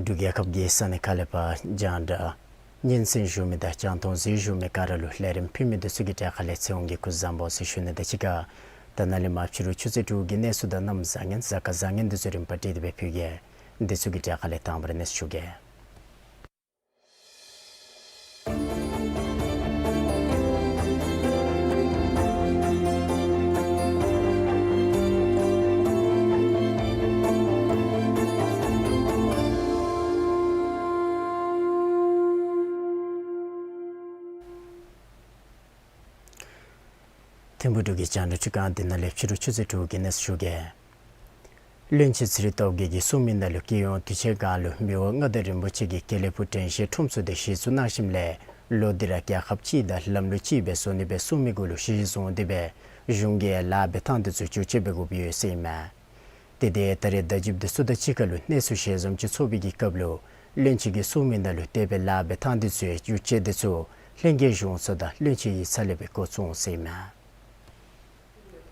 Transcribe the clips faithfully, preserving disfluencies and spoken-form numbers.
འབྲུག་རྒྱལ་ཁབ་ཀྱི་ས་གནས་ཁག་ལས་ཕར་རྒྱང་བསྒྲགས་སྙན་གསན་ཞུ་མི་དང་རྒྱང་མཐོང་གཟིགས་ཞུ་མི་ག་ར་ལུ་ལས་རིམ་ཕུལ་མི་འདི་ཚུ་གི་གྲས་ཁ་ལས་ཚེ་དབང་གིས་སྐུ་གཟུགས་བཟང་པོ་ཟེར་ཞུ་ནི་དང་གཅིག་ཁར་ད་ནཱ་ལས་མར་ཕྱི་རུ་ཆུ་ཚོད་དྲུག་གི་གནས་ཚུལ་དང་གནམ་བཟང་ངན་གཟའ་སྐར་བཟང་ངན་འདི་ཚུ་རིམ་པ་བསྒྲིགས་ཏེ་སྦེ་ཕུལ་གེ། འདི་ཚུ་གི་གྲས་ཁ་ལས་དང་པ་ར་གནས་ཚུལ་ཞུ་གེ། ཐིམ་ཕུག་འབྲུག་གི་རྒྱང་བསྒྲགས་ཁྲི་ཁང་འདི་ནང་ལས་ཕྱི་རུ་ཆུ་ཚོད་དྲུག་གི་གནས་ཚུལ་ཞུ་གེ། བློན་ཆེན་ཚེ་རིང་སྟོབས་རྒྱས་ཀྱིས་གསུངས་མི་ནང་ལུ་རྒྱལ་ཡོངས་དུས་ཆེན་སྒང་ལུ་མི་དབང་མངའ་བདག་རིན་པོ་ཆེ་གིས་དགེ་ལེགས་ཕུག་དྲན་ཤེས་ཁྲོམ་ཚོགས་འདི་གཞི་བཙུགས་གནང་ཞིནམ་ལས་ལོ་འདི་ར་རྒྱལ་ཁབ་གཅིག་དང་ལམ་ལུགས་གཅིག་སྦེ་བཟོ་ནི་སྦེ་གསུངས་མི་གུ་ལུ་གཞི་བཟུང་སྟེ་སྦེ་གཞུང་གིས་ལཱ་འབད་ཐངས་འདི་ཚུ་བསྒྱུར་བཅོས་འབད་དགོཔ་ཡོད་ཟེར་ཨིན་མས། དེ་འདི་ད་རེས་ཟླ་བཞི་འདི་ཚུ་དང་གཅིག་ཁར་ལུ་གནས་ཚུལ་ཞལ་འཛོམས་ཅིག་ཚོགས་པའི་གི་སྐབས་ལུ་བློན་ཆེན་གྱིས་གསུངས་མི་ནང་ལུ་དེ་སྦེ་ལཱ་འབད་ཐངས་འདི་ཚུ་བསྒྱུར་བཅོས་འདི་ཚུ་ལྷན་རྒྱས་གཞུང་ཚོགས་དང་བློན་ཆེན་གྱི་ཚབ་ལས་སྦེ་འགོ་བཙུགས་འོང་ཟེར་ཨིན་མས།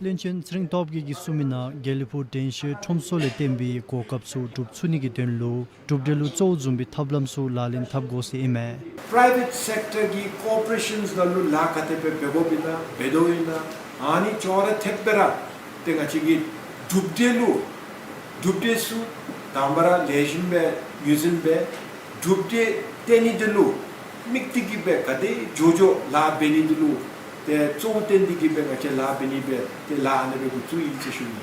བློན་ཆེན་ཚེ་རིང་སྟོབས་རྒྱས་ཀྱིས་གསུངས་མི་ནང་དགེ་ལེགས་ཕུག་དྲན་ཤེས་ཁྲོམ་ཚོགས་ལས་བརྟེན་པའི་གོ་སྐབས་ཚུ་སྒྲུབ་ཚུགས་ནི་གི་དོན་ལུ་གྲུབ་འབྲས་ལུ་གཙོ་བོ་བཟུང་བའི་ཐབས་ལམ་ཚུ་ལག་ལེན་འཐབ་དགོ་ཟེར་ཨིན་མས། Private sector གི་ཀོར་པོ་རེ་ཤཱནསི་ནང་ལུ་ལཱ་ག་དེ་སྦེ་འབད་དགོཔ་ཨིན་ན་འབད་དོ་ཨིན་ན་ཨ་ནི་ཅོག་ར་འཐདཔ་སྦེ་ར་ཏེ་ང་བཅས་ཀྱི་གྲུབ་འབྲས་ལུ་གྲུབ་འབྲས་ཚུ་དང་པ་ར་ལེགས་ཤོམ་སྦེ་ངོས་འཛིན་འབད། གྲུབ་འབྲས་བསྟན་ནི་འདི་ལུ་དམིགས་ཏེ་གི་སྦེ་ག་དེ་མགྱོགས་མགྱོགས་ལཱ་འབད་ནི་འདི་ལུ་ཏེ་གཙོ་བོ་བསྟན་ཏེ་གི་སྦེ་ང་བཅས་ལཱ་འབད་ནི་སྦེ་ཏེ་ལཱ་ཨ་ནེ་སྦེ་འགོ་བཙུགས་ཡི་ཟེར་ཞུ་ནི།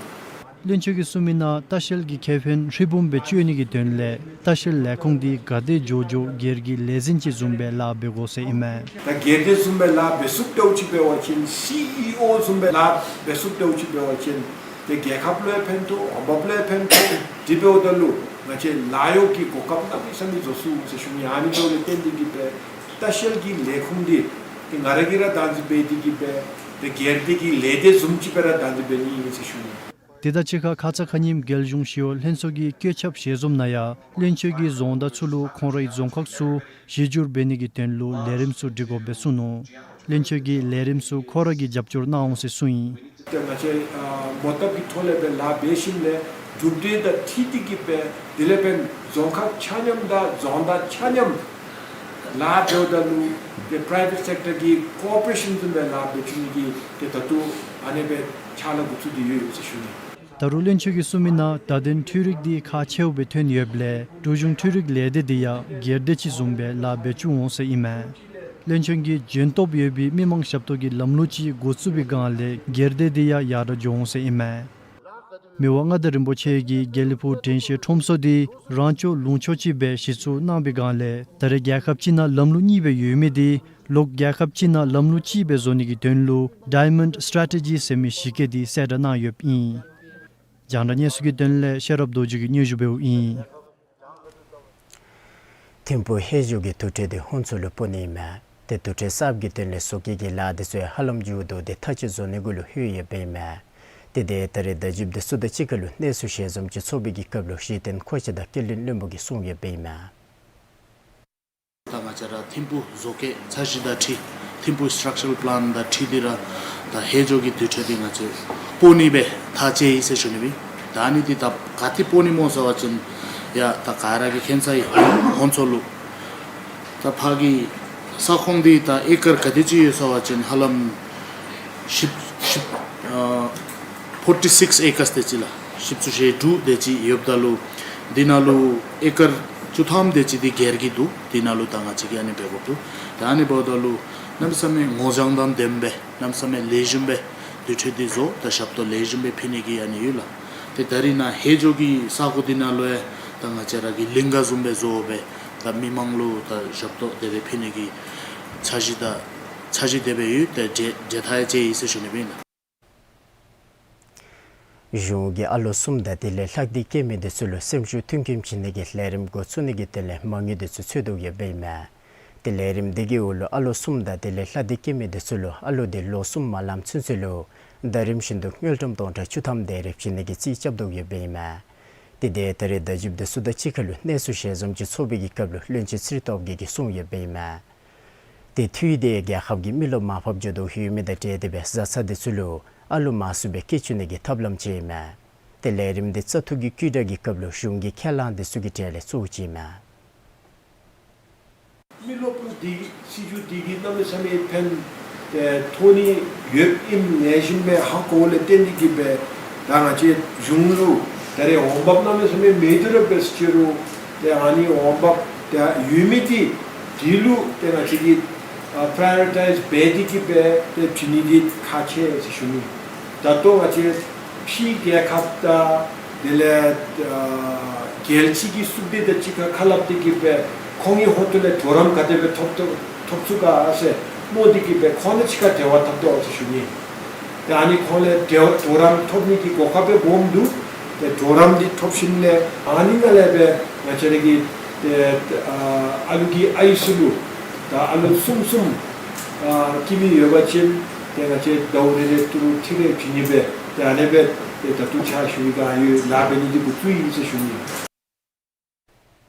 བློན་ཆེན་གྱིས་གསུངས་མི་ནང་ལྟ་བཤལ་གྱི་ཁེ་ཕན་ཧྲིལ་བུམ་སྦེ་སྤྱོད་ནི་གི་དོན་ལས་ལྟ་བཤལ་ལས་ཁུངས་འདི་ག་དེ་མགྱོགས་མགྱོགས་སྒེར་གྱི་ལས་འཛིན་ཅིག་བཟུམ་སྦེ་ལཱ་འབད་དགོ་ཟེར་ཨིན་མས། ད་སྒེར་སྡེ་བཟུམ་སྦེ་ལཱ་འབད་ཚུགསཔ་འདྲཝ་ཅིག་འབད་བ་ཅིན་སི་ཨི་ཨོ་བཟུམ་སྦེ་ལཱ་འབད་ཚུགསཔ་འདྲཝ་ཅིག་འབད་བ་ཅིན་ཏེ་རྒྱལ་ཁབ་ལུ་ཡང་ཕན་ཐོགས་འོང་འབབ་ལུ་ཡང་ཕན་ཐོགས། དེ་འབདཝ་ད་ལུ་ང་བཅས་ལཱ་གཡོག་གི་གོ་སྐབས་གནམ་མེད་ས་མེད་བཟོ་ཚུགས་ཟེར་ཞུ་ནི། ཨ་ནི་འབདཝ་ལས་བརྟེན་ཏེ་གི་སྦེ་ལྟ་བཤལ་གྱི་ལས་ཁུངས་འདི་ཏེ་ང་ར་གིས་ར་བདག་འཛིན་འབད་དེ་གི་སྦེ་ཏེ་སྒེར་སྡེ་གི་ལས་སྡེ་བཟུམ་ཅིག་སྦེ་ར་བདག་འཛིན་འབད་ནི་ཨིན་ཟེར་ཞུ་ནི། དེ་དང་གཅིག་ཁར་ཁ་ཙ་ཁ་ཉིནམ་རྒྱལ་གཞུང་ཞི་གཡོག་ལྷན་ཚོགས་ཀྱི་བཀོད་ཁྱབ་ཞལ་འཛོམས་ནང་ཡང་བློན་ཆེན་གྱིས་རྫོང་བདག་ཚུ་ལུ་ཁོང་རའི་རྫོང་ཁག་ཚུ་གཞི་བསྒྱུར་འབད་ནི་གི་དོན་ལུ་ལས་རིམ་ཚུ་སྒྲིག་དགོཔ་སྦེ་གསུངས་ནུག། བློན་ཆེན་གྱིས་ལས་རིམ་ཚུ་ཁོ་ར་གིས་རྒྱབ་སྐྱོར་གནང་འོང་ཟེར་གསུངས་ཡི། ཏེ་ང་བཅས་ཨ་མོ་བཏབ་ཀྱི་ཐོག་ལས་སྦེ་ལཱ་འབད་ཞིནམ་ལས་གྲུབ་འབྲས་དང་འཁྲིལ་ཏེ་གི་སྦེ་དེ་ལས་འབདན་རྫོང་ཁག་ཆ་མཉམ་དང་རྫོང་བདག་ཆ་མཉམ་ལཱ་འབདཝ་ད་ལུ་ཏེ་པ་རའི་བེཊ་སེཀ་ཊར་གྱི་ཀོར་པོ་རེ་ཤཱན་བཟུམ་སྦེ་ལཱ་འབད་བཅུག་ནི་གི་ཏེ་ད་ལྟོ་ཨ་ནེ་སྦེ་ཕྱག་ལཱ་འགོ་བཙུགས་ཏེ་ཡོད་ཡོད་ཟེར་ཞུ་ནི། ད་རུང་བློན་ཆེན་གྱིས་གསུངས་མི་ནང་བརྡ་དོན་འཕྲུལ་རིག་འདི་ཁག་ཆེཝ་སྦེ་ཐོན་ཡོདཔ་ལས་འབྲུག་གཞུང་འཕྲུལ་རིག་ལས་སྡེ་འདི་ཡང་སྒེར་སྡེ་ཅིག་བཟུམ་སྦེ་ལཱ་འབད་བཅུག་འོང་ཟེར་ཨིན་མས། བློན་ཆེན་གྱིས་འཇོན་སྟོབས་ཡོད་པའི་མི་མང་ཞབས་ཏོག་གི་ལམ་ལུགས་ཅིག་འགོ་བཙུགས་པའི་སྒང་ལས་སྒེར་སྡེ་འདི་ཡང་ཡར་དྲག་འགྱོ་འོང་ཟེར་ཨིན་མས། མི་དབང་མངའ་བདག་རིན་པོ་ཆེ་གིས་དགེ་ལེགས་ཕུག་དྲན་ཤེས་ཁྲོམ་ཚོགས་འདི་རང་སྐྱོང་ལུང་ཕྱོགས་ཅིག་སྦེ་གཞི་བཙུགས་གནང་བའི་སྒང་ལས་ད་རེས་རྒྱལ་ཁབ་གཅིག་ནང་ལམ་ལུགས་གཉིས་སྦེ་ཡོད་མི་འདི་ལོག་རྒྱལ་ཁབ་གཅིག་ནང་ལམ་ལུགས་གཅིག་སྦེ་བཟོ་ནི་གི་དོན་ལུ་ཌའི་མཱོནཌ་སི་ཊེ་རེ་ཊི་ཇི་ཟེར་མི་གཞི་བཀོད་འདི་གསལ་བསྒྲགས་གནང་ཡོདཔ་ཨིན། རྒྱང་བསྒྲགས་གནས་ཚུལ་གྱི་དོན་ལས་ཤེས་རབ་རྡོ་རྗེ་གིས་སྙན་ཞུ་འབདཝ་ཨིན། ཐིམ་ཕུག་ཧེ་ཇོ་གི་དུར་ཁྲོད་འདི་ཧོན་ཚོ་ལུ་སྤོ་ནི་ཨིན་མས། ཏེ་དུར་ཁྲོད་གསརཔ་གི་དོན་ལས་བཟོ་བཀོད་ཀྱི་ལཱ་འདི་ཚུ་ཧ་ལམ་མཇུག་བསྡུ་སྟེ་མཐའ་དཔྱད་བཟོ་ནི་གུ་ལུ་ལྷོད་ཡོདཔ་ཨིན་མས། ཏེ་དེ་ད་རེས་བརྡ་བརྒྱུདཔ་འདི་ཚུ་དང་གཅིག་ཁར་ལུ་གནས་ཚུལ་ཞལ་འཛོམས་ཅིག་ཚོགས་པའི་གི་སྐབས་ལུ་གཞི་རྟེན་མཁོ་ཆས་དང་སྐྱེལ་འདྲེན་བློན་པོ་གིས་གསུངས་ཡོདཔ་ཨིན་མས། ད་ང་བཅས་ར་ཐིམ་ཕུག་བཟོ་བཀོད་འཆར་གཞི་དང་འཁྲིལ་ཐིམ་ཕུག་སི་ཊྲག་ཅར་པ་ལཱན་དང་འཁྲིལ་ཏེ་ར་ད་ཧེ་ཇོ་གི་དུར་ཁྲོད་འདི་ང་བཅས་སྤོ་ནི་སྦེ་ཐག་བཅད་ཡི་ཟེར་ཞུ་ནི་སྦེ། ད་ཨ་ནི་འདི་ད་ག་ཏེ་སྤོ་ནི་སྨོ་ཟེར་བ་ཅིན་ཡ་ད་ག་ར་གིས་མཁྱེན་ཚར་ཡི། ཧོང་ཚོ་ལུ་ད་ཕར་གྱི་ས་ཁོངས་འདི་ད་ཨེ་ཀར་ག་དེ་ཅིག་ཡོད་ཟེར་བ་ཅིན་ཧ་ལམ་བཞི་བཞི་ཨ་ཕོར་ཊི་སིགས་ཨེ་ཀརས་དེ་ཅིག་ལགས། བཞི་བཅུ་ཞེ་དྲུག་དེ་ཅིག་ཡོདཔ་ད་ལུ་འདི་ནང་ལུ་ཨེ་ཀར་བཅུ་ཐམ་དེ་ཅིག་འདི་སྒེར་གྱི་འདུག། འདི་ནང་ལུ་ད་ང་བཅས་ཀྱིས་ཨ་ནི་འབད་དགོཔ་འདུག། ད་ཨ་ནི་འབདཝ་ད་ལུ་གནམ་མེད་ས་མེད་ངོ་རྐྱང་དང་ལྡནམ་སྦེ་གནམ་མེད་ས་མེད་ལེགས་ཤོམ་སྦེ་དུར་ཁྲོད་འདི་བཟོ་ད་ཞབས་ཏོག་ལེགས་ཤོམ་སྦེ་ཕུལ་ནི་གི་ཨ་ནི་ཡོད་ལགས། ཏེ་ད་རེས་ནཱ་ཧེ་ཇོ་གི་ས་གོ་འདི་ནང་ལུ་ཡང་ད་ང་བཅས་ར་གི་གླིང་ག་བཟུམ་སྦེ་བཟོ་སྦེ་ད་མི་མང་ལུ་ད་ཞབས་ཏོག་དེ་སྦེ་ཕུལ་ནི་གི་འཆར་གཞི་ད་འཆར་གཞི་དེ་སྦེ་ཡོད། ཏེ་འབྲེལ་འབྲེལ་ཐག་ཡང་བཅད་ཡི་ཟེར་ཞུ་ནི་སྦེ་ཨིན་ལགས། གཞུང་གིས་ཨ་ལོ་གསུམ་དང་དེ་ལས་ལྷག་སྟེ་སྐྱེས་མི་འདི་ཚུ་ལུ་སེམས་ཤུགས་མཐུན་རྐྱེན་བྱིན་ནི་གི་ལས་རིམ་འགོ་བཙུགས་ནི་གི་དོན་ལས་མ་དངུལ་འདི་ཚུ་འཚོལ་དོ་ཡོདཔ་ཨིན་མས། ཏེ་ལས་རིམ་འདི་གི་འོག་ལུ་ཨ་ལོ་གསུམ་དང་དེ་ལས་ལྷག་སྟེ་སྐྱེས་མི་འདི་ཚུ་ལུ་ཨ་ལོ་འདི་ལོ་གསུམ་མ་ལངམ་ཚུན་ཚོད་ལུ་ཟླ་རིམ་བཞིན་དུ་དངུལ་ཀྲམ་སྟོང་ཕྲག་བཅུ་ཐམ་དེ་རེ་བྱིན་ནི་གི་རྩིས་རྐྱབ་དོ་ཡོདཔ་ཨིན་མས། ཏེ་དེ་ད་རེས་བརྡ་བརྒྱུདཔ་འདི་ཚུ་དང་གཅིག་ཁར་ལུ་གནས་ཚུལ་ཞལ་འཛོམས་ཅིག་ཚོགས་པའི་གི་སྐབས་ལུ་བློན་ཆེན་ཚེ་རིང་སྟོབས་རྒྱས་ཀྱིས་གསུངས་ཡོདཔ་ཨིན་མས། ཏེ་འཐུས་འདི་རྒྱལ་ཁབ་ཀྱི་མི་རློབས་མར་ཕབ་འགྱོ་དོ་ཡོད་མི་དང་འབྲེལ་ཏེ་སྦེ་བཟའ་ཚང་འདི་ཚུ་ལུ་ཨ་ལོ་མང་སུ་སྦེ་སྐྱེལ་བཅུག་ནི་གི་ཐབས་ལམ་ཅིག་ཨིན་མས། ཏེ་ལས་རིམ་འདི་བཙག་འཐུ་གི་བཀོད་སྒྲིག་གི་སྐབས་ལུ་གཞུང་གི་ཁས་བླངས་འདི་ཚུ་གི་གྲས་ལས་གཙོ་བོ་ཅིག་ཨིན་མས། མི་རློབས་འདི་སྲིད་བྱུས་འདི་གིས་གནམ་མེད་ས་མེད་ཕན་ཨེ་ཐོགས་ནི་ཡོདཔ་ཨིནམ་ངེས་བཞིན་སྦེ་ཧ་གོཝ་ལས་བརྟེན་ཏེ་གིས་སྦེ་ད་ང་བཅས་གཞུང་ལུ་ད་རེས་འོང་འབབ་གནམ་མེད་ས་མེད་མེད་དེ་ར་འབད་ཟེར་རུང་ཏེ་ཨ་ནི་འོང་འབབ་ཏེ་ཡོད་མི་འདི་འདི་ལུ་ཏེ་ང་བཅས་ཀྱིས་ཨ་པ་རའི་ཡོ་རི་ཊའིཛ་འབད་དེ་གིས་སྦེ་ཏེ་བྱིན་ནི་འདི་ཁག་ཆེ་ཟེར་ཞུ་ནི། ད་ལྟོ་ང་བཅས་ཕྱིའི་རྒྱལ་ཁབ་དང་དེ་ལས་ཨ་རྒྱལ་སྤྱི་གི་བཙུགས་སྡེ་དང་གཅིག་ཁར་ཁ་སླབ་སྟེ་གིས་སྦེ་ཁོང་གི་ཧོངས་ལས་གྲོགས་རམ་ག་དེ་སྦེ་ཐོབ་ཐོབ་ཐོབ་ཚུགས་ག་ཟེར་སྨོ་དེ་གིས་སྦེ་ཁོང་དང་གཅིག་ཁར་འབྲེལ་བ་འཐབ་དོ་ཟེར་ཞུ་ནི། ཏེ་ཨ་ནི་ཁོང་ལས་འབྲེལ་གྲོགས་རམ་ཐོབ་ནི་གི་གོ་སྐབས་སྦོམ་འདུག། ཏེ་གྲོགས་རམ་འདི་ཐོབ་ཞིནམ་ལས་ཨ་ནི་ནང་ལས་སྦེ་ང་བཅས་ར་གི་ཏེ་ཨ་ཨ་ལུ་གི་ཨའི་ཚུ་ལུ་ད་ཨ་ལོ་གསུམ་གསུམ་ཨ་སྐྱེས་མི་ཡོད་པ་ཅིན་ཏེ་ང་བཅས་ཟླཝ་རེ་རེ་ཏི་རུ་ཁྲི་རེ་བྱིན་ནི་སྦེ་ཏེ་ཨ་ནེ་སྦེ་ཏེ་ད་ལྟོ་ཕྱག་ཞུ་བའི་ག་ཡོད་ལཱ་འབད་ནི་འདི་འགོ་བཙུགས་ཡི་ཟེར་ཞུ་ནི།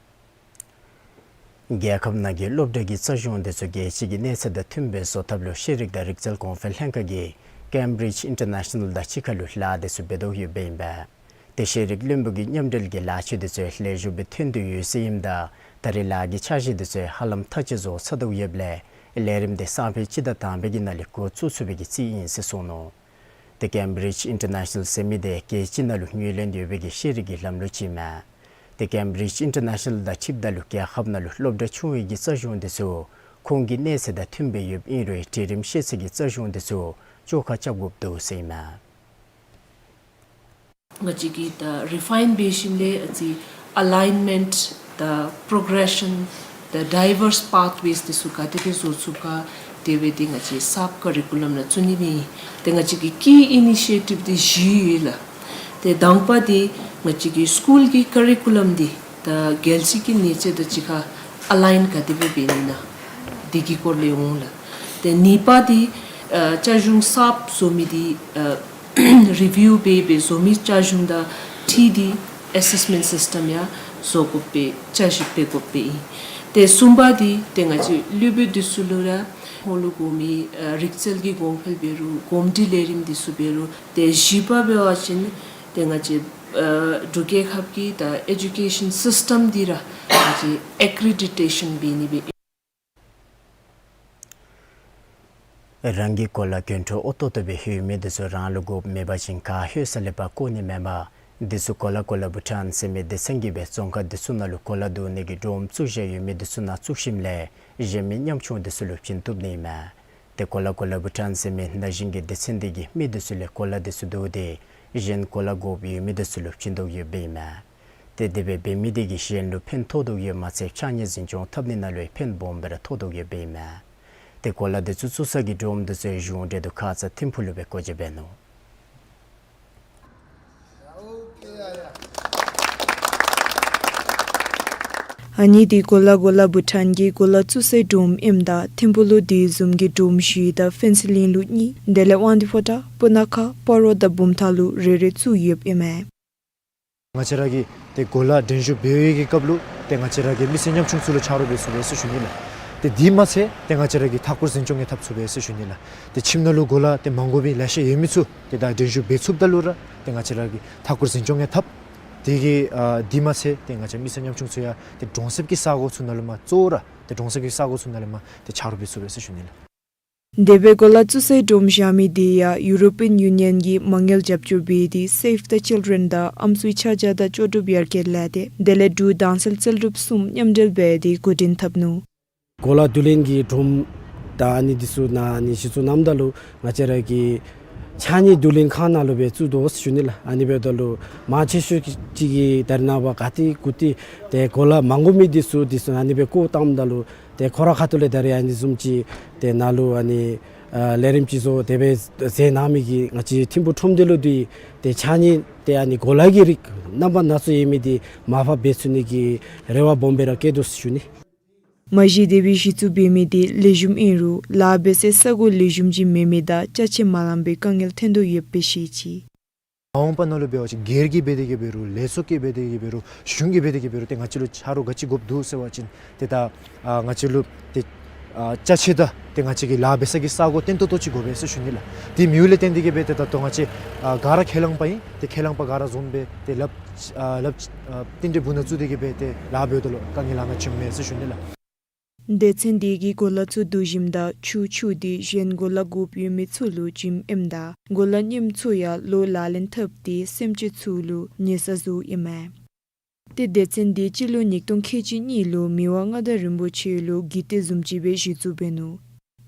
རྒྱལ་ཁབ་ནང་གི་སློབ་གྲྭ་གི་རྩ་གཞུང་འདི་ཚུ་རྒྱལ་སྤྱི་གི་གནས་ཚད་དང་མཐུནམ་སྦེ་བཟོ་ཐབས་ལུ་ཤེས་རིག་དང་རིག་རྩལ་གོང་འཕེལ་ལྷན་ཁག་གིས་ཀེམ་བི་རིཇ་ཨིན་ཊར་ནེ་ཤ་ནཱལ་དང་གཅིག་ཁར་ལུ་ལཱ་འདི་ཚུ་འབད་དོ་ཡོདཔ་ཨིན་པས། ཏེ་ཤེས་རིག་བློན་པོ་གིས་མཉམ་འབྲེལ་གྱི་ལཱ་ཆས་འདི་ཚུ་ལེགས་ཤོམ་སྦེ་ཐོན་དོ་ཡོད་ཟེར་ཨིནམ་ད་ད་རེས་ལཱ་གི་འཆར་གཞི་འདི་ཚུ་ཧ་ལམ་མཐའ་དཔྱད་བཟོ་ཚར་དོ་ཡོདཔ་ལས་ལས་རིམ་འདི་སང་ཕོད་སྤྱི་ཟླ་དང་པའི་གི་ནང་ལས་འགོ་བཙུགས་ཚུགས་པའི་གི་རྩིས་ཨིན་ཟེར་གསུངས་ནུག། ཏེ་ཀེམ་བི་རིཇ་ཨིན་ཊར་ནེ་ཤ་ནཱལ་ཟེར་མི་འདི་རྒྱལ་སྤྱི་ནང་ལུ་ངོས་ལེན་ཡོད་པའི་གི་ཤེས་རིག་གི་ལམ་ལུགས་ཅིག་ཨིན་མས། ཏེ་ཀེམ་བི་རིཇ་ཨིན་ཊར་ནེ་ཤ་ནཱལ་དང་འཁྲིལཝ་ད་ལུ་རྒྱལ་ཁབ་ནང་ལུ་སློབ་གྲྭ་ཆུང་བའི་གི་རྩ་གཞུང་འདི་ཚུ་ཁོང་གི་གནས་ཚད་དང་མཐུནམ་སྦེ་ཡོདཔ་ཨིན་རུང་གྲལ་རིམ་ཤེས་ཚད་ཀྱི་རྩ་གཞུང་འདི་ཚུ་བཅོ་ཁ་རྐྱབ་དགོཔ་འདུག་ཟེར་ཨིན་མས། ང་བཅས་ཀྱིས་ད་རི་ཕའིན་འབད་ཞིནམ་ལས་ཨ་ཙི་ཨ་ལའིན་མེནཊ་དང་པོརོ་གེ་རེ་ཤཱན་དང་ཌའི་ཝརསི་པཱཐ་ཝེསི་འདི་ཚུ་ག་དེ་སྦེ་བཟོ་ཚུགས་ག་དེ་སྦེ་ཏེ་ང་བཅས་སབ་ཀ་རི་ཀུ་ལམ་ནང་བཙུགས་ནི་སྦེ་ཨིན། ཏེ་ང་བཅས་ཀྱི་ཀི་ཨི་ནི་ཤི་ཨེ་ཊིབ་འདི་བཞི་ཡོད་ལགས། ཏེ་དང་པ་འདི་ང་བཅས་ཀྱི་སི་ཀུལ་གྱི་ཀ་རི་ཀུ་ལམ་འདི་ད་རྒྱལ་སྤྱི་གི་གནས་ཚད་དང་གཅིག་ཁར་ཨ་ལའིན་ག་དེ་སྦེ་འབད་ནི་ཨིན་ན་འདི་གི་སྐོར་ལས་འོང་ལགས། ཏེ་གཉིས་པ་འདི་ཨ་རྩ་གཞུང་གསརཔ་བཟོ་མི་འདི་ཨ་རི་བིའུ་འབད་སྦེ་བཟོ་མི་རྩ་གཞུང་དང་འཁྲིལ་ཏེ་ཨེ་སེསི་མེནཊ་སིསི་ཊམ་ཡང་བཟོ་དགོཔ་སྦེ་འཆར་གཞི་འབད་དགོཔ་སྦེ་ཨིན། ཏེ་གསུམ་པ་འདི་ཏེ་ང་བཅས་སློབ་དཔོན་འདི་ཚུ་ལུ་ར་ཧོང་ལུ་དགོ་མི་ཨ་རིག་རྩལ་གྱི་གོང་འཕེལ་འབད་རུང་གོམས་འདྲིས་ལས་རིམ་འདི་ཚུ་འབད་རུང་ཏེ་བཞི་པ་འབད་བ་ཅིན་ཏེ་ང་བཅས་ཨ་འབྲུག་རྒྱལ་ཁབ་ཀྱི་ད་ཨེ་ཌུ་ཀེ་ཤཱན་སིསི་ཊམ་འདི་ར་ང་བཅས་ཨེ་ཀྲི་ཌི་ཊེ་ཤཱན་འབད་ནི་སྦེ་ཨིན། རང་གི་གོ་ལ་གྱོན་འཕྲུལ་ཨོ་ཏོག་ཏོ་སྦེ་ལྷོད་མི་འདི་ཚུ་རང་ལུ་དགོཔ་མེད་པ་ཅིན་ག་ལྷོད་ས་ལས་ཕར་བཀོ་ནི་མེན་པར་འདི་ཚུ་གོ་ལ་གོ་ལ་བྷུ་ཊཱན་ཟེར་མི་སྡེ་ཚན་གྱིས་སྦེ་རྫོང་ཁག་འདི་ཚུ་ནང་ལུ་གོ་ལ་བརྡུང་ནི་གི་སྒྲོམ་བཙུགས་བཞག་ཡོད་མི་འདི་ཚུ་ནང་བཙུགས་ཞིནམ་ལས་གཞན་མི་ཉམ་ཆུང་འདི་ཚུ་ལུ་བྱིན་བཏུབ་ནི་ཨིན་མས། ཏེ་གོ་ལ་གོ་ལ་བྷུ་ཊཱན་ཟེར་མི་ན་གཞོན་གྱི་སྡེ་ཚན་འདི་གིས་མི་འདི་ཚུ་ལས་གོ་ལ་འདི་ཚུ་བརྡུང་སྟེ་གཞན་གོ་ལ་དགོཔ་ཡོད་མི་འདི་ཚུ་ལུ་བྱིན་དོ་ཡོདཔ་ཨིན་མས། ཏེ་དེ་སྦེ་འབད་མི་འདི་གིས་གཞན་ལུ་ཕན་ཐོགས་དོ་ཡོདཔ་མ་ཚད་ཕྱགས་སྙིགས་འཛིན་སྐྱོང་འཐབ་ནི་ནང་ལུ་ཡང་ཕན་སྦོམ་སྦེ་ར་ཐོགས་དོ་ཡོདཔ་ཨིན་མས། ཏེ་གོ་ལ་འདི་ཚུ་བཙུགས་ས་གི་སྒྲོམ་འདི་ཚུ་གཞུང་འབྲེལ་དུ་ཁ་ཙ་ཐིམ་ཕུག་ལུ་སྦེ་བཀོད་རྒྱ་འབད་ནུག། ཨ་ནི་འདི་གོ་ལ་གོ་ལ་བུ་ཊཱན་གྱི་གོ་ལ་བཙུགས་སའི་སྒྲོམ་ཨིནམ་ད་ཐིམ་ཕུག་ལུ་དེ་བཟུམ་གྱི་སྒྲོམ་བཞི་དང་ཕེན་སི་ལིང་ལུ་གཉིས་དེ་ལས་དབང་འདུས་ཕོ་བྲང་སྤུ་ན་ཁ་སྤ་རོ་དང་བུམ་ཐང་ལུ་རེ་རེ་བཙུགས་ཡོདཔ་ཨིན་མས། ང་བཅས་ར་གིས་ཏེ་གོ་ལ་འགྲན་ཞུགས་འབད་བའི་གི་སྐབས་ལུ་ཏེ་ང་བཅས་ར་གི་མི་སེར་ཉམ་ཆུང་ཚུ་ལུ་ཆ་རོགས་འབད་ཚུགས་པས་ཟེར་ཞུ་ནི་ལགས། ཏེ་དེ་མ་ཚད་ཏེ་ང་བཅས་ར་གི་མཐའ་འཁོར་འཛིན་སྐྱོང་ཡང་འཐབ་ཚུགས་པས་ཟེར་ཞུ་ནི་ལགས། ཏེ་ཁྱིམ་ནང་ལུ་གོ་ལ་ཏེ་མ་དགོ་པའི་ལེ་ཤ་ཡོད་མི་ཚུ་ཏེ་ད་འགྲན་ཞུགས་འབད་ཚུགསཔ་ད་ལུ་ར་ཏེ་ང་བཅས་ར་གི་མཐའ་འཁོར་འཛིན་སྐྱོང་ཡང་འཐབ། དེ་གི་ཨ་དེ་མ་ཚད་ཏེ་ང་བཅས་མི་སེར་ཉམ་ཆུང་ཚུ་ཡང་ཏེ་གྲོང་གསེབ་ཀྱི་ས་གོ་ཚུ་ནང་ལུ་མར་གཙོ་བོ་ར་ཏེ་གྲོང་གསེབ་ཀྱི་ས་གོ་ཚུ་ནང་ལུ་མར་ཏེ་ཆ་རོགས་འབད་ཚུགས་པས་ཟེར་ཞུ་ནི་ལགས། དེ་སྦེ་གོ་ལ་བཙུགས་སའི་སྒྲོམ་བཞག་མི་དེ་ཡང་ཡུ་རོ་པིའན་ཡུ་ནི་ཡན་གྱིས་མ་དངུལ་རྒྱབ་སྐྱོར་འབད་དེ་Save the Children དང་ཨམ་སྲུའི་ཆ་བཞག་དང་ལྕོགས་གྲུབ་ཡར་རྒྱས་ལས་སྡེ་དེ་ལས་འབྲུག་དྭངས་གསལ་རྩལ་སྒྲུབ་གསུམ་མཉམ་འབྲེལ་འབད་དེ་འགོ་འདྲེན་འཐབ་ནུག། གོ་ལ་བསྡུ་ལེན་གྱི་སྒྲོམ་དང་ཨ་ནི་འདི་ཚུ་ནང་ཨ་ནི་གཞི་བཙུགས་གནངམ་ད་ལུ་ང་བཅས་ར་གི་ཕྱགས་སྙིགས་བསྡུ་ལེན་ཁང་ནང་ལུ་སྦེ་བཙུགས་དོ་ཟེར་ཞུ་ནི་ལགས། ཨ་ནི་འབདཝ་ད་ལུ་མང་ཆེ་ཤོས་ཅིག་གིས་ད་རེས་ནངས་པ་ག་ཏེ་གུ་ཏེ་ཏེ་གོ་ལ་མ་དགོ་མི་འདི་ཚུ་འདི་ཚུ་ཨ་ནི་སྦེ་བཀོ་བཏངམ་ད་ལུ་ཏེ་ཁོ་ར་ཁ་ཐུག་ལས་ད་རེས་ཨ་ནི་བཟུམ་ཅིག་ཏེ་ནཱ་ལུ་ཨ་ནི་ཨ་ལས་རིམ་ཅིག་བཟོ་དེ་སྦེ་མཛད་གནང་མི་གིས་ང་བཅས་ཐིམ་ཕུག་ཁྲོམ་སྡེ་ལུ་འདི་ཏེ་ཕྱགས་སྙིགས་ཏེ་ཨ་ནི་གོ་ལ་གི་རིགས་རྣམ་པ་སྣ་ཚོགས་ཡོད་མི་འདི་མར་ཕབ་འབད་ཚུགས་ནི་གི་རེ་བ་སྦོམ་སྦེ་ར་བསྐྱེད་དོ་ཟེར་ཞུ་ནི། མ་གཞི་དེ་སྦེ་གཞི་བཙུགས་འབད་མི་འདི་ལེགས་ཤོམ་ཨིན་རུང་ལཱ་འབད་སའི་ས་གོ་ལེགས་ཤོམ་ཅིག་མེད་མི་དང་ཅ་ཆས་མ་ལང་པའི་དཀའ་ངལ་ཐོན་དོ་ཡོདཔ་སྦེ་བཤད་ཅི། མ་འོངས་པ་ནང་ལུ་འབད་བ་ཅིན་སྒེར་གྱིས་འབད་དེ་གི་འབད་རུང་ལས་ཚོགས་ཀྱིས་འབད་དེ་གི་འབད་རུང་གཞུང་གིས་འབད་དེ་གི་འབད་རུང་ཏེ་ང་བཅས་ལུ་ཆ་རོགས་ག་ཅི་དགོཔ་འདུག་ཟེར་བ་ཅིན་ཏེ་ད་ཨ་ང་བཅས་ལུ་ཏེ་ཨ་ཅ་ཆས་དང་ཏེ་ང་བཅས་ཀྱི་ལཱ་འབད་ས་གི་ས་གོ་བརྟན་ཏོག་ཏོ་ཅིག་དགོ་པས་ཟེར་ཞུ་ནི་ལགས། དེ་མེདཔ་ལས་བརྟེན་ཏེ་གི་སྦེ་ཏེ་ད་ལྟོ་ང་བཅས་ཨ་ག་ར་ཁས་བླངས་པ་ཨིན། ཏེ་ཁས་བླངས་པ་ག་ར་འཛོམས་སྦེ་ཏེ་ལགཔ་ཨ་ལགཔ་ཨ་རྟེན་འབྲེལ་སྦུག་ན་བཙུགས་ཏེ་གི་སྦེ་ཏེ་ལཱ་འབདཝ་ད་ལུ་དཀའ་ངལ་ལ་ང་བྱུངམ་མས་ཟེར་ཞུ་ནི་ལགས། སྡེ་ཚན་འདི་གིས་གོ་ལ་ཚུ་བསྡུ་ཞིནམ་ད་ཆུ་ཆུ་འདི་གཞན་གོ་ལ་དགོཔ་ཡོད་མི་ཚུ་ལུ་བྱིནམ་ཨིནམ་ད་གོ་ལ་རྙིངམ་ཚུ་ཡང་ལོག་ལག་ལེན་འཐབ་སྟེ་སེམས་ཅན་ཚུ་ལུ་ཉེས་ས་བཟོཝ་ཨིན་མས། ཏེ་སྡེ་ཚན་འདི་སྤྱི་ལོ་ཉིས་སྟོང་ཁལ་གཅིག་གཉིས་ལུ་མི་དབང་མངའ་བདག་རིན་པོ་ཆེ་ལུ་བགྱིས་ཏེ་བཟུམ་ཅིག་སྦེ་གཞི་བཙུགས་འབད་ནུག།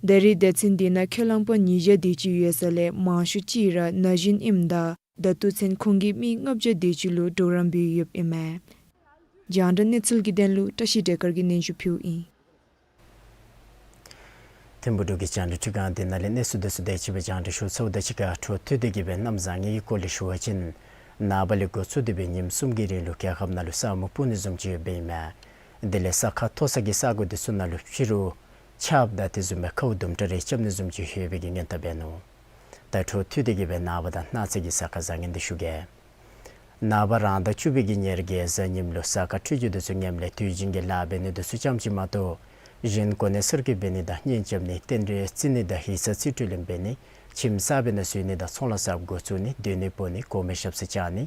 ད་རེས་སྡེ་ཚན་འདི་ནང་ཁས་བླངས་པ་ཉིས་བརྒྱ་དེ་ཅིག་ཡོད་ས་ལས་མང་ཤོས་ཅིག་ར་ན་གཞོན་ཨིནམ་ད་ད་ལྟོ་ཚུན་ཁོང་གིས་མི་ལྔ་བརྒྱ་དེ་ཅིག་ལུ་གྲོགས་རམ་འབད་ཡོདཔ་ཨིན་མས། རྒྱང་བསྒྲགས་གནས་ཚུལ་གྱི་དོན་ལུ་བཀྲ་ཤིས་བདེ་དཀར་གྱིས་སྙན་ཞུ་ཕུལཝ་ཨིན། ཐིམ་ཕུག་འབྲུག་གི་རྒྱང་བསྒྲགས་ཁྲི་སྒང་འདི་ནང་ལས་གནས་ཚུལ་འདི་ཚུ་དེ་ཅིག་སྦེ་རྒྱང་བསྒྲགས་ཞུ་ཚརཝ་ད་གཅིག་ཁར་འཕྲོ་མཐུད་དེ་གི་སྦེ་གནམ་བཟང་ངན་གྱི་སྐོར་ལས་ཞུ་བ་ཅིན་ནངས་པ་ལས་འགོ་བཙུགས་ཏེ་སྦེ་ཉིནམ་གསུམ་གྱི་རིང་ལུ་རྒྱལ་ཁབ་ནང་ལུ་ས་སྨུག་སྤུབ་ནི་བཟུམ་ཅིག་ཡོདཔ་ཨིན་མས། དེ་ལས་ས་ཁ་མཐོ་ས་གི་ས་གོ་འདི་ཚུ་ནང་ལུ་ཕྱི་རུ་ཆརཔ་དང་དེ་བཟུམ་སྦེ་ཁཝ་དུམ་གྲ་རེ་རྐྱབ་ནི་བཟུམ་ཅིག་ཡོད་པའི་གི་སྔོན་བརྡ་འབད་ནུག། ད་འཕྲོ་མཐུད་དེ་གི་སྦེ་ནངས་པ་དང་གནངས་ཚེ་གི་གཟའ་སྐར་བཟང་ངན་འདི་ཞུ་གེ། ནངས་པ་རང་ཟླ་བཅུ་པའི་གི་ཉེར་བརྒྱད་གཟའ་ཉིམ་ལུ་གཟའ་སྐར་འཕྲོད་སྦྱོར་འདི་ཚུ་ངནམ་ལས་དུས་རྒྱུན་གྱི་ལཱ་འབད་ནི་འདི་ཚུ་ཙམ་ཅིག་མ་གཏོགས་གཞན་གོ་གནས་གསར་བསྐོ་འབད་ནི་དང་གཉེན་རྐྱབ་ནི་རྟེན་འབྲེལ་བརྩི་ནི་དང་ཡིག་ཚང་རྩིས་སྤྲོད་ལེན་འབད་ནི་ཁྱིམ་གསར་པའི་ནང་འཛུལ་ནི་དང་ཚོང་ལཱ་གསརཔ་འགོ་བཙུགས་ནི་སྡོད་གནས་སྤོ་ནི་གོང་མའི་ཞབས་སར་བཅར་ནི་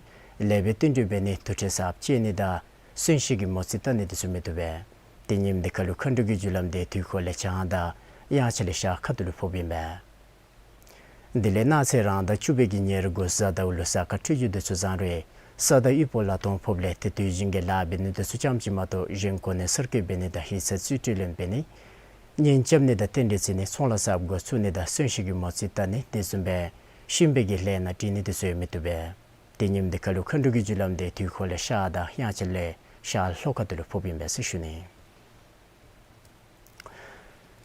ལེགས་པའི་རྟེན་འབྲེལ་འབད་ནི་དུར་ཁྲོད་གསརཔ་བཅད་ནི་དང་གསོན་གཤིན་གྱི་མོ་རྩིས་བལྟ་ནི་འདི་ཚུ་མི་བཏུབ་པས། ཏེ་ཉིནམ་འདི་ཁར་ལུ་མཁའ་འགྲོ་གི་རྒྱུ་ལམ་འདི་དུས་འཁོར་ལས་བྱང་དང་དབྱངས་འཆར་ལས་ཤར་ཁ་ཐུག་ལུ་ཕོགཔ་ཨིན་པས། དེ་ལས་གནངས་ཚེ་རང་ཟླ་བཅུ་པའི་གི་ཉེར་དགུ་གཟའ་ཟླཝ་ལུ་གཟའ་སྐར་འཕྲོད་སྦྱོར་འདི་ཚུ་བཟང་རུང་ས་དང་དབུལ་པོ་ལ་སྟོང་ཕོགཔ་ལས་ཏེ་དུས་རྒྱུན་གྱི་ལཱ་འབད་ནི་འདི་ཚུ་ཙམ་ཅིག་མ་གཏོགས་གཞན་གོ་གནས་གསར་བསྐོ་འབད་ནི་དང་ཡིག་ཚང་རྩིས་སྤྲོད་ལེན་འབད་ནི་གཉེན་རྐྱབ་ནི་དང་རྟེན་འབྲེལ་བརྩི་ནི་ཚོང་ལཱ་གསརཔ་འགོ་བཙུགས་ནི་དང་གསོན་གཤིན་གྱི་མོ་རྩིས་བལྟ་ནི་དེ་བཟུམ་སྦེ་གཤིན་པོའི་གི་ལས་སྣ་འདྲི་ནི་འདི་ཚུ་ཡང་མི་བཏུབ་པས། ཏེ་ཉིནམ་འདི་ཁར་ལུ་མཁའ་འགྲོ་གི་རྒྱུ་ལམ་འདི་དུས་འཁོར་ལས་ཤར་དང་དབྱངས་འཆར་ལས་ཤར་ལྷོ་ཁ་ཐུག་ལུ་ཕོགཔ་ཨིན་པས་ཟེར་ཞུ་ནི།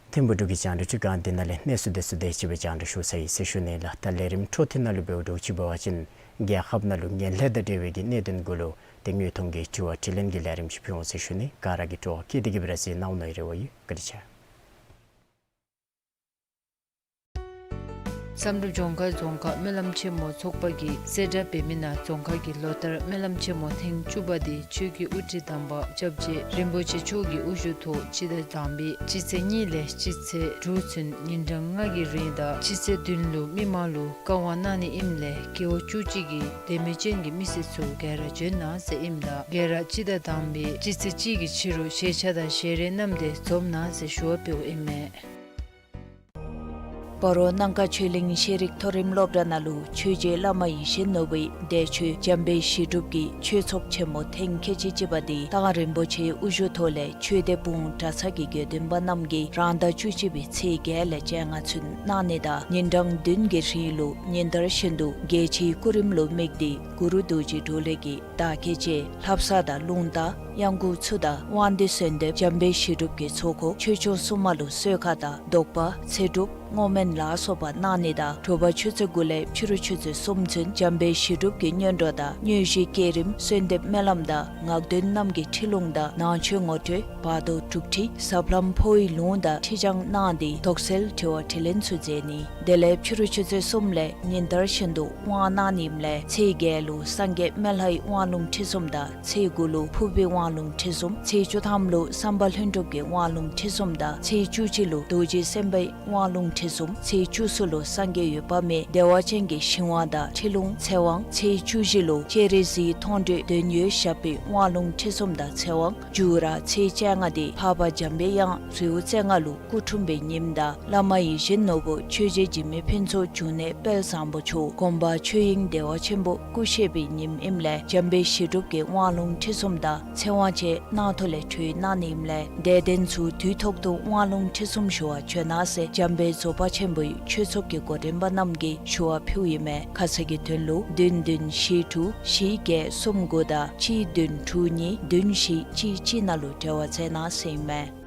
ཐིམ་ཕུག་འབྲུག་གི་རྒྱང་བསྒྲགས་ཁྲི་སྒང་འདི་ནང་ལས་གནས་ཚུལ་འདི་ཚུ་དེ་ཅིག་སྦེ་རྒྱང་བསྒྲགས་ཞུ་ཚར་ཡི་ཟེར་ཞུ་ནི་ལགས། ད་ལས་རིམ་འཕྲོ་མཐུད་ནང་ལུ་འབདཝ་འདྲཝ་ཅིག་འབད་བ་ཅིན་རྒྱལ་ཁབ་ནང་ལུ་ངན་ལྷད་དང་འབྲེལ་བའི་གི་གནད་དོན་གུ་ལུ་ཏེ་དངོས་མཐོང་གི་དྲི་བ་དྲིས་ལན་གྱི་ལས་རིམ་ཅིག་ཕུལ་འོང་ཟེར་ཞུ་ནི། ག་ར་གིས་སྤྲོ་བ་བསྐྱེད་དེ་གི་སྦེ་ར་གཟིགས་གནང་ནིའི་རེ་བ་ཡོད། བཀའ་དྲིན་ཆེ། བསམ་གྲུབ་ལྗོངས་མཁར་རྫོང་ཁག་སྨོན་ལམ་ཆེན་མོ་ཚོགས་པ་གིས་གསལ་བསྒྲགས་འབད་མི་ནང་རྫོང་ཁག་གི་ལོ་ལྟར་སྨོན་ལམ་ཆེན་མོ་ཐེངས་བཅུ་པ་འདི་ཆོས་ཀྱི་དབུ་ཁྲིད་དམ་པ་སྐྱབས་རྗེ་རིན་པོ་ཆེ་མཆོག་གི་དབུ་བཞུགས་ཐོག་སྤྱི་ཟླ་དང་པའི་སྤྱི་ཚེས་གཉིས་ལས་སྤྱི་ཚེས་དྲུག་ཚུན་ཉིན་གྲངས་ལྔ་གི་རིང་དང་སྤྱི་ཚེས་བདུན་ལུ་མི་མང་ལུ་བཀའ་དབང་གནང་ནི་ཨིནམ་ལས་རྒེད་འོག་བཅུ་གཅིག་གི་དད་མོས་ཅན་གྱི་མི་སེར་ཚུ་ག་ར་འབྱོན་གནང་ཟེར་ཨིནམ་ད་ག་ར་སྤྱི་ཟླ་དང་པའི་སྤྱི་ཚེས་གཅིག་གི་ཕྱི་རུ་ཤེས་བྱ་དང་ཞལ་རས་བསྣམས་ཏེ་འཛོམས་གནང་ཟེར་ཞུ་བ་འབདཝ་ཨིན་མས། སྤ་རོ་གནམ་ཁ་ཆོས་གླིང་ཤེས་རིག་མཐོ་རིམ་སློབ་གྲྭ་ནང་ལུ་ཆོས་རྗེ་བླ་མ་ཡིད་བཞིན་ནོར་བུའི་འདས་མཆོད་འཇམ་དཔལ་ཞི་སྒྲུབ་ཀྱི་ཆོས་ཚོགས་ཆེན་མོ་ཐེངས་ཁལ་གཅིག་གཅིག་པ་འདི་ཏང་རིན་པོ་ཆེའི་དབུ་བཞུགས་ཐོག་ལས་ཆོས་སྡེ་སྤུངས་གྲྭ་ཚང་གི་དགེ་འདུན་པ་རྣམས་ཀྱིས་རང་ཟླ་བཅུ་གཅིག་པའི་ཚེས་བརྒྱད་ལས་བཅོ་ལྔ་ཚུན་གནང་ནི་དང་ཉིན་གྲངས་བདུན་གྱི་རིང་ལུ་ཉིན་ལྟར་བཞིན་དུ་རྒྱལ་སྤྱིའི་སྐུ་རིམ་ལུ་དམིགས་ཏེ་གུ་རུ་རྡོ་རྗེ་གྲོ་ལོད་ཀྱི་བདག་བསྐྱེད་བཅས་ལྷ་བསངས་དང་རླུང་རྟ་ གཡང་འགུགས་ཚུ་དང་དབང་འདུས་གསོལ་འདེབས་འཇམ་དཔལ་ཞི་སྒྲུབ་ཀྱི་ཚོགས་འཁོར་ཆོས་སྐྱོང་སྲུང་མ་ལུ་གསོལ་ཁ་དང་བཟློག་པ་ཚེ་སྒྲུབ་བསྔོ་སྨོན་ལ་སོགས་པ་གནང་ནི་དང་དྲོ་པ་ཆུ་ཚོད་དགུ་ལས་ཕྱི་རུ་ཆུ་ཚོད་གསུམ་ཚུན་འཇམ་དཔལ་ཞི་སྒྲུབ་ཀྱི་སྔོན་འགྲོ་དང་དངོས་གཞི་བསྐྱེད་རིམ་གསོལ་འདེབས་སྨོན་ལམ་དང་ངག་འདོན་རྣམས་ཀྱི་ཁྲིད་ལུང་དང་ནང་ཆོས་ངོ་སྤྲོད་བར་དོ་དྲུག་ཁྲིད་ཟབ་ལམ་འཕོ་བའི་ལུང་དང་ཁྲིད་བྱང་གནང་སྟེ་དོགས་སེལ་དྲི་བ་དྲིས་ལན་ཚུ་མཛད་ནི། དེ་ལས་ཕྱི་རུ་ཆུ་ཚོད་གསུམ་ལས་ཉིན་ལྟར་བཞིན་དུ་དབང་གནང་ནི་ཨིནམ་ལས་ཚེས་བརྒྱད་ལུ་སངས་རྒྱས་སྨན་ལྷའི་དབང་ལུང་ཁྲིད་གསུམ་དང་ཚེས་དགུ་ལུ་ཕུར་པའི་དབང་ལུང་ཁྲིད་གསུམ། ཚེས་བཅུ་ཐམ་ལུ་སམ་བྷ་ལྷུན་གྲུབ་ཀྱི་དབང་ལུང་ཁྲིད་གསུམ་དང་ཚེས་བཅུ་གཅིག་ལུ་རྡོ་རྗེ་སེམས་དཔའི་དབང་ལུང་ཁྲིད་གསུམ། ཚེས་བཅུ་གསུམ་ལུ་སངས་རྒྱས་འོད་དཔག་མེད་བདེ་བ་ཅན་གྱི་ཞིང་དབང་དང་ཁྲིད་ལུང་ཚེ་དབང་། ཚེས་བཅུ་བཞི་ལུ་སྤྱན་རས་གཟིགས་མཐོང་གྲོལ་འདོད་ཡོན་ཞབས་པད་དབང་ལུང་ཁྲིད་གསུམ་དང་ཚེ་དབང་། མཇུག་ར་ཚེས་བཅོ་ལྔ་དེ་འཕགས་པ་འཇམ་པའི་དབྱངས་རི་བོ་རྩེ་ལྔ་ལུ་སྐུ་འཁྲུངས་པའི་ཉིནམ་དང་བླ་མ་ཡིད་བཞིན་ནོར་བུ་ཆོས་རྗེ་འཇིགས་མེད་ཕུན་ཚོགས་འབྱུང་གནས་དཔལ་བཟང་པོ་མཆོག་དགོངས་པ་ཆོས་དབྱིངས་བདེ་བ་ཆེན་པོ་སྐུ་གཤེགས་པའི་ཉིནམ་ཨིནམ་ལས་འཇམ་དཔལ་ཞི་སྒྲུབ་ཀྱི་དབང་ལུང་ཁྲིད་གསུམ་དང་ཚེ་དབང་བཅས་གནང་ཐོག་ལས་གྲོལ་གནང་ནི་ཨིནམ་ལས་དད་ལྡན་ཚུ་དུས་ཐོག་ཏུ་དབང་ལུང་ཁྲིད་གསུམ་ཞུ་བར་བྱོན་གནང་ཟེར་འཇམ་དཔལ་རྫོགས་པ་ཆེན་པོའི་ཆོས་ཚོགས་ཀྱི་འགོ་འདྲེན་པ་རྣམས་ཀྱིས་ཞུ་བ་ཕུལཝ་ཨིན་མས། ཁ་གསལ་གྱི་དོན་ལུ་བདུན་བདུན་བཞི་དྲུག་བཞི་བརྒྱད་གསུམ་དགུ་དང་གཅིག་བདུན་དྲུག་གཉིས་བདུན་བཞི་གཅིག་གཅིག་ནང་ལུ་འབྲེལ་བ་མཛད་གནང་ཟེར་ཨིན་མས།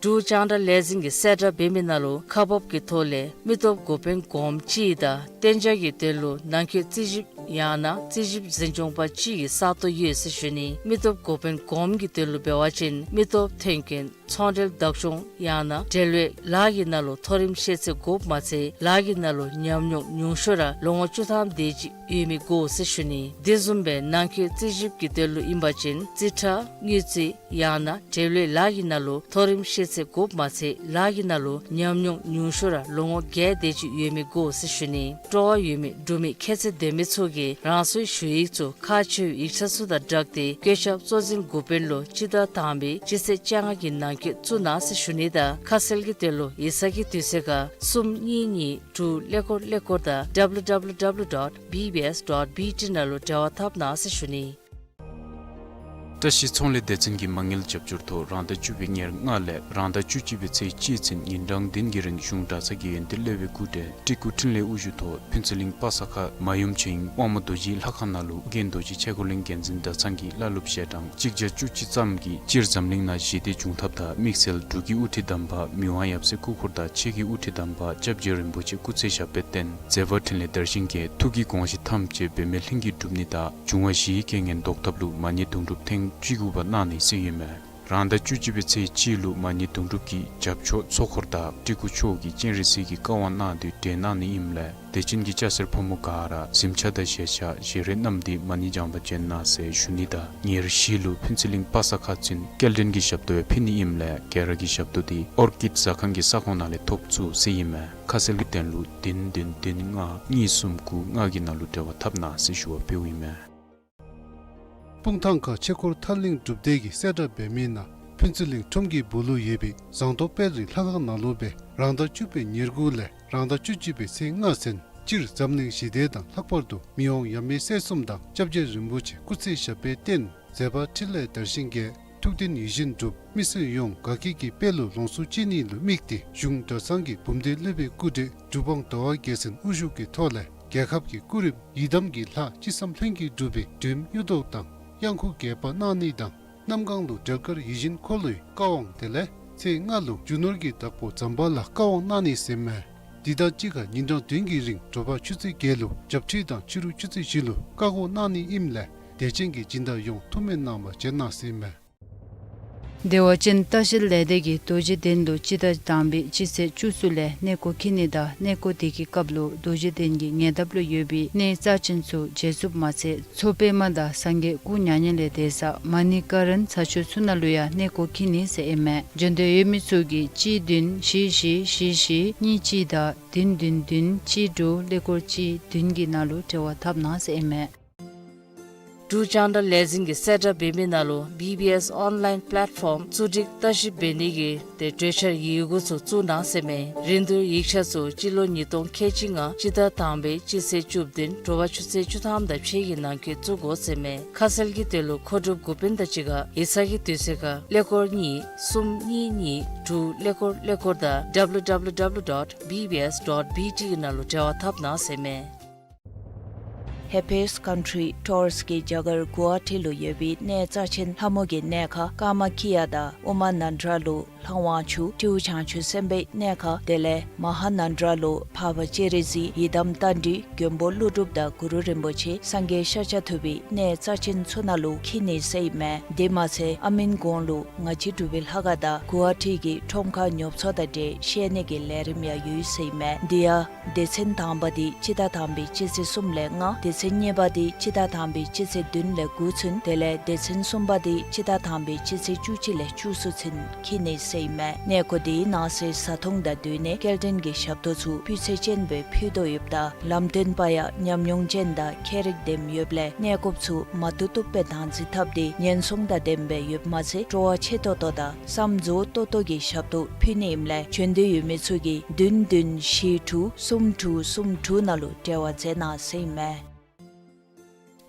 འབྲུག་རྒྱང་བསྒྲགས་ལས་འཛིན་གྱིས་གསལ་བསྒྲགས་འབད་མི་ནང་ལུ་ཁག་འབག་གི་ཐོག་ལས་མི་སྟོབས་འགོ་དཔོན་གོངམ་གཅིག་དང་གཏན་འཇགས་ཀྱི་དོན་ལུ་ནང་འཁོད་རྩིས་ཞིབ་ཡང་ན་རྩིས་ཞིབ་འཛིན་སྐྱོང་པ་གཅིག་གི་ས་སྟོང་ཡོད་ཟེར་ཞུ་ནི། མི་སྟོབས་འགོ་དཔོན་གོངམ་གྱི་དོན་ལུ་འབད་བ་ཅིན་མི་སྟོབས་ཐོན་སྐྱེད་ཚོང་འབྲེལ་བདག་སྐྱོང་ཡང་ན་འབྲེལ་ཡོད་ལཱ་གི་ནང་ལུ་མཐོ་རིམ་ཤེས་ཚད་དགོཔ་མ་ཚད་ལཱ་གི་ནང་ལུ་ཉམས་མྱོང་ཉུང་ཤོས་ར་ལོ་ངོ་བཅུ་ཐམ་དེ་ཅིག་ཡོད་མི་དགོ་ཟེར་ཞུ་ནི། དེ་བཟུམ་སྦེ་ནང་འཁོད་རྩིས་ཞིབ་ཀྱི་དོན་ལུ་ཨིན་པ་ཅིན་རྩིས་ཁྲ་དངུལ་རྩིས་ཡང་ན་འབྲེལ་ཡོད་ལཱ་གི་ནང་ལུ་མཐོ་རིམ་ཤེས་ཚད་དགོཔ་མ་ཚད་ལཱ་གི་ནང་ལུ་ཉམས་མྱོང་ཉུང་ཤོས་ར་ལོ་ངོ་བརྒྱད་དེ་ཅིག་ཡོད་མི་དགོ་ཟེར་ཞུ་ནི། སྤྲོ་བ་ཡོད་མི་འབྲུག་མི་ཁྱད་ཚད་ལྡན་མི་ཚུ་གིས་རང་སོའི་ཞུ་ཡིག་ཚུ་ཁག་ཆེ་བའི་ཡིག་ཆ་ཚུ་དང་སྦྲགས་ཏེ་བཀོད་ཁྱབ་གཙོ་འཛིན་འགོ་དཔོན་ལུ་སྤྱི་ཟླ་དང་པའི་སྤྱི་ཚེས་བཅོ་ལྔ་གི་ནང་འཁོད་བཙུགས་གནང་ཟེར་ཞུ་ནི་དང་ཁ་གསལ་གྱི་དོན་ལུ་ཡིག་ཚང་གི་དུས་ཚོད་ཁར་གསུམ་གཉིས་གཉིས་དྲུག་ཀླད་ཀོར་ཀླད་ཀོར་དང་www dot bbs dot bt ནང་ལུ་འབྲེལ་བ་འཐབ་གནང་ཟེར་ཞུ་ནི། བཀྲ་ཤིས་ཚོང་ལས་སྡེ་ཚན་གྱིས་མ་དངུལ་རྒྱབ་སྐྱོར་ཐོག་རང་ཟླ་བཅུ་པའི་ཉེར་ལྔ་ལས་རང་ཟླ་བཅུ་གཅིག་པའི་ཚེས་གཅིག་ཚུན་ཉིན་གྲངས་བདུན་གྱི་རིང་གཞུང་གྲྭ་ཚང་གི་ཡོན་ཏན་སློབ་དཔོན་སྐུ་བགྲེས་སྤྲུལ་སྐུ་འཕྲིན་ལས་དབུ་བཞུགས་ཐོག་ཕུན་ཚོགས་གླིང་པ་སངས་ཁ་མ་ཡུམ་ཆོས་དབྱིངས་དབང་མོ་རྡོ་རྗེའི་ལྷ་ཁང་ནང་ལུ་ཨོ་རྒྱན་རྡོ་རྗེ་ཆས་འཁོར་གླིང་འགན་འཛིན་གྲྭ་ཚང་གི་བླ་སློབ་ཞལ་གྲངས་གཅིག་བརྒྱ་བཅུ་གཅིག་ཙམ་གྱིས་སྤྱིར་འཛམ་གླིང་ནང་ཞི་བདེ་འབྱུང་ཐབས་དང་དམིགས་བསལ་འབྲུག་གི་དབུ་ཁྲིད་དམ་པ་མི་དབང་ཡབ་སྲས་སྐུ་འཁོར་དང་ཆོས་ཀྱི་དབུ་ཁྲིད་དམ་པ་སྐྱབས་རྗེ་རིན་པོ་ཆེ་སྐུ་ཚེ་ཞབས་པད་བརྟན། མཛད་པ་འཕྲིན་ལས་དར་ཞིང་རྒྱས་ཐུགས་ཀྱི་དགོངས་གཞི་ཐམས་ཅད་འབད་མེད་ལྷུན་གྱིས་འགྲུབ་ནི་དང་འབྱུང་བ་བཞིའི་རྐྱེན་ངན་བཟློག་ཐབས་ལུ་མ་ཎི་དུང་སྒྲུབ་ཐེངས་བཅུ་དགུ་པ་གནང་ནི་ཟེར་ཨིན་མས། རང་ཟླ་བཅུ་གཅིག་པའི་ཚེས་གཅིག་ལུ་མ་ཎི་དུང་སྒྲུབ་ཀྱི་རྒྱབ་ཆོག་ཚོགས་འཁོར་དང་སྤྲུལ་སྐུ་མཆོག་གིས་སྤྱན་རས་གཟིགས་ཀྱི་བཀའ་དབང་གནང་སྟེ་གྲོལ་གནང་ནི་ཨིནམ་ལས་དད་ཅན་གྱི་སྐྱ་སེར་ཕོ་མོ་ག་ར་གཟིམ་ཆས་དང་བཞེས་ཆས་བཞེས་རས་བསྣམས་ཏེ་མ་ཎི་བགྱང་པར་བྱོན་གནང་ཟེར་ཞུ་ནི་དང་ཉེར་བཞི་ལུ་ཕུན་ཚོགས་གླིང་པ་སངས་ཁ་ཚུན་སྐྱེལ་འདྲེན་གྱི་ཞབས་ཏོག་ཡང་ཕུལ་ནི་ཨིནམ་ལས་ག་ར་གི་ཞབས་ཏོག་དེ་ཨོར་ཀིཌ་ཟ་ཁང་གི་ས་ཁོངས་ནང་ལས་ཐོབ་ཚུགས་ཟེར་ཨིན་མས། ཁ་གསལ་གྱི་དོན་ལུ་བདུན་བདུན་བདུན་ལྔ་གཉིས་གསུམ་དགུ་ལྔ་གི་ནང་ལུ་འབྲེལ་བ་འཐབ་གནང་ཟེར་ཞུ་བ་ཕུལཝ་ཨིན་མས། སྤུངས་ཐང་ཁ་ཆོས་འཁོར་ཐར་གླིང་སྒྲུབ་སྡེ་གིས་གསལ་བསྒྲགས་འབད་མི་ནང་ཕུན་ཚོགས་གླིང་ཁྲོམ་གྱི་སྦུག་ལུ་ཡོད་པའི་ཟངས་མདོག་དཔལ་རི་ལྷ་ཁང་ནང་ལུ་སྦེ་རང་ཟླ་བཅུ་པའི་ཉེར་དགུ་ལས་རང་ཟླ་བཅུ་གཅིག་པའི་ཚེས་ལྔ་ཚུན་སྤྱིར་འཛམ་གླིང་ཞི་བདེ་དང་ལྷག་པར་དུ་མི་དབང་ཡབ་མེས་སྲས་གསུམ་དང་སྐྱབས་རྗེ་རིན་པོ་ཆེ་སྐུ་ཚེ་ཞབས་པད་བརྟན་མཛད་པ་འཕྲིན་ལས་དར་ཞིང་རྒྱས་ཐུགས་འདུན་ཡིད་བཞིན་འགྲུབ་མི་སེར་ཡོངས་དགའ་སྐྱིད་ཀྱི་དཔལ་ལུ་ལོངས་སུ་སྤྱད་ནི་ལུ་དམིགས་ཏེ་གཞུང་གྲྭ་ཚང་གི་འབུམ་སྡེ་སློབ་དཔོན་སྐུ་བགྲེས་འབྲུག་པང་ཟླ་བ་རྒྱལ་མཚན་དབུ་བཞུགས་ཀྱི་ཐོག་ལས་རྒྱལ་ཁབ་ཀྱི་སྐུ་རིམ་ཡི་དམ་གྱི་ལྷ་ཅི་བསམ་ལྷུན་གྱིས་འགྲུབ་པའི་སྒྲོལམ་གཡུ་ཐོག་དང་གཡང་འགུགས་རྒྱས་པ་གནང་ནི་དང་གནམ་གང་ལུ་འབྲེལ་དཀར་ཡིད་བཞིན་འཁོར་ལོའི་བཀའ་དབང་དེ་ལས་ཚེས་ལྔ་ལུ་རྒྱུ་ནོར་གྱི་བདག་པོ་ཛམ་བྷ་ལ་བཀའ་དབང་གནང་ནི་ཟེར་མས། འདི་དང་གཅིག་ཁར་ཉིན་གྲངས་བདུན་གྱི་རིང་དྲོ་པ་ཆུ་ཚོད་བརྒྱད་ལུ་བརྒྱ་ཁྲི་དང་ཕྱི་རུ་ཆུ་ཚོད་བཞི་ལུ་བཀའ་བསྒོ་གནང་ནི་ཨིནམ་ལས་དད་ཅན་གྱི་སྦྱིན་བདག་ཡོངས་ཐུགས་སྨོན་གནང་བར་བྱོན་གནང་ཟེར་མས། བདེ་བ་ཅན་ལྟ་བཤལ་ལས་སྡེ་གིས་རྡོ་རྗེ་གདན་དུ་སྤྱི་ཟླ་དང་པའི་སྤྱི་ཚེས་བཅུ་གསུམ་ལས་གནས་སྐོར་འཁྱིད་ནི་དང་གནས་སྐོར་དེ་གི་སྐབས་ལུ་རྡོ་རྗེ་གདན་གྱི་ཉེ་འདབས་ལུ་ཡོད་པའི་གནས་རྩ་ཆེན་ཚུ་མཇལ་ཚུགསཔ་མ་ཚད་མཚོ་པདྨ་དང་སངས་རྒྱས་སྐུ་མྱ་ངན་ལས་འདས་ས་མ་ཎི་ཀ་རན་ཚ་ཆུ་ཚུ་ནང་ལུ་ཡང་གནས་སྐོར་འཁྱིད་ནི་ཟེར་ཨིན་མས། འབྱོན་འདོད་ཡོད་མི་ཚུ་གིས་གཅིག་བདུན་བཞི་བཞི་བཞི་བཞི་གཉིས་གཅིག་དང་བདུན་བདུན་བདུན་གཅིག་དྲུག་ཀླད་ཀོར་གཅིག་བདུན་གྱི་ནང་ལུ་འབྲེལ་བ་འཐབ་གནང་ཟེར་ཨིན་མས། འབྲུག་རྒྱང་བསྒྲགས་ལས་འཛིན་གྱིས་གསལ་བསྒྲགས་འབད་མི་ནང་ལུ་བི་བི་ཨེསི་ཨོན་ལཱའིན་པ་ལེཊ་ཕོམ་བཙུགས་སྒྲིག་ལྟ་ཞིབ་འབད་ནི་གི་ཏེ་གྲོས་འཆར་ཡི་གུ་ཚུ་བཙུགས་གནང་ཟེར་མས། རིན་བསྡུར་ཡིག་ཆ་ཚུ་སྤྱི་ལོ་ཉིས་སྟོང་ཁལ་གཅིག་ལྔ་སྤྱི་ཟླ་དང་པའི་སྤྱི་ཚེས་བཅུ་བདུན་དྲོ་པ་ཆུ་ཚོད་བཅུ་ཐམ་དང་ཕྱེད་ཀྱི་ནང་འཁོད་བཙུགས་དགོ་ཟེར་མས། ཁ་གསལ་གྱི་དོན་ལུ་མཁོ་སྒྲུབ་འགོ་དཔོན་དང་གཅིག་ཁར་ཡིག་ཚང་གི་དུས་ཚོད་ཁར་ཀླད་ཀོར་གཉིས་གསུམ་གཉིས་གཉིས་དྲུག་ཀླད་ཀོར་ཀླད་ཀོར་དང་www dot bbs dot bt གི་ནང་ལུ་འབྲེལ་བ་འཐབ་གནང་ཟེར་མས། Happiest Country Tours གིས་རྒྱ་གར་གུ་ཝ་ཊི་ལུ་ཡོད་པའི་གནས་རྩ་ཆེན་ལྷ་མོ་གི་གནས་ཁང་ཀ་མ་ཁི་ཡ་དང་ཨུ་མ་ནན་དྲ་ལུ་ལྷ་དབང་ཕྱུག་སྤྲེའུ་བྱང་ཆུབ་སེམས་དཔའི་གནས་ཁང་དེ་ལས་མ་ཧཱ་ནན་དྲ་ལུ་འཕགས་པ་སྤྱན་རས་གཟིགས་ཡི་དམ་རྟ་མགྲིན་མགོན་པོ་ཀླུ་སྒྲུབ་དང་གུ་རུ་རིན་པོ་ཆེ་སངས་རྒྱས་ཤཱཀྱ་ཐུབ་པའི་གནས་རྩ་ཆེན་ཚུ་ནང་ལུ་འཁྱིད་ནི་ཟེར་ཨིན་མས། དེ་མ་ཚད་ཨ་མིན་གོང་ལུ་ང་བཅས་འབྲུག་པའི་ལྷ་ཁང་དང་གུ་ཝ་ཊི་གི་ཁྲོམ་ཁར་ཉོ་ཚོང་དང་འབྲེལ་བཤད་ནི་གི་ལས་རིམ་ཡང་ཡོད་ཟེར་ཨིན་མས། དེ་ཡང་སྡེ་ཚན་དང་པ་འདི་སྤྱི་ཟླ་དང་པའི་སྤྱི་ཚེས་གསུམ་ལས་ལྔ། སྡེ་ཚན་གཉིས་པ་འདི་སྤྱི་ཟླ་དང་པའི་སྤྱི་ཚེས་བདུན་ལས་དགུ་ཚུན། དེ་ལས་སྡེ་ཚན་གསུམ་པ་འདི་སྤྱི་ཟླ་དང་པའི་སྤྱི་ཚེས་བཅུ་གཅིག་ལས་བཅུ་གསུམ་ཚུན་འཁྱིད་ནི་ཟེར་ཨིན་མས། གནས་སྐོར་འདི་ནང་གསེས་བཟའ་འཐུང་དང་སྡོད་གནས་སྐྱེལ་འདྲེན་གྱི་ཞབས་ཏོག་ཚུ་སྤུས་ཚད་ཅན་སྦེ་ཕུལ་དོ་ཡོདཔ་ད་ལམ་སྟོན་པ་ཡང་ཉམས་མྱོང་ཅན་དང་ཁྱད་རིག་ལྡན་ཡོདཔ་ལས་གནས་སྐོརཔ་ཚུ་མ་བཏུབ་བཏུབ་སྦེ་བདག་འཛིན་འཐབ་སྟེ་ཉེན་སྲུང་དང་ལྡནམ་སྦེ་ཡོདཔ་མ་ཚད་སྤྲོ་བ་ཆེ་ཏོག་ཏོ་དང་བསམ་རྫོགས་ཏོག་ཏོ་གི་ཞབས་ཏོག་ཕུལ་ནི་ཨིནམ་ལས་བྱོན་འདོད་ཡོད་མི་ཚུ་གིས་བདུན་བདུན་བཞི་དྲུག་གསུམ་དྲུག་གསུམ་དྲུག་ནང་ལུ་འབྲེལ་བ་མཛད་གནང་ཟེར་ཨིན་མས།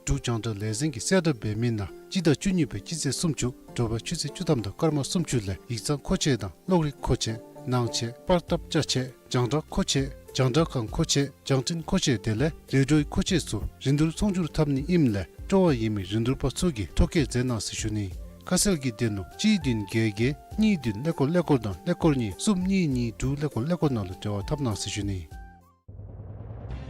འབྲུག་རྒྱང་བསྒྲགས་ལས་འཛིན་གྱིས་གསལ་བསྒྲགས་འབད་མི་ནང་སྤྱི་ཟླ་བཅུ་གཉིས་པའི་སྤྱི་ཚེས་སུམ་ཅུ་དྲོ་པ་ཆུ་ཚོད་བཅུ་ཐམ་དང་སྐར་མ་སུམ་ཅུ་ལས་ཡིག་ཚང་མཁོ་ཆས་དང་གློག་རིག་མཁོ་ཆས་ནང་ཆས་པར་བཏབ་ཅ་ཆས་རྒྱང་བསྒྲགས་མཁོ་ཆས་རྒྱང་བསྒྲགས་ཁང་མཁོ་ཆས་རྒྱང་འཕྲིན་མཁོ་ཆས་དེ་ལས་རེ་ཌིའོའི་མཁོ་ཆས་ཚུ་རིན་བསྡུར་ཚོང་སྒྱུར་འཐབ་ནི་ཨིནམ་ལས་སྤྲོ་བ་ཡོད་མི་རིན་བསྡུར་པ་ཚུ་གིས་ཐོ་བཀོད་མཛད་གནང་ཟེར་ཞུ་ནི། ཁ་གསལ་གྱི་དོན་ལུ་གཅིག་བདུན་བརྒྱད་བརྒྱད་གཉིས་བདུན་ཀླད་ཀོར་ཀླད་ཀོར་དང་ཀླད་ཀོར་གཉིས་གསུམ་གཉིས་གཉིས་དྲུག་ཀླད་ཀོར་ཀླད་ཀོར་ནང་ལུ་འབྲེལ་བ་འཐབ་གནང་ཟེར་ཞུ་ནི།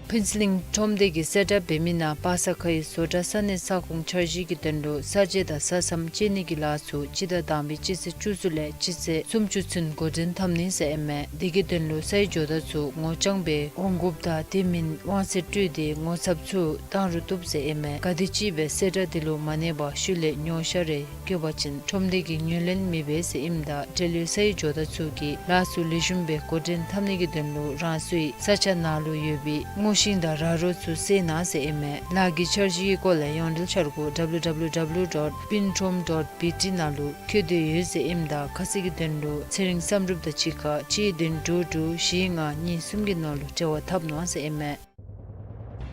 ཕུན་ཚོགས་གླིང་ཁྲོམ་སྡེ་གིས་གསལ་བསྒྲགས་འབད་མི་ནང་པ་སངས་ཁའི་བཟོ་གྲྭ་ས་གནས་ས་ཁོངས་འཆར་གཞི་གི་དོན་ལུ་ས་དཔྱད་དང་ས་མཚམས་དཔྱད་ནི་གི་ལཱ་ཚུ་སྤྱི་ཟླ་དང་པའི་སྤྱི་ཚེས་བཅུ་གསུམ་ལས་སྤྱི་ཚེས་སུམ་ཅུ་ཚུན་འགོ་འདྲེན་འཐབ་ནི་ཟེར་ཨིན་མས། དེ་གི་དོན་ལུ་སའི་ཇོ་བདག་ཚུ་ངོ་རྐྱང་སྦེ་འོང་དགོཔ་དང་དེ་མིན་དབང་ཚད་སྤྲོད་དེ་ངོ་ཚབ་ཚུ་བཏང་རུང་བཏུབ་ཟེར་ཨིན་མས། ག་དེམ་ཅིག་སྦེ་གསལ་བསྒྲགས་འདི་ལུ་མ་གནས་པར་ཤུལ་ལས་ཉོ་བཤའ་རེ་དགོ་པ་ཅིན་ཁྲོམ་སྡེ་གིས་ངོས་ལེན་མི་འབད་ཟེར་ཨིནམ་ད་འབྲེལ་ཡོད་སའི་ཇོ་བདག་ཚུ་གིས་ལཱ་ཚུ་ལེགས་ཤོམ་སྦེ་འགོ་འདྲེན་འཐབ་ནི་གི་དོན་ལུ་རང་སོའི་ས་ཆ་ནང་ལུ་ཡོད་པའི་སྔོ་ཤིང་དང་ར་རོ་ཚུ་བསལ་གནང་ཟེར་ཨིན་མས། ལཱ་གི་འཆར་གཞི་གི་སྐོར་ལས་ཡོངས་འབྲེལ་འཆར་སྒོ་W W W dot pintrom dot B T ནང་ལུ་བཀོད་དེ་ཡོད་ཟེར་ཨིནམ་ད་ཁ་གསལ་གྱི་དོན་ལུ་ཚེ་རིང་བསམ་གྲུབ་དང་གཅིག་ཁར་གཅིག་བདུན་དྲུག་དྲུག་བཞི་ལྔ་གཉིས་གསུམ་གྱི་ནང་ལུ་འབྲེལ་བ་འཐབ་གནང་ཟེར་ཨིན་མས།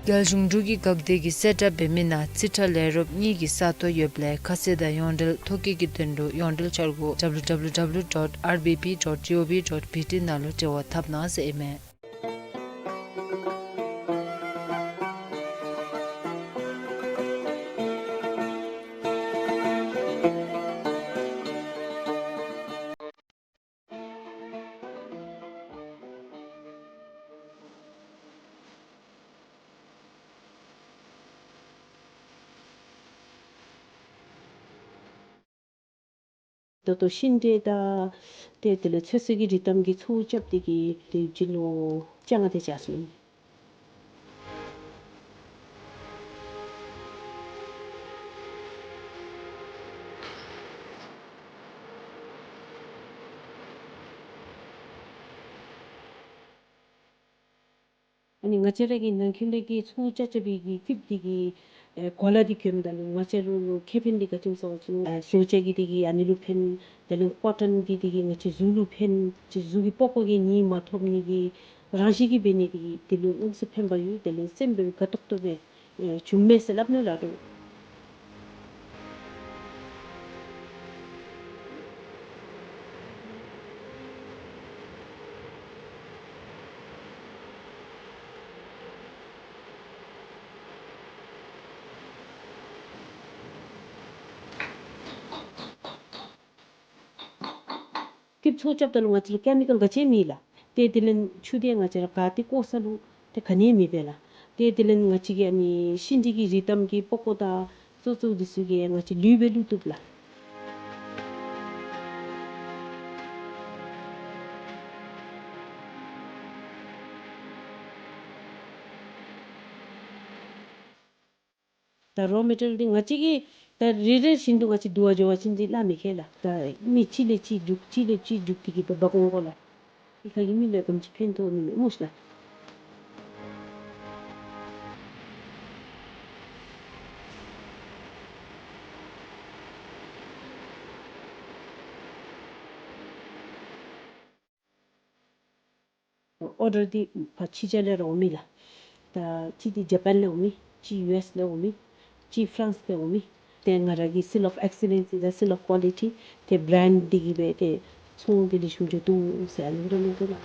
རྒྱལ་གཞུང་འབྲུག་གི་འགག་སྡེ་གིས་གསལ་བསྒྲགས་འབད་མི་ནང་རྩིས་ཁྲ་ལས་རོགསཔ་གཉིས་ཀྱི་ས་སྟོང་ཡོདཔ་ལས་ཁ་གསལ་དང་ཡོངས་འབྲེལ་ཐོ་བཀོད་ཀྱི་དོན་ལུ་ཡོངས་འབྲེལ་འཆར་སྒོ་W W W dot R B P dot G O V dot B T ནང་ལུ་འབྲེལ་བ་འཐབ་གནང་ཟེར་ཨིན་མས། ད་ལྟོ་ཤིང་འབྲས་དང་ཏེ་དེ་ལས་ཚོད་བསྲེ་གི་རིགས་ཐམ་གྱི་ཚོགས་རྐྱབ་སྟེ་གི་ཏེ་སྤྱི་ལོ་བཅོ་ལྔ་དེ་ཅིག་སོང་། ཨ་ནི་ང་བཅས་ར་གི་ནང་འཁོད་ལས་ཀྱི་ཚོགས་རྐྱབ་རྐྱབ་པའི་གི་ཀིབ་འདི་གི་ཨེ་གོ་ལ་འདི་གྱོནམ་ད་ལུ་ང་བཅས་ར་ལུ་ཁེ་ཕན་འདི་ག་ཅི་སྨོ་ཟེར་བ་ཅིན་ཨེ་བཟོ་བཅོས་ཀྱི་འདི་གིས་ཨ་ནི་ལུ་ཕན། དེ་ལས་ཀོ་ཊོན་འདི་འདི་གིས་ང་བཅས་གཟུགས་ལུ་ཕན། ཅིག་གཟུགས་ཀྱི་པགས་ཀོ་གི་ནད་མ་ཐོབ་ནི་གི་རང་བཞིན་གྱིས་འབད་ནི་འདི་གིས་འདི་ལུ་དངོས་སུ་ཕན་པ་ཡོད། དེ་ལས་སེམས་འབད་དགའ་ཏོག་ཏོ་སྦེ་ཨེ་བྱུངམ་མས་ཟེར་སླབ་ནི་ལགས་འདྲ། ཀིབ་ཚོགས་རྐྱབ་ད་ལུ་ང་བཅས་ར་ཀེ་མི་ཀཱལ་ག་ཅི་མེད་ལགས། ཏེ་དེ་ལས་ཆུ་དེ་ང་བཅས་ར་ག་ཏེ་བཀོ་ས་ལུ་ཏེ་ག་ནི་མེད་པས་ལགས། ཏེ་དེ་ལས་ང་བཅས་ཀྱི་ཨ་ནི་ཤིང་འབྲས་ཀྱི་རིགས་ཐམ་གྱི་པགས་ཀོ་དང་ཙོག་ཙོག་འདི་ཚུ་གིས་ང་བཅས་ལུད་སྦེ་བླུག་བཏུབ་ལགས། ད་རོ་མེ་ཊི་རི་ཡལ་འདི་ང་བཅས་ཀྱིས་ད་རེ་རེ་བཞིན་དུ་ང་བཅས་བསྡུ་བར་འགྱོ་བ་ཅིན་འདི་སླ་མི་ཁེལ་ལགས། ད་མི་གཅིག་ལས་གཅིག་རྒྱུག་གཅིག་ལས་གཅིག་རྒྱུག་སྟེ་གི་འབག་འོང་དགོ་ལགས། ཨི་ཁ་གི་མི་ལུ་ག་ཅི་ཕན་ཐོགས་ནི་མེད་སྨོ་ཤིག་ལགས། ཨོར་ཌར་འདི་ཕར་ཕྱི་རྒྱལ་ལས་ར་འོང་མི་ལགས། ད་གཅིག་འདི་ཇ་པཱན་ལས་འོང་མི། གཅིག་ཡུ་ཨེསི་ལས་འོང་མི། གཅིག་ཧྥ་རན་སི་ལས་འོང་མི། ཏེ་ང་ར་གི་seal of excellence དང་seal of quality ཏེ་བྲེནཌ་འདི་གིས་སྦེ་ཏེ་ཚོང་འདི་ལེགས་ཤོམ་འགྱོ་དོ་ཟེར་ཨ་ནི་འདྲ་མིན་འདུག་ལགས།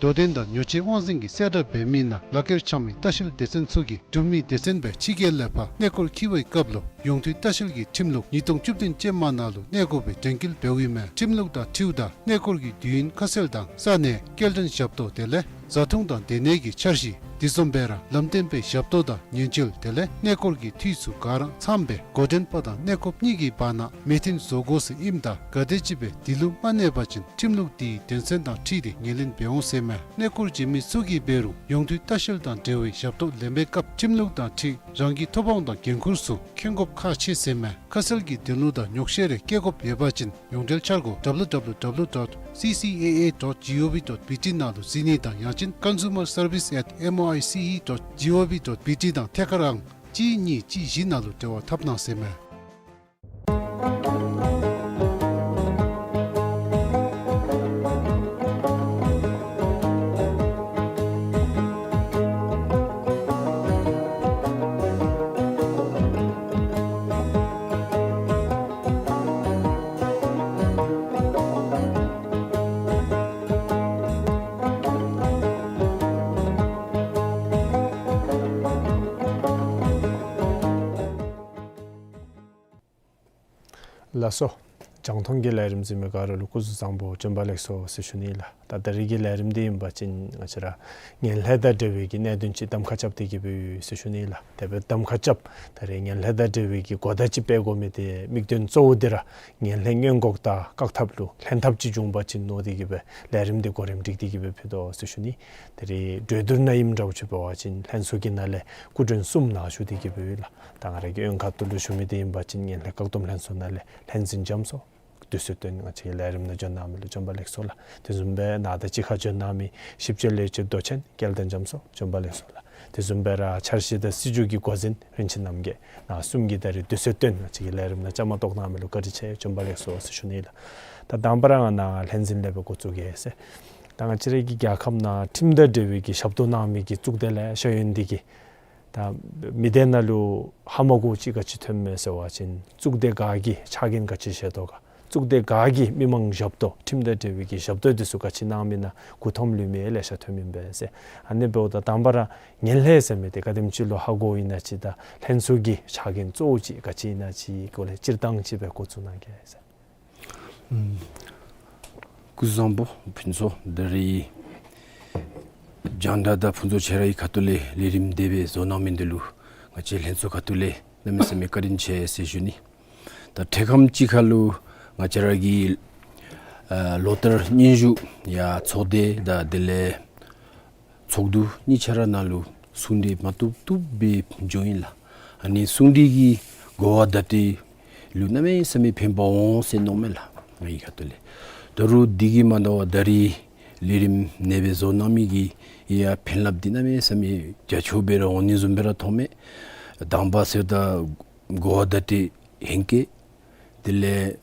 དོ་དམ་དང་ཉོ་སྤྱོད་དབང་འཛིན་གྱི་གསལ་བསྒྲགས་འབད་མི་ནང་ལག་ཁྱེར་འཆང་མི་ལྟ་བཤལ་སྡེ་ཚན་ཚུ་གིས་འབྲུག་མི་སྡེ་ཚན་སྦེ་ཕྱི་རྒྱལ་ལས་ཕར་གནས་སྐོར་འཁྱིད་པའི་སྐབས་ལུ་ཡོངས་འདུས་ལྟ་བཤལ་གྱི་ཁྲིམས་ལུགས་ཉིས་སྟོང་བཅུ་བདུན་ཅན་མ་ནང་ལུ་གནས་དགོ་པའི་དྲན་སྐུལ་འབདཝ་ཨིན་མས། ཁྲིམས་ལུགས་དང་འཁྲིལཝ་ད་གནས་སྐོར་གྱི་དུས་ཡུན་ཁ་གསལ་དང་ས་གནས་སྐྱེལ་འདྲེན་ཞབས་ཏོག་དེ་ལས་བཟའ་འཐུང་དང་སྡོད་གནས་ཀྱི་འཆར་གཞི། དེ་བཟུམ་སྦེ་ར་ལམ་སྟོན་པའི་ཞབས་ཏོག་དང་ཉེན་བཅོལ་དེ་ལས་གནས་སྐོར་གྱི་འཐུས་ཚུ་ག་ར་ཚངམ་སྦེ་འགོ་འདྲེན་པ་དང་གནས་སྐོརཔ་གཉིས་ཀྱི་བར་ན་མོས་མཐུན་བཟོ་དགོ་ཟེར་ཨིནམ་ད་ག་དེམ་ཅིག་སྦེ་དེ་ལུ་མ་གནས་པ་ཅིན་ཁྲིམས་ལུགས་དེའི་དོན་ཚན་དང་འཁྲིལ་ཏེ་ངོས་ལེན་འབད་འོང་ཟེར་མས། གནས་སྐོར་བྱོན་མི་ཚུ་གིས་འབད་རུང་ཡོངས་འདུས་ལྟ་བཤལ་དང་འབྲེལ་བའི་ཞབས་ཏོག་ལེན་པའི་སྐབས་ཁྲིམས་ལུགས་དང་འཁྲིལ་རང་གི་ཐོབ་དབང་དང་འགན་ཁུར་ཚུ་མཁྱེན་དགོཔ་ཁག་ཆེ་ཟེར་མས། ཁ་གསལ་གྱི་དོན་ལུ་དང་ཉོགས་བཤད་རེ་བཀལ་དགོཔ་ཡོད་པ་ཅིན་ཡོངས་འབྲེལ་འཆར་སྒོ་W W W dot C C A A dot gov dot B T ནང་ལུ་གཟིགས་ནི་དང་ཡང་ཅིན་consumer service at M O I C E dot gov dot B T དང་ཐད་ཀར་ཨང་གཅིག་གཉིས་གཅིག་བཞི་ནང་ལུ་འབྲེལ་བ་འཐབ་གནང་ཟེར་མས། ལགས་སོ། རྒྱང་མཐོང་གི་ལས་རིམ་གཟིགས་མི་ག་ར་ལུ་སྐུ་གཟུགས་བཟང་པོ་བྱོན་པ་ལེགས་སོ་ཟེར་ཞུ་ནི་ལགས། ད་ད་རིས་ཀྱི་ལས་རིམ་འདི་ཨིན་པ་ཅིན་ང་བཅས་ར་ངན་ལྷད་དང་འབྲེལ་བའི་གི་གནད་དོན་ཅིག་གདམ་ཁ་རྐྱབ་སྟེ་གི་སྦེ་ཡོད་ཟེར་ཞུ་ནི་ལགས། དེ་སྦེ་གདམ་ཁ་རྐྱབ་ད་རིས་ངན་ལྷད་དང་འབྲེལ་བའི་གི་གོ་བརྡ་ཅིག་སྤེལ་དགོ་མི་འདི་དམིགས་དོན་གཙོ་བོ་འདི་ར་ངན་ལྷད་སྔོན་འགོག་དང་བཀག་ཐབས་ལུ་ལྷན་ཐབས་ཅིག་འབྱུང་པ་ཅིན་མནོ་སྟེ་གི་སྦེ་ལས་རིམ་འདི་གོ་རིམ་སྒྲིག་སྟེ་གི་སྦེ་ཕུལ་དོ་ཟེར་ཞུ་ནི། ད་རིས་གྲོས་བསྡུར་ནང་ཨིནམ་འདྲཝ་ཅིག་འབད་བ་ཅིན་ལྷན་ཚོགས་ཀྱི་ནང་ལས་སྐུ་མགྲོན་གསུམ་ནང་ཞུ་སྟེ་གི་སྦེ་ཡོད་ལགས། ད་ང་ར་གི་འོག་ཁ་ཐུག་ལུ་ཞུ་མི་འདི་ཨིན་པ་ཅིན་ངན་ལྷད་བཀག་སྡོམ་ལྷན་ཚོགས་ནང་ལས་ལྷན་འཛིན་རྒྱ་མཚོ་དུས་ཚོད་བཏོན་ང་བཅས་ཀྱི་ལས་རིམ་ནང་བྱོན་གནང་མི་ལུ་བྱོན་པ་ལེགས་སོ་ལགས། དེ་བཟུམ་སྦེ་ནཱ་ད་ཅི་ཁར་བྱོན་གནང་མི་ཞིབ་དཔྱོད་ལས་བྱེད་མདོ་ཆེན་སྐལ་ལྡན་རྒྱ་མཚོ་བྱོན་པ་ལེགས་སོ་ལགས། དེ་བཟུམ་སྦེ་ར་འཆར་གཞི་དང་སྲིད་བྱུས་ཀྱི་འགོ་འཛིན་རིན་ཆེན་རྣམ་རྒྱལ་ནཱ་གསུམ་གྱིས་ད་རིས་དུས་ཚོད་བཏོན་ང་བཅས་ཀྱི་ལས་རིམ་ནང་བཅའ་མར་གཏོགས་གནང་མི་ལུ་བཀའ་དྲིན་ཆེ། བྱོན་པ་ལེགས་སོ་ཟེར་ཞུ་ནི་ལགས། ད་དང་པ་ར་ང་ནཱ་ལྷན་འཛིན་ལས་སྦེ་འགོ་བཙུགས་གེ་ཟེར། ད་ང་བཅས་ར་གི་རྒྱལ་ཁབ་ནང་ཁྲིམས་དང་འབྲེལ་བའི་གི་ཞབས་ཏོག་གནང་མི་གི་གཙུག་སྡེ་ལེ་ཤ་ཡོད་ནི་འདི་གིས་ད་མི་སྡེ་ནང་ལུ་ཧ་མ་གོཝ་ཅིག་ག་ཅི་ཐོནམ་མས་ཟེར་བ་ཅིན་གཙུག་སྡེ་ག་གིས་ཕྱག་འགན་ག་ཅི་བཞེས་དོ་ག། གཙུག་སྡེ་ག་གིས་མི་མང་ཞབས་ཏོག་ཁྲིམས་དང་འབྲེལ་བའི་གི་ཞབས་ཏོག་འདི་ཚུ་ག་ཅི་གནང་མི་ཨིན་ན་མགུ་འཐོམ་ལུས་མི་ལེ་ཤ་ཐོནམ་ཨིན་པས་ཟེར། ཨ་ནི་འབདཝ་ད་དང་པ་ར་ངན་ལྷད་ཟེར་མི་འདི་ག་དེམ་ཅིག་ལུ་ཧ་གོཝ་ཨིན་ན་ཅིག་དང་ལྷན་ཚོགས་ཀྱི་ཕྱག་འགན་གཙོ་བོ་ཅིག་ག་ཅི་ཨིན་ན་ཅིག་སྐོར་ལས་སྤྱིར་བཏང་ཅིག་སྦེ་འགོ་བཙུགས་གནང་གེ་ཟེར། ཨུམ། སྐུ་གཟུགས་བཟང་པོ་ཕུན་ཚོགས། ད་རིས་རྒྱང་བསྒྲགས་དང་ཕུན་ཚོགས་ཁྱེད་ར་གི་ཁ་ཐུག་ལས་ལས་རིམ་དེ་སྦེ་བཟོ་གནང་མི་འདི་ལུ་ང་བཅས་ལྷན་ཚོགས་ཁ་ཐུག་ལས་གནམ་མེད་ས་མེད་བཀའ་དྲིན་ཆེ་ཟེར་ཞུ་ནི། ད་འཕྲལ་ཁམས་ཅིག་ཁར་ལུ་ང་བཅས་ར་གི་ཨ་ལོ་བསྟར་སྙན་ཞུ་ཡང་ཚོགས་སྡེ་དང་དེ་ལས་ཚོགས་འདུ་གཉིས་ཆ་ར་ནང་ལུ་གསུང་གྲོས་མ་བཏུབ་བཏུབ་སྦེ་འབྱུང་ཡི་ལགས། ཨ་ནི་གསུང་གྲོས་ཀྱི་གོ་བ་བརྡ་སྤྲོད་ལུ་གནམ་མེད་ས་མེད་ཕན་པ་འོང་ཟེར་མནོཝ་མས་ལགས་ངེའི་ཁ་ཐུག་ལས། ད་རུང་དེ་གིས་མ་དོ་བར་ད་རིས་ལས་རིམ་ཨ་ནེ་སྦེ་བཟོ་གནང་མི་གི་ཡང་ཕན་རླབས་འདི་གནམ་མེད་ས་མེད་རྒྱ་ཆེཝ་སྦེ་ར་འོང་ནི་བཟུམ་སྦེ་ར་མཐོངམ་མས། དང་པ་ཟེརཝ་ད་གོ་བ་བརྡ་སྤྲོད་ཧེང་སྐལ། དེ་ལས་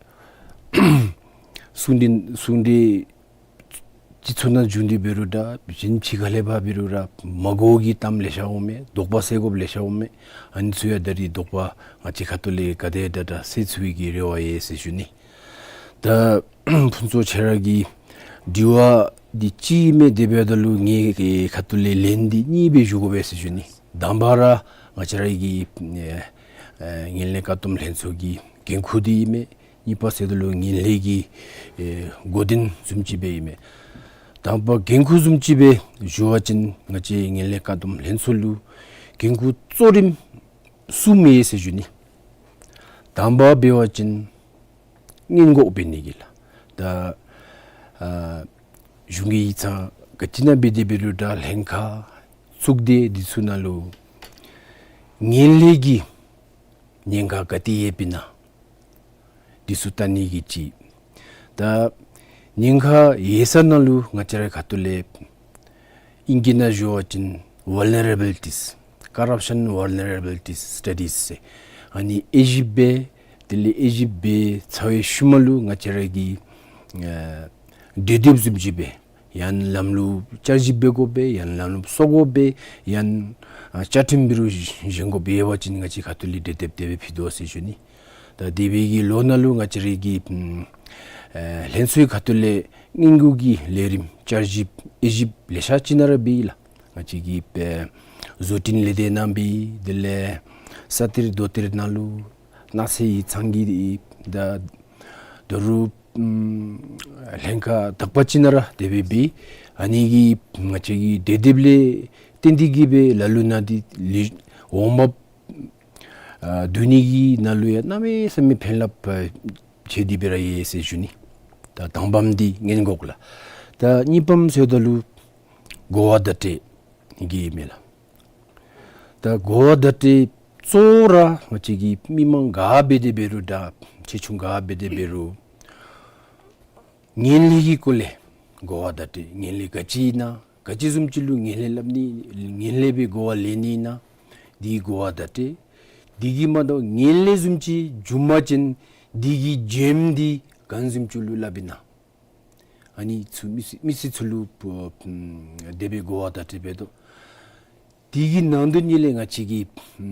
གསུང་གྲོས་གསུང་གྲོས་སྤྱི་ཚོགས་ནང་བྱུང་སྟེ་འབད་རུང་འདྲ་གཞན་ཕྱི་ཁ་ལས་ཕར་འབད་རུང་འདྲ་མ་གོ་བའི་གི་གཏམ་ལེ་ཤ་འོངམ་མས། དོགས་པ་སེལ་དགོཔ་ལེ་ཤ་འོངམ་མས། ཨ་ནི་ཚུ་ཡང་ད་རིས་དོགས་པ་ང་བཅས་ཁ་ཐུག་ལས་ག་དེ་དྲག་དྲག་སེལ་ཚུགས་པའི་གི་རེ་བ་ཡོད་ཟེར་ཞུ་ནི། ད་ཕུན་ཚོགས་ཁྱེད་ར་གི་དྲི་བ་འདི་གཅིག་མས། དེ་འབདཝ་ད་ལུ་ངེའི་ཁ་ཐུག་ལས་ལན་འདི་གཉིས་སྦེ་ཞུ་དགོ་པས་ཟེར་ཞུ་ནི། དང་པ་ར་ང་བཅས་ར་གི་ཨེ་ཨེ་ངན་ལྷད་བཀག་སྡོམ་ལྷན་ཚོགས་ཀྱི་འགན་ཁུར་འདི་ཨིན་མས། གཉིས་པ་ཟེརཝ་ད་ལུ་ངན་ལྷད་ཀྱི་ཨེ་འགོ་འདྲེན་བཟུམ་ཅིག་སྦེ་ཨིན་མས། དང་པ་འགན་ཁུར་བཟུམ་ཅིག་སྦེ་ཞུ་བ་ཅིན་ང་བཅས་ངན་ལྷད་བཀག་སྡོམ་ལྷན་ཚོགས་ལུ་འགན་ཁུར་གཙོ་རིམ་གསུམ་ཡོད་ཟེར་ཞུ་ནི། དང་པ་འབད་བ་ཅིན་སྔོན་འགོག་འབད་ནི་གི་ལགས། ད་ཨ་གཞུང་གི་ཡིག་ཚང་ག་ཅི་ནང་འབད་དེ་འབད་རུང་འདྲ་ལྷན་ཁག་གཙུག་སྡེ་འདི་ཚུ་ནང་ལུ་ངན་ལྷད་ཀྱི་ཉེན་ཁ་ག་ཏེ་ཡོདཔ་ཨིན་ན་འདི་ཚུ་བལྟ་ནི་གི་ཅིག། ད་ཉེན་ཁ་ཡོད་ས་ནང་ལུ་ང་བཅས་རའི་ཁ་ཐུག་ལས་ཨིང་སྐད་ནང་ཞུ་བ་ཅིན་Vulnerabilities, Corruption Vulnerabilities Studies ཟེར། ཨ་ནི་དབྱེ་ཞིབ་འབད། དེ་ལས་དབྱེ་ཞིབ་འབད་ཚར་བའི་ཤུལ་མ་ལུ་ང་བཅས་ར་གིས་ཨ་གྲོས་འདེབས་བཟུམ་ཅིག་འབད། ཡང་ན་ལམ་ལུགས་བསྐྱར་ཞིབ་འབད་དགོ་པས། ཡང་ན་ལམ་ལུགས་བསོ་དགོ་པས། ཡང་ན་ཨ་བཅའ་ཁྲིམས་འབད་རུང་བཞེངས་དགོ་པས། ཡོད་པ་ཅིན་ང་བཅས་ཁ་ཐུག་ལས་གྲོས་འདེབས་དེ་སྦེ་ཕུལ་དོ་ཟེར་ཞུ་ནི། ད་འདས་པའི་གི་ལོ་ནང་ལུ་ང་བཅས་རའི་གི་ཨམ་ ཨེ་ལྷན་ཚོགས་ཁ་ཐུག་ལས་སྔོན་འགོག་གི་ལས་རིམ་བསྐྱར་ཞིབ་དབྱེ་ཞིབ་ལེ་ཤ་ཅིག་ནང་ར་འབད་ཡི་ལགས། ང་བཅས་ཀྱིས་ཨེ་བཟོ་སྐྲུན་ལས་སྡེ་ནང་འབད་ཡི། དེ་ལས་ས་གཏེར་རྡོ་གཏེར་ནང་ལུ་སྣག་ཚ་ཡི་ཚང་གི་ད་ད་རུང་ཨམ་ལྷན་ཁག་དག་པ་ཅིག་ནང་ར་དེ་སྦེ་འབད་ཡི། ཨ་ནི་གིས་ང་བཅས་ཀྱི་དེ་དེ་སྦེ་ལས་བརྟེན་ཏེ་གིས་སྦེ་ལ་ལུ་ནང་འདི་ལས་འོང་འབབ་ཨ་བསྡུ་ནི་གི་ནང་ལུ་ཡང་གནམ་མེད་ས་མེད་ཕན་རླབས་ཨ་ཆེ་སྟེ་སྦེ་ར་ཡོད་ཟེར་ཞུ་ནི། ད་དང་པམ་འདི་སྔོན་འགོག་ལགས། ད་གཉིས་པམ་ཟེརཝ་ད་ལུ་གོ་བ་བརྡ་སྤྲོད་གི་ཨིན་མས་ལགས། ད་གོ་བ་བརྡ་སྤྲོད་གཙོ་བོ་ར་ང་བཅས་ཀྱི་མི་མང་ག་འབད་དེ་འབད་རུང་ད་ཆེ་ཆུང་ག་འབད་དེ་འབད་རུང་ངན་ལྷད་ཀྱི་སྐོར་ལས་གོ་བ་བརྡ་སྤྲོད། ངན་ལྷད་ག་ཅི་ཨིན་ན་ག་ཅི་བཟུམ་ཅིག་ལུ་ངན་ལྷད་སླབ་ནི་ངན་ལྷད་སྦེ་གོ་བ་ལེན་ནི་ཨིན་ན་འདི་གོ་བ་བརྡ་སྤྲོད། འདི་གིས་མ་དོ་ངན་ལྷད་བཟུམ་ཅིག་འབྱུང་པ་ཅིན་འདི་གི་རྒྱུ་འདི་ག་བཟུམ་ཅིག་ལུ་སླབ་ཨིན་ན། ཨ་ནི་ཚུ་མི་སེར་མི་སེར་ཚུ་ལུ་ཨ་དེ་སྦེ་གོ་བ་བརྡ་སྤྲོད་འབད་དོ། འདི་གི་ནང་དོན་ཉིད་ལས་ང་བཅས་ཀྱི་ཨམ་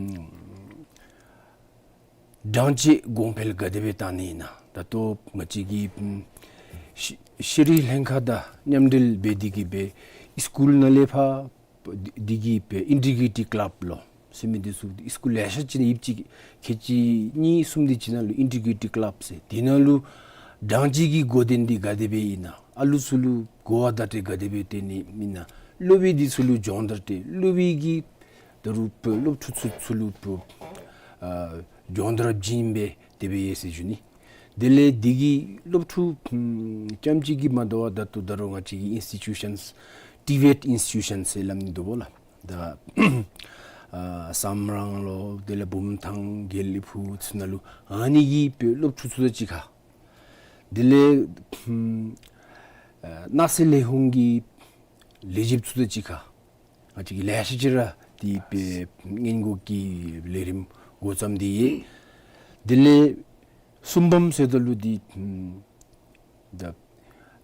དྲང་བཅད་གོང་འཕེལ་ག་དེ་སྦེ་བཏང་ནི་ཨིན་ན། ད་ལྟོ་ང་བཅས་ཀྱི་ཨམ་ཤེ་ཤེས་རིག་ལྷན་ཁག་དང་མཉམ་འབྲེལ་འབད་དེ་གིས་སྦེ་སི་ཀུལ་ནང་ལས་ཕར་འདི་གི་སྦེ་ཨིན་ཊི་གྲི་ཊི་ཀ་ལབ་ལོ་ཟེར་མི་འདི་ཚུ་སི་ཀུལ་ལེ་ཤ་ཅིག་ནང་ཡོདཔ་ཅིག་ཁལ་གཅིག་གཉིས་གསུམ་དེ་ཅིག་ནང་ལུ་ཨིན་ཊི་གྲི་ཊི་ཀ་ལབ་ཟེར་དེ་ནང་ལུ་དྲང་བཅད་ཀྱི་འགོ་འདྲེན་འདི་ག་དེ་སྦེ་ཨིན་ན། ཨ་ལུ་ཚུ་ལུ་གོ་བ་བརྡ་སྤྲོད་ག་དེ་སྦེ་སྟོན་ནི་ཨིན་ན། སློབ་དཔོན་འདི་ཚུ་ལུ་སྦྱོང་བརྡར་སྟེ་སློབ་དཔོན་གྱིས་ད་རུང་སློབ་ཕྲུག་ཚུ་ཚུ་ལུ་ཨ་སྦྱོང་བརྡར་བྱིན་སྦེ་དེ་སྦེ་ཡོད་ཟེར་ཞུ་ནི། དེ་ལས་འདི་གིས་སློབ་ཕྲུག་ཨམ་རྐྱངམ་ཅིག་གིས་མ་དོ་བར་ད་ལྟོ་ད་རུང་ང་བཅས་ཀྱི་ཨིནསི་ཊི་ཊུ་ཤཱནསི་ཊི་བེཊ་ཨིནསི་ཊི་ཊུ་ཤཱནསི་ཟེར་སླབ་ནི་འདུག་པ་ལགས། ད་ཨ་སམ་རང་ལོ་དེ་ལས་བུམ་ཐང་དགེ་ལེགས་ཕུག་ཚུ་ནང་ལུ་ཨ་ནི་གི་སྦེ་སློབ་ཕྲུག་ཚུ་དང་གཅིག་ཁར་དེ་ལས་ཨམ་ཨ་ནགས་ཚལ་ལས་ཁུངས་ཀྱི་ལས་བྱེདཔ་ཚུ་དང་གཅིག་ཁར་ང་བཅས་ཀྱིས་ལེ་ཤ་ཅིག་ར་དེ་སྦེ་སྔོན་འགོག་གི་ལས་རིམ་འགོ་བརྩམས་ཏེ་ཡོད། དེ་ལས་གསུམ་པམ་ཟེརཝ་ད་ལུ་འདི་ཨམ་ད་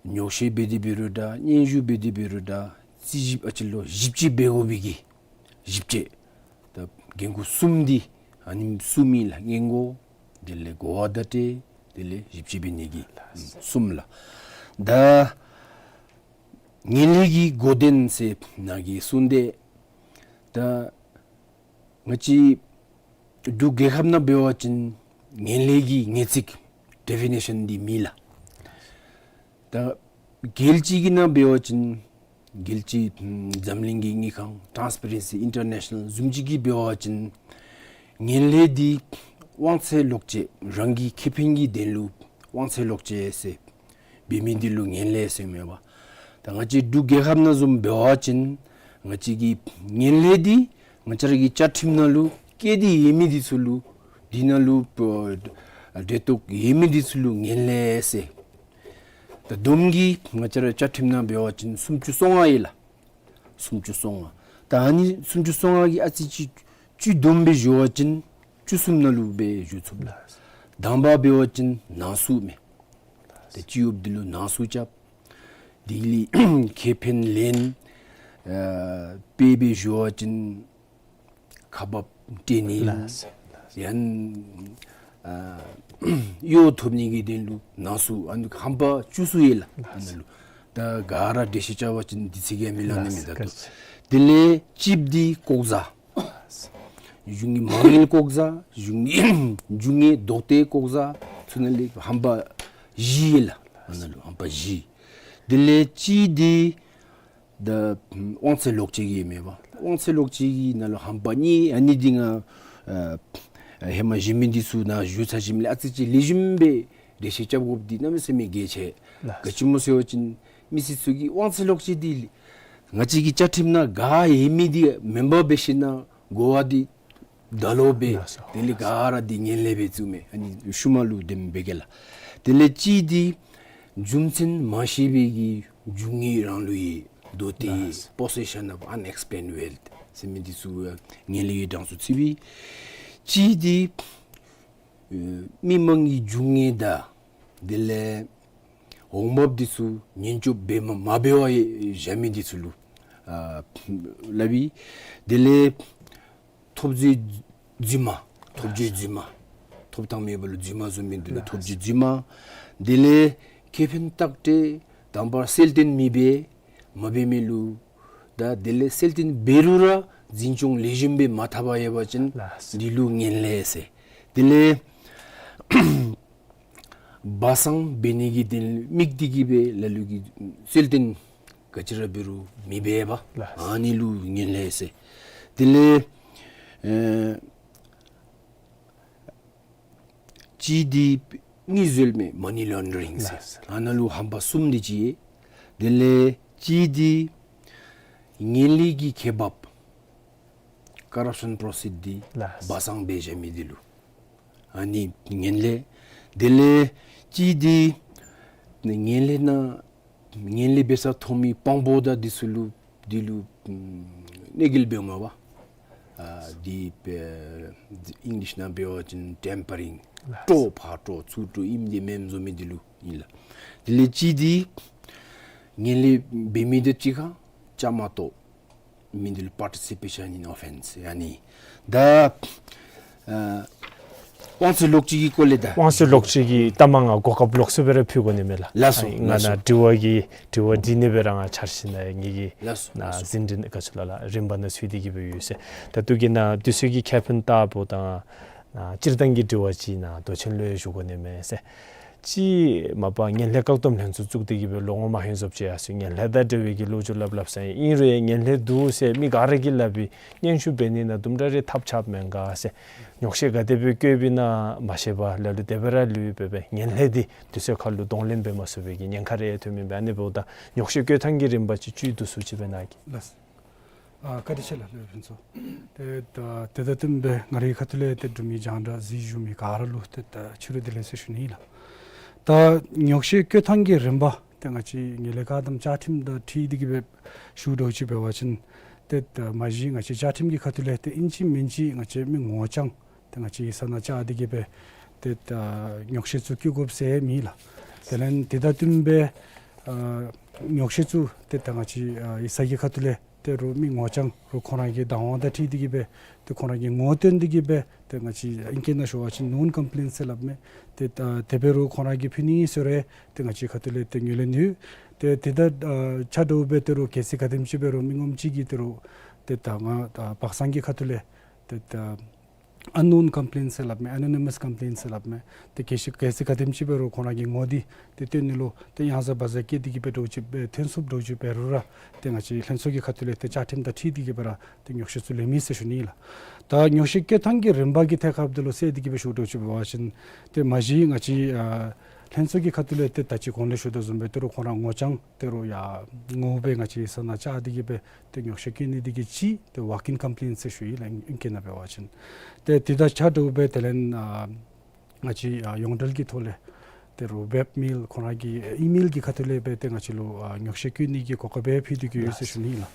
ཉོགས་བཤད་འབད་དེ་འབད་རུང་འདྲ་སྙན་ཞུ་འབད་དེ་འབད་རུང་འདྲ་རྩིས་ཞིབ་ཨ་ཙི་ལོ་ཞིབ་དཔྱད་འབད་དགོ་པའི་གི་ཞིབ་དཔྱད། ད་འགན་ཁུར་གསུམ་འདི་ཨ་ནི་གསུམ་ཨིན་ལགས། སྔོན་འགོག་དེ་ལས་གོ་བ་བརྡ་སྤྲོད་དེ་ལས་ཞིབ་དཔྱད་འབད་ནི་གི་གསུམ་ལགས། ད་ངན་ལྷད་ཀྱི་འགོ་འདྲེན་ཟེར་ནཱ་གིས་གསུངས་ཏེ། ད་ང་བཅས་འབྲུག་རྒྱལ་ཁབ་ནང་འབད་བ་ཅིན་ངན་ལྷད་ཀྱི་ངེས་ཚིག་ཌེ་ཕི་ནེ་ཤཱན་འདི་མེད་ལགས། ད་རྒྱལ་སྤྱི་གི་ནང་འབད་བ་ཅིན་རྒྱལ་སྤྱི་འཛམ་གླིང་གི་དངུལ་ཁང་ཊཱནསི་པེ་རེནསི་ཨིན་ཊར་ནེ་ཤ་ནཱལ་བཟུམ་ཅིག་གིས་འབད་བ་ཅིན་ངན་ལྷད་འདི་དབང་ཚད་ལོག་སྤྱོད་རང་གི་ཁེ་ཕན་གྱི་དོན་ལུ་དབང་ཚད་ལོག་སྤྱོད་ཟེར་འབད་མི་འདི་ལུ་ངན་ལྷད་ཟེར་མས་པ། ད་ང་བཅས་འབྲུག་རྒྱལ་ཁབ་ནང་བཟུམ་འབད་བ་ཅིན་ང་བཅས་ཀྱི་ངན་ལྷད་འདི་ང་བཅས་ར་གི་བཅའ་ཁྲིམས་ནང་ལུ་བཀོད་དེ་ཡོད་མི་འདི་ཚུ་ལུ་འདི་ནང་ལུ་ཨ་འབྲེལ་གཏོགས་ཡོད་མི་འདི་ཚུ་ལུ་ངན་ལྷད་ཟེར། ད་བསྡོམས་ཀྱིས་ང་བཅས་ར་བཅའ་ཁྲིམས་ནང་འབད་བ་ཅིན་སུམ་ཅུ་སོ་ལྔ་ཡོད་ལགས། སུམ་ཅུ་སོ་ལྔ། ད་ཨ་ནི་སུམ་ཅུ་སོ་ལྔ་གི་ཨ་ཙི་ཅིག་བཅུད་བསྡོམས་སྦེ་ཞུ་བ་ཅིན་བཅུ་གསུམ་ནང་ལུ་སྦེ་ཞུ་ཚུགས་ལགས། དང་པ་འབད་བ་ཅིན་ནང་གསུག་མས། ཏེ་སྤྱི་གཡོགཔ་འདི་ལུ་ནང་གསུག་རྐྱབ། དེ་ལས་ཁེ་ཕན་ལེན། ཨ་དཔེ་སྦེ་ཞུ་བ་ཅིན་ཁ་འབབ་སྤྲོད་ནི། ལགས། ཡང་ཨ་གཡོག་ཐོབ་ནི་གི་དོན་ལུ་ནང་གསུག། ཨ་ནི་ཧམ་པ་བཅུ་གསུམ་ཡོད་ལགས། ཨ་ནི་ལུ་ད་ག་ར་འགྲེལ་བཤད་རྐྱབ་པ་ཅིན་དུས་ཚོད་ཀྱིས་མི་ལང་ནི་མས་ད་ལྟོ། དེ་ལས་གཅིགཔ་འདི་ལྐོག་ཟ། གཞུང་གི་མ་དངུལ་ལྐོག་ཟ། གཞུང་གི་རྒྱུ་དངོས་རྡོག་གཏད་ལྐོག་ཟ། ཚུ་ནང་ལས་ཧམ་པ་བཞི་ཡོད་ལགས། ཨ་ནི་ལུ་ཧམ་པ་བཞི། དེ་ལས་གཅིག་འདི་ད་དབང་ཚད་ལོག་སྤྱོད་ཀྱི་མས་པ། དབང་ཚད་ལོག་སྤྱོད་ཀྱི་ནང་ལུ་ཧམ་པ་གཉིས། ཨ་ནི་འདི་ང་ཨ་ཧེ་མ་གཞན་མི་འདི་ཚུ་ནང་ཞུ་ཚར་ཞིནམ་ལས་ཨ་ཙི་ཅིག་ལེགས་ཤོམ་སྦེ་འགྲེལ་བཤད་རྐྱབ་དགོཔ་འདི་གནམ་མེད་ས་མེད་གལ་ཆེ། ལགས། ག་ཅི་སྨོ་ཟེར་བ་ཅིན་མི་སེར་ཚུ་གིས་དབང་ཚད་ལོག་སྤྱོད་འདི་ང་བཅས་ཀྱི་བཅའ་ཁྲིམས་ནང་ག་ཡོད་མི་འདི་མེན་པར་འབད་ཞིན་ན་གོ་བ་འདི་ད་ལོག་སྦེ། ལགས་སོ། དེ་ལས་ག་ར་འདི་ངན་ལྷད་སྦེ་བཙུགས་མས། ཨ་ནི་ཤུལ་མ་ལུ་དེམ་འབད་གེ་ལགས། དེ་ལས་གཅིག་འདི་རྒྱུ་མཚན་མ་ཤེས་པའི་གི་རྒྱུ་དངོས་རང་ལུ་ཡོད། རྡོག་གཏད་ཡོད། ལགས་སོ། Possession of unexplained wealth ཟེར་མི་འདི་ཚུ་ངན་ལྷད་ཀྱི་གྲངས་སུ་ཚུད་པས། གཅིག་འདི་ཨེ་མི་མང་གི་རྒྱུ་དངོས་དང་དེ་ལས་འོང་འབབ་འདི་ཚུ་ཉེན་སྐྱོབ་འབད་མ་མ་འབད་བར་བཞག་མི་འདི་ཚུ་ལུ་ཨ་སླབ་ཨིན། དེ་ལས་ཐོབ་རྫས་རྫུན་མ། ཐོབ་རྫས་རྫུན་མ། ཐོབ་ཐང་མེད་པ་ལུ་རྫུན་མ་བཟོ་མི་འདི་ལུ་ཐོབ་རྫས་རྫུན་མ། དེ་ལས་ ཁེ་ཕན་བཏགས་ཏེ་དང་པ་གསལ་སྟོན་མི་འབད་མ་འབད་མི་ལུ་ད་དེ་ལས་གསལ་སྟོན་འབད་རུང་ར་འཛིན་སྐྱོང་ལེགས་ཤོམ་སྦེ་མ་འཐབ་པར་ཡོད་པ་ཅིན་ལགས། འདི་ལུ་ངན་ལྷད་ཟེར། དེ་ལས་སྦ་གསང་འབད་ནི་གི་དེ་དམིགས་ཏེ་གིས་སྦེ་ལ་ལུ་གིས་གསལ་སྟོན་ག་ཅི་ར་འབད་རུང་མི་འབད་བར་ལགས། ཨ་ནི་ལུ་ངན་ལྷད་ཟེར། དེ་ལས་ཨེ་གཅིག་འདི་དངུལ་འཛོལ་མི་མ་ནི་ལོན་ཌ་རིང་ཟེར། ལགས། ཨ་ནཱ་ལུ་ཧམ་པ་གསུམ་འདི་ཅིག། དེ་ལས་གཅིག་འདི་ངན་ལྷད་ཀྱི་ཁེ་འབབ་ཀོ་རབ་ཤཱན་པྲོ་སིཌ་འདི་ལགས། སྦ་གསང་འབད་བཞག་མི་འདི་ལུ་ཨ་ནི་ངན་ལྷད། དེ་ལས་གཅིག་འདི་ངན་ལྷད་ནང་ངན་ལྷད་འབད་ས་མཐོང་མི་དཔང་པོ་དང་འདི་ཚུ་ལུ་འདི་ལུ་ཨམ་གནོད་འགེལ་འབད་འོང་བ། ཨ་འདི་ཨེ་ཨིང་ལིཤ་ནང་འབད་བ་ཅིན་ཊེམ་པ་རིང་ལགས། སྤྲོ་ཕར་སྤྲོ་ཚུར་སྤྲོ་ཨིནམ་འདི་མེནམ་བཟོ་མི་འདི་ལུ་ཨིན་ལགས། དེ་ལས་གཅིག་འདི་ངན་ལྷད་འབད་མི་དང་གཅིག་ཁར་བཅའ་མར་གཏོགས་མི་འདི་ལུ་པར་ཊི་སི་པེ་ཤཱན་ཨིན་ཨོ་ཕེནསི་ཨ་ནི། ད་ཨ་དབང་ཚད་ལོག་སྤྱོད་ཀྱི་སྐོར་ལས་ད། དབང་ཚད་ལོག་སྤྱོད་ཀྱི་ལྟ་མ་ང་གོ་སྐབས་ལོགས་སུ་སྦེ་ར་ཕུལ་དགོ་ནི་མས་ལགས། ལགས་སོ། ཨ་ང་ལགས་སོ། ནཱ་དྲི་བ་གི་དྲི་བ་དྲིས་ནི་སྦེ་ར་ང་འཆར་གཞི་ནང་ངེ་གི་ལགས་སོ། ནཱ་ལགས་སོ། ཟིན་བྲིས་ག་ཅི་ལོ་ལགས་རིམ་པ་ནང་ཚུད་དེ་གིས་སྦེ་ཡོད་ཟེར། ད་ལྟོ་གི་ནཱ་དུས་ཚོད་ཀྱི་ཁེ་ཕན་ལྟ་བུ་དང་ནཱ་སྤྱིར་བཏང་གི་དྲི་བ་ཅིག་ནཱ་མདོ་ཆེན་ལུ་ཡང་ཞུ་དགོ་ནི་མས་ཟེར། ཅིག་མ་པ་ངན་ལྷད་བཀག་སྡོམ་ལྷན་ཚོགས་བཙུགས་ཏེ་གིས་སྦེ་ལོ་ངོ་མ་ཧེ་ཟོབ་ཅིག་ཡར་སོང་ངན་ལྷད་དང་འབྲེལ་བའི་གི་ལོ་རྒྱུས་སླབ་སླབ་ས་ཨིན། ཨིན་རུང་ངན་ལྷད་འདུག་ཟེར་མི་ག་ར་གིས་སླབ་པའི་སྙན་ཞུ་འབད་ནི་ནང་དུམ་གྲ་རེ་ཐབས་ཆགཔ་མེན་ག་ཟེར། ཉོག་བཤད་ག་དེ་སྦེ་བཀོདཔ་ཨིན་ན་མ་ཤེས་པར་ལ་ལུ་དེ་སྦེ་ར་ལུས་པས་པས། ངན་ལྷད་འདི་དུས་ཚོད་ཁར་ལུ་གདོང་ལེན་འབད་མ་ཚུགས་པའི་གི་ཉེན་ཁ་རེ་ཐོན་མི་འབད་ཨ་ནི་འབདཝ་ད་ཉོག་བཤད་བཀོད་ཐངས་ཀྱི་རིམ་པ་ཅིག་བཅུད་བསྡུ་སུ་ཅིག་སྦེ་གནང་གེ། ལགས། ཨ་བཀའ་དྲིན་ཆེ་ལགས་སློབ་དཔོན་ཚུ། ཏེ་ད་དེ་དང་བསྟུན་སྦེ་ང་རའི་ཁ་ཐུག་ལས་ཏེ་འབྲུག་མི་རྒྱང་བསྒྲགས་གཟིགས་བཞུགས་མི་ག་ར་ལུ་ཏེ་ད་ཕྱི་རུ་བདེ་ལེགས་ཟེར་ཞུ་ནི་ཨིན་ལགས། ད་ཉོག་བཤད་བཀོད་ཐངས་ཀྱི་རིམ་པ་ཏེ་ང་བཅས་ངན་ལྷད་བཀག་སྡོམ་བཅའ་ཁྲིམས་དང་འཁྲིལ་ཏེ་གིས་སྦེ་ཞུ་དོ་ཅིག་འབད་བ་ཅིན་ཏེ་ད་མ་གཞི་ང་བཅས་བཅའ་ཁྲིམས་ཀྱི་ཁ་ཐུག་ལས་ཏེ་ཨིན་ཅི་མིན་ཅི་ང་བཅས་མི་ངོ་རྐྱང་ཏེ་ང་བཅས་ཡིག་ཚང་ནང་བཅར་ཏེ་གིས་སྦེ་ཏེ་ད་ཉོག་བཤད་ཚུ་བཀོད་དགོཔ་ཟེར་མེད་ལགས། དེ་ལས་དེ་དང་བསྟུན་སྦེ་ཨ་ཉོག་བཤད་ཚུ་ཏེ་ད་ང་བཅས་ཨ་ཡིག་ཚང་གི་ཁ་ཐུག་ལས་ཏེ་རུང་མི་ངོ་རྐྱང་རུང་ཁོང་ར་གི་བདག་དབང་དང་འཁྲིལ་ཏེ་གིས་སྦེ་ཏེ་ཁོང་ར་གི་ངོ་བསྟོན་ཏེ་གིས་སྦེ་ཏེ་ང་བཅས་ཨིང་སྐད་ནང་ཞུ་བ་ཅིན་ནོན་ཀམ་པི་ལེནཊ་ཟེར་སླབ་མས། ཏེ་ད་དེ་སྦེ་རུང་ཁོང་ར་གིས་ཕུལ་ནི་ཟེར་རུང་ཏེ་ང་བཅས་ཁ་ཐུག་ལས་ཏེ་ངོས་ལེན་ཡོད། ཏེ་དེ་དང་ཨ་ཆ་འདྲཝ་སྦེ་ཏེ་རུང་གལ་སྲིད་ག་དེམ་ཅིག་འབད་རུང་མི་ངོམ་ཅིག་གིས་ཏེ་རུང་ཏེ་ད་ང་ད་སྦ་གསང་གི་ཁ་ཐུག་ལས་ཏེ་ད་ཨན་ནོན་ཀམ་པི་ལེནཊ་ཟེར་སླབ་མས། ཨེ་ནོ་ནི་མཱས་ཀམ་པི་ལེནཊ་ཟེར་སླབ་མས། ཏེ་གལ་སྲིད་གལ་སྲིད་ག་དེམ་ཅིག་འབད་རུང་ཁོང་ར་གི་ངོ་འདི་ཏེ་སྟོན་ནི་ལུ་ཏེ་ཡང་བཟའ་བ་བཟའ་བསྐྱེད་དེ་གིས་སྦེ་འདྲཝ་ཅིག་སྦེ་ཐོན་སོངམ་འདྲཝ་ཅིག་འབད་རུང་ར་ཏེ་ང་བཅས་ལྷན་ཚོགས་ཀྱི་ཁ་ཐུག་ལས་ཏེ་བཅའ་ཁྲིམས་དང་འཁྲིལ་ཏེ་གིས་སྦེ་ར་ཏེ་ཉོག་བཤད་ཚུ་ལེན་མི་ཟེར་ཞུ་ནི་ཨིན་ལགས། ད་ཉོག་བཤད་བཀོད་ཐངས་ཀྱི་རིམ་པ་གི་ཐད་ཁར་འབདཝ་ད་ལུ་ཟེར་ཏེ་གིས་སྦེ་ཞུ་དོ་ཅིག་འབད་བ་ཅིན་ཏེ་མ་གཞི་ང་བཅས་ཨ་ལྷན་ཚོགས་ཀྱི་ཁ་ཐུག་ལས་ཏེ་ད་ཅི་གོང་ལས་ཞུ་དོ་བཟུམ་སྦེ་ཏེ་རུང་ཁོང་ར་ངོ་རྐྱང་ཏེ་རུང་ཡར་ངོ་བོ་སྦེ་ང་བཅས་ཡིག་ཚང་ནང་བཅར་ཏེ་གིས་སྦེ་ཏེ་ཉོག་བཤད་བཀོད་ནི་འདི་གིས་གཅིག་ཏེ་ཝོག་ཨིན་ཀམ་པི་ལེནཊ་ཟེར་ཞུ་ཡི་ལགས་ཨིང་སྐད་ནང་འབད་བ་ཅིན། ཏེ་དེ་དང་ཆ་འདྲཝ་སྦེ་དེ་ལས་ཨ་ང་བཅས་ཨ་ཡོངས་འབྲེལ་གྱི་ཐོག་ལས་ཏེ་རུང་ཝེབ་མེལ་ཁོང་ར་གི་ཨི་མེལ་གྱི་ཁ་ཐུག་ལས་སྦེ་ཏེ་ང་བཅས་ལུ་ཨ་ཉོག་བཤད་བཀོད་ནི་གི་གོ་སྐབས་སྦེ་ཕུལ་ཏེ་གིས་ཡོད་ཟེར་ཞུ་ནི་ཨིན་ལགས།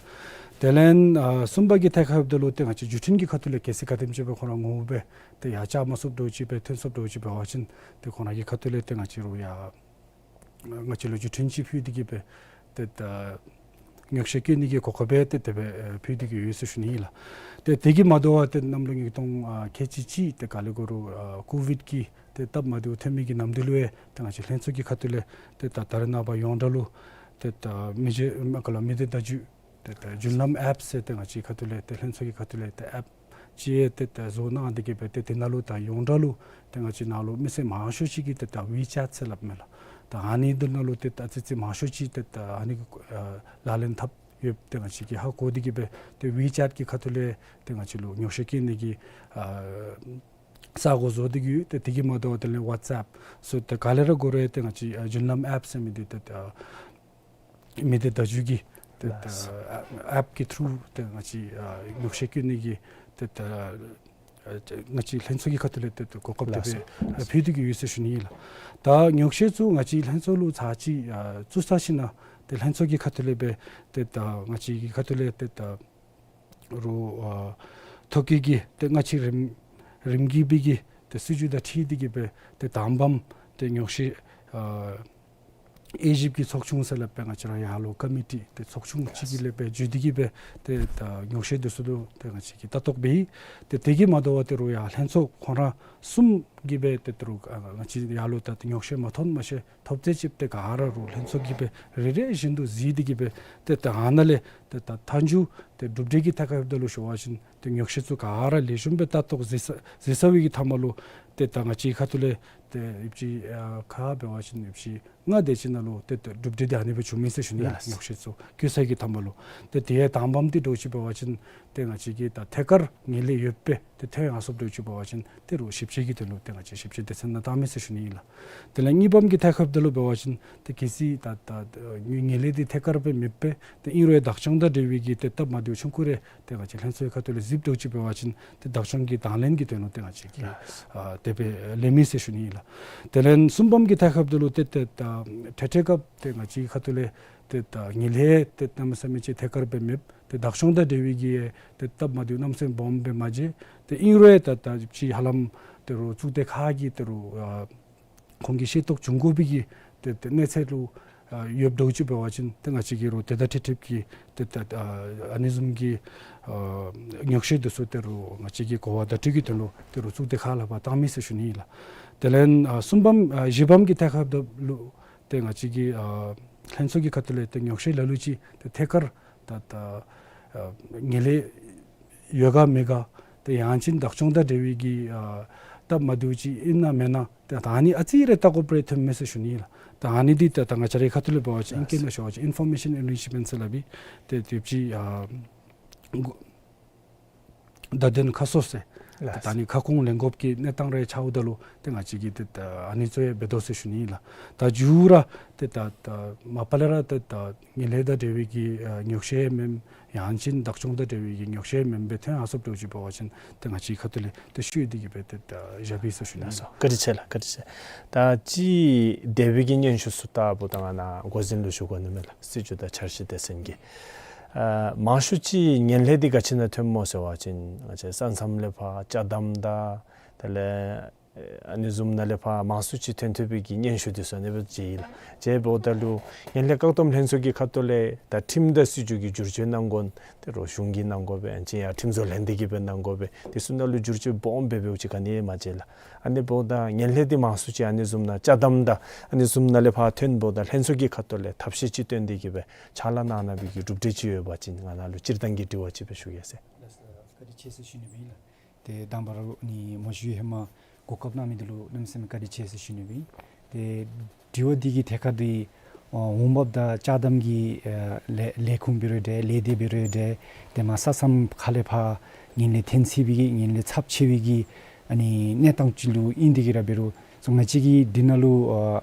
དེ་ལས་ཨ་གསུམ་པ་གི་ཐད་ཁར་འབདཝ་ད་ལུ་ཏེ་ང་བཅས་བརྒྱུད་འཕྲིན་གྱི་ཁ་ཐུག་ལས་གལ་སྲིད་ག་དེམ་ཅིག་སྦེ་ཁོང་ར་ངོ་བོ་སྦེ་ཏེ་ཡར་བཅར་མ་ཚུགསཔ་འདྲཝ་ཅིག་སྦེ་ཐོན་སོངམ་འདྲཝ་ཅིག་འབད་བ་ཅིན་ཏེ་ཁོང་ར་གི་ཁ་ཐུག་ལས་ཏེ་ང་བཅས་རུང་ཡར་ང་བཅས་ལུ་བརྒྱུད་འཕྲིན་ཅིག་ཕུལ་ཏེ་གིས་སྦེ་ཏེ་ད་ཉོག་བཤད་བཀོད་ནི་གི་གོ་སྐབས་སྦེ་ཏེ་དེ་སྦེ་ཨེ་ཕུལ་ཏེ་གིས་ཡོད་ཟེར་ཞུ་ནི་ཨིན་ལགས། ཏེ་དེ་གིས་མ་དོ་བར་ཏེ་གནམ་ལོ་ཉིས་སྟོང་ཨ་ཁལ་གཅིག་གཅིག་ཏེ་ག་ལས་གོ་རུང་ཨ་ཀོ་ཝིཌ་ཀྱི་ཏེ་སྟབས་མ་བདེཝ་ཐོན་མི་གི་ནམ་དུས་ལུ་ཡང་ཏེ་ང་བཅས་ལྷན་ཚོགས་ཀྱི་ཁ་ཐུག་ལས་ཏེ་ད་ད་རེས་ནངས་པ་ཡོངས་གྲགས་ལུ་ཏེ་ད་མི་རྗེ་མ་ག་ལ་མི་སྡེ་བརྡ་བརྒྱུད་ཏེ་ད་བརྒྱུད་ལམ་ཨེཔ་ཟེར་ཏེ་ང་བཅས་ཁ་ཐུག་ལས་ཏེ་ལྷན་ཚོགས་ཀྱི་ཁ་ཐུག་ལས་ཏེ་ཨེཔ་ཅིག་ཏེ་ད་བཟོ་གནང་སྟེ་གིས་སྦེ་ཏེ་དེ་ནང་ལུ་ད་ཡོངས་གྲགས་ལུ་ཏེ་ང་བཅས་ནང་ལུ་མི་སེར་མང་ཤོས་ཅིག་གིས་ཏེ་ད་ཝི་ཅེཊ་ཟེར་སླབ་མས་ལགས། ད་ཨ་ནི་འདི་ནང་ལུ་ཏེ་ད་ཨ་ཙི་ཙི་མང་ཤོས་ཅིག་ཏེ་ད་ཨ་ནི་གི་ཨ་ལག་ལེན་འཐབ་ཡོདཔ་ཏེ་ང་བཅས་ཀྱིས་ཧ་གོ་སྟེ་གིས་སྦེ་ཏེ་ཝི་ཅེཊ་གི་ཁ་ཐུག་ལས་ཏེ་ང་བཅས་ལུ་ཉོག་བཤད་བཀོད་ནི་གི་ཨ་ས་སྒོ་བཟོ་སྟེ་གིས་ཡོད། ཏེ་དེ་གིས་མ་དོ་བར་དེ་ལས་ཝཊསི་ཨེཔ་ཚུ་ཏེ་ག་ལས་ར་དགོ་རུང་ཏེ་ང་བཅས་ཨ་བརྒྱུད་ལམ་ཨེཔ་ཟེར་མི་འདི་ཏེ་ད་མི་སྡེ་བརྡ་བརྒྱུད་ཀྱི་ཏེ་ད་ལགས། ཨ་ཨེཔ་ཀྱི་ཐུརུ་ཏེ་ང་བཅས་ཨ་ཉོག་བཤད་བཀོད་ནི་གི་ཏེ་ད་ཨ་ང་བཅས་ལྷན་ཚོགས་ཀྱི་ཁ་ཐུག་ལས་ཏེ་ད་གོ་སྐབས་དེ་ལགས་སོ། སྦེ་ཨ་ཕུལ་ཏེ་གིས་ཡོད་ཟེར་ཞུ་ནི་ཨིན་ལགས། ད་ཉོག་བཤད་ཚུ་ང་བཅས་ལྷན་ཚོགས་ལུ་ཚར་གཅིག་ཨ་བཙུགས་ཚར་ཞིནམ་ལས་ཏེ་ལྷན་ཚོགས་ཀྱི་ཁ་ཐུག་ལས་སྦེ་ཏེ་ད་ང་བཅས་ཀྱི་ཁ་ཐུག་ལས་ཏེ་ད་རུང་ཨ་ཐོ་བཀོད་ཀྱི་ཏེ་སྔ་ཕྱི་རིམ་རིམ་གྱིས་སྦེ་གི་ཏེ་སྲིད་བྱུས་དང་འཁྲིལ་ཏེ་གིས་སྦེ་ཏེ་དང་པམ་ཏེ་ཉོག་བཤད་ཨ་ དབྱེ་ཞིབ་ཀྱི་ཚོགས་ཆུང་ཟེར་སླབ་སྦེ་ང་བཅས་ར་ཡར་ལུ་ཀོ་མི་ཊི་ཏེ་ཚོགས་ཆུང་ཅིག་གི་ལས་སྦེ་བརྒྱུད་དེ་གིས་སྦེ་ཏེ་ད་ཉོག་བཤད་འདི་ཚུ་ལུ་ཏེ་ང་བཅས་ཀྱིས་ལྟ་རྟོག་འབད་ཡི། ཏེ་དེ་གིས་མ་དོ་བར་ཏེ་རུང་ཡང་ལྷན་ཚོགས་ཁོང་ར་གསུམ་གྱིས་སྦེ་ཏེ་ད་རུང་ཨ་ང་བཅས་ཡར་ལུ་ད་ཏེ་ཉོག་བཤད་མ་ཐོན་མ་ཤེས་ཐོབ་ཚད་ཅིག་ཏེ་ག་ར་རུང་ལྷན་ཚོགས་ཀྱིས་སྦེ་རེ་རེ་བཞིན་དུ་གཟིགས་ཏེ་གིས་སྦེ་ཏེ་ད་ཨ་ནཱ་ལས་ཏེ་ད་མཐའ་མཇུག་ཏེ་གྲུབ་འབྲས་ཀྱི་ཐད་ཁར་ལྷོདཔ་ད་ལུ་ཞུ་བ་ཅིན་ཏེ་ཉོག་བཤད་ཚུ་ག་ར་ལེགས་ཤོམ་སྦེ་ལྟ་རྟོག་མཛད་ཚར་མཛད་ཚར་བའི་གི་མཐའ་མ་ལུ་ཏེ་ད་ང་བཅས་ཁ་ཐུག་ལས་ཏེ་ཡོདཔ་ཅིག་ཨ་ཁ་འབད་བ་ཅིན་ཡོདཔ་ཅིག་ལྔ་དེ་ཅིག་ནང་ལུ་ཏེ་ཏེ་གྲུབ་འབྲས་འདི་ཨ་ནི་སྦེ་བྱུང་མི་ཟེར་ཞུ་ནི་ཨིན་ལགས། ལགས། ཉོག་བཤད་ཚུ་བཀོད་ཚར་གྱི་མཐའ་མ་ལུ་ཏེ་དེ་ཡང་དང་པམ་འདི་འདྲཝ་ཅིག་འབད་བ་ཅིན་ཏེ་ང་བཅས་ཀྱིས་ད་ཐད་ཀར་ངན་ལྷད་ཡོདཔ་སྦེ་ཏེ་ཐོན་ཡར་སོངམ་འདྲཝ་ཅིག་འབད་བ་ཅིན་ཏེ་རུང་ཞིབ་དཔྱད་ཀྱི་དོན་ལུ་ཏེ་ང་བཅས་ཞིབ་དཔྱད་སྡེ་ཚན་ནང་བཏང་མི་ཟེར་ཞུ་ནི་ཨིན་ལགས། དེ་ལས་གཉིས་པམ་གྱི་ཐད་ཁར་ལྷོདཔ་ད་ལུ་འབད་བ་ཅིན་ཏེ་གལ་སྲིད་ད་ད་ངན་ངན་ལྷད་འདི་ཐད་ཀར་སྦེ་མེདཔ་སྦེ་ཏེ་ཨིན་རུང་ཡང་བདག་སྐྱོང་དང་འབྲེལ་བའི་གི་ཏེ་སྟབས་མ་བདེཝ་ཆུང་ཀུ་རེ་ཏེ་ང་བཅས་ལྷན་ཚོགས་ཁ་ཐུག་ལས་གཟིགསཔ་འདྲཝ་ཅིག་འབད་བ་ཅིན་ཏེ་བདག་སྐྱོང་གི་དང་ལེན་གྱི་དོན་ལུ་ཏེ་ང་བཅས་ཀྱིས་ལགས། ཨ་དེ་སྦེ་ལེན་མི་ཟེར་ཞུ་ནི་ཨིན་ལགས། དེ་ལས་གསུམ་པམ་གྱི་ཐད་ཁར་ལྷོདཔ་ད་ལུ་ཏེ་ཏེ་ད་འཕྲལ་འཕྲལ་སྐབས་ཏེ་ང་བཅས་ཁ་ཐུག་ལས་ཏེ་ད་ངན་ལྷད་ཏེ་གནམ་མེད་ས་མེད་ཅིག་ཐད་ཀར་སྦེ་མེདཔ་ཏེ་བདག་སྐྱོང་དང་འབྲེལ་བའི་གི་ཏེ་སྟབས་མ་བདེཝ་གནམ་མེད་ས་མེད་སྦོམ་སྦེ་མ་མཇལ། ཏེ་ཨིན་རུང་ཡང་ད་ད་ཅིག་ཧ་ལམ་ཏེ་རུང་གཙུག་སྡེ་ཁག་གིས་ཏེ་རུང་ཨ་ཁོང་གིས་ཤེས་རྟོགས་བྱུང་དགོ་པའི་གི་ཏེ་ཏེ་གནས་ཚད་ལུ་ཨ་ཡོདཔ་འདྲཝ་ཅིག་འབད་བ་ཅིན་ཏེ་ང་བཅས་ཀྱིས་རུང་དེ་དང་འཁྲིལ་འཁྲིལཝ་གི་ཏེ་ཏེ་ཨ་ཨ་ནི་བཟུམ་གྱི་ཨ་ཉོག་བཤད་འདི་ཚུ་ཏེ་རུང་ང་བཅས་ཀྱིས་གོ་བ་བརྡ་སྤྲོད་ཀྱི་དོན་ལུ་ཏེ་རུང་གཙུག་སྡེ་ཁག་ལུ་ཕར་བཏང་མི་ཟེར་ཞུ་ནི་ཨིན་ལགས། དེ་ལས་ཨ་གསུམ་པམ་ཨ་བཞི་པམ་གྱི་ཐད་ཁར་ལྷོདཔ་ད་ལུ་ཏེ་ང་བཅས་ཀྱི་ཨ་ལྷན་ཚོགས་ཀྱི་ཁ་ཐུག་ལས་ཏེ་ཉོག་བཤད་ལ་ལུ་ཅིག་ཏེ་ཐད་ཀར་ད་ད་ཨ་ངན་ལྷད་ཡོད་ག་མེད་ག་ཏེ་ཡང་ཅིན་བདག་སྐྱོང་དང་འབྲེལ་བའི་གི་ཨ་སྟབས་མ་བདེཝ་ཅིག་ཨིན་ན་མེན་ན་ཏེ་ད་ཨ་ནི་ཨ་ཙི་རེ་ལྟ་དགོཔ་རེ་ཐོན་མི་ཟེར་ཞུ་ནི་ཨིན་ལགས། ད་ཨ་ནི་འདི་ད་ད་ང་བཅས་རའི་ཁ་ཐུག་ལས་འབད་བ་ཅིན་ཨིང་སྐད་ནང་ཞུ་བ་ཅིན་ཨིན་ཕོར་མེ་ཤཱན་ཨེན་རིཆ་མེནཊ་ཟེར་སླབ་ཨིན། ཏེ་དེ་ཅིག་ཨ་བརྡ་དོན་ཁ་གསལ་ཟེར་ལགས། ད་ཨ་ནི་ཁ་སྐོང་ལེན་དགོཔ་གི་གནས་སྟངས་རེ་འཆརཝ་ད་ལུ་ཏེ་ང་བཅས་ཀྱིས་ཏེ་ད་ཨ་ནི་ཚུ་ཡང་འབད་དོ་ཟེར་ཞུ་ནི་ཨིན་ལགས། ད་མཇུག་ར་ཏེ་ད་ད་མ་པ་ལས་ར་ཏེ་ད་ངན་ལྷད་དང་འབྲེལ་བའི་གི་ཨ་ཉོག་བཤད་མེན་ཡང་ཅིན་བདག་སྐྱོང་དང་འབྲེལ་བའི་གི་ཉོག་བཤད་མེན་པར་ཐོན་ཡར་སོངམ་འདྲཝ་ཅིག་འབད་བ་ཅིན་ཏེ་ང་བཅས་ཁ་ཐུག་ལས་ཏེ་ཤུལ་འདི་གིས་སྦེ་ཏེ་ད་བཞག་པས་ཟེར་ཞུ་ནི་ཨིན་ལགས། བཀའ་དྲིན་ཆེ་ལགས། བཀའ་དྲིན་ཆེ། ད་ཅི་དེ་སྦེ་གི་སྙན་ཞུ་ཚུ་ལྟ་བུ་ད་ང་ནཱ་འགོ་འཛིན་ལུ་ཞུ་དགོ་ནི་མས་ལགས། སྲིད་བྱུས་དང་འཆར་གཞི་སྡེ་ཚན་གྱི་ཨ་མང་ཤོས་ཅིག་ངན་ལྷད་འདི་ག་ཅི་ནང་ཐོནམ་སྨོ་ཟེར་བ་ཅིན་ང་བཅས་ས་མཚམས་ལས་ཕར་ཅ་དམ་དང་དེ་ལས་ཨ་ནི་བཟུམ་ནང་ལས་ཕར་མང་སུ་ཅིག་ཐོན་ཐོན་པའི་གི་སྙན་ཞུ་འདི་ཚུ་ཨ་ནི་སྦེ་མཇལ་ཡི་ལགས། དེ་འབདཝ་ད་ལུ་ངན་ལྷད་བཀག་སྡོམ་ལྷན་ཚོགས་ཀྱི་ཁ་ཐུག་ལས་ད་ཁྲིམས་དང་སྲིད་བྱུས་ཀྱི་བསྒྱུར་བཅོས་གནང་དགོ་ནི་དེ་རུང་གཞུང་གིས་གནང་དགོ་པས། ཨ་ནི་ཅིག་ཡང་ཁྲིམས་བཟོ་ལྷན་སྡེ་གིས་སྦེ་གནང་དགོ་པས། དེ་ཚུ་ནང་ལུ་བསྒྱུར་བཅོས་སྦོམ་སྦེ་འབདཝ་ཅིག་ག་ནི་ཡང་མ་མཇལ་ལགས། ཨ་ནི་འབདཝ་ད་ངན་ལྷད་འདི་མང་སུ་ཅིག་ཨ་ནི་བཟུམ་ནང་ཅ་དམ་དང་ཨ་ནི་བཟུམ་ནང་ལས་ཕར་ཐོན་འབདཝ་ད་ལྷན་ཚོགས་ཀྱི་ཁ་ཐུག་ལས་ཐབས་ཤེས་ཅིག་བཏོན་ཏེ་གིས་སྦེ་ཕྱག་ལཱ་གནང་གནང་བའི་གི་གྲུབ་འབྲས་ཅིག་ཡོད་པ་ཅིན་ང་ནཱ་ལུ་སྤྱིར་བཏང་གི་དྲི་བ་ཅིག་སྦེ་ཞུ་གེ་ཟེར། ལགས་སོ། བཀའ་དྲིན་ཆེ་ཟེར་ཞུ་ནི་ཨིན་ལགས། ཏེ་དང་པ་ར་ཨ་ནི་མོ་ཤུ་ཧེ་མ་གོ་སྐབས་གནང་མི་འདི་ལུ་གནམ་མེད་ས་མེད་བཀའ་དྲིན་ཆེ་ཟེར་ཞུ་ནི་ཨིན། ཏེ་དྲི་བ་འདི་གི་ཐད་ཁར་འདི་ཨ་འོང་འབབ་དང་ཅ་དམ་གྱི་ཨ་ལས་ལས་ཁུངས་འབད་རུང་འདྲ་ལས་སྡེ་འབད་རུང་འདྲ་ཏེ་མར་ས་མཚམས་ཁ་ལས་ཕར་ངན་ལྷད་ཐོན་སོང་བའི་གི་ངན་ལྷད་ཚབས་ཆེ་བའི་གི་ཨ་ནི་གནས་སྟངས་ཅིག་ལུ་ཨིན་དེ་གིས་ར་འབད་རུང་ང་བཅས་ཀྱིས་འདི་ནང་ལུ་ཨ་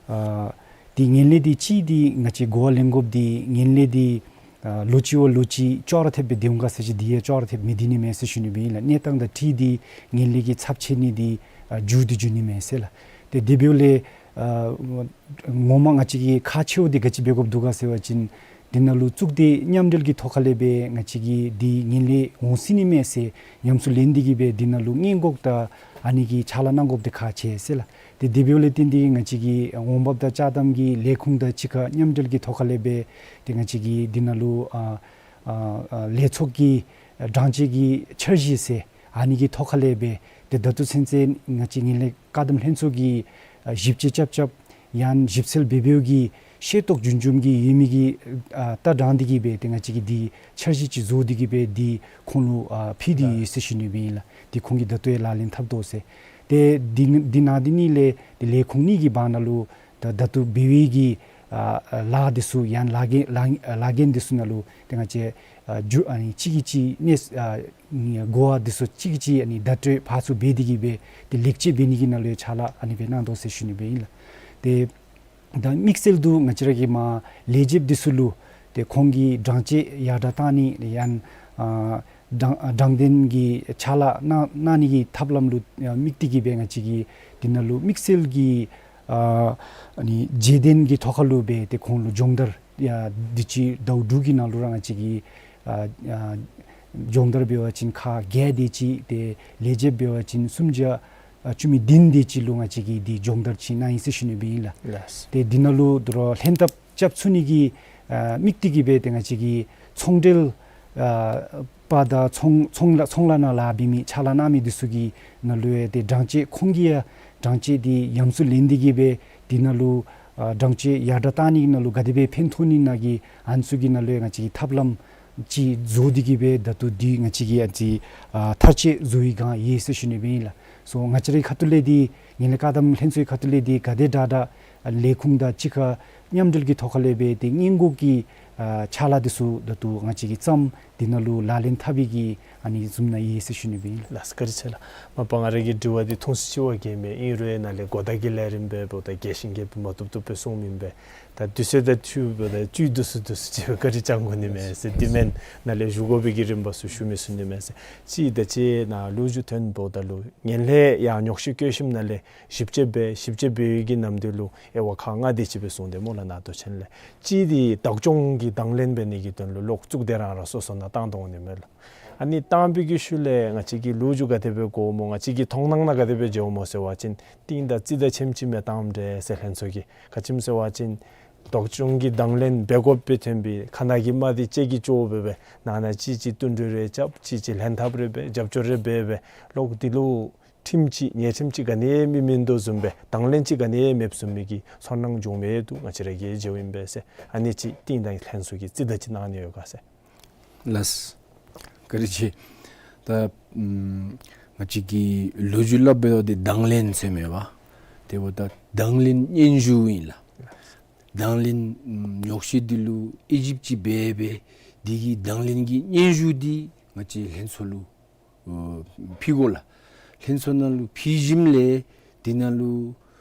ཨ་ཏེ་ངན་ལྷད་འདི་ཅིག་འདི་ང་བཅས་གོ་བ་ལེན་དགོཔ་འདི་ངན་ལྷད་འདི་ཨ་ལོ་གཅིག་བ་ལོ་གཅིག་ཅོག་ར་འཐདཔ་སྦེ་སྡོད་འོང་ག་ཟེར་ཅིག་འདི་ཡང་ཅོག་ར་འཐདཔ་མི་སྡོད་ནི་མས་ཟེར་ཞུ་ནི་སྦེ་ཨིན་ལགས། གནས་སྟངས་དང་འཁྲིལ་ཏེ་ངན་ལྷད་ཀྱི་ཚབས་ཆེ་ནི་འདི་ཨ་འགྱུར་ཏེ་འགྱུར་ནི་མས་ཟེར་ལགས། ཏེ་དེ་འབདཝ་ལས་ཨ་ངོ་མ་ང་བཅས་ཀྱིས་ཁག་ཆེཝ་འདི་ག་ཅི་འབད་དགོཔ་འདུག་ག་ཟེར་བ་ཅིན་འདི་ནང་ལུ་གཙུག་སྡེ་མཉམ་འབྲེལ་གྱི་ཐོག་ཁ་ལས་སྦེ་ང་བཅས་ཀྱིས་འདི་ངན་ལྷད་འོང་སྲིད་ནི་མས་ཟེར་ཉམས་སུ་ལེན་ཏེ་གིས་སྦེ་འདི་ནང་ལུ་སྔོན་འགོག་དང་ཨ་ནི་གི་ཕྱག་ལཱ་གནང་དགོཔ་འདི་ཁག་ཆེ་ཟེར་ལགས། ཏེ་དེ་འབདཝ་ལས་བརྟེན་ཏེ་ང་བཅས་ཀྱིས་འོང་འབབ་དང་ཅ་དམ་གྱི་ལས་ཁུངས་དང་གཅིག་ཁར་མཉམ་འབྲེལ་གྱི་ཐོག་ཁ་ལས་སྦེ་ཏེ་ང་བཅས་ཀྱིས་འདི་ནང་ལུ་ཨ་ཨ་ཨ་ལས་ཚོགས་ཀྱི་ཨ་དྲང་བཅད་ཀྱི་འཆར་གཞི་ཟེར་ཨ་ནི་གི་ཐོག་ཁ་ལས་སྦེ་ཏེ་ད་ལྟོ་ཚུན་ཚོད་ང་བཅས་ངན་ལྷད་བཀག་སྡོམ་ལྷན་ཚོགས་ཀྱིས་ཨ་ཞིབ་དཔྱད་རྐྱབ་རྐྱབ་ཡང་ཞིབ་འཚོལ་འབད་འབདཝ་གི་ཤེས་རྟོགས་རྒྱུན་འབྱམས་ཀྱི་ཡོད་མི་གི་ཨ་ལྟ་སྟངས་འདི་གིས་སྦེ་ཏེ་ང་བཅས་ཀྱིས་འདི་འཆར་གཞི་ཅིག་བཟོ་སྟེ་གིས་སྦེ་འདི་ཁོང་ལུ་ཨ་ཕུལ་ཏེ་ཡོད་ཟེར་ཞུ་ནི་སྦེ་ཨིན་ལགས། འདི་ཁོང་གིས་ད་ལྟོ་ཡང་ལག་ལེན་འཐབ་དོ་ཟེར། ཏེ་འདི་འདི་ནང་འདི་གཉིས་ལས་ཏེ་ལས་ཁུངས་གཉིས་ཀྱི་བར་ན་ལུ་ད་ད་ལྟོ་འབད་བའི་གི་ཨ་ཨ་ལཱ་འདི་ཚུ་ཡང་ལཱ་འགན་ལཱ་ལཱ་འགན་འདི་ཚུ་ནང་ལུ་ཏེ་ང་བཅས་ཨ་འགྱུར་ཨ་ནི་གཅིག་གིས་གཅིག་གནས་ཨ་གོ་བ་འདི་ཚུ་གཅིག་གིས་གཅིག་ཨ་ནི་བརྡ་སྤྲོད་ཕར་ཚུར་འབད་དེ་གིས་སྦེ་ཏེ་ལེགས་བཅོས་འབད་ནི་གི་ནང་ལུ་ཡང་ཕྱག་ལཱ་ཨ་ནི་སྦེ་གནང་དོ་ཟེར་ཞུ་ནི་སྦེ་ཨིན་ལགས། ཏེ་ད་དམིགས་བསལ་དུ་ང་བཅས་ར་གི་མར་ལས་བྱེདཔ་འདི་ཚུ་ལུ་ཏེ་ཁོང་གི་དྲང་བཅད་ཡར་དྲག་གཏང་ནི་ཡང་ཨ་དྲང་ཨ་དྲང་བདེན་གྱི་ཕྱག་ལཱ་གནང་གནང་ནི་གི་ཐབས་ལམ་ལུ་ཨ་དམིགས་ཏེ་གིས་སྦེ་ང་བཅས་ཀྱིས་འདི་ནང་ལུ་དམིགས་བསལ་གྱི་ཨ་ཨ་ནི་བརྗེ་གདན་གྱི་ཐོག་ཁ་ལུ་སྦེ་ཏེ་ཁོང་ལུ་སྦྱོང་བརྡར་ཡང་དུས་ཅི་ཟླཝ་དྲུག་གི་ནང་ལུ་ར་ང་བཅས་ཀྱིས་ཨ་ཨ་སྦྱོང་བརྡར་འབད་བ་ཅིན་ཁག་བརྒྱད་དེ་ཅིག་ཏེ་ལས་བྱེདཔ་འབད་བ་ཅིན་སུམ་བརྒྱ་ ཨ་བཅུ་མེད་བདུན་དེ་ཅིག་ལུ་ང་བཅས་ཀྱིས་འདི་སྦྱོང་བརྡར་ཅིག་གནང་ཡི་ཟེར་ཞུ་ནི་སྦེ་ཨིན་ལགས། ལགས། ཏེ་འདི་ནང་ལུ་དོ་རུང་ལྷན་ཐབས་རྐྱབ་ཚུགས་ནི་གི་ཨ་དམིགས་གཏད་ཀྱིས་སྦེ་ཏེ་ང་བཅས་ཀྱི་ཚོང་འབྲེལ་ཨ་པ་དང་ཚོང་ཚོང་ལཱ་ཚོང་ལཱ་ནང་ལཱ་འབད་མི་ཕྱག་ལཱ་གནང་མི་འདི་ཚུ་གི་ནང་ལུ་ཡང་ཏེ་གྲངས་བཅད་ཁོང་གིས་ཡང་གྲངས་བཅད་འདི་ཉམས་སུ་ལེན་ཏེ་གིས་སྦེ་འདི་ནང་ལུ་ཨ་གྲངས་བཅད་ཡར་དྲག་བཏང་ནི་ནང་ལུ་ག་དེ་སྦེ་ཕན་ཐོགས་ནི་ནང་གི་ཨ་ནི་ཚུ་གི་ནང་ལུ་ཡང་ང་བཅས་ཀྱིས་ཐབས་ལམ་ཅིག་བཟོ་སྟེ་གིས་སྦེ་ད་ལྟོ་འདི་ང་བཅས་ཀྱིས་ཨ་ཙི་ཨ་མཐར་དཔྱད་བཟོ་བའི་སྒང་ཡོད་ཟེར་ཞུ་ནི་སྦེ་ཨིན་ལགས། སོ་ང་བཅས་རའི་ཁ་ཐུག་ལས་འདི་ངན་ལྷད་བཀག་སྡོམ་ལྷན་ཚོགས་ཁ་ཐུག་ལས་འདི་ག་དེ་དྲག་དྲག་ལས་ཁུངས་དང་གཅིག་ཁར་མཉམ་འབྲེལ་གྱི་ཐོག་ཁ་ལས་སྦེ་ཏེ་སྔོན་འགོག་གི་ཨ་ཕྱག་ལཱ་འདི་ཚུ་ད་ལྟོ་ང་བཅས་ཀྱིས་བརྩམས་འདི་ནང་ལུ་ལག་ལེན་འཐབ་པའི་གི་ཨ་ནི་བཟུམ་ནང་ཡོད་ཟེར་ཞུ་ནི་སྦེ་ཨིན་ལགས། ལགས་བཀའ་དྲིན་ཆེ་ལགས། མ་པ་ང་ར་གི་དྲི་བ་འདི་ཐུང་སུ་ཅིག་འབད་གེ་མས། ཨིན་རུང་ཡང་ནཱ་ལས་གོ་བརྡ་གི་ལས་རིམ་སྦེ་འབདཝ་ད་རྒྱས་ཤིང་རྒྱས་པ་མ་བཏུབ་བཏུབ་སྦེ་གསུངམ་ཨིན་པས། ད་དུས་ཚོད་དང་འཁྲིལཝ་ད་བཅུད་བསྡུ་སུ་བསྡུ་སུ་ཅིག་སྦེ་བཀའ་དྲིན་བསྐྱང་དགོ་ནི་མས་ཟེར། དེ་མེན་ནཱ་ལས་ཞུ་དགོ་པའི་གི་རིམ་པ་ཚུ་ཞུ་མི་ཚུགས་ནི་མས་ཟེར། གཅིག་ད་ཅི་ནཱ་ལོ་རྒྱུས་ཐོན་འབདཝ་ད་ལུ་ངན་ལྷད་ཡང་ཉོགས་བཤད་བཀོད་ཞིནམ་ནཱ་ལས་ཞིབ་དཔྱད་འབད་ཞིབ་དཔྱད་འབད་བའི་གི་ནམ་དུས་ལུ་དབྱེ་བ་ཁག་ལྔ་དེ་ཅིག་སྦེ་གསུངས་ཏེ་སྨོ་ལགས། ནཱ་མདོ་ཆེན་ལས་གཅིག་འདི་བདག་སྐྱོང་གི་དང་ལེན་འབད་ནི་གི་དོན་ལུ་གློག་བཙུགས་ཏེ་རང་རང་སོ་སོ་ནང་བཏང་དོ་འོང་ནི་མས་ལགས། ཨ་ནི་བཏང་བའི་གི་ཤུལ་ལས་ང་བཅས་ཀྱིས་ལོ་རྒྱུས་ག་དེ་སྦེ་གོཝ་སྨོ་ང་བཅས་ཀྱི་མཐོང་སྣང་ནང་ག་དེ་སྦེ་མཇལཝ་སྨོ་ཟེར་བ་ཅིན་ཏིང་དང་རྩིས་དང་ཕྱེངམ་ཅིག་མས་བཏངམ་འདྲས་ཟེར་ལྷན་ཚོགས་ཀྱིས། ག་ཅི་སྨོ་ཟེར་བ་ཅིན་བདག་སྐྱོང་གི་དང་ལེན་འབད་དགོཔ་སྦེ་ཐོན་པའི་ཁ་ནང་གི་དམག་འདི་གཅིག་གིས་ཅོག་འབད་སྦེ་ནང་ན་གཅིག་གིས་མཐུན་སྒྲིལ་རེ་རྐྱབ་གཅིག་གིས་ལྷན་ཐབས་རེ་འབད་རྒྱབ་སྐྱོར་རེ་འབད་སྦེ་གློག་འདི་ལུ་ཁྲིམས་ཅིག་ཉེས་ཁྲིམས་ཅིག་ག་ནི་ཡང་མེད་མི་དོ་བཟུམ་སྦེ་དང་ལེན་ཅིག་ག་ནི་ཡང་མེདཔ་བཟུམ་མའི་གི་ཚོར་སྣང་བྱུངམ་མས་འདུག། ང་བཅས་ར་གིས་མཇལཝ་ཨིན་པས་ཟེར། ཨ་ནི་ཅིག་ཏིང་དང་ལྷན་ཚོགས་ཀྱིས་རྩིས་ག་ཅི་གནང་ནི་ཡོད་ག་ཟེར། ལགས། བཀའ་དྲིན་ཆེ། ད་ཨམ་ང་བཅས་ཀྱིས་ལོ་རྒྱུས་སླབ་འབདཝ་ད་དང་ལེན་ཟེར་མེན་པ། དེ་འབདཝ་ད་དང་ལེན་སྙན་ཞུ་ཨིན་ལགས། དང་ལེན་ཨམ་ཉོགས་བཤད་འདི་ལུ་དབྱེ་ཞིབ་ཅིག་འབད་སྦེ་འདི་གི་དང་ལེན་གྱི་སྙན་ཞུ་འདི་ང་བཅས་ལྷན་ཚོགས་ལུ་ཨོ་ཕུལ་དགོ་ལགས། ལྷན་ཚོགས་ནང་ལུ་ཕུལ་ཞིནམ་ལས་འདི་ནང་ལུ་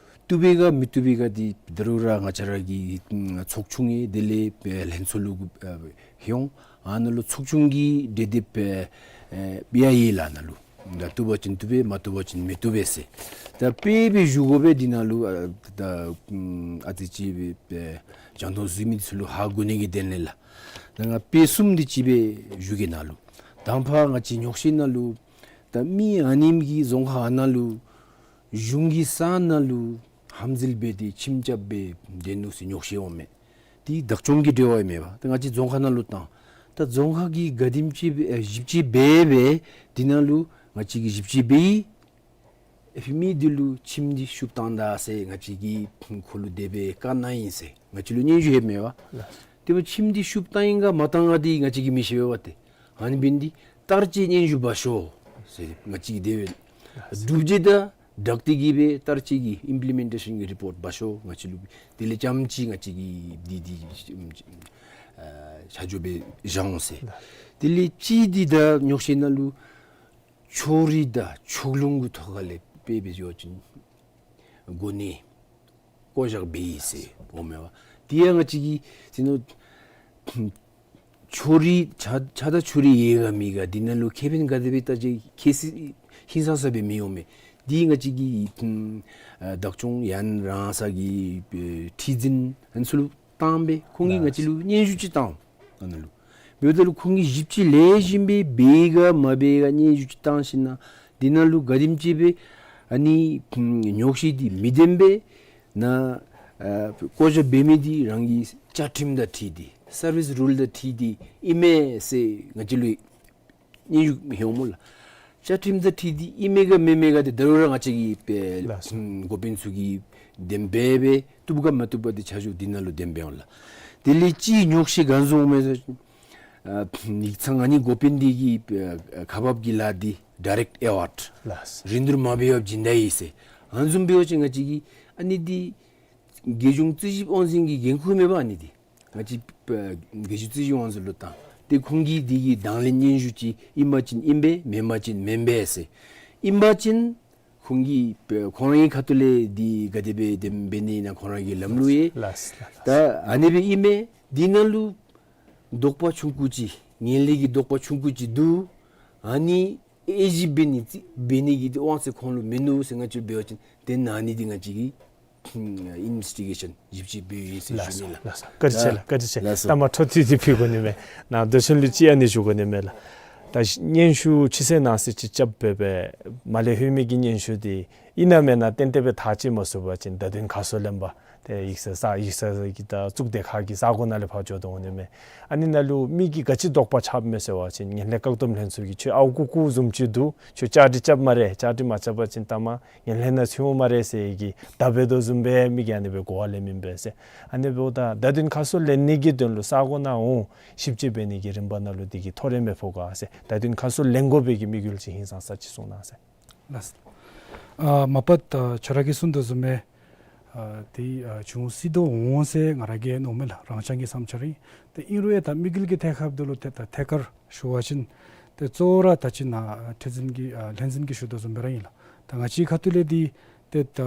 བཏུབ་པས་ག་མི་བཏུབ་པས་ག་འདི་ད་རུང་ར་ང་བཅས་ར་གི་ཨམ་ཚོགས་ཆུང་ཡང་དེ་ལས་ཨེ་ལྷན་ཚོགས་ལུ་ཨེ་ལྷོད་འོང་། ཨ་ནཱ་ལུ་ཚོགས་ཆུང་གི་གྲོས་འདེབས་ཨེ་ཨེ་ཡང་ཡོད་ལགས་ནཱ་ལུ། ད་བཏུབ་པ་ཅིན་བཏུབ་པས་མ་བཏུབ་པ་ཅིན་མི་བཏུབ་པས་ཟེར། ད་དཔེ་སྦེ་ཞུ་དགོ་པས་འདི་ནང་ལུ་ཨ་ད་ཨམ་ཨ་ཙི་ཅིག་སྦེ་ཨེ་སྦྱང་དོ་བཟུམ་མི་ཚུ་ལུ་ཧ་གོ་ནི་གི་དོན་ལས་ལགས། ད་ང་དཔེ་གསུམ་དེ་ཅིག་སྦེ་ཞུ་གེ་ནཱ་ལུ། དང་པ་ང་བཅས་ཉོགས་བཤད་ནང་ལུ་ད་མི་ཨ་ནེམ་གིས་རྫོང་ཁག་ཨ་ནཱ་ལུ་གཞུང་གི་ས་ནང་ལུ་ཧམ་འཛུལ་འབད་དེ་ཁྱིམ་རྐྱབ་སྦེ་སྡོད་ནུག་ཟེར་ཉོགས་བཤད་འོང་མས། དེ་བདག་སྐྱོང་གི་འབྲེལ་བ་ཨིན་མས་པ། ད་ང་བཅས་རྫོང་ཁག་ནང་ལུ་བཏང་། ད་རྫོང་ཁག་གིས་ག་དེམ་ཅིག་སྦེ་ཨེ་ཞིབ་དཔྱད་འབད་སྦེ་འདི་ནང་ལུ་ང་བཅས་ཀྱིས་ཞིབ་དཔྱད་འབད་ཡི། ཨེ་ཕི་མི་འདི་ལུ་ཁྱིམ་འདི་ཤུབ་བཏང་ད་ཟེར་ང་བཅས་ཀྱིས་ཁོ་ལུ་དེ་སྦེ་བཀའ་གནང་ཡི་ཟེར་ང་བཅས་ལུ་སྙན་ཞུ་ལྷོདཔ་མས་པ། ལགས། དེ་འབདཝ་ཁྱིམ་འདི་ཤུབ་བཏང་ཡི་ག་མ་བཏང་ག་འདི་ང་བཅས་ཀྱིས་མི་ཤེས་པས་པ་ཏེ། ཨ་ནི་འབད་ནི་འདི་བསྟར་སྤྱོད་སྙན་ཞུ་འབད་ཤོག་ཟེར་ང་བཅས་ཀྱིས་དེ་སྦེ། ལགས། སྒྲུབ་བྱེད་དང་སྦྲགས་ཏེ་གིས་སྦེ་བསྟར་སྤྱོད་ཀྱི་ཨིམ་པི་ལི་མེན་ཊེ་ཤཱན་གྱི་རི་པོརཊ་འབད་ཤོག་ང་བཅས་ལུ། དེ་ལས་རྐྱངམ་ཅིག་ང་བཅས་ཀྱིས་འདི་འདི་ཨ་ཆ་འཇོག་འབད་བཞག་འོང་ཟེར། ལགས། དེ་ལས་གཅིག་འདི་ད་ཉོགས་བཤད་ནང་ལུ་ཕྱོགས་རིས་དང་ཕྱོགས་ལྷུང་གི་ཐོག་ཁ་ལས་དཔེ་འབད་བ་ཅིན་གོ་གནས་བསྐོ་བཞག་འབད་ཡི་ཟེར་འོང་མས་པ། དེ་ཡང་ང་བཅས་ཀྱིས་ཟེར་ནུག། ཕྱོགས་རིས་ཆ་ཆ་དང་ཕྱོགས་རིས་ཡོད་ག་མེད་ག་འདི་ནང་ལུ་ཁེ་ཕན་ག་དེ་སྦེ་བལྟ་ཅི་ཁེ་སི་ཧིང་སང་ས་སྦེ་མི་འོང་མས། འདི་ང་བཅས་ཀྱིས་ཨམ་ཨ་བདག་སྐྱོང་ཡང་རང་སོ་གི་ཨེ་ཁྲི་འཛིན་ཨ་ནི་ཚུ་ལུ་བཏང་སྦེ་ཁོང་གིས་ང་བཅས་ལུ་སྙན་ཞུ་ཅིག་བཏང་འོང་། ཨ་ནཱ་ལུ་འབདཝ་ད་ལུ་ཁོང་གིས་ཞིབ་དཔྱད་ལེགས་ཤོམ་སྦེ་འབད་ག་མ་འབད་ག་སྙན་ཞུ་ཅིག་བཏང་ཞིནམ་ལས་འདི་ནང་ལུ་ག་དེམ་ཅིག་སྦེ་ཨ་ནི་ཨམ་ཉོགས་བཤད་འདི་མི་བདེན་པས། ནཱ་ཨ་བསྐོ་བཞག་འབད་མི་འདི་རང་གི་བཅའ་ཁྲིམས་དང་འཁྲིལ་ཏེ་སར་བིས་རུལ་དང་འཁྲིལ་ཏེ་ཨིན་མས་ཟེར་ང་བཅས་ལུ་སྙན་ཞུ་ལྷོད་འོང་སྨོ་ལགས། བཅའ་ཁྲིམས་དང་འཁྲིལ་ཏེ་ཨིན་མས་ག་མེན་མས་ག་འདི་ད་རུང་ར་ང་བཅས་ཀྱི་ཨེ་ལགས་སོ། ཨམ་འགོ་དཔོན་ཚུ་གིས་གདམ་འབད་སྦེ་བཏུབ་ག་མ་བཏུབ་ག་འདི་ཆ་འཇོག་འདི་ནང་ལུ་གདམ་འབད་འོང་ལགས། དེ་ལས་གཅིག་ཉོགས་བཤད་ག་བཟུམ་འོང་མས་ཟེར་ཨ་ཡིག་ཚང་ཨ་ནི་འགོ་དཔོན་འདི་གི་ཨེ་ཁ་འབབ་ཀྱི་ལཱ་འདི་ཌའི་རེཀཊ་ཨེ་ཝཱཌ། ལགས་སོ། རིན་བསྡུར་མ་འབད་བར་བྱིན་ད་ཡི་ཟེར། ཨ་ནི་བཟུམ་འབད་བ་ཅིན་ང་བཅས་ཀྱིས་ཨ་ནི་འདི་རྒྱལ་གཞུང་རྩིས་ཞིབ་དབང་འཛིན་གྱི་འགན་ཁུར་མས་པ། ཨ་ནི་འདི་ང་བཅས་ཨེ་རྒྱལ་གཞུང་རྩིས་ཞིབ་དབང་འཛིན་ལུ་བཏང་། ཏེ་ཁོང་གིས་འདི་གི་དང་ལེན་སྙན་ཞུ་ཅིག་ཨིན་པ་ཅིན་ཨིན་པས་མེན་པ་ཅིན་མེན་པས་ཟེར། ཨིན་པ་ཅིན་ཁོང་གིས་ཨེ་ཁོང་རའི་ཁ་ཐུག་ལས་འདི་ག་དེ་སྦེ་དེམ་འབད་ནི་ཨིན་ན་ཁོང་ར་གི་ལམ་ལུགས་ཡོད། ལགས་སོ། ལགས་སོ། ད་ཨ་ནི་སྦེ་ཨིན་མས། འདི་ནང་ལུ་དོགས་པ་ཆུང་ཀུ་ཅིག་ངན་ལྷད་ཀྱི་དོགས་པ་ཆུང་ཀུ་ཅིག་འདུག། ཨ་ནི་དབྱེ་ཞིབ་འབད་ནི་ཅིག་འབད་ནི་གི་དབང་ཚད་ཁོང་ལུ་མིན་ནུག་ཟེར་ང་བཅས་འབད་བ་ཅིན་ཏེ་ཨ་ནི་འདི་ང་བཅས་ཀྱིས་ཨིན་བེསི་ཊི་གེ་ཤཱན་ཞིབ་དཔྱད་འབད་ཡི་ཟེར་ཞུ་ནི་ལགས། ལགས་སོ། བཀའ་དྲིན་ཆེ་ལགས། བཀའ་དྲིན་ཆེ། ལགས་སོ། ད་མ་འཕྲོ་མཐུད་དེ་ཕུལ་དགོ་ནི་མས་ལགས། ནཱ་མདོ་ཆེན་ལུ་ཅིག་ཨ་ནི་ཞུ་དགོ་ནི་མས་ལགས། ད་སྙན་ཞུ་ཅིག་ཟེར་ནང་གསེས་ཅིག་རྐྱབ་འབད་སྦེ་མ་ལས་ལྷོད་མི་གི་སྙན་ཞུ་འདི་ ཨིན་ན་མེན་ན་ཏན་ཏན་སྦེ་ཐག་བཅད་མ་ཚུགས་པ་ཅིན་བརྡ་དོན་ཁ་གསལ་ལེན་པ་ཏེ་ཡིག་ཚང་ས་ཡིག་ཚང་གི་ད་གཙུག་སྡེ་ཁག་གི་ས་གོ་ནང་ལས་ཕར་འགྱོ་དོ་འོང་ནི་མས། ཨ་ནི་ནང་ལུ་མི་གིས་ག་ཅི་དོགས་པ་རྐྱབ་མས་ཟེར་བ་ཅིན་ངན་ལྷད་བཀག་སྡོམ་ལྷན་ཚོགས་ཀྱིས་ཁྱོད་ཨརཝ་རྐུ་རྐུཝ་བཟུམ་ཅིག་འདུག། ཁྱོད་བཅའ་སྒྲིག་རྐྱབ་སྨ་རེ། བཅའ་སྒྲིག་མ་རྐྱབ་པ་ཅིན་ལྟ་མ་ངན་ལྷད་ནང་ཚུད་འོང་སྨ་རེ་ཟེར་གྱི་བརྡ་འབད་དོ་བཟུམ་སྦེ་མི་གིས་ཨ་ནི་སྦེ་གོ་བ་ལེན་མི་ཨིན་པས་ཟེར། ཨ་ནི་འབདཝ་ད་བརྡ་དོན་ཁ་གསལ་ལེན་ནི་གི་དོན་ལུ་ས་གོ་ནང་འོང་ཞིབ་དཔྱད་འབད་ནི་གི་རིམ་པ་ནང་ལུ་དེ་གིས་ཐོ་རེ་མི་ཕོག་ག་ཟེར། བརྡ་དོན་ཁ་གསལ་ལེན་དགོ་པའི་གི་དམིགས་ཡུལ་ཅིག་ཧིང་སངས་ས་ཅིག་གསུང་གནང་ཟེར། ལགས། ཨ་མ་པ་ད་ཁྱོད་ར་གིས་གསུང་དོ་བཟུམ་སྦེ་ཨ་དེ་ཨ་བྱུང་སྲིད་དོ་འོང་ཟེར་ང་ར་གིས་མནོཝ་མས་ལགས། རང་རྐྱང་གི་བསམ་འཆར་ཨིན། ཏེ་ཨིན་རུང་ཡང་ད་དམིགས་ཡུལ་གྱི་ཐད་ཁར་འབདཝ་ད་ལུ་ཏེ་ད་ཐད་ཀར་ཞུ་བ་ཅིན་ཏེ་གཙོ་བོ་ར་ད་ཅི་ནཱ་ཁྲི་འཛིན་གྱིས་ཨ་ལྷན་འཛིན་གྱིས་ཞུ་དོ་བཟུམ་སྦེ་ར་ཨིན་ལགས། ད་ང་བཅས་ཁ་ཐུག་ལས་འདི་ཏེ་ད་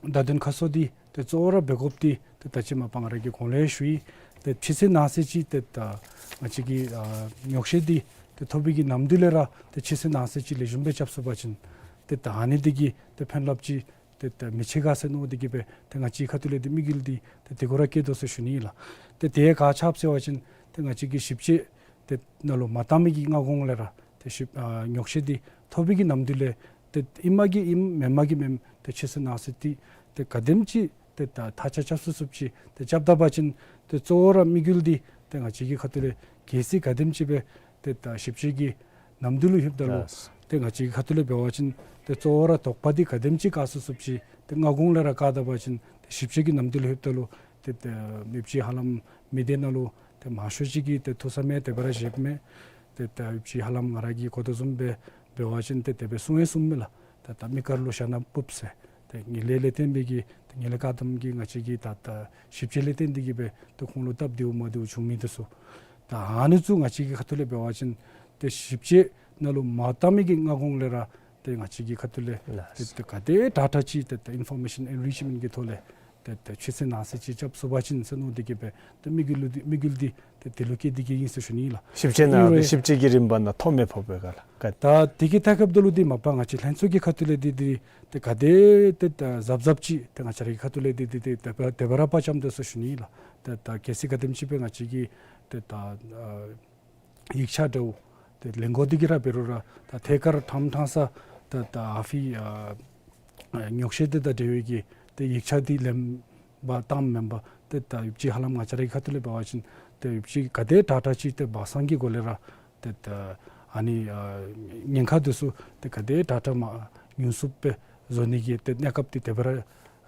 བརྡ་དོན་ཁ་གསལ་འདི་ཏེ་གཙོ་བོ་ར་འབད་དགོཔ་འདི་ཏེ་ད་ཅི་མ་པ་ང་ར་གིས་གོང་ལས་ཞུ་ཡི། ཏེ་ཕྱི་གསལ་ནང་གསལ་ཅིག་ཏེ་ད་ང་བཅས་ཀྱི་ཨ་ཉོགས་བཤད་འདི་ཏེ་ཐོབ་པའི་གི་ནམ་དུས་ལས་ར་ཏེ་ཕྱི་གསལ་ནང་གསལ་ཅིག་ལེགས་ཤོམ་སྦེ་རྐྱབ་ཚུགས་པ་ཅིན་ཏེ་ད་ཨ་ནི་འདི་གིས་ཏེ་ཕན་རླབས་ཅིག་ཏེ་ད་མི་ཆེ་ག་ཟེར་མནོ་སྟེ་གིས་སྦེ་ཏེ་ང་བཅས་ཁ་ཐུག་ལས་འདི་དམིགས་ཡུལ་འདི་ཏེ་དེ་གུ་ར་བསྐྱེད་དོ་ཟེར་ཞུ་ནི་ཨིན་ལགས། ཏེ་དེ་ག་ཅི་འབད་ཟེར་བ་ཅིན་ཏེ་ང་བཅས་ཀྱི་ཞིབ་དཔྱད་ཏེ་ནང་ལུ་མ་བཏང་མི་གི་སྔ་གོང་ལས་ར་ཏེ་ཞིབ་ཨ་ཉོགས་བཤད་འདི་ཐོབ་པའི་གི་ནམ་དུས་ལས་ཏེ་ཨིནམ་གི་ཨིནམ་མེནམ་གི་མེནམ་ཏེ་ཕྱི་གསལ་ནང་གསལ་འདི་ཏེ་ག་དེམ་ཅིག་ཏེ་ད་ཐག་ཆ་རྐྱབ་ཚུགས་ཚུགསཔ་ཅིག་ཏེ་རྐྱབ་ད་པ་ཅིན་ཏེ་གཙོ་བོ་ར་དམིགས་ཡུལ་འདི་ཏེ་ང་བཅས་ཀྱི་ཁ་ཐུག་ལས་གལ་སྲིད་ག་དེམ་ཅིག་སྦེ་ཏེ་ད་ཞིབ་དཔྱད་ཀྱི་ནམ་དུས་ལུ་ལྷོདཔ་ད་ལུ་ལགས། ཏེ་ང་བཅས་ཀྱི་ཁ་ཐུག་ལས་འབད་བ་ཅིན་ཏེ་གཙོ་བོ་ར་དོགས་པ་འདི་ག་དེམ་ཅིག་བཀག་ཚུགས་ཚུགསཔ་ཅིག་ཏེ་སྔ་གོང་ལས་ར་བཀག་ད་པ་ཅིན་ཏེ་ཞིབ་དཔྱད་ཀྱི་ནམ་དུས་ལུ་ལྷོདཔ་ད་ལུ་ཏེ་ཏེ་ཡོདཔ་ཅིག་ཧ་ལམ་མི་སྡེ་ནང་ལུ་ཏེ་མང་ཤོས་ཅིག་གིས་ཏེ་ཐུགས་བསམ་ཡང་དེ་སྦེ་ར་བཞེསཔ་མས། ཏེ་ད་ཡོདཔ་ཅིག་ཧ་ལམ་ང་ར་གིས་གོ་དོ་བཟུམ་སྦེ་འབད་བ་ཅིན་ཏེ་དེ་སྦེ་གསུང་ཡང་གསུངམ་མས་ལགས། ཏེ་ད་མི་དཀར་ལུ་ཞྭ་ནག་ཕུབ་ཟེར། ཏེ་ངན་ལྷད་ལས་བརྟེན་པའི་གི་ཏེ་ངན་ལྷད་བཀག་སྡོམ་གྱི་ང་བཅས་ཀྱི་ད་ད་ཞིབ་དཔྱད་ལས་བརྟེན་ཏེ་གིས་སྦེ་ཏེ་ཁོང་ལུ་སྟབས་བདེཝ་མ་བདེཝ་བྱུང་མི་འདི་ཚུ་ད་ཨ་ནི་ཚུ་ང་བཅས་ཀྱི་ཁ་ཐུག་ལས་འབད་བ་ཅིན་ཏེ་ཞིབ་དཔྱད་ནང་ལུ་མ་བཏང་མི་གི་སྔ་གོང་ལས་ར་ཏེ་ང་བཅས་ཀྱི་ཁ་ཐུག་ལས་ལགས། ཏེ་ཏེ་ག་དེ་དྲག་དྲག་ཅིག་ཏེ་ཏེ་ཨིན་ཕོར་མེ་ཤཱན་ཨེན་རིཆ་མེནཊ་གི་ཐོག་ལས་ཏེ་ཏེ་ཕྱི་གསལ་ནང་གསལ་ཅིག་རྐྱབ་ཚུགས་པ་ཅིན་ཟེར་མནོ་སྟེ་གིས་སྦེ་ཏེ་དམིགས་ཡུལ་འདི་དམིགས་ཡུལ་འདི་ཏེ་དེ་ལུ་བསྐྱེད་དེ་གིས་ཨིན་ཟེར་ཞུ་ནི་ཨིན་ལགས། ཞིབ་དཔྱད་ནང་ཨིན་རུང་ཞིབ་དཔྱད་ཀྱི་རིམ་པ་ནང་ཐོ་མི་ཕོག་པའི་སྒང་ལགས། ད་དེ་གི་ཐད་ཁར་འབདཝ་ད་ལུ་འདི་མ་པ་ང་བཅས་ལྷན་ཚོགས་ཀྱི་ཁ་ཐུག་ལས་འདི་འདི་ཏེ་ག་དེ་ཏེ་ད་གཟབ་གཟབ་ཅིག་ཏེ་ང་བཅས་ར་གི་ཁ་ཐུག་ལས་འདི་འདི་ཏེ་དེ་སྦེ་དེ་སྦེ་ར་དཔའ་བཅམ་དོ་ཟེར་ཞུ་ནི་ཨིན་ལགས། ཏེ་ད་གལ་སྲིད་ག་དེམ་ཅིག་སྦེ་ང་བཅས་ཀྱིས་ཏེ་ད་ཨ་ཡིག་ཆ་འདྲཝ་ཏེ་ལེན་དགོ་འདི་གིས་ར་འབད་རུང་ར་ད་ཐད་ཀར་ཐམ་ཐང་ས་ད་ད་ཨ་ཕི་ཨ་ཨ་ཉོགས་བཤད་འདི་དང་འབྲེལ་བའི་གི་ཏེ་ཡིག་ཆ་འདི་ལེན་པར་བཏངམ་མེན་པར་ཏེ་ད་ཡོདཔ་ཅིག་ཧ་ལམ་ང་བཅས་ར་གི་ཁ་ཐུག་ལས་འབད་བ་ཅིན་ཏེ་ཡོདཔ་ཅིག་ག་དེ་དྲག་དྲག་ཅིག་ཏེ་སྦ་གསང་གི་སྒོ་ལས་ར་ཏེ་ད་ཨ་ནི་ཨ་ཉེན་ཁ་འདི་ཚུ་ཏེ་ག་དེ་དྲག་དྲག་མ་ཉུང་སུ་སྦེ་བཟོ་ནི་གི་ཏེ་གནས་སྐབས་འདི་དེ་སྦེ་ར་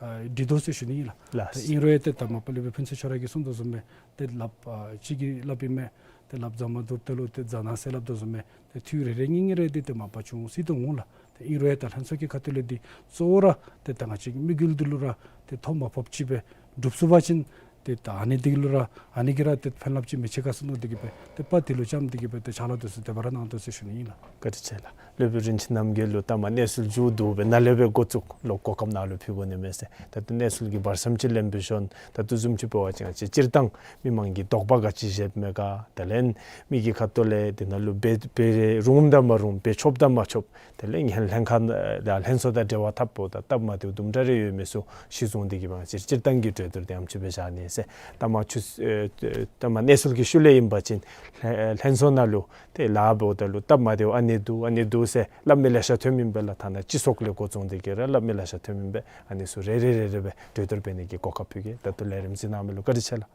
ཨ་འགྲིག་དོ་ཟེར་ཞུ་ནི་ཨིན་ལགས། ལགས། ཏེ་ཨིན་རུང་ཡང་ཏེ་ད་མ་པ་ལས་སྦེ་ཕུན་ཚོགས་ཁྱོད་ར་གིས་གསུང་དོ་བཟུམ་སྦེ་ཏེ་སླབ་ཨ་ཅིག་གིས་སླབ་ཨིན་མས། ཏེ་སླབ་ཟ་མ་བཏུབ་ད་ལུ་ཏེ་ཟ་ན་ཟེར་སླབ་དོ་བཟུམ་སྦེ་ཏེ་ཐུགས་རེ་རེ་གཉིས་གཉིས་རེ་འདི་ཏེ་མ་པ་བྱུང་སྲིད་དོ་འོང་ལགས། ཏེ་ཨིན་རུང་ཡང་ད་ལྷན་ཚོགས་ཀྱི་ཁ་ཐུག་ལས་འདི་གཙོ་བོ་ར་ཏེ་ད་ང་བཅས་ཀྱི་དམིགས་ཡུལ་འདི་ལུ་ར་ཏེ་ཐོ་མ་ཕོགཔ་ཅིག་སྦེ་འགྲུབ་ཚུགས་པ་ཅིན་ཏེ་ད་ཨ་ནི་འདི་ལུ་ར་ཨ་ནི་གིས་ར་ཏེ་ཕན་རླབས་ཅིག་མི་ཆེ་ག་ཟེར་མནོ་སྟེ་གིས་སྦེ་ཏེ་པར་འདི་ལུ་བཅམ་སྟེ་གིས་སྦེ་ཏེ་ཕྱག་ལཱ་འདི་ཚུ་དེ་སྦེ་ར་གནང་དོ་ཟེར་ཞུ་ནི་ཨིན་ལགས། བཀའ་དྲིན་ཆེ་ལགས། སློབ་དཔོན་རིན་ཆེན་རྣམ་རྒྱལ་ལུ་ལྟ་མ་གནས་ཚུལ་མཇུག་བསྡུ་སྦེ་ནཱ་ལས་སྦེ་འགོ་བཙུགས་ལོག་གོ་སྐབས་ནཱ་ལུ་ཕུལ་དགོ་ནི་མས་ཟེར། ད་ལྟོ་གནས་ཚུལ་གྱི་བར་མཚམས་ཅིག་ལེན་འབད་ཞིནམ་ད་ལྟོ་བཟུམ་ཅིག་འབད་བ་ཅིན་ང་བཅས་སྤྱིར་བཏང་མི་མང་གི་དོགས་པ་ག་ཅི་བཞེསཔ་མས་ག། དེ་ལས་མི་གི་ཁ་ཐུག་ལས་འདི་ནང་ལུ་འབད་འབད་རུང་དང་མ་རུང་འབད་ཆོགཔ་དང་མ་ཆོགཔ། དེ་ལས་ངན་ལྷན་ཁག་དང་ལྷན་ཚོགས་དང་འབྲེལ་བ་འཐབ་དགོཔ་དང་སྟབས་མ་བདེཝ་དུམ་གྲ་རེ་ཡོད་མི་ཚུ་གཞི་བཟུང་སྟེ་གིས་སྦེ་ང་བཅས་སྤྱིར་བཏང་གི་གྲོས་བསྡུར་འདི་ཨེམ་ཅིག་སྦེ་བཞག་ནི་ཟེར། ལྟ་མ་ཆུ་ཨེ་ལྟ་མ་གནས་ཚུལ་གྱི་ཤུལ་ལས་ཨིན་པ་ཅིན་ལྷན་ལྷན་ཚོགས་ནང་ལུ་ཏེ་ལཱ་འབདཝ་ད་ལུ་སྟབས་མ་བདེཝ་ཨ་ནི་འདུག་ཨ་ནི་འདུག་ཟེར་སླབ་མི་ལེ་ཤ་ཐོནམ་ཨིན་པས་ལགས། ཐ་ན་སྤྱི་ཚོགས་ལས་འགོ་བཙུགས་ཏེ་གིས་ར་སླབ་མི་ལེ་ཤ་ཐོནམ་ཨིན་པས། ཨ་ནི་ཚུ་རེ་རེ་རེ་རེ་སྦེ་གྲོས་བསྡུར་འབད་ནི་གི་གོ་སྐབས་ཕུལ་གེ། ད་ལྟོ་ལས་རིམ་གཟིགས་གནང་མི་ལུ་བཀའ་དྲིན་ཆེ་ལགས།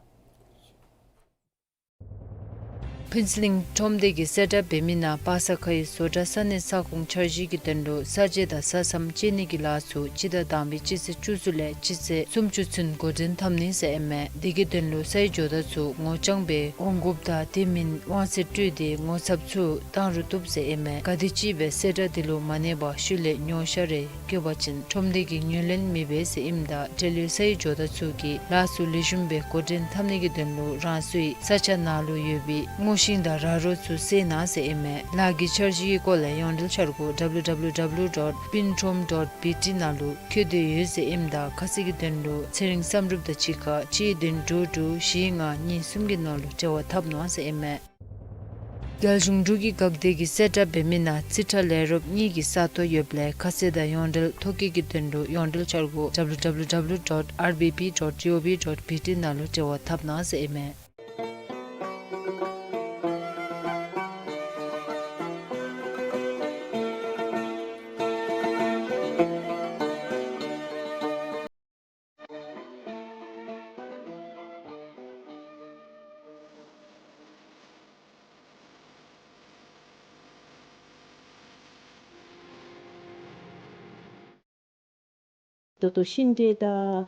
ཕུན་ཚོགས་གླིང་ཁྲོམ་སྡེ་གིས་གསལ་བསྒྲགས་འབད་མི་ནང་པ་ས་ཁའི་བཟོ་གྲྭ་ས་གནས་ས་ཁོངས་འཆར་གཞི་གི་དོན་ལུ་ས་དཔྱད་དང་ས་མཚམས་དཔྱད་ནི་གི་ལཱ་ཚུ་སྤྱི་ཟླ་དང་པའི་སྤྱི་ཚེས་བཅུ་གསུམ་ལས་སྤྱི་ཚེས་སུམ་ཅུ་ཚུན་འགོ་འདྲེན་འཐབ་ནི་ཟེར་ཨིན་མས། དེ་གི་དོན་ལུ་སའི་ཇོ་བདག་ཚུ་ངོ་རྐྱང་སྦེ་འོང་དགོཔ་དང་དེ་མིན་དབང་ཚད་སྤྲོད་དེ་ངོ་ཚབ་ཚུ་བཏང་རུང་བཏུབ་ཟེར་ཨིན་མས། ག་དེམ་ཅིག་སྦེ་གསལ་བསྒྲགས་འདི་ལུ་མ་གནས་པར་ཤུལ་ལས་ཉོ་བཤའ་རེ་བཀོད་པ་ཅིན་ཁྲོམ་སྡེ་གིས་ངོས་ལེན་མི་འབད་ཟེར་ཨིནམ་ད་འབྲེལ་ཡོད་སའི་ཇོ་བདག་ཚུ་གིས་ལཱ་ཚུ་ལེགས་ཤོམ་སྦེ་འགོ་འདྲེན་འཐབ་ནི་གི་དོན་ལུ་རང་སོའི་ས་ཆ་ནང་ལུ་ཡོད་པའི་སྔོ་ཤིང་དང་ར་རོ་ཚུ་བསལ་གནང་ཟེར་ཨིན་མས། ལཱ་གི་འཆར་གཞི་གི་སྐོར་ལས་ཡོངས་འབྲེལ་འཆར་སྒོ་ཌབ་ལུ་ཌབ་ལུ་ཌབ་ལུ་ཌོཊ་པིན་ཁྲོམ་ཌོཊ་བི་ཊི་ནང་ལུ་བཀོད་དེ་ཡོད་ཟེར་ཨིནམ་ད་ཁ་གསལ་གྱི་དོན་ལུ་ཚེ་རིང་བསམ་གྲུབ་དང་གཅིག་ཁར་གཅིག་བདུན་དྲུག་དྲུག་བཞི་ལྔ་གཉིས་གསུམ་གྱི་ནང་ལུ་འབྲེལ་བ་འཐབ་གནང་ཟེར་ཨིན་མས། རྒྱལ་གཞུང་འབྲུག་གི་འགག་སྡེ་གིས་གསལ་བསྒྲགས་འབད་མི་ནང་རྩིས་ཁྲ་ལས་རོགས་གཉིས་ཀྱི་ས་སྟོང་ཡོདཔ་ལས་ཁ་གསལ་དང་ཡོངས་འབྲེལ་ཐོ་བཀོད་ཀྱི་དོན་ལུ་ཡོངས་འབྲེལ་འཆར་སྒོ་ཌབ་ལུ་ཌབ་ལུ་ཌབ་ལུ་ཌོཊ་ཨར་བི་པི་ཌོཊ་ཇི་ཨོ་ཝི་ཌོཊ་བི་ཊི་ནང་ལུ་འབྲེལ་བ་འཐབ་གནང་ཟེར་ཨིན་མས། ད་ལྟོ་ཤིང་འབྲས་དང་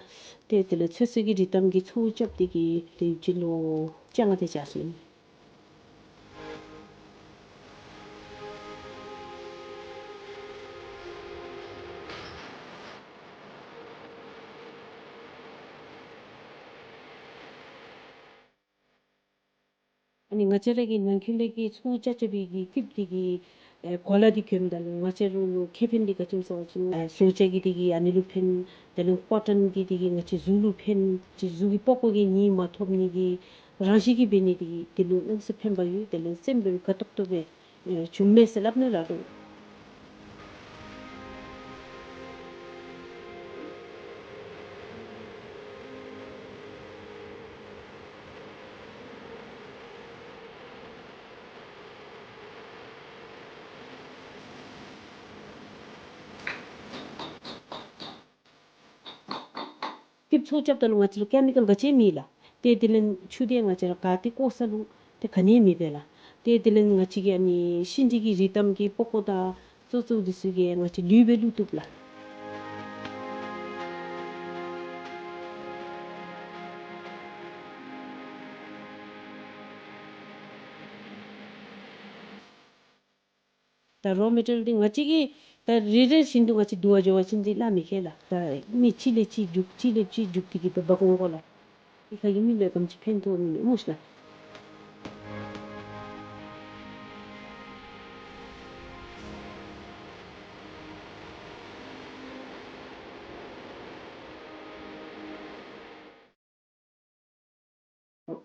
ཏེ་དེ་ལས་ཚོད་བསྲེ་གི་རིགས་ཐམས་ཅད་ཀྱི་ཚོགས་རྐྱབ་སྟེ་གི་ཏེ་ཡུལ་སྤྱི་ལུ་བཅང་སྟེ་བཞག་ཅི། ཨ་ནི་ང་བཅས་ར་གི་ནང་འཁོད་ལས་ཀྱི་ཚོགས་རྐྱབ་རྐྱབ་པའི་གི་སྐུདཔ་འདི་གི་ཨེ་གོ་ལ་འདི་གྱོནམ་ད་ལུ་ང་བཅས་ར་ལུ་ཁེ་ཕན་འདི་ག་ཅི་སྨོ་ཟེར་བ་ཅིན་ཨེ་གསོ་བྱེད་ཀྱི་འདི་གིས་ཨ་ནི་ལུ་ཕན། དེ་ལས་ཀོ་ཊོན་གྱི་འདི་གིས་ང་བཅས་གཟུགས་ལུ་ཕན། ཅིག་གཟུགས་ཀྱི་པགས་ཀོ་གིས་ནད་མ་ཐོབ་ནི་གི་རང་བཞིན་གྱིས་འབད་ནི་འདི་གིས་དེ་ལུ་གནམ་མེད་ས་མེད་ཕན་པ་ཡོད། དེ་ལས་སེམས་འབད་དགའ་ཏོག་ཏོ་སྦེ་ཨེ་བྱུངམ་མས་ཟེར་སླབ་ནི་ར་འདུག། སྐུདཔ་ཚོགས་རྐྱབ་ད་ལུ་ང་བཅས་ལུ་ཀེ་མི་ཀཱལ་ག་ཅི་མེད་ལགས། ཏེ་དེ་ལས་ཆུ་འདི་ང་བཅས་ར་ག་ཏེ་བཀོ་ས་ལུ་ཏེ་ག་ནི་མེད་པས་ལགས། ཏེ་དེ་ལས་ང་བཅས་ཀྱི་ཨ་ནི་ཤིང་འབྲས་ཀྱི་རིགས་ཐམས་ཀྱི་པགས་ཀོ་དང་ཙོག་ཙོག་འདི་ཚུ་གིས་ང་བཅས་ལུད་སྦེ་བླུག་བཏུབ་ལགས། ད་རོ་མེ་ཊི་རི་ཡལ་འདི་ང་བཅས་ཀྱིས་ད་རེ་རེ་བཞིན་དུ་ང་བཅས་བསྡུ་བར་འགྱོ་བ་ཅིན་འདི་སླབ་མི་ཁེལ་ལགས། ད་མི་གཅིག་ལས་གཅིག་རྒྱུག་གཅིག་ལས་གཅིག་རྒྱུག་སྟེ་གི་འབད་འབད་དགོ་འོང་གོ་ལགས། འདི་ཁ་གི་མི་ལུ་ག་དེམ་ཅིག་ཕན་ཐོགས་ནི་མས་སྨོ་ཤ་ལགས།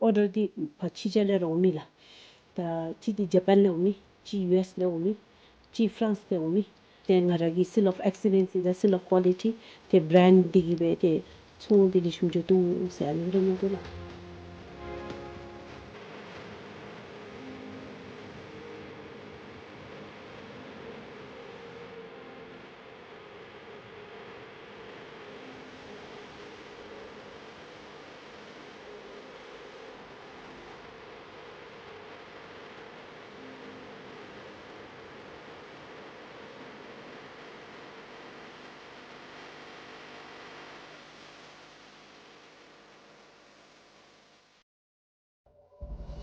ཨོར་ཌར་འདི་ཕར་ཕྱི་རྒྱལ་ལས་ར་འོང་མི་ལགས། ད་གཅིག་འདི་ཇ་པཱན་ལས་འོང་མི། གཅིག་ཡུ་ཨེསི་ལས་འོང་མི། གཅིག་ཕ་རན་སི་ལས་འོང་མི། ཏེ་ང་ར་གི་seal of excellence དང་seal of quality ཏེ་བྲེནཌ་འདི་གིས་འབད་ཏེ་ཚོང་འདི་ལེགས་ཤོམ་འགྱོ་དོ་ཟེར་ཨ་ནི་རེ་མནོ་དོ་ལགས།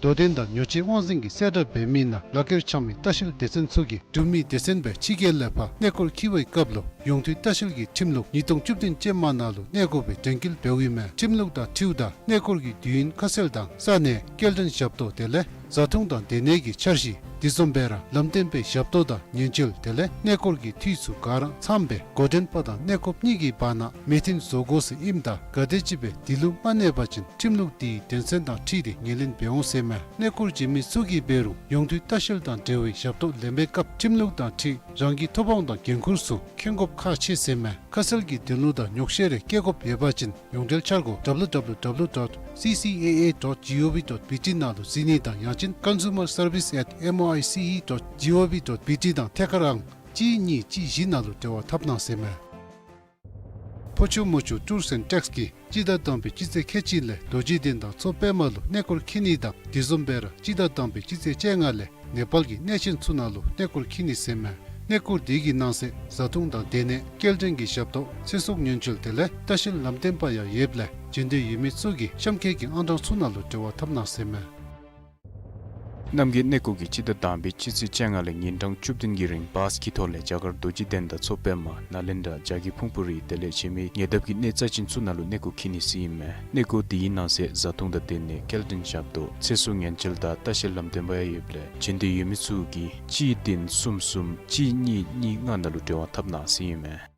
དོ་དམ་དང་ཉོ་སྤྱོད་དབང་འཛིན་གྱི་གསལ་བསྒྲགས་འབད་མི་ནང་ལག་ཁྱེར་འཆང་མི་ལྟ་བཤལ་སྡེ་ཚན་ཚུ་གིས་འབྲུག་མི་སྡེ་ཚན་སྦེ་ཕྱི་རྒྱལ་ལས་ཕར་གནས་སྐོར་འཁྱིད་པའི་སྐབས་ལུ་ཡོངས་འདུས་ལྟ་བཤལ་གྱི་ཁྲིམས་ལུགས་ཉིས་སྟོང་བཅུ་བདུན་ཅན་མ་ནང་ལུ་གནས་དགོ་པའི་དྲན་སྐུལ་འབདཝ་ཨིན་མས། ཁྲིམས་ལུགས་དང་འཁྲིལཝ་ད་གནས་སྐོར་གྱི་དུས་ཡུན་ཁ་གསལ་དང་ས་གནས་སྐྱེལ་འདྲེན་ཞབས་ཏོག་དེ་ལས་བཟའ་འཐུང་དང་སྡོད་གནས་ཀྱི་འཆར་གཞི་དེ་བཟུམ་སྦེ་ར་ལམ་སྟོན་པའི་ཞབས་ཏོག་དང་ཉེན་བཅོལ་དེ་ལས་གནས་སྐོར་གྱི་འཐུས་ཚུ་ག་ར་ཚངམ་སྦེ་འགོ་འདྲེན་པ་དང་གནས་སྐོརཔ་གཉིས་ཀྱི་བར་ན་མོས་མཐུན་བཟོ་དགོ་ཟེར་ཨིནམ་ད་ག་དེམ་ཅིག་སྦེ་དེ་ལུ་མ་གནས་པ་ཅིན་ཁྲིམས་ལུགས་དེའི་དོན་ཚན་དང་འཁྲིལ་ཏེ་ངོས་ལེན་འབད་འོང་ཟེར་མས། གནས་སྐོར་བྱོན་མི་ཚུ་གིས་འབད་རུང་ཡོངས་འདུས་ལྟ་བཤལ་དང་འབྲེལ་བའི་ཞབས་ཏོག་ལེན་པའི་སྐབས་ཁྲིམས་ལུགས་དང་འཁྲིལ་རང་གི་ཐོབ་དབང་དང་འགན་ཁུར་ཚུ་མཁྱེན་དགོཔ་ཁག་ཆེ་ཟེར་མས། ཁ་གསལ་གྱི་དོན་ལུ་དང་ཉོགས་བཤད་རེ་བཀལ་དགོཔ་ཡོད་པ་ཅིན་ཡོངས་འབྲེལ་འཆར་སྒོ་W W W dot C C A A dot G O V dot B T ནང་ལུ་གཟིགས་ནི་དང་ཡང་ཅིན་consumer service at M O I C E dot G O V dot B T དང་ཐད་ཀར་ཨང་གཅིག་གཉིས་གཅིག་བཞི་ནང་ལུ་འབྲེལ་བ་འཐབ་གནང་ཟེར་མས། ཕོ་ཆུ་མོ་ཆུ་ཊུརསི་ཨེནཌ་ཊེགསི་གིས་སྤྱི་ཟླ་དང་པའི་སྤྱི་ཚེས་ཁལ་གཅིག་ལས་རྡོ་རྗེ་གདན་དང་མཚོ་པདྨ་ལུ་གནས་སྐོར་འཁྱིད་ནི་དང་དེ་བཟུམ་སྦེ་ར་སྤྱི་ཟླ་དང་པའི་སྤྱི་ཚེས་བཅོ་ལྔ་ལས་ནེ་པཱལ་གྱི་གནས་ཆེན་ཚུ་ནང་ལུ་གནས་སྐོར་འཁྱིད་ནི་ཟེར་མས། གནས་སྐོར་དེ་གི་ནང་གསེས་བཟའ་འཐུང་དང་སྡོད་གནས་སྐྱེལ་འདྲེན་གྱི་ཞབས་ཏོག་ཚེ་སྲོག་ཉེན་བཅོལ་དེ་ལས་ལྟ་བཤལ་ལམ་སྟོན་པ་ཡང་ཡོདཔ་ལས་བྱོན་འདོད་ཡོད་མི་ཚུ་གིས་གཤམ་འཁོད་ཀྱི་ཨང་གྲངས་ཚུ་ནང་ལུ་འབྲེལ་བ་འཐབ་གནང་ཟེར་མས། རྣམ་རྒྱལ་གནས་སྐོར་གྱིས་སྤྱི་ཟླ་དང་པའི་སྤྱི་ཚེས་བཅོ་ལྔ་ལས་ཉིན་གྲངས་བཅུ་བདུན་གྱི་རིང་བཱས་ཀྱི་ཐོག་ལས་རྒྱ་གར་རྡོ་རྗེ་གདན་དང་མཚོ་པདྨ་ནཱ་ལེནྡྲ་རྒྱ་བསྐྱེད་ཕུང་པོ་རི་དེ་ལས་གཞན་མི་ཉེ་འདབས་ཀྱི་གནས་རྩ་ཅན་ཚུ་ནང་ལུ་གནས་སྐོར་འཁྱིད་ནི་ཟེར་ཨིན་མས། གནས་སྐོར་དེའི་ནང་གསེས་བཟའ་འཐུང་དང་སྡོད་གནས་སྐྱེལ་འདྲེན་ཞབས་ཏོག་ཚེ་སྲོག་ཉེན་བཅོལ་དང་ལྟ་བཤལ་ལམ་སྟོན་པ་ཡང་ཡོདཔ་ལས་བྱོན་འདོད་ཡོད་མི་ཚུ་གིས་གཅིག་བདུན་གསུམ་གསུམ་གཅིག་གཉིས་གཉིས་ལྔ་ནང་ལུ་འབྲེལ་བ་འཐབ་གནང་ཟེར་ཨིན་མས།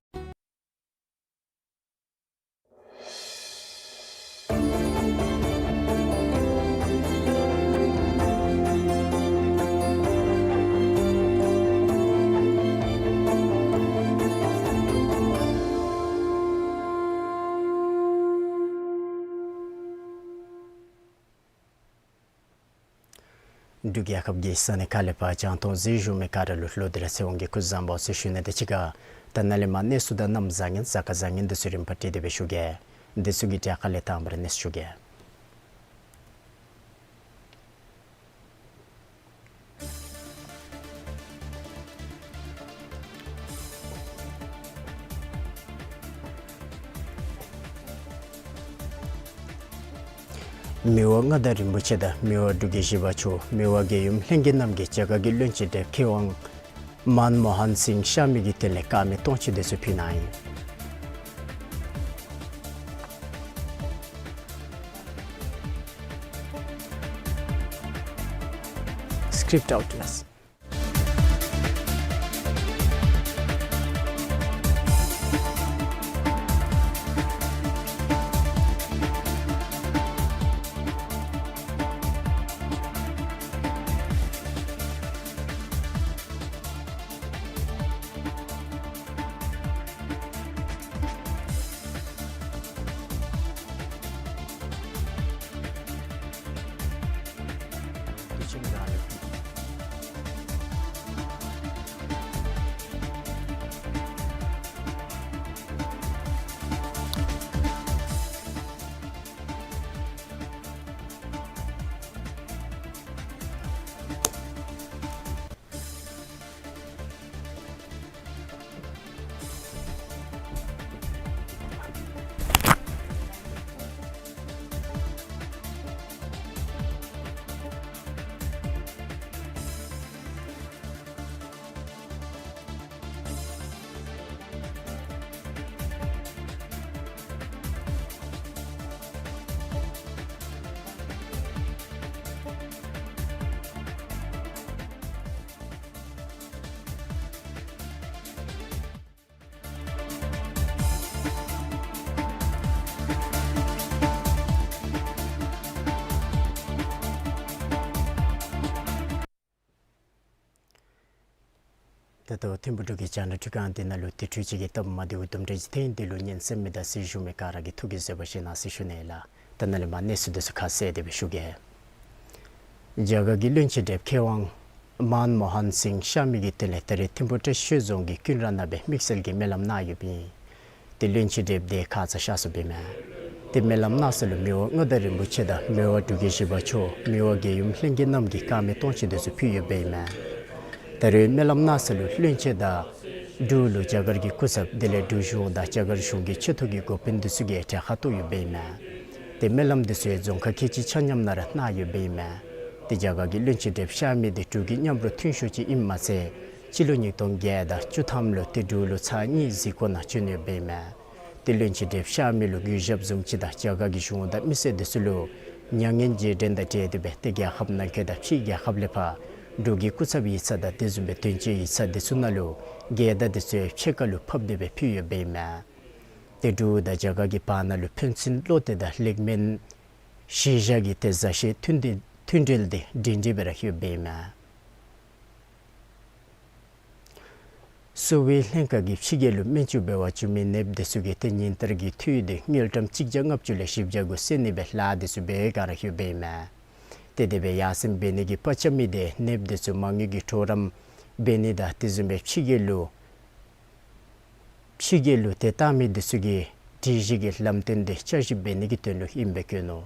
འབྲུག་རྒྱལ་ཁབ་ཀྱི་ས་གནས་ཁག་ལས་ཕར་རྒྱང་མཐོང་གཟིགས་བཞུགས་མི་ག་ར་ལུ་བློ་བདེ་ར་ཚེ་དབང་གི་སྐུ་གཟུགས་བཟང་པོ་ཟེར་ཞུ་ནི་དང་གཅིག་ཁར་ད་ནཱ་ལས་མར་གནས་ཚུལ་དང་གནམ་བཟང་ངན་གཟའ་སྐར་བཟང་ངན་འདི་ཚུ་རིམ་པ་བསྒྲིགས་ཏེ་སྦེ་ཞུ་གེ། འདི་ཚུ་གི་གྲས་ཁ་ལས་དང་པ་ར་གནས་ཚུལ་ཞུ་གེ། མི་དབང་མངའ་བདག་རིན་པོ་ཆེ་དང་མི་དབང་འབྲུག་རྒྱལ་བཞི་པ་མཆོག་མི་དབང་རྒྱལ་ཡུམ་ལྷན་རྒྱས་རྣམས་ཀྱིས་རྒྱ་གར་གྱི་བློན་ཆེན་གྲལ་མཁས་དབང་མཱན་མོ་ཧན་སིང་གཤགས་མི་གི་དོན་ལས་དཀར་མེ་སྟོང་མཆོད་འདི་ཚུ་ཕུལ་གནང་ཡི། Script out. ད་ལྟོ་ཐིམ་ཕུ་འབྲུག་གི་ཅེ་ནལ་འཕྲུལ་ཁང་འདི་ནང་ལུ་དེ་འཕྲོ་ཅིག་གི་སྟབས་མ་བདེཝ་དུམ་གྲ་ཅིག་ཐོན་ཡི། དེ་ལུ་ཉན་གསན་མི་དང་གཟིགས་ཞུ་མི་ག་ར་གིས་ཐུགས་ཀྱི་བཟོད་པ་བཞེས་གནང་ཟེར་ཞུ་ནི་ལགས། ད་ནཱ་ལས་མར་གནས་ཚུལ་འདི་ཚུ་ཁ་གསལ་དེ་སྦེ་ཞུ་གེ། རྒྱ་གར་གྱི་བློན་ཆེན་གྲལ་མཁས་དབང་མཱན་མོ་ཧན་སིང་གཤགས་མི་གི་དོན་ལས་ད་རེས་ཐིམ་ཕུ་བཀྲ་ཤིས་ཆོས་རྫོང་གི་ཀུན་ར་ནང་སྦེ་དམིགས་བསལ་གྱི་སྨོན་ལམ་གནང་ཡོདཔ་ཨིན། ཏེ་བློན་ཆེན་གྲལ་འདི་ཁ་ཙ་གཤགས་སོཔ་ཨིན་མས། ཏེ་སྨོན་ལམ་གནང་ས་ལུ་མི་དབང་མངའ་བདག་རིན་པོ་ཆེ་དང་མི་དབང་འབྲུག་རྒྱལ་བཞི་པ་མཆོག་མི་དབང་རྒྱལ་ཡུམ་ལྷན་རྒྱས་རྣམས་ཀྱིས་དཀར་མེ་སྟོང་མཆོད་འདི་ཚུ་ཕུལ་ཡོདཔ་ཨིན་མས། ད་རེས་སྨོན་ལམ་གནང་ས་ལུ་བློན་ཆེན་དང་འབྲུག་ལུ་རྒྱ་གར་གྱི་སྐུ་ཚབ་དེ་ལས་འབྲུག་གཞུང་དང་རྒྱ་གར་གཞུང་གི་ཆེ་མཐོ་གི་འགོ་དཔོན་འདི་ཚུ་གིས་གྲལ་ཁར་གཏོགས་ཡོདཔ་ཨིན་མས། ཏེ་སྨོན་ལམ་འདི་ཚུ་རྫོང་ཁག་ཁལ་གཅིག་ཆ་མཉམ་ནང་ར་གནང་ཡོདཔ་ཨིན་མས། ཏེ་རྒྱ་གར་གྱི་བློན་ཆེན་གྲལ་གཤགས་མི་འདི་འབྲུག་གི་མཉམ་རོགས་མཐུན་ཤོག་ཅིག་ཨིནམ་མ་ཚད་སྤྱི་ལོ་ཉིས་སྟོང་བརྒྱད་དང་བཅུ་ཐམ་ལུ་ཏེ་འབྲུག་ལུ་ཚར་གཉིས་གཟིགས་སྐོར་ནང་བྱོན་ཡོདཔ་ཨིན་མས། ཏེ་བློན་ཆེན་གྲལ་གཤགས་མི་ལུ་གུས་ཞབས་བཟུམ་ཅིག་དང་རྒྱ་གར་གྱི་གཞུང་དང་མི་སེར་འདི་ཚུ་ལུ་མྱ་ངན་རྗེས་དྲན་དང་འབྲེལ་ཏེ་སྦེ་ཏེ་རྒྱལ་ཁབ་ནང་འཁོད་དང་ཕྱི་རྒྱལ་ཁབ་ལས་ཕར་འབྲུག་གི་སྐུ་ཚབ་ཡིག་ཚང་དང་དེ་བཟུམ་སྦེ་དོན་གཅོད་ཡིག་ཚང་འདི་ཚུ་ནང་ལུ་རྒྱལ་དར་འདི་ཚུ་ཕྱེད་ཀ་ལུ་ཕབ་སྟེ་སྦེ་ཕུལ་ཡོདཔ་ཨིན་མས། ཏེ་འབྲུག་དང་རྒྱ་གར་གྱི་བར་ན་ལུ་ཕན་ཚུན་བློ་གཏད་དང་ལེགས་སྨོན་གཞིར་བཞག་གི་ཏེ་མཛའ་བཤེས་མཐུན་འབྲེལ་མཐུན་འབྲེལ་འདི་སྒྲིང་སྒྲི་སྦེ་ར་ཡོདཔ་ཨིན་མས། གསོ་བའི་ལྷན་ཁག་གིས་ཕྱི་རྒྱལ་ལུ་སྨན་བཅོས་འབད་བར་འགྱོ་མི་ནདཔ་འདི་ཚུ་གི་ཏེ་ཉིན་བསྟར་གྱི་འཐུས་འདི་དངུལ་ཀྲམ་གཅིག་བརྒྱ་ལྔ་བཅུ་ལས་བཞི་བརྒྱ་གུ་བསལ་ནི་སྦེ་ལཱ་འདི་ཚུ་འབད་བའི་བསྒང་ར་ཡོདཔ་ཨིན་མས། ཏེ་དེ་སྦེ་ཡར་སེང་འབད་ནི་གི་པ་ཆ་མི་འདི་ནདཔ་འདི་ཚུ་མ་དངུལ་གྱི་གྲོགས་རམ་འབད་ནི་དང་དེ་བཟུམ་སྦེ་ཕྱི་རྒྱལ་ལུ་ཕྱི་རྒྱལ་ལུ་ཏེ་བཏང་མི་འདི་ཚུ་གི་སྒྲིག་གཞི་གི་ལམ་སྟོན་འདི་བསྐྱར་ཞིབ་འབད་ནི་གི་དོན་ལུ་ཨིནམ་སྦེ་བཀོད་ནུག།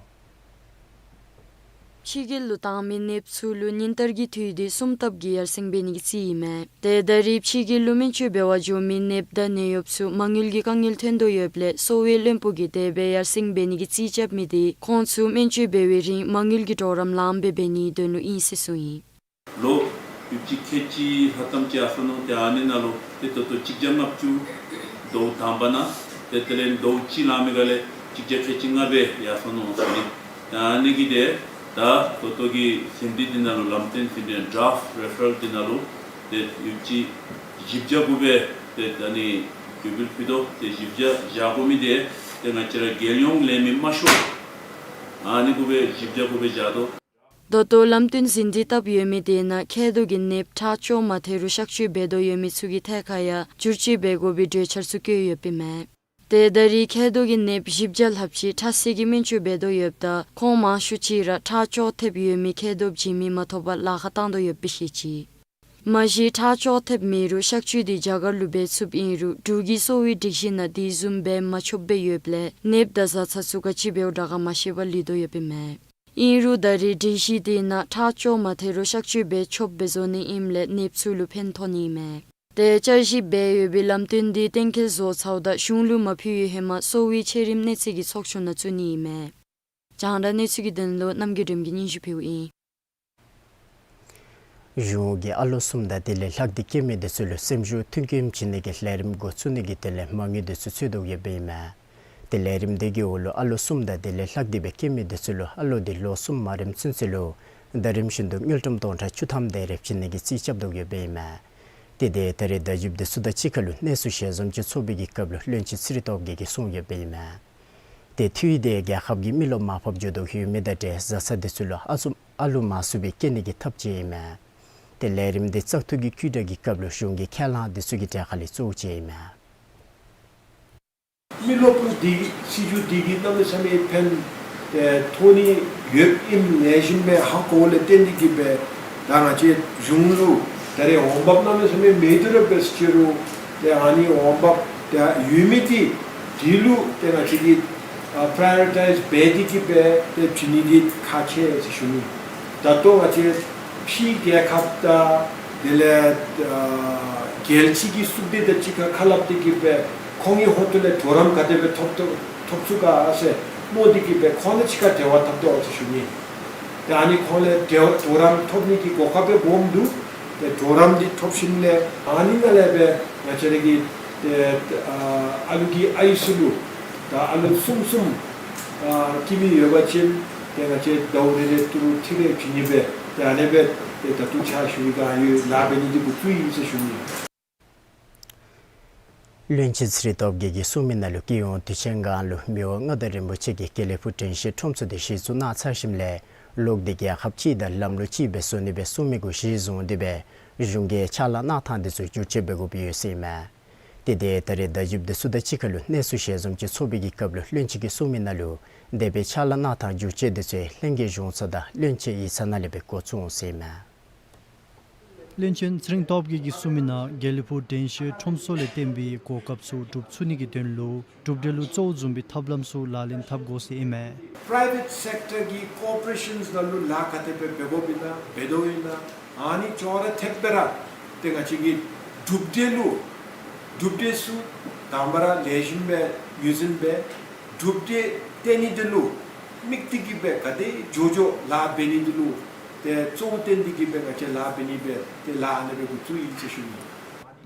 ཕྱི་རྒྱལ་ལུ་བཏང་མི་ནདཔ་ཚུ་ལུ་ཉིན་བསྟར་གྱི་འཐུས་འདི་གསུམ་ལྟབ་ཀྱིས་ཡར་སེང་འབད་ནི་གི་རྩིས་ཨིན་མས། ཏེ་ད་རེས་ཕྱི་རྒྱལ་ལུ་སྨན་བཅོས་འབད་བར་འགྱོ་མི་ནདཔ་དང་ནད་གཡོགཔ་ཚུ་མ་དངུལ་གྱི་དཀའ་ངལ་ཐོན་དོ་ཡོདཔ་ལས་གསོ་བའི་བློན་པོ་གིས་དེ་སྦེ་ཡར་སེང་འབད་ནི་གི་རྩིས་རྐྱབ་མི་འདི་ཁོང་ཚུ་སྨན་བཅོས་འབད་བའི་རིང་མ་དངུལ་གྱི་གྲོགས་རམ་ལངམ་སྦེ་འབད་ནིའི་དོན་ལུ་ཨིན་ཟེར་གསུངས་ཡི། ལོ་ཡོདཔ་ཅིག་ཁལ་གཅིག་ལྷག་ཙམ་ཅིག་ཡར་སོ་ནུག། ཏེ་ཨ་ནི་ནང་ལུ་ཏེ་ད་ལྟོ་གཅིག་བརྒྱ་ལྔ་བཅུ་ཟླཝ་དང་པ་ནང་ཏེ་དེ་ལས་ཟླཝ་གཅིག་ལང་མི་ག་ལས་གཅིག་བརྒྱ་ཁལ་གཅིག་ལྔ་སྦེ་ཡར་སོ་ནུག་ཟེར་ཨིན། ཏེ་ཨ་ནི་གི་ཏེ་ད་ད་ལྟོ་གི་ཟིན་བྲིས་འདི་ནང་ལུ་ལམ་སྟོན་ཟིན་བྲིས་ཌ་རཕཊ་རེ་ཕེ་རལ་འདི་ནང་ལུ་ཏེ་ཡོདཔ་ཅིག་བཞི་བརྒྱ་དགུ་སྦེ་ཏེ་ད་ནི་བསྒྱུར་བཅོས་ཕུལ་དོ། ཏེ་བཞི་བརྒྱ་བཞག་དགོ་མི་འདི་ཏེ་ང་བཅས་ར་རྒྱལ་ཡོངས་ལས་མི་མང་ཤོས་ཨ་ནི་གུ་སྦེ་བཞི་བརྒྱ་དགུ་སྦེ་བཞག་དོ། ད་ལྟོ་ལམ་སྟོན་ཟིན་བྲིས་བཏབ་ཡོད་མི་དེ་ནང་མཁལ་རྡོག་གི་ནདཔ་ཁྲག་ཅོག་མ་ཐལ་རུང་གཤག་བཅོས་འབད་དོ་ཡོད་མི་ཚུ་གི་ཐད་ཁར་ཡང་བསྒྱུར་བཅོས་འབད་དགོ་པའི་གྲོས་འཆར་ཚུ་བཀོད་ཡོདཔ་ཨིན་མས། ཏེ་ད་རེས་མཁལ་རྡོག་གི་ནདཔ་བཞི་བརྒྱ་ལྷགཔ་ཅིག་ཁྲག་བསིལ་གྱི་སྨན་བཅོས་འབད་དོ་ཡོདཔ་ད་ཁོང་མང་ཤོས་ཅིག་ར་ཁྲག་ཅོག་ཐེབས་ཡོད་མི་མཁལ་རྡོག་བྱིན་མི་མ་ཐོབ་པར་ལཱ་ཁག་བཏང་དོ་ཡོདཔ་སྦེ་བཤད་ཅི། མ་གཞི་ཁྲག་ཅོག་ཐེབས་མེད་རུང་གཤག་བཅོས་འདི་རྒྱ་གར་ལུ་འབད་ཚུགསཔ་ཨིན་རུང་འབྲུག་གི་གསོ་བའི་སྒྲིག་གཞི་ནང་དེ་བཟུམ་འབད་མ་ཆོགཔ་སྦེ་ཡོདཔ་ལས་ནདཔ་དང་བཟའ་ཚང་ཚུ་ག་ཅི་འབདཝ་དྲག་ག་མ་ཤེས་པར་ལུས་དོ་ཡོདཔ་ཨིན་མས། ཨིན་རུང་ད་རེས་སྒྲིག་གཞི་དེ་ནང་ཁྲག་ཅོག་མ་ཐལ་རུང་གཤག་བཅོས་འབད་ཆོགཔ་སྦེ་བཟོ་ནི་ཨིནམ་ལས་ནདཔ་ཚུ་ལུ་ཕན་ཐོགས་ནི་ཨིན་མས། ཏེ་བསྐྱར་ཞིབ་འབད་ཡོད་པའི་ལམ་སྟོན་འདི་གཏན་འཁེལ་བཟོ་ཚརཝ་ད་གཞུང་ལུ་མ་ཕུལ་བའི་ཧེ་མ་གསོ་བའི་ཆེ་རིམ་གནས་ཚད་ཀྱི་ཚོགས་ཆུང་ནང་བཙུགས་ནི་ཨིན་མས། རྒྱང་བསྒྲགས་གནས་ཚུལ་གྱི་དོན་ལུ་རྣམ་རྒྱལ་སྒྲོལ་མ་གིས་སྙན་ཞུ་ཕུལཝ་ཨིན། གཞུང་གིས་ཨ་ལོ་གསུམ་དང་དེ་ལས་ལྷག་སྟེ་སྐྱེས་མི་དེ་ཚུ་ལུ་སེམས་ཤུགས་མཐུན་རྐྱེན་བྱིན་ནི་གི་ལས་རིམ་འགོ་བཙུགས་ནི་གི་དོན་ལས་མ་དངུལ་དེ་ཚུ་འཚོལ་དོ་ཡོདཔ་ཨིན་མས། ཏེ་ལས་རིམ་དེ་གི་འོག་ལུ་ཨ་ལོ་གསུམ་དང་དེ་ལས་ལྷག་སྟེ་སྦེ་སྐྱེས་མི་དེ་ཚུ་ལུ་ཨ་ལོ་དེ་ལོ་གསུམ་མ་རནམ་ཚུན་ཚོད་ལུ་ཟླ་རིམ་བཞིན་དུ་དངུལ་ཀྲམ་སྟོང་ཕྲག་བཅུ་ཐམ་དེ་རེ་བྱིན་ནི་གི་རྩིས་རྐྱབ་དོ་ཡོདཔ་ཨིན་མས། ཏེ་དེ་ད་རེས་བརྡ་བརྒྱུདཔ་དེ་ཚུ་དང་གཅིག་ཁར་ལུ་གནས་ཚུལ་ཞལ་འཛོམས་ཅིག་ཚོགས་པའི་གི་སྐབས་ལུ་བློན་ཆེན་ཚེ་རིང་སྟོབས་རྒྱས་ཀྱིས་གསུངས་ཡོདཔ་ཨིན་མས། ཏེ་འཐུས་དེ་རྒྱལ་ཁབ་ཀྱི་མི་རློབས་མར་ཕབ་འགྱོ་དོ་ཡོད་མི་དང་འབྲེལ་བཟའ་ཚང་དེ་ཚུ་ལུ་ཨ་ཚུ་ཨ་ལུ་མ་ཚུགས་པར་སྐྱེ་ནི་གི་ཐབས་ཅིག་ཨིན་མས། ཏེ་ལས་རིམ་དེ་བཙག་འཐུ་གི་བཀོད་སྒྲིག་གི་སྐབས་ལུ་གཞུང་གི་ཁས་བླངས་དེ་ཚུ་གི་གྲལ་ཁར་ལས་གཙོ་བོ་ཅིག་ཨིན་མས། མི་རློབས་འདི་སྲིད་བྱུས་འདི་གིས་གནམ་མེད་ས་མེད་ཕན་ཨེ་ཐོགས་ནི་ཡོདཔ་ཨིནམ་ལེགས་ཤོམ་སྦེ་ཧ་གོཝ་ལས་བརྟེན་ཏེ་གིས་སྦེ་ད་ང་བཅས་གཞུང་ལུ་ད་རེས་འོང་འབབ་གནམ་མེད་ས་མེད་མེད་དེ་ར་འབད་ཟེར་རུང་ཏེ་ཨ་ནི་འོང་འབབ་ཏེ་ཡོད་མི་འདི་འདི་ལུ་ཏེ་ང་བཅས་ཀྱིས་ཨ་པྲའི་ཡོ་རི་ཊའིཛ་འབད་དེ་གིས་སྦེ་ཏེ་བྱིན་ནི་འདི་ཁག་ཆེ་ཟེར་ཞུ་ནི། ད་ལྟོ་ང་བཅས་ཕྱི་རྒྱལ་ཁབ་དང་དེ་ལས་ཨ་རྒྱལ་སྤྱི་གི་སུག་སྡེ་དང་གཅིག་ཁར་ཁ་སླབ་སྟེ་གིས་སྦེ་ཁོང་གི་ཧོངས་ལས་གྲོགས་རམ་ག་དེ་སྦེ་ཐོབ་ཐོབ་ཐོབ་ཚུགས་ག་ཟེར་མནོ་སྟེ་གིས་སྦེ་ཁོང་དང་གཅིག་ཁར་འབྲེལ་བ་འཐབ་དོ་ཟེར་ཞུ་ནི། ཏེ་ཨ་ནི་ཁོང་ལས་འབྲེལ་གྲོགས་རམ་ཐོབ་ནི་གི་གོ་སྐབས་སྦེ་སྦོམ་འདུག། ཏེ་གྲོགས་རམ་འདི་ཐོབ་ཞིནམ་ལས་ཨ་ནི་ནང་ལས་སྦེ་ང་བཅས་ར་གི་ཏེ་ཨ་ཨ་ལུ་གི་ཨའི་སི་ཡུ་ལུ་ད་ཨ་ལུ་གསུམ་གསུམ་ཨ་སྐྱེ་མི་ཡོད་པ་ཅིན་ཏེ་ང་བཅས་ཟླཝ་རེ་རེ་ཏི་རུ་ཁྲི་རེ་བྱིན་ནི་སྦེ་ཏེ་ཨ་ནེ་སྦེ་ཏེ་ད་ལྟོ་ཕྱག་ཞུ་ནི་ག་ཡོད་ལཱ་འབད་ནི་འདི་འགོ་བཙུགས་ཡི་ཟེར་ཞུ་ནི། བློན་ཆེན་ཚེ་རིང་སྟོབས་རྒྱས་ཀྱིས་གསུངས་མི་ནང་ལུ་རྒྱལ་ཡོངས་དུས་ཆེན་སྒང་ལུ་མི་དབང་མངའ་བདག་རིན་པོ་ཆེ་གིས་དགེ་ལེགས་ཕུག་དྲན་ཤེས་ཁྲོམ་ཚོགས་འདི་གཞི་བཙུགས་གནང་ཚར་ཞིནམ་ལས་ལོག་སྟེ་རྒྱལ་ཁབ་གཅིག་དང་ལམ་ལུགས་གཅིག་སྦེ་བཟོ་ནི་སྦེ་གསུངས་མི་གུ་གཞི་བཟུང་སྟེ་སྦེ་གཞུང་གི་ཕྱག་ལཱ་གནང་ཐངས་འདི་ཚུ་བསྒྱུར་བཅོས་འབད་དགོཔ་ཡོད་ཟེར་ཨིན་མས། ཏེ་དེ་ད་རེས་བརྡ་བརྒྱུདཔ་དེ་ཚུ་དང་གཅིག་ཁར་ལུ་གནས་ཚུལ་ཞལ་འཛོམས་ཅིག་ཚོགས་པའི་གི་སྐབས་ལུ་བློན་ཆེན་གྱིས་གསུངས་མི་ནང་ལུ་དེ་སྦེ་ཕྱག་ལཱ་གནང་ཐངས་བསྒྱུར་བཅོས་དེ་ཚུ་ལྷན་རྒྱས་གཞུང་ཚབ་དང་བློན་ཆེན་ཡིག་ཚང་ནང་ལས་སྦེ་འགོ་བཙུགས་འོང་ཟེར་ཨིན་མས། བློན་ཆེན་ཚེ་རིང་སྟོབས་རྒྱས་ཀྱིས་གསུངས་མི་ནང་དགེ་ལེགས་ཕུག་དྲན་ཤེས་ཁྲོམ་ཚོགས་ལས་བརྟེན་པའི་གོ་སྐབས་ཚུ་སྒྲུབ་ཚུགས་ནི་གི་དོན་ལུ་གྲུབ་འབྲས་ལུ་གཙོ་བོ་བཟུང་བའི་ཐབས་ལམ་ཚུ་ལག་ལེན་འཐབ་དགོ་ཟེར་ཨིན་མས། པྲའི་ཝེཊ་སེཀ་ཊར་གྱི་ཀོར་པོ་རེ་ཤཱནསི་ནང་ལུ་ལཱ་ག་དེ་སྦེ་འབད་དགོཔ་ཨིན་ན་འབད་དོ་ཨིན་ན་ཨ་ནི་ཅོག་ར་འཐདཔ་སྦེ་ར་ཏེ་ང་བཅས་ཀྱི་གྲུབ་འབྲས་ལུ་གྲུབ་འབྲས་ཚུ་དང་པ་ར་ལེགས་ཤོམ་སྦེ་ངོས་འཛིན་འབད་གྲུབ་འབྲས་བཏོན་ནི་དེ་ལུ་དམིགས་ཏེ་གིས་སྦེ་ག་དེ་མགྱོགས་མགྱོགས་ལཱ་འབད་ནི་དེ་ལུ་ཏེ་གཙོ་བོ་བཏོན་ཏེ་གིས་སྦེ་ང་བཅས་ལཱ་འབད་ནི་སྦེ་ཏེ་ལཱ་ཨ་ནེ་སྦེ་འགོ་བཙུགས་ཡི་ཟེར་ཞུ་ནི།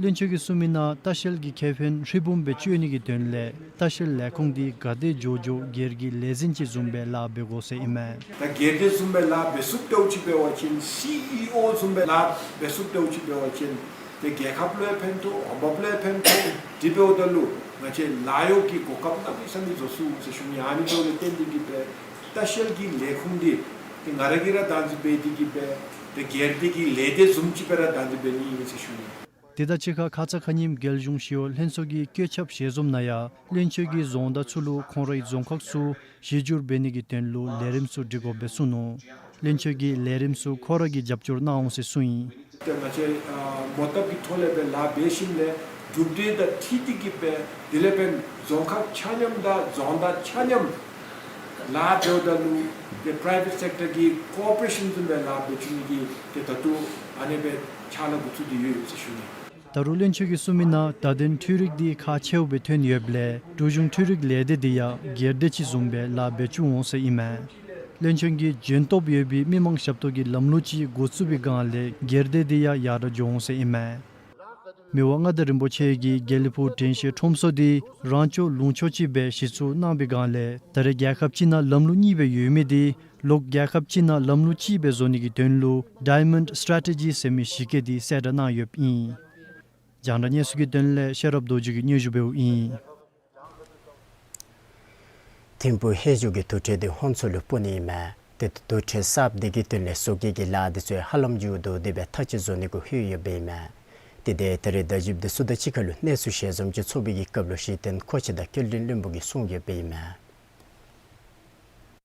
བློན་ཆེན་གྱིས་གསུངས་མི་ནང་ལྟ་བཤལ་གྱི་ཁེ་ཕན་ཧྲིལ་བུམ་སྦེ་སྤྱོད་ནི་གི་དོན་ལས་ལྟ་བཤལ་ལས་ཁུངས་འདི་ག་དེ་མགྱོགས་མགྱོགས་སྒེར་གྱི་ལས་འཛིན་ཅིག་བཟུམ་སྦེ་ལཱ་འབད་དགོ་ཟེར་ཨིན་མས། ད་སྒེར་སྡེ་བཟུམ་སྦེ་ལཱ་འབད་ཚུགསཔ་འདྲཝ་ཅིག་འབད་བ་ཅིན་སི་ཨི་ཨོ་བཟུམ་སྦེ་ལཱ་འབད་ཚུགསཔ་འདྲཝ་ཅིག་འབད་བ་ཅིན་ཏེ་རྒྱལ་ཁབ་ལུ་ཡང་ཕན་ཐོགས་འོང་འབབ་ལུ་ཡང་ཕན་ཐོགས། དེ་འབདཝ་ད་ལུ་ང་བཅས་ལཱ་གཡོག་གི་གོ་སྐབས་གནམ་མེད་ས་མེད་བཟོ་ཚུགས་ཟེར་ཞུ་ནི། ཨ་ནི་འབདཝ་ལས་བརྟེན་ཏེ་གིས་སྦེ་ལྟ་བཤལ་གྱི་ལས་ཁུངས་འདི་ཏེ་ང་ར་གིས་ར་བདག་འཛིན་འབད་དེ་གིས་སྦེ་ཏེ་སྒེར་སྡེ་གི་ལས་སྡེ་བཟུམ་ཅིག་སྦེ་ར་བདག་འཛིན་འབད་ནི་ཨིན་ཟེར་ཞུ་ནི། དེ་དང་གཅིག་ཁར་ཁ་ཙ་ཁ་ཉིནམ་རྒྱལ་གཞུང་ཞི་གཡོག་ལྷན་ཚོགས་ཀྱི་བཀོད་ཁྱབ་ཞལ་འཛོམས་ནང་ཡང་བློན་ཆེན་གྱིས་རྫོང་བདག་ཚུ་ལུ་ཁོང་རའི་རྫོང་ཁག་ཚུ་གཞི་བསྒྱུར་འབད་ནི་གི་དོན་ལུ་ལས་རིམ་ཚུ་སྒྲིག་དགོཔ་སྦེ་གསུངས་ནུག། བློན་ཆེན་གྱིས་ལས་རིམ་ཚུ་ཁོ་ར་གིས་རྒྱབ་སྐྱོར་གནང་འོང་ཟེར་གསུངས་ཡི། ཏེ་ང་བཅས་ཨ་མོ་བཏབ་ཀྱི་ཐོག་ལས་སྦེ་ལཱ་འབད་ཞིནམ་ལས་གྲུབ་འབྲས་དང་འཁྲིལ་ཏེ་གིས་སྦེ་དེ་ལས་འབདན་རྫོང་ཁག་ཆ་མཉམ་དང་རྫོང་བདག་ཆ་མཉམ་ལཱ་འབདཝ་ད་ལུ་ཏེ་པྲའི་ཝེཊ་སེཀ་ཊར་གྱི་ཀོར་པོ་རེ་ཤཱན་བཟུམ་སྦེ་ལཱ་འབད་བཅུག་ནི་གི་ཏེ་ད་ལྟོ་ཨ་ནེ་སྦེ་ཕྱག་ལཱ་འགོ་བཙུགས་ཏེ་ཡོད་ཟེར་ཞུ་ནི། ད་རུང་བློན་ཆེན་གྱིས་གསུངས་མི་ནང་བརྡ་དོན་འཕྲུལ་རིག་འདི་ཁག་ཆེཝ་སྦེ་ཐོན་ཡོདཔ་ལས་འབྲུག་གཞུང་འཕྲུལ་རིག་ལས་སྡེ་འདི་ཡང་སྒེར་སྡེ་ཅིག་བཟུམ་སྦེ་ལཱ་འབད་བཅུག་འོང་ཟེར་ཨིན་མས། བློན་ཆེན་གྱིས་འཇོན་སྟོབས་ཡོད་པའི་མི་མང་ཞབས་ཏོག་གི་ལམ་ལུགས་ཅིག་འགོ་བཙུགས་པའི་སྒང་ལས་སྒེར་སྡེ་འདི་ཡང་ཡར་དྲག་འགྱོ་འོང་ཟེར་ཨིན་མས། མི་དབང་མངའ་བདག་རིན་པོ་ཆེ་གིས་དགེ་ལེགས་ཕུག་དྲན་ཤེས་ཁྲོམ་ཚོགས་འདི་རང་སྐྱོང་ལུང་ཕྱོགས་ཅིག་སྦེ་གཞི་བཙུགས་གནང་བའི་སྒང་ལས་ད་རེས་རྒྱལ་ཁབ་ཅིག་ནང་ལམ་ལུགས་གཉིས་སྦེ་ཡོད་མི་འདི་ལོག་རྒྱལ་ཁབ་ཅིག་ནང་ལམ་ལུགས་གཅིག་སྦེ་བཟོ་ནི་གི་དོན་ལུ་ཌའི་མཱོནཌ་སི་ཊ་རེ་ཊི་ཇི་ཟེར་མི་གཞི་བཀོད་འདི་གསལ་བསྒྲགས་གནང་ཡོདཔ་ཨིན། རྒྱང་བསྒྲགས་གནས་ཚུལ་གྱི་དོན་ལས་ཤེས་རབ་རྡོ་རྗེ་གིས་སྙན་ཞུ་འབདཝ་ཨིན། ཐིམ་ཕུག་ཧེ་ཇོ་གི་དུར་ཁྲོད་འདི་ཧོང་མཚོ་ལུ་སྤོ་ནི་ཨིན་མས། ཏེ་དུར་ཁྲོད་གསརཔ་འདི་གི་དོན་ལས་བཟོ་བཀོད་ཀྱི་ལཱ་འདི་ཚུ་ཧ་ལམ་མཇུག་བསྡུ་སྟེ་སྦེ་ཐག་བཅད་བཟོ་ནི་གུ་ལྷོད་ཡོདཔ་ཨིན་མས། ཏེ་དེ་ད་རེས་བརྡ་བརྒྱུདཔ་འདི་ཚུ་དང་གཅིག་ཁར་ལུ་གནས་ཚུལ་ཞལ་འཛོམས་ཅིག་ཚོགས་པའི་གི་སྐབས་ལུ་གཞི་རྟེན་མཁོ་ཆས་དང་སྐྱེལ་འདྲེན་བློན་པོ་གིས་གསུངས་ཡོདཔ་ཨིན་མས།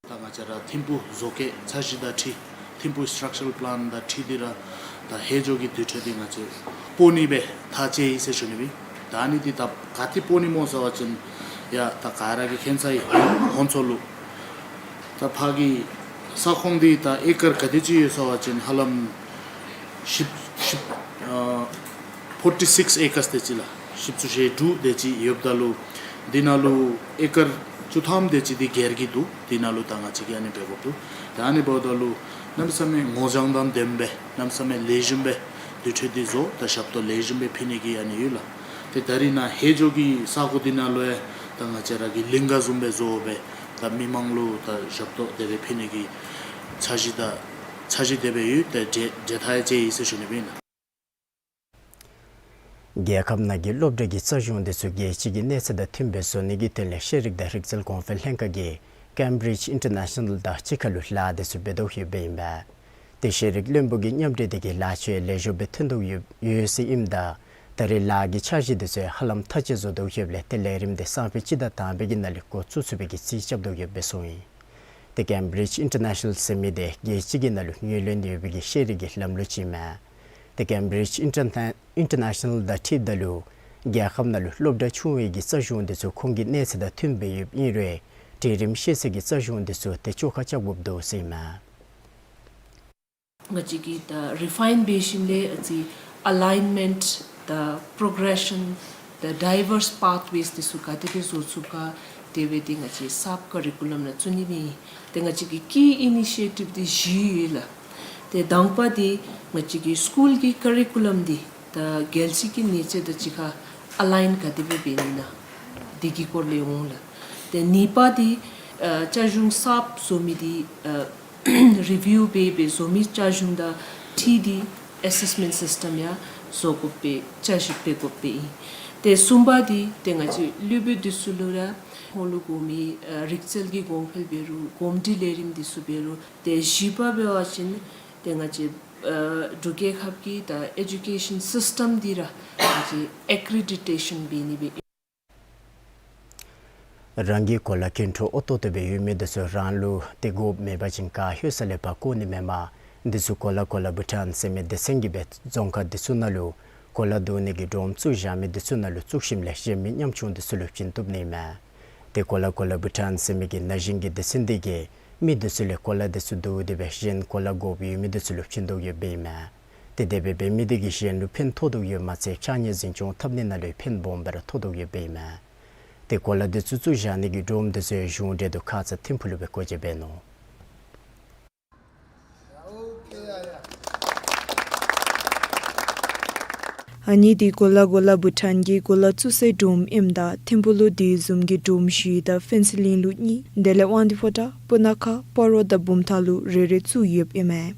ད་ང་བཅས་ར་ཐིམ་ཕུག་བཟོ་བཀོད་འཆར་གཞི་དང་འཁྲིལ་ཐིམ་ཕུག་སི་ཊག་ཅར་རལ་པ་ལཱན་དང་འཁྲིལ་ཏེ་ར་ད་ཧེ་ཇོ་གི་དུར་ཁྲོད་འདི་ང་བཅས་སྤོ་ནི་སྦེ་ཐག་བཅད་ཡི་ཟེར་ཞུ་ནི་སྦེ། ད་ཨ་ནི་འདི་ད་ག་ཏེ་སྤོ་ནི་སྨོ་ཟེར་བ་ཅིན་ཡ་ད་ག་ར་གིས་མཁྱེན་ཚར་ཡི་ཧོང་མཚོ་ལུ། ད་ཕར་གྱི་ས་ཁོངས་འདི་ད་ཨེ་ཀར་ག་དེ་ཅིག་ཡོད་ཟེར་བ་ཅིན་ཧ་ལམ་བཞི་བཞི་ཨ་ཕོར་ཊི་སིགས་ཨེ་ཀརས་དེ་ཅིག་ལགས། བཞི་བཅུ་ཞེ་དྲུག་དེ་ཅིག་ཡོདཔ་ད་ལུ་འདི་ནང་ལུ་ཨེ་ཀར་ ཆུ་ཐམ་དེ་ཅིག་འདི་སྒེར་གྱི་འདུག། དེ་ནང་ལུ་ད་ང་བཅས་ཀྱིས་ཨ་ནི་འབད་དགོཔ་འདུག། ད་ཨ་ནི་འབདཝ་ད་ལུ་གནམ་མེད་ས་མེད་ངོ་རྒྱལ་དང་ལྡནམ་སྦེ་གནམ་མེད་ས་མེད་ལེགས་ཤོམ་སྦེ་དེ་འཕྲོ་འདི་བཟོ། ད་ཞབས་ཏོག་ལེགས་ཤོམ་སྦེ་ཕུལ་ནི་གི་ཨ་ནི་ཡོད་ལགས། ཏེ་ད་རིས་ནཱ་ཧེ་ཇོ་གི་ས་གོ་འདི་ནང་ལུ་ཡང་ད་ང་བཅས་ར་གིས་གླིང་ག་བཟུམ་སྦེ་བཟོ་སྦེ་ད་མི་མང་ལུ་ད་ཞབས་ཏོག་དེ་སྦེ་ཕུལ་ནི་གི་འཆར་གཞི་དང་འཆར་གཞི་དེ་སྦེ་ཡོད། ཏེ་འབྲེལ་འབྲེལ་ཐག་ཡང་བཅད་ཡི་ཟེར་ཞུ་ནི་སྦེ་ཨིན་ལགས། རྒྱལ་ཁབ་ནང་གི་སློབ་གྲྭ་གི་རྩ་གཞུང་འདི་ཚུ་རྒྱལ་སྤྱི་གི་གནས་ཚད་དང་མཐུནམ་སྦེ་བཟོ་ནི་གི་དོན་ལས་ཤེས་རིག་དང་རིག་རྩལ་གོང་འཕེལ་ལྷན་ཁག་གིས་ཀེམ་བི་རིཇ་ཨིན་ཊར་ནེ་ཤ་ནཱལ་དང་གཅིག་ཁར་ལུ་ལཱ་འདི་ཚུ་འབད་དོ་ཡོདཔ་ཨིན་པས། ཏེ་ཤེས་རིག་བློན་པོ་གིས་མཉམ་འབྲེལ་འདི་གིས་ལཱ་ཚུ་ལེགས་ཤོམ་སྦེ་ཐོན་དོ་ཡོད་ཡོད་ཟེར་ཨིནམ་ད་ད་རེས་ལཱ་གི་འཆར་གཞི་འདི་ཚུ་ཧ་ལམ་མཐའ་དཔྱད་བཟོ་དོ་ཡོདཔ་ལས་ཏེ་ལས་རིམ་འདི་སང་ཕོད་སྤྱི་ཟླ་དང་པའི་གི་ནང་ལུ་འགོ་བཙུགས་ཚུགས་པའི་གི་རྩིས་རྐྱབ་དོ་ཡོདཔ་སྦེ་གསུངས་ཡི། ཏེ་ཀེམ་བི་རིཇ་ཨིན་ཊར་ནེ་ཤ་ནཱལ་ཟེར་མི་འདི་རྒྱལ་སྤྱི་གི་ནང་ལུ་ངོས་ལེན་ཡོད་པའི་གི་ཤེས་རིག་གི་ལམ་ལུགས་ཅིག་ཨིན་མས། ཏེ་ཀེམ་བི་རིཇ་ཨིན་ཊར་ནེ་ཨིན་ཊར་ནེ་ཤ་ནཱལ་དང་འཁྲིལཝ་ད་ལུ་རྒྱལ་ཁབ་ནང་ལུ་སློབ་གྲྭ་ཆུང་བའི་གི་རྩ་གཞུང་འདི་ཚུ་ཁོང་གི་གནས་ཚད་དང་མཐུནམ་སྦེ་ཡོདཔ་ཨིན་རུང་གྲལ་རིམ་ཤེས་ཚད་ཀྱི་རྩ་གཞུང་འདི་ཚུ་ཏེ་བཅོ་ཁ་རྐྱབ་དགོཔ་འདུག་ཟེར་ཨིན་མས། ང་བཅས་ཀྱིས་ད་རི་ཕའིན་འབད་ཞིནམ་ལས་ཨ་ཙི་ཨ་ལའིན་མེནཊ་དང་པོརོ་གེ་རེ་ཤཱན་དང་ཌའི་ཝརསི་པཱཐ་ཝེསི་འདི་ཚུ་ག་དེ་སྦེ་བཟོ་ཚུགས་ག་དེ་སྦེ་ཏེ་ང་བཅས་སབ་ཀ་རི་ཀུ་ལམ་ནང་བཙུགས་ནི་སྦེ་ཨིན། ཏེ་ང་བཅས་ཀྱི་ཀི་ཨི་ནི་ཤི་ཨེ་ཊིབ་འདི་བཞི་ཡོད་ལགས། ཏེ་དང་པ་འདི་ང་བཅས་ཀྱི་སི་ཀུལ་གྱི་ཀ་རི་ཀུ་ལམ་འདི་ད་རྒྱལ་སྤྱི་གི་གནས་ཚད་དང་གཅིག་ཁར་ཨ་ལའིན་ག་དེ་སྦེ་འབད་ནི་ཨིན་ན་འདི་གི་སྐོར་ལས་འོང་ལགས། ཏེ་གཉིས་པ་འདི་ཨ་རྩ་གཞུང་གསརཔ་བཟོ་མི་འདི་ཨ་རི་བིའུ་འབད་འབད་བཟོ་མི་རྩ་གཞུང་དང་འཁྲིལ་ཏེ་ཨེ་སེསི་མེནཊ་སིསི་ཊམ་ཡང་བཟོ་དགོ་པའི་འཆར་གཞི་འབད་དགོ་པས་ཨིན། ཏེ་གསུམ་པ་འདི་ཏེ་ང་བཅས་སློབ་དཔོན་འདི་ཚུ་ལུ་ར་ཁོང་ལུ་དགོ་མི་ཨ་རིག་རྩལ་གྱི་གོང་འཕེལ་འབད་རུང་གོམས་འདྲིས་ལས་རིམ་འདི་ཚུ་འབད་རུང་། ཏེ་བཞི་པ་འབད་བ་ཅིན་ཏེ་ང་བཅས་ཨ་འབྲུག་རྒྱལ་ཁབ་ཀྱི་ད་ཨེ་ཌུ་ཀེ་ཤཱན་སིསི་ཊམ་འདི་ར་ང་བཅས་ཨེ་ཀི་རི་ཌི་ཊེ་ཤཱན་འབད་ནི་སྦེ་ཨིན། རང་གི་གོ་ལ་ཀུན་འཕྲོད་ཨོ་ཏོག་ཏོ་སྦེ་ཡོད་མི་འདི་ཚུ་རང་ལུ་ཏེ་དགོཔ་མེད་པ་ཅིན་ག་ལྷོད་ས་ལས་ཕར་བཀོ་ནི་མེན་པར་འདི་ཚུ་གོ་ལ་གོ་ལ་བྷུ་ཊཱན་ཟེར་མི་སྡེ་ཚན་གྱིས་སྦེ་རྫོང་ཁག་འདི་ཚུ་ནང་ལུ་གོ་ལ་བསྡུ་ནི་གི་སྒྲོམ་བཙུགས་བཞག་མི་འདི་ཚུ་ནང་ལུ་བཙུགས་ཞིནམ་ལས་གཞན་མི་ཉམ་ཆུང་འདི་ཚུ་ལུ་བྱིན་བཏུབ་ནི་མས། ཏེ་གོ་ལ་གོ་ལ་བྷུ་ཊཱན་ཟེར་མི་གི་ན་གཞོན་གྱི་སྡེ་ཚན་འདི་གིས་མི་འདི་ཚུ་ལས་གོ་ལ་འདི་ཚུ་བསྡུ་སྟེ་སྦེ་གཞན་གོ་ལ་དགོཔ་ཡོད་མི་འདི་ཚུ་ལུ་བྱིན་དོ་ཡོདཔ་ཨིན་མས། ཏེ་དེ་སྦེ་འབད་མི་འདི་གིས་གཞན་ལུ་ཕན་ཐོགས་དོ་ཡོདཔ་མ་ཚད་ཕྱགས་སྙིགས་འཛིན་སྐྱོང་འཐབ་ནི་ནང་ལུ་ཕན་སྦོམ་སྦེ་ར་ཐོགས་དོ་ཡོདཔ་ཨིན་མས། ཏེ་གོ་ལ་འདི་ཚུ་བཙུགས་བཞག་ནི་གི་སྒྲོམ་འདི་ཚུ་གཞུང་འབྲེལ་དུ་ཁ་ཙ་ཐིམ་ཕུག་ལུ་སྦེ་བཀོད་རྒྱ་འབད་ནུག། ཨ་ནི་འདི་གོ་ལ་གོ་ལ་བྷུ་ཊཱན་གྱི་གོ་ལ་བཙུགས་སའི་སྒྲོམ་ཨིནམ་ད་ཐིམ་ཕུག་ལུ་དེ་བཟུམ་གྱི་སྒྲོམ་བཞི་དང་ཕུན་ཚོགས་གླིང་ལུ་གཉིས་དེ་ལས་དབང་འདུས་ཕོ་བྲང་སྤུ་ན་ཁ་སྤ་རོ་དང་བུམ་ཐང་ལུ་རེ་རེ་བཙུགས་ཡོདཔ་ཨིན་མས།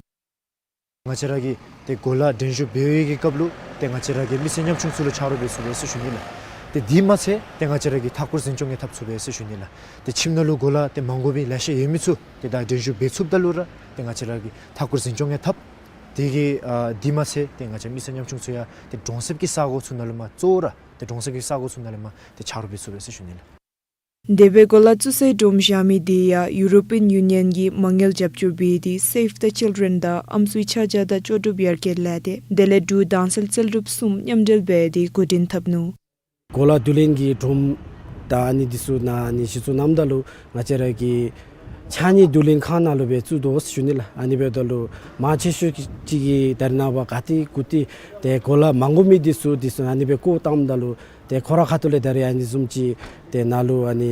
ང་བཅས་ར་གིས་ཏེ་གོ་ལ་འགྲན་ཞུགས་འབད་བའི་གི་སྐབས་ལུ་ཏེ་ང་བཅས་ར་གིས་མི་སེར་ཉམ་ཆུང་ཚུ་ལུ་ཆ་རོགས་འབད་ཚུགས་པས་ཟེར་ཞུ་ནི་ལགས། ཏེ་དེ་མ་ཚད་ཏེ་ང་བཅས་ར་གིས་མཐའ་འཁོར་འཛིན་སྐྱོང་ཡང་འཐབ་ཚུགས་པས་ཟེར་ཞུ་ནི་ལགས། ཏེ་ཁྱིམ་ནང་ལུ་གོ་ལ་ཏེ་མ་དགོ་པའི་ལེ་ཤ་ཡོད་མི་ཚུ་ཏེ་ད་འགྲན་ཞུགས་འབད་ཚུགསཔ་ད་ལུ་ར་ཏེ་ང་བཅས་ར་གིས་མཐའ་འཁོར་འཛིན་སྐྱོང་ཡང་འཐབ། དེ་གིས་ཨ་དེ་མ་ཚད་ཏེ་ང་བཅས་མི་སེར་ཉམ་ཆུང་ཚུ་ཡང་ཏེ་གྲོང་གསེབ་ཀྱི་ས་གོ་ཚུ་ནང་ལུ་མ་གཙོ་བོ་ར་ཏེ་གྲོང་གསེབ་ཀྱི་ས་གོ་ཚུ་ནང་ལུ་མ་ཏེ་ཆ་རོགས་འབད་ཚུགས་པས་ཟེར་ཞུ་ནི་ལགས། དེ་སྦེ་གོ་ལ་བཙུགས་སའི་སྒྲོམ་བཞག་མི་དེ་ཡང་ཡུ་རོ་པིའན་ཡུ་ནི་ཡཱན་གྱིས་མ་དངུལ་རྒྱབ་སྐྱོར་འབད་དེ་Save the Children དང་ཨམ་སྲུའི་ཆ་བཞག་དང་ལྕོགས་གྲུབ་ཡར་རྒྱས་ལས་སྡེ་དེ་ལས་འབྲུག་དྭངས་གསལ་རྩལ་སྒྲུབ་གསུམ་མཉམ་འབྲེལ་འབད་དེ་འགོ་འདྲེན་འཐབ་ནུག། གོ་ལ་བསྡུ་ལེན་གྱི་སྒྲོམ་དང་ཨ་ནི་འདི་ཚུ་ནང་ཨ་ནི་གཞི་བཙུགས་གནངམ་ད་ལུ་ང་བཅས་ར་གི་ཕྱགས་སྙིགས་བསྡུ་ལེན་ཁང་ནང་ལུ་སྦེ་བཙུགས་དོ་ཟེར་ཞུ་ནི་ལགས། ཨ་ནི་འབདཝ་ད་ལུ་མང་ཆེ་ཤོས་ཅིག་གིས་ད་རེས་ནངས་པ་ག་ཏེ་གུ་ཏེ་ཏེ་གོ་ལ་མ་དགོ་མི་འདི་ཚུ་འདི་ཚུ་ཨ་ནི་སྦེ་བཀོ་བཏངམ་ད་ལུ་ཏེ་ཁོང་རའི་ཁ་ཐུག་ལས་ད་རེས་ཨ་ནི་བཟུམ་ཅིག་ཏེ་ནཱ་ལུ་ཨ་ནི་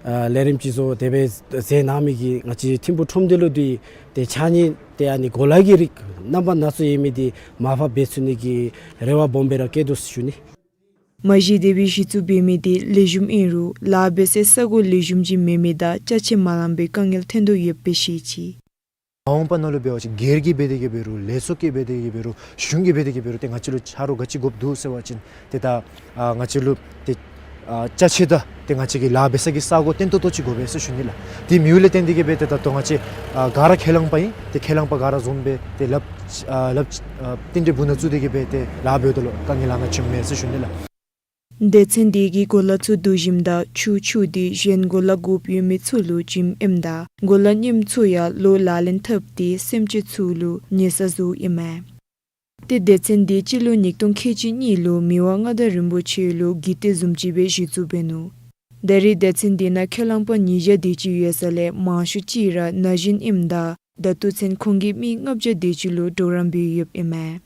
ཨ་ལས་རིམ་ཅིག་བཟོ་དེ་སྦེ་མཛད་གནང་མི་གིས་ང་བཅས་ཐིམ་ཕུག་ཁྲོམ་སྡེ་ལུ་འདི་ཏེ་ཕྱགས་སྙིགས་ཏེ་ཨ་ནི་གོ་ལ་གི་རིགས་རྣམ་པ་སྣ་ཚོགས་ཡོད་མི་འདི་མར་ཕབ་འབད་ཚུགས་ནི་གི་རེ་བ་སྦོམ་སྦེ་ར་བསྐྱེད་དོ་ཟེར་ཞུ་ནི། མ་གཞི་དེ་སྦེ་གཞི་བཙུགས་འབད་མི་དེ་ལེགས་ཤོམ་ཨིན་རུང་ལཱ་འབད་སའི་ས་གོ་ལེགས་ཤོམ་ཅིག་མེད་མི་དང་ཅ་ཆས་མ་ལང་པའི་དཀའ་ངལ་ཐོན་དོ་ཡོདཔ་སྦེ་བཤད་ཅི། མ་འོངས་པ་ནང་ལུ་འབད་བ་ཅིན་སྒེར་གྱིས་འབད་དེ་གི་འབད་རུང་ལས་ཚོགས་ཀྱིས་འབད་དེ་གི་འབད་རུང་གཞུང་གིས་འབད་དེ་གི་འབད་རུང་ཏེ་ང་བཅས་ལུ་ཆ་རོགས་ག་ཅི་དགོཔ་འདུག་ཟེར་བ་ཅིན་ཏེ་ད་ཨ་ང་བཅས་ལུ་ཏེ་ཨ་ཅ་ཆས་དང་ཏེ་ང་བཅས་ཀྱི་ལཱ་འབད་ས་གི་ས་གོ་བརྟན་ཏོག་ཏོ་ཅིག་དགོ་པས་ཟེར་ཞུ་ནི་ལགས། དེ་མེདཔ་ལས་བརྟེན་ཏེ་གི་སྦེ་ཏེ་ད་ལྟོ་ང་བཅས་ཨ་ག་ར་ཁས་བླངས་པ་ཨིན། ཏེ་ཁས་བླངས་པ་ག་ར་འཛོམས་སྦེ་ཏེ་ལགཔ་ཨ་ལགཔ་ཨ་རྟེན་འབྲེལ་སྦུག་ན་བཙུགས་ཏེ་གི་སྦེ་ཏེ་ལཱ་འབདཝ་ད་ལུ་དཀའ་ངལ་ལ་ནཱ་བྱུངམ་མས་ཟེར་ཞུ་ནི་ལགས། སྡེ་ཚན་དེ་གིས་གོ་ལ་ཚུ་བསྡུ་ཞིནམ་ད་ཆུ་འཁྱུ་སྟེ་གཞན་གོ་ལ་དགོཔ་ཡོད་མི་ཚུ་ལུ་བྱིནམ་ཨིནམ་ད་གོ་ལ་རྙིངམ་ཚུ་ཡང་ལོག་ལག་ལེན་འཐབ་སྟེ་སེམས་ཅན་ཚུ་ལུ་ཉེས་ས་བཟོཝ་ཨིན་མས། ཏེ་སྡེ་ཚན་དེ་སྤྱི་ལོ་ཉིས་སྟོང་ཁལ་གཅིག་གཉིས་ལུ་མི་དབང་མངའ་བདག་རིན་པོ་ཆེ་ལུ་གི་ཏེ་བཟུམ་ཅིག་སྦེ་གཞི་བཙུགས་འབད་ནུག། ད་རེས་སྡེ་ཚན་དེ་ནང་ཁས་བླངས་པ་ཉིས་བརྒྱ་དེ་ཅིག་ཡོད་ས་ལས་མང་ཤོས་ཅིག་ར་ན་གཞོན་ཨིནམ་ད་ད་ལྟོ་ཚུན་ཁོང་གིས་མི་ལྔ་བརྒྱ་དེ་ཅིག་ལུ་གྲོགས་རམ་འབད་ཡོདཔ་ཨིན་མས།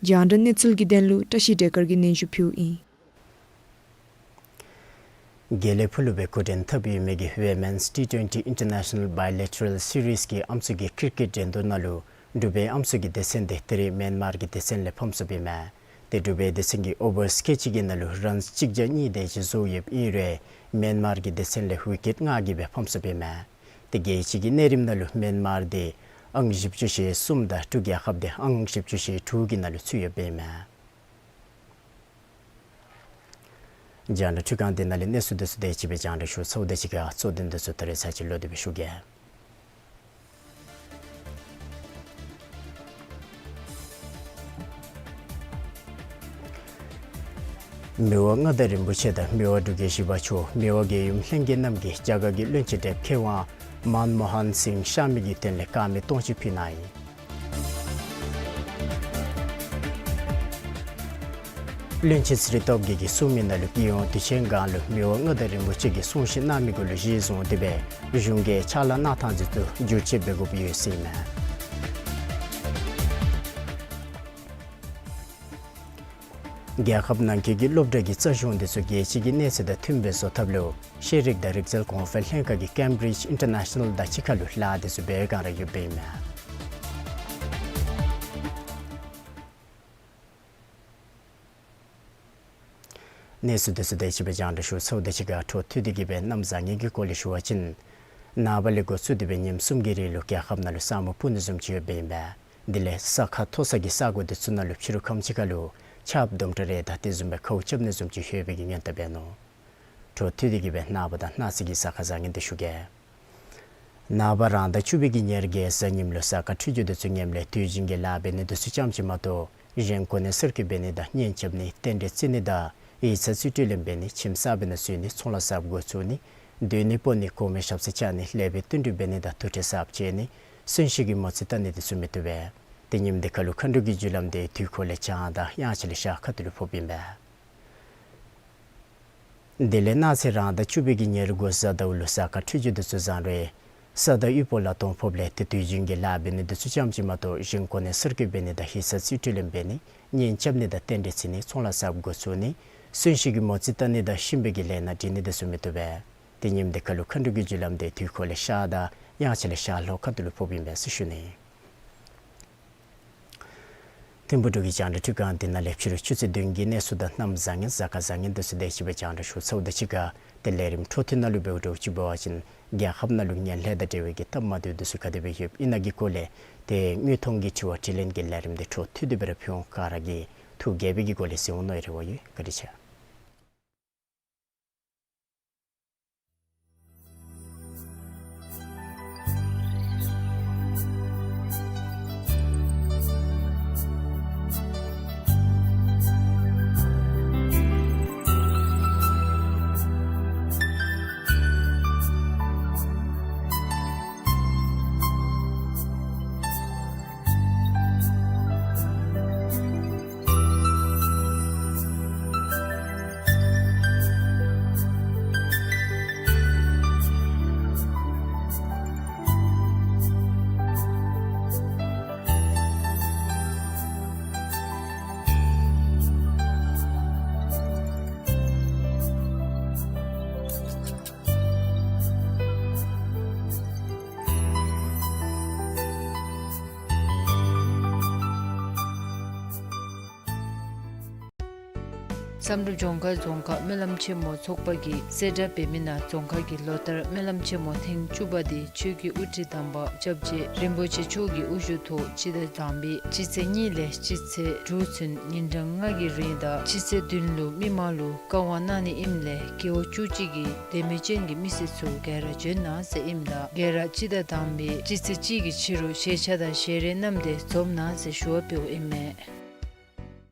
རྒྱང་བསྒྲགས་གནས་ཚུལ་གྱི་དོན་ལུ་བཀྲ་ཤིས་བདེ་དཀར་གྱིས་སྙན་ཞུ་ཕུལཝ་ཨིན། དགེ་ལེགས་ཕུ་ལུ་སྦེ་འགོ་འདྲེན་འཐབ་ཡོད་མི་གི་Women's T twenty International Bilateral Series གི་ཨམ་སྲུ་གི་ཀིར་ཀིཊ་འགྲན་བསྡུར་ནང་ལུ་འབྲུག་པའི་ཨམ་སྲུ་གི་སྡེ་ཚན་འདི་ད་རིས་མེན་མར་གྱི་སྡེ་ཚན་ལས་ཕམ་སོཔ་ཨིན་མས། ཏེ་འབྲུག་པའི་སྡེ་ཚན་གྱིས་ཨོ་བར་ཁལ་གཅིག་གི་ནང་ལུ་རཱནསི་གཅིག་བརྒྱ་གཉིས་དེ་ཅིག་བཟོ་ཡོདཔ་ཨིན་རུང་མེན་མར་གྱི་སྡེ་ཚན་ལས་ཝི་ཀིཊ་ལྔ་གིས་སྦེ་ཕམ་སོཔ་ཨིན་མས། ཏེ་རྒྱལ་སྤྱི་གི་གནས་རིམ་ནང་ལུ་མེན་མར་འདི་ཨང་བཞི་བཅུ་ཞེ་གསུམ་དང་འབྲུག་རྒྱལ་ཁབ་འདི་ཨང་བཞི་བཅུ་ཞེ་དྲུག་གི་ནང་ལུ་ཚུད་ཡོདཔ་ཨིན་མས། རྒྱང་བསྒྲགས་འཕྲུལ་ཁང་འདི་ནང་ལས་གནས་ཚུལ་འདི་ཚུ་དེ་ཅིག་སྦེ་རྒྱང་བསྒྲགས་ཞུ་ཚརཝ་དེ་ཅིག་ཁར་གཙོ་དོན་འདི་ཚུ་ད་རེས་ཚར་གཅིག་ལོག་སྟེ་སྦེ་ཞུ་གེ། མི་དབང་མངའ་བདག་རིན་པོ་ཆེ་དང་མི་དབང་འབྲུག་རྒྱལ་བཞི་པ་མཆོག་མི་དབང་རྒྱལ་ཡུམ་ལྷན་རྒྱས་རྣམས་ཀྱིས་རྒྱ་གར་གྱི་བློན་ཆེན་གྲས་མཁས་དབང་མན་མོ་ཧན་སིང་གཤགས་མི་གི་དོན་ལས་དཀར་མེ་སྟོང་མཆོད་ཕུལ་གནང་ཡི། བློན་ཆེན་ཚེ་རིང་སྟོབས་རྒྱས་ཀྱིས་གསུངས་མི་ནང་ལུ་པི་ཡོང་དུས་ཆེན་སྒང་ལུ་མི་དབང་མངའ་བདག་རིན་པོ་ཆེ་གིས་གསུང་བཤད་གནང་མི་གུ་ལུ་གཞི་བཟུང་སྟེ་སྦེ་གཞུང་གི་ཕྱག་ལཱ་གནང་ཐངས་འདི་ཚུ་བསྒྱུར་བཅོས་འབད་དགོཔ་ཡོད་ཟེར་ཨིན་མས། རྒྱལ་ཁབ་ནང་འཁོད་ཀྱི་སློབ་གྲྭ་གི་རྩ་གཞུང་འདི་ཚུ་རྒྱལ་སྤྱི་གི་གནས་ཚད་དང་མཐུནམ་སྦེ་བཟོ་ཐབས་ལུ་ཤེས་རིག་དང་རིག་རྩལ་གོང་འཕེལ་ལྷན་ཁག་གིས་ཀེམ་བི་རིཇ་ཨིན་ཊར་ནེ་ཤ་ནཱལ་དང་གཅིག་ཁར་ལུ་ལཱ་འདི་ཚུ་འབད་བའི་བསྒང་ར་ཡོདཔ་ཨིན་མས། གནས་ཚུལ་འདི་ཚུ་དེ་ཅིག་སྦེ་རྒྱང་བསྒྲགས་ཞུ་ཚརཝ་དེ་ཅིག་ཁར་འཕྲོ་མཐུད་དེ་གི་སྦེ་གནམ་བཟང་ངན་གྱི་སྐོར་ལས་ཞུ་བ་ཅིན་ནངས་པ་ལས་འགོ་བཙུགས་ཏེ་སྦེ་ཉིནམ་གསུམ་གྱི་རིང་ལུ་རྒྱལ་ཁབ་ནང་ལུ་ས་སྨུག་སྤུབ་ནི་བཟུམ་ཅིག་ཡོདཔ་ཨིན་པས། དེ་ལས་ས་ཁ་མཐོ་ས་གི་ས་གོ་འདི་ཚུ་ནང་ལུ་ཕྱི་རུ་ཁམས་ཅིག་ཁར་ལུ་ཆརཔ་དུམ་གྲ་རེ་དང་དེ་བཟུམ་སྦེ་ཁཝ་རྐྱབ་ནི་བཟུམ་ཅིག་ཡོད་པའི་གི་སྔོན་བརྡ་འབད་ནུག། འཕྲོ་མཐུད་དེ་གི་སྦེ་ནངས་པ་དང་གནངས་ཚེ་གི་གཟའ་སྐར་བཟང་ངན་འདི་ཞུ་གེ། ནངས་པ་རང་ཟླ་བཅུ་པའི་གི་ཉེར་བརྒྱད་གཟའ་ཉིམ་ལུ་གཟའ་སྐར་འཕྲོད་སྦྱོར་འདི་ཚུ་ངནམ་ལས་དུས་རྒྱུན་གྱི་ལཱ་འབད་ནི་འདི་ཚུ་ཙམ་ཅིག་མ་གཏོགས་གཞན་གོ་གནས་གསར་བསྐོ་འབད་ནི་དང་གཉེན་རྐྱབ་ནི་རྟེན་འབྲེལ་བརྩི་ནི་དང་ཡིག་ཚང་རྩིས་སྤྲོད་ལེན་འབད་ནི་ཁྱིམ་གསར་འབད་ནི་བཟོ་ནི་ཚོང་ལཱ་གསརཔ་འགོ་བཙུགས་ནི་སྡོད་ནི་སྤོ་ནི་གོང་མའི་ཞབས་སར་བཅར་ནི་ལེགས་པའི་བསྟུན་གྲོས་འབད་ནི་དང་དུར་ཁྲོད་གསརཔ་བཅད་ནི་གསོན་གཤིན་གྱི་མོ་རྩིས་བལྟ་ནི་འདི་ཚུ་མི་བཏུབ་པས། ཏེ་ཉིནམ་འདི་ཁར་ལུ་མཁའ་འགྲོ་གི་རྒྱུ་ལམ་འདི་དུས་འཁོར་ལས་བྱང་དང་དབྱངས་འཆར་ལས་ཤར་ཁ་ཐུག་ལུ་ཕོགཔ་ཨིན་པས། དེ་ལས་གནངས་ཚེ་རང་ཟླ་བཅུ་པའི་གི་ཉེར་དགུ་གཟའ་ཟླཝ་ལུ་གཟའ་སྐར་འཕྲོད་སྦྱོར་འདི་ཚུ་བཟང་རུང་ས་དང་དབུས་པོ་ལ་གཏོརམ་ཕོགཔ་ལས་ཏེ་དུས་རྒྱུན་གྱི་ལཱ་འབད་ནི་འདི་ཚུ་ཙམ་ཅིག་མ་གཏོགས་གཞན་གོ་གནས་གསར་བསྐོ་འབད་ནི་དང་ཡིག་ཚང་རྩིས་སྤྲོད་ལེན་འབད་ནི་གཉེན་རྐྱབ་ནི་དང་རྟེན་འབྲེལ་བརྩི་ནི་ཚོང་ལཱ་གསརཔ་འགོ་བཙུགས་ནི་གསོན་གཤིན་གྱི་མོ་རྩིས་བལྟ་ནི་དང་གཤིན་པོའི་གི་ལས་སྣ་འབྲི་ནི་འདི་ཚུ་མི་བཏུབ་པས། ཏེ་ཉིནམ་འདི་ཁར་ལུ་མཁའ་འགྲོ་གི་རྒྱུ་ལམ་འདི་དུས་འཁོར་ལས་ཤར་དང་དབྱངས་འཆར་ལས་ཤར་ལྷོ་ཁ་ཐུག་ལུ་ཕོགཔ་ཨིན་པས་ཟེར་ཞུ་ནི། ཐིམ་ཕུག་འབྲུག་གི་རྒྱང་བསྒྲགས་འཕྲུལ་ཁང་འདི་ནང་ལས་ཕྱི་རུ་ཆུ་ཚོད་བདུན་གྱི་གནས་ཚུལ་དང་གནམ་བཟང་ངན་གཟའ་སྐར་བཟང་ངན་འདི་ཚུ་དེ་ཅིག་སྦེ་རྒྱང་བསྒྲགས་ཞུ་ཚརཝ་དེ་ཅིག་ཁར་ཏེ་ལས་རིམ་འཕྲོ་མཐུད་ནང་ལུ་འབདཝ་འདྲཝ་ཅིག་འབད་བ་ཅིན་རྒྱལ་ཁབ་ནང་ལུ་ངན་ལྷད་དང་འབྲེལ་བའི་གི་སྟབས་མ་བདེཝ་འདི་ཚུ་ག་དེ་སྦེ་ཡོདཔ་ཨིན་ན་གི་སྐོར་ལས་ཏེ་དངོས་མཐོང་གི་དྲི་བ་དྲིས་ལན་གྱི་ལས་རིམ་འདི་འཕྲོ་མཐུད་དེ་སྦེ་ར་ཕུལ་འོང་། ག་ར་གིས་ཐུགས་དགྱེས་པའི་གི་སྒོ་ལས་གཟིགས་འོང་མནོ་བའི་རེ་བ་ཡོད། བཀའ་དྲིན་ཆེ། བསམ་གྲུབ་ལྗོངས་མཁར་རྫོང་ཁག་སྨོན་ལམ་ཆེན་མོ་ཚོགས་པ་གིས་གསལ་བསྒྲགས་འབད་མི་ནང་རྫོང་ཁག་གི་ལོ་ལྟར་སྨོན་ལམ་ཆེན་མོ་ཐེངས་བཅུ་པ་འདི་ཆོས་ཀྱི་དབུ་ཁྲིད་དམ་པ་སྐྱབས་རྗེ་རིན་པོ་ཆེ་མཆོག་གི་དབུ་བཞུགས་ཐོག་སྤྱི་ཟླ་དང་པའི་སྤྱི་ཚེས་གཉིས་ལས་སྤྱི་ཚེས་དྲུག་ཚུན་ཉིན་གྲངས་ལྔ་གི་རིང་དང་སྤྱི་ཚེས་བདུན་ལུ་མི་མང་ལུ་བཀའ་དབང་གནང་ནི་ཨིནམ་ལས་རྒེད་འོག་བཅུ་གཅིག་གི་དད་མོས་ཅན་གྱི་མི་སེར་ཚུ་ག་ར་འབྱོན་གནང་ཟེར་ཨིནམ་ད་ག་ར་སྤྱི་ཟླ་དང་པའི་སྤྱི་ཚེས་གཅིག་གི་ཕྱི་རུ་ཞལ་ཆས་དང་ཞལ་རས་བསྣམས་ཏེ་འཛོམས་གནང་ཟེར་ཞུ་བ་འབདཝ་ཨིན་མས།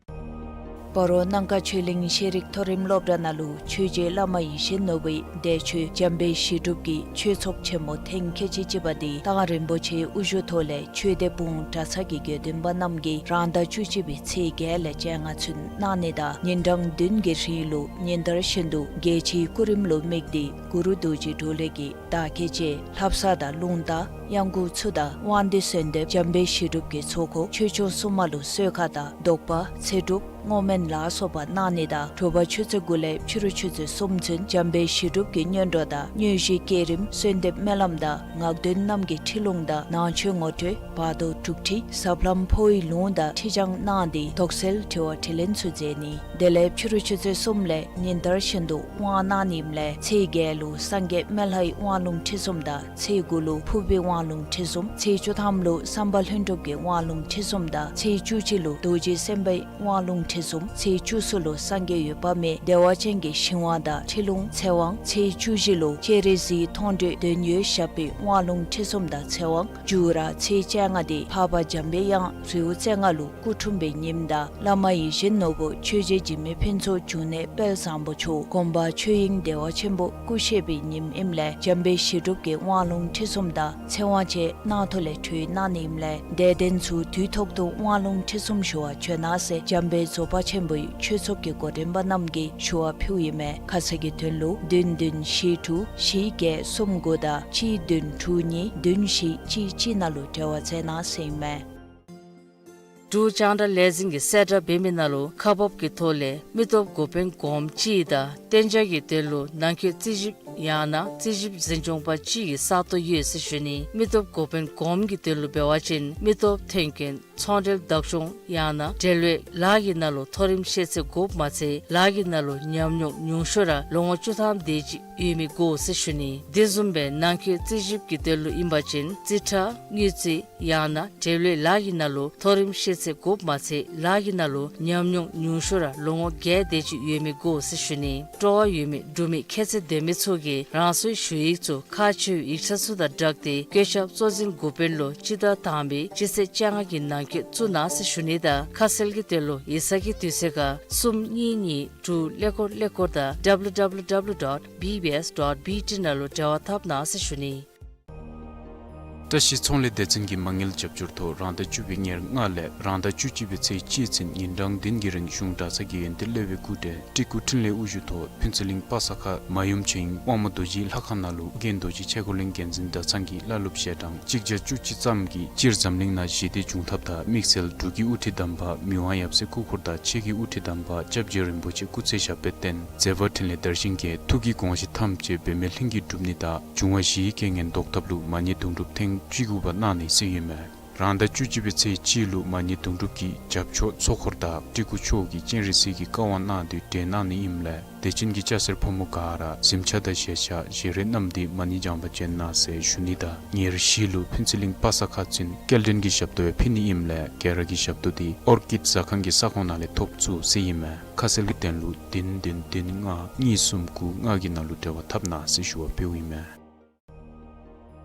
སྤ་རོ་སྣང་ག་ཆོས་གླིང་ཤེས་རིག་མཐོ་རིམ་སློབ་གྲྭ་ནང་ལུ་ཆོས་རྗེ་བླ་མ་ཡིད་བཞིན་ནོར་བུའི་འདས་མཆོད་འཇམ་དཔལ་ཞི་སྒྲུབ་ཀྱི་ཆོས་ཚོགས་ཆེན་མོ་ཐེངས་ཁལ་གཅིག་གཅིག་པ་འདི་མདང་རིན་པོ་ཆེའི་དབུ་བཞུགས་ཐོག་ལས་ཆོས་སྡེ་དཔུང་གྲྭ་ཚང་གི་དགེ་འདུན་པ་རྣམས་ཀྱིས་རང་ཟླ་བཅུ་གཅིག་པའི་ཚེས་བརྒྱད་ལས་བཅོ་ལྔ་ཚུན་གནང་ནི་དང་ཉིན་གྲངས་བདུན་གྱི་རིང་ལུ་ཉིན་ལྟར་བཞིན་དུ་རྒྱལ་སྤྱིའི་སྐུ་རིམ་ལུ་དམིགས་ཏེ་གུ་རུ་རྡོ་རྗེ་གྲོ་ལོད་ཀྱི་བདག་བསྐྱེད་བཅས་ལྷ་བསངས་དང་རླུང་རྟ་ གཡང་འགུགས་ཚུ་དང་དབང་འདུས་གསོལ་འདེབས་འཇམ་དཔལ་ཞི་སྒྲུབ་ཀྱི་ཚོགས་འཁོར་ཆོས་སྐྱོང་སྲུང་མ་ལུ་གསོལ་ཁ་དང་བཟློག་པ་ཚེ་སྒྲུབ་བསྔོ་སྨོན་ལ་སོགས་པ་གནང་ནི་དང་དྲོ་པ་ཆུ་ཚོད་དགུ་ལས་ཕྱི་རུ་ཆུ་ཚོད་གསུམ་ཚུན་འཇམ་དཔལ་ཞི་སྒྲུབ་ཀྱི་སྔོན་འགྲོ་དང་དངོས་གཞི་བསྐྱེད་རིམ་གསོལ་འདེབས་སྨོན་ལམ་དང་ངག་འདོན་རྣམས་ཀྱི་ཁྲིད་ལུང་དང་ནང་ཆོས་ངོ་སྤྲོད་བར་དོ་དྲུག་ཁྲིད་ཟབ་ལམ་འཕོ་བའི་ལུང་དང་ཁྲིད་བྱང་གནང་སྟེ་དོགས་སེལ་དྲི་བ་དྲིས་ལན་ཚུ་མཛད་ནི། དེ་ལས་ཕྱི་རུ་ཆུ་ཚོད་གསུམ་ལས་ཉིན་ལྟར་བཞིན་དུ་དབང་གནང་ནི་ཨིནམ་ལས་ཚེས་བརྒྱད་ལུ་སངས་རྒྱས་སྨན་ལྷའི་དབང་ལུང་ཁྲིད་གསུམ་དང་ཚེས་དགུ་ལུ་ཕུར་པའི་དབང་ལུང་ཁྲིད་གསུམ། ཚེས་བཅུ་ཐམ་ལུ་སམ་བྷ་ལྷུན་གྲུབ་ཀྱི་དབང་ལུང་ཁྲིད་གསུམ་དང་ཚེས་བཅུ་གཅིག་ལུ་རྡོ་རྗེ་སེམས་དཔའི་དབང་ལུང་ཁྲིད་གསུམ། ཚེས་བཅུ་གསུམ་ལུ་སངས་རྒྱས་འོད་དཔག་མེད་བདེ་བ་ཅན་གྱི་ཞིང་དབང་དང་ཁྲིད་ལུང་ཚེ་དབང་། ཚེས་བཅུ་བཞི་ལུ་སྤྱན་རས་གཟིགས་མཐོང་གྲོལ་འདོད་ཡོན་ཞབས་པད་དབང་ལུང་ཁྲིད་གསུམ་དང་ཚེ་དབང་། མཇུག་ར་ཚེས་བཅོ་ལྔ་དེ་འཕགས་པ་འཇམ་པའི་དབྱངས་རི་བོ་རྩེ་ལྔ་ལུ་སྐུ་འཁྲུངས་པའི་ཉིནམ་དང་བླ་མ་ཡིད་བཞིན་ནོར་བུ་ཆོས་རྗེ་འཇིགས་མེད་ཕུན་ཚོགས་འབྱུང་གནས་དཔལ་བཟང་པོ་མཆོག་དགོངས་པ་ཆོས་དབྱིངས་བདེ་བ་ཆེན་པོ་སྐུ་གཤེགས་པའི་ཉིནམ་ཨིནམ་ལས་འཇམ་དཔལ་ཞི་སྒྲུབ་ཀྱི་དབང་ལུང་ཁྲིད་གསུམ་དང་ཚེ་དབང་བཅས་གནང་ཐོག་ལས་གྲོལ་གནང་ནི་ཨིནམ་ལས་དད་ལྡན་ཚུ་དུས་ཐོག་ཏུ་དབང་ལུང་ཁྲིད་གསུམ་ཞུ་བར་བྱོན་གནང་ཟེར་འཇམ་དཔལ་རྫོགས་པ་ཆེན་པོའི་ཆོས་ཚོགས་ཀྱི་འགོ་འདྲེན་པ་རྣམས་ཀྱིས་ཞུ་བ་ཕུལཝ་ཨིན་མས། ཁ་གསལ་གྱི་དོན་ལུ་བདུན་བདུན་བཞི་དྲུག་བཞི་བརྒྱད་གསུམ་དགུ་དང་གཅིག་བདུན་དྲུག་གཉིས་བདུན་བཞི་གཅིག་གཅིག་ནང་ལུ་འབྲེལ་བ་མཛད་གནང་ཟེར་ཨིན་མས། འབྲུག་རྒྱང་བསྒྲགས་ལས་འཛིན་གྱིས་གསལ་བསྒྲགས་འབད་མི་ནང་ལུ་ཁག་འབག་གི་ཐོག་ལས་མི་སྟོབས་འགོ་དཔོན་གོངམ་གཅིག་དང་གཏན་འཇགས་ཀྱི་དོན་ལུ་ནང་འཁོད་རྩིས་ཞིབ་ཡང་ན་རྩིས་ཞིབ་འཛིན་སྐྱོང་པ་གཅིག་གི་ས་སྟོང་ཡོད་ཟེར་ཞུ་ནི། མི་སྟོབས་འགོ་དཔོན་གོངམ་གྱི་དོན་ལུ་འབད་བ་ཅིན་མི་སྟོབས་མཐུན་རྐྱེན་ཚོང་འབྲེལ་བདག་སྐྱོང་ཡང་ན་འབྲེལ་བའི་ལཱ་གི་ནང་ལུ་མཐོ་རིམ་ཤེས་ཚད་དགོཔ་མ་ཚད་ལཱ་གི་ནང་ལུ་ཉམས་མྱོང་ཉུང་ཤོས་ར་ལོ་ངོ་བཅུ་ཐམ་དེ་ཅིག་ཡོད་མི་དགོ་ཟེར་ཞུ་ནི། དེ་བཟུམ་སྦེ་ནང་འཁོད་རྩིས་ཞིབ་ཀྱི་དོན་ལུ་ཨིན་པ་ཅིན་རྩིས་ཁྲ་དངུལ་རྩིས་ཡང་ན་འབྲེལ་བའི་ལཱ་གི་ནང་ལུ་མཐོ་རིམ་ཤེས་ཚད་དགོཔ་མ་ཚད་ལཱ་གི་ནང་ལུ་ཉམས་མྱོང་ཉུང་ཤོས་ར་ལོ་ངོ་བརྒྱད་དེ་ཅིག་ཡོད་མི་དགོ་ཟེར་ཞུ་ནི། སྤྲོ་བ་ཡོད་མི་འབྲུག་མི་ཁྱད་ཚད་ལྡན་མི་ཚུ་གིས་རང་སོའི་ཞུ་ཡིག་ཚུ་ཁག་ཆེ་བའི་ཡིག་ཆ་ཚུ་དང་སྦྲགས་ཏེ་བཀོད་ཁྱབ་གཙོ་འཛིན་འགོ་དཔོན་ལུ་སྤྱི་ཟླ་དང་པའི་སྤྱི་ཚེས་བཅོ་ལྔ་གི་ནང་འཁོད་བཙུགས་གནང་ཟེར་ཞུ་ནི་དང་ཁ་གསལ་གྱི་དོན་ལུ་ཡིག་ཚང་གི་དུས་ཚོད་ཁར་གསུམ་གཉིས་གཉིས་དྲུག་ཀླད་ཀོར་ཀླད་ཀོར་དང་www dot bbs dot bt ནང་ལུ་འབྲེལ་བ་འཐབ་གནང་ཟེར་ཞུ་ནི། བཀྲ་ཤིས་ཚོང་ལས་སྡེ་ཚན་གྱི་མ་དངུལ་རྒྱབ་སྐྱོར་ཐོག་རང་ཟླ་བཅུ་པའི་ཉེར་ལྔ་ལས་རང་ཟླ་བཅུ་གཅིག་པའི་ཚེས་གཅིག་ཚུན་ཉིན་གྲངས་བདུན་གྱི་རིང་གཞུང་གྲྭ་ཚང་གི་ཡོན་ཏན་སློབ་དཔོན་སྐུ་བགྲེས་སྤྲུལ་སྐུ་འཕྲིན་ལས་དབུ་བཞུགས་ཐོག་ཕུན་ཚོགས་གླིང་པ་ས་ཁ་མ་ཡུམ་ཆོས་དབྱིངས་དབང་མོ་རྡོ་རྗེའི་ལྷ་ཁང་ནང་ལུ་ཨོ་རྒྱན་རྡོ་རྗེ་ཆས་འཁོར་གླིང་འགན་འཛིན་གྲྭ་ཚང་གི་བླ་སློབ་ཞལ་གྲངས་གཅིག་བརྒྱ་བཅུ་གཅིག་ཙམ་གྱིས་སྤྱིར་འཛམ་གླིང་ནང་ཞི་བདེ་འབྱུང་ཐབས་དང་དམིགས་བསལ་འབྲུག་གི་དབུ་ཁྲིད་དམ་པ་མི་དབང་ཡབ་སྲས་སྐུ་འཁོར་དང་ཆོས་ཀྱི་དབུ་ཁྲིད་དམ་པ་སྐྱབས་རྗེ་རིན་པོ་ཆེ་སྐུ་ཚེ་ཞབས་པད་བརྟན། མཛད་པ་འཕྲིན་ལས་དར་ཞིང་རྒྱས་ཐུགས་ཀྱི་དགོངས་གཞི་ཐམས་ཅད་འབད་མེད་ལྷུན་གྱིས་འགྲུབ་ནི་དང་འབྱུང་བ་བཞིའི་རྐྱེན་ངན་བཟློག་ཐབས་ལུ་མ་ཎི་དུང་སྒྲུབ་ཐེངས་བཅུ་དགུ་པ་གནང་ནི་ཟེར་ཨིན་མས། རང་ཟླ་བཅུ་གཅིག་པའི་ཚེས་གཅིག་ལུ་མ་ཎི་དུང་སྒྲུབ་ཀྱི་རྒྱབ་ཕྱོགས་ཚོགས་འཁོར་དང་སྤྲུལ་སྐུ་མཆོག་གིས་སྤྱན་རས་གཟིགས་ཀྱི་བཀའ་དབང་གནང་སྟེ་གྲོལ་གནང་ནི་ཨིནམ་ལས་དད་ཅན་གྱི་སྐྱ་སེར་ཕོ་མོ་ག་ར་གཟིམ་ཆས་དང་ཞལ་ཆས་བཞེས་རས་བསྣམས་ཏེ་མ་ཎི་བགྱང་པར་བྱོན་གནང་ཟེར་ཞུ་ནི་དང་ཉེར་བཞི་ལུ་ཕུན་ཚོགས་གླིང་པ་ས་ཁ་ཚུན་སྐྱེལ་འདྲེན་གྱི་ཞབས་ཏོག་ཡང་ཕུལ་ནི་ཨིནམ་ལས་སྒེར་གྱི་ཞབས་ཏོག་དེ་ཨོར་ཀིཌ་ཟ་ཁང་གི་ས་ཁོངས་ནང་ལས་ཐོབ་ཚུགས་ཟེར་ཨིན་མས། ཁ་གསལ་གྱི་དོན་ལུ་བདུན་བདུན་བདུན་ལྔ་གཉིས་གསུམ་དགུ་ལྔ་གི་ནང་ལུ་འབྲེལ་བ་འཐབ་གནང་ཟེར་ཞུ་བ་ཕུལཝ་ཨིན་མས།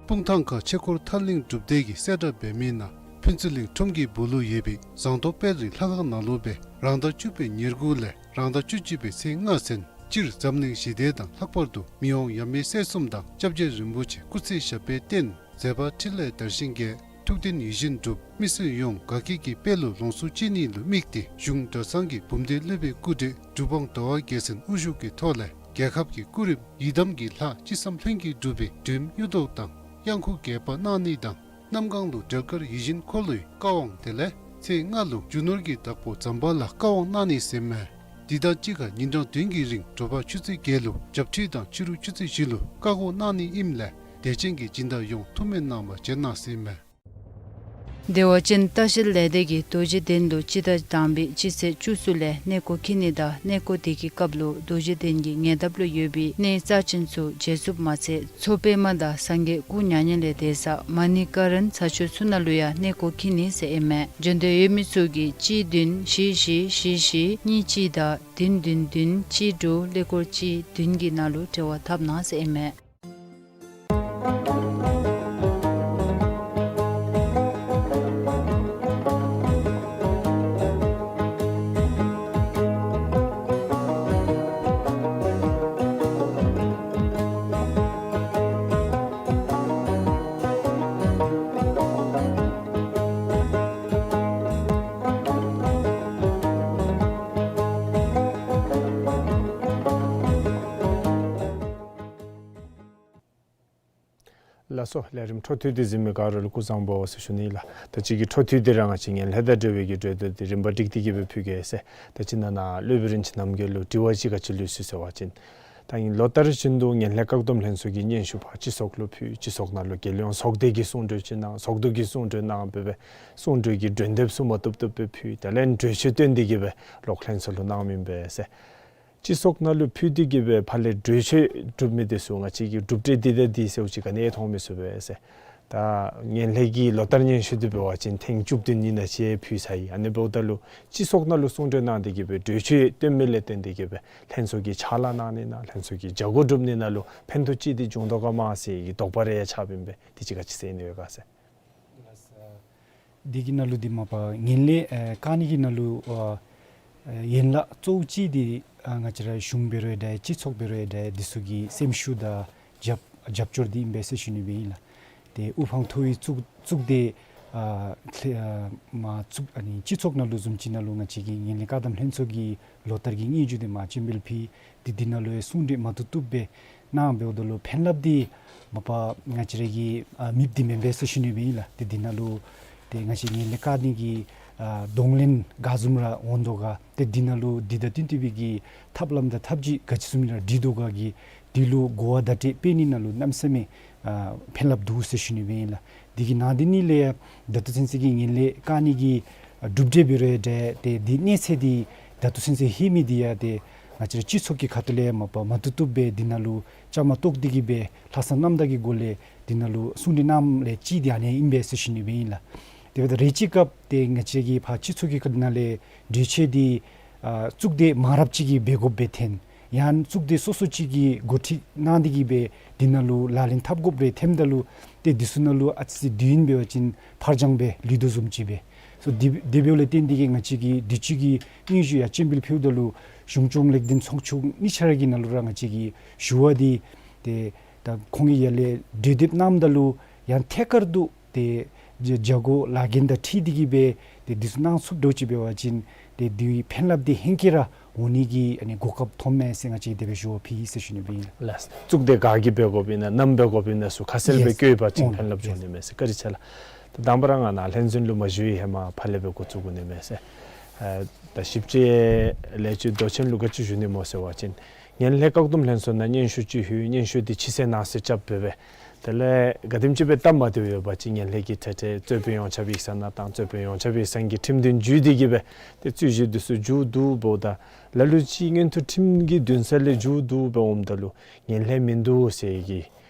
སྤུངས་ཐང་ཁ་ཆོས་འཁོར་ཐར་གླིང་སྒྲུབ་སྡེ་གིས་གསལ་བསྒྲགས་འབད་མི་ནང་ཕུན་ཚོགས་གླིང་ཁྲོམ་གྱི་སྦུག་ལུ་ཡོད་པའི་ཟངས་མདོག་དཔལ་རི་ལྷ་ཁང་ནང་ལུ་སྦེ་རང་ཟླ་བཅུ་པའི་ཉེར་དགུ་ལས་རང་ཟླ་བཅུ་གཅིག་པའི་ཚེས་ལྔ་ཚུན་སྤྱིར་འཛམ་གླིང་ཞི་བདེ་དང་ལྷག་པར་དུ་མི་དབང་ཡབ་མེས་སྲས་གསུམ་དང་སྐྱབས་རྗེ་རིན་པོ་ཆེ་སྐུ་ཚེ་ཞབས་པད་བརྟན། མཛད་པ་འཕྲིན་ལས་དར་ཞིང་རྒྱས། ཐུགས་དོན་ཡིད་བཞིན་འགྲུབ། མི་སེར་ཡོངས་དགའ་སྐྱིད་ཀྱི་དཔལ་ལུ་ལོངས་སུ་སྤྱད་ནི་ལུ་དམིགས་ཏེ་གཞུང་གྲྭ་ཚང་གི་འབུམ་སྡེ་སློབ་དཔོན་སྐུ་བགྲེས་འབྲུག་པང་ཟླ་བ་རྒྱལ་མཚན་དབུ་བཞུགས་ཀྱི་ཐོག་ལས་རྒྱལ་ཁབ་ཀྱི་སྐུ་རིམ་ཡི་དམ་གྱི་ལྷ་ཅི་བསམ་ལྷུན་གྱིས་འགྲུབ་པའི་སྒྲོལམ་གཡུ་ཐོག་དང་གཡང་འགུགས་རྒྱས་པ་གནང་ནི་དང་གནམ་གང་ལུ་འབྲེལ་དཀར་ཡིད་བཞིན་འཁོར་ལོའི་བཀའ་དབང་དེ་ལས་ཚེས་ལྔ་ལུ་རྒྱུ་ནོར་གྱི་བདག་པོ་ཛམ་བྷ་ལ་བཀའ་དབང་གནང་ནི་ཟེར་མས། འདི་དང་གཅིག་ཁར་ཉིན་གྲངས་བདུན་གྱི་རིང་དྲོ་པ་ཆུ་ཚོད་བརྒྱད་ལུ་བྱབས་ཁྲུས་དང་ཕྱི་རུ་ཆུ་ཚོད་བཞི་ལུ་བཀའ་བསྒོ་གནང་ནི་ཨིནམ་ལས་དད་ཅན་གྱི་སྦྱིན་བདག་ཡོངས་ཐུགས་སྨོན་གནང་བར་བྱོན་གནང་ཟེར་མས། བདེ་བ་ཅན་ལྟ་བཤལ་ལས་སྡེ་གིས་རྡོ་རྗེ་གདན་ལུ་སྤྱི་ཟླ་དང་པའི་སྤྱི་ཚེས་བཅུ་གསུམ་ལས་གནས་སྐོར་འཁྱིད་ནི་དང་གནས་སྐོར་དེ་གི་སྐབས་ལུ་རྡོ་རྗེ་གདན་གྱི་ཉེ་འདབས་ལུ་ཡོད་པའི་གནས་རྩ་ཆེན་ཚུ་མཇལ་ཚུགསཔ་མ་ཚད་མཚོ་པདྨ་དང་སངས་རྒྱས་སྐུ་མྱ་ངན་ལས་འདས་ས་མ་ཎི་ཀ་རན་ཚ་ཆུ་ཚུ་ནང་ལུ་ཡང་གནས་སྐོར་འཁྱིད་ནི་ཟེར་ཨིན་མས། འབྱོན་འདོད་ཡོད་མི་ཚུ་གིས་གཅིག་བདུན་བཞི་བཞི་བཞི་བཞི་གཉིས་གཅིག་དང་བདུན་བདུན་བདུན་གཅིག་དྲུག་ཀླད་ཀོར་གཅིག་བདུན་གྱི་ནང་ལུ་འབྲེལ་བ་འཐབ་གནང་ཟེར་ཨིན་མས། ལགས་སོ། ལས་རིམ་འཕྲོ་མཐུད་དེ་གཟིགས་མི་ག་ར་ལུ་སྐུ་གཟུགས་བཟང་པོ་ཟེར་ཞུ་ནི་ལགས། ད་ཅི་གི་འཕྲོ་མཐུད་དེ་ར་ང་བཅས་ངན་ལྷད་དང་འབྲེལ་བའི་གི་གྲོས་བསྡུར་འདི་རིམ་པ་སྒྲིག་སྟེ་གི་སྦེ་ཕུལ་གེ་ཟེར། ད་ཅི་ནཱ་ནཱ་སློབ་དཔོན་རིན་ཆེན་རྣམ་རྒྱལ་ལུ་དྲི་བ་ཅིག་ག་ཅི་ལུས་སོང་ཟེར་བ་ཅིན། ད་ཨིན་ལོ་ལྟར་བཞིན་དུ་ངན་ལྷད་བཀག་སྡོམ་ལྷན་ཚོགས་ཀྱིས་སྙན་ཞུ་ཕར་སྤྱི་ཚོགས་ལུ་ཕུལ། སྤྱི་ཚོགས་ནང་ལུ་རྒྱལ་ཡོངས་ཚོགས་སྡེ་གིས་གསུང་གྲོས་ཅིག་གནང་། ཚོགས་འདུ་གིས་གསུང་གྲོས་གནང་སྦེ་སྦེ་གསུང་གྲོས་ཀྱི་གྲོས་འདེབས་ཚུ་མ་བཏུབ་བཏུབ་སྦེ་ཕུལ། དེ་ལས་གྲོས་ཆོད་བཏོན་ཏེ་གི་སྦེ་ལོག་ལྷན་ཚོགས་ལུ་གནང་མི་ཨིན་པས་ཟེར། སྤྱི་ཚོགས་ནང་ལུ་ཕུལ་ཏེ་གི་སྦེ་ཕར་ལས་གྲོས་ཆོད་གྲུབ་མི་འདི་ཚུ་ང་བཅས་ཀྱིས་གྲུབ་འབྲས་འདི་དང་འདི་ཟེར་བ་ཅིན་ག་ནི་ཡང་མཐོང་མི་ཚུགས་པས་ཟེར། ད་ངན་ལྷད་ཀྱི་ལོ་ལྟར་སྙན་ཞུ་འདི་འབད་བ་ཅིན་ཐེངས་བཅུ་བདུན་ཨིན་ན་ཅིག་ཕུལ་ཚར་ཡི། ཨ་ནི་འབདཝ་ད་ལུ་སྤྱི་ཚོགས་ནང་ལུ་གསུང་གྲོས་གནང་སྟེ་གི་སྦེ་གྲོས་ཆོད་བཏོན་མི་ལས་བརྟེན་ཏེ་གི་སྦེ་ལྷན་ཚོགས་ཀྱིས་ཕྱག་ལཱ་གནང་ནི་ནང་ལྷན་ཚོགས་ཀྱིས་བྱ་སྒོ་སྒྲུབ་ནི་ནང་ལུ་ཕན་ཐོགས་ཅིག་འདི་འབྱུང་དོ་ག་མེན་ན་ཟེར་གྱི་དོགས་པ་རེ་ཡང་ཆགསཔ་ཨིན་པས། དེ་ཅིག་ག་ཅི་ཟེར་ནི་ཡོད་ག་ཟེར། འདི་གི་ནང་ལུ་འདི་མ་པ་ངན་ལྷད་ཨེ་བཀག་ནི་གི་ནང་ལུ་ཨ་ཨེ་ཡན་ལག་གཙོ་བོ་ཅིག་འདི་ཨ་ང་བཅས་ར་གཞུང་འབད་རུང་འདྲ་སྤྱི་ཚོགས་འབད་རུང་འདྲ་འདི་ཚུ་གི་སེམས་ཤུགས་དང་རྒྱབ་རྒྱབ་སྐྱོར་འདི་ཨིན་པས་ཟེར་ཞུ་ནི་སྦེ་ཨིན་ལགས། ཏེ་དབུ་འཕང་མཐོ་བའི་གཙུག་གཙུག་སྡེ་ཨ་ལྷ་ཨ་མ་གཙུག་ཨ་ནི་སྤྱི་ཚོགས་ནང་ལུ་བཟུམ་ཅིག་ནང་ལུ་ང་བཅས་ཀྱི་ངན་ལྷད་བཀག་སྡོམ་ལྷན་ཚོགས་ཀྱི་ལོ་ལྟར་གྱི་སྙན་ཞུ་འདི་མ་སྤྱན་འབུལ་ཕུལ། ཏེ་འདི་ནང་ལུ་ཡང་གསུང་གྲོས་མ་བཏུབ་བཏུབ་སྦེ་གནང་འབདཝ་ད་ལུ་ཕན་རླབས་འདི་མ་པ་ང་བཅས་ར་གི་ཨ་མེདཔ་འདི་མེན་པས་ཟེར་ཞུ་ནི་སྦེ་ཨིན་ལགས། ཏེ་འདི་ནང་ལུ་ཏེ་ང་བཅས་ངན་ལྷད་བཀག་ནི་གི་ཨ་གདོང་ལེན་ག་བཟུམ་ར་འོང་དོ་ག། ཏེ་འདི་ནང་ལུ་འདི་དང་བསྟུན་ཏེ་སྦེ་གི་ཐབས་ལམ་དང་ཐབས་ཇུས་ག་ཅི་བཟུམ་ར་སྒྲིག་དོ་ག་གི་འདི་ལུ་གོ་བ་བརྡ་སྤྲོད་སྤེལ་ནི་ནང་ལུ་གནམ་མེད་ས་མེད་ཨ་ཕན་རླབས་འདུག་ཟེར་ཞུ་ནི་སྦེ་ཨིན་ལགས། འདི་གི་ནང་འདི་ནི་ལས་ཡང་ད་ལྟོ་ཚུན་ཚོད་ཀྱི་ངན་ལྷད་བཀག་ནི་གི་ཨ་གྲུབ་འབྲས་འབད་རུང་འདྲ་ཏེ་འདི་གནས་ཚད་འདི་ད་ལྟོ་ཚུན་ཚོད་ལྷོད་མི་འདི་ཡང་ཏེ་ང་བཅས་ར་སྤྱི་ཚོགས་ཀྱི་ཁ་ཐུག་ལས་མ་པ་མ་བཏུབ་བཏུབ་སྦེ་འདི་ནང་ལུ་བཅའ་མར་གཏོགས་ཏེ་གི་སྦེ་ལྷག་བསམ་རྣམ་དག་གི་སྒོ་ལས་འདི་ནང་ལུ་གསུང་གྲོས་གནངམ་ལས་གཅིག་འདི་ཨ་ནི་ཨིན་པས་ཟེར་ཞུ་ནི་སྦེ་ཨིན་ལགས། དེ་འབདཝ་ད་རེ་ཅིག་སྐབས་ཏེ་ང་བཅས་ཀྱི་ཕར་སྤྱི་ཚོགས་ཀྱི་ཁ་ཐུག་ནང་ལས་གྲོས་ཆོད་འདི་ཨ་གཙུག་སྡེ་མང་རབས་ཅིག་གིས་འབད་དགོཔ་སྦེ་ཐོན། ཡང་གཙུག་སྡེ་སོ་སོ་ཅིག་གིས་འགོ་ཁྲིད་གནང་སྟེ་གི་སྦེ་འདི་ནང་ལུ་ལག་ལེན་འཐབ་དགོཔ་རེ་ཐོནམ་ད་ལུ་ཏེ་འདི་ཚུ་ནང་ལུ་ཨ་ཙི་ཅིག་དུས་ཡུན་འབད་བ་ཅིན་ཕར་འགྱངས་སྦེ་ལུས་དོ་བཟུམ་ཅིག་སྦེ། སོ་དེ་དེ་འབདཝ་ལས་བརྟེན་ཏེ་གི་ང་བཅས་ཀྱིས་དུས་ཅི་གི་སྙན་ཞུ་ཡང་སྤྱན་འབུལ་ཕུལཝ་ད་ལུ་གཞུང་སྐྱོང་ལེགས་ལྡན་ཚོགས་ཆུང་གཉིས་ཆ་ར་གི་ནང་ལུ་ར་ང་བཅས་ཀྱིས་ཞུ་བ་འདི་ཏེ་ད་ཁོང་གིས་ཡར་ལས་གྲོས་འདེབས་གནངམ་ད་ལུ་ཡང་ཐད་ཀར་དུ་ཏེ་བྱ་བྱ་སྒོ་ལཱ་འགན་དང་འཁྲིལ་ཏེ་གི་སྦེ་ཏེ་འདི་ཚུ་གནང་ཚུགསཔ་འདྲཝ་ཅིག་འབད་བ་ཅིན་ཏེ་འདི་ཕན་རླབས་འདི་ཧེང་སྐལ་ར་འོང་ནི་གི་ཨ་ནི་གོ་སྐབས་ཐོབ་མས་ཟེར་ང་བཅས་དེ་སྦེ་ཞུ་བ་ཕུལ་ཡི་ཟེར་ཞུ་ནི་སྦེ་ཨིན། ལགས། གཙུག་སྡེ་ག་གིས་འབད་དགོཔ་ཨིན་ན་ནམ་འབད་དགོཔ་ཨིན་ན་ཚུ་ཁ་གསལ་སྦེ་ཡེས་བཀོད་པ་ཅིན་ཨོ་ཕན་རླབས་ཡེས་འབྱུང་ནི་མས་ཟེར། བཀའ་དྲིན་ཆེ་ལགས། ད་དང་པ་ར་ང་ནཱ་ལྷན་འཛོམས་ལུ་མ་ཞུགས་པའི་ཧེ་མ་ཕར་ལས་སྦེ་འགོ་བཙུགས་དགོ་ནི་མས་ཟེར། ཨ་ད་ཞིབ་དཔྱད་ལས་བྱེད་མདོ་ཆེན་ལུ་ག་ཅི་ཞུ་ནི་སྨོ་ཟེར་བ་ཅིན་ངན་ལྷད་བཀག་སྡོམ་ལྷན་ཚོགས་ནང་སྙན་ཞུ་ཅིག་ལྷོད། སྙན་ཞུ་འདི་ཕྱི་གསལ་ནང་གསལ་རྐྱབ་སྦེ་སྦེ་དེ་ལས་ག་དེམ་ཅིག་སྦེ་སྟབས་མ་བདེཝ་ཡོད་པ་ཅིན་ངན་ལྷད་ཀྱི་གྲལ་ཁྲལ་གཙོས་དཔོན་ཡོངས་ཁྱབ་ཡིག་ཚང་ནང་བཏང་། གཙོས་དཔོན་ཡོངས་ཁྱབ་ཡིག་ཚང་གི་ཁྲིམས་འདུན་བརྒྱུད་དེ་གི་སྦེ་ཏེ་རྩོད་གཞི་འདི་ཚུ་མཇུག་བསྡུ་འབདཝ་ད་ལ་ལུ་ཅིག་མངོན་མཐོ་ཁྲིམས་ཀྱི་འདུན་ས་ལས་མཇུག་བསྡུ་སྦེ་འོངམ་ད་ལུ་ངན་ལྷད་མིན་འདུག་ཟེར་གྱི་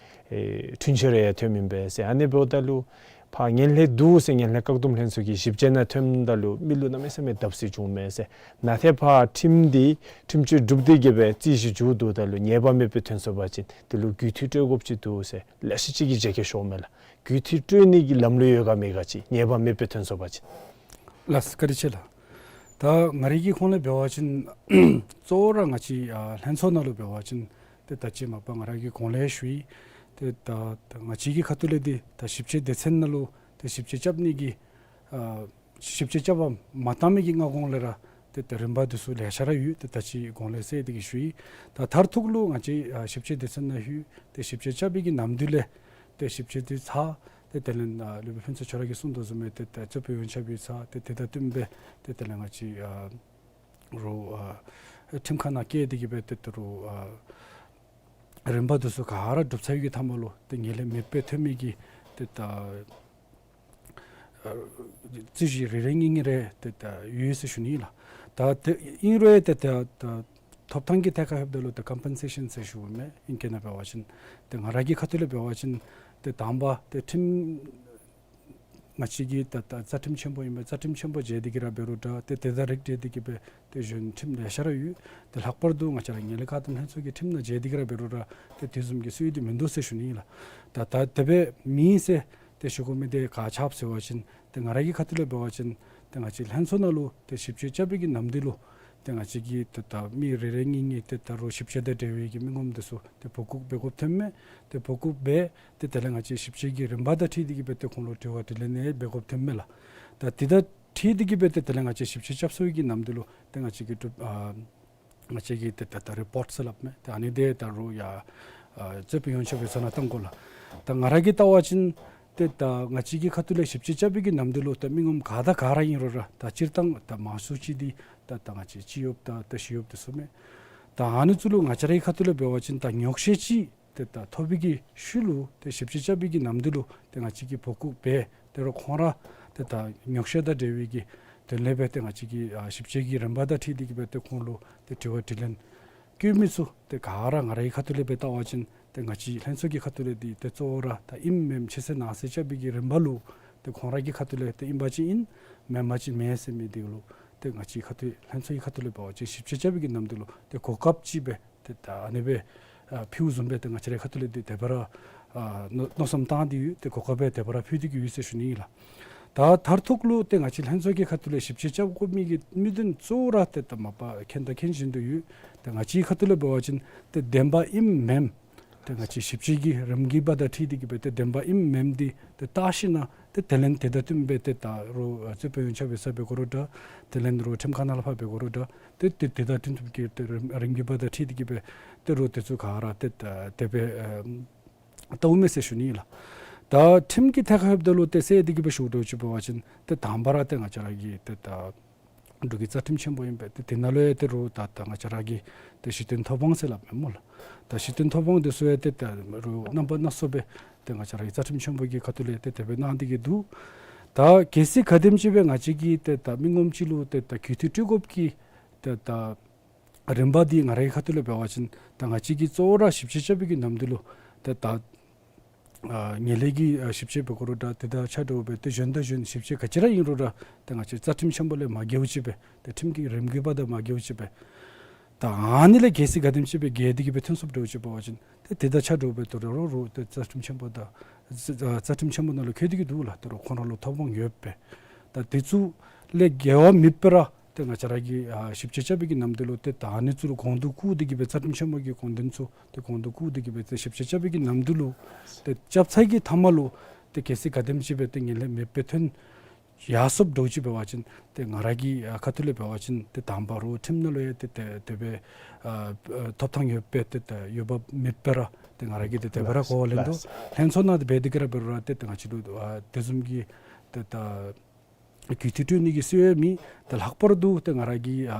ཨེ་འཁྲུན་ཆོད་རེ་ཡང་ཐོནམ་ཨིན་པས་ཟེར། ཨ་ནི་འབདཝ་ད་ལུ་ཕར་ངན་ལྷད་འདུག་ཟེར་ངན་ལྷད་བཀག་སྡོམ་ལྷན་ཚོགས་ཀྱི་ཞིབ་དཔྱད་ནང་ཐོནམ་ད་ལུ་མི་ལུ་གནམ་མེད་ས་མེད་བརྡབ་གསིག་བྱུངམ་མས་ཟེར། ནཱ་ཏེ་ཕར་ཁྲིམས་འདི་ཁྲིམས་གཅོད་གྲུབ་སྟེ་གི་སྦེ་རྩོད་གཞི་མཇུག་བསྡུཝ་ད་ལུ་ཉེས་པ་མེད་པར་ཐོན་སོང་པ་ཅིན་དེ་ལུ་རྒུད་འཐུས་སྤྲོད་དགོཔ་ཅིག་འདུག་ཟེར་ལེ་ཤ་ཅིག་གིས་བརྗེད་བཀལ་ཤོརཝ་མས་ལགས། རྒུད་འཐུས་སྤྲོད་ནི་གི་ལམ་ལུགས་ཡོད་ག་མེད་ག་ཅིག་ཉེས་པ་མེད་པར་ཐོན་སོང་པ་ཅིན། ལགས་སོ་བཀའ་དྲིན་ཆེ་ལགས། ད་ང་རའི་གི་ཁོངས་ལས་འབད་བ་ཅིན་གཙོ་བོ་ར་ང་བཅས་ཨ་ལྷན་ཚོགས་ནང་ལུ་འབད་བ་ཅིན་ཏེ་ད་ཅི་མ་པ་ང་ར་གིས་གོང་ལས་ཞུ་ཡི། ཏེ་ད་ད་ང་བཅས་ཀྱི་ཁ་ཐུག་ལས་འདི་ད་ཞིབ་དཔྱད་སྡེ་ཚན་ནང་ལུ་ཏེ་ཞིབ་དཔྱད་རྐྱབ་ནི་གི་ཨ་ཞིབ་དཔྱད་རྐྱབ་པར་མ་བཏང་མི་གི་སྔ་གོང་ལས་ར་ཏེ་ད་རིམ་པ་འདི་ཚུ་ལེ་ཤ་ར་ཡོད། ཏེ་ད་ཅི་གོང་ལས་ཟེར་ཏེ་གི་ཞུ་ཡི། ད་མཐར་ཐུག་ལུ་ང་བཅས་ཨ་ཞིབ་དཔྱད་སྡེ་ཚན་ནང་ལྷོད། ཏེ་ཞིབ་དཔྱད་རྐྱབ་པའི་གི་ནམ་དུས་ལས་ཏེ་ཞིབ་དཔྱད་འདི་ཚར། ཏེ་དེ་ལས་ཨ་སློབ་དཔོན་ཕུན་ཚོགས་ཁྱོད་ར་གིས་གསུངས་དོ་བཟུམ་སྦེ་ཏེ་ད་གཙོས་དཔོན་ཡོངས་ཁྱབ་ཡིག་ཚང་ཏེ་དེ་དང་བསྟུན་སྦེ་ཏེ་དེ་ལས་ང་བཅས་ཨ་རུ་ཨ་ཁྲིམས་ཁང་ནང་བསྐྱལ་ཏེ་གི་སྦེ་ཏེ་ད་རུང་ཨ་རིམ་པ་འདི་ཚུ་ག་ར་གྲུབ་ཚར་བའི་གི་མཐའ་མ་ལུ་ཏེ་ངན་ལྷད་མེད་པར་ཐོན་མི་གི་ཏེ་ད་ཨ་རྩོད་གཞི་རེ་རེ་གཉིས་གཉིས་རེ་ཏེ་ད་ཡོད་ཟེར་ཞུ་ནི་ཨིན་ལགས། ད་ཏེ་ཨིན་རུང་ཏེ་ད་ད་ཐོབ་ཐང་གི་ཐད་ཁར་ལྷོདཔ་ད་ལུ་ཏེ་ཀམ་པེན་སེ་ཤཱན་ཟེར་ཞུཝ་མས། ཨིང་སྐད་ནང་འབད་བ་ཅིན་ཏེ་ང་ར་གི་ཁ་ཐུག་ལས་འབད་བ་ཅིན་ཏེ་དང་པ་ཏེ་ཁྲིམས་ང་བཅས་ཀྱི་ད་ད་རྩ་ཁྲིམས་ཆེན་པོ་ཨིན་པས། རྩ་ཁྲིམས་ཆེན་པོ་བརྗེ་སྟེ་གི་ར་འབད་རུང་འདྲ་ཏེ་དེ་དང་རིགས་བསྒྲེས་ཏེ་གི་སྦེ་ཏེ་གཞོན་ཁྲིམས་ལེ་ཤ་ར་ཡོད། ཏེ་ལྷག་པར་དུ་ང་བཅས་ར་ངན་ལྷད་བཀག་སྡོམ་ལྷན་ཚོགས་ཀྱི་ཁྲིམས་ནང་བརྗེ་སྟེ་གི་ར་འབད་རུང་འདྲ་ཏེ་དེ་བཟུམ་གྱི་སྲོལ་འདི་མིན་འདུག་ཟེར་ཞུ་ནི་ཨིན་ལགས། ད་ད་དེ་སྦེ་མེན་ཟེར་ཏེ་ཞུ་དགོ་མི་འདི་ག་ཅི་སྦེ་ཟེར་བ་ཅིན་ཏེ་ང་ར་གི་ཁ་ཐུག་ལས་འབད་བ་ཅིན་ཏེ་ང་བཅས་ལྷན་ཚོགས་ནང་ལུ་ཏེ་ཞིབ་དཔྱད་རྐྱབ་པའི་གི་ནམ་དུས་ལུ་ཏེ་ང་བཅས་ཀྱིས་ཏེ་ད་མི་རེ་རེ་གཉིས་གཉིས་ཏེ་ད་རུང་ཞིབ་དཔྱད་དང་འབྲེལ་བའི་གི་མི་ངོམ་འདི་ཚུ་ཏེ་འབོ་འགུག་འབད་དགོཔ་ཐོནམ་མས། ཏེ་འབོ་འགུག་འབད་དེ་དེ་ལས་ང་བཅས་ཞིབ་དཔྱད་ཀྱི་རིམ་པ་དང་འཁྲིལ་ཏེ་གི་སྦེ་ཏེ་ཁོང་ལུ་དྲི་བ་དྲིས་ལན་ཡང་འབད་དགོཔ་ཐོནམ་མས་ལགས། ད་དེ་དང་འཁྲིལ་ཏེ་གི་སྦེ་ཏེ་དེ་ལས་ང་བཅས་ཞིབ་དཔྱད་རྐྱབ་ཚར་བའི་གི་ནམ་དུས་ལུ་ཏེ་ང་བཅས་ཀྱིས་གྲུབ་ཨ་ང་བཅས་ཀྱིས་ཏེ་ད་ད་རི་པོརཊ་ཟེར་སླབ་མས། ཏེ་ཨ་ནི་འདི་ད་རུང་ཡར་ཨ་རྩོད་དཔོན་ཡོངས་ཁྱབ་ཡིག་ཚང་ནང་གཏང་དགོ་ལགས། ད་ང་ར་གིས་བལྟ་བ་ཅིན་ཏེ་ད་ང་བཅས་ཀྱི་ཁ་ཐུག་ལས་ཞིབ་དཔྱད་རྐྱབ་པའི་གི་ནམ་དུས་ལུ་ད་མི་ངོམ་ག་དང་ག་ར་ཨིན་རུང་ར་ད་སྤྱིར་བཏང་ད་མང་ཤོས་ཅིག་འདི་ད་ད་ང་བཅས་སྤྱི་གཡོགཔ་དང་ད་ཞི་གཡོགཔ་འདི་ཚུ་མས། ད་ཨ་ནི་ཚུ་ལུ་ང་བཅས་རའི་ཁ་ཐུག་ལས་འབད་བ་ཅིན་ད་ཉོག་བཤད་ཅིག་ཏེ་ད་ཐོབ་པའི་གི་ཤུལ་ལུ་ཏེ་ཞིབ་དཔྱད་རྐྱབ་པའི་གི་ནམ་དུས་ལུ་ཏེ་ང་བཅས་ཀྱིས་འབོ་བཀུག་འབད་དེ་རུང་ཁོང་ར་ཏེ་ད་ཉོག་བཤད་དང་འབྲེལ་བའི་གི་དོན་ལས་འབད་དེ་ང་བཅས་ཀྱིས་ཨ་ཞིབ་དཔྱད་ཀྱི་རིམ་པ་དང་འཁྲིལ་ཏེ་གིས་འབད་དེ་ཁོང་ལུ་ཏེ་དྲི་བ་དྲིས་ལན་བཀོད་མི་ཚུ་ཏེ་ག་ར་ང་རའི་ཁ་ཐུག་ལས་འབད་བལྟ་བ་ཅིན་ཏེ་ང་བཅས་ལྷན་ཚོགས་ཀྱི་ཁ་ཐུག་ལས་འདི་ཏེ་གཙོ་བོ་ར་ད་ཨིནམ་མེནམ་ཕྱི་གསལ་ནང་གསལ་རྐྱབ་པའི་གི་རིམ་པ་ལུ་ཏེ་ཁོང་ར་གི་ཁ་ཐུག་ལས་ཏེ་ཨིན་པ་ཅིན་ཨིན་མེན་པ་ཅིན་མེན་ཟེར་མི་འདི་ལུ་ཏེ་ང་བཅས་ཁ་ཐུག་ལྷན་ཚོགས་ཀྱི་ཁ་ཐུག་ལས་འབད་བ་ཅིན་ཞིབ་དཔྱད་རྐྱབ་པའི་གི་ནམ་དུས་ལུ་ཏེ་གོ་སྐབས་ཅིག་སྦེ་ཏེ་ད་ཨ་ནི་སྦེ་ཨ་ཕུལཝ་བཟུམ་སྦེ་ཏེ་ང་བཅས་རའི་ཁ་ཐུག་ལས་འདི་དེ་སྦེ་ར་ཨ་མནོ་མནོ་བསམ་བཏང་སྟེ་ཡོད། ཏེ་གོ་སྐབས་སྦེ་དེ་སྦེ་ར་ཕུལ་ཏེ་གིས་ཡོད་ཟེར་ཞུ་ནི་ཨིན་ལགས། ད་མཐར་ཐུག་ལུ་ཏེ་ང་བཅས་ལྷན་ཚོགས་ཀྱི་ཁ་ཐུག་ལས་ཞིབ་དཔྱད་རྐྱབ་དགོ་མི་གི་དམིགས་དོན་གཙོ་བོ་ར་ཏེ་ད་མ་པ་མཁྱེན་དང་མཁྱེན་བཞིན་དུ་ཡོད། ཏེ་ང་བཅས་ཁ་ཐུག་ལས་འབད་བ་ཅིན་ཏེ་བདེན་པ་ཨིནམ་མེནམ་ཏེ་ང་བཅས་ཞིབ་དཔྱད་ཀྱི་རིམ་གྱིས་པ་དང་འཁྲིལ་ཏེ་གིས་འབད་ཏེ་བདེན་པ་ཨིནམ་མེནམ་འདི་ཏེ་བལྟ་ཞིནམ་ཏེ་དེ་ལས་དེ་དང་བསྟུན་སྦེ་ཏེ་ད་རུང་ཨ་རྩོད་དཔོན་ཡོན་ཆབ་ཡོད་ས་འབད་དགོ་རུང་འདྲ། དེ་ལས་རུང་ཁྲིམས་ཁང་ནང་ལས་ཕར་འབད་དགོ་རུང་འདྲ། ཏེ་ཏེ་དེ་དང་བསྟུན་ཐུབ་ཀྱི་ཏེ་རིམ་རིམ་གྱིས་པ་དང་འཁྲིལ་ཏེ་གིས་འབད་ཏེ་རུང་དེ་ཚུ་ག་ར་ཏེ་ད་དེ་སྦེ་ཨ་བལྟཝ་མས་ཟེར་ཞུ་ནི་ཨིན་ལགས། ད་ཁྲིམས་ཀྱི་ཐད་ཁར་འབདཝ་ད་ལུ་ཏེ་ཟེར་ཏེ་གིས་འབད་ཞུ་དོ་ཅིག་འབད་བ་ཅིན་ཏེ་དང་པ་ར་ཏེ་ང་བཅས་ར་གི་ཏེ་ད་འབྲུག་གི་རྩ་ཁྲིམས་ཆེན་པོ་ཨིན་པས། ཏེ་དེ་ནང་ལུ་ཡང་ཏེ་རུང་ད་ད་ང་བཅས་ར་གི་ཏེ་གཞི་རྟེན་ཐོབ་དབང་ཟེར་སླབ་མས་སྨོ་ལགས། ད་གཞི་རྟེན་ཐོབ་དབང་འདི་ཚུ་ཡང་ཏེ་ད་རུང་རྣམ་པ་སྣ་ཚོགས་སྦེ་ཏེ་ང་བཅས་ར་གི་རྩ་ཁྲིམས་ཆེན་པོ་གི་ཁ་ཐུག་ལས་ཏེ་དེ་སྦེ་གནང་སྟེ་གིས་འདུག། ད་གལ་སྲིད་ག་དེམ་ཅིག་སྦེ་ང་བཅས་ཀྱིས་ཏེ་ད་མི་ངོམ་ཅིག་ལུ་ཏེ་ད་གུས་བཏུད་སྤྲོད་དགོཔ་གི་ཏེ་ད་རིམ་པ་འདི་ང་རའི་ཁ་ཐུག་ལས་འབད་བ་ཅིན་ད་ང་བཅས་ཀྱིས་གཙོ་བོ་ར་ཞིབ་དཔྱད་རྐྱབ་པའི་གི་ནམ་དུས་ལུ་ཏེ་ད་ཨ་ངན་ལྷད་ཀྱི་ཨ་ཞིབ་དཔྱད་འབད་དགོ་རུང་འདྲ། དེ་དང་ཆ་འདྲཝ་སྦེ་ཏེ་གཞན་དང་གཞན་ཞིབ་དཔྱད་ག་ཅི་ར་ཨིན་རུང་འདྲ། ཏེ་ང་བཅས་རྩ་ཁྲིམས་ཆེན་པོ་ལས་མ་འགལཝ་ཅིག་སྦེ་ཏེ་ཁྲིམས་ཀྱི་རིམ་གྱིས་པ་དང་མ་འགལཝ་ཅིག་སྦེ་ད་ཨ་ནི་ལས་གལ་སྲིད་ག་དེམ་ཅིག་སྦེ་འགལ་ཏེ་གིས་སྦེ་ཐོན་སོངམ་འདྲཝ་ཅིག་འབད་བ་ཅིན་ཏེ་དེ་དང་ཆ་འདྲཝ་སྦེ་ད་རུང་རུང་ཏེ་རྩ་ཁྲིམས་ཆེན་པོ་དང་རྩ་ཁྲིམས་ཆེན་པོ་ནང་ལུ་འཁོད་དེ་གིས་འདུག་ལགས། ད་རུང་ཁོང་ར་ལུ་ཐོབ་དབང་ཡོད་པས། ད་དེ་ཚུ་ལས་འགལ་བ་མེད་པར་ར་ཏེ་ང་བཅས་ར་གིས་ཨ་ཞིབ་དཔྱད་རྐྱབ་པའི་གི་ནམ་དུས་ལུ་ཏེ་ད་ཨ་ནི་ཚུ་ལུ་གོང་དུ་བཀུར་ཏེ་གིས་སྦེ་རྩ་ཁྲིམས་ཆེན་པོ་གི་དགོངས་དོན་ཚུ་ཏེ་གོང་དུ་བཀུར་ཏེ་གིས་སྦེ་ཏེ་ཞིབ་དཔྱད་རྐྱབ་པའི་གི་ནམ་དུས་ལུ་ཏེ་རྐྱབ་ཚར་གྱི་མཐའ་མ་ལུ་ཏེ་གལ་སྲིད་ག་དེམ་ཅིག་སྦེ་ཏེ་ངན་ལྷད་མེདཔ་སྦེ་ཐོན་ཡར་སོངམ་འདྲཝ་ཅིག་འབད་བ་ཅིན་ཏེ་ང་ར་གི་ཨ་ཁ་ཐུག་ལས་འབད་བ་ཅིན་ཏེ་དང་པ་ར་ཁྲིམས་ནང་ལུ་ཡང་ཏེ་ཏེ་དེ་སྦེ་ཨ་ཨ་ཐོབ་ཐང་ཡོད་པས། ཏེ་ཏེ་ཡོདཔ་མེད་པར་ར་ཏེ་ང་ར་གིས་ཏེ་དེ་སྦེ་ར་གོ་བ་ལེན་དོ། ལྷན་ཚོགས་ནང་ཏེ་འབད་དེ་གིས་ར་འབད་རུང་ར་ཏེ་ཏེ་ང་བཅས་ལུ་ཨ་དེ་བཟུམ་གྱི་ཏེ་ད་གུས་བཏུད་སྤྲོད་ནི་གི་སྲོལ་ཡང་མེད། ཏེ་ལྷག་པར་དུ་ཏེ་ང་ར་གིས་ཨ་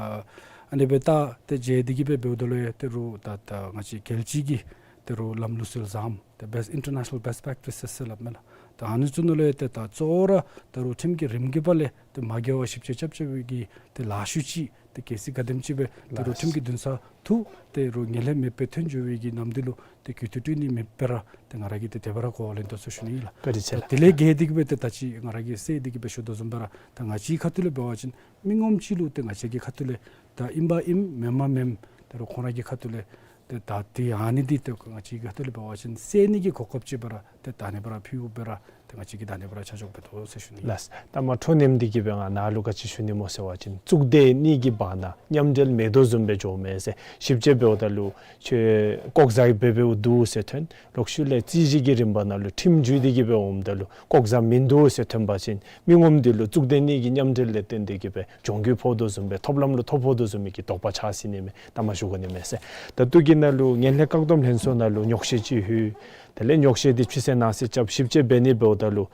ཨ་ནི་སྦེ་ད་ཏེ་མཇལ་ཏེ་གིས་སྦེ་འབདཝ་ད་ལུ་ཡང་ཏེ་རུང་ད་ད་ང་བཅས་རྒྱལ་སྤྱི་གི་ཏེ་རུང་ལམ་ལུགས་སྲོལ་བཟངམ་ཏེ་best international best practices ཟེར་སླབ་མས་ལགས། ད་ཨ་ནི་ཚུ་ནང་ལུ་ཡང་ཏེ་ད་གཙོ་བོ་ར་ད་རུང་ཁྲིམས་ཀྱི་རིམ་གྱིས་པ་ལས་ཏེ་མ་འགལ་བར་ཞིབ་དཔྱད་རྐྱབ་རྐྱབ་པའི་གི་ཏེ་ལཱ་ཤུལ་ཅིག་ཏེ་གལ་སྲིད་ག་དེམ་ཅིག་སྦེ་ཏེ་རུང་ཁྲིམས་ཀྱི་འདུན་ས་ཐུག་ཏེ་རུང་ངན་ལྷད་མེདཔ་སྦེ་ཐོན་འགྱོ་བའི་གི་ནམ་དུས་ལུ་ཏེ་གུས་བཏུད་སྤྲོད་ནི་མེད་པར་ར་ཏེ་ང་ར་གིས་ཏེ་དེ་སྦེ་ར་གོ་བ་ལེན་དོ་ཟེར་ཞུ་ནི་ཨིན་ལགས། བཀའ་དྲིན་ཆེ་ལགས། ད་དེ་ལས་འགལ་ཏེ་གིས་སྦེ་ཏེ་ད་ཅི་ང་ར་གིས་ཟེར་ཏེ་གིས་སྦེ་ཞུ་དོ་བཟུམ་སྦེ་ར་ད་ང་བཅས་ཁ་ཐུག་ལས་འབད་བ་ཅིན་མི་ངོམ་ཅིག་ལུ་ཏེ་ང་བཅས་ཀྱི་ཁ་ཐུག་ལས་ད་ཨིན་པ་ཨིནམ་མེན་པ་མེནམ་ད་རུང་ཁོང་ར་གི་ཁ་ཐུག་ལས་ཏེ་ད་ཏེ་ཨ་ནི་འདི་ཏེ་ང་བཅས་ཀྱི་ཁ་ཐུག་ལས་འབད་བ་ཅིན་ཟེར་ནི་གི་གོ་སྐབས་ཅིག་སྦེ་ར་ཏེ་ད་ཨ་ནི་སྦེ་ར་ཕུལཝ་སྦེ་ར་ཏེ་ང་བཅས་ཀྱིས་ད་ཨ་ནི་སྦེ་ར་ཆ་འཇོག་འབད་དོ་ཟེར་ཞུ་ནི་ཨིན་ལགས། ལགས། ད་མ་འཕྲོ་ནེམ་འདི་གིས་སྦེ་ང་ནཱ་ལུ་ག་ཅི་ཞུ་ནི་སྨོ་ཟེར་བ་ཅིན་གཙུག་སྡེ་གཉིས་ཀྱི་བར་ན་མཉམ་འབྲེལ་མེད་དོ་བཟུམ་སྦེ་འགྱོཝ་མས་ཟེར་ཞིབ་དཔྱད་འབདཝ་ད་ལུ་ཁྱོད་ལྐོག་ཟ་འབད་འབདཝ་འདུག་ཟེར་ཐོན། ལོག་ཤུལ་ལས་རྩོད་གཞི་གི་རིམ་པ་ནང་ལུ་ཁྲིམས་བརྒྱུད་དེ་གིས་སྦེ་འོངམ་ད་ལུ་ལྐོག་ཟ་མིན་འདུག་ཟེར་ཐོན་པ་ཅིན་མི་ངོམ་འདི་ལུ་གཙུག་སྡེ་གཉིས་ཀྱི་མཉམ་འབྲེལ་ལས་བརྟེན་ཏེ་གིས་སྦེ་གྱོང་གུད་ཕོག་དོ་བཟུམ་སྦེ་ཐོབ་ལམ་ལུ་ཐོ་ཕོག་དོ་བཟུམ་མའི་གི་དོགས་པ་ཆགས་ཟེར་ནི་མས། ད་མ་ཞུ་དགོ་ནི་མས་ཟེར། ད་ལྟོ་གི་ནང་ལུ་ངན་ལྷད་བཀག་སྡོམ་ལྷན་ཚོགས་ནང་ལུ་ཉོག་བཤད་ཅིག་ལྷོད། དེ་ལས་ཉོག་བཤད་འདི་ཕྱི་གསལ་ནང་གསལ་རྐྱབ་ཞིབ་དཔྱད་འབད་ནི་འབདཝ་ད་ལུ་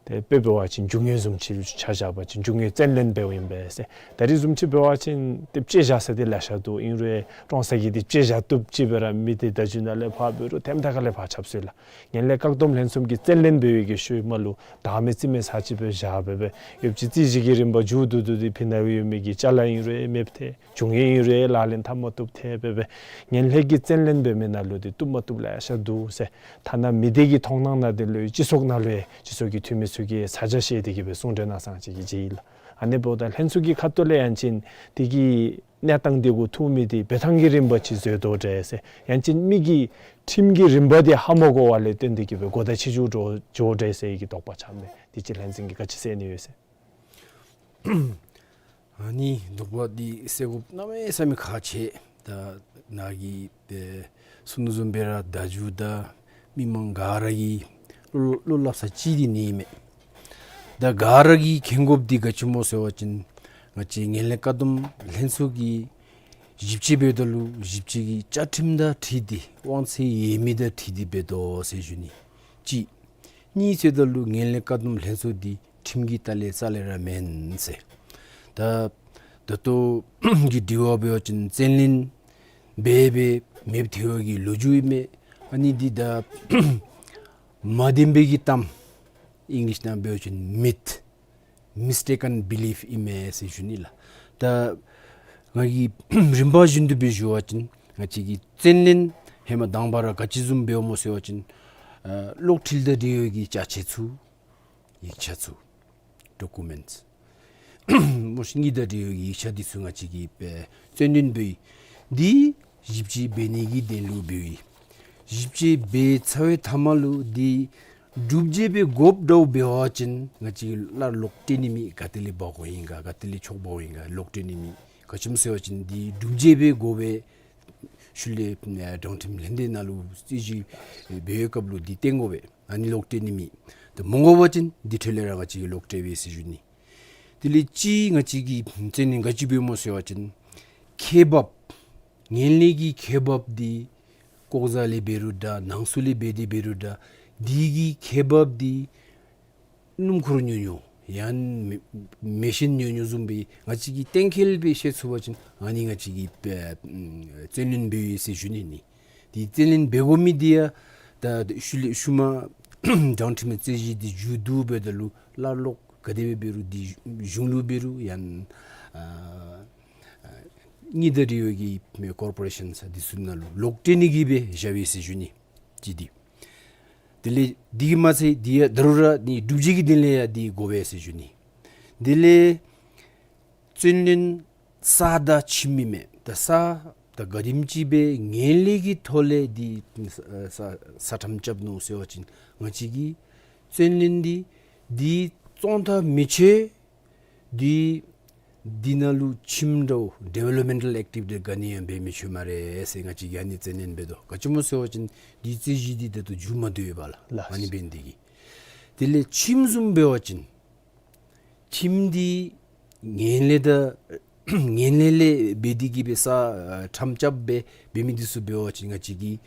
ཏེ་དཔེ་འབད་བ་ཅིན་རྒྱུ་དངོས་བཟུམ་ཅིག་ཆ་བཞག་པ་ཅིན་རྒྱུ་དངོས་བཙན་ལེན་འབདཝ་ཨིན་པས་ཟེར། ད་རིས་བཟུམ་ཅིག་འབད་བ་ཅིན་ཏེ་དཔྱད་བཞག་ས་འདི་ལེ་ཤ་འདུག། ཨིན་རུང་ཀྲོང་གསར་གྱི་འདི་དཔྱད་བཞག་བཏུབ་ཅིག་སྦེ་ར་མི་འདི་བརྡ་བརྒྱུད་ནང་ལས་ཕར་འབད་རུང་ཐེམ་ཐ་ཁ་ལས་ཕར་ཁྱབ་སོང་ཡི་ལགས། ངན་ལྷད་བཀག་སྡོམ་ལྷན་ཚོགས་ཀྱིས་བཙན་ལེན་འབད་བའི་གི་ཤུལ་མ་ལུ་བདག་མེད་རྩིས་མེད་ས་ཅིག་སྦེ་བཞག་སྦེ་སྦེ་ཡོདཔ་ཅིག་རྩོད་གཞི་གི་རིམ་པ་མཇུག་བསྡུ་བསྡུ་སྟེ་ཕི་ནང་ཡོད་མི་གི་ཅ་ལ་ཨིན་རུང་མེདཔ་ཐལ། རྒྱུ་དངོས་ཨིན་རུང་ལག་ལེན་འཐབ་མ་བཏུབ་ཐལ་སྦེ་སྦེ་ངན་ལྷད་ཀྱིས་བཙན་ལེན་འབད་མི་ནང་ལུ་འདི་བཏུབ་མ་བཏུབ་ལེ་ཤ་འདུག་ཟེར། ཐ་ན་མི་སྡེ་གི་མཐོང་སྣང་ནང་འདི་ལུ་སྤྱི་ཚོགས་ནང་ལུ་ཡང་སྤྱི་ཚོགས་ཀྱི་འཐུས་མི་ཚུ་གིས་ས་ཆ་བཤལ་ཏེ་གིས་སྦེ་གསུང་གྲོས་གནང་ས་ཅིག་གི་ཅིག་ཨིན་ལགས། ཨ་ནི་འབདཝ་ད་ལྷན་ཚོགས་ཀྱི་ཁ་ཐུག་ལས་ཡང་ཅིན་འདི་གི་གནས་སྟངས་འདི་གུ་ཐུག་མི་འདི་འབད་ཐངས་ཀྱི་རིམ་པ་ཅིག་འཛོལ་དོ་འདྲས་ཟེར། ཡང་ཅིན་མི་གིས་ཁྲིམས་ཀྱི་རིམ་པ་འདི་ཧ་མ་གོ་བ་ལས་བརྟེན་ཏེ་གིས་སྦེ་གོ་བརྡ་ཕྱི་འགྱུར་འགྱོ་འགྱོ་འདྲས་ཟེར་གྱི་དོགས་པ་ཆགས་མས། འདི་ཅིག་ལྷན་འཛིན་གྱིས་ག་ཅི་ཟེར་ནི་ཡོད་ཟེར། ཨ་ནི་དོགས་པ་འདི་སེལ་དགོཔ་གནམ་མེད་ས་མེད་ཁག་ཆེ། ད་ནཱ་གིས་ཏེ་གསུང་དོ་བཟུམ་སྦེ་ར་བརྡ་བརྒྱུད་དང་མི་མང་ག་ར་གིས་བློ་བློ་སླབ་ས་ཅིག་འདི་ཨ་ནི་མས། ད་ག་ར་གིས་མཁྱེན་དགོཔ་འདི་ག་ཅི་སྨོ་ཟེར་བ་ཅིན་ང་བཅས་ངན་ལྷད་བཀག་སྡོམ་ལྷན་ཚོགས་ཀྱིས་ཞིབ་དཔྱད་འབདཝ་ད་ལུ་ཞིབ་དཔྱད་ཀྱི་བཅའ་ཁྲིམས་དང་འཁྲིལ་ཏེ་དབང་ཚད་ཡོད་མི་དང་འཁྲིལ་ཏེ་འབད་དོ་ཟེར་ཞུ་ནི། གཅིག། གཉིས་ཟེརཝ་ད་ལུ་ངན་ལྷད་བཀག་སྡོམ་ལྷན་ཚོགས་འདི་ཁྲིམས་ཀྱི་ལྟག་ལས་རྩ་ལས་ར་མེན་ཟེར། ད་ད་ལྟོ་གི་དྲི་བ་འབད་བ་ཅིན་བཙན་ལེན་འབད་འབད་མེདཔ་ཐལ་བའི་གི་ལོ་རྒྱུས་ཨིན་མས། ཨ་ནི་འདི་ད་མ་བདེན་པའི་གི་གཏམ་ཨིང་ལིཤ་ནང་འབད་བ་ཅིན་མིཐ། Mistaken belief ཨིན་མས་ཟེར་ཞུ་ནི་ལགས། ད་ང་གིས་རིམ་པ་བཞིན་དུ་སྦེ་ཞུ་བ་ཅིན་ང་བཅས་ཀྱི་བཙན་ལེན་ཧེ་མ་དང་པ་ར་ག་ཅི་བཟུམ་འབདཝ་སྨོ་ཟེར་བ་ཅིན་ཨ་གློག་འཕྲུལ་དང་འབྲེལ་བའི་གི་ཅ་ཆས་ཚུ་ཡིག་ཆ་ཚུ་ཌོ་ཀུ་མེནཊསི་སྨོ་ཤིག་གཉིས་དང་འབྲེལ་བའི་གི་ཡིག་ཆ་འདི་ཚུ་ང་བཅས་ཀྱིས་བཙན་ལེན་འབད་ཡི། འདི་ཞིབ་དཔྱད་འབད་ནི་གི་དོན་ལུ་འབད་ཡི། ཞིབ་དཔྱད་འབད་ཚར་བའི་མཐའ་མ་ལུ་འདི་སྒྲུབ་བྱེད་འབད་དགོཔ་འདྲཝ་འབད་བ་ཅིན་ང་བཅས་ཀྱིས་སླར་ལོག་སྤྲོད་ནི་མེད། ག་ཏེ་ལས་འབག་དགོཔ་ཨིན་ག་ག་ཏེ་ལས་འཕྱོག་འབག་དགོཔ་ཨིན་ག་ལོག་སྤྲོད་ནི་མེད། ག་ཅི་སྨོ་ཟེར་བ་ཅིན་འདི་སྒྲུབ་བྱེད་འབད་དགོ་པས། ཤུལ་ལས་ཨ་དྲང་ཁྲིམས་ལྷན་སྡེ་ནང་ལུ་རྩོད་གཞི་འབད་བའི་སྐབས་ལུ་འདི་བཏོན་དགོ་པས། ཨ་ནི་ལོག་སྤྲོད་ནི་མེད། ད་མ་དགོ་པ་ཅིན་འདི་འཕྲོ་ལས་ར་ང་བཅས་ཀྱིས་ལོག་སྤྲོད་པས་ཟེར་ཞུ་ནི། དེ་ལས་གཅིག་ང་བཅས་ཀྱིས་བཙན་ལེན་ག་ཅི་འབདཝ་སྨོ་ཟེར་བ་ཅིན་ཁེ་འབབ་ངན་ལྷད་ཀྱི་ཁེ་འབབ་འདི་ལྐོག་ཟ་ལས་འབད་རུང་འདྲ་ནང་གསུག་ལས་འབད་དེ་འབད་རུང་འདྲ་འདི་གི་ཁེ་འབབ་འདི་སྣུམ་འཁོར་ཉོ་ཉོཝ་ཡང་མེ་མེ་ཤིན་ཉོ་ཉོཝ་བཟུམ་སྦེ་ང་བཅས་ཀྱིས་གཏན་འཁེལ་སྦེ་བཤད་ཚུགས་པ་ཅིན་ཨ་ནི་ང་བཅས་ཀྱིས་ཨ་བཙན་ལེན་འབད་ཡི་ཟེར་ཞུ་ནི་ཨིན། འདི་བཙན་ལེན་འབད་དགོ་མི་འདི་ཡང་ད་ཤུལ་ལས་ཤུལ་མ་དྲང་ཁྲིམས་རྩོད་གཞི་འདི་མཇུག་བསྡུ་བའི་ད་ལུ་སླར་ལོག་ག་དེ་སྦེ་འབད་རུང་འདི་གཞུང་ལུ་འབད་རུང་ཡང་ཨ་ཨ་གཉིས་དང་འབྲེལ་བའི་གི་ཀོར་པོ་རེ་ཤཱནསི་འདི་ཚུ་ནང་ལུ་ལོག་སྤྲོད་ནི་གི་སྦེ་བཞག་པས་ཟེར་ཞུ་ནི། གཅིག་འདི། དེ་ལས་འདི་གིས་མ་ཚད་འདི་ཡང་ད་རུང་ར་ནི་སྒྲུབ་བྱེད་ཀྱི་དོན་ལས་ཡང་འདི་དགོ་པས་ཟེར་ཞུ་ནི། དེ་ལས་བཙན་ལེན་ས་དང་ཁྱིམ་ཨིན་མས། ད་ས་ད་ག་དེམ་ཅིག་སྦེ་ངན་ལྷད་ཀྱི་ཐོག་ལས་འདི་ས་ས་ས་ཁྲམ་རྐྱབ་ནུག་ཟེར་བ་ཅིན་ང་བཅས་ཀྱིས་བཙན་ལེན་འདི་འདི་བཙོང་ཐབས་མི་ཆོག། འདི་འདི་ནང་ལུ་ཁྱིམ་འདྲཝ་ཌི་ཝེ་ལོབ་མེནཊལ་ཨེག་ཊི་བི་ཊི་ག་ནི་ཡང་འབད་མི་ཆོག་སྨ་རེ་ཟེར་ང་བཅས་ཀྱིས་ཨ་ནི་བཙན་ལེན་འབད་དོ། ག་ཅི་སྨོ་ཟེར་བ་ཅིན་འདི་རྩོད་གཞི་འདི་ད་ལྟོ་མཇུག་མ་བསྡུ་བའི་བར་ལུ་ལགས། ཨ་ནི་འབད་ནི་འདི་གིས། དེ་ལས་ཁྱིམ་བཟུམ་འབད་བ་ཅིན་ཁྱིམ་འདི་ངན་ལྷད་དང་ངན་ལྷད་ལས་འབད་དེ་གིས་སྦེ་ས་ཨ་ཁྲམ་རྐྱབ་སྦེ་འབད་མི་འདི་ཚུ་འབད་བ་ཅིན་ང་བཅས་ཀྱིས་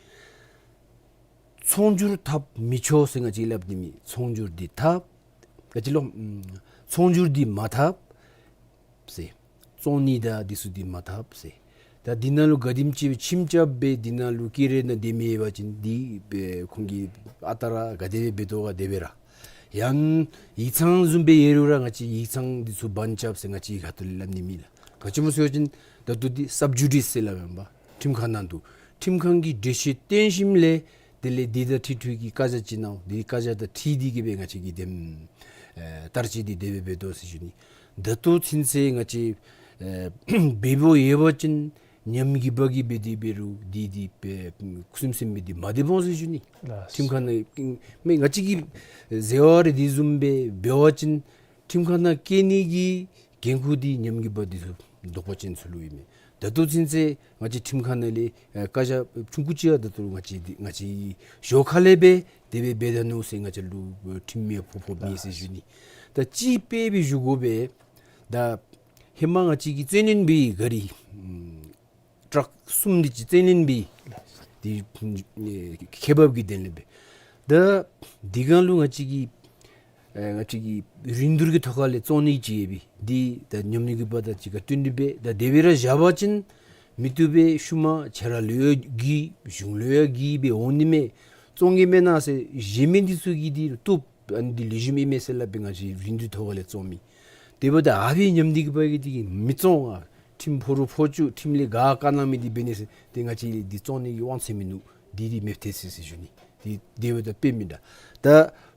ཚོང་སྒྱུར་འཐབ་མི་ཆོག་ཟེར་ང་བཅས་སླབ་ནི་མེད། ཚོང་སྒྱུར་འདི་འཐབ། ག་ཅི་ལོ། ཨམ་ཚོང་སྒྱུར་འདི་མ་འཐབ་ཟེར། བཙོང་ནི་དང་འདི་ཚུ་འདི་མ་འཐབ་ཟེར། ད་འདི་ནང་ལུ་ག་དེམ་ཅིག་ཁྱིམ་རྐྱབ་སྦེ་འདི་ནང་ལུ་ཀི་རེ་ནང་སྡོད་མི་ཡོད་པ་ཅིན་འདི་སྦེ་ཁོང་གིས་ཨ་རྟག་ར་ག་དེ་སྦེ་འབད་དོ་ག་དེ་སྦེ་ར། ཡང་ཡིག་ཚང་བཟུམ་སྦེ་ཡོད་རུང་ར་ང་བཅས་ཡིག་ཚང་འདི་ཚུ་བཱན་རྐྱབ་ཟེར་ང་བཅས་ཁ་ཐུག་ལས་སླབ་ནི་མེད་ལགས། ག་ཅི་སྨོ་ཟེར་བ་ཅིན་ད་ལྟོ་འདི་སབ་ཇུ་ཌིས་ཟེར་སླབ་ཨིན་པས། ཁྲིམས་ཁང་ནང་འདུག། ཁྲིམས་ཁང་གིས་འགྲེལ་བཤད་བཏོན་ཞིནམ་ལས་དེ་ལས་འདི་དང་འཁྲིལ་འཁྲིལ་གྱི་བཀའ་རྒྱ་ཅིག་གནང་། འདི་བཀའ་རྒྱ་དང་འཁྲིལ་ཏེ་གིས་སྦེ་ང་བཅས་ཀྱིས་དེམ་ཨེ་བསྟར་སྤྱོད་འདི་དེ་སྦེ་འབད་དོ་ཟེར་ཞུ་ནི། ད་ལྟོ་ཚུན་ཚོད་ང་བཅས་ཨེ་འབད་འབདཝ་ཡོད་པ་ཅིན་ཉམས་རྒུད་པ་གིས་འབད་དེ་འབད་རུང་འདི་འདི་སྦེ་ཁུ་སིམ་སིམ་སྦེ་འདི་མ་སྡོད་འོང་ཟེར་ཞུ་ནི། ལགས། ཁྲིམས་ཁང་ནང་མེན་ང་བཅས་ཀྱིས་ཟེར་བ་རེ་འདི་བཟུམ་སྦེ་འབད་བ་ཅིན་ཁྲིམས་ཁང་ནང་བསྐྱལ་ནི་གི་འགན་ཁུར་འདི་ཉམས་རྒུད་པ་འདི་ཚུ་དོགས་པ་ཅན་ཚུ་ལུ་ཨིན་མས། ད་ལྟོ་ཚུན་ཚོད་ང་བཅས་ཁྲིམས་ཁང་ནང་ལས་ཨེ་བཀའ་རྒྱ་ཆུང་ཀུ་ཅིག་ཡང་ད་ལྟོ་ང་བཅས་འདི་ང་བཅས་ཞོར་ཁ་ལས་སྦེ་དེ་སྦེ་འབད་ད་ནུག་ཟེར་ང་བཅས་ལུ་ཁྲིམས་མེད་ཕོག་ཕོགཔ་མེད་ཟེར་ཞུ་ནི། ད་ཅིག་དཔེ་སྦེ་ཞུ་དགོ་པས། ད་ཧེ་མ་ང་བཅས་ཀྱིས་བཙན་ལེན་འབད་བའི་གཱ་རི་ཨམ་ཊཱག་གསུམ་འདི་ཅིག་བཙན་ལེན་འབད་ཡི། འདི་ཨེ་ཁེ་འབབ་ཀྱི་དོན་ལས་སྦེ། ད་འདི་སྒང་ལུ་ང་བཅས་ཀྱིས་ཨེ་ང་བཅས་ཀྱིས་རིན་བསྡུར་གྱི་ཐོག་ཁ་ལས་བཙོང་ནི་ཅིག་ཡོད་པས། འདི་ད་ཉམས་རྒུད་པ་དང་གཅིག་ཁར་བསྟུན་ཏེ་སྦེ་ད་དེ་སྦེ་ར་བཞག་པ་ཅིན་མི་བཏུབ་པས། ཤུལ་མ་ཁྱེད་ར་ལུ་ཡང་རྒུད་གཞུང་ལུ་ཡང་རྒུད་སྦེ་འོང་ནི་མས། བཙོང་གེ་མེན་ན་ཟེར་གཞན་མི་འདི་ཚུ་གིས་འདི་བཏུབ། ཨ་ནི་འདི་ལེགས་ཤོམ་ཨིན་མས་ཟེར་སླབ་སྦེ་ང་བཅས་རིན་བསྡུར་ཐོག་ཁ་ལས་བཙོང་མི། དེ་འབདཝ་ད་ཨ་ཕི་ཉམས་རྒུད་པ་གིས་འདི་གིས་མི་བཙོང་། ཨ་ཁྲིམས་ཕོག་རུང་ཕོག་བཅུག། ཁྲིམས་ལས་ག་བཀའ་གནང་མི་འདི་འབད་ནི་ཟེར་ཏེ་ང་བཅས་འདི་བཙོང་ནི་གི་དབང་ཚད་མིན་ནུག། འདི་འདི་མེདཔ་ཐལ་ཟེར་ཟེར་ཞུ་ནི། འདི་དེ་འབདཝ་ད་དཔེ་མེན་ན། ད་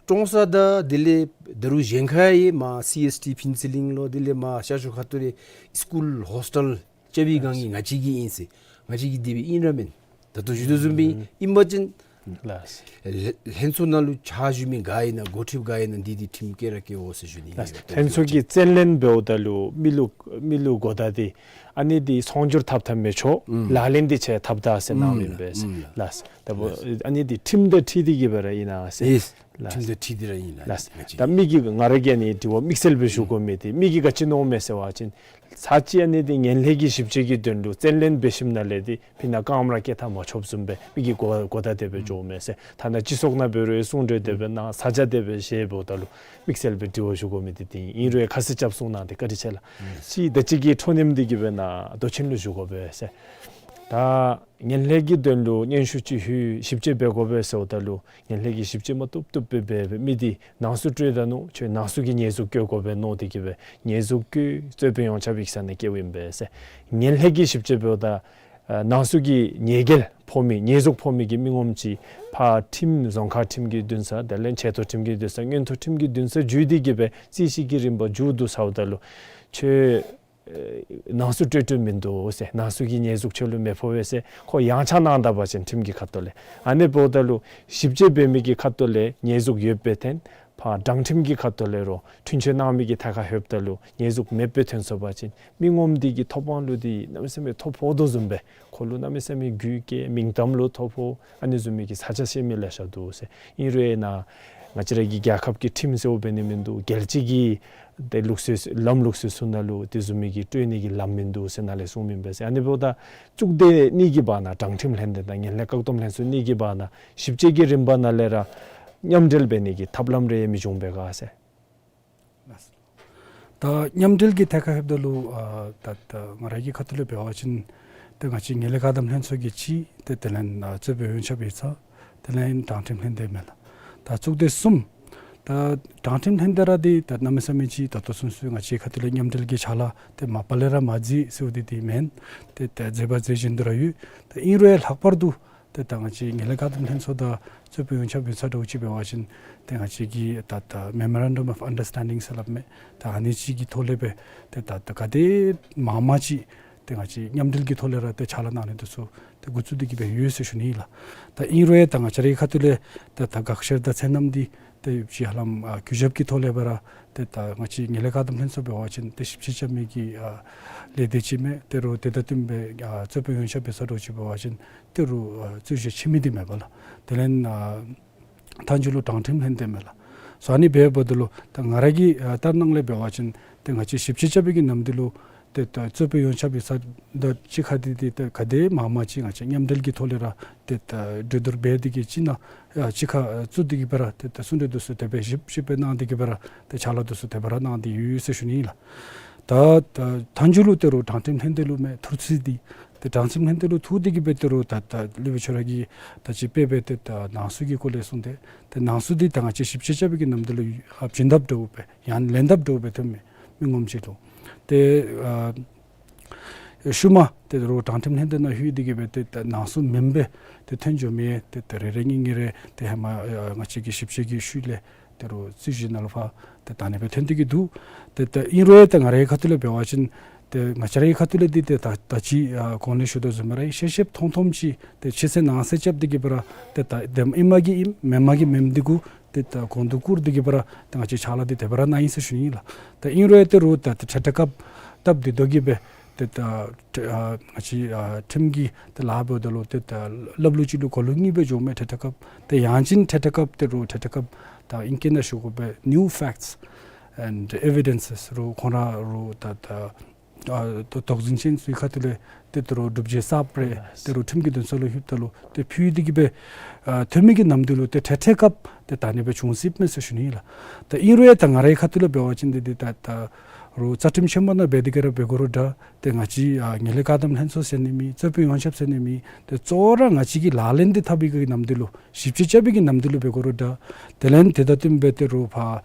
ཀྲོང་གསར་དང་དེ་ལས་ད་རུང་གཞན་ཁར་ཡང་མར་སི་ཨེསི་ཊི་ཕུན་ཚོགས་གླིང་ལོ་དེ་ལས་མར་ཤར་ཕྱོགས་ཁ་ཐུག་ལས་སི་ཀུལ་ཧོས་ཊེལ་རྐྱབ་པའི་སྒང་གི་ང་བཅས་ཀྱི་ཨིན་ཟེར། ང་བཅས་ཀྱི་དེ་སྦེ་ཨིན་ར་མེན། ད་ལྟོ་ཞུ་དོ་བཟུམ་སྦེ་ཨིན་པ་ཅིན་ལགས། ལྷན་ལྷན་ཚོགས་ནང་ལུ་ཕྱག་ཞུ་མི་ག་ཨིན་ན་འགོ་ཁྲིདཔ་ག་ཨིན་ན་འདི་འདི་ཁྲིམས་བཀལ་ར་བཀལ་འོང་ཟེར་ཞུ་ནི། ལགས། ལྷན་ཚོགས་ཀྱིས་བཙན་ལེན་འབདཝ་ད་ལུ་མི་ལུ་མི་ལུ་གོ་བརྡ་འདི་ཨ་ནི་འདི་ཚོང་སྒྱུར་འཐབ་འཐབ་མི་ཆོག། ཨུམ་ལག་ལེན་འདི་ཆ་འཐབ་ད་ཟེར་གནང་ཨུམ་ཡོད་པས། ཨུམ་ལགས། ལགས། ད་འབདཝ་ལགས། ཨ་ནི་འདི་ཁྲིམས་དང་འཁྲིལ་ཏེ་གིས་སྦེ་ར་ཨིན་ན་ཟེར། ཡེས། ཁྲིམས་དང་འཁྲིལ་ཏེ་ར་ཨིན་ལགས། ལགས། ད་མི་གིས་ང་ར་གིས་ཨ་ནི་དྲི་བ་དམིགས་བསལ་སྦེ་ཞུ་དགོ་མི་འདི་མི་གིས་ག་ཅི་མནོཝ་མས་ཟེར་བ་ཅིན་ཚར་གཅིག་ཨ་ནི་འདི་ངན་ལྷད་ཀྱི་ཞིབ་དཔྱད་ཀྱི་དོན་ལུ་བཙན་ལེན་འབད་ཞིནམ་ལས་འདི་ཕི་ནཱ་རྐངམ་ར་བཀལ་ཐངས་མ་ཆོགཔ་བཟུམ་སྦེ་མི་གིས་གོ་གོ་བརྡ་དེ་སྦེ་འགྱོཝ་མས་ཟེར། ཐ་ན་སྤྱི་ཚོགས་ནང་འབད་རུང་གསུང་གྲོས་དེ་སྦེ་གནང་ས་ཆ་དེ་སྦེ་བཞེས་འབདཝ་ད་ལུ་དམིགས་བསལ་སྦེ་དྲི་བ་ཞུ་དགོ་མི་འདི་འདི་ཨིན། ཨིན་རུང་ཁ་གསལ་རྐྱབ་གསུང་གནང་སྟེ་བཀའ་དྲིན་ཆེ་ལགས། གཅིག་ད་གཅིག་གི་འཕྲོ་མཉམ་འདི་གིས་སྦེ་ནཱ་མདོ་ཆེན་ལུ་ཞུ་དགོ་པས་ཟེར། ད་ངན་ལྷད་ཀྱི་དོན་ལུ་སྙན་ཞུ་ཅིག་ལྷོད་ཞིབ་དཔྱད་འབད་དགོ་པས་ཟེརཝ་ད་ལུ་ངན་ལྷད་ཀྱི་ཞིབ་དཔྱད་མ་བཏུབ་བཏུབ་སྦེ་འབད་སྦེ་མི་འདི་ནང་གསུག་སྤྲོད་ད་ནུག། ཁྱོད་ནང་གསུག་གི་ཉེས་འཛུགས་བཀོད་དགོ་པས་མནོ་སྟེ་གིས་སྦེ་ཉེས་འཛུགས་བཀོད་རྩོད་དཔོན་ཡོངས་ཁྱབ་ཡིག་ཚང་ནང་བསྐྱལཝ་ཨིན་པས་ཟེར། ངན་ལྷད་ཀྱི་ཞིབ་དཔྱད་འབདཝ་ད་ཨ་ནང་གསུག་གི་ཉེས་འགེལ་ཕོག་མི་ཉེས་འཛུགས་ཕོག་མི་གི་མི་ངོམ་ཅིག་ཕར་ཁྲིམས་རྫོང་ཁག་ཁྲིམས་ཀྱི་འདུན་ས་དེ་ལས་ཆེ་མཐོ་ཁྲིམས་ཀྱི་འདུན་ས་མངོན་མཐོ་ཁྲིམས་ཀྱི་འདུན་ས་བརྒྱུད་དེ་གིས་སྦེ་རྩོད་གཞི་གི་རིམ་པ་མཇུག་བསྡུ་ཚརཝ་ད་ལུ་ཁྱོད་ཨེ་ནང་གསུག་སྤྲོད་སྤྲོདཔ་མིན་འདུག་ཟེར། ནང་གསུག་གི་ཉེས་འཛུགས་ཁྱོད་ལུ་མི་ཕོག་པས་ཟེར་ཁོ་ཡང་ཆ་གནང་ད་པ་ཅིན་ཁྲིམས་ཀྱི་ཁ་ཐུག་ལས་ཨ་ནི་འབདཝ་ད་ལུ་ཞིབ་དཔྱད་འབད་མི་གི་ཁ་ཐུག་ལས་ཉེས་འཛུགས་ཡོདཔ་སྦེ་ཐོན། ཕར་དྲང་ཁྲིམས་ཀྱི་ཁ་ཐུག་ལས་རུང་འཁྲུན་ཆོད་གནང་མི་གི་ཐད་ཁར་ལྷོདཔ་ད་ལུ་ཉེས་འཛུགས་མེདཔ་སྦེ་ཐོན་སོང་པ་ཅིན་མི་ངོམ་འདི་གི་ཐོབ་དབང་ལུ་འདི་གནམ་མེད་ས་མེད་ཐོ་ཕོག་དོ་བཟུམ་སྦེ་ཁོ་ལུ་གནམ་མེད་ས་མེད་རྒུད་སྐྱེ་མིང་གཏམ་ལུ་ཐོ་ཕོག། ཨ་ནི་བཟུམ་མའི་གི་ས་ཆ་བཤད་མི་ལེ་ཤ་འདུག་ཟེར། ཨིན་རུང་ནཱ་ང་བཅས་ར་གི་རྒྱལ་ཁབ་ཀྱི་ཁྲིམས་ཟེརཝ་འབད་ནི་མིན་འདུག། རྒྱལ་སྤྱི་གི་ཏེ་ལུགས་སྲོལ་ལམ་ལུགས་སྲོལ་ཚུ་ནང་ལུ་དེ་བཟུམ་མའི་གི་སྤྲོད་ནི་གི་ལམ་མིན་འདུག་ཟེར་ནཱ་ལས་གསུངམ་ཨིན་པས་ཟེར། ཨ་ནི་འབདཝ་ད་གཙུག་སྡེ་གཉིས་ཀྱི་བར་ན་དྲང་ཁྲིམས་ལྷན་སྡེ་དང་ངན་ལྷད་བཀག་སྡོམ་ལྷན་ཚོགས་གཉིས་ཀྱི་བར་ན་ཞིབ་དཔྱད་ཀྱི་རིམ་པ་ནང་ལས་ར་མཉམ་འབྲེལ་འབད་ནི་གི་ཐབས་ལམ་རེ་མི་བྱུང་པས་ག་ཟེར། ད་མཉམ་འབྲེལ་གྱི་ཐད་ཁར་ལྷོདཔ་ད་ལུ་ཨ་ད་ད་ང་ར་གི་ཁ་ཐུག་ལས་འབད་བ་ཅིན་ཏེ་ང་བཅས་ངན་ལྷད་བཀག་སྡོམ་ལྷན་ཚོགས་ཀྱི་གཅིག་ཏེ་དེ་ལས་ཨ་རྩོད་དཔོན་ཡོངས་ཁྱབ་ཡིག་ཚང་དེ་ལས་དྲང་ཁྲིམས་ལྷན་སྡེ་མས་ལགས། ད་གཙུག་སྡེ་གསུམ། ད་དྲང་ཁྲིམས་ལྷན་སྡེ་ར་འདི་ད་གནམ་མེད་ས་མེད་ཅིག་ད་ལྟོ་ཚུན་ཚོད་ང་བཅས་ཁ་ཐུག་ལས་མཉམ་འབྲེལ་གྱི་ཕྱག་ལཱ་ཏེ་མ་པ་ལས་ར་མ་མཛད་ཟེརཝ་འདི་འདི་མེན། ཏེ་ད་མཛད་པ་མཛད་བཞིན་དུ་ར་ཡོད། ད་ཨིན་རུང་ལྷག་པར་དུ་ཏེ་ད་ང་བཅས་ངན་ལྷད་བཀག་སྡོམ་ལྷན་ཚོགས་དང་རྩོད་དཔོན་ཡོངས་ཁྱབ་ཡིག་ཚང་འདྲཝ་ཅིག་འབད་བ་ཅིན་ཏེ་ང་བཅས་ཀྱིས་ད་ད་Memorandum of Understanding ཟེར་སླབ་མས། ད་ཨ་ནི་ཅིག་གི་ཐོག་ལས་སྦེ་ཏེ་ད་ད་ག་དེ་མང་མང་ཅིག་ཏེ་ང་བཅས་མཉམ་འབྲེལ་གྱི་ཐོག་ལས་ར་ཏེ་ཕྱག་ལཱ་གནང་ནི་འདི་ཚུ་ཏེ་འགོ་བཙུགས་ཏེ་གིས་སྦེ་ཡོད་ཟེར་ཞུ་ནི་ཨིན་ལགས། ད་ཨིན་རུང་ད་ང་བཅས་རའི་ཁ་ཐུག་ལས་ད་ད་དགག་བཤེར་དང་ཚད་རྣམ་འདི་ཏེ་ཅིག་ཧ་ལམ་ཨ་གུས་ཞབས་ཀྱི་ཐོག་ལས་སྦེ་ར་ཏེ་ད་ང་བཅས་ངན་ལྷད་བཀག་སྡོམ་ལྷན་ཚོགས་འབད་བ་ཅིན་ཏེ་ཞིབ་དཔྱད་རྐྱབ་མི་གི་ཨ་ལས་སྡེ་ཅིག་མས། ཏེ་རུང་དེ་དང་བསྟུན་སྦེ་ཨ་རྩོད་དཔོན་ཡོངས་ཁྱབ་ཡིག་ཚང་འདྲཝ་ཅིག་འབད་བ་ཅིན་ཏེ་རུང་ཨ་རྩོད་གཞི་ཆེ་མི་འདི་མས་པ་ལགས། དེ་ལས་ཨ་མཐའ་མཇུག་ལུ་དྲང་ཁྲིམས་ལྷན་སྡེ་མས་ལགས། སོ་ཨ་ནི་འབདཝ་ད་ལུ་ད་ང་ར་གི་ཨ་ལྟར་སྣང་ལས་འབད་བ་ཅིན་ཏེ་ང་བཅས་ཞིབ་དཔྱད་རྐྱབ་པའི་གི་ནམ་དུས་ལུ་ཏེ་ད་རྩོད་དཔོན་ཡོངས་ཁྱབ་ཡིག་ཚང་དང་གཅིག་ཁར་འདི་འདི་ཏེ་ག་དེ་མང་མང་ཅིག་ང་བཅས་མཉམ་འབྲེལ་གྱི་ཐོག་ལས་ར་ཏེ་ད་གྲོས་བསྡུར་འབད་དེ་གིས་གཅིག་ནང་ཨ་གཅིག་ཁར་བཙུགས་ཏེ་གིས་སྦེ་ར་ཏེ་ད་གསུང་གྲོས་འདི་ཚུ་དེ་སྦེ་ཞིབ་ཞིབ་སྦེ་གནང་སྟེ་གིས་སྦེ་ར་ཏེ་ཕྱག་ལཱ་འདི་ཚུ་དེ་སྦེ་ར་གནང་སྟེ་ཡོད་ཟེར་ཞུ་ནི་ཨིན་ལགས། ད་ད་མཐའ་མཇུག་ལུ་ཏེ་རུང་དྲང་ཁྲིམས་ལྷན་སྡེ་ལུ་མས་ཐུགས་རྩིས་འདི་ཏེ་དྲང་ཁྲིམས་ལྷན་སྡེ་ལུ་ཐུག་སྟེ་གིས་སྦེ་ཏེ་རུང་ད་ད་ལུས་པའི་ཆོས་ར་གིས་ད་ཅི་དཔེ་སྦེ་ཏེ་ད་ནང་གསུག་གི་སྐོར་ལས་གསུངས་ཏེ་ཏེ་ནང་གསུག་འདི་ད་ང་བཅས་ཞིབ་དཔྱད་རྐྱབ་པའི་གི་ནམ་དུས་ལུ་ཨ་བྱིན་དཔ་འདྲཝ་སྦེ་ཡང་ལེན་དཔ་འདྲཝ་སྦེ་ཐོནམ་མས་མི་ངོམ་ཅིག་ལུ། ཏེ་ཨ་ཤུལ་མ་ཏེ་རུང་དྲང་ཁྲིམས་ལྷན་སྡེ་ནང་ལྷོད་དེ་གིས་སྦེ་ཏེ་ད་ནང་གསུག་མེན་པར་ཏེ་ཐོན་འགྱོ་མི་ཏེ་ད་རེ་རེ་གཉིས་གཉིས་རེ་ཏེ་ཧེ་མ་ཨ་ང་བཅས་ཀྱི་ཞིབ་དཔྱད་ཀྱི་ཤུལ་ལས་ཏེ་རུང་རྩོད་གཞི་ནང་ལུ་ཕར་ཏེ་ད་ཨ་ནི་སྦེ་ཐོན་ཏེ་གིས་འདུག། ཏེ་ད་ཨིན་རུང་ད་ང་རའི་ཁ་ཐུག་ལས་འབད་བ་ཅིན་ཏེ་ང་བཅས་རའི་ཁ་ཐུག་ལས་འདི་ཏེ་ད་ད་ཅི་ཨ་གོང་ལས་ཞུ་དོ་བཟུམ་སྦེ་ར་ཤེསཔ་ཤེསཔ་མཐོང་མཐོངམ་ཅིག་ཏེ་ཕྱི་གསལ་ནང་གསལ་རྐྱབ་སྟེ་གིས་སྦེ་ར་ཏེ་ད་དེམ་ཨིན་མས་ཀྱི་ཨིན་མེན་མས་ཀྱི་མེནམ་འདི་གུ་ཏེ་ད་གོང་དུ་བཀུར་ཏེ་གིས་སྦེ་ར་ཏེ་ང་བཅས་ཕྱག་ལཱ་འདི་དེ་སྦེ་ར་གནང་ཡི་ཟེར་ཞུ་ནི་ཨིན་ལགས། ད་ཨིན་རུང་ཡང་ཏེ་རུང་ད་ཏེ་ཁྲལ་དྲག་རྐྱབ་སྟབས་འདི་དོ་གིས་སྦེ་ཏེ་ད་ཨ་ང་བཅས་ཨ་ཁྲིམས་ཀྱི་ཏེ་ལཱ་འབདཝ་ད་ལུ་ཏེ་ད་ལབ་ལུ་ཅིག་ལུ་གོ་ལུ་རྙིངམ་སྦེ་འགྱོཝ་མས་ཁྲལ་དྲག་རྐྱབ། ཏེ་ཡང་ཅིན་ཁྲལ་དྲག་རྐྱབ་ཏེ་རུང་ཁྲལ་དྲག་རྐྱབ་ད་ཨིང་སྐད་ནང་ཞུ་དགོ་པས་new facts and evidences རུང་ཁོང་ར་རུང་ད་ད་ཨ་དོ་དོགས་ཟིན་ཅན་ཚུ་གི་ཁ་ཐུག་ལས་ཏེ་ད་རུང་སྒྲུབ་བྱེད་གསརཔ་རེ་ཏེ་རུང་ཁྲིམས་ཀྱི་འདུན་ས་ལུ་ལྷོདཔ་ད་ལུ་ཏེ་ཕུལ་ཏེ་གིས་སྦེ་ཨ་ཐོན་མི་གི་ནམ་དུས་ལུ་ཏེ་ཁྲལ་ཁྲལ་རྐྱབ་ཏེ་ད་ཨ་ནི་སྦེ་བྱུང་སྲིདཔ་མས་ཟེར་ཞུ་ནི་ཨིན་ལགས། ད་ཨིན་རུང་ཡང་ད་ང་རའི་ཁ་ཐུག་ལས་འབད་བ་ཅིན་འདི་འདི་ད་ད་རུང་རྩ་ཁྲིམས་ཆེན་པོ་ནང་འབད་དེ་གིས་ར་འབད་དགོ་རུང་འདྲ། ཏེ་ང་བཅས་ཨ་ངན་ལྷད་བཀག་སྡོམ་ལྷན་ཚོགས་ཟེར་ནི་མེད། རྩོད་དཔོན་ཡོངས་ཁྱབ་ཟེར་ནི་མེད། ཏེ་གཙོ་བོ་ར་ང་བཅས་ཀྱིས་ལག་ལེན་འདི་འཐབ་པའི་གི་ནམ་དུས་ལུ་ཞིབ་དཔྱད་རྐྱབ་པའི་གི་ནམ་དུས་ལུ་འབད་དགོ་རུང་འདྲ། དེ་ལས་དེ་དང་བསྟུན་སྦེ་ཏེ་རུང་ཕར་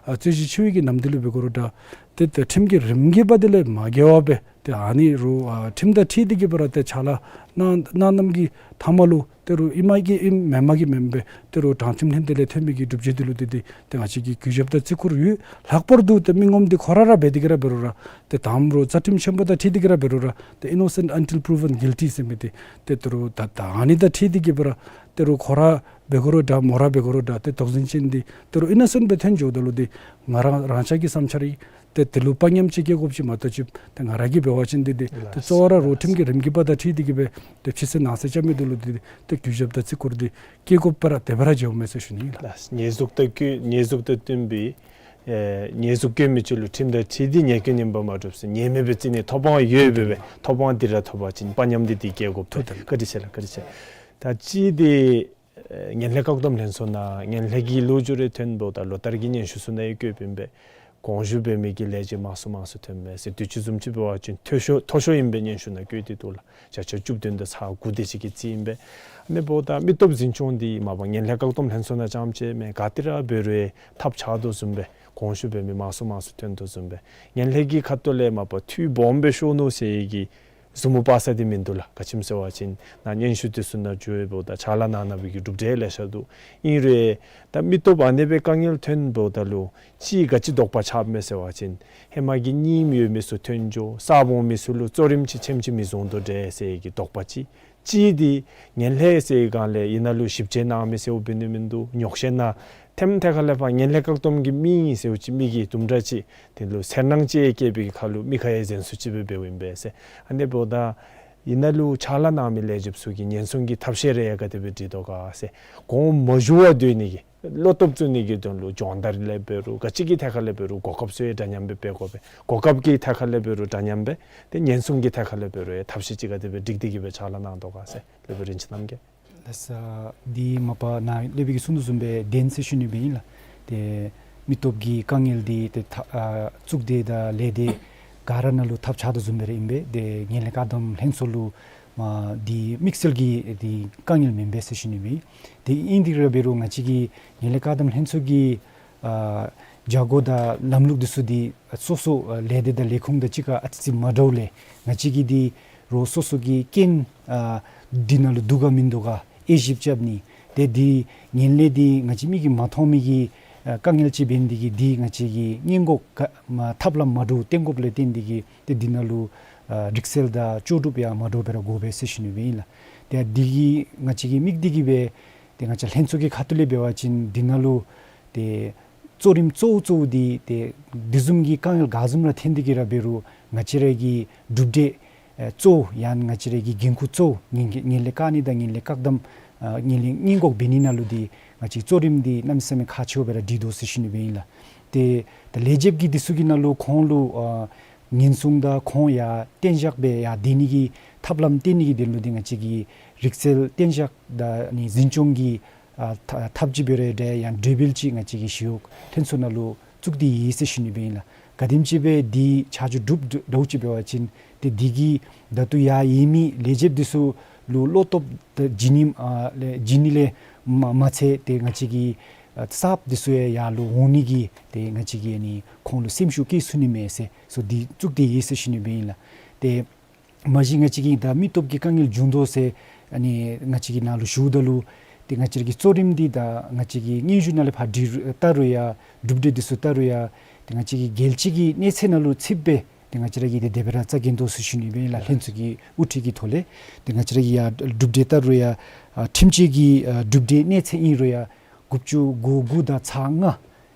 ཨ་རྩོད་གཞི་ཆེ་བའི་གི་ནམ་དུས་ལུ་འབད་དགོ་རུང་འདྲ། ཏེ་ཏེ་ཁྲིམས་ཀྱི་རིམ་གྱིས་འབད་དེ་ལས་མ་འགལ་བར་སྦེ་ཏེ་ཨ་ནི་རུང་ཨ་ཁྲིམས་དང་འཁྲིལ་ཏེ་གིས་སྦེ་ར་ཏེ་ཕྱག་ལཱ་གནང་གནངམ་གི་མཐའ་མ་ལུ་ཏེ་རུང་ཨིན་མས་ཀྱི་ཨིན་མེན་མས་ཀྱི་མེན་པས། ཏེ་རུང་དྲང་ཁྲིམས་ལྷན་སྡེ་ལས་ཐོན་མི་གི་སྒྲུབ་བྱེད་འདི་ལུ་ཏེ་ཏེ་ཏེ་ང་བཅས་ཀྱིས་གུས་ཞབས་དང་བརྩི་བཀུར་ཡོད། ལྷག་པར་དུ་ཏེ་མི་ངོམ་འདི་ཁོ་ར་ར་འབད་དེ་གིས་ར་འབད་རུང་ར་ཏེ་དང་པ་ར་རྩ་ཁྲིམས་ཆེན་པོ་དང་འཁྲིལ་ཏེ་གིས་ར་འབད་རུང་ར་ཏེ་innocent until proven guilty ཟེར་མི་འདི་ཏེ་ཏེ་རུང་ད་ད་ཨ་ནི་དང་འཁྲིལ་ཏེ་གིས་སྦེ་ར་ཏེ་རུང་ཁོ་ར་འབད་དགོ་རུང་འདྲ་མོ་ར་འབད་དགོ་རུང་འདྲ་ཏེ་དོགས་ཟིན་ཅན་འདི་ཏེ་རུང་innocent སྦེ་ཐོན་འགྱོཝ་ད་ལུ་འདི་ང་རང་རང་ཅག་གི་བསམ་འཆར་ཨིན། ཏེ་དེ་ལུ་དཔའ་ཉམས་ཅིག་སྐྱེ་དགོཔ་ཅིག་མ་གཏོགས་ཅིག་ཏེ་ང་ར་གིས་འབད་བ་ཅིན་འདི་འདི་ཏེ་གཙོ་བོ་ར་རོགས་ཁྲིམས་ཀྱི་རིམ་གྱིས་འབདཝ་དང་འཁྲིལ་ཏེ་གིས་སྦེ་ཏེ་ཕྱི་གསལ་ནང་གསལ་རྐྱབ་མི་འདི་ལུ་འདི་ཏེ་གུས་ཞབས་དང་བརྩི་བཀུར་འདི་སྐྱེ་དགོཔ་ར་དེ་སྦེ་ར་འགྱོཝ་མས་ཟེར་ཞུ་ནི་ཨིན་ལགས། ཉེས་འཛུགས་དང་བསྟུན་ཉེས་འཛུགས་དང་བསྟུན་པའི་ཨེ་ཉེས་འཛུགས་བཀོད་མི་ཅིག་ལུ་ཁྲིམས་དང་འཁྲིལ་ཏེ་ཉེས་སྐྱོན་ཨིན་པ་མ་གྲུབ་ཟེར། ཉེས་མེད་པའི་བརྩི་ནི་ཐོབ་དབང་ཡོད་པའི་སྦེ་ཐོབ་དབང་འདི་ར་ཐོབ་པ་ཅིན་དཔའ་ཉམས་འདི་འདི་སྐྱེ་དགོཔ་ཐོབ། བཀའ་དྲིན་ཆེ་ལགས། བཀའ་དྲིན་ཆེ། ད་ཅི་འདི་ཨེ་ངན་ལྷད་བཀག་སྡོམ་ལྷན་ཚོགས་ནང་ངན་ལྷད་ཀྱི་ལོ་རྒྱུས་རེ་ཐོན་འབདཝ་ད་ལོ་ལྟར་གྱི་སྙན་ཞུ་ཚུ་ནང་ཡང་བཀོདཔ་ཨིན་པས། གོང་ཞུ་འབད་མི་གི་ལས་བྱེདཔ་མང་སུ་མང་སུ་ཐོནམ་མས་ཟེར། དུས་ཅི་བཟུམ་ཅིག་འབད་བ་ཅིན་མཐོ་ཤོས་མཐོ་ཤོས་ཨིན་པའི་སྙན་ཞུ་ནང་བཀོད་དེ་འདུག་ལགས། བརྒྱ་ཆ་བཅུ་བདུན་དང་ཚག་དགུ་དེ་ཅིག་གི་རྩིས་ཨིན་པས། ཨ་ནི་འབདཝ་ད་མི་སྟོབས་འཛིན་སྐྱོང་འདི་མ་པ་ངན་ལྷད་བཀག་སྡོམ་ལྷན་ཚོགས་ནང་རྐྱངམ་ཅིག་མེན། ག་ཏེ་ར་འབད་རུང་ཐབས་ཆག་དོ་བཟུམ་སྦེ་གོང་ཞུ་འབད་མི་མང་སུ་མང་སུ་ཐོན་དོ་བཟུམ་སྦེ་ངན་ལྷད་ཀྱི་ཁ་ཐུག་ལས་མ་པ་འཐུས་སྦོམ་སྦེ་ཤོར་ནུག་ཟེར་གྱི་ཟུར་མོ་པ་ས་འདི་མིན་འདུག་ལགས། ག་ཅི་སྨོ་ཟེར་བ་ཅིན་ནཱ་སྙན་ཞུ་འདི་ཚུ་ནང་འགྱོཝ་ད་ཕྱག་ལཱ་གནང་གནང་བའི་གི་གྲུབ་འབྲས་ལེ་ཤ་འདུག། ཨིན་རུང་ད་མི་སྟོབས་ཨ་ནེ་སྦེ་དཀའ་ངལ་ཐོན་འབདཝ་ད་ལུ་ཅིག་ག་ཅི་དོགས་པ་ཆགསཔ་མས་ཟེར་བ་ཅིན་ཧེ་མ་གི་རྙིངམ་ཡོད་མི་ཚུ་ཐོན་འགྱོ། གསརཔ་འོང་མི་ཚུ་ལུ་གཙོ་རིམ་ཅིག་ཆེམ་ཅིག་མི་བཟུང་དོ་འདྲས་ཟེར་གྱི་དོགས་པ་ཅིག། ཅིག་འདི་ངན་ལྷད་ཟེར་སྒང་ལས་ཨིན་ན་ལུ་ཞིབ་དཔྱད་གནང་མི་ཟེརཝ་འབད་ནི་མིན་འདུག། ཉོགས་བཤད་ནང་ཐེམ་ཐད་ཁ་ལས་ཕར་ངན་ལྷད་བཀག་སྡོམ་གྱི་མི་ཨིན་ཟེརཝ་ཅིག་མི་གིས་དུམ་གྲ་ཅིག་དེ་ལུ་སེར་སྣང་ཅིག་སྐྱེས་པའི་ཁར་ལུ་མི་ཁ་ཡང་གཟན་སུ་ཅིག་སྦེ་འབདཝ་ཨིན་པས་ཟེར། ཨ་ནི་འབདཝ་ད་ཨིན་ན་ལུ་ཕྱག་ལཱ་གནང་མི་ལས་བྱེདཔ་ཚུ་གིས་ཉེན་སྲུང་གི་ཐབས་ཤེས་རེ་ཡང་ག་དེ་སྦེ་སྒྲིག་དོ་ག་ཟེར། གོང་མ་ཞུ་བར་སྡོད་ནི་གི་བློ་སྟོབས་བཙུགས་ནི་གི་དོན་ལུ་སྦྱོང་བརྡར་ལས་འབད་རུང་ག་ཅི་གི་ཐད་ཁ་ལས་འབད་རུང་གོ་སྐབས་ཚུ་ཡང་འདྲ་མཉམ་སྦེ་འབད་དགོ་པས། གོ་སྐབས་ཀྱི་ཐད་ཁ་ལས་འབད་རུང་འདྲ་མཉམ་སྦེ་ཏེ་ཉེན་སྲུང་གི་ཐད་ཁ་ལས་འབད་རུང་ཡང་ཐབས་ཤེས་ཅིག་ག་དེ་སྦེ་སྒྲིག་སྟེ་གིས་སྦེ་ཕྱག་ལཱ་གནང་དོ་ག་ཟེར་སློབ་དཔོན་རིན་ཆེན་རྣམ་རྒྱལ། ལགས་སོ། འདི་མ་པ་ནཱ་སློབ་དཔོན་གྱིས་གསུངས་དོ་བཟུམ་སྦེ་བདེན་ཟེར་ཞུ་ནི་སྦེ་ཨིན་ལགས། ཏེ་མི་སྟོབས་ཀྱི་དཀའ་ངལ་འདི་ཏེ་ཐ་ཨ་གཙུག་སྡེ་དང་ལས་སྡེ་ག་ར་ནང་ལུ་ཐབས་ཆག་དོ་བཟུམ་སྦེ་ར་ཨིན་པས། ཏེ་ངན་ལྷད་བཀག་སྡོམ་ལྷན་ཚོགས་ལུ་མ་འདི་དམིགས་བསལ་གྱི་འདི་དཀའ་ངལ་མེན་པས་ཟེར་ཞུ་ནི་སྦེ་ཨིན། ཏེ་ཨིན་དེ་ར་འབད་རུང་ང་བཅས་ཀྱི་ངན་ལྷད་བཀག་སྡོམ་ལྷན་ཚོགས་ཀྱི་ཨ་བྱ་སྒོ་དང་ལམ་ལུགས་འདི་ཚུ་འདི་སོ་སོ་ཨ་ལས་སྡེ་དང་ལས་ཁུངས་དང་གཅིག་ཁར་ཨ་ཙི་ཙི་མ་འདྲཝ་ལས་ང་བཅས་ཀྱི་འདི་རོགས་སོ་སོ་གི་རྐྱེན་ཨ་འདི་ནང་ལུ་འདུག་ག་མིན་འདུག་ག་དབྱེ་ཞིབ་རྐྱབ་ནི། ཏེ་འདི་ངན་ལྷད་འདི་ང་བཅས་མིག་གིས་མ་མཐོང་མི་གི་ཨ་དཀའ་ངལ་ཅིག་འབད་ནི་འདི་གིས་འདི་ང་བཅས་ཀྱིས་སྔོན་འགོག་ག་མ་ཐབས་ལམ་མ་འདྲཝ་བཏོན་དགོཔ་ལས་བརྟེན་འདི་གིས་ཏེ་འདི་ནང་ལུ་ཨ་རིག་རྩལ་དང་ལྕོགས་གྲུབ་ཡང་མ་འདྲཝ་སྦེ་ར་དགོ་པས་ཟེར་ཞུ་ནི་སྦེ་ཨིན་ལགས། ཏེ་འདི་གིས་ང་བཅས་ཀྱི་དམིགས་འདི་གིས་སྦེ་ཏེ་ང་བཅས་ལྷན་ཚོགས་ཀྱི་ཁ་ཐུག་ལས་འབད་བ་ཅིན་འདི་ནང་ལུ་ཏེ་གཙོ་རིམ་གཙོ་བོ་གཙོ་བོ་འདི་ཏེ་འདི་བཟུམ་གྱི་དཀའ་ངལ་ག་བཟུམ་ར་ཐོན་ཏེ་གིས་ར་འབད་རུང་ང་བཅས་ར་གི་གྲུབ་འབྲས་ཨེ་གཙོ་བོ་ཡང་ང་བཅས་ར་གི་འགན་ཁུར་གཙོ་བོ་ངན་ངན་ལྷད་བཀག་ནི་དང་ངན་ལྷད་བཀག་སྡོམ་ཨ་ངན་ལྷད་སྔོན་འགོག་འབད་ནི་ནང་ལུ་འདི་ང་བཅས་གཙོ་རིམ་འདི་གནམ་མེད་ས་མེད་ཁག་ཆེཝ་སྦེ་ར་སྒྲིག་དོ་ཟེར་ཞུ་ནི་སྦེ་ཨིན་ལགས། ཏེ་ད་ལས་བྱེདཔ་གི་འདི་ཚུ་གི་ནང་ལུ་ཁོང་ལུ་ཨ་ཉེན་སྲུང་དང་ཁོང་ཡར་གཏན་བཞག་སྦེ་ཡར་སྡོད་ནི་གི་ཐབས་ལམ་བཏོན་ནི་གི་དོན་ལུ་འདི་ང་བཅས་ཀྱི་རིག་རྩལ་གཏན་བཞག་དང་ནི་འཛིན་སྐྱོང་གི་ཨ་ཐ་ཐབས་ཅིག་འབད་རུང་འདྲ་ཡང་གྲོས་འབུལ་ཅིག་ང་བཅས་ཀྱི་ཞི་གཡོག་ལྷན་ཚོགས་ནང་ལུ་བཙུགས་ཏེ་ཡོད་ཟེར་ཞུ་ནི་སྦེ་ཨིན་ལགས། ག་དེམ་ཅིག་སྦེ་འདི་ཆ་འཇོག་གྲུབ་འགྲོ་ཅིག་འབད་བ་ཅིན་ཏེ་འདི་གིས་ད་ལྟོ་ཡར་ཡོད་མི་ལས་བྱེདཔ་འདི་ཚུ་ལུ་བློ་སྟོབས་ད་བྱིན་ནི་ཨ་ལས་བྱིན་ནི་ལས་མ་མ་ཚད་ཏེ་ང་བཅས་ཀྱི་ཨ་གསརཔ་འདི་ཚུ་ཡང་ཡར་ལུ་འོང་ནི་གི་ཏེ་ང་བཅས་ཀྱིས་ཨ་ནི་ཁོང་ལུ་སེམས་ཤུགས་སྐྱེད་ཚུགས་ནི་མས་ཟེར་སོ་འདི་བཙུགས་ཏེ་ཡོད་ཟེར་ཞུ་ནི་སྦེ་ཨིན་ལགས། ཏེ་མ་གཞི་ང་བཅས་ཀྱི་ད་མི་སྟོབས་ཀྱི་དཀའ་ངལ་བྱུང་དོ་ཟེར་ཨ་ནི་ང་བཅས་ཀྱི་ནང་ལུ་ཞུཝ་ད་ལུ་ཏེ་ང་བཅས་ཀྱི་གཙོ་རིམ་འདི་ད་ང་བཅས་ཀྱི་སྙན་ཞུ་ནང་ལས་ཕར་འདི་ལྟ་རུང་ཡང་གྲུབ་འབྲས་འདི་ཚུ་ལྟ་རུང་ཡང་ཏེ་ང་བཅས་ཀྱི་རྒྱལ་སྤྱི་གི་གནས་ཚད་ནང་ལུ་ཚུདཔ་སྦེ་ཏེ་ང་བཅས་ར་གིས་ཏེ་དེ་སྦེ་ར་རྩ་འགེངས་དོ་ཟེར་ཞུ་ནི་སྦེ་ཨིན་ལགས། ལྷན་ཚོགས་ཀྱི་དབུ་ཁྲིད་ཀྱི་ཐོག་ལས་ཏེ་ང་བཅས་ར་གི་ཡང་གྲུབ་འབྲས་ལྟ་རུང་ཡང་ཨ་ཁྲིམས་ཆད་ཀྱི་ཨ་གྲུབ་འབྲས་གནས་ཚད་ཨིན་རུང་ཡང་དགུ་བཅུ་གོ་དགུ་དང་ཚག་ལྔ་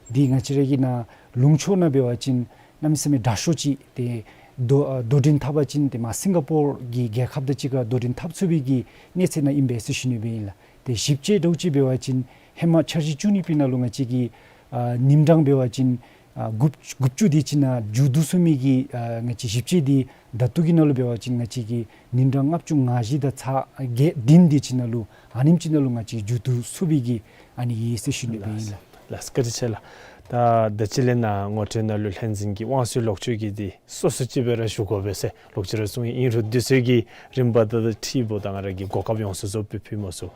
འདི་ང་བཅས་ར་གི་ནཱ་ལུང་ཕྱོགས་ནང་འབད་བ་ཅིན་གནམ་མེད་ས་མེད་དྲག་ཤོས་ཅིག་ཏེ་དོ་ཨ་དོ་འགྲན་འཐབ་པ་ཅིན་ཏེ་མར་སིང་ག་པོར་གྱི་རྒྱལ་ཁབ་དང་གཅིག་ཁར་དོ་འགྲན་འཐབ་ཚུགས་པའི་གི་གནས་ཚད་ནང་ཨིན་པས་ཟེར་ཞུ་ནི་སྦེ་ཨིན་ལགས། ཏེ་ཞིབ་དཔྱད་འདྲཝ་ཅིག་འབད་བ་ཅིན་ཧེ་མ་འཆར་གཞི་བཅུ་གཉིས་པའི་ནང་ལུ་ང་བཅས་ཀྱི་ཨ་ཉིན་གྲངས་འབད་བ་ཅིན་ཨ་དགུ་དགུ་བཅུ་དེ་ཅིག་ནང་མཇུག་བསྡུ་ཚུགས་མི་གི་ཨ་ང་བཅས་ཞིབ་དཔྱད་འདི་ད་ལྟོ་གི་ནང་ལུ་འབད་བ་ཅིན་ང་བཅས་ཀྱིས་ཉིན་གྲངས་ལྔ་བཅུ་ང་བཞི་དང་ཚག་བརྒྱད་བདུན་དེ་ཅིག་ནང་ལུ་ཨ་ནེམ་ཅིག་ནང་ལུ་ང་བཅས་མཇུག་བསྡུ་ཚུགས་པའི་གི་ཨ་ནི་ཡོད་ཟེར་ཞུ་ནི་སྦེ་ཨིན་ལགས། ལགས་བཀའ་དྲིན་ཆེ་ལགས། ད་ད་ཅི་ལས་ནཱ་ངོ་སྤྲོད་ནང་ལུ་ལྷན་འཛིན་གྱི་དབང་གསོའི་ལོག་སྤྱོད་ཀྱི་འདི་སོ་སོ་ཅིག་སྦེ་ར་ཞུ་དགོ་པས་ཟེར་ལོག་སྤྱོད་ར་གསུངས་ཡི། ཨིན་རུང་དུས་ཚོད་ཀྱི་རིམ་པ་དང་འཁྲིལཝ་ད་ང་ར་གིས་གོ་སྐབས་ཡོངས་སུ་རྫོགསཔ་སྦེ་ཕུལ་མ་ཚུགས།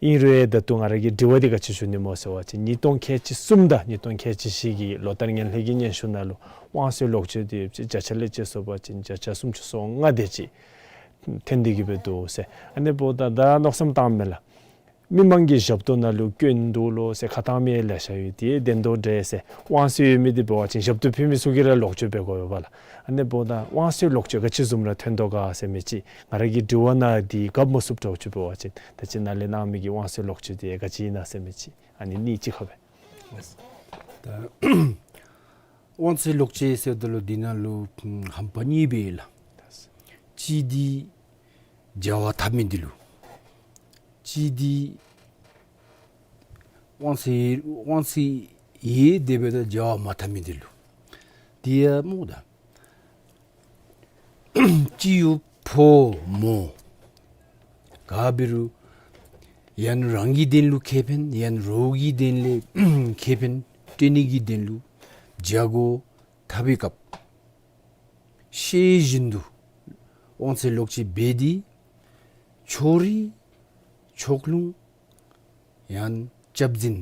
ཨིན་རུང་ད་ལྟོ་ང་ར་གིས་དྲི་བ་འདི་ག་ཅི་ཞུ་ནི་སྨོ་ཟེར་བ་ཅིན་ཉིས་སྟོང་ཁལ་གཅིག་གསུམ་དང་ཉིས་སྟོང་ཁལ་གཅིག་བཞི་གི་ལོ་ལྟར་ངན་ལྷད་ཀྱི་སྙན་ཞུ་ནང་ལུ་དབང་གསོའི་ལོག་སྤྱོད་འདི་ཡོདཔ་ཅིག་བརྒྱ་ཆ་ལས་བཅད་སོང་པ་ཅིན་བརྒྱ་ཆ་སུམ་ཅུ་སོ་ལྔ་དེ་ཅིག་ཐོན་ཏེ་གིས་སྦེ་འདུག་ཟེར། ཨ་ནི་འབདཝ་ད་ད་མནོ་བསམ་བཏངམ་མས་ལགས། མི་མང་གི་ཞབས་ཏོག་ནང་ལུ་སྐྱོན་འདུག་ལོ་ཟེར་ཁ་གཏང་མི་ལེ་ཤ་ཡོད། དེ་བདེན་དོ་འདྲས་ཟེར། དབང་གསོ་ཡོད་མི་འདི་འབད་བ་ཅིན་ཞབས་ཏོག་ཕུལ་མི་ཚུ་གིས་ར་ལོག་སྤྱོད་འབད་དགོ་པས་ལགས། ཨ་ནི་འབདཝ་ད་དབང་གསོའི་ལོག་སྤྱོད་ག་ཅི་བཟུམ་ར་ཐོན་དོ་ག་ཟེར་མི་ཅིག་ང་ར་གི་དྲི་བ་ནང་འདི་གབ་མ་ཚུགསཔ་འདྲཝ་ཅིག་འབད་བ་ཅིན་ད་ཅི་ནཱ་ལས་གནང་མི་གི་དབང་གསོའི་ལོག་སྤྱོད་འདི་ག་ཅི་ཨིན་ན་ཟེར་མི་ཅིག་ཨ་ནི་གཉིས་ཅིག་ཁར་སྦེ། ད་ དབང་ཚད་ལོག་སྤྱོད་ཟེརཝ་ད་ལུ་འདི་ནང་ལུ་ཧམ་པ་གཉིས་སྦེ་ལགས། གཅིག་འདི་བྱ་བ་འཐབ་མི་འདི་ལུ། གཅིག་འདི་དབང་ཚད་དབང་ཚད་ཡོད་དེ་འབདཝ་ད་བྱ་བ་མ་འཐབ་མི་འདི་ལུ། འདི་ཡང་སྨོ་ད། སྤྱི་ཡི་ཕོ་མོ་ག་འབད་རུང་ཡང་རང་གི་དོན་ལུ་ཁེ་ཕན་ཡང་རོགས་ཀྱི་དོན་ལས་ཁེ་ཕན་སྤྲོད་ནི་གི་དོན་ལུ་བྱ་སྒོ་འཐབ་པའི་སྐབས་ཤེས་བཞིན་དུ་དབང་ཚད་ལོག་སྤྱོད་འབད་དེ་ཕྱོགས་རིས་ཕྱོགས་ལྷུང་ཡང་སྐྱབས་འཛིན་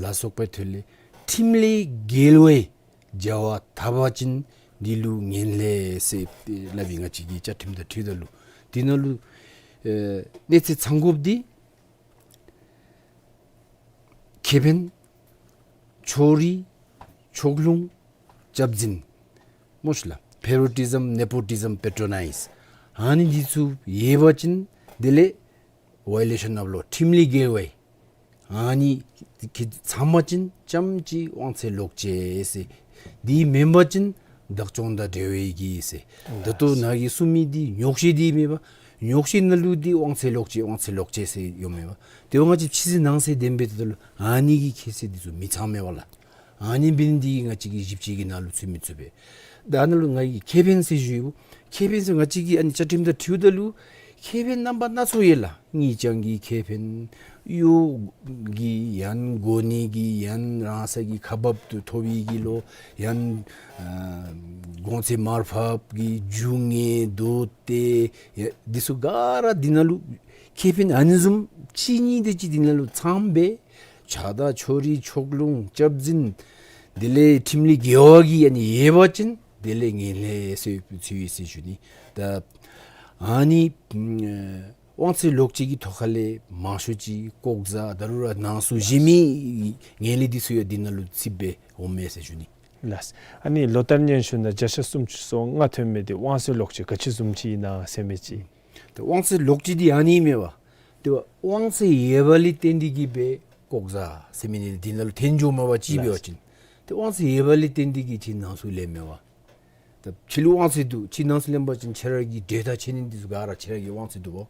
ལ་སོགས་པའི་ཐོག་ལས་ཁྲིམས་ལས་འགལ་བའི་བྱ་བ་འཐབ་པ་ཅིན་འདི་ལུ་ངན་ལྷད་ཟེར་སླབ་ཨིན། ང་བཅས་ཀྱི་བཅའ་ཁྲིམས་དང་འཁྲིལཝ་ད་ལུ་འདི་ནང་ལུ་ཨེ་གནས་ཚད་ཚང་དགོཔ་འདི་ཁེ་ཕན་ཕྱོགས་རིས་ཕྱོགས་ལྷུང་སྐྱབས་འཛིན་སྨོ་ཤིག་ལགས། Favoritism, nepotism, patronize ཨ་ནི་འདི་ཚུ་ཡོད་པ་ཅིན་དེ་ལས་violation of law ཁྲིམས་ལས་འགལ་བའི་ཨ་ནི་གི་ཚང་པ་ཅིན་ཙམ་ཅིག་དབང་ཚད་ལོག་སྤྱོད་ཟེར། འདི་མེན་པ་ཅིན་བདག་སྐྱོང་དང་འབྲེལ་བའི་གི་ཟེར། ད་ལྟོ་ནཱ་གིས་གསུངས་མི་འདི་ཉོག་བཤད་འདི་མེན་པ། ཉོག་བཤད་ནང་ལུ་འདི་དབང་ཚད་ལོག་སྤྱོད་དབང་ཚད་ལོག་སྤྱོད་ཟེར་ཡོདཔ་མེན་པ། དེ་འབདཝ་ང་བཅས་ཕྱི་གསལ་ནང་གསལ་དེ་འབདཝ་ད་ལུ་ཨ་ནི་གི་ཁྱད་ཚད་འདི་ཚུ་མི་ཚང་མེན་པ་ལགས། ཨ་ནི་འབད་ནི་འདི་གིས་ང་བཅས་ཀྱི་ཞིབ་དཔྱད་ཀྱི་ནང་ལུ་ཚུད་མི་ཚུགས་པས། ད་ནཱ་ལུ་ང་གིས་ཁེ་ཕན་ཟེར་ཞུ་ཡི། ཁེ་ཕན་ཟེར་ང་བཅས་ཀྱི་ཨ་ནི་བཅའ་ཁྲིམས་དང་འཁྲིལཝ་ད་ལུ་ཁེ་ཕན་རྣམ་པ་སྣ་ཚོགས་ཡོད་ལགས། ངེས་ཀྱང་གི་ཁེ་ཕན་གཡོག་གི་ཡང་གོ་གནས་ཀྱི་ཡང་རང་སོའི་ཁ་འབབ་ཏུ་ཐོབ་པའི་གི་ལོ་ཡང་ཨ་གོང་ཚད་མར་ཕབ་ཀྱི་རྒྱུ་དངོས་དོ་ཏེ་ཡ་འདི་ཚུ་ག་ར་འདི་ནང་ལུ་ཁེ་ཕན་ཨ་ནི་བཟུམ་གཅིག་གཉིས་དེ་ཅིག་འདི་ནང་ལུ་ཚང་པས། ཆགས་སྡང་ཕྱོགས་རིས་ཕྱོགས་ལྷུང་སྐྱབས་འཛིན་དེ་ལས་ཁྲིམས་ལས་འགལ་བ་གི་ཨ་ནི་ཡོད་པ་ཅིན་དེ་ལས་ངན་ལྷད་ཟེར་ཚུད་ཡི་ཟེར་ཞུ་ནི། ད་ཨ་ནི་དབང་ཚད་ལོག་སྤྱོད་ཀྱི་ཐོག་ཁ་ལས་མང་ཤོས་ཅིག་ལྐོག་ཟ་ད་རུང་ར་ནང་སུ་གཞན་མི་ངན་ལྷད་འདི་ཚུ་ཡང་འདི་ནང་ལུ་ཚུད་སྦེ་འོངམ་མས་ཟེར་ཞུ་ནི། ལགས། ཨ་ནི་ལོ་ལྟར་སྙན་ཞུ་ནང་བརྒྱ་ཆ་སུམ་ཅུ་སོ་ལྔ་ཐོན་མི་འདི་དབང་ཚད་ལོག་སྤྱོད་ག་ཅི་བཟུམ་ཅིག་ཨིན་ན་ཟེར་མི་ཅིག། ད་དབང་ཚད་ལོག་སྤྱོད་འདི་ཨ་ནི་མེན་པ། དེ་བ་དབང་ཚད་ཡོད་པ་ལས་བརྟེན་ཏེ་གིས་སྦེ་ལྐོག་ཟ་ཟེར་མི་ནི་འདི་ནང་ལུ་ཐོན་འགྱོཝ་མས་པ་ཅིག་འབད་བ་ཅིན། ཏེ་དབང་ཚད་ཡོད་པ་ལས་བརྟེན་ཏེ་གིས་ཁྱོད་ནང་སུ་ལེནམ་མས་པ། ད་ཁྱོད་ལུ་དབང་ཚད་འདུག། ཁྱོད་ནང་སུ་ལེན་པ་ཅིན་ཁྱོད་ར་གི་འབྲས་དང་ཆད་ནི་འདི་ཚུ་ག་ར་ཁྱོད་ར་གི་དབང་ཚད་འདུག་པ།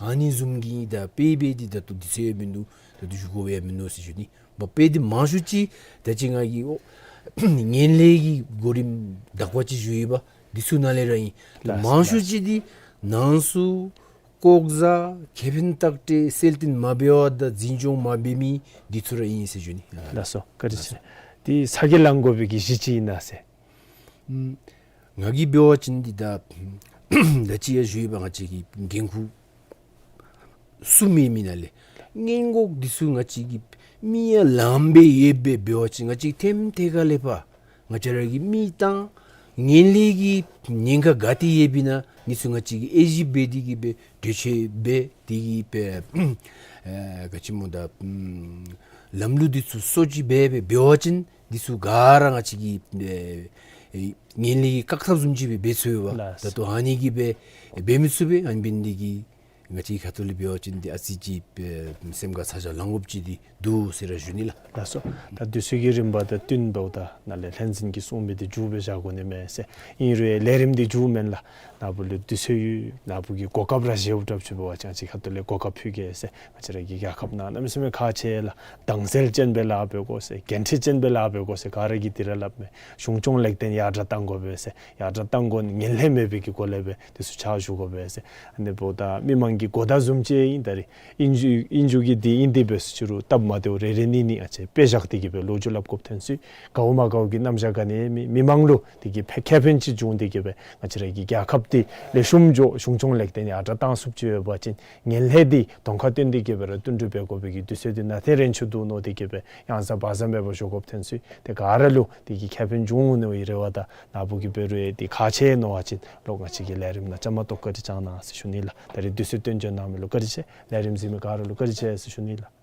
ཨ་ནི་བཟུམ་གྱི་ད་དཔེ་འབད་དེ་ད་ལྟོ་འདི་ཚུ་ཡང་མིན་འདུག། ད་ལྟོ་ཞུ་དགོཔ་ཡང་མིན་འདུག་ཟེར་ཞུ་ནི། མ་དཔེ་འདི་མང་ཤོས་ཅིག་ད་ཅི་ང་གིས་ཨོ་ངན་ལྷད་ཀྱི་གོ་རིམ་དག་པ་ཅིག་ཞུ་ཡི་པ། འདི་ཚུ་ནང་ལས་ར་ཨིན། ལགས། མང་ཤོས་ཅིག་འདི་ནང་སུ་ལྐོག་ཟ་ཁེ་ཕན་ལྟག་སྤྲོད་གསལ་སྟོན་མ་འབད་བ་དང་འཛིན་སྐྱོང་མ་འབད་མི་འདི་ཚུ་ར་ཨིན་ཟེར་ཞུ་ནི། ལགས་སོ། བཀའ་དྲིན་ཆེ། འདི་ཚ་གྱང་ལང་དགོ་པའི་གི་གཞི་ཅིག་ཨིན་ན་ཟེར། ཨམ་ང་གིས་འབད་བ་ཅིན་འདི་ད་ད་ཅི་ཡང་ཞུ་ཡི་པ། ང་བཅས་ཀྱི་འགན་ཁུར་སྲུང་མི་མི་ནང་ལས་སྔོན་འགོག་འདི་ཚུ་ང་བཅས་ཀྱི་མི་ཡང་ལངམ་སྦེ་ཡོདཔ་སྦེ་འབད་བ་ཅིན་ང་བཅས་ཐེམ་ཐེ་ཁ་ལས་ཕར་ང་བཅས་ར་གི་མི་དང་ངན་ལྷད་ཀྱི་ཉེན་ཁ་ག་ཏེ་ཡོདཔ་ཨིན་ན་འདི་ཚུ་ང་བཅས་ཀྱིས་དབྱེ་ཞིབ་འབད་དེ་གིས་སྦེ་གྲོས་ཆོད་འབད་དེ་གིས་སྦེ་ཨེ་ག་ཅི་སྨོ་ད་ཨམ་ལམ་ལུགས་འདི་ཚུ་གསོ་བཅོས་འབད་སྦེ་འབད་བ་ཅིན་འདི་ཚུ་ག་ར་ང་བཅས་ཀྱིས་ཨེ་ངན་ལྷད་ཀྱི་བཀག་ཐབས་བཟུམ་ཅིག་སྦེ་འབད་ཚུགས་པས། ལགས། ད་ལྟོ་ཨ་ནི་གིས་སྦེ་འབད་མི་ཚུགས་པས། ཨ་ནི་འབད་ནི་འདི་གིས་ང་བཅས་ཁ་ཐུག་ལས་འབད་བ་ཅིན་འདི་ཨ་ཙི་ཅིག་སེམས་ཁར་ཚ་གྱང་ལང་དགོཔ་ཅིག་འདི་འདུག་ཟེར་ར་ཞུ་ནི་ལགས། ལགས་སོ། ད་དུས་ཚོད་ཀྱི་རིམ་པ་དང་བསྟུན་འབདཝ་ད་ནཱ་ལས་ལྷན་འཛིན་གྱིས་གསུངས་མི་འདི་མཇུག་སྦེ་བཞག་དགོ་ནི་མས་ཟེར། ཨིན་རུང་ལས་རིམ་འདི་མཇུག་མེན་ལགས། ནཱ་བུ་ལུ་དུས་ཚོད་ཡོད། ནཱ་བུ་གི་གོ་སྐབས་ར་བཞེས་དགོཔ་འདྲཝ་ཅིག་འབད་བ་ཅིན་ང་བཅས་ཁ་ཐུག་ལས་གོ་སྐབས་ཕུལ་གེ་ཟེར། ང་བཅས་ར་གི་རྒྱལ་ཁབ་ནང་གནམ་མེད་ས་མེད་ཁག་ཆེ་ལགས། དྭངས་གསལ་ཅན་སྦེ་ལཱ་འབད་དགོ་ཟེར། འགན་འཁྲི་ཅན་སྦེ་ལཱ་འབད་དགོ་ཟེར་ག་ར་གིས་དེ་ར་སླབ་མས། གཞུང་སྐྱོང་ལེགས་ལྡན་ཡར་དྲག་གཏང་དགོ་པས་ཟེར། ཡར་དྲག་གཏང་དགོ་ནི་ངན་ལྷད་མེད་པའི་གི་སྒོ་ལས་སྦེ་འདི་ཚུ་ཕྱག་ཞུ་དགོ་པས་ཟེར། ཨ་ནི་འབདཝ་ད་མི་མང་གི་གོ་བརྡ་བཟུམ་ཅིག་ཨིན། ད་རིས་ཨིན་རུང་ཨིན་རུང་གི་འདི་ཨིན་ཏེ་འབད་སོང་ཅི་རུང་སྟབས་མ་བདེཝ་རེ་རེ་གཉིས་གཉིས་ཨ་ཙི་དཔེ་བཞག་སྟེ་གིས་སྦེ་ལོ་རྒྱུས་སླབ་དགོཔ་ཐོན་སོང་། དགའཝ་མ་དགའཝ་གི་རྣམ་གཞག་ག་ནི་མེད། མི་མང་ལུ་དེ་གིས་ཕན་ཁེ་ཕན་ཅིག་འབྱུང་སྟེ་གིས་སྦེ་ང་བཅས་ར་གི་རྒྱལ་ཁབ་འདི་ལེགས་ཤོམ་འགྱོ། གཞུང་སྐྱོང་ལེགས་ལྡན་ཡར་དྲག་གཏང་ཚུགསཔ་ཅིག་ཡོད་པ་ཅིན་ངན་ལྷད་འདི་གདོང་ཁར་སྟོན་ཏེ་གིས་སྦེ་ར་བསྟུན་གྲོས་འབད་དགོ་པའི་གི་དུས་ཚོད་འདི་ནང་ཐེ་རན་ཆུ་འདུག་མནོ་སྟེ་གིས་སྦེ་ཡང་ཟ་བ་ཟ་མེད་པར་ཞུ་དགོཔ་ཐོན་སོང་། ཏེ་ག་ར་ལུ་དེ་གིས་ཁེ་ཕན་འབྱུང་འོང་མནོ་བའི་རེ་བ་དང་ནཱ་བུ་གིས་འབད་རུང་འདི་ཁག་ཆེ་མནོ་བ་ཅིན་ལོག་ང་བཅས་ཀྱི་ལས་རིམ་ནང་བཅའ་མར་གཏོགས་བཀའ་དྲིན་བསྐྱང་གནང་ཟེར་ཞུ་ནི་ལགས། ད་རིས་དུས་ཚོད་བཏོན་འཇོག་གནང་མི་ལུ་བཀའ་དྲིན་ཆེ། ལས་རིམ་གཟིགས་མི་ག་ར་ལུ་བཀའ་དྲིན་ཆེ་ཟེར་ཞུ་ནི་ལགས།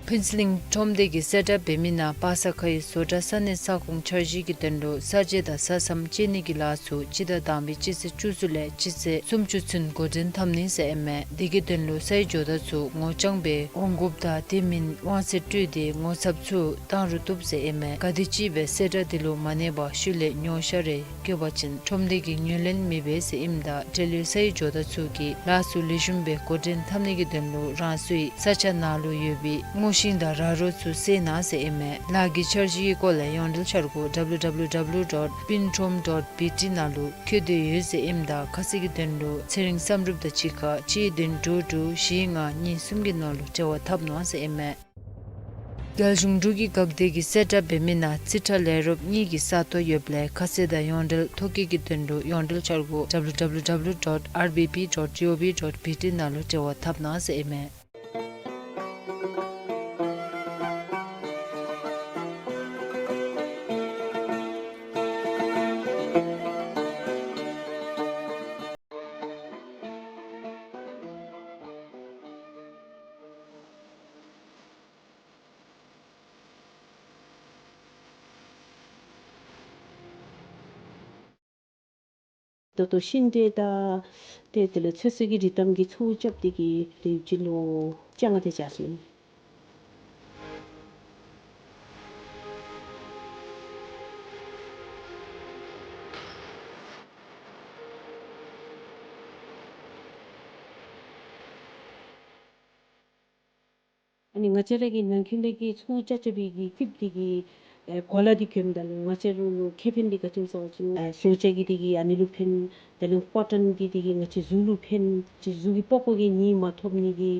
ཕུན་ཚོགས་གླིང་ཁྲོམ་སྡེ་གིས་གསལ་བསྒྲགས་འབད་མི་ནང་པ་སངས་ཁ་ཡི་བཟོ་གྲྭ་ས་གནས་ས་ཁོངས་འཆར་གཞི་གི་དོན་ལུ་ས་དཔྱད་དང་ས་མཚམས་དཔྱད་ནི་གི་ལཱ་ཚུ་སྤྱི་ཟླ་དང་པའི་སྤྱི་ཚེས་བཅུ་གསུམ་ལས་སྤྱི་ཚེས་སུམ་ཅུ་ཚུན་འགོ་འདྲེན་འཐབ་ནི་ཟེར་ཨིན་མས། དེ་གི་དོན་ལུ་སའི་ཇོ་བདག་ཚུ་ངོ་རྐྱང་སྦེ་འོང་དགོཔ་དང་དེ་མིན་དབང་ཚད་སྤྲོད་དེ་ངོ་ཚབ་ཚུ་བཏང་རུང་བཏུབ་ཟེར་ཨིན་མས། ག་དེམ་ཅིག་སྦེ་གསལ་བསྒྲགས་དེ་ལུ་མ་གནས་པར་ཤུལ་ལས་ཉོ་བཤའ་རེ་བཀོད་པ་ཅིན་ཁྲོམ་སྡེ་གིས་ངོས་ལེན་མི་འབད་ཟེར་ཨིནམ་ད་འབྲེལ་ཡོད་སའི་ཇོ་བདག་ཚུ་གིས་ལཱ་ཚུ་ལེགས་ཤོམ་སྦེ་འགོ་འདྲེན་འཐབ་ནི་གི་དོན་ལུ་རང་སོའི་ས་ཆ་ནང་ལུ་ཡོད་པའི་དངོས་ཤིང་དང་ར་རོ་ཚུ་བསལ་གནང་ཟེར་ཨིན་མས། ལཱ་གི་འཆར་གཞི་གི་སྐོར་ལས་ཡོངས་འབྲེལ་འཆར་སྒོ་W W W dot pintrom dot B T ནང་ལུ་བཀོད་དེ་ཡོད་ཟེར་ཨིནམ་ད་ཁ་གསལ་གྱི་དོན་ལུ་ཚེ་རིང་བསམ་གྲུབ་དང་གཅིག་ཁར་གཅིག་བདུན་དྲུག་དྲུག་བཞི་ལྔ་གཉིས་གསུམ་གྱི་ནང་ལུ་འབྲེལ་བ་འཐབ་གནང་ཟེར་ཨིན་མས། རྒྱལ་གཞུང་འབྲུག་གི་འགག་སྡེ་གིས་གསལ་བསྒྲགས་འབད་མི་ནང་རྩིས་ཁྲ་ལས་རོགསཔ་གཉིས་ཀྱི་ས་སྟོང་ཡོདཔ་ལས་ཁ་གསལ་དང་ཡོངས་འབྲེལ་ཐོ་བཀོད་ཀྱི་དོན་ལུ་ཡོངས་འབྲེལ་འཆར་སྒོ་W W W dot R B P dot G O V dot B T ནང་ལུ་འབྲེལ་བ་འཐབ་གནང་ཟེར་ཨིན་མས། ད་ལྟོ་ཤིང་འབྲས་དང་ཏེ་དེ་ལས་ཚོད་བསྲེ་གི་རིགས་ཐམ་གྱི་ཚོང་རྐྱབ་སྟེ་གི་ཏེ་ཡུདཔ་ཅིག་ལོ་བཅོ་ལྔ་དེ་ཅིག་སོང་། ཨ་ནི་ང་བཅས་ར་གི་ནང་འཁོད་ལས་ཀྱི་ཚོང་རྐྱབ་རྐྱབ་པའི་གི་སྐུདཔ་དེ་གི་ཨེ་གོ་ལ་དེ་གྱོནམ་ད་ལུ་ང་བཅས་ར་ཁེ་ཕན་དེ་ག་ཅི་སྨོ་ཟེར་བ་ཅིན་ཨེ་བཟོ་བྱ་གི་དེ་གི་ཨ་ནི་ལུ་ཕན། དེ་ལས་ཀོ་ཊོན་གྱི་དེ་གི་ང་བཅས་གཟུགས་ལུ་ཕན། ཅིག་གཟུགས་ཀྱི་པགས་ཀོ་གི་ནད་མ་ཐོབ་ནི་གི་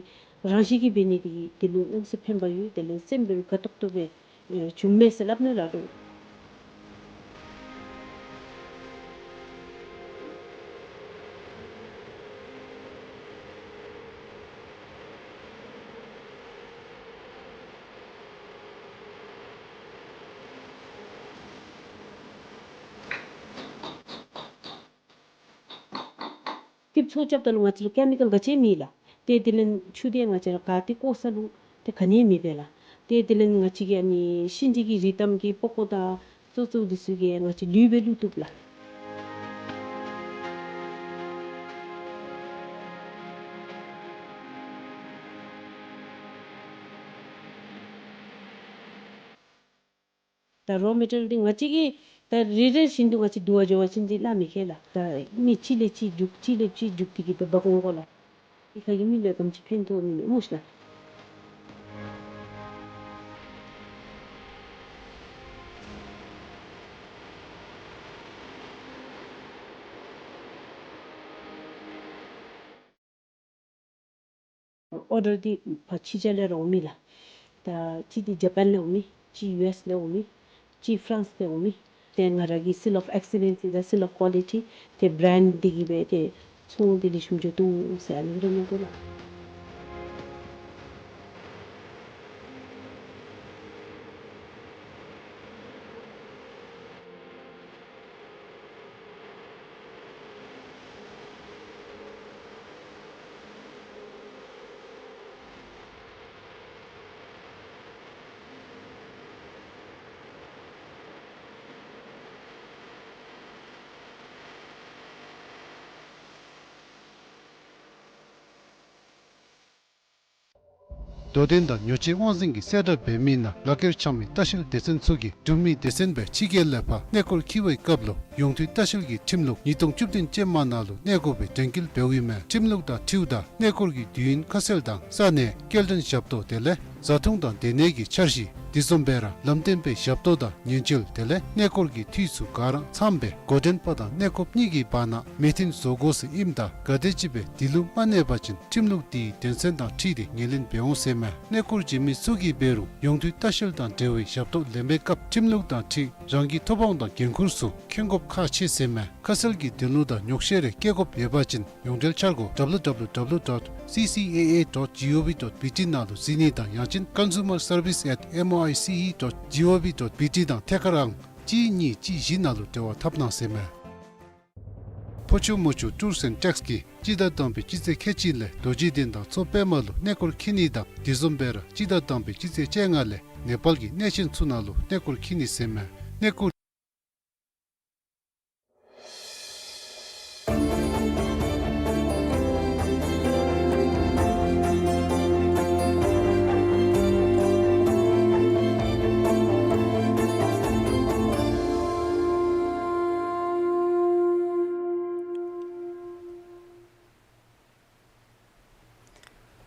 རང་བཞིན་གྱིས་འབད་ནི་དེ་གི་དེ་ལུ་གནམ་མེད་ས་མེད་ཕན་པ་ཡོད། དེ་ལས་སེམས་འབད་རུང་དགའ་ཏོག་ཏོ་སྦེ་ཨེ་བྱུངམ་མས་ཟེར་སླབ་ནི་ལགས་འདུག། སྐུདཔ་ཚོང་རྐྱབ་ད་ལུ་ང་བཅས་ལུ་ཀེ་མི་ཀཱལ་ག་ཅི་མེད་ལགས། ཏེ་དེ་ལས་ཆུ་དེ་ང་བཅས་ར་ག་ཏེ་བཀོ་ས་ལུ་ཏེ་ག་ནི་མེད་པས་ལགས། ཏེ་དེ་ལས་ང་བཅས་ཀྱི་ཨ་ནི་ཤིང་འབྲས་ཀྱི་རིགས་ཐམ་གྱི་པགས་ཀོ་དང་བཙོག་བཙོག་འདི་ཚུ་གིས་ང་བཅས་ལུད་སྦེ་བླུག་བཏུབ་ལགས། ད་རོ་མེ་ཊི་རི་ཡལ་འདི་ང་བཅས་ཀྱིས་ད་རེ་རེ་བཞིན་དུ་ང་བཅས་བསྡུ་བ་འགྱོ་བ་ཅིན་འདི་སླབ་མི་ཁེལ་ལགས། ད་མི་གཅིག་ལས་གཅིག་རྒྱུག་གཅིག་ལས་གཅིག་རྒྱུག་སྟེ་གི་འབད་འབད་དགོ་དགོ་ལགས། འདི་ཁ་གི་མི་ལུ་ག་དེམ་ཅིག་ཕན་ཐོགས་ནི་མས་སྨོ་ཤིག་ལགས། ཨོར་ཌར་འདི་ཕར་ཕྱི་རྒྱལ་ལས་ར་འོང་མི་ལགས། ད་གཅིག་འདི་ཇ་པཱན་ལས་འོང་མི། གཅིག་ཡུ་ཨེསི་ལས་འོང་མི། གཅིག་ཕ་རན་སི་ལས་འོང་མི། ཏེ་ང་ར་གི་seal of excellence དང་seal of quality ཏེ་བྲེནཌ་འདི་གིས་སྦེ་ཏེ་ཚོང་འདི་ལེགས་ཤོམ་འགྱོ་དོ་ཟེར་ཨ་ནི་རེ་མི་འདུག་ལགས། དོ་དམ་དང་ཉོ་སྤྱོད་དབང་འཛིན་གྱིས་གསལ་བསྒྲགས་འབད་མི་ནང་ལག་ཁྱེར་འཆང་མི་ལྟ་བཤལ་སྡེ་ཚན་ཚུ་གིས་འབྲུག་མི་སྡེ་ཚན་སྦེ་ཕྱི་རྒྱལ་ལས་ཕར་གནས་སྐོར་འཁྱིད་པའི་སྐབས་ལུ་ཡོངས་འདུའི་ལྟ་བཤལ་གྱི་ཁྲིམས་ལུགས་ཉིས་སྟོང་བཅུ་བདུན་ཅན་མ་ནང་ལུ་གནས་དགོ་པའི་དོན་འཁེལ་འབདཝ་ཨིན་མས། ཁྲིམས་ལུགས་དང་འཁྲིལཝ་ད་གནས་སྐོར་གྱི་དུས་ཡུན་ཁ་གསལ་དང་ས་གནས་སྐྱེལ་འདྲེན་ཞབས་ཏོག་དེ་ལས་བཟའ་འཐུང་དང་སྡོད་གནས་ཀྱི་འཆར་གཞི། དེ་བཟུམ་སྦེ་ར་ལམ་སྟོན་པའི་ཞབས་ཏོག་དང་ཉེན་བཅོལ་དེ་ལས་གནས་སྐོར་གྱི་འཐུས་ཚུ་ག་ར་ཚངམ་སྦེ་འགོ་འདྲེན་པ་དང་གནས་སྐོརཔ་གཉིས་ཀྱི་བར་ན་མོས་མཐུན་བཟོ་དགོ་ཟེར་ཨིནམ་ད་ག་དེམ་ཅིག་སྦེ་དེ་ལུ་མ་གནས་པ་ཅིན་ཁྲིམས་ལུགས་དེའི་དོན་ཚན་དང་འཁྲིལ་ཏེ་ངོས་ལེན་འབད་འོང་ཟེར་མས། གནས་སྐོར་བྱོན་མི་ཚུ་གིས་འབད་རུང་ཡོངས་འདུའི་ལྟ་བཤལ་དང་འབྲེལ་བའི་ཞབས་ཏོག་ལེན་པའི་སྐབས་ཁྲིམས་ལུགས་དང་འཁྲིལ་རང་གི་ཐོབ་དབང་དང་འགན་ཁུར་ཚུ་མཁྱེན་དགོཔ་ཁག་ཆེ་ཟེར་མས། ཁ་གསལ་གྱི་དོན་ལུ་དང་ཉོགས་བཤད་རེ་བཀོད་དགོཔ་ཡོད་པ་ཅིན་ཡོངས་འབྲེལ་འཆར་སྒོ་W W W dot C C A A dot G O V dot B T ནང་ལུ་གཟིགས་ནི་དང་ཡང་ཅིན་consumer service at M O I C E dot G O V dot B T དང་ཐད་ཀར་ཨང་གཅིག་གཉིས་གཅིག་བཞི་ནང་ལུ་འབྲེལ་བ་འཐབ་གནང་ཟེར་མས། ཕོ་ཆུ་མོ་ཆུ་ཊུརསི་ཨེནཌ་ཊེགསི་གིས་སྤྱི་ཟླ་དང་པའི་སྤྱི་ཚེས་ཁལ་གཅིག་ལས་རྡོ་རྗེ་གདན་དང་མཚོ་པདྨ་ལུ་གནས་སྐོར་འཁྱིད་ནི་དང་དེ་བཟུམ་སྦེ་ར་སྤྱི་ཟླ་དང་པའི་སྤྱི་ཚེས་བཅོ་ལྔ་ལས་ནེ་པཱལ་གྱི་གནས་ཆེན་ཚུ་ནང་ལུ་གནས་སྐོར་འཁྱིད་ནི་ཟེར་མས། གནས་སྐོར།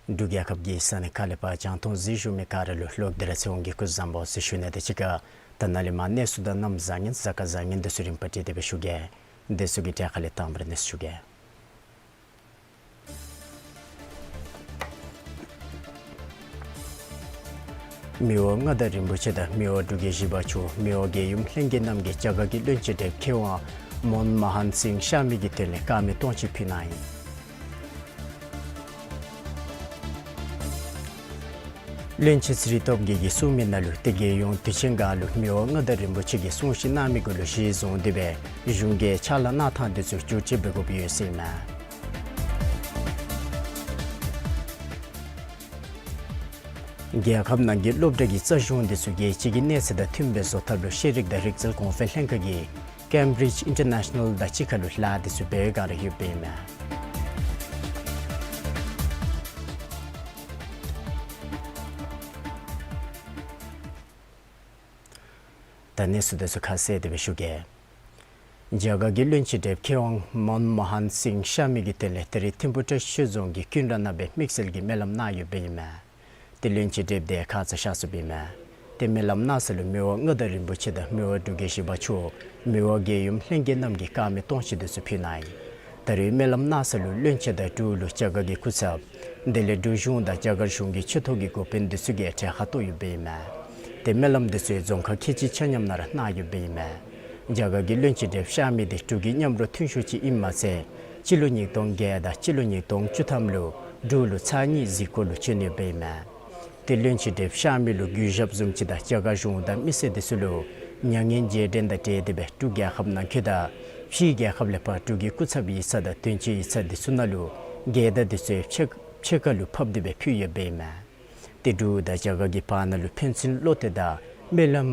འབྲུག་རྒྱལ་ཁབ་ཀྱི་ས་གནས་ཁག་ལས་ཕར་རྒྱང་མཐོང་གཟིགས་བཞུགས་མི་ག་ར་ལུ་ལོག་སྟེ་ར་ཚེ་དབང་གི་སྐུ་གཟུགས་བཟང་པོ་ཟེར་ཞུ་ནི་དང་གཅིག་ཁར་ད་ནཱ་ལས་མར་གནས་ཚུལ་དང་གནམ་བཟང་ངན་གཟའ་སྐར་བཟང་ངན་འདི་ཚུ་རིམ་པ་བསྒྲིགས་ཏེ་སྦེ་ཞུ་གེ། འདི་ཚུ་གི་གྲས་ཁ་ལས་དང་པ་ར་གནས་ཚུལ་ཞུ་གེ། མི་དབང་མངའ་བདག་རིན་པོ་ཆེ་དང་མི་དབང་འབྲུག་རྒྱལ་བཞི་པ་མཆོག་མི་དབང་རྒྱལ་ཡུམ་ལྷན་རྒྱས་རྣམ་གཉིས་རྒྱ་གར་གྱི་བློན་ཆེན་གྲས་མཁས་དབང་མོན་མོ་ཧན་སིང་གཤེགས་མི་གི་དོན་ལས་དཀར་མེ་སྟོང་མཆོད་ཕུལ་གནང་ཡི། བློན་ཆེན་ཚེ་རིང་སྟོབས་རྒྱས་ཀྱིས་གསུངས་མི་ནང་ལུ་ཏེ་རྒྱལ་ཡོངས་དུས་ཆེན་སྒང་ལུ་མི་དབང་མངའ་བདག་རིན་པོ་ཆེ་གིས་གསུང་བཤད་གནང་མི་གུ་ལུ་གཞི་བཟུང་སྟེ་སྦེ་གཞུང་གི་ཕྱག་ལཱ་གནང་ཐངས་འདི་ཚུ་བསྒྱུར་བཅོས་འབད་དགོཔ་ཡོད་ཟེར་ཨིན་མས། རྒྱལ་ཁབ་ནང་གི་སློབ་གྲྭ་གི་རྩ་གཞུང་འདི་ཚུ་རྒྱལ་སྤྱི་གི་གནས་ཚད་དང་མཐུནམ་སྦེ་བཟོ་ཐབས་ལུ་ཤེས་རིག་དང་རིག་རྩལ་གོང་འཕེལ་ལྷན་ཁག་གིས་ཀེམ་བི་རིཇ་ཨིན་ཊར་ནེ་ཤ་ནཱལ་དང་གཅིག་ཁར་ལུ་ལཱ་འདི་ཚུ་འབད་བའི་བསྒང་ར་ཡོདཔ་ཨིན་མས། ད་གནས་ཚུལ་འདི་ཚུ་ཁ་གསལ་ཏེ་སྦེ་ཞུ་གེ། རྒྱ་གར་གྱི་བློན་ཆེན་གྲས་མཁས་དབང་མོན་མོ་ཧན་སིང་གཤེགས་མི་གི་དོན་ལས་ད་རིས་ཐིམ་ཕུ་བཀྲ་ཤིས་ཆོས་རྫོང་གི་ཀུན་ར་ནང་སྦེ་དམིགས་བསལ་གྱི་སྨོན་ལམ་གནང་ཡོདཔ་ཨིན་མས། ཏེ་བློན་ཆེན་གྲས་འདི་ཁ་ཙ་གཤགས་སོཔ་ཨིན་མས། ཏེ་སྨོན་ལམ་གནང་ས་ལུ་མི་དབང་མངའ་བདག་རིན་པོ་ཆེ་དང་མི་དབང་འབྲུག་རྒྱལ་བཞི་པ་མཆོག་མི་དབང་རྒྱལ་ཡུམ་ལྷན་རྒྱས་རྣམ་གཉིས་དཀར་མེ་སྟོང་མཆོད་འདི་ཚུ་ཕུལ་གནང་ཡི། ད་རེས་སྨོན་ལམ་གནང་ས་ལུ་བློན་ཆེན་དང་འབྲུག་ལུ་རྒྱ་གར་གྱི་སྐུ་ཚབ་དེ་ལས་འབྲུག་གཞུང་དང་རྒྱ་གར་གཞུང་གི་ཆེ་མཐོ་གི་འགོ་དཔོན་འདི་ཚུ་གིས་གྲལ་ཁར་གཏོགས་ཡོདཔ་ཨིན་མས། ཏེ་སྨོན་ལམ་འདི་ཚུ་རྫོང་ཁག་ཁལ་གཅིག་ཆ་མཉམ་ནང་ར་གནང་ཡོདཔ་ཨིན་མས། རྒྱ་གར་གྱི་བློན་ཆེན་གྲས་གཤེགས་མི་འདི་འབྲུག་གི་མཉམ་རོགས་མཐུན་ཤོག་ཅིག་ཨིནམ་མ་ཚད་སྤྱི་ལོ་ཉིས་སྟོང་བརྒྱད་དང་སྤྱི་ལོ་ཉིས་སྟོང་བཅུ་ཐམ་ལུ་འབྲུག་ལུ་ཚར་གཉིས་གཟིགས་སྐོར་ལུ་བྱོན་ཡོདཔ་ཨིན་མས། ཏེ་བློན་ཆེན་གྲས་གཤེགས་མི་ལུ་གུས་ཞབས་བཟུམ་ཅིག་དང་རྒྱ་གར་གཞུང་དང་མི་སེར་འདི་ཚུ་ལུ་མྱ་ངན་རྗེས་དྲན་དང་འབྲེལ་ཏེ་སྦེ་འབྲུག་རྒྱལ་ཁབ་ནང་འཁོད་དང་ཕྱིའི་རྒྱལ་ཁབ་ལས་ཕར་འབྲུག་གི་སྐུ་ཚབ་ཡིག་ཚང་དང་དོན་གཅོད་ཡིག་ཚང་འདི་ཚུ་ནང་ལུ་རྒྱལ་དར་འདི་ཚུ་ཕྱེད་ཕྱེད་ཀ་ལུ་ཕབ་སྟེ་སྦེ་ཕུལ་ཡོདཔ་ཨིན་མས། ཏེ་འབྲུག་དང་རྒྱ་གར་གྱི་བར་ན་ལུ་ཕན་ཚུན་བློ་གཏད་དང་སྨོན་ལམ་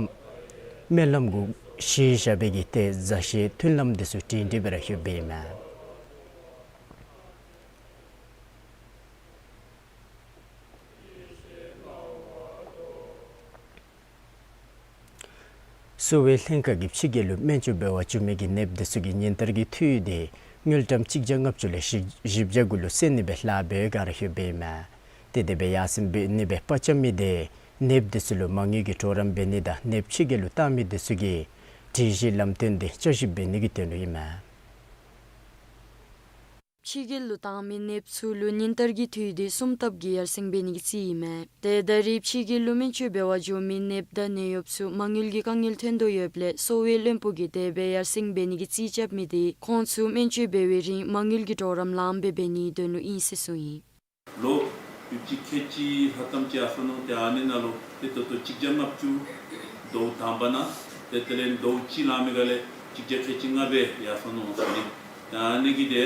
སྨོན་ལམ་གུ་གཞི་བཞག་པའི་གི་ཏེ་མཛའ་བཤེས་མཐུན་ལམ་འདི་ཚུ་སྒྲིང་སྒྲི་སྦེ་ར་ཡོདཔ་ཨིན་མས། གསོ་བའི་ལྷན་ཁག་གིས་ཕྱི་རྒྱལ་ལུ་སྨན་བཅོས་འབད་བར་འགྱོ་མི་གི་ནདཔ་འདི་ཚུ་གི་ཉིན་བསྟར་གྱི་འཐུས་འདི་དངུལ་ཀྲམ་གཅིག་བརྒྱ་ལྔ་བཅུ་ལས་བཞི་བཞི་བརྒྱ་གུ་ལུ་བསལ་ནི་སྦེ་ལཱ་འབད་བའི་བསྒང་ར་ཡོདཔ་ཨིན་མས། ཏེ་དེ་སྦེ་ཡར་སེང་འབད་ནི་སྦེ་པ་རྐྱབ་མི་འདི་ནདཔ་འདི་ཚུ་ལུ་མ་དངུལ་གྱི་གྲོགས་རམ་འབད་ནི་དང་ནདཔ་ཕྱི་རྒྱལ་ལུ་བཏང་མི་འདི་ཚུ་གི་སྒྲིག་གཞི་ལམ་སྟོན་འདི་བསྐྱར་ཞིབ་འབད་ནི་གི་དོན་ལུ་ཨིན་མས། ཕྱི་རྒྱལ་ལུ་བཏང་མི་ནདཔ་ཚུ་ལུ་ཉིན་བསྟར་གྱི་འཐུས་འདི་གསུམ་ལྟབ་ཀྱིས་ཡར་སེང་འབད་ནི་གི་རྩིས་ཨིན་མས། ཏེ་ད་རེས་ཕྱི་རྒྱལ་ལུ་སྨན་བཅོས་འབད་བར་འགྱོ་མི་ནདཔ་དང་ནད་གཡོགཔ་ཚུ་མ་དངུལ་གྱི་དཀའ་ངལ་ཐོན་དོ་ཡོདཔ་ལས་གསོ་བའི་བློན་པོ་གིས་དེ་སྦེ་ཡར་སེང་འབད་ནི་གི་རྩིས་རྐྱབ་མི་འདི་ཁོང་ཚུ་སྨན་བཅོས་འབད་བའི་རིང་མ་དངུལ་གྱི་གྲོགས་རམ་ལངམ་སྦེ་འབད་ནིའི་དོན་ལུ་ཨིན་ཟེར་གསུངས་ཡི། ལོ་ཡོདཔ་ཅིག་ཁལ་གཅིག་ལྷག་ཙམ་ཅིག་ཡར་སོ་ནུག། ཏེ་ཨ་ནི་ནང་ལུ་ཏེ་ད་ལྟོ་གཅིག་བརྒྱ་ལྔ་བཅུ་ཟླཝ་དང་པ་ནང་ཏེ་དེ་ལས་ཟླཝ་གཅིག་ལང་མི་ག་ལས་གཅིག་བརྒྱ་ཁལ་གཅིག་ལྔ་སྦེ་ཡར་སོ་ནུག་ཟེར་ཨིན། ཏེ་ཨ་ནི་གིས་ཏེ་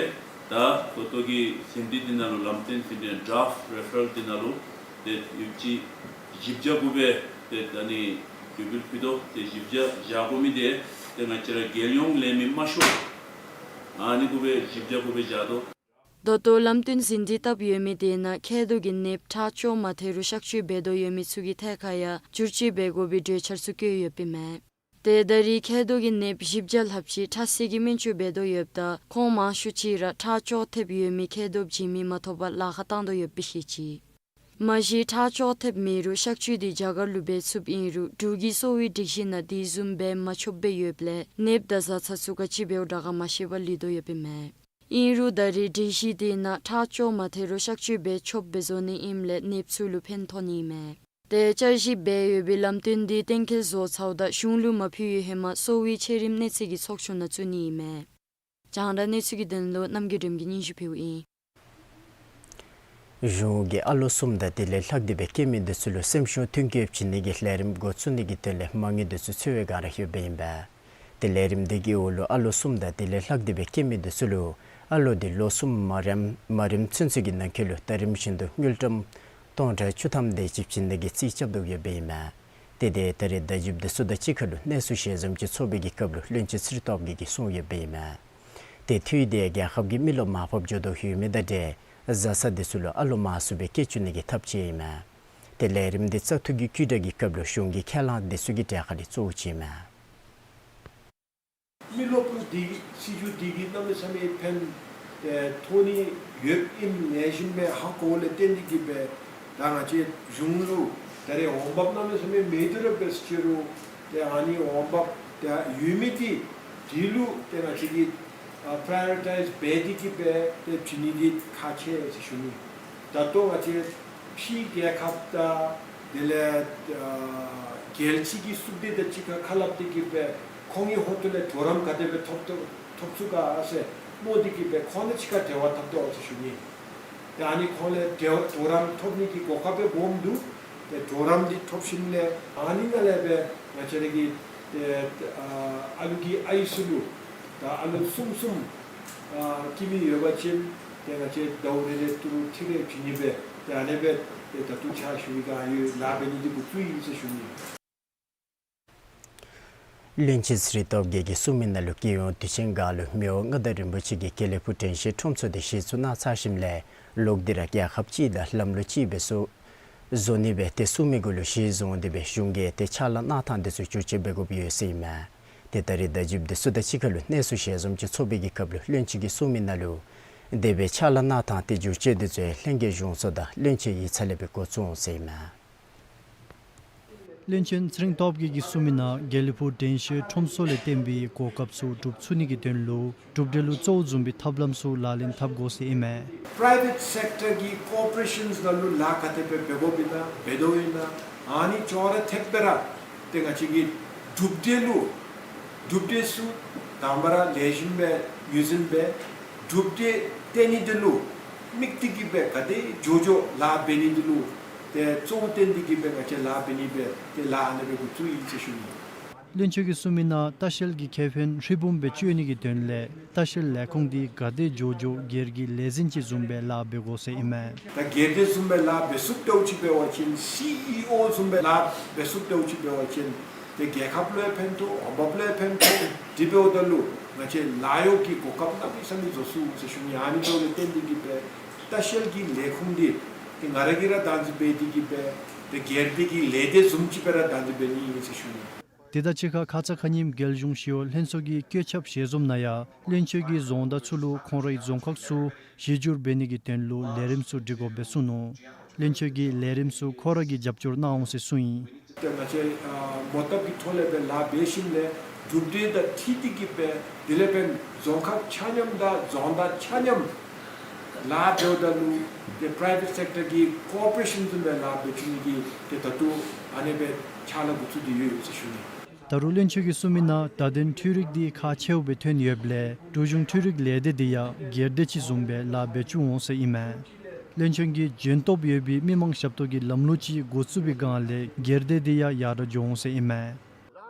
ད་ད་ལྟོ་གི་ཟིན་བྲིས་འདི་ནང་ལུ་ལམ་སྟོན་ཟིན་བྲིས་ཌ་རཱཕཊ་རེ་ཕེ་རལ་འདི་ནང་ལུ་ཏེ་ཡོདཔ་ཅིག་བཞི་བརྒྱ་གུ་སྦེ་ཏེ་ད་ཨ་ནི་གྱོད་དཔེ་ཕུལ་དོ། ཏེ་བཞི་བརྒྱ་བཞག་དགོ་མི་འདི་ཏེ་ང་བཅས་ར་རྒྱལ་ཡོངས་ལེན་མི་མ་ཤོར་ཨ་ནི་གུ་སྦེ་བཞི་བརྒྱ་གུ་སྦེ་བཞག་དོ། ད་ལྟོ་ལམ་སྟོན་ཟིན་བྲིས་བཏབ་ཡོད་མི་དེ་ནང་མཁལ་རྡོག་གི་ནདཔ་ཁྲག་ཅོག་མ་ཐལ་རུང་གཤག་བཅོས་འབད་དོ་ཡོད་མི་ཚུ་གི་ཐད་ཁར་ཡང་བསྒྱུར་བཅོས་འབད་དགོ་པའི་གྲོས་འཆར་ཚུ་བཀོད་ཡོདཔ་ཨིན་མས། ཏེ་ད་རེས་མཁལ་རྡོག་གི་ནདཔ་བཞི་བརྒྱ་ལྷགཔ་ཅིག་ཁྲག་བསིལ་གྱི་སྨན་བཅོས་འབད་དོ་ཡོདཔ་ད་ཁོང་མང་ཤོས་ཅིག་ར་ཁྲག་ཅོག་ཐེབས་ཡོད་མི་མཁལ་རྡོག་བྱིན་མི་མ་ཐོབ་པར་ལཱ་ཁག་བཏང་དོ་ཡོདཔ་སྦེ་བཤད་ཅི། མ་གཞི་ཁྲག་ཅོག་ཐེབས་མེད་རུང་གཤག་བཅོས་འདི་རྒྱ་གར་ལུ་འབད་ཚུགསཔ་ཨིན་རུང་འབྲུག་གི་གསོ་བའི་སྒྲིག་གཞི་ནང་དེ་བཟུམ་འབད་མ་ཆོགཔ་སྦེ་ཡོདཔ་ལས་ནདཔ་དང་བཟའ་ཚང་ཚུ་ག་ཅི་འབདཝ་དྲག་ག་མ་ཤེས་པར་ལུས་དོ་ཡོདཔ་ཨིན་མས། ཨིན་རུང་ད་རེས་སྒྲིག་གཞི་དེ་ནང་ཁྲག་ཅོག་མ་ཐལ་རུང་གཤག་བཅོས་འབད་ཆོགཔ་སྦེ་བཟོ་ནི་ཨིནམ་ལས་ནདཔ་ཚུ་ལུ་ཕན་ཐོགས་ནི་ཨིན་མས། ཏེ་བསྐྱར་ཞིབ་འབད་ཡོད་པའི་ལམ་སྟོན་འདི་གཏན་འཁེལ་བཟོ་ཚརཝ་ད་གཞུང་ལུ་མ་ཕུལ་བའི་ཧེ་མ་གསོ་བའི་ཆེ་རིམ་གནས་ཚད་ཀྱི་ཚོགས་ཆུང་ནང་བཙུགས་ནི་ཨིན་མས། རྒྱང་བསྒྲགས་གནས་ཚུལ་གྱི་དོན་ལུ་རྣམ་རྒྱལ་སྒྲོལམ་གིས་སྙན་ཞུ་ཕུལཝ་ཨིན། གཞུང་གིས་ཨ་ལོ་གསུམ་དང་དེ་ལས་ལྷག་སྟེ་སྦེ་སྐྱེས་མི་འདི་ཚུ་ལུ་སེམས་ཤུགས་ཐོན་སྐྱེད་བྱིན་ནི་གི་ལས་རིམ་འགོ་བཙུགས་ནི་གི་དོན་ལས་མ་དངུལ་འདི་ཚུ་འཚོལ་བའི་བསྒང་ར་ཡོདཔ་ཨིན་པས། ཏེ་ལས་རིམ་འདི་གི་འོག་ལུ་ཨ་ལོ་གསུམ་དང་དེ་ལས་ལྷག་སྟེ་སྦེ་སྐྱེས་མི་འདི་ཚུ་ལུ་ཨ་ལོ་འདི་ལོ་གསུམ་མ་རནམ་མ་རནམ་ཚུན་ཚོད་ཀྱི་ནང་འཁོད་ལུ་ཟླ་རིམ་བཞིན་དུ་དངུལ་ཀྲམ་སྟོང་ཕྲག་བཅུ་ཐམ་དེ་ཅིག་བྱིན་ནི་གི་རྩིས་རྐྱབ་དོ་ཡོདཔ་ཨིན་མས། ཏེ་དེ་ད་རེས་བརྡ་བརྒྱུདཔ་འདི་ཚུ་དང་གཅིག་ཁར་ལུ་གནས་ཚུལ་ཞལ་འཛོམས་ཅིག་ཚོགས་པའི་གི་སྐབས་ལུ་བློན་ཆེན་ཚེ་རིང་སྟོབས་རྒྱས་ཀྱིས་གསུངས་ཡོདཔ་ཨིན་མས། ཏེ་འཐུས་འདི་རྒྱལ་ཁབ་ཀྱི་མི་རློབས་མར་ཕབ་འགྱོ་དོ་ཡོད་མི་དང་འབྲེལ་བཟའ་ཚང་འདི་ཚུ་ལུ་ཨ་ལོ་མང་སུ་སྦེ་སྐྱེ་བཅུག་ནི་གི་ཐབས་ཅིག་ཨིན་མས། ཏེ་ལས་རིམ་འདི་བཙག་འཐུ་གི་བཀོད་སྒྲིག་གི་སྐབས་ལུ་གཞུང་གི་ཁས་བླངས་འདི་ཚུ་གི་གྲལ་ཁར་ལས་གཙོ་བོ་ཅིག་ཨིན་མས། མི་རློབས་འདི་སྲིད་བྱུས་འདི་གིས་གནམ་མེད་ས་མེད་ཕན་ཨེ་ཐོགས་ནི་ཡོདཔ་ཨིནམ་ལེགས་ཤོམ་སྦེ་ཧ་གོཝ་ལས་བརྟེན་ཏེ་གིས་སྦེ་ད་ང་བཅས་གཞུང་ལུ་ད་རེས་འོང་འབབ་གནམ་མེད་ས་མེད་མེད་དེ་ར་འབད་ཟེར་རུང་ཏེ་ཨ་ནི་འོང་འབབ་ཏེ་ཡོད་མི་འདི་འདི་ལུ་ཏེ་ང་བཅས་ཀྱིས་ཨ་པྲའི་ཡོ་རི་ཊའིཛ་འབད་དེ་གིས་སྦེ་ཏེ་བྱིན་ནི་འདི་ཁག་ཆེ་ཟེར་ཞུ་ནི། ད་ལྟོ་ང་བཅས་ཕྱི་རྒྱལ་ཁབ་དང་དེ་ལས་ཨ་རྒྱལ་སྤྱི་གི་སྲུང་སྡེ་དང་གཅིག་ཁར་ཁ་སླབ་སྟེ་གིས་སྦེ་ཁོང་གི་ཧོངས་ལས་གྲོགས་རམ་ག་དེ་སྦེ་ཐོབ་ཐོབ་ཐོབ་ཚུགས་ག་ཟེར་མནོ་སྟེ་གིས་སྦེ་ཁོང་དང་གཅིག་ཁར་འབྲེལ་བ་འཐབ་དོ་ཟེར་ཞུ་ནི། ཏེ་ཨ་ནི་ཁོང་ལས་འབྲེལ་གྲོགས་རམ་ཐོབ་ནི་གི་གོ་སྐབས་སྦེ་སྦོམ་འདུག། ཏེ་གྲོགས་རམ་འདི་ཐོབ་ཞིནམ་ལས་ཨ་ནི་ནང་ལས་སྦེ་ང་བཅས་ར་གི་ཏེ་ཨ་ཨ་ལུ་གི་ཨ་ཡིག་ཚུ་ལུ་ད་ཨ་ལོ་གསུམ་གསུམ་ཨ་སྐྱེ་མི་ཡོད་པ་ཅིན་ཏེ་ང་བཅས་ཟླཝ་རེ་རེ་ཏི་རུ་ཁྲི་རེ་བྱིན་ནི་སྦེ་ཏེ་ཨ་ནི་སྦེ་ཏེ་ད་ལྟོ་ཕྱག་ཞུ་བའི་སྒང་ཡོད་ལཱ་འབད་ནི་འདི་འགོ་བཙུགས་ཡི་ཟེར་ཞུ་ནི། བློན་ཆེན་ཚེ་རིང་སྟོབས་རྒྱས་ཀྱིས་གསུངས་མི་ནང་ལུ་རྒྱལ་ཡོངས་དུས་ཆེན་སྒང་ལུ་མི་དབང་མངའ་བདག་རིན་པོ་ཆེ་གིས་དགེ་ལེགས་ཕུག་དྲན་ཤེས་ཁྲོམ་ཚོགས་འདི་གཞི་བཙུགས་གནང་ཚར་ཞིནམ་ལས་ལོག་སྟེ་ར་རྒྱལ་ཁབ་གཅིག་དང་ལམ་ལུགས་གཅིག་སྦེ་བཟོ་བཟོ་ནི་སྦེ་ཏེ་གསུངས་མི་གུ་ལུ་གཞི་བཟུང་སྟེ་སྦེ་གཞུང་གིས་ཏེ་ཕྱག་ལཱ་གནང་ཐངས་འདི་ཚུ་བསྒྱུར་བཅོས་འབད་དགོཔ་ཡོད་ཟེར་ཨིན་མས། ཏེ་ད་རེས་བརྡ་བརྒྱུདཔ་འདི་ཚུ་དང་གཅིག་ཁར་ལུ་གནས་ཚུལ་ཞལ་འཛོམས་ཅིག་ཚོགས་པའི་གི་སྐབས་ལུ་བློན་ཆེན་གྱིས་གསུངས་མི་ནང་ལུ་དེ་སྦེ་ཕྱག་ལཱ་གནང་ཐངས་ཏེ་བསྒྱུར་བཅོས་འདི་ཚུ་ལྷན་རྒྱས་གཞུང་ཚོགས་དང་བློན་ཆེན་ཡིག་ཚང་ལས་སྦེ་འགོ་བཙུགས་འོང་ཟེར་ཨིན་མས། བློན་ཆེན་ཚེ་རིང་སྟོབས་རྒྱས་ཀྱིས་གསུངས་མི་ནང་དགེ་ལེགས་ཕུག་དྲན་ཤེས་ཁྲོམ་ཚོགས་ལས་བརྟེན་པའི་གོ་སྐབས་ཚུ་སྒྲུབ་ཚུགས་ནི་གི་དོན་ལུ་གྲུབ་འབྲས་ལུ་གཙོ་བོ་བཟུང་བའི་ཐབས་ལམ་ཚུ་ལག་ལེན་འཐབ་དགོ་ཟེར་ཨིན་མས། པྲའི་ཝེཊ་སེཀ་ཊར་གྱི་ཀོར་པོ་རེ་ཤཱནསི་ནང་ལུ་ལཱ་ག་དེ་སྦེ་འབད་དགོཔ་ཨིན་ན་འབད་དོ་ཨིན་ན་ཨ་ནི་ཅོག་ར་འཐདཔ་སྦེ་ར་ཏེ་ང་བཅས་ཀྱི་གྲུབ་འབྲས་ལུ་གྲུབ་འབྲས་ཚུ་དང་པ་ར་ལེགས་ཤོམ་སྦེ་ངོས་འཛིན་འབད། གྲུབ་འབྲས་བཏོན་ནི་འདི་ལུ་དམིགས་ཏེ་གིས་སྦེ་ག་དེ་མགྱོགས་མགྱོགས་ལཱ་འབད་ནི་འདི་ལུ་ཏེ་གཙོ་བོ་བཏོན་ཏེ་གིས་སྦེ་ང་བཅས་ལཱ་འབད་ནི་སྦེ་ཏེ་ལཱ་ཨ་ནི་སྦེ་འགོ་བཙུགས་ཡི་ཟེར་ཞུ་ནི། བློན་ཆེན་གྱིས་གསུངས་མི་ནང་ལྟ་བཤལ་གྱི་ཁེ་ཕན་ཧྲིལ་བུམ་སྦེ་སྤྱོད་ནི་གི་དོན་ལས་ལྟ་བཤལ་ལས་ཁུངས་འདི་ག་དེ་མགྱོགས་མགྱོགས་སྒེར་གྱི་ལས་འཛིན་ཅིག་བཟུམ་སྦེ་ལཱ་འབད་དགོ་ཟེར་ཨིན་མས། ད་སྒེར་སྡེ་བཟུམ་སྦེ་ལཱ་འབད་ཚུགསཔ་འདྲཝ་ཅིག་འབད་བ་ཅིན་སི་ཨི་ཨོ་བཟུམ་སྦེ་ལཱ་འབད་ཚུགསཔ་འདྲཝ་ཅིག་འབད་བ་ཅིན་ཏེ་རྒྱལ་ཁབ་ལུ་ཡང་ཕན་ཐོགས་འོང་འབབ་ལུ་ཡང་ཕན་ཐོགས། དེ་འབདཝ་ད་ལུ་ང་བཅས་ལཱ་གཡོག་གི་གོ་སྐབས་གནམ་མེད་ས་མེད་བཟོ་ཚུགས་ཟེར་ཞུ་ནི། ཨ་ནི་འབདཝ་ལས་བརྟེན་ཏེ་གིས་སྦེ་ལྟ་བཤལ་གྱི་ལས་ཁུངས་འདི་ཏེ་ང་ར་གིས་ར་བདག་འཛིན་འབད་དེ་གིས་སྦེ་ཏེ་སྒེར་སྡེ་གི་ལས་སྡེ་བཟུམ་ཅིག་སྦེ་ར་བདག་འཛིན་འབད་ནི་ཨིན་ཟེར་ཞུ་ནི། དེ་དང་གཅིག་ཁར་ཁ་ཙ་ཁ་ཉིནམ་རྒྱལ་གཞུང་ཞི་གཡོག་ལྷན་ཚོགས་ཀྱི་བཀོད་ཁྱབ་ཞལ་འཛོམས་ནང་ཡང་བློན་ཆེན་གྱིས་རྫོང་བདག་ཚུ་ལུ་ཁོང་རའི་རྫོང་ཁག་ཚུ་གཞི་བསྒྱུར་འབད་ནི་གི་དོན་ལུ་ལས་རིམ་ཚུ་སྒྲིག་དགོཔ་སྦེ་གསུངས་ནུག། བློན་ཆེན་གྱིས་ལས་རིམ་ཚུ་ཁོ་ར་གིས་རྒྱབ་སྐྱོར་གནང་འོང་ཟེར་གསུངས་ཡི། ཏེ་ང་བཅས་ཨ་མོ་བཏབ་ཀྱི་ཐོག་ལས་སྦེ་ལཱ་འབད་ཞིནམ་ལས་གྲུབ་འབྲས་དང་འཁྲིལ་ཏེ་གིས་སྦེ་དེ་ལས་འབདན་རྫོང་ཁག་ཆ་མཉམ་དང་རྫོང་བདག་ཆ་མཉམ་ལཱ་འབདཝ་ད་ལུ་ཏེ་པྲའི་ཝེཊ་སེཀ་ཊར་གྱི་ཀོར་པོ་རེ་ཤཱན་བཟུམ་སྦེ་ལཱ་འབད་བཅུག་ནི་གི་ཏེ་ད་ལྟོ་ཨ་ནེ་སྦེ་ཕྱག་ལཱ་འགོ་བཙུགས་ཏེ་ཡོད་ཡོད་ཟེར་ཞུ་ནི། ད་རུང་བློན་ཆེན་གྱིས་གསུངས་མི་ནང་བརྡ་དོན་འཕྲུལ་རིག་འདི་ཁག་ཆེཝ་སྦེ་ཐོན་ཡོདཔ་ལས་འབྲུག་གཞུང་འཕྲུལ་རིག་ལས་སྡེ་འདི་ཡང་སྒེར་སྡེ་ཅིག་བཟུམ་སྦེ་ལཱ་འབད་བཅུག་འོང་ཟེར་ཨིན་མས། བློན་ཆེན་གྱིས་འཇོན་སྟོབས་ཡོད་པའི་མི་མང་ཞབས་ཏོག་གི་ལམ་ལུགས་ཅིག་འགོ་བཙུགས་པའི་སྒང་ལས་སྒེར་སྡེ་འདི་ཡང་ཡར་དྲག་འགྱོ་འོང་ཟེར་ཨིན་མས།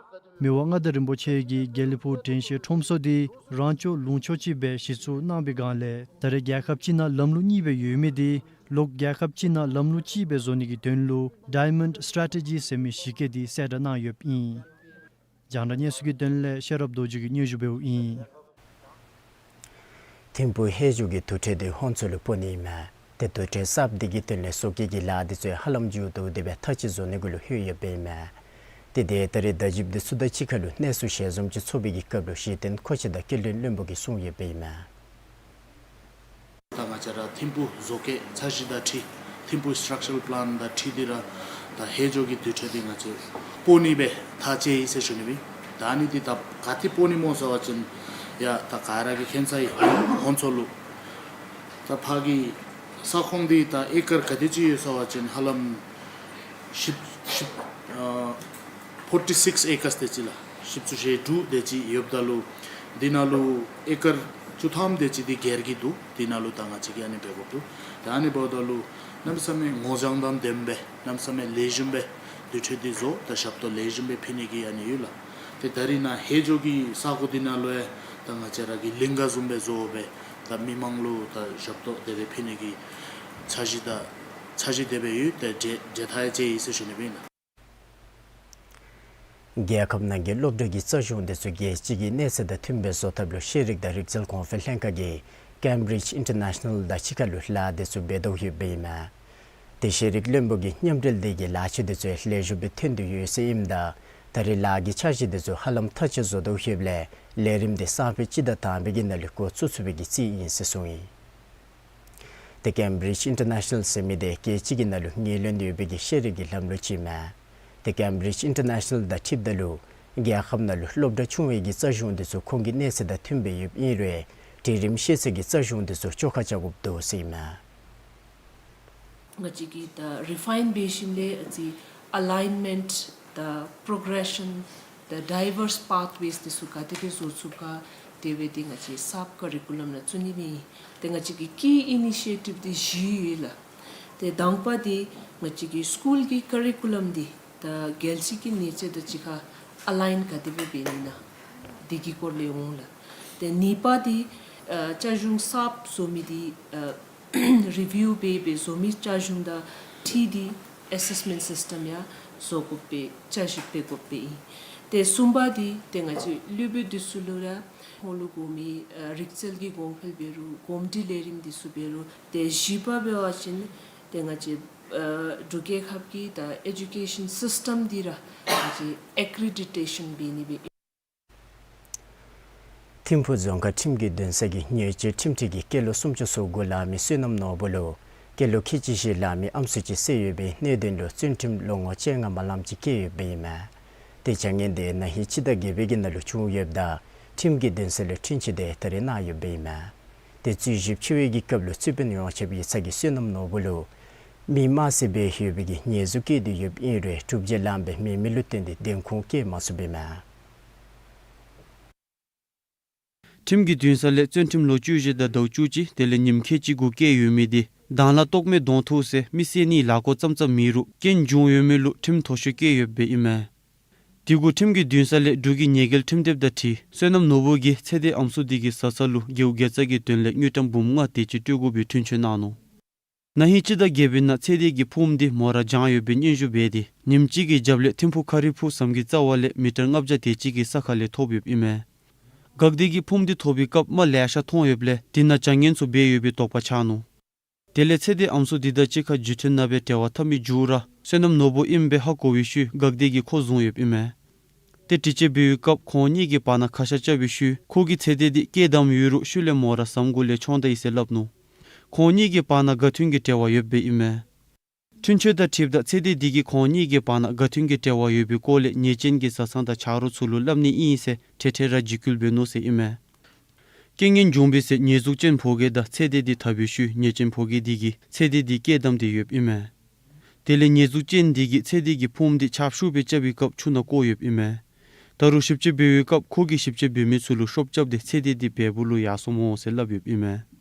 མི་དབང་མངའ་བདག་རིན་པོ་ཆེ་གིས་དགེ་ལེགས་ཕུག་དྲན་ཤེས་ཁྲོམ་ཚོགས་འདི་རང་སྐྱོང་ལུང་ཕྱོགས་ཅིག་སྦེ་གཞི་བཙུགས་གནང་བའི་སྒང་ལས་ད་རེས་རྒྱལ་ཁབ་སྤྱི་ནང་ལམ་ལུགས་གཉིས་སྦེ་ཡོད་མི་འདི་ལོག་རྒྱལ་ཁབ་སྤྱི་ནང་ལམ་ལུགས་གཅིག་སྦེ་བཟོ་ནི་གི་དོན་ལུ་ཌའི་མཱོནཌ་སི་ཊེ་རེ་ཊི་ཇི་ཟེར་མི་གཞི་བཀོད་འདི་གསལ་བསྒྲགས་གནང་ཡོདཔ་ཨིན། རྒྱང་བསྒྲགས་གནས་ཚུལ་གྱི་དོན་ལས་ཤེས་རབ་རྡོ་རྗེ་གིས་སྙན་ཞུ་འབདཝ་ཨིན། ཐིམ་ཕུག་ཧེ་ཇོ་གི་དུར་ཁྲོད་འདི་ཧོན་ཚོ་ལུ་སྤོ་ནི་ཨིན་མས། ཏེ་དུར་ཁྲོད་གསརཔ་འདི་གི་དོན་ལས་བཟོ་བཀོད་ཀྱི་ལཱ་འདི་ཚུ་ཧ་ལམ་མཇུག་བསྡུ་སྟེ་སྦེ་མཐའ་དཔྱད་བཟོ་ནི་གུ་ལུ་ལྷོད་ཡོདཔ་ཨིན་མས། ཏེ་དེ་ད་རེས་བརྡ་བརྒྱུདཔ་འདི་ཚུ་དང་གཅིག་ཁར་ལུ་གནས་ཚུལ་ཞལ་འཛོམས་ཅིག་ཚོགས་པའི་གི་སྐབས་ལུ་གཞི་རྟེན་མཁོ་ཆས་དང་སྐྱེལ་འདྲེན་བློན་པོ་གིས་གསུངས་ཡོདཔ་ཨིན་མས། ད་ང་བཅས་ར་ཐིམ་ཕུག་བཟོ་བཀོད་འཆར་གཞི་དང་འཁྲིལ་ཐིམ་ཕུག་སི་ཊག་ཅར་རལ་པ་ལེན་དང་འཁྲིལ་ཏེ་ར་ད་ཧེ་ཇོ་གི་དུར་ཁྲོད་འདི་ང་བཅས་སྤོ་ནི་སྦེ་ཐག་བཅད་ཡི་ཟེར་ཞུ་ནི་སྦེ། ད་ཨ་ནི་འདི་ད་ག་ཏེ་སྤོ་ནི་སྨོ་ཟེར་བ་ཅིན་ཡ་ད་ག་ར་གིས་མཁྱེན་ས་ཨིན། ཧོན་ཚོ་ལུ་ད་ཕར་གྱི་ས་ཁོངས་འདི་ད་ཨེ་ཀར་ག་དེ་ཅིག་ཡོད་ཟེར་བ་ཅིན་ཧ་ལམ་བཞི་བཞི་ཨ་ཕོར་ཊི་སིགས་ཨེ་ཀརས་དེ་ཅིག་ལགས། བཞི་བཅུ་ཞེ་དྲུག་དེ་ཅིག་ཡོདཔ་ད་ལུ་འདི་ནང་ལུ་ཨེ་ཀར་བཅུ་ཐམ་དེ་ཅིག་འདི་སྒེར་གྱི་འདུག། འདི་ནང་ལུ་ད་ང་བཅས་ཀྱིས་ཨ་ནི་འབད་དགོཔ་འདུག། ད་ཨ་ནི་འབདཝ་ད་ལུ་གནམ་མེད་ས་མེད་ངོ་རྒྱལ་དང་ལྡནམ་སྦེ་གནམ་མེད་ས་མེད་ལེགས་ཤོམ་སྦེ་དུར་ཁྲོད་འདི་བཟོ་ད་ཞབས་ཏོག་ལེགས་ཤོམ་སྦེ་ཕུལ་ནི་གི་ཨ་ནི་ཡོད་ལགས། ཏེ་ད་རིས་ནཱ་ཧེ་ཇོ་གི་ས་གོ་འདི་ནང་ལུ་ཡང་ད་ང་བཅས་ར་གིས་ལིང་ག་བཟུམ་སྦེ་བཟོ་སྦེ་ད་མི་མང་ལུ་ད་ཞབས་ཏོག་དེ་སྦེ་ཕུལ་ནི་གི་འཆར་གཞི་དང་འཆར་གཞི་དེ་སྦེ་ཡོད། ཏེ་འབྲེལ་འབྲེལ་ཐག་ཡང་བཅད་ཡི་ཟེར་ཞུ་ནི་སྦེ་ཨིན་ལགས། རྒྱལ་ཁབ་ནང་གི་སློབ་གྲྭ་གི་རྩ་གཞུང་དེ་ཚུ་རྒྱལ་སྤྱི་གི་གནས་ཚད་དང་མཐུན་པའི་བཟོ་ཐབས་ལུ་ཤེས་རིག་དང་རིག་རྩལ་གོང་འཕེལ་ལྷན་ཁག་གིས་ཀེམ་བི་རིཇ་ཨིན་ཊར་ནེ་ཤ་ནཱལ་དང་གཅིག་ཁར་ལུ་ལཱ་དེ་ཚུ་འབད་དོ་ཡོདཔ་ཨིན་མས། ཏེ་ཤེས་རིག་བློན་པོ་གིས་མཉམ་འབྲེལ་དེ་གི་ལཱ་ཕྱོགས་དེ་ཚུ་ལེགས་ཤོམ་སྦེ་ཐོན་དོ་ཡོད་ཟེར་ཨིནམ་ད་ད་རིས་ལཱ་གི་འཆར་གཞི་དེ་ཚུ་ཧ་ལམ་མཐའ་དཔྱད་བཟོ་དོ་ཡོདཔ་ལས་ལས་རིམ་དེ་སང་ཕོད་སྤྱི་ཟླ་དང་པའི་གི་ནང་ལུ་འགོ་བཙུགས་ཚུགས་པའི་གི་རྩིས་ཨིན་ཟེར་གསུངས་ཡི། ཏེ་ཀེམ་བི་རིཇ་ཨིན་ཊར་ནེ་ཤ་ནཱལ་ཟེར་མི་དེ་རྒྱལ་སྤྱི་གི་ནང་ལུ་ངོས་ལེན་ཡོད་པའི་གི་ཤེས་རིག་གི་ལམ་ལུགས་ཅིག་ཨིན་མས། ཏེ་ཀེམ་བི་རིཇ་ཨིན་ཊར་ནེ་ཤ་ནཱལ་དང་འཁྲིལཝ་ད་ལུ་རྒྱལ་ཁབ་ནང་ལུ་སློབ་གྲྭ་ཆུང་བའི་གི་རྩ་གཞུང་དེ་ཚུ་ཁོང་གི་གནས་ཚད་དང་མཐུན་སྦེ་ཡོདཔ་ཨིན་རུང་སྒྲིག་རིམ་ཤེས་ཚད་ཀྱི་རྩ་གཞུང་དེ་ཚུ་བཅོ་ཁ་རྐྱབ་དགོཔ་འདུག་ཟེར་ཨིན་མས། ང་བཅས་ཀྱིས་ད་རི་ཕའིན་འབད་ཞིནམ་ལས་ཨ་ཙི་ཨ་ལའིན་མེནཊ་དང་པྲོ་གེ་རེ་ཤཱན་དང་ཌའི་ཝརསི་པཱཐ་ཝེསི་དེ་ཚུ་ག་དེ་སྦེ་བཟོ་ཚུགས་ག་དེ་སྦེ་ཏེ་ང་བཅས་སབ་ཀ་རི་ཀུ་ལམ་ནང་བཙུགས་ནི་སྦེ་ཨིན། ཏེ་ང་བཅས་ཀྱི་ཀི་ཨི་ནི་ཤི་ཡེ་ཊིབ་འདི་བཞི་ཡོད་ལགས། ཏེ་དང་པ་འདི་ང་བཅས་ཀྱི་སི་ཀུལ་གྱི་ཀ་རི་ཀུ་ལམ་འདི་ད་རྒྱལ་སྤྱི་གི་གནས་ཚད་དང་གཅིག་ཁར་ཨ་ལའིན་ག་དེ་སྦེ་འབད་ནི་ཨིན་ན་འདི་གི་སྐོར་ལས་འོང་ལགས། ཏེ་གཉིས་པ་འདི་ཨ་རྩ་གཞུང་གསརཔ་བཟོ་མི་འདི་ཨ་རི་བིའུ་འབད་སྦེ་བཟོ་མི་རྩ་གཞུང་དང་འཁྲིལ་ཏེ་ཨེ་སེསི་མེནཊ་སིསི་ཊམ་ཡང་བཟོ་དགོཔ་སྦེ་འཆར་གཞི་འབད་དགོཔ་སྦེ་ཨིན། ཏེ་གསུམ་པ་འདི་ཏེ་ང་བཅས་སློབ་དཔོན་འདི་ཚུ་ལུ་ར་ཁོང་ལུ་དགོ་མི་ཨ་རིག་རྩལ་གྱི་གོང་འཕེལ་འབད་རུང་གོམས་འདྲིས་ལས་རིམ་འདི་ཚུ་འབད་རུང་། ཏེ་བཞི་པ་འབད་བ་ཅིན་ཏེ་ང་བཅས་ཨ་འབྲུག་རྒྱལ་ཁབ་ཀྱི་ད་ཨེ་ཌུ་ཀེ་ཤཱན་སིསི་ཊམ་འདི་ར་ང་བཅས་ཨེ་ཀྲི་ཌི་ཊེ་ཤཱན་འབད་ནི་སྦེ། ཐིམ་ཕུག་རྫོང་ཁག་ཁྲིམས་ཀྱི་འདུན་ས་གི་ཉེས་སྤྱོད་ཁྲིམས་འཁྲི་གི་སྐྱེས་ལོ་སུམ་ཅུ་སོ་དགུ་ལང་མི་བསོད་ནམས་ནོར་བུ་ལུ་སྐྱེས་ལོ་ཁལ་གཅིག་བཞི་ལང་མི་ཨམ་སྲུ་ཅིག་བསད་ཡོད་པའི་གནད་དོན་ལུ་བཙོན་ཁྲིམས་ལོ་ངོ་བཅོ་ལྔ་མ་ལངམ་ཅིག་བཀལ་ཡོདཔ་ཨིན་མས། ཏེ་བྱ་ངན་དེ་ན་ཧིང་སྤྱི་ཟླ་བརྒྱད་པའི་གི་ནང་ལུ་བྱུང་ཡོདཔ་ད་ཁྲིམས་ཀྱི་འདུན་ས་ལས་འཁྲུན་ཆོད་དེ་ད་རིས་གནང་ཡོདཔ་ཨིན་མས། ཏེ་རྩོད་ཞིབ་ཆེ་བའི་གི་སྐབས་ལུ་རྩོད་དཔོན་ཡོངས་ཁྱབ་ཡིག་ཚང་གིས་བསོད་ནམས་ནོར་བུ་ལུ་མི་དམར་བསད་འབད་ཡོད་པའི་གི་ཉེས་འཛུགས་བཀལ་ཏེ་ཡོདཔ་ཨིན་རུང་སྒྲུབ་བྱེད་ལངམ་སྦེ་མེད་མི་ལུ་བརྟེན་ཏེ་བདེན་ཁུངས་བཀལ་མ་ཚུགསཔ་ཨིན་མས། ཁྲིམས་ཀྱི་འདུན་ས་ལས་བཙོན་ཁྲིམས་ལོ་བཅུ་བཞི་དང་ཟླཝ་བཅུ་གཅིག་དེ་ལས་ཉིནམ་ཁལ་གཅིག་དགུ་བཀལ་ཡོད་མི་དེ་དང་བླངས་རྟོག་མེད་གདོང་ཐུག་ཟེར་མི་བསད་ནིའི་ལཱ་འགོ་བརྩམས་བརྩམསཔ་མེད་རུང་རྐྱེན་བྱུང་ཡོད་མི་ལུ་ཁྲིམས་མཐོ་ཤོས་བཀལ་ཡོདཔ་ཨིན་མས། དེ་གུ་ཁྲིམས་ཀྱི་འདུན་ས་ལས་འབྲུག་གི་ཉེས་འགེལ་ཁྲིམས་དེབ་དང་འཁྲིལ་བསོད་ནམས་ནོར་བུ་གིས་ཚེ་འདས་ཨམ་སྲུ་དེ་གི་བཟའ་ཚང་ལུ་རྒེད་འོག་དགེ་རྩ་གི་དོན་ལས་དངུལ་ཀྲམ་འབུམ་ལྔ་དེ་ཅིག་སྤྲོད་དགོ་པའི་འཁྲུན་ཆོད་གནང་ནུག། ན་ཧིང་སྤྱི་ཟླ་བརྒྱད་པའི་ནང་ཚེ་འདས་ཀྱི་ཕུངམ་དེ་མོ་ར་བྱང་ཡོད་པའི་སྙན་ཞུ་འབད་དེ་ཉིནམ་གཅིག་གི་རྒྱབ་ལས་ཐིམ་ཕུག་ཁ་རི་ཕུག་ཟམ་གྱི་རྩ་བ་ལས་མི་ཊར་ལྔ་བརྒྱ་དེ་ཅིག་གི་ས་ཁ་ལས་ཐོབ་ཡོདཔ་ཨིན་མས། དགག་སྡེ་གིས་ཕུངམ་དེ་ཐོབ་པའི་སྐབས་རྨ་ལེ་ཤ་མཐོང་ཡོདཔ་ལས་དེ་ནང་བྱ་ངན་ཚུ་འབད་ཡོད་པའི་དོགས་པ་ཆགས་ནུག། དེ་ལས་ཚེ་འདས་ཨམ་སྲུ་དེ་དང་གཅིག་ཁར་རྒྱུ་མཐུན་ནང་སྦེ་འབྲེལ་བ་འཐབ་མི་མཇུག་ར་བསོད་ནམས་ནོར་བུ་ཨིནམ་སྦེ་ཧ་གོ་བའི་ཤུལ་དགག་སྡེ་གིས་ཁོ་བཟུང་ཡོདཔ་ཨིན་མས། ཏེ་དྲི་དཔྱད་འབད་བའི་སྐབས་ཁོང་གཉིས་ཀྱི་བར་ན་ཁ་བཤད་རྐྱབ་པའི་ཤུལ་ཁོ་གིས་ཚེ་འདས་དེ་སྐྱེལ་བདམས་ཡོད་རུང་ཤུལ་ལས་མོ་ར་ཟམ་གུ་ལས་མཆོངས་ད་ཡི་ཟེར་སླབ་ནུག། ཁོང་གཉིས་ཀྱི་བར་ན་དགའ་མཐུན་གྱི་འབྲེལ་བ་ཡོདཔ་སྦེ་ཨིན་མས། འཁྲུན་ཆོད་དང་འཁྲིལཝ་ད་ཚེ་འདས་དེ་གིས་ཁོང་གཉིས་ཀྱི་བར་ན་དགའ་མཐུན་གྱི་འབྲེལ་བ་ཡོད་པའི་སྐོར་ལས་ཉེས་ཅན་གྱི་བཟའ་ཚང་དང་ཆ་རོགས་ཚུ་ལུ་སླབ་ནི་ཨིན་ཟེར་འཕྲལ་འཕྲལ་ར་འཇིགས་སྐུལ་འབད་ནུག་ཟེར་ཨིན་མས། རྐྱེན་ངན་བྱུང་བའི་ཚེ་ཉེས་འཛུགས་ཅན་ཕོ་རྒྱས་དང་ཚེ་འདས་དེ་འཐབ་པའི་ཤུལ་ཉེས་ཅན་ཕོ་རྒྱས་དེ་གིས་ཚེ་འདས་དེ་སྐྱེལ་བདམས་ཏེ་ཡོདཔ་ཨིན་མས། དེ་ལས་ཉེས་འཛུགས་ཅན་དེ་གིས་ཚེ་འདས་ཀྱི་ཕུངམ་དེ་ཆབ་ཤུགས་སྦེ་རྐྱབ་པའི་སྐབས་ཆུ་ནང་བཀོ་ཡོདཔ་ཨིན་མས། ད་རུང་ཞིབ་དཔྱད་འབད་བའི་སྐབས་ཁོ་གིས་ཞིབ་དཔྱད་འབད་མི་ཚུ་ལུ་ཤོབ་རྐྱབ་སྟེ་ཚེ་འདས་དེ་བལ་པོ་ལུ་ཡར་སོང་སྨོ་ཟེར་སླབ་ཡོདཔ་ཨིན་མས།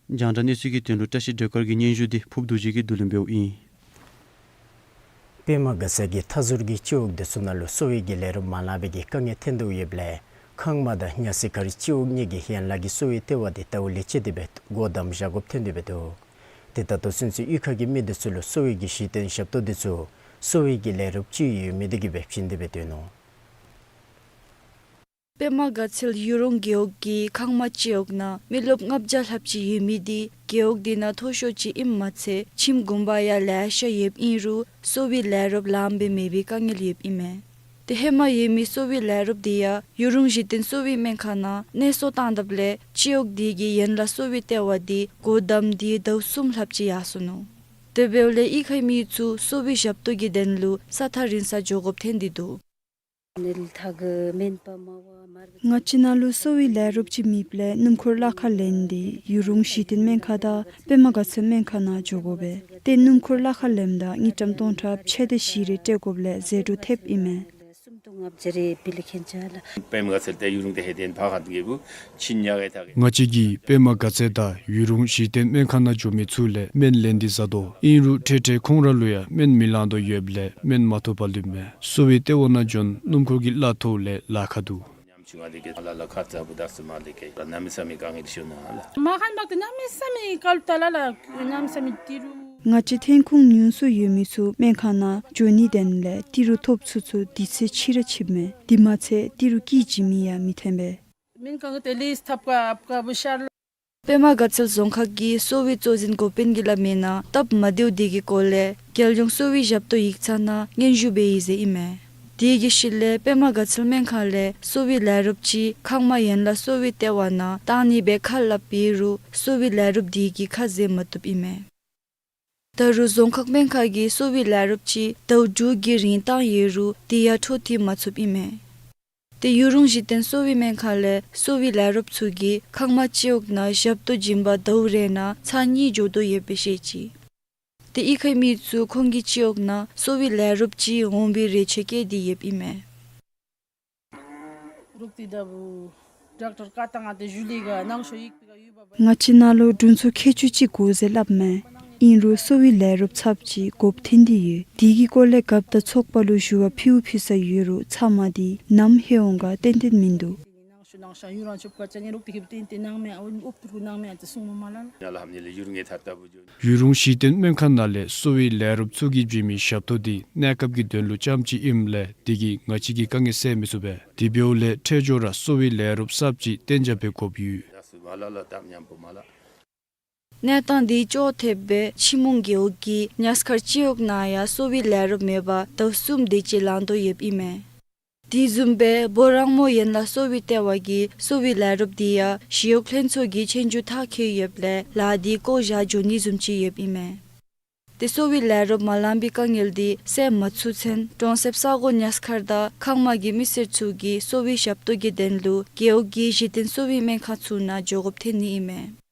རྒྱང་བསྒྲགས་གནས་ཚུལ་གྱི་དོན་ལུ་བཀྲ་ཤིས་སྒྲོལ་དཀར་གྱི་སྙན་ཞུ་དེ་ཕུརཔ་རྡོ་རྗེ་གིས་བསྡུ་ལེན་འབདཝ་ཨིན། པདྨ་དགའ་ཚལ་གྱི་མཐའ་ཟུར་གྱི་སྤྱི་འོག་དེ་ཚུ་ནང་ལུ་གསོ་བའི་གི་ལས་རོགས་མ་ལང་པའི་གི་དཀའ་ངལ་ཐོན་དོ་ཡོདཔ་ལས་ཁང་མ་དང་ཉ་སི་ཁར་སྤྱི་འོག་གཉིས་ཀྱི་ཡན་ལག་གི་གསོ་བའི་ལྟེ་བ་དེ་ཟླཝ་ལེ་ཤ་དེ་སྦེ་སྒོ་བསྡམ་བཞག་དགོཔ་ཐོན་ཏེ་འབད་དོ། ཏེ་ད་ལྟོ་ཚུན་ཚོད་གཡུས་ཁ་གི་མི་དེ་ཚུ་ལུ་གསོ་བའི་གི་གཞི་རྟེན་ཞབས་ཏོག་དེ་ཚུ་གསོ་བའི་གི་ལས་རོགས་ཅིག་ཡོད་མི་དེ་གིས་སྦེ་བྱིན་ཏེ་འབད་དོ་ནུག། པདྨ་དགའ་ཚལ་ཡུ་རུང་རྒེད་འོག་གི་ཁང་མ་སྤྱི་འོག་ནང་མི་རློབས་ལྔ་བརྒྱ་ལྷགཔ་ཅིག་ཡོད་མི་དེ་རྒེད་འོག་དེ་ནང་མཐོ་ཤོས་ཅིག་ཨིནམ་མ་ཚད་ཁྱིམ་གུང་པ་ཡང་ལེ་ཤ་ཡོདཔ་ཨིན་རུང་གསོ་བའི་ལས་རོགས་ལངམ་སྦེ་མེད་པའི་དཀའ་ངལ་ཡོདཔ་ཨིན་མས། ཏེ་ཧེ་མ་ཡོད་མི་གསོ་བའི་ལས་རོགས་དེ་ཡང་ཡུ་རུང་གཞི་རྟེན་གསོ་བའི་སྨན་ཁང་ནང་གནས་གསོ་བཏང་དཔ་ལས་སྤྱི་འོག་དེ་གི་ཡན་ལག་གསོ་བའི་ལྟེ་བ་དེ་སྒོ་བསྡམས་ཏེ་ཟླཝ་གསུམ་ལྷགཔ་ཅིག་ཡར་སོ་ནུག། དེ་འབདཝ་ལས་གཡུས་ཁའི་མི་ཚུ་གསོ་བའི་ཞབས་ཏོག་གི་དོན་ལུ་ས་ཐག་རིང་སར་འགྱོ་དགོཔ་ཐོན་ཏེ་འདུག། ང་བཅས་ནང་ལུ་གསོ་བའི་ལས་རོགས་ཅིག་མེདཔ་ལས་སྣུམ་འཁོར་གླ་ཁར་ལེན་ཏེ་ཡུ་རུང་གཞི་རྟེན་སྨན་ཁང་དང་པདྨ་དགའ་ཚལ་སྨན་ཁང་ནང་འགྱོ་དགོ་པས། ཏེ་སྣུམ་འཁོར་གླ་ཁར་ལེནམ་ད་དངུལ་ཀྲམ་སྟོང་ཕྲག་ཕྱེད་དེ་བཞི་རེ་སྤྲོད་དགོཔ་ལས་ཟད་འགྲོ་ཐེབས་ཨིན་མས། ང་བཅས་རའི་བི་ལི་མཁན་ཆ་ལགས། པདྨ་དགའ་ཚལ་ཏེ་ཡུ་རུང་ཏེ་ཧེ་ཏེན་ཕ་ཁ་གི་བུ་ཆིན་ཉ་གེ་ཐ་གེ། ང་བཅས་ཀྱིས་པདྨ་དགའ་ཚལ་དང་ཡུ་རུང་གཞི་རྟེན་སྨན་ཁང་ནང་འགྱོ་མི་ཚུ་ལས་སྨན་ལེན་ཏེ་བཟའ་དོ། ཨིན་རུང་ཁྲེ་ཁྲེ་ཁོང་ར་ལུ་ཡང་སྨན་མི་ལང་དོ་ཡོདཔ་ལས་སྨན་མ་ཐོབ་པར་ལུས་མས། གསོ་བའི་ལྟེ་བ་ནང་འགྱོ་ན་སྣུམ་འཁོར་གྱི་གླ་ཐོག་ལས་ལཱ་ཁག་འདུག། ཉམ་ཆུང་ང་དེ་གི་ལ་ལ་ཁ་ཙ་བུ་དག་སུ་མ་དེ་གི་གནམ་མེད་ས་མེད་དཀའ་ངལ་ཤོར་ནུག་ལགས། མ་ཧན་བག་ཏེ་གནམ་མེད་ས་མེད་དཀའ་ལས་ད་ལ་ལགས། གནམ་མེད་ས་མེད་ཏི་རུ། ང་བཅས་ཐོན་ཁུངས་ཉུང་སུ་ཡོད་མི་ཚུ་སྨན་ཁང་ནང་འགྱོ་ནི་དོན་ལས་ཏི་རུ་ཐོབ་ཚུ་ཚུ་དུས་ཚོད་ཕྱི་ར་ཆིབས་མས། དེ་མ་ཚད་ཏི་རུ་སྐྱིད་ཅིག་མེད་ཡང་མི་ཐོན་པས། སྨན་ཁང་གི་དེ་ལས་ཐབས་ཀ་ཨབ་ཀ་བུ་ཤར་ལགས། པདྨ་དགའ་ཚལ་རྫོང་ཁག་གི་གསོ་བའི་གཙོ་འཛིན་འགོ་དཔོན་གྱིས་སླབ་མིའི་ནང་སྟབས་མ་བདེཝ་དེ་གི་སྐོར་ལས་རྒྱལ་ཡོངས་གསོ་བའི་ཞབས་ཏོག་ཡིག་ཚང་ནང་སྙན་ཞུ་འབད་ཡི་ཟེར་ཨིན་མས། དེ་གི་ཤུལ་ལས་པདྨ་དགའ་ཚལ་སྨན་ཁང་ལས་གསོ་བའི་ལས་རོགསཔ་ཅིག་ཁང་མ་ཡན་ལག་གསོ་བའི་ལྟེ་བ་ནང་བཏང་ནི་སྦེ་ཁ་སླབ་པའི་རུང་གསོ་བའི་ལས་རོགསཔ་དེ་གིས་ཁ་བཟེད་མ་བཏུབ་ཨིན་མས། ད་རུང་རྫོང་ཁག་སྨན་ཁང་གི་གསོ་བའི་ལས་རོགསཔ་ཅིག་ཟླཝ་དྲུག་གི་རིང་བཏང་ཡོད་རུང་དེ་ཡང་འཕྲོ་མཐུད་མ་ཚུགསཔ་ཨིན་མས། ཏེ་ཡུ་རུང་གཞི་རྟེན་གསོ་བའི་སྨན་ཁང་ལས་གསོ་བའི་ལས་རོགསཔ་ཚུ་གིས་ཁང་མ་གཅིག་འོག་ནང་ཞབས་ཏོག་བྱིན་པར་ཟླཝ་རེ་ནང་ཚར་གཉིས་འགྱོ་དོ་ཡོདཔ་སྦེ་བཤད་ཅི། ཏེ་གཡུས་ཁའི་མི་ཚུ་ཁོང་གི་གཅིག་འོག་ནང་གསོ་བའི་ལས་རོགསཔ་ཅིག་འོང་བའི་རེ་ཆེ་བསྐྱེད་དེ་ཡོདཔ་ཨིན་མས། རོགས་ཏེ་ད་བུ་ཌོག་ཊར་ཀ་ཏང་ང་ཏེ་ཞུ་ལི་ག་ནང་ཤོ་ཡིག་པི་ག་ཡུ་བ་བ། ང་བཅས་ནང་ལུ་དྲུང་འཚོ་མཁས་མཆོག་ཅིག་དགོ་ཟེར་སླབ་མས། ཨིན་རུང་གསོ་བའི་ལས་རོགསཔ་ཚབ་ཅིག་དགོཔ་ཐོན་ཏེ་ཡོད། དེ་གི་སྐོར་ལས་རྒཔོ་དང་ཚོགས་པ་ལུ་ཞུ་བ་ཕུལཝ་ཕུལ་ས་ཡོད་རུང་ཚབ་མ་དེ་ནམ་ལྷོད་འོང་ག་ཏན་ཏན་མིན་འདུག། ཡུ་རུང་གཞི་རྟེན་སྨན་ཁང་ནང་ལས་གསོ་བའི་ལས་རོགསཔ་ཚུ་གིས་བྱིན་མི་ཞབས་ཏོག་དེ་གནས་སྐབས་ཀྱི་དོན་ལུ་རྐྱངམ་ཅིག་ཨིནམ་ལས་དེ་གིས་ང་བཅས་ཀྱི་དཀའ་ངལ་སེལ་མི་ཚུགས་པས། དེ་འབདཝ་ལས་འཕྲལ་མགྱོགས་ར་གསོ་བའི་ལས་རོགསཔ་གསརཔ་ཅིག་གཏན་འཇགས་འབད་དགོཔ་ཡོད། གནས་སྟངས་དེ་ཅོག་འཐདཔ་སྦེ་ཕྱི་མུང་རྒེད་འོག་གི་གཉོས་མཁར་སྤྱི་འོག་ནང་ཡང་གསོ་བའི་ལས་རོགསཔ་མེད་པར་ཟླཝ་གསུམ་དེ་ཅིག་ལང་དོ་ཡོདཔ་ཨིན་མས། དེ་བཟུམ་སྦེ་སྦོ་རང་མོ་ཡན་ལག་གསོ་བའི་ལྟེ་བ་གི་གསོ་བའི་ལས་རོགསཔ་དེ་ཡང་ཞི་གཡོག་ལྷན་ཚོགས་ཀྱིས་ཆོས་རྒྱུགས་མཐར་འཁྱོལ་ཡོདཔ་ལས་ལཱ་དེ་བཀོ་བཞག་འགྱོ་ནི་བཟུམ་ཅིག་ཡོདཔ་ཨིན་མས། ཏེ་གསོ་བའི་ལས་རོགསཔ་མ་ལང་པའི་དཀའ་ངལ་དེ་སེལ་མ་ཚུགས་ཚུན་གྲོང་གསེབ་ས་གོ་གཉོས་མཁར་དང་ཁང་མ་གི་མི་སེར་ཚུ་གིས་གསོ་བའི་ཞབས་ཏོག་གི་དོན་ལུ་རྒེད་འོག་གི་གཞི་རྟེན་གསོ་བའི་སྨན་ཁང་ཚུ་ནང་འགྱོ་དགོཔ་ཐོན་ནི་ཨིན་མས།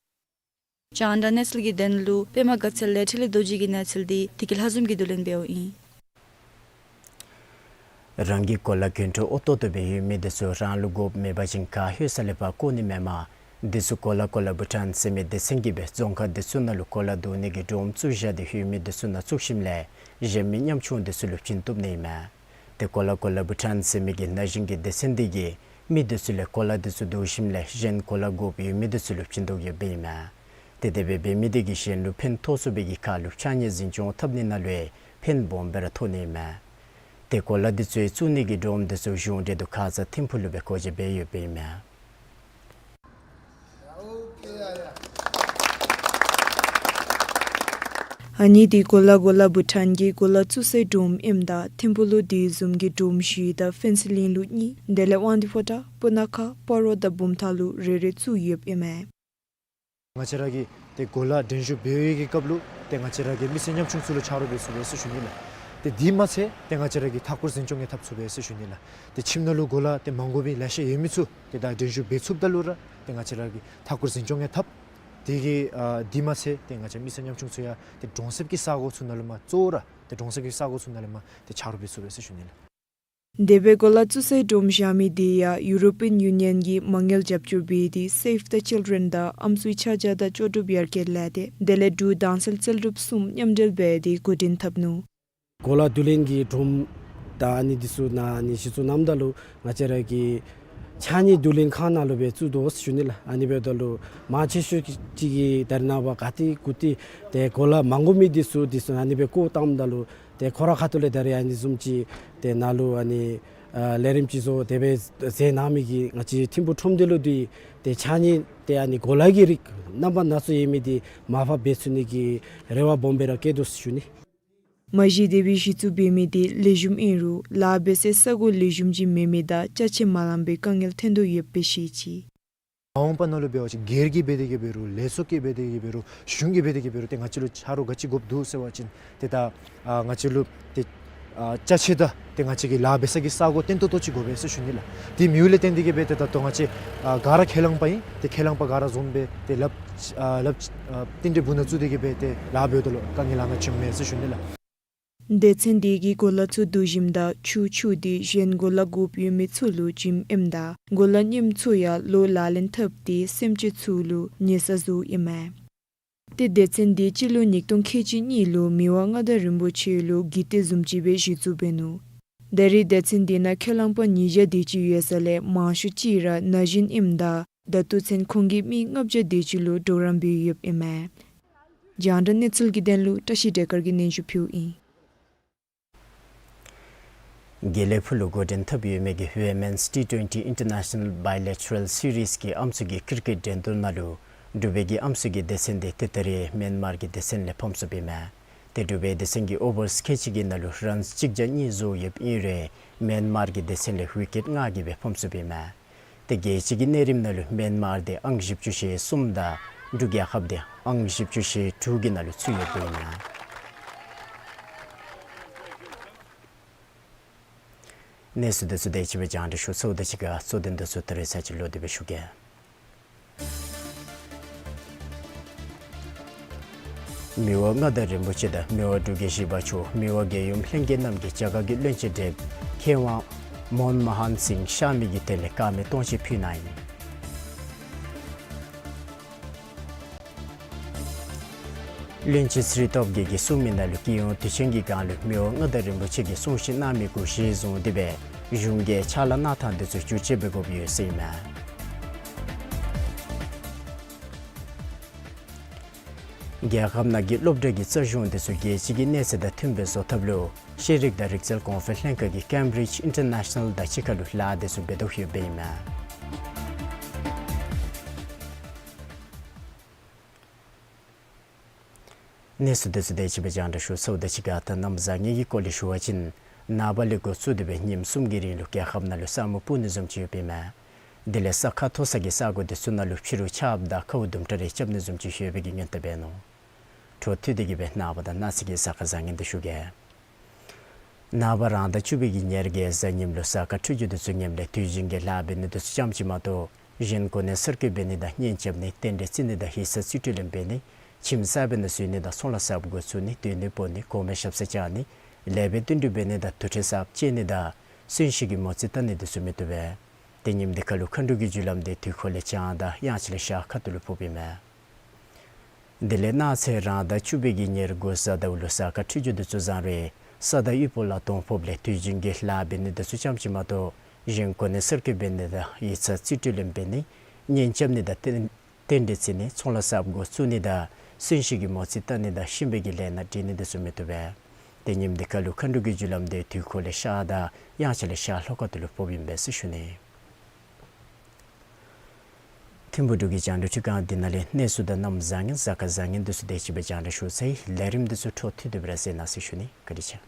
རྒྱང་བསྒྲགས་གནས་ཚུལ་གྱི་དོན་ལུ་པདྨ་དགའ་ཚལ་ལས་འཕྲིན་ལས་རྡོ་རྗེ་གི་གནས་ཚུལ་དེ་བདེ་སྐྱིད་ལྷ་འཛོམས་ཀྱིས་བསྡུ་ལེན་འབདཝ་ཨིན། རང་གི་གོ་ལ་གྱོན་འཕྲུལ་ཨོ་ཏོག་ཏོ་སྦེ་ཡོད་མི་དེ་ཚུ་རང་ལུ་དགོཔ་མེད་པ་ཅིན་ག་ལྷོད་ས་ལས་ཕར་བཀོ་ནི་མེན་མས། དེ་ཚུ་གོ་ལ་གོ་ལ་བྷུ་ཊཱན་ཟེར་མི་སྡེ་ཚན་གྱིས་སྦེ་རྫོང་ཁག་དེ་ཚུ་ནང་ལུ་གོ་ལ་བསྡུ་ནི་གི་སྒྲོམ་བཙུགས་བཞག་སྟེ་ཡོད་མི་དེ་ཚུ་ནང་བཙུགས་ཞིནམ་ལས་གཞན་མི་ཉམ་ཆུང་དེ་ཚུ་ལུ་བྱིན་བཏུབ་ནི་ཨིན་མས། ཏེ་གོ་ལ་གོ་ལ་བྷུ་ཊཱན་ཟེར་མི་གི་ན་གཞོན་གྱི་སྡེ་ཚན་དེ་གིས་མི་དེ་ཚུ་ལས་གོ་ལ་དེ་ཚུ་བསྡུ་ཞིནམ་ལས་གཞན་གོ་ལ་དགོཔ་ཡོད་མི་དེ་ཚུ་ལུ་བྱིན་དོ་ཡོདཔ་ཨིན་མས། ཏེ་དེ་སྦེ་འབད་མི་དེ་གིས་གཞན་ལུ་ཕན་ཐོགས་ཚུགས་པའི་གི་ཁར་ལུ་ཕྱགས་སྙིགས་འཛིན་སྐྱོང་འཐབ་ནི་ནང་ལུ་ཡང་ཕན་སྦོམ་སྦེ་ར་ཐོགས་ནི་ཨིན་མས། ཏེ་གོ་ལ་དེ་ཚུ་བཙུགས་ནི་གི་སྒྲོམ་དེ་ཚུ་གཞུང་འབྲེལ་དུ་ཁ་ཙ་ཐིམ་ཕུག་ལུ་སྦེ་བཀོ་བཞག་འབད་ཡོདཔ་ཨིན་མས། ཨ་ནི་དེ་གོ་ལ་གོ་ལ་བྷུ་ཊཱན་གྱི་གོ་ལ་བཙུགས་སའི་སྒྲོམ་ཨིནམ་ད་ཐིམ་ཕུག་ལུ་དེ་བཟུམ་གྱི་སྒྲོམ་བཞི་དང་ཕུན་ཚོགས་གླིང་ལུ་གཉིས་དེ་ལས་དབང་འདུས་ཕོ་བྲང་སྤུ་ན་ཁ་སྤ་རོ་དང་བུམ་ཐང་ལུ་རེ་རེ་བཙུགས་ཡོདཔ་ཨིན་མས། ང་བཅས་ར་གིས་ཏེ་གོ་ལ་འགྲན་ཞུགས་འབད་བའི་གི་སྐབས་ལུ་ཏེ་ང་བཅས་ར་གི་མི་སེར་ཉམ་ཆུང་ཚུ་ལུ་ཆ་རོགས་འབད་ཚུགས་པས་ཟེར་ཞུ་ནི་ལགས། ཏེ་དེ་མ་ཚད་ཏེ་ང་བཅས་ར་གི་མཐའ་འཁོར་འཛིན་སྐྱོང་ཡང་འཐབ་ཚུགས་པས་ཟེར་ཞུ་ནི་ལགས། ཏེ་ཁྱིམ་ནང་ལུ་གོ་ལ་ཏེ་མ་དགོ་མི་ལེ་ཤ་ཡོད་མི་ཚུ་ཏེ་ད་འགྲན་ཞུགས་འབད་ཚུགསཔ་ད་ལུ་ར་ཏེ་ང་བཅས་ར་གི་མཐའ་འཁོར་འཛིན་སྐྱོང་ཡང་འཐབ། དེ་གི་ཨ་དེ་མ་ཚད་ཏེ་ང་བཅས་མི་སེར་ཉམ་ཆུང་ཚུ་ཡང་ཏེ་གྲོང་གསེབ་ཀྱི་ས་གོ་ཚུ་ནང་ལུ་མར་གཙོ་བོ་ར་ཏེ་གྲོང་གསེབ་ཀྱི་ས་གོ་ཚུ་ནང་ལུ་མར་ཏེ་ཆ་རོགས་འབད་ཚུགས་པས་ཟེར་ཞུ་ནི་ལགས། དེ་སྦེ་གོ་ལ་བཙུགས་སའི་སྒྲོམ་བཞག་མི་དེ་ཡང་ཡུ་རོ་པིའན་ཡུ་ནི་ཡཱན་གྱིས་མ་དངུལ་རྒྱབ་སྐྱོར་འབད་དེ་Save the Children དང་ཨམ་སྲུའི་ཆ་བཞག་དང་ལྕོགས་གྲུབ་ཡར་རྒྱས་ལས་སྡེ་དེ་ལས་འབྲུག་དྭངས་གསལ་རྩལ་སྒྲུབ་གསུམ་མཉམ་འབྲེལ་འབད་དེ་འགོ་འདྲེན་འཐབ་ནུག། གོ་ལ་བསྡུ་ལེན་གྱི་སྒྲོམ་དང་ཨ་ནི་དེ་ཚུ་ནང་ཨ་ནི་གཞི་བཙུགས་གནངམ་ད་ལུ་ང་བཅས་ར་གི་ཕྱགས་སྙིགས་བསྡུ་ལེན་ཁང་ནང་ལུ་སྦེ་བཙུགས་དོ་ཟེར་ཞུ་ནི་ལགས། ཨ་ནི་འབདཝ་ད་ལུ་མང་ཆེ་ཤོས་ཅིག་གིས་ད་རེས་ནངས་པ་ག་ཏེ་གུ་ཏེ་ཏེ་གོ་ལ་མ་དགོ་མི་དེ་ཚུ་དེ་ཚུ་ཨ་ནི་སྦེ་བཀོ་བཏངམ་ད་ལུ་ཏེ་ཁོང་རའི་ཁ་ཐུག་ལས་ད་རེས་ཨ་ནི་བཟུམ་ཅིག་ཏེ་ནཱ་ལུ་ཨ་ནི་ཨ་ལས་རིམ་ཅིག་བཟོ་དེ་སྦེ་མཛད་གནང་མི་གིས་ང་བཅས་ཐིམ་ཕུག་ཁྲོམ་སྡེ་ལུ་འདི་ཏེ་ཕྱགས་སྙིགས་ཏེ་ཨ་ནི་གོ་ལ་གི་རིགས་རྣམ་པ་སྣ་ཚོགས་ཡོད་མི་འདི་མར་ཕབ་འབད་ཚུགས་ནི་གི་རེ་བ་སྦོམ་སྦེ་ར་བསྐྱེད་དོ་ཟེར་ཞུ་ནི། མ་གཞི་དེ་སྦེ་གཞི་བཙུགས་འབད་མི་འདི་ལེགས་ཤོམ་ཨིན་རུང་ལཱ་འབད་སའི་ས་གོ་ལེགས་ཤོམ་ཅིག་མེད་མི་དང་ཅ་ཆས་མ་ལང་པའི་དཀའ་ངལ་ཐོན་དོ་ཡོདཔ་སྦེ་བཤད་ཅི། མ་འོངས་པ་ནང་ལུ་འབད་བ་ཅིན་སྒེར་གྱིས་འབད་དེ་གི་འབད་རུང་ལས་ཚོགས་ཀྱིས་འབད་དེ་གི་འབད་རུང་གཞུང་གིས་འབད་དེ་གི་འབད་རུང་ཏེ་ང་བཅས་ལུ་ཆ་རོགས་ག་ཅི་དགོཔ་འདུག་ཟེར་བ་ཅིན་ཏེ་ད་ཨ་ང་བཅས་ལུ་ཏེ་ཨ་ཅ་ཆས་དང་ཏེ་ང་བཅས་ཀྱི་ལཱ་འབད་ས་གི་ས་གོ་བརྟན་ཏོག་ཏོ་ཅིག་དགོ་པས་ཟེར་ཞུ་ནི་ལགས། དེ་མེདཔ་ལས་བརྟེན་ཏེ་གི་འབད་ཏེ་ད་ལྟོ་ང་བཅས་ཨ་ག་ར་ཁས་བླངས་པ་ཨིན། ཏེ་ཁས་བླངས་པ་ག་ར་འཛོམས་སྦེ་ཏེ་ལགཔ་ཨ་ལགཔ་ཨ་རྟེན་འབྲེལ་སྦུག་ནང་བཙུགས་ཏེ་གི་འབད་ཏེ་ལཱ་འབདཝ་ད་ལུ་དཀའ་ངལ་ལ་ནང་བྱུངམ་མས་ཟེར་ཞུ་ནི་ལགས། སྡེ་ཚན་དེ་གིས་གོ་ལ་ཚུ་བསྡུ་ཞིནམ་ད་ཆུ་ཆུ་དེ་གཞན་གོ་ལ་དགོཔ་ཡོད་མི་ཚུ་ལུ་བྱིནམ་ཨིནམ་ད་གོ་ལ་རྙིངམ་ཚུ་ཡང་ལོག་ལག་ལེན་འཐབ་སྟེ་སེམས་ཅན་ཚུ་ལུ་ཉེས་ས་བཟོཝ་ཨིན་མས། ཏེ་སྡེ་ཚན་དེ་སྤྱི་ལོ་ཉིས་སྟོང་ཁལ་གཅིག་གཉིས་ལུ་མི་དབང་མངའ་བདག་རིན་པོ་ཆེ་ལུ་གི་ཏེ་བཟུམ་ཅིག་སྦེ་གཞི་བཙུགས་འབད་ནུག། ད་རེས་སྡེ་ཚན་དེ་ནང་ཁས་བླངས་པ་ཉིས་བརྒྱ་དེ་ཅིག་ཡོད་ས་ལས་མང་ཤོས་ཅིག་ར་ན་གཞོན་ཨིནམ་ད་ད་ལྟོ་ཚུན་ཁོང་གིས་མི་ལྔ་བརྒྱ་དེ་ཅིག་ལུ་གྲོགས་རམ་འབད་ཡོདཔ་ཨིན་མས། རྒྱང་བསྒྲགས་གནས་ཚུལ་གྱི་དོན་ལུ་བཀྲ་ཤིས་བདེ་དཀར་གྱིས་སྙན་ཞུ་ཕུལཝ་ཨིན། དགེ་ལེགས་ཕུ་ལུ་འགོ་འདྲེན་འཐབ་ཡོད་མི་གི་Women's T twenty International Bilateral Series གི་ཨམ་སྲུ་གི་ཀིར་ཀེཊ་འགྲན་བསྡུར་ནང་ལུ་འབྲུག་པའི་གི་ཨམ་སྲུ་གི་སྡེ་ཚན་དེ་ཏེ་ད་རེས་མེན་མར་གྱི་སྡེ་ཚན་ལས་ཕམ་སོཔ་ཨིན་མས། ཏེ་འབྲུག་པའི་སྡེ་ཚན་གྱིས་ཨོ་བར་ཁལ་གཅིག་གི་ནང་ལུ་རཱནསི་གཅིག་བརྒྱ་གཉིས་བཟོ་ཡོདཔ་ཨིན་རུང་མེན་མར་གྱི་སྡེ་ཚན་ལས་ཝི་ཀེཊ་ལྔ་གིས་སྦེ་ཕམ་སོཔ་ཨིན་མས། ཏེ་རྒྱལ་སྤྱི་གི་གནས་རིམ་ནང་ལུ་མེན་མར་དེ་ཨང་བཞི་བཅུ་ཞེ་གསུམ་དང་འབྲུག་རྒྱལ་ཁབ་དེ་ཨང་བཞི་བཅུ་ཞེ་དྲུག་གི་ནང་ལུ་ཚུད་ཡོདཔ་ཨིན་མས། གནས་ཚུལ་དེ་ཚུ་དེ་ཅིག་སྦེ་རྒྱང་བསྒྲགས་ཞུ་ཚརཝ་དང་གཅིག་ཁར་གཙོ་དོན་དེ་ཚུ་ད་རེས་ཚར་གཅིག་ལོག་སྟེ་སྦེ་ཞུ་གེ། མི་དབང་མངའ་བདག་རིན་པོ་ཆེ་དང་མི་དབང་འབྲུག་རྒྱལ་བཞི་པ་མཆོག་མི་དབང་རྒྱལ་ཡུམ་ལྷན་རྒྱས་རྣམ་རྒྱལ་རྒྱ་གར་གྱི་བློན་ཆེན་བགྲེསཔ་མཁས་དབང་མོན་མོ་ཧན་སིང་གཤགས་མི་གི་དོན་ལས་དཀར་མེ་སྟོང་མཆོད་ཕུལ་གནང་ཡི། བློན་ཆེན་ཚེ་རིང་སྟོབས་རྒྱས་ཀྱིས་གསུངས་མི་ནང་ལུ་རྒྱལ་ཡོངས་དུས་ཆེན་གྱི་སྒང་ལུ་མི་དབང་མངའ་བདག་རིན་པོ་ཆེ་གིས་གསུང་བཤད་གནང་མི་གུ་གཞི་བཟུང་སྟེ་སྦེ་གཞུང་གི་ཕྱག་ལཱ་གནང་ཐངས་དེ་ཚུ་བསྒྱུར་བཅོས་འབད་དགོཔ་ཡོད་ཟེར་ཨིན་མས། རྒྱལ་ཁབ་ནང་གི་སློབ་གྲྭ་གི་རྩ་གཞུང་དེ་ཚུ་རྒྱལ་སྤྱི་གི་གནས་ཚད་དང་མཐུནམ་སྦེ་བཟོ་ཐབས་ལུ་ཤེས་རིག་དང་རིག་རྩལ་གོང་འཕེལ་ལྷན་ཁག་གིས་ཀེམ་བི་རིཇ་ཨིན་ཊར་ནེ་ཤ་ནཱལ་དང་གཅིག་ཁར་ལུ་ལཱ་དེ་ཚུ་འབད་དོ་ཡོདཔ་ཨིན་མས། གནས་ཚུལ་དེ་ཚུ་དེ་ཅིག་སྦེ་རྒྱང་བསྒྲགས་ཞུ་ཚརཝ་དང་གཅིག་ཁར་ད་གནམ་བཟང་ངན་གྱི་སྐོར་ལས་ཞུ་བ་ཅིན་ནངས་པ་ལས་འགོ་བཙུགས་ཏེ་སྦེ་ཉིནམ་གསུམ་གྱི་རིང་ལུ་རྒྱལ་ཁབ་ནང་ལུ་ས་སྨུག་སྤུབ་ནི་བཟུམ་ཅིག་ཡོདཔ་ཨིན་མས། དེ་ལས་ས་ཁ་མཐོ་ས་གི་ས་གོ་དེ་ཚུ་ནང་ལུ་ཕྱི་རུ་ཆརཔ་དང་ཁཝ་དུམ་གྲ་རེ་རྐྱབ་ནི་བཟུམ་ཅིག་ཡོད་པའི་གི་སྔོན་བརྡ་འབད་ནུག། འཕྲོ་མཐུད་དེ་གི་སྦེ་ནངས་པ་དང་གནངས་ཚེ་གི་གཟའ་སྐར་བཟང་ངན་དེ་ཞུ་གེ། ནངས་པ་རང་ཟླ་བཅུ་པའི་གི་ཉེར་བརྒྱད་གཟའ་ཉིམ་ལུ་གཟའ་སྐར་འཕྲོད་སྦྱོར་དེ་ཚུ་ངནམ་ལས་དུས་རྒྱུན་གྱི་ལཱ་འབད་ནི་དེ་ཚུ་ཙམ་ཅིག་མ་གཏོགས་གཞན་གོ་གནས་གསར་བསྐོ་འབད་ནི་དང་གཉེན་རྐྱབ་ནི་རྟེན་འབྲེལ་བརྩི་ནི་དང་ཡིག་ཚང་རྩིས་སྤྲོད་ལེན་འབད་ནི་ཁྱིམ་གསར་པའི་ནང་བཞུགས་ནི་དང་ཚོང་ལཱ་གསརཔ་འགོ་བཙུགས་ནི་སྡོད་གནས་སྤོ་ནི་གོང་མའི་ཞབས་སར་བཅར་ནི་ལེགས་པའི་བསྟུན་གྲོས་འབད་ནི་དང་དུར་ཁྲོད་གསརཔ་བཅད་ནི་དང་གསོན་གཤིན་གྱི་མོ་རྩིས་བལྟ་ནི་དེ་ཚུ་མི་བཏུབ་པས། ཏེ་ཉིནམ་དེ་ཁར་ལུ་མཁའ་འགྲོ་གི་རྒྱུ་ལམ་དེ་དུས་འཁོར་ལས་བྱང་དང་དབྱངས་འཆར་ལས་ཤར་ཁ་ཐུག་ལུ་ཕོགཔ་ཨིན་མས། དེ་ལས་གནངས་ཚེ་རང་ཟླ་བཅུ་པའི་གི་ཉེར་དགུ་གཟའ་ཟླཝ་ལུ་གཟའ་སྐར་འཕྲོད་སྦྱོར་དེ་ཚུ་བཟང་རུང་ས་དང་དབུལ་པོ་ལ་གདོང་ཕོགཔ་ལས་དུས་རྒྱུན་གྱི་ལཱ་འབད་ནི་དེ་ཚུ་ཙམ་ཅིག་མ་གཏོགས་གཞན་གོ་གནས་གསར་བསྐོ་འབད་ནི་དང་ཡིག་ཚང་རྩིས་སྤྲོད་ལེན་འབད་ནི་གཉེན་རྐྱབ་ནི་དང་རྟེན་རྟེན་འབྲེལ་བརྩི་ནི་ཚོང་ལཱ་གསརཔ་འགོ་བཙུགས་ནི་དང་གསོན་གཤིན་གྱི་མོ་རྩིས་བལྟ་ནི་དང་གཤིན་པོའི་གི་ལས་སྣ་འདྲེན་ནི་དེ་ཚུ་མི་བཏུབ་པས། ཏེ་ཉིནམ་དེ་ཁར་ལུ་མཁའ་འགྲོ་གི་རྒྱུ་ལམ་དེ་དུས་འཁོར་ལས་ཤར་དང་དབྱངས་འཆར་ལས་ཤར་ལྷོ་ཁ་ཐུག་ལུ་ཕོགཔ་ཨིན་པས་ཟེར་ཞུ་ནི། ཐིམ་ཕུག་འབྲུག་གི་རྒྱང་བསྒྲགས་ཁྲི་ཁང་འདི་ནང་ལས་གནས་ཚུལ་དང་གནམ་བཟང་ངན་གཟའ་སྐར་བཟང་ངན་དེ་ཚུ་དེ་ཅིག་སྦེ་རྒྱང་བསྒྲགས་ཞུ་ཚར་ཡི། ལས་རིམ་དེ་ཚུ་འཕྲོ་མཐུད་དེ་སྦེ་ར་གཟིགས་གནང་ཟེར་ཞུ་ནི། བཀའ་དྲིན་ཆེ།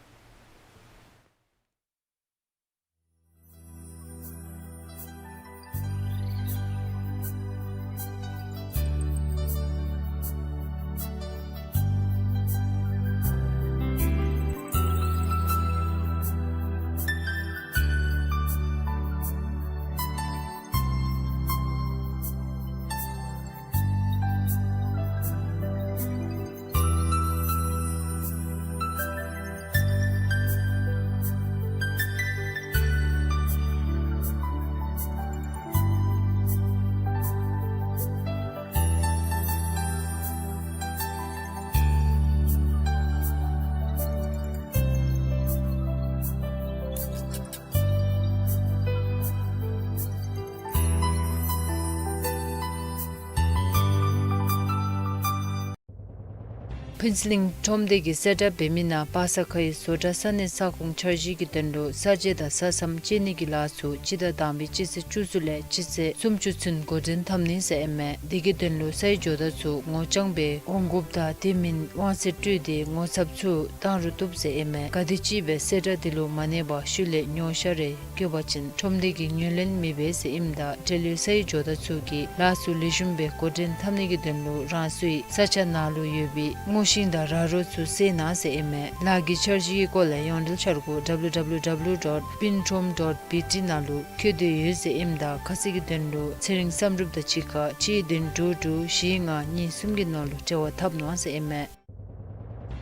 ཕུན་ཚོགས་གླིང་ཁྲོམ་སྡེ་གིས་གསལ་བསྒྲགས་འབད་མི་ནང་པ་སངས་ཁའི་བཟོ་གྲྭ་ས་གནས་ས་ཁོངས་འཆར་གཞི་གི་དོན་ལུ་ས་དཔྱད་དང་ས་མཚམས་དཔྱད་ནི་གི་ལཱ་ཚུ་སྤྱི་ཟླ་དང་པའི་སྤྱི་ཚེས་བཅུ་གསུམ་ལས་སྤྱི་ཚེས་སུམ་ཅུ་ཚུན་འགོ་འདྲེན་འཐབ་ནི་ཟེར་ཨིན་མས། དེ་གི་དོན་ལུ་སའི་ཇོ་བདག་ཚུ་ངོ་རྐྱང་སྦེ་འོང་དགོཔ་དང་དེ་མིན་དབང་ཚད་སྤྲོད་དེ་ངོ་ཚབ་ཚུ་བཏང་རུང་བཏུབ་ཟེར་ཨིན་མས། ག་དེམ་ཅིག་སྦེ་གསལ་བསྒྲགས་དེ་ལུ་མ་གནས་པར་ཤུལ་ལས་ཉོ་བཤའ་རེ་བཀོད་པ་ཅིན་ཁྲོམ་སྡེ་གིས་ངོས་ལེན་མི་འབད་ཟེར་ཨིནམ་ད་འབྲེལ་ཡོད་སའི་ཇོ་བདག་ཚུ་གིས་ལཱ་ཚུ་ལེགས་ཤོམ་སྦེ་འགོ་འདྲེན་འཐབ་ནི་གི་དོན་ལུ་རང་སོའི་ས་ཆ་ནང་ལུ་ཡོད་པའི་སྔོ་ཤིང་དང་ར་རོ་ཚུ་བསལ་གནང་ཟེར་ཨིན་མས། ལཱ་གི་འཆར་གཞི་གི་སྐོར་ལས་ཡོངས་འབྲེལ་འཆར་སྒོ་W W W dot pinthrom dot B T ནང་ལུ་བཀོད་དེ་ཡོད་ཟེར་ཨིནམ་ད་ཁ་གསལ་གྱི་དོན་ལུ་ཚེ་རིང་བསམ་གྲུབ་དང་གཅིག་ཁར་གཅིག་བདུན་དྲུག་དྲུག་བཞི་ལྔ་གཉིས་གསུམ་གྱི་ནང་ལུ་འབྲེལ་བ་འཐབ་གནང་ཟེར་ཨིན་མས།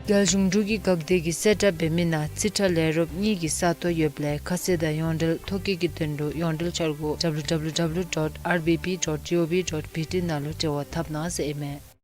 རྒྱལ་གཞུང་འབྲུག་གི་འགག་སྡེ་གིས་གསལ་བསྒྲགས་འབད་མི་ནང་རྩིས་ཁྲ་ལས་རོགསཔ་གཉིས་ཀྱི་ས་སྟོང་ཡོདཔ་ལས་ཁ་གསལ་དང་ཡོངས་འབྲེལ་ཐོ་བཀོད་ཀྱི་དོན་ལུ་ཡོངས་འབྲེལ་འཆར་སྒོ་W W W dot R B P dot G O V dot B T ནང་ལུ་འབྲེལ་བ་འཐབ་གནང་ཟེར་ཨིན་མས།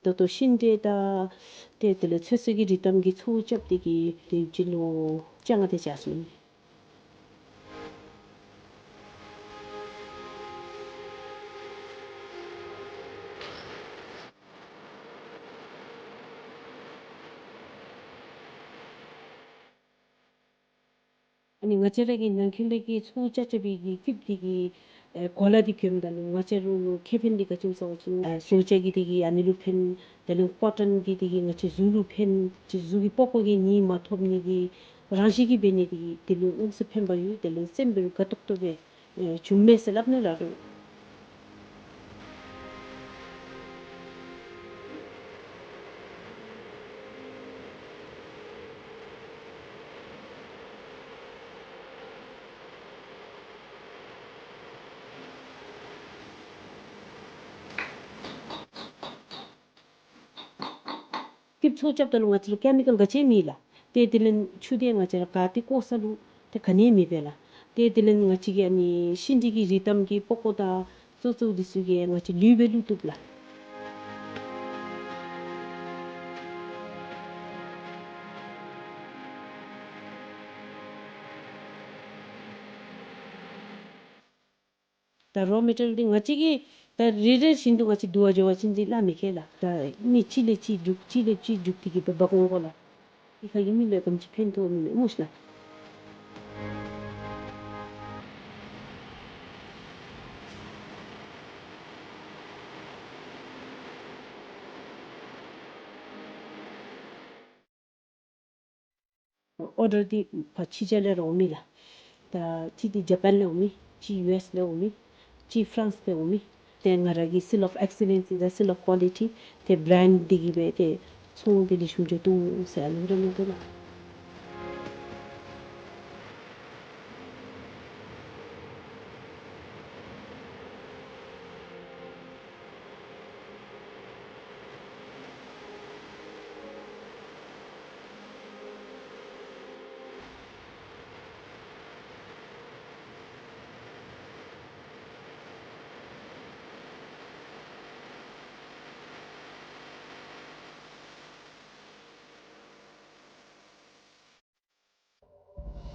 ད་ལྟོ་ཤིང་འབྲས་དང་ཏེ་དེ་ལས་ཚོད་བསྲེ་གི་རིགས་ཐམ་གྱི་ཚོགས་རྐྱབ་སྟེ་གི་དེ་ཅིག་ལུ་ལྕང་ང་དེ་བྱ་སོང་། ཨ་ནི་ང་བཅས་ར་གི་ནང་འཁོད་ལས་ཀྱི་ཚོགས་རྐྱབ་རྐྱབ་པའི་གི་སྐུདཔ་དེ་གི་ཨེ་གོ་ལ་དེ་གྱོནམ་ད་ལུ་ང་བཅས་ར་ལུ་ཁེ་ཕན་དེ་ག་ཅི་སྨོ་ཟེར་བ་ཅིན་ཨེ་གསོལ་ཇ་གི་དེ་གི་ཨ་ནི་ལུ་ཕན། དེ་ལས་ཀོ་ཊོན་གི་དེ་གི་ང་བཅས་གཟུགས་ལུ་ཕན། ཅིག་གཟུགས་ཀྱི་པགས་ཀོ་གི་ནད་མ་ཐོབ་ནི་དེ་རང་བཞིན་གྱིས་འབད་ནི་དེ་གི་དེ་ལུ་དངོས་སུ་ཕན་པ་ཡོད། དེ་ལས་སེམས་པ་ལུ་དགའ་ཏོག་ཏོ་སྦེ་ཨེ་བྱུངམ་མས་ཟེར་སླབ་ནི་ལགས་རུང་། སྐུདཔ་ཚོགས་རྐྱབ་ད་ལུ་ང་བཅས་ལུ་ཀེ་མི་ཀཱལ་ག་ཅི་མེད་ལགས། ཏེ་དེ་ལས་ཆུ་དེ་ང་བཅས་ར་ག་ཏེ་བཀོ་ས་ལུ་ཏེ་ག་ནི་མེད་པས་ལགས། ཏེ་དེ་ལས་ང་བཅས་ཀྱི་ཨ་ནི་ཤིང་འབྲས་ཀྱི་རིགས་ཐམ་གྱི་པགས་ཀོ་དང་བཙོ་བཙོཝ་འདི་ཚུ་གིས་ང་བཅས་ལུད་སྦེ་བླུག་བཏུབ་ལགས། ད་རོ་མེ་ཊི་རི་ཡལ་འདི་ང་བཅས་ཀྱིས་ད་རེ་རེ་བཞིན་དུ་ང་བཅས་བསྡུ་བ་འགྱོ་བ་ཅིན་འདི་སླབ་མི་ཁེལ་ལགས། ད་མི་གཅིག་ལས་གཅིག་རྒྱུག་གཅིག་ལས་གཅིག་རྒྱུག་སྟེ་གི་འབད་འབག་འོང་དགོ་ལགས། འདི་ཁ་གི་མི་ལུ་ག་ཅི་ཕན་ཐོགས་མི་མེད་སྨོ་ཤི་ལགས། ཨོར་ཌར་འདི་ཕར་ཕྱི་རྒྱལ་ལས་ར་འོང་མི་ལགས། ད་གཅིག་འདི་ཇ་པཱན་ལས་འོང་མི། གཅིག་ཡུ་ཨེསི་ལས་འོང་མི། གཅིག་ཕ་རན་སི་ལས་འོང་མི། ཏེ་ང་ར་གི་seal of excellence དང་seal of quality ཏེ་བྲེནཌ་འདི་གིས་སྦེ་ཏེ་ཚོང་འདི་ལེགས་ཤོམ་འགྱོ་དོ་ཟེར་ཨ་ནི་ར་སྨོ་དོ་ལགས།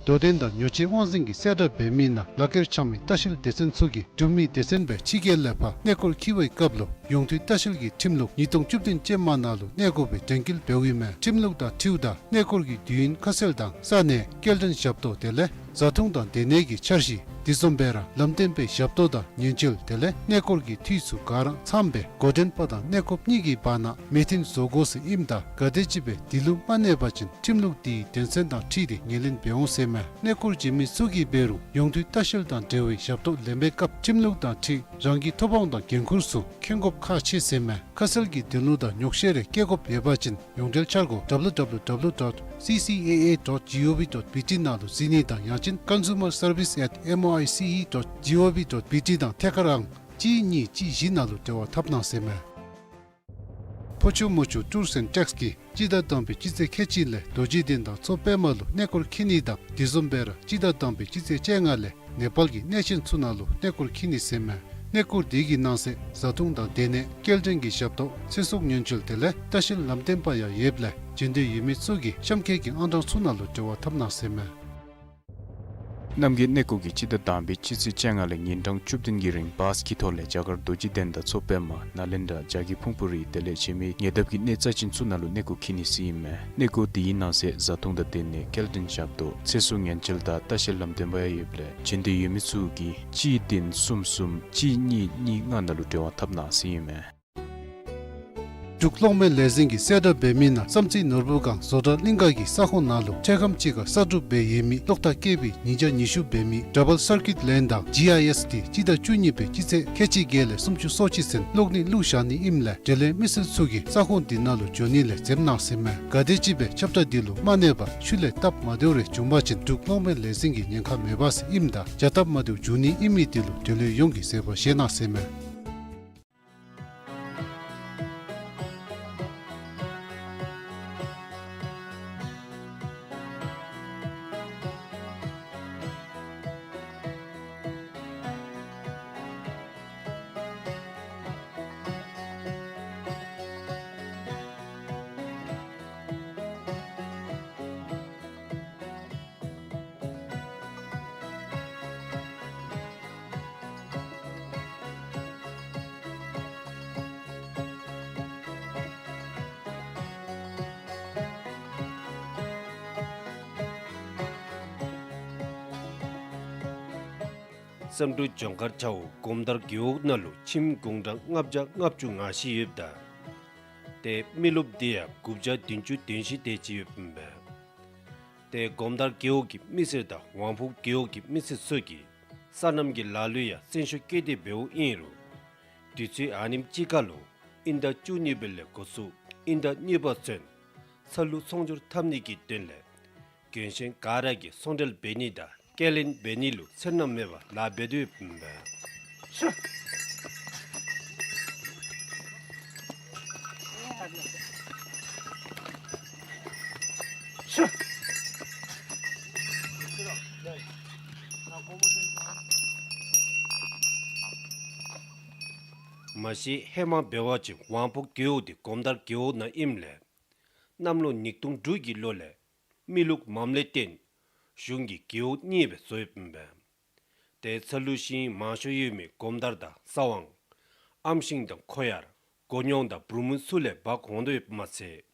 རྡོ་ལྡན་དང་ཉོ་སྤྱོད་དབང་འཛིན་གྱིས་གསལ་བསྒྲགས་འབད་མི་ནང་ལག་ཁྱེར་འཆང་མི་ལྟ་བཤལ་སྡེ་ཚན་ཚུ་གིས་འབྲུག་མི་སྡེ་ཚན་སྦེ་ཕྱི་རྒྱལ་ལས་ཕར་གནས་སྐོར་འཁྱིད་པའི་སྐབས་ལུ་ཡོངས་འཐུས་ལྟ་བཤལ་གྱི་ཁྲིམས་ལུགས་ཉིས་སྟོང་བཅུ་བདུན་ཅན་མ་ནང་ལུ་གནས་དགོ་པའི་དྲན་སྐུལ་འབདཝ་ཨིན་མས། ཁྲིམས་ལུགས་དང་འཁྲིལཝ་ད་གནས་སྐོར་གྱི་དུས་ཡུན་ཁ་གསལ་དང་ས་གནས་སྐྱེལ་འདྲེན་ཞབས་ཏོག་དེ་ལས་བཟའ་འཐུང་དང་སྡོད་གནས་ཀྱི་འཆར་གཞི་དེ་བཟུམ་སྦེ་ར་ལམ་སྟོན་པའི་ཞབས་ཏོག་དང་ཉེན་བཅོལ་དེ་ལས་གནས་སྐོར་གྱི་འཐུས་ཚུ་ག་ར་ཚངམ་སྦེ་འགོ་འདྲེན་པ་དང་གནས་སྐོརཔ་གཉིས་ཀྱི་བར་ན་མོས་མཐུན་བཟོ་དགོ་ཟེར་ཨིནམ་ད་ག་དེམ་ཅིག་སྦེ་དེ་ལུ་མ་གནས་པ་ཅིན་ཁྲིམས་ལུགས་དེའི་དོན་ཚན་དང་འཁྲིལ་ཏེ་ངོས་ལེན་འབད་འོང་ཟེར་མས། གནས་སྐོར་བྱོན་མི་ཚུ་གིས་འབད་རུང་ཡོངས་འཐུས་ལྟ་བཤལ་དང་འབྲེལ་བའི་ཞབས་ཏོག་ལེན་པའི་སྐབས་ཁྲིམས་ལུགས་དང་འཁྲིལ་རང་གི་ཐོབ་དབང་དང་འགན་ཁུར་ཚུ་མཁྱེན་དགོཔ་ཁག་ཆེ་ཟེར་མས། ཁ་གསལ་གྱི་དོན་ལུ་དང་ཉོག་བཤད་རེ་བཀལ་དགོཔ་ཡོད་པ་ཅིན་ཡོངས་འབྲེལ་འཆར་སྒོ་W W W dot C C A A dot G O V dot B T ནང་ལུ་གཟིགས་ནི་དང་ཡང་ཅིན་consumer service at M O I C E dot G O V dot B T དང་ཐད་ཀར་ཨང་གཅིག་གཉིས་གཅིག་བཞི་ནང་ལུ་འབྲེལ་བ་འཐབ་གནང་ཟེར་མས། ཕོ་ཆུ་མོ་ཆུ་ཊུརསི་ཨེནཌ་ཊེགསི་གིས་སྤྱི་ཟླ་དང་པའི་སྤྱི་ཚེས་ཁལ་གཅིག་ལས་རྡོ་རྗེ་གདན་དང་མཚོ་པདྨ་ལུ་གནས་སྐོར་འཁྱིད་ནི་དང་དེ་བཟུམ་སྦེ་ར་སྤྱི་ཟླ་དང་པའི་སྤྱི་ཚེས་བཅོ་ལྔ་ལས་ནེ་པཱལ་གྱི་གནས་ཆེན་ཚུ་ནང་ལུ་གནས་སྐོར་འཁྱིད་ནི་ཟེར་མས། གནས་སྐོར་དེ་གི་ནང་གསེས་བཟའ་འཐུང་དང་སྡོད་གནས་སྐྱེལ་འདྲེན་གྱི་ཞབས་ཏོག་ཚེ་སྲོག་ཉེན་བཅོལ་དེ་ལས་ལྟ་བཤལ་ལམ་སྟོན་པ་ཡང་ཡོདཔ་ལས་བྱོན་འདོད་ཡོད་མི་ཚུ་གིས་གཤམ་འཁོད་ཀྱི་ཨང་གྲངས་ཚུ་ནང་ལུ་འབྲེལ་བ་འཐབ་གནང་ཟེར་མས། རྣམ་རྒྱལ་གནས་སྐོར་གྱིས་སྤྱི་ཟླ་དང་པའི་སྤྱི་ཚེས་བཅོ་ལྔ་ལས་ཉིན་གྲངས་བཅུ་བདུན་གྱི་རིང་བཱས་ཀྱི་ཐོག་ལས་རྒྱ་གར་རྡོ་རྗེ་གདན་དང་མཚོ་པདྨ་ནཱ་ལེནྡྲ་བྱ་རྒོད་ཕུང་པོ་རི་དེ་ལས་གཞན་མི་ཉེ་འདབས་ཀྱི་གནས་རྩ་ཆེན་ཚུ་ནང་ལུ་གནས་སྐོར་འཁྱིད་ནི་ཟེར་ཨིན་མས། གནས་སྐོར་དེའི་ནང་གསེས་བཟའ་འཐུང་དང་སྡོད་གནས་སྐྱེལ་འདྲེན་ཞབས་ཏོག་ཚེ་སྲོག་ཉེན་བཅོལ་དང་ལྟ་བཤལ་ལམ་སྟོན་པ་ཡང་ཡོདཔ་ལས་བྱོན་འདོད་ཡོད་མི་ཚུ་གིས་གཅིག་བདུན་གསུམ་གསུམ་གཅིག་གཉིས་གཉིས་ལྔ་ནང་ལུ་འབྲེལ་བ་འཐབ་གནང་ཟེར་ཨིན་མས། འབྲུག་གློག་མེ་ལས་འཛིན་གྱིས་གསལ་བསྒྲགས་འབད་མི་ནང་བསམ་རྩེ་ནོར་བུ་སྒང་བཟོ་གྲྭ་གླིང་ག་གི་ས་ཁོངས་ནང་ལུ་འཕྲལ་ཁམས་ཅིག་ཁར་གསར་སྒྲུབ་འབད་ཡོད་མི་གློག་ཐག་བཀལ་བའི་ཉིན་ཞག་ཉི་ཤུ་འབད་མི་ཌ་བཱལ་སར་ཀིཊ་ལེན་དང་ཇི་ཨའི་ཨེསི་དེ་སྤྱི་ཟླ་བཅུ་གཉིས་པའི་སྤྱི་ཚེས་ཁལ་གཅིག་བརྒྱད་ལས་སུམ་ཅུ་སོ་གཅིག་ཚུན་གློག་ནད་བླུགས་བཞག་ནི་ཨིནམ་ལས་འབྲེལ་ཡོད་མི་སེར་ཚུ་གིས་ས་ཁོངས་འདི་ནང་ལུ་འགྱོ་ནི་ལས་འཛེམ་གནང་ཟེར་མས། ག་དེམ་ཅིག་སྦེ་ཁྱབ་བསྒྲགས་འདི་ལུ་མ་གནས་པར་ཤུལ་ལས་སྟབས་མ་བདེཝ་རེ་བྱུང་པ་ཅིན་འབྲུག་གློག་མེ་ལས་འཛིན་གྱི་ཉེན་ཁ་མེད་པས་ཟེར་ཨིནམ་ད་བྱ་སྟབས་མ་བདེཝ་འབྱུང་ནི་ཨིན་མི་འདི་ལུ་འབྲེལ་ཡོད་ཡོངས་ཀྱིས་བཟོད་པ་བཞེས་གནང་ཟེར་མས། བསམ་འགྲུབ་ལྗོངས་མཁར་བྱ་འོག་སྒོམ་དར་རྒེད་འོག་ནང་ལུ་ཁྱིམ་གུང་གྲངས་ལྔ་བརྒྱ་ལྔ་བཅུ་ང་བཞི་ཡོདཔ་ད་ཏེ་མི་རློབས་འདི་ཡང་དགུ་བརྒྱ་བདུན་ཅུ་དོན་བཞི་དེ་ཅིག་ཡོདཔ་ཨིན་པས། ཏེ་སྒོམ་དར་རྒེད་འོག་གི་མི་སེར་དང་ཝང་ཕོ་རྒེད་འོག་གི་མི་སེར་ཚུ་གིས་སོ་ནམ་གྱི་ལཱ་ལུ་ཡང་བཙན་ཤུགས་བསྐྱེད་དེ་འབདཝ་ཨིན་རུང་དུས་ཚོད་ཨ་ནེམ་ཅིག་ཁར་ལུ་དབྱིན་ཟླ་བཅུ་གཉིས་པ་ལས་འགོ་བཙུགས་དབྱིན་ཟླ་གཉིས་པ་ཚུན་ཚ་ལུ་ཚོང་སྒྱུར་འཐབ་ནི་གི་དོན་ལས་གྱོན་ཞེན་ག་ར་གིས་ཚོང་འབྲེལ་འབད་ནི་དང་སྐྱེལ་ལེན་འབད་ནི་ལུ་འཚེར་སྣང་མེད་པར་ལཱ་འབད་དོ་ཡོདཔ་ཨིན་པས། མ་གཞི་ཧེ་མ་འབད་བ་ཅིན་ཝང་ཕོ་རྒེད་འོག་འདི་སྒོམ་དར་རྒེད་འོག་ནང་ཨིནམ་ལས་གནམ་ལོ་ཉིས་སྟོང་དྲུག་གི་ལོ་ལས་མི་ལུགས་མངམ་ལས་བརྟེན་གཞུང་གིས་རྒེད་འོག་གཉིས་སྦེ་བཟོ་ཡོདཔ་ཨིན་པས། ཏེ་ཚ་ལུ་ཤིང་མང་ཤོས་ཡོད་མི་སྒོམ་དར་དང་ས་དབང་ཨམ་ཤིང་དང་ཁོ་ཡར་སྒོ་ཉོང་དང་འབྲུག་མོ་ཚུ་ལས་འབག་འོང་དོ་ཡོདཔ་མ་ཚད་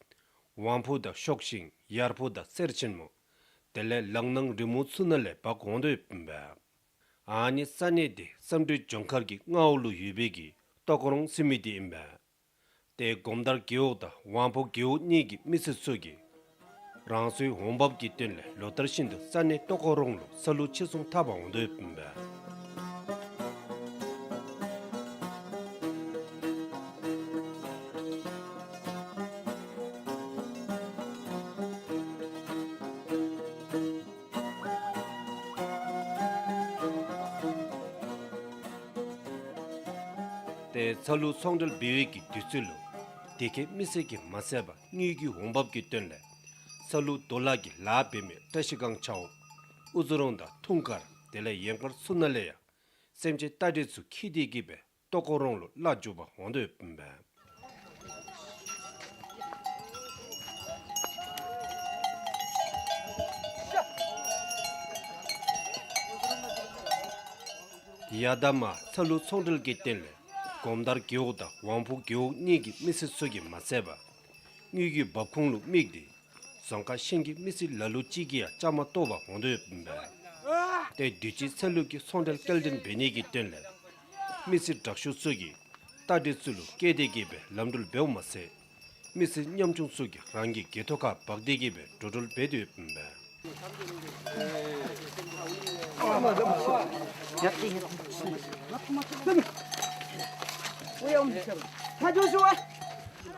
ཝང་ཕོ་དང་ཤོག་ཤིང་ཡར་ཕོ་དང་གསེར་ཆེན་མོ་དེ་ལས་ལག་ནང་རི་མོ་ཚུ་ནང་ལས་འབག་འོང་དོ་ཡོདཔ་ཨིན་པས། ཨ་ནི་ས་གནས་འདི་བསམ་འགྲུབ་ལྗོངས་མཁར་གྱི་མངའ་འོག་ལུ་ཡོད་པའི་གི་ཏོག་རོང་ཟེར་མི་འདི་ཨིན་པས། ཏེ་སྒོམ་དར་རྒེད་འོག་དང་ཝང་ཕོ་རྒེད་འོག་གཉིས་ཀྱི་མི་སེར་ཚུ་གིས་རང་སོའི་འོང་འབབ་ཀྱི་དོན་ལས་ལོ་ལྟར་བཞིན་དུ་ས་གནས་ཏོག་རོང་ལུ་ས་ལུ་ཕྱིར་ཚོང་འཐབ་པར་འོང་དོ་ཡོདཔ་ཨིན་པས། ཏེ་ཚ་ལུ་ཚོང་འབྲེལ་འབད་བའི་གི་དུས་ཚོད་ལུ་དེ་ཁའི་མི་སེར་གྱིས་མ་ཚད་པར་དངུལ་གྱི་འོང་འབབ་ཀྱི་དོན་ལས་ས་ལུ་རྡོ་ལག་གི་ལཱ་འབད་མི་བཀྲ་ཤིས་སྒང་བྱ་འོག་ཨུ་ཛོ་རོང་དང་ཐུང་དཀར་དེ་ལས་ཡན་དཀར་ཚུ་ནང་ལས་ཡང་སེམས་ཅན་རྟ་དྲེལ་ཚུ་འཁྱིད་དེ་གི་སྦེ་ཏོག་རོང་ལུ་གླ་འཇུག་པར་འོང་དོ་ཡོདཔ་ཨིན་པས། ཡར་དང་མར་ཚ་ལུ་ཚོང་འབྲེལ་གྱི་དོན་ལས་སྒོམ་དར་རྒེད་འོག་དང་ཝང་ཕོ་རྒེད་འོག་གཉིས་ཀྱི་མི་སེར་ཚུ་གིས་མ་ཚད་པར་དངུལ་གྱི་འབབ་ཁུངས་ལུ་དམིགས་ཏེ་རྫོང་ཁག་གཞན་གྱི་མི་སེར་ལ་ལུ་ཅིག་གིས་ཡང་བཅའ་མར་གཏོགས་པར་འོང་དོ་ཡོདཔ་ཨིན་པས། ཏེ་དུས་ཅི་ཚ་ལུ་གི་ཚོང་འབྲེལ་སྐྱེལ་འདྲེན་འབད་ནི་གི་དོན་ལས་མི་སེར་དྲག་ཤོས་ཚུ་གིས་རྟ་དྲེལ་ཚུ་ལུ་བཀལ་ཏེ་གི་སྦེ་ལམ་འགྲུལ་འབདཝ་མ་ཚད་མི་སེར་ཉམ་ཆུང་ཚུ་གིས་རང་གི་སྒལ་ཏོ་ཁར་འབག་སྟེ་གི་སྦེ་འགྲོ་འགྲུལ་འབད་དོ་ཡོདཔ་ཨིན་པས།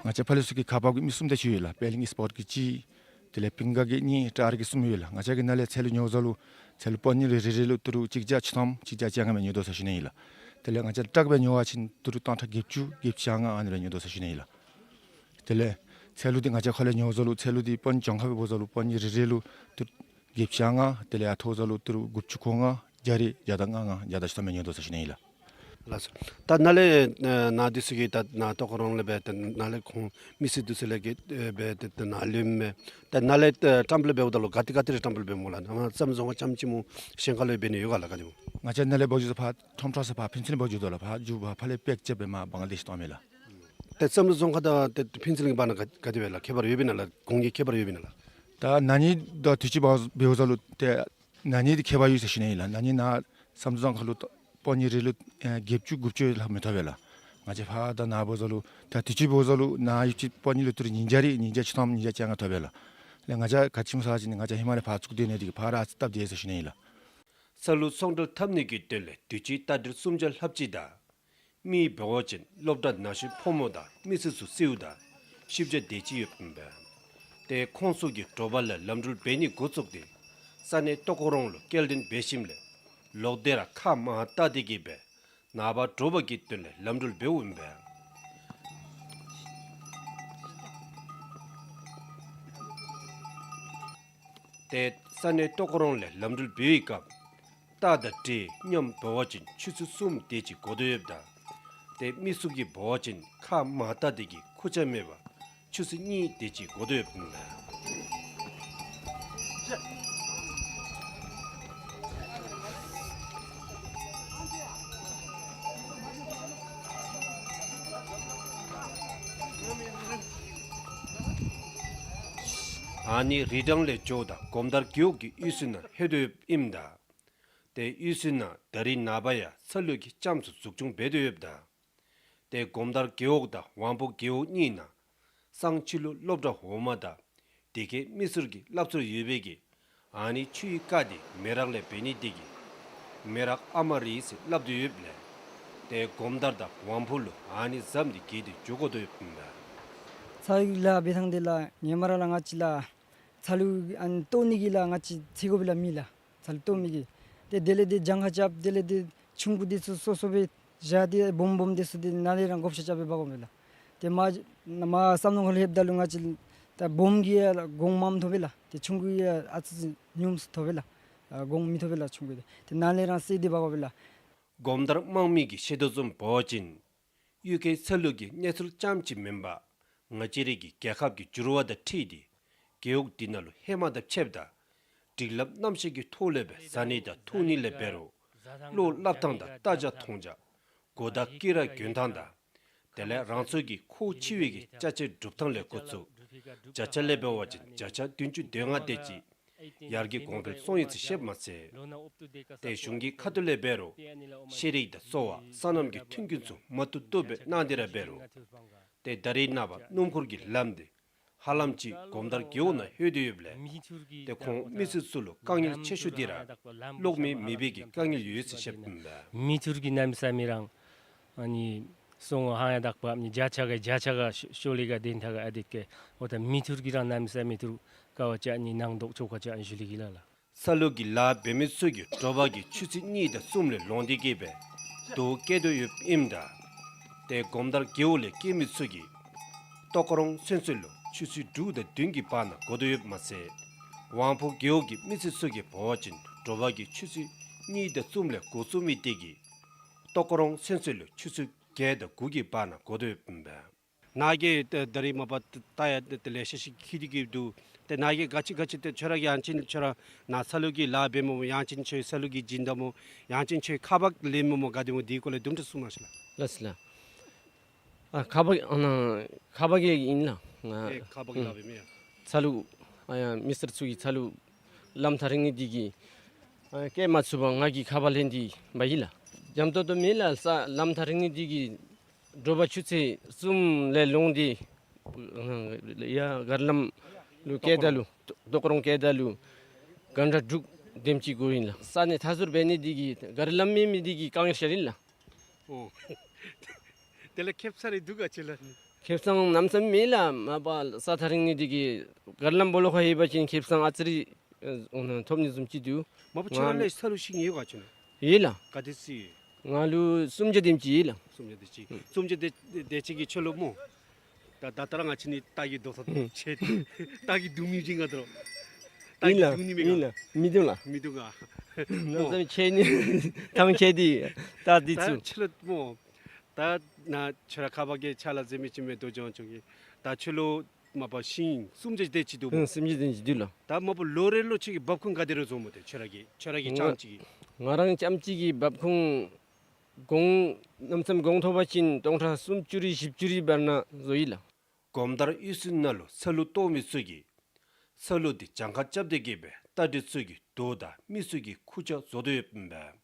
ང་བཅས་ཕར་ལས་ཚུར་གྱི་ཁག་འབག་གི་མི་གསུམ་དེ་ཅིག་ཡོད་ལགས། པད་གླིང་ཨིསི་པོརཊ་གི་གཅིག་དེ་ལས་པིང་ག་གི་གཉིས་ཏྲ་རི་གི་གསུམ་ཡོད་ལགས། ང་བཅས་ཀྱིས་ནཱ་ལས་ཚལ་ལུ་ཉོཝ་ད་ལུ་ཚལ་ལུ་པ་ནི་རེ་རེ་ལུ་ཏི་རུ་གཅིག་བརྒྱ་ཆིག་སྟོང་གཅིག་བརྒྱ་བཅོ་ལྔ་སྦེ་ཉོ་དོ་ཟེར་ཞུ་ནི་ཨིན་ལགས། དེ་ལས་ང་བཅས་ཊག་སྦེ་ཉོ་བ་ཅིན་ཏི་རུ་སྟོང་ཕྲག་བརྒྱད་ཅུ་བརྒྱད་ཅུ་གྱ་ལྔ་ཨ་ནི་སྦེ་ཉོ་དོ་ཟེར་ཞུ་ནི་ཨིན་ལགས། དེ་ལས་ཚལ་ལུ་འདི་ང་བཅས་ཁ་ལས་ཉོཝ་ད་ལུ་ཚལ་ལུ་འདི་པ་ནི་ལྗོངས་མཁར་སྦེ་འབདཝ་ད་ལུ་པ་ནི་རེ་རེ་ལུ་ཏི་རུ་བརྒྱད་ཅུ་གྱ་ལྔ་དེ་ལས་ཡར་མཐོཝ་ད་ལུ་ཏི་རུ་དགུ་བཅུ་གོ་ལྔ་བརྒྱ་རེ་བརྒྱ་དང་ལྔ་ལྔ་བརྒྱ་དང་བཅུ་ཐམ་སྦེ་ཉོ་དོ་ཟེར་ཞུ་ནི་ཨིན་ལགས། ལགས་སོ། ད་ནཱ་ལས་ཨེ་ནཱ་འདི་ཚུ་གི་ད་ནཱ་ཏོག་རོང་ལས་སྦེ་ད་ནཱ་ལས་ཁོང་མི་སེར་འདི་ཚུ་ལས་ཀྱི་ཨེ་སྦེ་ད་ནཱ་ལུ་མས། ད་ནཱ་ལས་ཨེ་བཀྲམ་སྤེལ་འབདཝ་ད་ལུ་ག་ཏེ་ག་ཏེ་ར་བཀྲམ་སྤེལ་འབད་སྨོ་ལགས། ནཱ་བསམ་རྩེ་རྫོང་ཁག་རྐྱངམ་ཅིག་སྨོ་གཞན་ཁ་ལུ་འབད་ནི་ཡོད་ག་ལགས། ག་ཅི་སྨོ། ང་བཅས་ནཱ་ལས་འབག་འགྱོ་ས་ཕར་ཁྲོམ་ཁྲོ་ས་ཕར་ཕུན་ཚོགས་ལུ་འབག་འགྱོ་དོ་ལགས། ཕར་འགྱོ་ཕར་ཕར་ལས་པེག་རྐྱབ་སྦེ་མར་བང་ལེ་ཤ་གཏང་མས་ལགས། ཏེ་བསམ་རྩེ་རྫོང་ཁག་དང་ཏེ་ཕུན་ཚོགས་གླིང་གི་བར་ན་ག་ག་དེ་སྦེ་ལགས། ཁྱད་པར་ཡོད་པས་ན་ལགས། གོང་གི་ཁྱད་པར་ཡོད་པས་ན་ལགས། ད་ན་ནིང་དང་དུས་ཅི་འབག་འབདཝ་ད་ལུ་ཏེ་ན་ནིང་འདི་ཁྱད་པར་ཡོད་ཟེར་ཞུ་ནི་ཨིན་ལགས། ན་ནིང་ནཱ་བསམ་རྩེ་རྫོང་ཁག་ལུ་པ་ནི་རེ་ལུ་ཨེ་བརྒྱད་ཅུ་དགུ་བཅུ་ལྷག་མི་ཐོབ་པས་ལགས། ང་བཅས་ཕར་ད་ནཱ་འབོ་ཟ་ལུ་ད་དུས་ཅི་འབོ་ཟ་ལུ་ནཱ་ཡུདཔ་ཅིག་ཕར་ཉིད་ལུ་ཏི་རུ་ཉིས་བརྒྱ་རེ་ཉིས་བརྒྱ་ཆིག་སྟོང་ཉིས་བརྒྱ་བཅོ་ལྔ་ཐོབ་པས་ལགས། ལགས་ང་བཅས་ག་ཅི་སྨོ་ཟེར་བ་ཅིན་ང་བཅས་ཧེ་མ་ལས་ཕར་བཙུགས་སྡོད་ནི་དེ་གིས་ཕར་ར་ཨ་ཙི་སྟབས་བདེ་ཟེར་ཞུ་ནི་ཨིན་ལགས། ས་ལུག་ཚོང་འབྲེལ་འཐབ་ནི་གི་དོན་ལས་དུས་ཅི་རྟ་དྲེལ་སུམ་བརྒྱ་ལྷགཔ་ཅིག་དང་མི་འབད་བ་ཅིན་སློབ་གྲྭ་ནང་བཞིན་ཕོ་མོ་དང་མི་སེར་ཚུ་སེརཝ་དང་བཞི་བརྒྱ་དེ་ཅིག་ཡོདཔ་ཨིན་པས། ཏེ་ཁོང་ཚུ་གིས་དྲོ་པ་ལས་ལམ་འགྲུལ་འབད་ནི་འགོ་བཙུགས་ཏེ་ས་གནས་ཏོག་རོང་ལུ་སྐྱེལ་འདྲེན་འབད་ཞིནམ་ལས་ལོག་སྟེ་ར་ཁ་མང་བལྟ་སྟེ་གིས་སྦེ་ནངས་པ་དྲོ་པ་གི་དོན་ལས་ལམ་འགྲུལ་འབདཝ་ཨིན་པས། ཏེ་ས་གནས་ཏོག་རོང་ལས་ལམ་འགྲུལ་འབད་བའི་སྐབས་རྟ་དང་དྲེལ་མཉམ་འབད་བ་ཅིན་ཆུ་ཚོད་གསུམ་དེ་ཅིག་འགོར་དོ་ཡོདཔ་ད་ཏེ་མི་ཚུ་གིས་འབད་བ་ཅིན་ཁ་མང་བལྟ་སྟེ་གིས་ཁུར་ཆ་མེད་པར་ཆུ་ཚོད་གཉིས་དེ་ཅིག་འགོར་དོ་ཡོདཔ་ཨིན་པས། ཨ་ནི་རི་གྲངས་ལས་འགྱོཝ་ད་སྒོམ་དར་རྒེད་འོག་གི་དབུས་སུ་ནང་ལྷོད་དོ་ཡོདཔ་ཨིནམ་ད་ཏེ་དབུས་སུ་ནང་ད་རིས་ནངས་པ་ཡང་ཚ་ལུ་གི་ལྕམ་ཚུ་འཛུགས་སྐྱོང་འབད་དོ་ཡོདཔ་ད་ཏེ་སྒོམ་དར་རྒེད་འོག་དང་ཝང་ཕོ་རྒེད་འོག་གཉིས་ནང་སང་ཕྱི་ལུ་སློབ་གྲྭ་འོག་མ་དང་དེ་ཁའི་མི་སེར་གྱི་སླབ་སྲོལ་ཡོད་པའི་གི་ཨ་ནི་ཆུའི་རྐ་དེ་མེ་རག་ལས་འབད་ནི་དེ་གིས་མེ་རག་ཨ་མ་རེད་ཟེར་སླབ་དོ་ཡོདཔ་ལས་ཏེ་སྒོམ་དར་དང་ཝང་ཕོ་ལུ་ཨ་ནི་ཟམ་དེ་བརྒལ་ཏེ་འགྱོ་དགོ་དོ་ཡོདཔ་ཨིན་པས། ཚ་ལུག་ལཱ་འབད་ཐངས་དེ་ལགས་ཧེ་མ་ར་ལགས་ང་བཅས་ལགས་ཚ་ལུག་ཨ་ནི་བཏོག་ནི་གི་ལགས་ང་བཅས་ཚེ་སྒོ་སྦེ་ལགས་མེད་ལགས། ཚ་ལུག་བཏོག་མི་གི། ཏེ་དེ་ལས་ཏེ་གྱངས་ཁ་རྐྱབ། དེ་ལས་ཏེ་ཆུང་ཀུ་དེ་ཚུ་སོ་སོ་སྦེ་བཞག་སྟེ་སྦོམ་སྦོམ་དེ་ཚུ་ཏེ་ནཱ་ལས་ར་བགོ་བཤའ་རྐྱབ་སྦེ་འབག་འོང་པས་ལགས། ཏེ་མར་མར་བསམ་མནོ་ཁ་ལུ་ལྷོདཔ་ད་ལུ་ང་བཅས་ད་སྦོམ་གྱི་ཡང་གོང་མངམ་ཐོབ་པས་ལགས། ཏེ་ཆུང་ཀུ་ཡང་ཨ་ཙི་ཉུངམ་སུ་ཐོབ་པས་ལགས། ཨ་གོང་མི་ཐོབ་པས་ལགས་ཆུང་ཀུ་དེ། ཏེ་ནཱ་ལས་ར་བསད་དེ་འབག་འོང་པས་ལགས། སྒོམ་དར་དམངས་མི་གིས་བཤད་དོ་བཟུམ་འབད་བ་ཅིན་གཡུས་ཁའི་ཚ་ལུག་གི་གནས་ཚུལ་རྐྱངམ་ཅིག་མེན་པར་ང་བཅས་རའི་གི་རྒྱལ་ཁབ་ཀྱི་འགྱུར་བ་དང་འཁྲིལ་ཏེ་རྒེད་འོག་འདི་ནང་ལུ་ཧེ་མ་དང་ཕྱདཔ་ད་སྒྲིག་ལམ་རྣམ་གཞག་གི་ཐོག་ལས་སྦེ་བཟའ་ནི་དང་འཐུང་ནི་ལས་འབད་རུང་བློ་སླབ་ཐངས་དང་ལྟ་རྒྱ་མཐོང་རྒྱ་གོ་བརྡ་བསྐྱོད་ར་འགྱོ་ཐངས་དང་དེ་ལས་རང་ཚུ་གི་ཁོ་ཕྱི་བའི་གི་ཅ་ཆས་སྒྲུབ་ཐངས་ལས་འགོ་བཙུགས་བརྒྱ་ཆ་ལས་འབད་བ་ཅིན་བརྒྱ་ཆ་བདུན་ཅུ་དོན་ལྔ་དེ་ཅིག་ཡར་རྒྱས་གོང་འཕེལ་སོང་ཡི་ཟེར་བཤདཔ་མ་ཚད་ཏེ་གཞུང་གི་ཁ་ཐུག་ལས་འབད་རུང་ཤེས་རིག་དང་གསོ་བ་སོ་ནམ་གྱི་མཐུན་རྐྱེན་ཚུ་མ་བཏུབ་བཏུབ་སྦེ་གནང་སྟེ་ར་འབད་རུང་ཏེ་ད་རིས་ནངས་པ་སྣུམ་འཁོར་གྱི་ལམ་དེ་ཧ་ལམ་ཅིག་སྒོམ་དར་རྒེད་འོག་ནང་ལྷོད་དེ་ཡོདཔ་ལས་ཏེ་ཁོང་མི་སེར་ཚུ་ལུ་དཀའ་ངལ་ཆེ་ཤོས་དེ་ར་གློག་མེ་མེད་པའི་གི་དཀའ་ངལ་ཡོད་ཟེར་བཤདཔ་ཨིན་པས། མི་འཐུར་གྱིས་གནམ་མེད་ས་མེད་རང་ཨ་ནི་སོང་ཧང་ཡང་དག་པ་ཨ་ནི་བརྒྱ་ཆ་ག་བརྒྱ་ཆ་ག་ཤོ་ཤོ་ལེ་ག་དེ་ཐ་ག་ཨ་དེ་ཀེ་འོ་ད་མི་འཐུར་གྱིས་རང་གནམ་མེད་ས་མེད་འཐུར་དཀའ་བ་ཅིག་ཨ་ནི་ནང་དོག་ཆོ་ག་ཅིག་ཨ་ནི་ཞུ་ལེ་གི་ལགས་ལགས། ཚ་ལུག་གི་ལཱ་འབད་མི་ཚུ་གིས་དྲོ་པ་གི་ཆུ་ཚོད་གཉིས་དང་གསུམ་ལས་ལོང་སྟེ་གིས་སྦེ་དོ་བསྐྱལ་དོ་ཡོདཔ་ཨིནམ་ད་ཏེ་སྒོམ་དར་རྒེད་འོག་ལས་སྐྱེལ་མི་ཚུ་གིས་ཏོག་རོང་ཚུན་ཚོད་ལུ་ཆུ་ཚོད་དྲུག་དང་བདུན་གྱི་བར་ན་འགོར་དོ་ཡོདཔ་མ་ཚད་ཝང་ཕོ་རྒེད་འོག་གི་མི་སེར་ཚུ་གིས་འབད་བ་ཅིན་དྲོ་པ་གི་ཆུ་ཚོད་གཉིས་དང་གསུམ་ལས་འགོར་ཚུགས་མི་དེ་གིས་ཏོག་རོང་ཚུན་ཚོད་ལུ་ཆུ་ཚོད་བརྒྱད་དང་དགུ་གི་བར་ན་འགོར་དོ་ཡོདཔ་ཨིན་པས། ནཱ་གི་ད་རིས་མ་པ་ད་ཡང་ལེ་ཤ་ཅིག་འཁྱིད་དེ་གིས་འདུག། ཏེ་ནཱ་གི་ག་ཅི་ག་ཅི་ཏེ་ཁྱོད་ར་གིས་ཡང་ཅིན་ཁྱོད་ར་ནཱ་ཚ་ལུག་གི་ལཱ་འབད་མི་སྨོ་ཡང་ཅིན་ཁྱོད་ཚ་ལུག་གི་སྦྱིན་བདག་སྨོ་ཡང་ཅིན་ཁྱོད་ཁ་འབག་ལེན་མི་སྨོ་ག་དེ་སྨོ་དེའི་སྐོར་ལས་དུམ་གྲ་གསུངམ་ཤིག་ལགས། ལགས་སོ་ལགས། ཨ་ཁ་འབག་ཨ་ནཱ་ཁ་འབག་གི་ཨིན་ལགས། ང་ཨེ་ཁ་འབག་གི་ལཱ་འབད་མི་ཡ། ཚ་ལུག་ཨ་ཡ་མི་སེར་ཚུ་གིས་ཚ་ལུག་ལམ་ཐག་རིང་ནི་དེ་གིས་ཨ་སྐྱེལ་མ་ཚུགས་པར་ང་གིས་ཁ་འབག་ལེན་ཏེ་འབག་ཡི་ལགས། འཇམ་ཏོང་ཏོ་མེད་ལགས། ས་ལམ་ཐག་རིང་ནི་དེ་གིས་དྲོ་པ་ཆུ་ཚོད་གསུམ་ལས་ལོང་སྟེ་ཡར་གར་ལམ་ལུ་སྐྱེལ་ད་ལུ་ཏོག་རོང་སྐྱེལ་ད་ལུ་གྷན་ཊ་དྲུག་དེམ་ཅིག་འགོར་ཡི་ལགས། ས་གནས་མཐའ་ཟུར་འབད་ནི་དེ་གིས་གར་ལམ་མེད་མི་དེ་གིས་དཀའ་ངལ་ཤར་ཡི་ལགས། ཨོ། དེ་ལས་ཁེབ་ས་རེ་འདུག་ག་ཅི་ལགས། ཁེབ་ས་གནམ་མེད་ས་མེད་མེད་ལགས། མ་པ་ས་ཐག་རིང་ནི་དེ་གིས་གར་ལམ་སྦོ་ལོགས་ཁར་ཡོད་པ་ཅིན་ཁེབ་ས་ཨ་ཙི་རེ་ཨ་ཐོབ་ནི་བཟུམ་ཅིག་འདུག། མ་པ་ཁྱོད་ར་ང་ལས་ས་ལུག་ཅིག་ཡོད་ག་ཁྱོད་ནི། ཡོད་ལགས། ག་དེ་ཙམ་ཡོད། ང་ལུ་སུམ་བརྒྱ་དེམ་ཅིག་ཡོད་ལགས། སུམ་བརྒྱ་དེ་ཅིག། ཨུམ། སུམ་བརྒྱ་དེ་དེ་ཅིག་གིས་ཁྱོད་ལུ་སྨོ། ད་ད་ལྟོ་ར་ང་བཅས་ནི་རྟ་གི་རྡོག་ཐ་ཨུམ་ཆེ་སྟེ་རྟ་གིས་བརྡུང་ནི་ཅིག་ག་དོ། རྟ་ཨིན་གིས་ལགས། བརྡུང་ནི་མེད་ཨིན་ག། ལགས། མི་བརྡུང་ལགས། མི་བརྡུང་ག། སྨོ། ལམ་སེང་ཆེ་ནི་ཐང་ཆད་དེ་རྟ་དེ་ད་ཚུ། ཁྱོད་ལུ་སྨོ། ད་ནཱ་ཁྱོད་ར་ཁ་འབག་གི་ཕྱག་ལཱ་མཛད་མི་ཅིག་མས་དོ་ཅོག་ཅོག་གི། ད་ཁྱོད་ལུ་མ་པ་ཤིང་སུམ་བརྒྱ་དེ་ཅིག་འདུག་སྨོ། ཨུམ་སུམ་བརྒྱ་དེ་ཅིག་འདུག་ལགས། ད་མ་པ་ལོ་རེ་ལོ་ཁྱོད་ཀྱིས་འབབ་ཁུངས་ག་དེ་རེ་བཟོཝ་སྨོ་ཏེ་ཁྱོད་ར་གིས་ཁྱོད་ར་གིས་ང་རྐྱངམ་གཅིག་གིས། ང་རང་རྐྱངམ་གཅིག་གིས་འབབ་ཁུངས་གོང་གནམ་མེད་ས་མེད་གོང་ཐོབ་པ་ཅིན་སྟོང་ཕྲག་སུམ་ཅུ་རེ་བཞི་བཅུ་རེ་བར་ན་བཟོ་ཡི་ལགས། སྒོམ་དར་དབུས་སུ་ནང་ལུ་ཚ་ལུ་བཏོག་མི་ཚུ་གིས་ཚ་ལུ་དེ་གྱངས་ཁ་རྐྱབ་སྟེ་གིས་སྦེ་རྟ་དྲེལ་ཚུ་གི་རྡོ་དང་མི་ཚུ་གི་ཁུར་ཆ་བཟོ་དོ་ཡོདཔ་ཨིན་པས།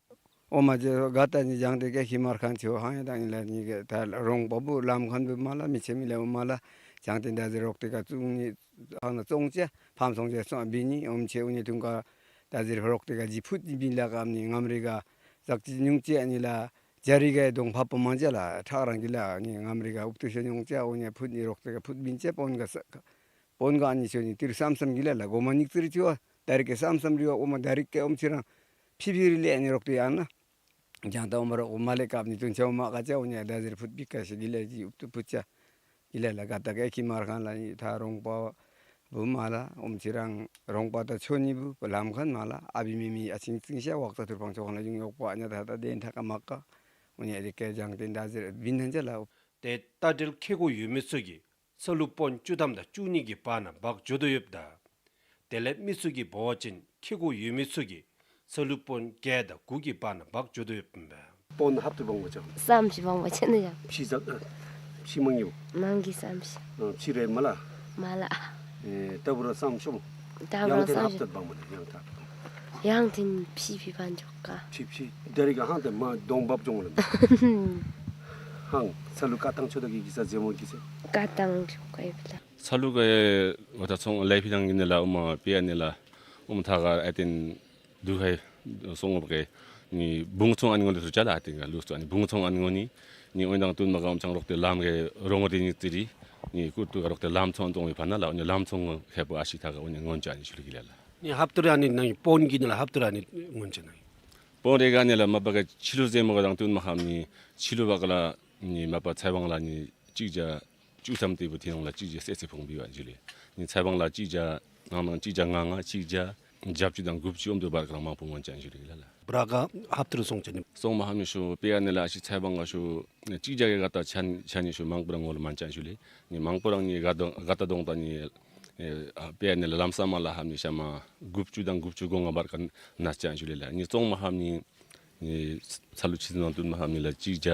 ཨོ་མ་ཇེ་ག་ད་ནི་ཇང་ཏེ་ཀེ་ཁི་མར་ཁན་ཆོ་ཧང་ཡ་དང་ཨིན་ལ་ནི་གེ་ད་རོང་པ་བུ་ལམ་ཁན་བུ་མ་ལ་མི་ཆེ་མི་ལེ་ཨོ་མ་ལ་ཇང་ཏེ་ད་ཟེར་རོག་ཏེ་ག་ཙུང་ནི་ཧང་ན་ཙོང་ཅེ་ཕམ་སོང་ཅེ་སོང་བི་ནི་ཨོམ་ཆེ་ཨུ་ནི་ཐུང་ག་ད་ཟེར་རོག་ཏེ་ག་ཇི་ཕུད་ནི་བི་ལ་གམ་ནི་ངམ་རི་ག་ཟག་ཅི་ཉུང་ཅེ་ཨ་ནི་ལ་ཇ་རི་ག་དོང་ཕ་པོ་མང་ཅེ་ལ་ཁྲག་རང་གི་ལ་ནི་ངམ་རི་ག་ཨུབ་ཏུ་ཤོ་ཉུང་ཅེ་ཨུ་ནི་ཕུད་ནི་རོག་ཏེ་ག་ཕུད་བིན་ཅེ་པོན་ག་ས་པོན་ག་ཨ་ནི་ཆོ་ནི་ཏིར་སམ་སམ་གི་ལ་ལ་གོ་མ་ཉིག་ཙིར་ཅི་བ་ད་རི་ཀེ་སམ་སམ་རི་བ་ཨོ་མ་ད་རི་ཀེ་ཨོམ་ཆི་རང་ཕི་ཕི་རི་ལེ་ཨ་ནི་རོག་ཏེ་ཡང་ན། ཇང་ཏ་ཨོ་མ་རོག་ཨོ་མ་ལེ་ཀབ་ནི་ཏུན་ཆ་ཨོ་མ་ཀ་ཅ་ཨོ་ཉ་ད་ཟེར་ཕུད་པི་ཀ་ཤི་གི་ལེ་ཇི་ཨུབ་ཏུ་ཕུད་ཅ་གི་ལེ་ལ་ག་ད་ཀ་ཨེ་ཁི་མར་ཁན་ལ་ནི་ཐ་རོང་པ་བུ་མ་ལ་ཨོམ་ཆི་རང་རོང་པ་ད་ཆོ་ནི་བུ་ལམ་ཁན་མ་ལ་ཨ་བི་མེ་མི་ཨ་ཆིང་ཆིང་ཤ་ཝག་ཏ་ཐུར་ཕང་ཆོ་ཁན་ལ་ཡུང་ཡོག་པ་ཨ་ཉ་ད་ད་དེན་ཐ་ཀ་མ་ཀ་ཨོ་ཉ་རི་ཀེ་ཇང་ཏེན་ད་ཟེར་བིན་ཧན་ཅ་ལ། ཏེ་རྟ་དྲེལ་ཁེ་ཀོ་ཡོད་མི་ཚུ་གིས་ཚ་ལུ་པོན་བཅུ་ཐམ་དང་བཅུ་གཉིས་ཀྱི་བར་ན་འབག་འགྱོ་དོ་ཡོདཔ་ད། དེ་ལས་མི་ཚུ་གིས་འབད་བ་ཅིན་ཁེ་ཀོ་ཡོད་མི་ཚུ་གིས་ཚ་ལུ་པོན་བརྒྱད་དང་དགུ་གི་བར་ན་འབག་འགྱོ་དོ་ཡོདཔ་ཨིན་པས། པོན་ཧབ་ཏུ་འབག་མ་ཅང་། སམ་ཤི་འབག་མ་ཅང་ན་ཡང་། ཕྱི་ཟ་ཨ་ཕྱི་མང་ཡོད། མང་གི་སམ་ཤི། ཨ་ཕྱི་རེ་མ་ལ། མ་ལ། ཨེ་ད་བུ་ར་སམ་ཤོ་མོ། ད་བུ་ར་ཡང་ཏེན་སམ་ཧབ་ཤི་ཏུ་འབག་མ་ནི་ཡང་ད། ཡང་ཏེན་ཕྱི་ཕི་ཕན་འགྱོ་ཀ། ཕྱི་ཕྱི་ད་རི་ག་ཧང་ཏེ་མ་དོང་བབ་ཅོང་ལ། ཧང་ཚ་ལུ་ཀ་ཐང་ཆོ་ད་གི་གི་ས་ཟེ་མོ་གི་ས། ཀ་ཐང་ཆོ་ཀ་ཡོད་ལ། ཚ་ལུ་ཀ་ཡེ་ཝ་ད་ཚོང་ལེ་ཕི་ཐང་གི་ནི་ལ་ཨོ་མ་པེ་ཡ་ནི་ལ་ཨོ་མ་ཐ་ག་ཨ་ཏེན་དུ་ཧའི་སོང་ངོ་བ་གེ་ནི་བུང་ཚོང་ཨ་ནི་ངོ་ལུ་སུ་ཅ་ལ་ཨ་ཏེན་ག་ལུ་སུ་ཨ་ནི་བུང་ཚོང་ཨ་ནི་ངོ་ནི་ནི་ཨོ་ཡིན་དང་ཏུན་མ་ག་ཨོམ་ཆང་རོག་ཏེ་ལམ་གེ་རོང་ཏེ་ནི་ཙི་རི་ནི་ཀུར་ཏུ་ག་རོག་ཏེ་ལམ་ཚོང་ཏོང་བི་ཕ་ན་ལ་ཨོ་ནི་ལམ་ཚོང་ངོ་ཧེ་པོ་ཨ་ཤི་ཐ་ག་ཨོ་ནི་ངོ་ཅ་ཨ་ནི་ཤུ་ལུ་གི་ལ་ལ། ནི་ཧབ་ཏུ་ར་ནི་ནང་པོན་གི་ནི་ལ་ཧབ་ཏུ་ར་ནི་ངོན་ཅ་ནང་། པོན་རེ་ག་ནི་ལ་མ་པ་ག་ཕྱི་ལུ་ཟེ་མོ་ག་དང་ཏུན་མ་ཧམ་ནི་ཕྱི་ལུ་བ་ག་ལ་ནི་མ་པ་ཚའི་བང་ལ་ནི་ཅིག་ཇ་བཅུ་ཐམ་ཏེ་བུ་ཏེ་ནང་ལ་ཅིག་ཇ་སེ་སེ་ཕོང་བི་བ་ཨིན་ཞུ་ལེ། ནི་ཚའི་བང་ལ་ཅིག་ཇ་ནང་ནང་ཅིག་ཇ་ང་ང་ཅིག་ཇ་ཇབ་ཅུ་དང་དགུ་བཅུ་ཨོམ་དུ་བར་ག་ལ་མང་པོ་ངོན་ཅ་ཨིན་ཞུ་ལེ་ལ་ལ། བྲ་ག་ཧབ་ཏུ་རུ་སོང་ཅ་ནི། སོང་མ་ཧམ་ནི་ཤོ་པེ་ཡ་ནི་ལ་ཨ་ཤི་ཚའི་བང་ག་ཤོ་ཅིག་ཇ་གི་ག་ད་ཆ་ནི་ཆ་ནི་ཤོ་མང་པོ་ར་ངོ་ལུ་མན་ཅ་ཨིན་ཞུ་ལེ། ནི་མང་པོ་རང་ནི་ག་ད་ག་ད་དོང་ད་ནི་ཨེ་ཨ་པེ་ཡ་ནི་ལ་ལམ་ས་མ་ལ་ཧམ་ནི་ཤ་མ་དགུ་བཅུ་དང་དགུ་བཅུ་གོ་ལྔ་བར་ག་ན་ཅ་ཨིན་ཞུ་ལེ་ལ། ནི་སོང་མ་ཧམ་ནི་ནི་ཚ་ལུ་ཕྱི་ནང་ཏུན་མ་ཧམ་ནི་ལ་ཅིག་ཇ་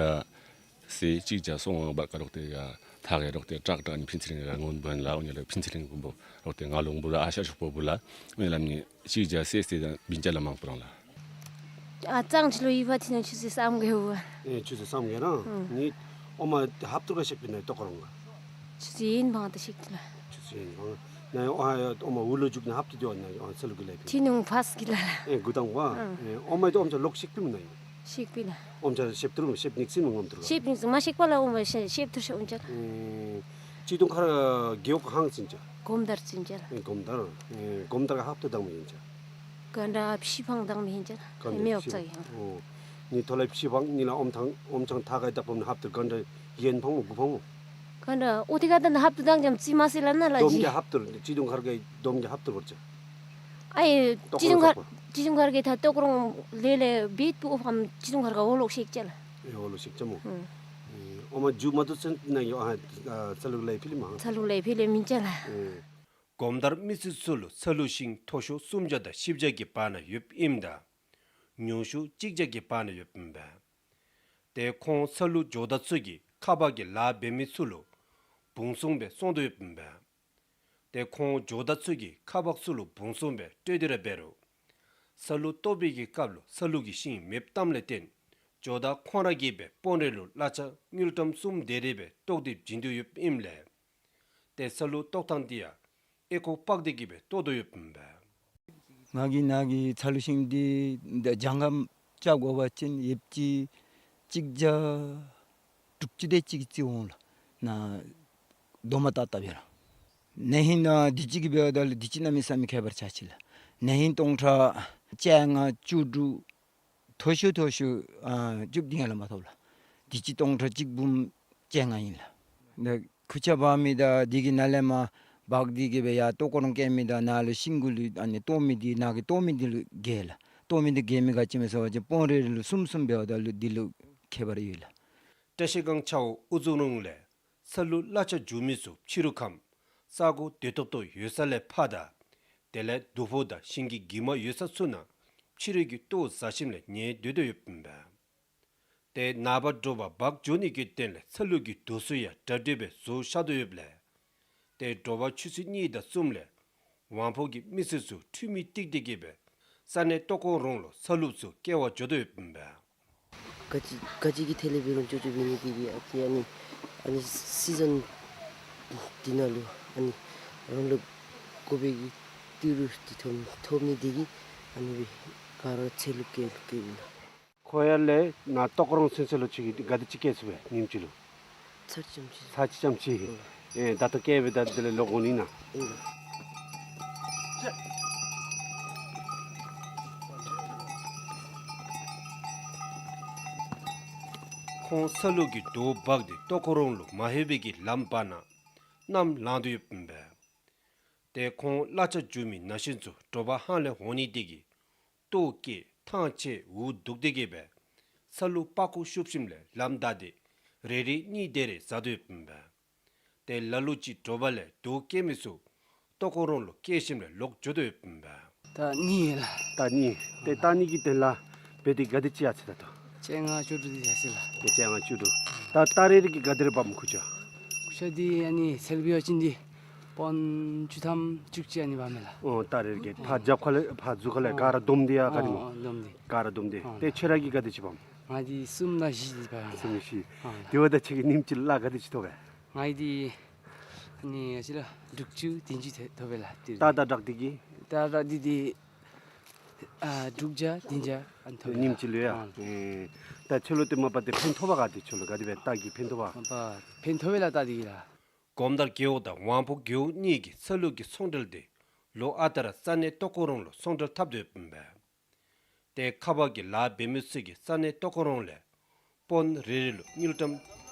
སེ་ཅིག་ཇ་སོང་བར་ག་རོག་ཏེ་ག་ཐ་ག་རོག་ཏེ་ཀྲག་ཀྲག་ནི་ཕིན་ཚེ་རིང་ག་ངོན་བོན་ལ་ཨོ་ནི་ལ་ཕིན་ཚེ་རིང་གུམ་པོ་རོག་ཏེ་ང་ལུང་བུ་ལ་ཨ་ཤ་ཤོག་པོ་བུ་ལ་ཨོ་ནི་ལ་ནི་ཅིག་ཇ་སེ་སེ་དང་བིན་ཅ་ལ་མང་པོ་རང་ལ། ཨ་ཙང་ཆུ་ལོ་ཡི་བ་ཐི་ན་ཆུ་སི་སམ་གེ་བ། ཨེ་ཆུ་སི་སམ་གེ་རང་། ཨུམ། ནི་ཨོ་མ་ཧབ་ཏུ་ར་ཤེག་པི་ན་ཏོ་ཀོ་རོང་ག། ཆུ་སི་ཡིན་བང་ད་ཤེག་ཏི་ལ། ཆུ་སི་ཡིན་བང་། ནི་ཨོ་ཨོ་མ་ཝུ་ལོ་ཇུག་ནི་ཧབ་ཏུ་ཏེ་བ་ན་ཨོ་ཚ་ལུ་གི་ལེ་ཕི། ཐི་ནུང་ཕས་གི་ལ་ལ། ཨེ་གུ་དང་བ། ཨུམ། ཨེ་ཨོ་མ་ཏོ་ཨོམ་ཆ་ལོག་ཤེག་པི་མ་ན་ཡོ། ཤེག་པི་ལ། ཨོམ་ཆ་ཤེབ་ཏུ་རུ་ཤེབ་ནིག་སི་མ་ངོམ་ཏུ་རུ། ཤེབ་ནིག་སི་མ་ཤེག་པ་ལ་ཨོ་མ་ཤེ་ཤེབ་ཏུ་ཤེ་ཨོམ་ཆ་ལ། ཨེ་ཅི་དུང་ཁར་གེའུ་ཁ་ཧང་ཙིན་ཅ། གོམ་དར་ཙིན་ཅ་ལ། ཨེ་གོམ་དར། ཨེ་གོམ་དར་ག་ཧབ་ཏུ་དང་མི་ཡིན་ཅ། ག་འདྲ་ཕྱི་ཕང་དང་མི་ཡིན་ཅ་ལ། ག་འདྲ་མེ་ཡོག་ཕྱི་ཙ་ཡིན། ཨོ། ནི་ཐོ་ལེ་ཕྱི་ཕང་ནི་ལ་ཨོམ་ཐང་ཨོམ་ཆང་ཐ་ག་ད་པོམ་ནི་ཧབ་ཏུ་ག་འདྲ་ཡན་ཕང་མོ་གུ་ཕང་མོ། ག་འདྲ་ཨོ་ཏི་ག་ད་ན་ཧབ་ཏུ་དང་ཅམ་ཙི་མ་སི་ལ་ན་ལ་ཇི། དོམ་གི་ཧབ་ཏུ་ཅི་དུང་ཁར་གེ་དོམ་གི་ཧབ་ཏུ་བར་ཅ། ཨའི་ཏོ་ཅི་དུང་ཁར་ཏོ་ཀོ་རོང་ཅི་དུང་ཁར་གེ་ད་ཏོ་ཀོ་རོང་ལེ་ལེ་བིད་པུ་ཨོ་ཕམ་ཅི་དུང་ཁར་ག་ཨོ་ལོག་ཤེག་ཅ་ལ། ཨེ་ཨོ་ལོག་ཤེག་ཅ་མོ། ཨུམ། ཨེ་ཨོ་མ་ཇུ་མ་ཏུ་ཚན་ན་ཡོ་ཨ་ཚ་ལུ་ལེ་ཕི་ལི་མ། ཚ་ལུ་ལེ་ཕི་ལི་མིན་ཅ་ལ། ཨེ་གོམ་དར་མི་སི་ཚུ་ལུ་ཚ་ལུ་ཤིང་མཐོ་ཤོས་སུམ་བརྒྱ་དང་བཞི་བརྒྱ་གི་བར་ན་ཡོདཔ་ཨིནམ་ད་ཉུང་ཤོས་གཅིག་བརྒྱ་གི་བར་ན་ཡོདཔ་ཨིན་པས། ཏེ་ཁོང་ཚ་ལུ་ཇོ་བདག་ཚུ་གིས་ཁ་པར་གྱི་ལཱ་འབད་མི་ཚུ་ལུ་བུང་སོང་སྦེ་སོང་དོ་ཡོདཔ་ཨིན་པས། ཏེ་ཁོང་ཇོ་བདག་ཚུ་གིས་ཁ་པར་ཚུ་ལུ་བུང་སོང་སྦེ་སྤྲོད་དེ་ར་འབད་རུང་ཚ་ལུ་བཏོག་པའི་གི་སྐབས་ལུ་ཚ་ལུ་གི་ཤིང་མེདཔ་བཏངམ་ལས་བརྟེན་ཇོ་བདག་ཁོང་ར་གིས་སྦེ་དཔོན་རེ་ལུ་གླ་ཆ་དངུལ་ཀྲམ་གསུམ་དེ་རེ་སྦེ་བཏོག་སྟེ་བྱིན་དོ་ཡོདཔ་ཨིནམ་ལས། ཏེ་ཚ་ལུ་བཏོག་ཐངས་འདི་ཡང་ཨེ་ཁོ་པག་སྟེ་གི་སྦེ་བཏོག་དོ་ཡོདཔ་ཨིན་པས། ང་གིས་ནཱ་གི་ཚ་ལུ་ཤིང་འདི་འདི་ལྗང་ཁམས་བཅའ་དགོ་པ་ཅིན་ཡོདཔ་ཅིག་གཅིག་བརྒྱ་དྲུག་ཅུ་དེ་ཅིག་རྩིས་འོང་ལགས། ནཱ་རྡོག་མ་བཏགས་བཏགསཔ་ཡོད་ལགས། ན་ཧིང་ནང་འདི་ཅིག་གི་འབདཝ་ད་ལུ་འདི་ཅིག་གནམ་མེད་ས་མེད་ཁྱད་པར་ཆགས་ཅི་ལགས། ན་ཧིང་སྟོང་ཕྲག་བཅོ་ལྔ་བཅུ་དྲུག་མཐོ་ཤོས་མཐོ་ཤོས་ཨ་བཅུ་བདུན་ཡར་ལས་མ་ཐོབ་ལགས། འདི་ཅིག་སྟོང་ཕྲག་གཅིག་འབུམ་བཅོ་ལྔ་ཨིན་ལགས། ད་ཁུར་ཆ་འབག་མི་དང་འདི་གི་ནང་ལས་མར་འབག་སྟེ་གི་སྦེ་ཡར་ལྟོ་ཀོ་རོང་བཀལ་མི་དང་ནཱ་ལུ་ཤིང་གུ་ལུ་ཨ་ནི་བཏོག་མི་འདི་ནཱ་གི་བཏོག་མི་འདི་ལུ་རྒལ་ལགས། བཏོག་མི་འདི་རྒལ་མི་ག་ཅི་སྨོ་ཟེར་བ་ཅིན་དཔོན་རེ་ལུ་གསུམ་གསུམ་འབདཝ་ད་ལུ་འདི་ལུ་ཁྱད་པར་ཡོད་ལགས། བཀྲ་ཤིས་སྒང་ཆའོ་ཨུ་ཛུ་རུང་ལས་ཚ་ལུ་གླ་ཆ་འཇུ་མི་ཚུ་ཕྱི་རུ་ཁམས་ས་གོ་བདེ་ཏོག་ཏོ་ཡོད་ས་ལས་ཕར་དང་དེ་ལས་དུ་ཕོ་དང་ཤིང་གི་གྱིབ་མ་ཡོད་ས་ཚུ་ནང་ཕྱི་རུ་གི་ལྟོ་ཟ་ཞིནམ་ལས་ཉལ་སྡོད་དོ་ཡོདཔ་ཨིན་པས། ཏེ་ནངས་པ་དྲོ་པ་འབག་འགྱོ་ནི་གི་དོན་ལས་ཚ་ལུ་གི་དུག་སོ་ཡང་གྲ་སྒྲིག་སྦེ་བཟོ་བཞག་དོ་ཡོདཔ་ལས། ཏེ་དྲོ་པ་ཆུ་ཚོད་གཉིས་དང་གསུམ་ལས་ཝང་ཕོ་གི་མི་སེར་ཚུ་འཕྲུལ་མི་བཏེག་སྟེ་གི་སྦེ་ས་གནས་ལྟོ་ཀོ་རོང་ལུ་ཚ་ལུ་ཚུ་བསྐྱལ་བར་འགྱོ་དོ་ཡོདཔ་ཨིན་པས། ག་ཅི་ག་ཅི་གི་ཐད་ལས་འབད་རུང་ཅོག་ཅོག་འབད་ནི་དེ་གིས་ཨ་ཏེ་ཨ་ནི་ཨ་ནི་སི་ཛན་འདི་ནང་ལུ་ཨ་ནི་རང་ལུ་དགོ་པའི་གི་ཏི་རུ་འདི་ཐོབ་ཐོབ་ནི་དེ་གིས་ཨ་ནི་སྦེ་ག་ར་ཚལ་ལུ་བཀལ་བཀལཝ་ཨིན་ལགས། ཁོ་ཡར་ལས་ནཱ་ཏོག་རོང་ཚུན་ཚོད་ལུ་ཅིག་གི་ག་དེ་ཅིག་བཀལ་ཚུགས་པས་ཉིནམ་གཅིག་ལུ། ཚར་ཅམ་ཅིག། ཚར་ཅམ་ཅིག། ཨེ་ད་ལྟོ་བཀལ་སྦེ་ད་དེ་ལས་ལོག་འོང་ནི་ཨིན་ན། ཨིན། ཁོང་ཚ་ལུ་གིས་དོས་འབག་སྟེ་ཏོག་རོང་ལུ་མ་ལྷོད་པའི་གི་ལམ་བར་ན་ནམ་ལངས་ཏེ་ཡོདཔ་ཨིན་པས། ཏེ་ཁོང་གླ་ཆ་འཇུ་མི་ནང་ཞིན་ཚུ་དྲོ་པ་ཧ་ལས་འོང་ནི་དེ་གིས་ལྟོ་བཀྱེས་ཐང་ཆད་འུ་སྡུག་སྟེ་གི་སྦེ་ཚ་ལུ་པགས་ཀོ་ཤུབས་ཞིནམ་ལས་ལམ་བདའ་སྟེ་རེ་རེ་གཉིས་དེ་རེ་འཛེགས་ཏེ་ཡོདཔ་ཨིན་པས། ཏེ་ལ་ལུ་ཅིག་དྲོ་པ་ལས་དོས་བཀལ་མི་ཚུ་ཏོག་རོང་ལུ་བཀལ་ཞིནམ་ལས་ལོག་འགྱོ་དོ་ཡོདཔ་ཨིན་པས། ད་གཉིད་ལགས། ད་གཉིད། ཏེ་ད་གཉིད་ཀྱི་དོན་ལས་འབད་དེ་ག་དེ་ཅིག་ཡར་སོ་ད་ལྟོ། བཅོ་ལྔ་བཅུ་དྲུག་དེ་ཡར་སོ་ལགས། ཏེ་བཅོ་ལྔ་བཅུ་དྲུག། ད་ད་རེས་རེ་གིས་ག་དེ་རེ་འབག་མི་ཁུར་ཆ། ཁུར་ཆ་འདི་ཨ་ནི་ཚལ་འབད་བ་ཅིན་འདི་པོན་བཅུ་ཐམ་བཅུ་གཅིག་ཨ་ནི་འབག་མས་ལགས། ཨོ་ད་རེས་རེ་གིས་ཨོ་ཕར་རྒྱབ་ཁ་ལས་ཕར་མཛུབ་ཁ་ལས་ཨོ་ག་ར་བསྡོམས་ཏེ་ཡ་ག་དེ་སྨོ། ཨོ་བསྡོམས་ཏེ། ག་ར་བསྡོམས་ཏེ། ཨོ་ཏེ་ཁྱོད་ར་གིས་ག་དེ་ཅིག་འབག་མས། ང་འདི་གསུམ་དང་བཞི་འདི་འབག་ཡི་ལགས། གསུམ་བཞི། ཨོ་ལགས། དེ་འབདཝ་ད་ཁྱོད་ཀྱིས་ཉིནམ་གཅིག་ལུ་གླ་ག་དེ་ཅིག་ཐོབ་པས། ང་འདི་ཨ་ནི་ཨ་ཙི་ལགས་དྲུག་ཅུ་བདུན་ཅུ་དེ་ཐོབ་པས་ལགས། ཏེ་རྟ་དང་དྲེལ་འདི་གིས། རྟ་དང་དྲེལ་འདི་འདི་ཨ་དྲུག་བརྒྱ་བདུན་བརྒྱ་ཨ་ནི་ཐོབ་པས་ལགས། ཉིནམ་གཅིག་ལུ་ཡ། ཨ་ཨེ་ད་ཁྱོད་ལུ་ཏེ་མ་པ་ཏེ་ཕན་ཐོགས་པ་ག་དེ་ཁྱོད་ལུ་ག་དེ་སྦེ་རྟ་གིས་ཕན་ཐོགས་པ། མ་པ་ཕན་ཐོགས་པས་ལགས་རྟ་འདི་གིས་ལགས། གོམ་དར་རྒེད་འོག་དང་ཝང་ཕོ་རྒེད་འོག་གཉིས་ཀྱི་ཚ་ལུ་གི་ཚོང་འབྲེལ་འདི་ལོ་ཨ་རྟག་ར་ས་གནས་ཏོག་རོང་ལུ་ཚོང་འབྲེལ་འཐབ་དོ་ཡོདཔ་ཨིན་པས། ཏེ་ཁ་པར་གྱི་ལཱ་འབད་མི་ཚུ་གིས་ས་གནས་ཏོག་རོང་ལས་པོན་རེ་རེ་ལུ་དངུལ་ཀྲམ་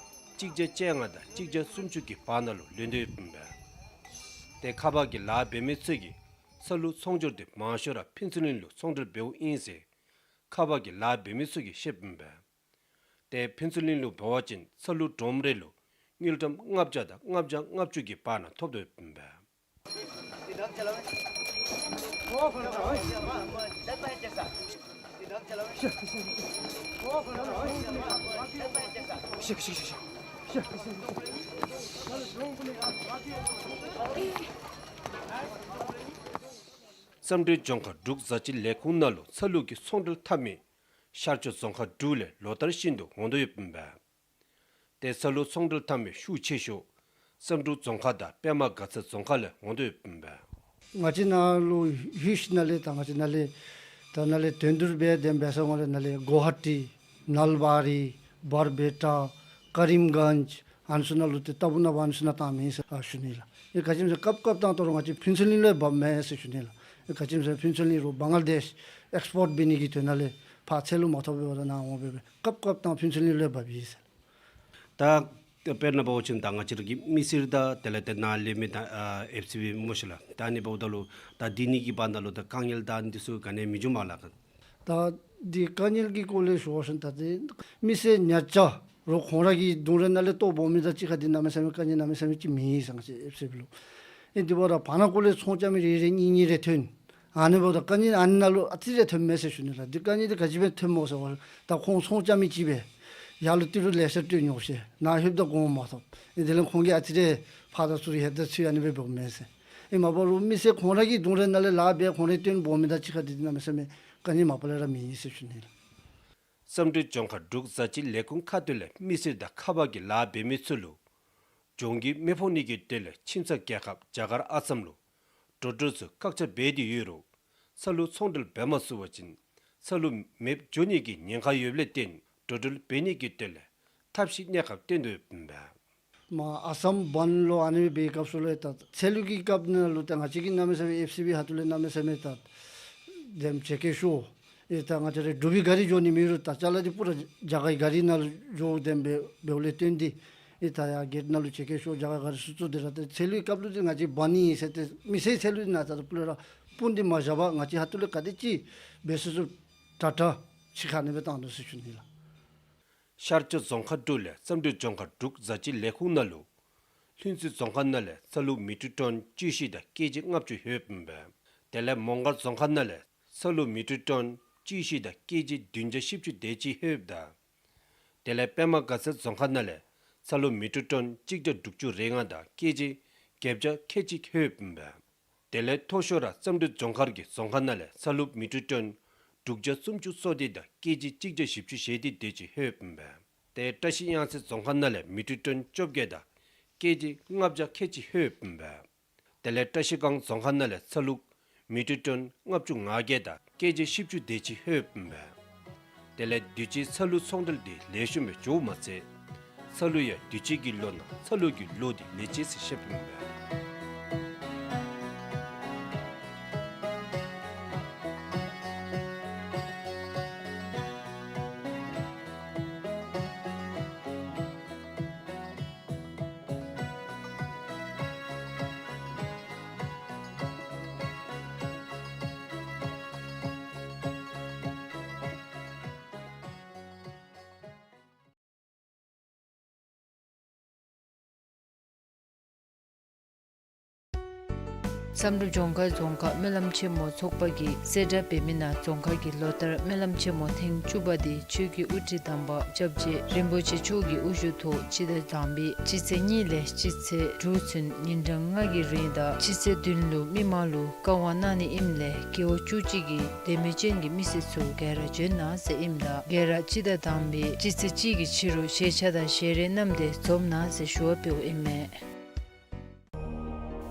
གཅིག་བརྒྱ་བཅོ་ལྔ་དང་གཅིག་བརྒྱ་སུམ་ཅུ་གི་བར་ན་ལུ་ལེན་དོ་ཡོདཔ་ཨིན་པས། ཏེ་ཁ་པར་གྱི་ལཱ་འབད་མི་ཚུ་གིས་ཚ་ལུ་ཚོང་སྒྱུར་འདི་མང་ཤོས་ར་ཕུན་ཚོགས་གླིང་ལུ་ཚོང་འབྲེལ་འབདཝ་ཨིན་ཟེར་ཁ་པར་གྱི་ལཱ་འབད་མི་ཚུ་གིས་བཤདཔ་ཨིན་པས། ཏེ་ཕུན་ཚོགས་གླིང་ལུ་འབད་བ་ཅིན་ཚ་ལུ་སྒྲོམ་རེ་ལུ་དངུལ་ཀྲམ་ལྔ་བརྒྱ་དང་ལྔ་བརྒྱ་ལྔ་བཅུ་གི་བར་ན་ཐོབ་དོ་ཡོདཔ་ཨིན་པས། བསམ་གྲུབ་ལྗོངས་མཁར་འབྲུག་བཟའ་སྤྱོད་ལས་ཁུངས་ནང་ལུ་ཚ་ལུ་གི་ཚོང་འབྲེལ་འཐབ་མི་ཤར་ཕྱོགས་རྫོང་ཁག་དྲུག་ལས་ལོ་ལྟར་བཞིན་དུ་འོང་དོ་ཡོདཔ་ཨིན་པས། ཏེ་ཚ་ལུ་ཚོང་འབྲེལ་འཐབ་མི་ཤུགས་ཆེ་ཤོས་བསམ་གྲུབ་རྫོང་ཁག་དང་པདྨ་དགའ་ཚལ་རྫོང་ཁག་ལས་འོང་དོ་ཡོདཔ་ཨིན་པས། ང་བཅས་ནཱ་ལུ་ཡུལ་ནང་ལས་ད་ང་བཅས་ནཱ་ལས་ད་ནཱ་ལས་དོན་བསྡུ་འབད་དེ་འབད་ས་ང་ལས་ནཱ་ལས་གོ་ཧ་ཊི་ནལ་བ་རི་བར་པེ་ཊ་ཀ་རིམ་གཉྫ་ཨ་ནི་ཚུ་ནང་ལུ་ཏེ་ལྟ་བུ་ནང་འབག་ཨ་ནི་ཚུ་ནང་བཏང་མི་ཨིན་ཟེར་ཨ་ཞུ་ནི་ལགས། ཨེ་ག་ཅི་སྨོ་ཟེར་སྐབས་སྐབས་བཏང་དོ་རུང་ང་བཅས་ཕུན་ཚོགས་གླིང་ལུ་འབགཔ་མེན་ཟེར་ཞུ་ནི་ལགས། ཨེ་ག་ཅི་སྨོ་ཟེར་ཕུན་ཚོགས་གླིང་རུང་བང་ལ་དེཤ་ཨེགསི་པོརཊ་འབད་ནི་གི་དོན་ལས་ཕར་ཚལ་ལུ་མ་ཐོབ་པར་ནཱ་འོང་སྦེ་སྦེ་སྐབས་སྐབས་བཏང་ཕུན་ཚོགས་གླིང་ལུ་འབགཔ་ཨིན་ཟེར། ད་དཔེར་ན་འབད་བ་ཅིན་ད་ང་བཅས་ར་གི་མི་སེར་དང་དེ་ལས་ཏེ་ནཱ་ལས་མི་དང་ཨ་ཨེཕ་སི་བི་སྨོ་ཤིག་ལགས། ད་ཨ་ནི་འབདཝ་ད་ལུ་ད་འདི་གཉིས་ཀྱི་བར་ན་ལུ་ད་དཀའ་ངལ་དང་འདི་ཚུ་ག་ནི་ཡང་མི་འབྱུངམ་ལགས། ད་འདི་དཀའ་ངལ་གྱི་སྐོར་ལས་ཞུ་བ་ཅིན་ད་ཏེ་མི་སེར་ཉ་ཅ་རོགས་ཁོང་ར་གི་གདོང་ར་ནང་ལས་ལྟོ་འབོ་མི་དང་གཅིག་ཁར་འདི་གནམ་མེད་ས་མེད་དཀའ་ངལ་གནམ་མེད་ས་མེད་ཅིག་མེད་ཟེར་ང་བཅས་ཨེཕ་སི་བི་ལུ། ཨེ་འདི་འབདཝ་ད་བར་ན་སྐོར་ལས་ཚོང་རྐྱབ་མི་རེ་རེ་གཉིས་གཉིས་རེ་ཐོན། ཨ་ནི་འབདཝ་ད་དཀའ་ངལ་ཨ་ནི་ནང་ལུ་ཨ་ཙི་རེ་ཐོནམ་མས་ཟེར་ཞུ་ནི་ལགས། འདི་དཀའ་ངལ་འདི་ག་ཅི་སྦེ་ཐོནམ་སྨོ་ཟེར་བ་ད་ཁོང་ཚོང་རྐྱབ་མི་ཅིག་སྦེ་ཡར་ལུ་ཏི་རུ་ལེ་ཤ་སྤྲོད་ཉོག་ཤེས་ནཱ་ལྷོདཔ་ད་གོངམ་མ་ཐོབ། ཨེ་དེ་ལས་ཁོང་གིས་ཨ་ཙི་རེ་ཕར་དང་ཚུར་ཧེ་ད་ཚུར་ཨ་ནི་སྦེ་འབདཝ་མས་ཟེར། ཨེ་མ་པ་རོགས་མི་སེར་ཁོང་ར་གི་གདོང་ར་ནང་ལས་ལཱ་འབད་ཁོང་ར་བཏོན་འབོ་མི་དང་གཅིག་ཁར་འདི་གནམ་མེད་ས་མེད་དཀའ་ངལ་མ་པ་ལས་ར་མེད་ཟེར་ཞུ་ནི་ལགས། བསམ་གྲུབ་ལྗོངས་མཁར་འབྲུག་བཟའ་སྤྱོད་ལས་ཁུངས་ཁ་ཐུག་ལས་མི་སེར་དང་ཁ་པར་གྱི་ལཱ་འབད་མི་ཚུ་ལུ་གྱོང་གུད་མི་ཕོག་ནི་གི་དོན་ལས་ཁྱིམ་ཚང་རྒྱལ་ཁབ་རྒྱ་གར་ཨ་སམ་ལུ་འགྲོ་འགྲུལ་ཚུ་བཀག་ཆ་འབད་དེ་ཡོད་རུང་ཚ་ལུ་ཚོང་འབྲེལ་འབད་མ་ཚུགས་པ་ཅིན་ཚ་ལུ་མེདཔ་འགྱོ་ནི་གི་ཉེན་ཁ་ཡོདཔ་ལས་བརྟེན་འགྲོ་འགྲུལ་འབད་ནི་གི་དོན་ལས་ཐབས་ཤེས་གནས་སྐབས་བཏོན་དོ་ཡོདཔ་ཨིན་པས། མར་ཨ་སམ་བཱན་ལུ་ཨ་ནི་སྦེ་སྐབས་སུ་ལུ་ད་ཚལ་ལུ་གི་སྐབས་ནང་ལུ་ད་ང་བཅས་ཀྱིས་གནམ་མེད་ས་མེད་ཨེཕ་སི་བི་ཁ་ཐུག་ལས་གནམ་མེད་ས་མེད་ད་དེམ་ཅེ་ཀེ་ཤོ་ཨེ་ད་ང་བཅས་ར་འབྲུག་པའི་ག་རི་འགྱོ་ནི་མེད་རུང་ད་ཅ་ལ་འདི་པུ་ར་རྒྱ་གར་གྱི་ག་རི་ནང་ལུ་འགྱོ་དེམ་སྦེ་འབདཝ་ལས་བརྟེན་ཏེ་ཨེ་ད་ཡར་གེཊ་ནང་ལུ་ཅེ་ཀེ་ཤོ་རྒྱ་གར་ག་རི་ཚུ་བཙུགས་ཏེ་ར་ད་ཚལ་ལུ་གི་སྐབས་ལུ་འདི་ང་བཅས་བཱན་ཨིན་ཟེར་ཏེ་མི་སེར་ཚལ་ལུ་ནང་ད་ད་པུ་ལས་ར་སྤུངས་ཏེ་མ་བཞག་པར་ང་བཅས་ཁ་ཐུག་ལས་ག་དེ་ཅིག་འབད་ཚུགས་ཚུགས་དྲག་དྲག་ཅིག་ཁ་ཨ་ནི་སྦེ་བཏང་དོ་ཟེར་ཞུ་ནི་ལགས། ཤར་ཕྱོགས་རྫོང་ཁག་དྲུག་ལས་བསམ་གྲུབ་ལྗོངས་མཁར་འབྲུག་བཟའ་སྤྱོད་ལས་ཁུངས་ནང་ལུ་ལྷུན་རྩེ་རྫོང་ཁག་ནང་ལས་ཚ་ལུ་མི་ཊར་ཊོན་བཅུ་བཞི་དང་ཀེ་ཇི་ལྔ་བཅུ་ལྷོདཔ་ཨིན་པས། དེ་ལས་མོང་སྒར་རྫོང་ཁག་ནང་ལས་ཚ་ལུ་མི་ཊར་ཊོན་བཅུ་བཞི་དང་ཀེ་ཇི་བདུན་བརྒྱ་བཞི་བཅུ་དེ་ཅིག་ལྷོདཔ་ད། དེ་ལས་པདྨ་དགའ་ཚལ་རྫོང་ཁག་ནང་ལས་ཚ་ལུ་མི་ཊར་ཊོན་གཅིག་བརྒྱ་དྲུག་ཅུ་རེ་ལྔ་དང་ཀེ་ཇི་བརྒྱད་བརྒྱ་ཁལ་གཅིག་ལྷོདཔ་ཨིན་པས། དེ་ལས་མཐོ་ཤོས་ར་བསམ་གྲུབ་ལྗོངས་མཁར་གྱི་རྫོང་ཁག་ནང་ལས་ཚ་ལུ་མི་ཊར་ཊོན་ དྲུག་བརྒྱ་སུམ་ཅུ་སོ་བདུན་དང་ཀེ་ཇི་གཅིག་བརྒྱ་བཞི་བཅུ་ཞེ་བདུན་དེ་ཅིག་ལྷོད་ཡོདཔ་ཨིན་པས། ཏེ་བཀྲིས་གཡང་རྩེ་རྫོང་ཁག་ནང་ལས་མི་ཊར་ཊོན་བཅོ་བརྒྱད་དང་ཀེ་ཇི་ལྔ་བརྒྱ་ཁལ་གཅིག་ལྷོད་ཡོདཔ་ཨིན་པས། དེ་ལས་བཀྲིས་སྒང་རྫོང་ཁག་ནང་ལས་ཚ་ལུ་མི་ཊར་ཊོན་ལྔ་བཅུ་ང་བརྒྱད་དང་ཀེ་ཇི་བཞི་བཅུ་དེ་ཅིག་ལྷོད་ཡོདཔ་ཨིན་པས། དེ་ལས་དུས་ཅི་ཚ་ལུ་ཚོང་འབྲེལ་འདི་ལེགས་ཤོམ་སྦེ་འགྱོཝ་མ་ཚད་ཚ་ལུ་ཡང་དུས་ཅི་གི་ལོ་ནང་ཚ་ལུ་གི་ལོ་འདི་ལེགས་ཅི་ཟེར་ཞུཝ་ཨིན་པས། བསམ་གྲུབ་ལྗོངས་མཁར་རྫོང་ཁག་སྨོན་ལམ་ཆེན་མོ་ཚོགས་པ་གིས་གསལ་བསྒྲགས་འབད་མི་ནང་རྫོང་ཁག་གི་ལོ་ལྟར་སྨོན་ལམ་ཆེན་མོ་ཐེངས་བཅུ་པ་འདི་ཆོས་ཀྱི་དབུ་ཁྲིད་དམ་པ་སྐྱབས་རྗེ་རིན་པོ་ཆེ་མཆོག་གི་དབུ་བཞུགས་ཐོག་སྤྱི་ཟླ་དང་པའི་སྤྱི་ཚེས་གཉིས་ལས་སྤྱི་ཚེས་དྲུག་ཚུན་ཉིན་གྲངས་ལྔ་གི་རིང་དང་སྤྱི་ཚེས་བདུན་ལུ་མི་མང་ལུ་བཀའ་དབང་གནང་ནི་ཨིནམ་ལས་སྐྱེ་བོ་བཅུ་གཅིག་གི་དད་མོས་ཅན་གྱི་མི་སེར་ཚུ་ག་ར་འབྱོན་གནང་ཟེར་ཨིནམ་ད་ག་ར་སྤྱི་ཟླ་དང་པའི་སྤྱི་ཚེས་གཅིག་གི་ཕྱི་རུ་ཞལ་ཆད་དང་ཞལ་རས་བསྣམས་ཏེ་འཛོམས་གནང་ཟེར་ཞུ་བ་འབདཝ་ཨིན་མས།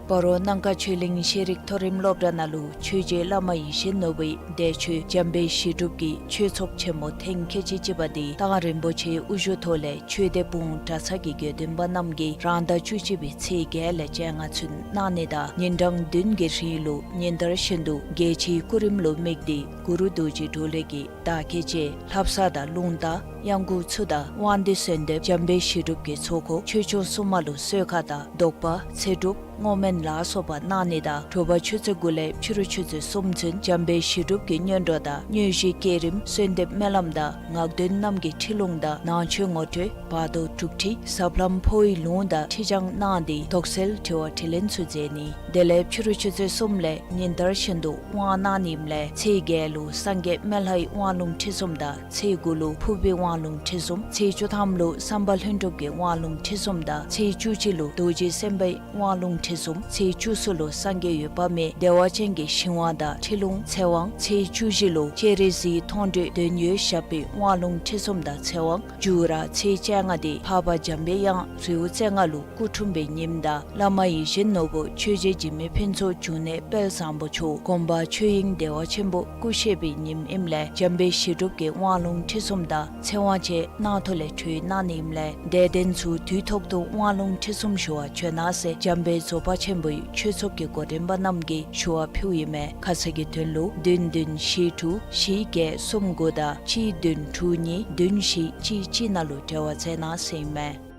སྤ་རོ་སྣང་ག་ཆོས་གླིང་ཤེས་རིག་མཐོ་རིམ་སློབ་གྲྭ་ནང་ལུ་ཆོས་རྗེ་བླ་མ་ཡིད་བཞིན་ནོར་བུའི་འདས་མཆོད་འཇམ་དཔལ་ཞི་སྒྲུབ་ཀྱི་ཆོས་ཚོགས་ཆེན་མོ་ཐེངས་ཁལ་གཅིག་གཅིག་པ་འདི་མདང་རིན་པོ་ཆེའི་དབུ་བཞུགས་ཐོག་ལས་ཆོས་སྡེ་སྤུངས་གྲྭ་ཚང་གི་དགེ་འདུན་པ་རྣམས་ཀྱིས་རང་ཟླ་བཅུ་གཅིག་པའི་ཚེས་བརྒྱད་ལས་བཅོ་ལྔ་ཚུན་གནང་ནི་དང་ཉིན་གྲངས་བདུན་གྱི་རིང་ལུ་ཉིན་ལྟར་བཞིན་དུ་རྒྱལ་སྤྱིའི་སྐུ་རིམ་ལུ་དམིགས་ཏེ་གུ་རུ་རྡོ་རྗེ་གྲོ་ལོད་ཀྱི་བདག་བསྐྱེད་བཅས་ལྷ་བསངས་དང་རླུང་རྟ་གཡང་འགུགས་ཚུ་དང་དབང་འདུས་གསོལ་འདེབས་འཇམ་དཔལ་ཞི་སྒྲུབ་ཀྱི་ཚོགས་འཁོར་ཆོས་སྐྱོང་སྲུང་མ་ལུ་གསོལ་ཁ་དང་དོགས་པ་ཚེ་སྒྲུབ་བསྔོ་སྨོན་ལ་སོགས་པ་གནང་ནི་དང་དྲོ་པ་ཆུ་ཚོད་དགུ་ལས་ཕྱི་རུ་ཆུ་ཚོད་གསུམ་ཚུན་འཇམ་དཔལ་ཞི་སྒྲུབ་ཀྱི་སྔོན་འགྲོ་དང་དངོས་གཞི་བསྐྱེད་རིམ་གསོལ་འདེབས་སྨོན་ལམ་དང་ངག་འདོན་རྣམས་ཀྱི་ཁྲིད་ལུང་དང་ནང་མཆོད་ངོ་སྤྲོད་བར་དོ་དྲུག་ཁྲིད་ཟབ་ལམ་འཕོ་བའི་ལུང་དང་ཁྲིད་བྱང་གནང་སྟེ་དོགས་སེལ་དྲི་བ་དྲིས་ལན་ཚུ་མཛད་ནི། དེ་ལས་ཕྱི་རུ་ཆུ་ཚོད་གསུམ་ལས་ཉིན་ལྟར་བཞིན་དུ་དབང་གནང་ནི་ཨིནམ་ལས་ཚེས་བརྒྱད་ལུ་སངས་རྒྱས་སྨན་ལྷའི་དབང་ལུང་ཁྲིད་གསུམ་དང་ཚེས་དགུ་ལུ་ཕུར་པའི་དབང་ལུང་ཁྲིད་གསུམ་ཚེས་བཅུ་ཐམ་ལུ་བསམ་པ་ལྷུན་གྲུབ་ཀྱི་དབང་ལུང་ཁྲིད་གསུམ་དང་ཚེས་བཅུ་གཅིག་ལུ་རྡོ་རྗེ་སེམས་དཔའི་དབང་ལུང་ཁྲིད་གསུམ་ཚེས་བཅུ་གསུམ་ལུ་སངས་རྒྱས་འོད་དཔག་མེད་བདེ་བ་ཅན་གྱི་ཞིང་དབང་དང་ཁྲིད་ལུང་ཚེ་དབང་ཚེས་བཅུ་བཞི་ལུ་སྤྱན་རས་གཟིགས་མཐོང་གྲོལ་འདོད་ཡོན་ཞགས་པའི་དབང་ལུང་ཁྲིད་གསུམ་དང་ཚེ་དབང་མཇུག་ར་ཚེས་བཅོ་ལྔ་འདི་འཕགས་པ་འཇམ་པའི་དབྱངས་རི་བོ་རྩེ་ལྔ་ལུ་སྐུ་འཁྲུངས་པའི་ཉིནམ་དང་བླ་མ་ཡིད་བཞིན་ནོར་བུ་ཆོས་རྗེ་འཇིགས་མེད་ཕུན་ཚོགས་འབྱུང་གནས་དཔལ་བཟང་པོ་མཆོག་དགོངས་པ་ཆོས་དབྱིངས་བདེ་བ་ཆེན་པོ་སྐུ་གཤེགས་པའི་ཉིནམ་ཨིནམ་ལས་འཇམ་དཔལ་ཞི་སྒྲུབ་ཀྱི་དབང་ལུང་ཁྲིད་གསུམ་དང་ཚེ་དབང་བཅས་གནང་ཐོག་ལས་གྲོལ་གནང་ནི་ཨིནམ་ལས་དད་ལྡན་ཚུ་དུས་ཐོག་ཏུ་དབང་ལུང་ཁྲིད་གསུམ་ཞུ་བར་བྱོན་གནང་ཟེར་འཇམ་དཔལ་རྫོགས་པ་ཆེན་པོའི་ཆོས་ཚོགས་ཀྱི་འགོ་འདྲེན་པ་རྣམས་ཀྱིས་ཞུ་བ་ཕུལཝ་ཨིན་མས། ཁ་གསལ་གྱི་དོན་ལུ་བདུན་བདུན་བཞི་དྲུག་བཞི་བརྒྱད་གསུམ་དགུ་དང་གཅིག་བདུན་དྲུག་གཉིས་བདུན་བཞི་གཅིག་གཅིག་ནང་ལུ་འབྲེལ་བ་མཛད་གནང་ཟེར་ཨིན་མས།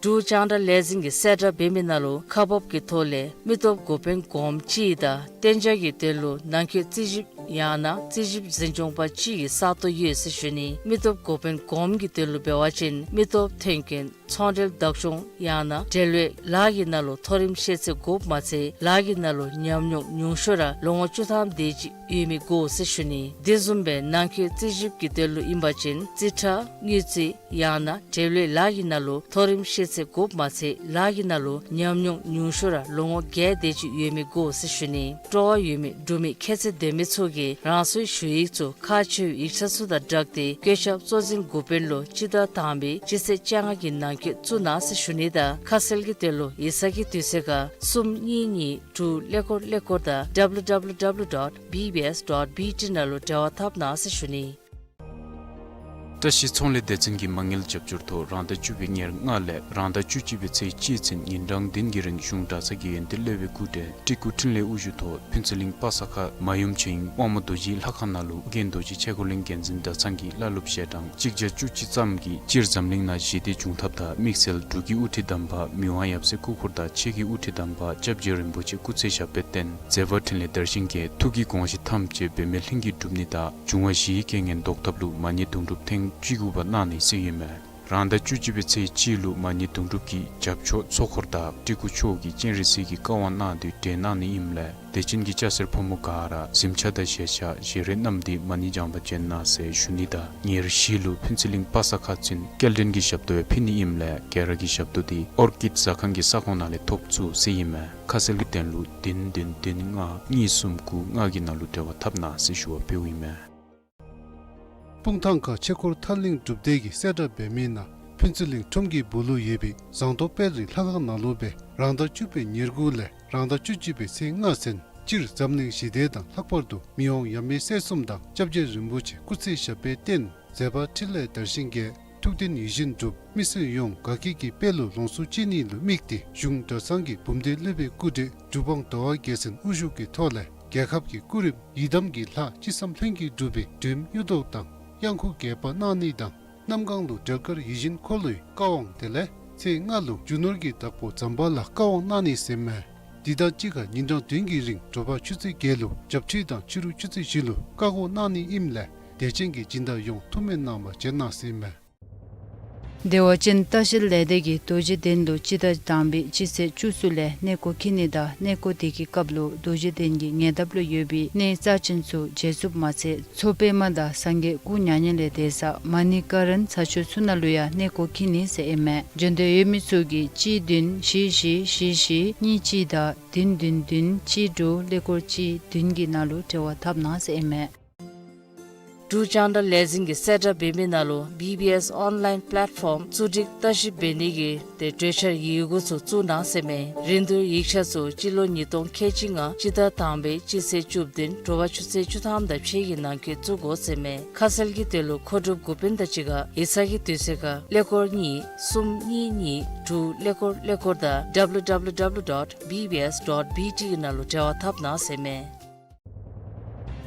འབྲུག་རྒྱང་བསྒྲགས་ལས་འཛིན་གྱིས་གསལ་བསྒྲགས་འབད་མི་ནང་ལུ་ཁག་འབག་གི་ཐོག་ལས་མི་སྟོབས་འགོ་དཔོན་གོངམ་གཅིག་དང་གཏན་འཇགས་ཀྱི་དོན་ལུ་ནང་འཁོད་རྩིས་ཞིབ་ཡང་ན་རྩིས་ཞིབ་འཛིན་སྐྱོང་པ་གཅིག་གི་ས་སྟོང་ཡོད་ཟེར་ཞུ་ནི། མི་སྟོབས་འགོ་དཔོན་གོངམ་གྱི་དོན་ལུ་འབད་བ་ཅིན་མི་སྟོབས་ཐོན་སྐྱེད་ཚོང་འབྲེལ་བདག་སྐྱོང་ཡང་ན་འབྲེལ་ཡོད་ལཱ་གི་ནང་ལུ་མཐོ་རིམ་ཤེས་ཚད་དགོཔ་མ་ཚད་ལཱ་གི་ནང་ལུ་ཉམས་མྱོང་ཉུང་ཤོས་ར་ལོ་ངོ་བཅུ་ཐམ་དེ་ཅིག་ཡོད་མི་དགོ་ཟེར་ཞུ་ནི། དེ་བཟུམ་སྦེ་ནང་འཁོད་རྩིས་ཞིབ་ཀྱི་དོན་ལུ་ཨིན་པ་ཅིན་རྩིས་ཁྲ་དངུལ་རྩིས་ཡང་ན་འབྲེལ་ཡོད་ལཱ་གི་ནང་ལུ་མཐོ་རིམ་ཤེས་ཚད་དགོཔ་མ་ཚད་ལཱ་གི་ནང་ལུ་ཉམས་མྱོང་ཉུང་ཤོས་ར་ལོ་ངོ་བརྒྱད་དེ་ཅིག་ཡོད་མི་དགོ་ཟེར་ཞུ་ནི། སྤྲོ་བ་ཡོད་མི་འབྲུག་མི་ཁྱད་ཚད་ལྡན་མི་ཚུ་གིས་རང་སོའི་ཞུ་ཡིག་ཚུ་ཁག་ཆེ་བའི་ཡིག་ཆ་ཚུ་དང་སྦྲགས་ཏེ་བཀོད་ཁྱབ་གཙོ་འཛིན་འགོ་དཔོན་ལུ་སྤྱི་ཟླ་དང་པའི་སྤྱི་ཚེས་བཅོ་ལྔ་གི་ནང་འཁོད་བཙུགས་གནང་ཟེར་ཞུ་ནི་དང་ཁ་གསལ་གྱི་དོན་ལུ་ཡིག་ཚང་གི་དུས་ཚོད་ཁར་གསུམ་གཉིས་གཉིས་དྲུག་ཀླད་ཀོར་ཀླད་ཀོར་དང་W W W dot B B S dot B T ནང་ལུ་འབྲེལ་བ་འཐབ་གནང་ཟེར་ཞུ་ནི། བཀྲིས་ཚོང་ལས་སྡེ་ཚན་གྱིས་མ་དངུལ་རྒྱབ་སྐྱོར་ཐོག་རང་ཟླ་བཅུ་པའི་ཉེར་ལྔ་ལས་རང་ཟླ་བཅུ་གཅིག་པའི་ཚེས་གཅིག་ཚུན་ཉིན་གྲངས་བདུན་གྱི་རིང་གཞུང་གྲྭ་ཚང་གི་ཡོན་ཏན་བསླབ་པའི་སྐུ་བགྲེས་སྤྲུལ་སྐུ་འཕྲིན་ལས་དབུ་བཞུགས་ཐོག་ཕུན་ཚོགས་གླིང་པ་ས་ཁ་མ་ཡུམ་ཆོས་དབྱིངས་དབང་མོ་རྡོ་རྗེའི་ལྷ་ཁང་ནང་ལུ་ཨོ་རྒྱན་རྡོ་རྗེ་ཆས་གོས་གླིང་རྒྱལ་འཛིན་གྲྭ་ཚང་གི་བླ་སློབ་ཞལ་གྲངས་གཅིག་བརྒྱ་བཅུ་གཅིག་ཙམ་གྱིས་སྤྱིར་འཛམ་གླིང་ནང་ཞི་བདེ་འབྱུང་ཐབས་དང་དམིགས་བསལ་འབྲུག་གི་དབུ་ཁྲིད་དམ་པ་མི་དབང་ཡབ་སྲས་སྐུ་འཁོར་དང་ཆོས་ཀྱི་དབུ་ཁྲིད་དམ་པ་སྐྱབས་རྗེ་རིན་པོ་ཆེ་སྐུ་ཚེ་ཞབས་པད་བརྟན་མཛད་པ་འཕྲིན་ལས་དར་ཞིང་རྒྱས། ཐུགས་ཀྱི་དགོངས་གཞི་ཐམས་ཅད་འབད་མེད་ལྷུན་གྱིས་གྲུབ་ནི་དང་འབྱུང་བ་བཞིའི་རྐྱེན་ངན་བཟློག་ཐབས་ལུ་མ་ཎི་དུང་སྒྲུབ་ཐེངས་བཅུ་དགུ་པ་གནང་ནི་ཟེར་ཨིན་མས། རང་ཟླ་བཅུ་གཅིག་པའི་ཚེས་གཅིག་ལུ་མ་ཎི་དུང་སྒྲུབ་ཀྱི་རྒྱབ་ཕྱོགས་ཚོགས་འཁོར་དང་སྤྲུལ་སྐུ་མཆོག་གིས་སྤྱན་རས་གཟིགས་ཀྱི་བཀའ་དབང་གནང་དོ་བསྒྲལ་གནང་ནི་ཨིནམ་ལས་དད་ཅན་གྱི་སྐྱ་སེར་ཕོ་མོ་ག་ར་གཟིམ་ཆ་དང་བཞེས་ཆ་བཞེས་རེས་གནངམ་ད་མ་ཎི་བགྱང་པར་བྱོན་གནང་ཟེར་ཞུ་ནི་དང་ཉེར་བཞི་ལུ་ཕུན་ཚོགས་གླིང་པ་ས་ཁ་ཚུན་སྐྱེལ་འདྲེན་གྱི་ཞབས་ཏོག་ཡང་ཕུལ་ནི་ཨིནམ་ལས་ག་ར་གིས་ཞབས་ཏོག་འདི་ཨོར་ཀིཌ་ཟ་ཁང་གི་ས་ཁོངས་ནང་ལས་ཐོབ་ཚུགས་ཟེར་ཨིན་མས། ཁ་གསལ་གྱི་དོན་ལུ་བདུན་བདུན་བདུན་ལྔ་གཉིས་གསུམ་དགུ་ལྔ་གི་ནང་ལུ་འབྲེལ་བ་འཐབ་གནང་ཟེར་ཞུ་བ་ཕུལཝ་ཨིན་མས། སྤུངས་ཐང་ཁ་ཆོས་འཁོར་ཐར་གླིང་སྒྲུབ་སྡེ་གིས་གསལ་བསྒྲགས་འབད་མི་ནང་ཕུན་ཚོགས་གླིང་ཁྲོམ་གྱི་སྦུག་ལུ་ཡོད་པའི་ཟངས་མདོག་དཔལ་རི་ལྷ་ཁང་ནང་ལུ་སྦེ་རང་ཟླ་བཅུ་པའི་ཉེར་དགུ་ལས་རང་ཟླ་བཅུ་གཅིག་པའི་ཚེས་ལྔ་ཚུན་སྤྱིར་འཛམ་གླིང་ཞི་བདེ་དང་ལྷག་པར་དུ་མི་དབང་ཡབ་མེས་སྲས་གསུམ་དང་སྐྱབས་རྗེ་རིན་པོ་ཆེ་སྐུ་ཚེ་ཞབས་པད་བརྟན། མཛད་པ་འཕྲིན་ལས་དར་ཞིང་རྒྱས། ཐུགས་དོན་ཡིད་བཞིན་འགྲུབ། མི་སེར་ཡོངས་དགའ་སྐྱིད་ཀྱི་དཔལ་ལུ་ལོངས་སུ་སྤྱད་ནི་ལུ་དམིགས་ཏེ་གཞུང་གྲྭ་ཚང་གི་འབུམ་སྡེ་སློབ་དཔོན་སྐུ་བགྲེས་གྲུབ་དབང་ཟླ་བ་རྒྱལ་མཚན་དབུ་བཞུགས་ཀྱི་ཐོག་ལས་རྒྱལ་ཁབ་ཀྱི་སྐུ་རིམ་ཡི་དམ་གྱི་ལྷ་ཅི་བསམ་ལྷུན་གྱིས་འགྲུབ་པའི་སྒྲོལམ་གཡུ་ཐོག་དང་གཡང་འགུགས་རྒྱས་པ་གནང་ནི་དང་གནམ་གང་ལུ་འབྲེལ་དཀར་ཡིད་བཞིན་འཁོར་ལོའི་བཀའ་དབང་དེ་ལས་ཚེས་ལྔ་ལུ་རྒྱུ་ནོར་གྱི་བདག་པོ་ཛམ་བྷ་ལ་བཀའ་དབང་གནང་ནི་ཟེར་མས། འདི་དང་གཅིག་ཁར་ཉིན་གྲངས་བདུན་གྱི་རིང་དྲོ་པ་ཆུ་ཚོད་བརྒྱད་ལུ་བྱབས་ཁྲུས་དང་ཕྱི་རུ་ཆུ་ཚོད་བཞི་ལུ་བཀའ་བསྒོ་གནང་ནི་ཨིནམ་ལས་དད་ཅན་གྱི་སྦྱིན་བདག་ཡོངས་ཐུགས་སྨོན་གནང་བར་བྱོན་གནང་ཟེར་མས། བདེ་བ་ཅན་ལྟ་བཤལ་ལས་སྡེ་གིས་རྡོ་རྗེ་གདན་ལུ་སྤྱི་ཟླ་དང་པའི་སྤྱི་ཚེས་བཅུ་གསུམ་ལས་གནས་སྐོར་འཁྱིད་ནི་དང་གནས་སྐོར་དེ་གི་སྐབས་ལུ་རྡོ་རྗེ་གདན་གྱི་ཉེ་འདབས་ལུ་ཡོད་པའི་གནས་རྩ་ཆེན་ཚུ་མཇལ་ཚུགསཔ་མ་ཚད་མཚོ་པདྨ་དང་སངས་རྒྱས་སྐུ་མྱ་ངན་ལས་འདས་ས་མ་ཎི་ཀ་རན་ཚ་ཆུ་ཚུ་ནང་ལུ་ཡང་གནས་སྐོར་འཁྱིད་ནི་ཟེར་ཨིན་མས། འབྱོན་འདོད་ཡོད་མི་ཚུ་གིས་གཅིག་བདུན་བཞི་བཞི་བཞི་བཞི་གཉིས་གཅིག་དང་བདུན་བདུན་བདུན་གཅིག་དྲུག་ཀླད་ཀོར་གཅིག་བདུན་གྱི་ནང་ལུ་འབྲེལ་བ་འཐབ་གནང་ཟེར་ཨིན་མས། འབྲུག་རྒྱང་བསྒྲགས་ལས་འཛིན་གྱིས་གསལ་བསྒྲགས་འབད་མི་ནང་ལུ་བི་བི་ཨེསི་ཨོན་ལཱའིན་པེ་ལེཊ་ཕོམ་བཙུགས་སྒྲིག་བརྟག་ཞིབ་འབད་ནི་གི་ཏེ་གྲོས་འཆར་ཡི་གུ་ཚུ་བཙུགས་གནང་ཟེར་མས། རིན་བསྡུར་ཡིག་ཆ་ཚུ་སྤྱི་ལོ་ཉིས་སྟོང་ཁལ་གཅིག་ལྔ་སྤྱི་ཟླ་དང་པའི་སྤྱི་ཚེས་བཅུ་བདུན་དྲོ་པ་ཆུ་ཚོད་བཅུ་ཐམ་དང་ཕྱེད་ཀྱི་ནང་འཁོད་བཙུགས་དགོ་ཟེར་མས། ཁ་གསལ་གྱི་དོན་ལུ་མཁོ་སྒྲུབ་འགོ་དཔོན་དང་གཅིག་ཁར་ཡིག་ཚང་གི་དུས་ཚོད་ཁར་ཀླད་ཀོར་གཉིས་གསུམ་གཉིས་གཉིས་དྲུག་ཀླད་ཀོར་ཀླད་ཀོར་དང་ཌབ་ལུ་ཌབ་ལུ་ཌབ་ལུ་ཌོཊ་བི་བི་ཨེསི་ཌོཊ་བི་ཊི་གི་ནང་ལུ་འབྲེལ་བ་འཐབ་གནང་ཟེར་མས།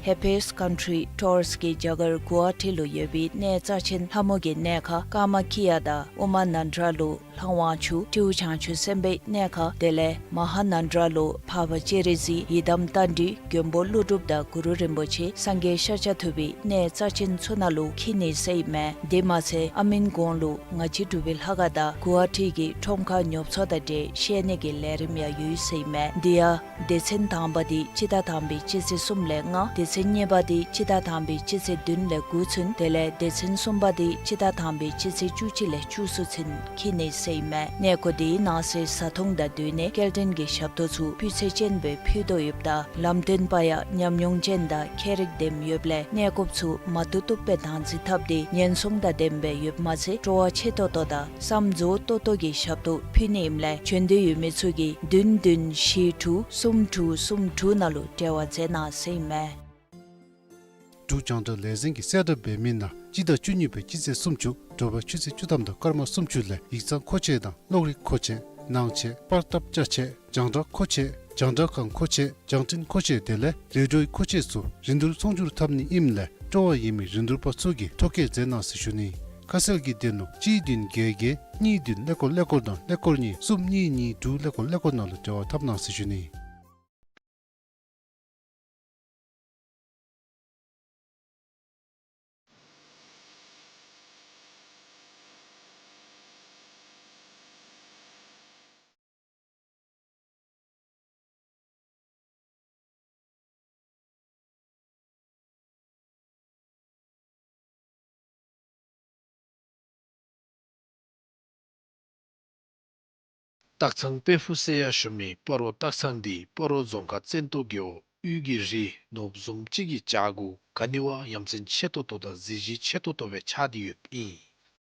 Happiest Country Tours གིས་རྒྱ་གར་གུ་ཝ་ཊི་ལུ་ཡོད་པའི་གནས་རྩ་ཆེན་ལྷ་མོ་གི་གནས་ཁང་ཀ་མ་ཁི་ཡ་དང་ཨུ་མ་ནན་དྲ་ལུ་ལྷ་དབང་ཕྱུག་སྤྲེའུ་བྱང་ཆུབ་སེམས་དཔའི་གནས་ཁང་དེ་ལས་མ་ཧཱ་ནན་དྲ་ལུ་འཕགས་པ་སྤྱན་རས་གཟིགས་ཡི་དམ་རྟ་མགྲིན་མགོན་པོ་ཀླུ་སྒྲུབ་དང་གུ་རུ་རིན་པོ་ཆེ་སངས་རྒྱས་ཤཱཀྱ་ཐུབ་པའི་གནས་རྩ་ཆེན་ཚུ་ནང་ལུ་འཁྱིད་ནི་ཟེར་ཨིན་མས། དེ་མ་ཚད་ཨ་མིན་གོང་ལུ་ང་བཅས་འབྲུག་པའི་ལྷ་ཁང་དང་གུ་ཝ་ཊི་གི་ཁྲོམ་ཁར་ཉོ་ཚོང་དང་འབྲེལ་བཤད་ནི་གི་ལས་རིམ་ཡང་ཡོད་ཟེར་ཨིན་མས། དེ་ཡང་སྡེ་ཚན་དང་པ་འདི་སྤྱི་ཟླ་དང་པའི་སྤྱི་ཚེས་གསུམ་ལས་ལྔ། སྡེ་ཚན་གཉིས་པ་འདི་སྤྱི་ཟླ་དང་པའི་སྤྱི་ཚེས་བདུན་ལས་དགུ་ཚུན། དེ་ལས་སྡེ་ཚན་གསུམ་པ་འདི་སྤྱི་ཟླ་དང་པའི་སྤྱི་ཚེས་བཅུ་གཅིག་ལས་བཅུ་གསུམ་ཚུན་འཁྱིད་ནི་ཟེར་ཨིན་མས། གནས་སྐོར་འདི་གནང་སའི་བཟའ་འཐུང་དང་སྡོད་གནས་སྐྱེལ་འདྲེན་གྱི་ཞབས་ཏོག་ཚུ་སྤུས་ཚད་ཅན་སྦེ་ཕུལ་དོ་ཡོདཔ་ད་ལམ་སྟོན་པ་ཡང་ཉམས་མྱོང་ཅན་དང་མཁས་རིག་ལྡནམ་ཡོདཔ་ལས་གནས་སྐོརཔ་ཚུ་མ་བཏུབ་བཏུབ་སྦེ་བདག་འཛིན་འཐབ་སྟེ་ཉེན་སྲུང་དང་ལྡནམ་སྦེ་ཡོདཔ་མ་ཚད་སྤྲོ་བ་ཆེ་ཏོག་ཏོ་དང་བསམ་རྫོགས་ཏོག་ཏོ་གི་ཞབས་ཏོག་ཕུལ་ནི་ཨིནམ་ལས་བྱོན་འདོད་ཡོད་མི་ཚུ་གིས་བདུན་བདུན་བཞི་དྲུག་གསུམ་དྲུག་གསུམ་དྲུག་ནང་ལུ་འབྲེལ་བ་མཛད་གནང་ཟེར་ཨིན་མས། འབྲུག་རྒྱང་བསྒྲགས་ལས་འཛིན་གྱིས་གསལ་བསྒྲགས་འབད་མི་ནང་སྤྱི་ཟླ་བཅུ་གཉིས་པའི་སྤྱི་ཚེས་སུམ་ཅུ་དྲོ་པ་ཆུ་ཚོད་བཅུ་ཐམ་དང་སྐར་མ་སུམ་ཅུ་ལས་ཡིག་ཚང་མཁོ་ཆས་དང་གློག་རིག་མཁོ་ཆས་ནང་ཆས་པར་བཏབ་ཅ་ཆས་རྒྱང་བསྒྲགས་མཁོ་ཆས་རྒྱང་བསྒྲགས་ཁང་མཁོ་ཆས་རྒྱང་འཕྲིན་མཁོ་ཆས་དེ་ལས་ལས་འགྲོའི་མཁོ་ཆས་ཚུ་རིན་བསྡུར་ཚོང་སྒྱུར་འཐབ་ནི་ཨིནམ་ལས་སྤྲོ་བ་ཡོད་མི་རིན་བསྡུར་པ་ཚུ་གིས་ཐོ་བཀོད་མཛད་གནང་ཟེར་ཞུ་ནི། ཁ་གསལ་གྱི་དོན་ལུ་གཅིག་བདུན་བརྒྱད་བརྒྱད་གཉིས་བདུན་ཀླད་ཀོར་ཀླད་ཀོར་དང་ཀླད་ཀོར་གཉིས་གསུམ་གཉིས་གཉིས་དྲུག་ཀླད་ཀོར་ཀླད་ཀོར་ནང་ལུ་འབྲེལ་བ་འཐབ་གནང་ཟེར་ཞུ་ནི། སྟག་ཚང་དཔལ་ཕུག་ཟེར་ཡང་ཞུ་མི་སྤ་རོ་སྟག་ཚང་འདི་སྤ་རོ་རྫོང་ཁག་བཙན་ཏོ་རྒེད་འོག་དབུས་ཀྱི་རི་ནོར་བུ་བཟུམ་ཅིག་གི་བྱག་གུ་ག་ནི་བ་ཡ་མཚན་ཆེ་ཏོག་ཏོ་དང་གཟི་བརྗིད་ཆེ་ཏོག་ཏོ་སྦེ་ཆགས་ཏེ་ཡོདཔ་ཨིན།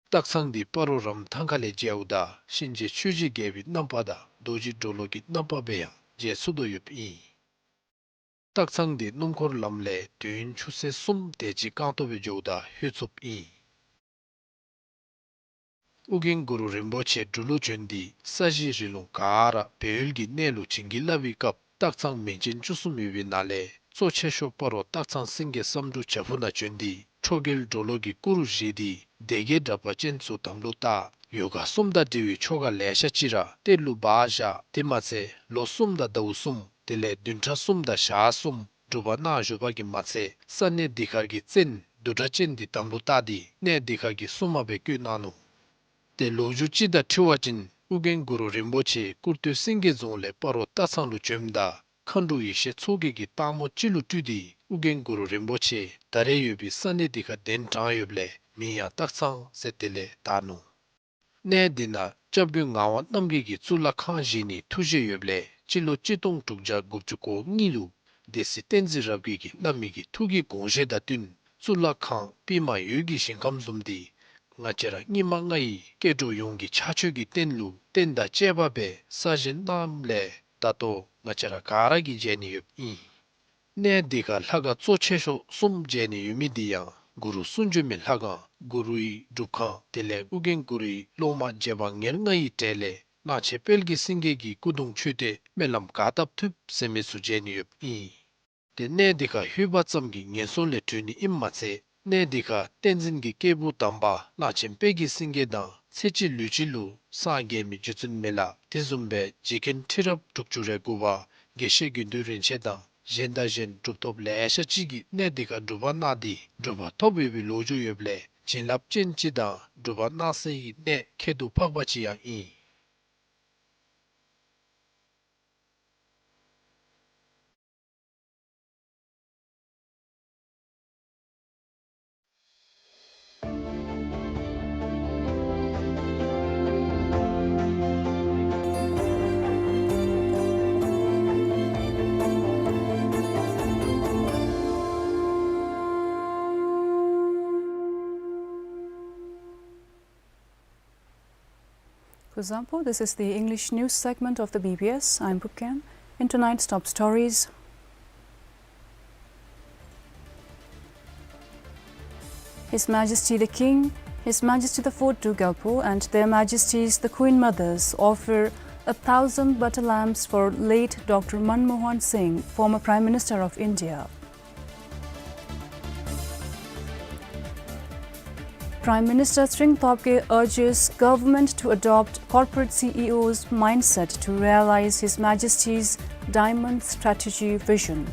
སྟག་ཚང་འདི་སྤ་རོ་རམ་ཐང་ཁ་ལས་མཇལཝ་ད་གཤིན་རྗེ་ཆོས་ཀྱི་རྒྱལ་པོའི་རྣམ་པ་དང་རྡོ་རྗེ་གྲོ་ལོད་ཀྱི་རྣམ་པ་སྦེ་ཡང་མཇལ་ཚུགས་དོ་ཡོདཔ་ཨིན། སྟག་ཚང་འདི་སྣུམ་འཁོར་ལམ་ལས་དུས་ཡུན་ཆུ་ཚོད་གསུམ་དེ་ཅིག་རྐང་སྟོང་སྦེ་འགྱོཝ་ད་ལྷོད་ཚུགསཔ་ཨིན། ཨོ་རྒྱན་གུ་རུ་རིན་པོ་ཆེ་འབྲུག་ལུ་བྱོན་ཏེ་ས་གཞི་རི་ལུང་ག་ར་སྦས་ཡུལ་གྱི་གནས་ལུ་བྱིན་གྱིས་བརླབས་པའི་སྐབས་སྟག་ཚང་མིང་ཅན་བཅུ་གསུམ་ཡོད་པའི་ནང་ལས་གཙོ་ཆེ་ཤོས་སྤ་རོ་སྟག་ཚང་སེང་གེ་བསམ་འགྲུབ་བྱག་ཕུག་ནང་བྱོན་ཏེ་ཁྲོ་རྒྱལ་གྲོ་ལོད་ཀྱི་སྐུ་རུ་བཞེངས་ཏེ་སྡེ་བརྒྱད་དྲེགས་པ་ཅན་ཚུ་དམ་ལུ་བཏགས། ཡོ་ག་གསུམ་དང་འབྲེལ་བའི་ཆོ་ག་ལེ་ཤ་ཅིག་ར་གཏེར་ལུ་སྦ་བཞག། དེ་མ་ཚད་ལོ་གསུམ་དང་ཟླཝ་གསུམ་དེ་ལས་བདུན་ཕྲག་གསུམ་དང་ཞག་གསུམ་སྒྲུབ་པ་གནང་བཞུགས་པ་གིས་མ་ཚད་ས་གནས་འདི་ཁར་གྱི་བཙན་བདུད་དྲེགས་ཅན་འདི་དམ་ལུ་བཏགས་ཏེ་གནས་འདི་ཁར་གྱི་སྲུང་མ་སྦེ་བསྐོས་གནང་ནུག། ཏེ་ལོ་རྒྱུས་ཅིག་དང་འཁྲིལ་བ་ཅིན་ཨོ་རྒྱན་གུ་རུ་རིན་པོ་ཆེ་ཀུར་སྟོད་སེང་གེ་རྫོང་ལས་སྤ་རོ་སྟག་ཚང་ལུ་བྱོནམ་ད་མཁའ་འགྲོ་ཡེ་ཤེས་མཚོ་རྒྱལ་གྱིས་སྟག་མོ་ཅིག་ལུ་སྤྲུལ་ཏེ་ཨོ་རྒྱན་གུ་རུ་རིན་པོ་ཆེ་ད་རེས་ཡོད་པའི་ས་གནས་འདི་ཁར་གདན་དྲངས་ཡོདཔ་ལས་མིང་ཡང་སྟག་ཚང་ཟེར་དེ་ལས་བཏགས་ནུག། གནས་འདི་ནང་སྐྱབས་མགོན་ངག་དབང་རྣམ་རྒྱལ་གྱིས་གཙུག་ལག་ཁང་བཞེངས་ནིའི་ཐུགས་བཞེད་ཡོདཔ་ལས་སྤྱི་ལོ་གཅིག་སྟོང་དྲུག་བརྒྱ་དགུ་བཅུ་གོ་གཉིས་ལུ་སྡེ་སྲིད་བསྟན་འཛིན་རབ་རྒྱས་ཀྱིས་བླ་མའི་གི་ཐུགས་ཀྱི་དགོངས་བཞེད་དང་བསྟུན་གཙུག་ལག་ཁང་པདྨ་འོད་ཀྱི་ཞིང་ཁམས་བཟུམ་འདི་ང་བཅས་ར་སྙིགས་མ་ལྔ་ཡི་སྐྱེ་འགྲོ་ཡོངས་ཀྱི་ཕྱག་མཆོད་ཀྱི་རྟེན་ལུ་རྟེན་དང་བཅས་པ་སྦེ་གསར་བཞེངས་གནངམ་ལས་ད་ལྟོ་ང་བཅས་ར་ག་ར་གིས་མཇལ་ནི་ཡོདཔ་ཨིན། གནས་འདི་ཁར་ལྷ་ཁང་གཙོ་ཆེ་ཤོས་གསུམ་མཇལ་ནི་ཡོད་མི་འདི་ཡང་གུ་རུ་གསུང་བྱོན་མའི་ལྷ་ཁང་གུ་རུའི་སྒྲུབ་ཁང་དེ་ལས་ཨོ་རྒྱན་གུ་རུའི་སློབ་མ་རྗེ་འབངས་ཉེར་ལྔ་ཡི་གྲས་ལས་གླང་ཆེན་དཔལ་གྱི་སེང་གེ་གི་སྐུ་གདུང་མཆོད་རྟེན་སྨོན་ལམ་ག་བཏབ་ཐུབ་ཟེར་མི་ཚུ་མཇལ་ནི་ཡོདཔ་ཨིན། ཏེ་གནས་འདི་ཁར་ལྷོད་པ་ཙམ་གྱིས་ངན་སོང་ལས་གྲོལ་ནི་ཨིནམ་མ་ཚད་གནས་འདི་ཁར་བསྟན་འཛིན་གྱི་སྐྱེས་བུ་དམ་པ་གླང་ཆེན་དཔལ་གྱི་སེང་གེ་དང་ཚེ་གཅིག་ལུས་གཅིག་ལུ་སངས་རྒྱས་མི་རྗེ་བཙུན་མི་ལ་དེ་བཟུམ་སྦེ་རྗེ་མཁན་ཁྲི་རབས་དྲུག་ཅུ་རེ་དགུ་པ་དགེ་བཤེས་དགེ་འདུན་རིན་ཆེན་དང་གཞན་དང་གཞན་གྲུབ་ཐོབ་ལེ་ཤ་ཅིག་གིས་གནས་འདི་ཁར་སྒྲུབ་པ་གནང་སྟེ་གྲུབ་པ་ཐོབ་ཡོད་པའི་ལོ་རྒྱུས་ཡོདཔ་ལས་བྱིན་རླབས་ཅན་ཅིག་དང་སྒྲུབ་པ་གནང་སའི་གནས་ཁྱད་དུ་འཕགས་པ་ཅིག་ཡང་ཨིན། Kuzuzangpo, this is the English news segment of the B B S. I'm Pupken. In tonight's top stories, His Majesty the King, His Majesty the Fourth Duke Gyalpo, and Their Majesties the Queen Mothers offer a thousand butter lamps for late Doctor Manmohan Singh, former Prime Minister of India. Prime Minister Tshering Tobgay urges government to adopt corporate C E O's mindset to realize His Majesty's Diamond Strategy vision.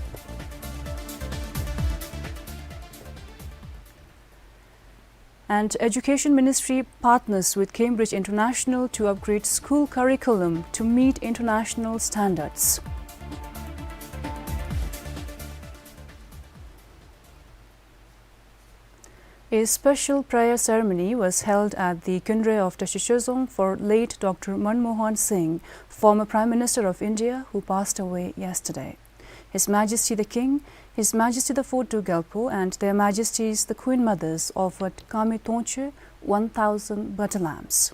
And Education Ministry partners with Cambridge International to upgrade school curriculum to meet international standards. A special prayer ceremony was held at the Kynre of Tashi Chozong for late Doctor Manmohan Singh, former Prime Minister of India, who passed away yesterday. His Majesty the King, His Majesty the Fourth Duke Gyalpo, and Their Majesties the Queen Mothers offered Kami Tongche one thousand butter lamps.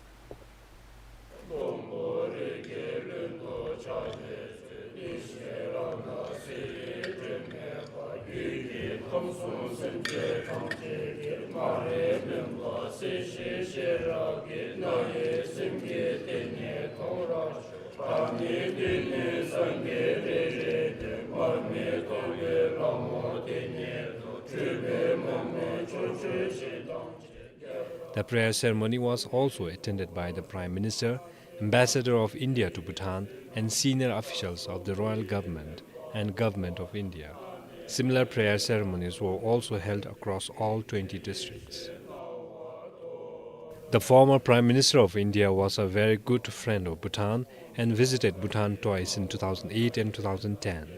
The prayer ceremony was also attended by the Prime Minister, Ambassador of India to Bhutan, and senior officials of the Royal Government and Government of India. Similar prayer ceremonies were also held across all twenty districts. The former Prime Minister of India was a very good friend of Bhutan and visited Bhutan twice in two thousand eight and two thousand ten.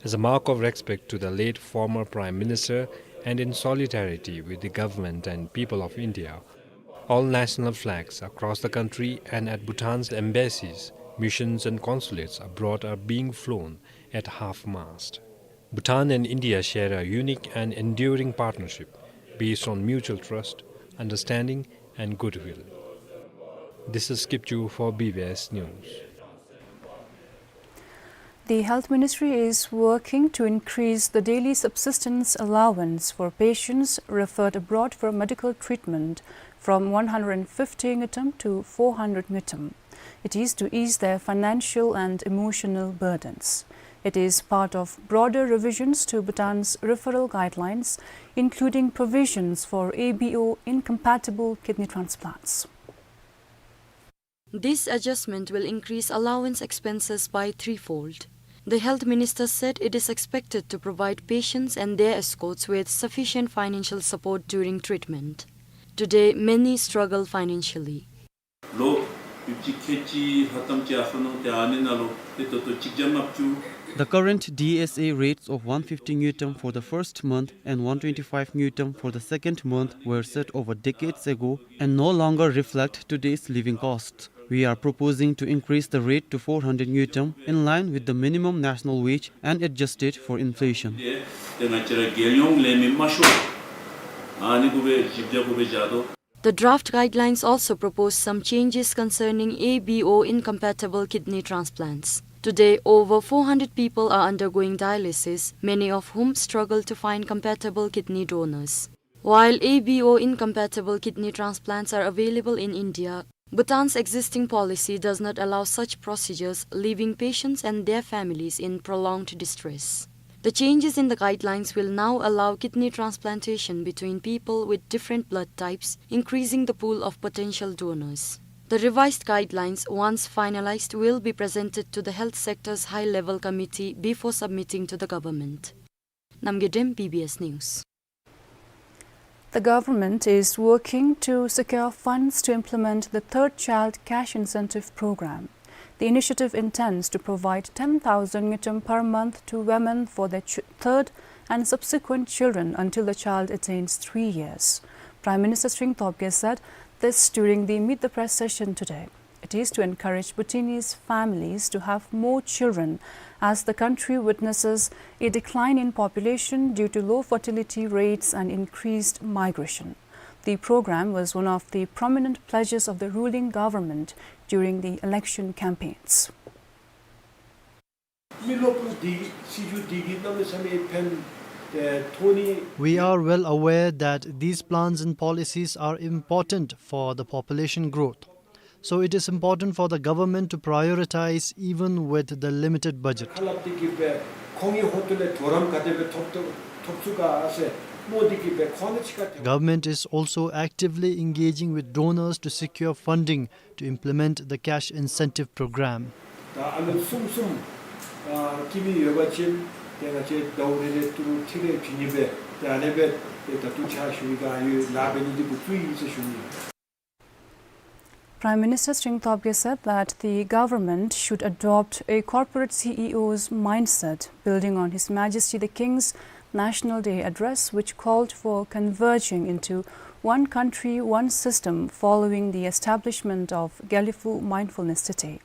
As a mark of respect to the late former Prime Minister and in solidarity with the government and people of India, all national flags across the country and at Bhutan's embassies, missions and consulates abroad are being flown at half-mast. Bhutan and India share a unique and enduring partnership based on mutual trust, understanding and goodwill. This is Kipchu for B B S News. The Health Ministry is working to increase the daily subsistence allowance for patients referred abroad for medical treatment from one hundred fifty ngultrum to four hundred ngultrum. It is to ease their financial and emotional burdens. It is part of broader revisions to Bhutan's referral guidelines, including provisions for A B O incompatible kidney transplants. This adjustment will increase allowance expenses by threefold. The health minister said it is expected to provide patients and their escorts with sufficient financial support during treatment. Today, many struggle financially. ལོ་དགུ་བཅུ་ཁལ་གཅིག་ལྷག་ཙམ་ཅིག་ཨ་ཁ་ནང་ཏེ་ཨ་ནི་ནང་ལུ་ཏེ་ད་ལྟོ་གཅིག་བརྒྱ་ལྔ་བཅུ། The current D S A rates of one fifty ngultrum for the first month and one twenty-five ngultrum for the second month were set over decades ago and no longer reflect today's living costs. We are proposing to increase the rate to four hundred ngultrum in line with the minimum national wage and adjusted for inflation. ཏེ་ང་བཅས་ར་རྒྱལ་ཡོངས་ལས་མི་དམའ་ཤོས་ཨ་ནི་གུ་སྦེ་བཞི་བརྒྱ་གུ་སྦེ་བཞག་དོ། The draft guidelines also propose some changes concerning A B O incompatible kidney transplants. Today, over four hundred people are undergoing dialysis, many of whom struggle to find compatible kidney donors. While A B O incompatible kidney transplants are available in India, Bhutan's existing policy does not allow such procedures, leaving patients and their families in prolonged distress. The changes in the guidelines will now allow kidney transplantation between people with different blood types, increasing the pool of potential donors. The revised guidelines, once finalized, will be presented to the health sector's high-level committee before submitting to the government. Namgay Dem, B B S News. The government is working to secure funds to implement the Third Child Cash Incentive Program. The initiative intends to provide ten thousand ngultrum per month to women for their ch-, third and subsequent children until the child attains three years. Prime Minister Tshering Tobgay said this during the Meet the Press session today. It is to encourage Bhutanese families to have more children, as the country witnesses a decline in population due to low fertility rates and increased migration. The program was one of the prominent pledges of the ruling government during the election campaigns. We are well aware that these plans and policies are important for the population growth. So it is important for the government to prioritize even with the limited budget. Government is also actively engaging with donors to secure funding to implement the cash incentive program. ད་ཨ་ནི་གསུམ་གསུམ་ཨ་སྐྱིད་མི་ཡོད་པ་ཅིན་ཏེ་ང་བཅས་ཟླཝ་རེ་རེ་ཏི་རུ་ཁྲི་རེ་བྱིན་ནི་སྦེ་ཏེ་ཨ་ནི་སྦེ་ཏེ་ད་ལྟོ་ཕྱག་ཞུ་ནི་ག་ཡོད་ལཱ་འབད་ནི་འདི་འགོ་བཙུགས་ཡི་ཟེར་ཞུ་ནི། Prime Minister Tshering Tobgay said that the government should adopt a corporate C E O's mindset, building on His Majesty the King's National Day address, which called for converging into one country, one system following the establishment of Gelephu Mindfulness City.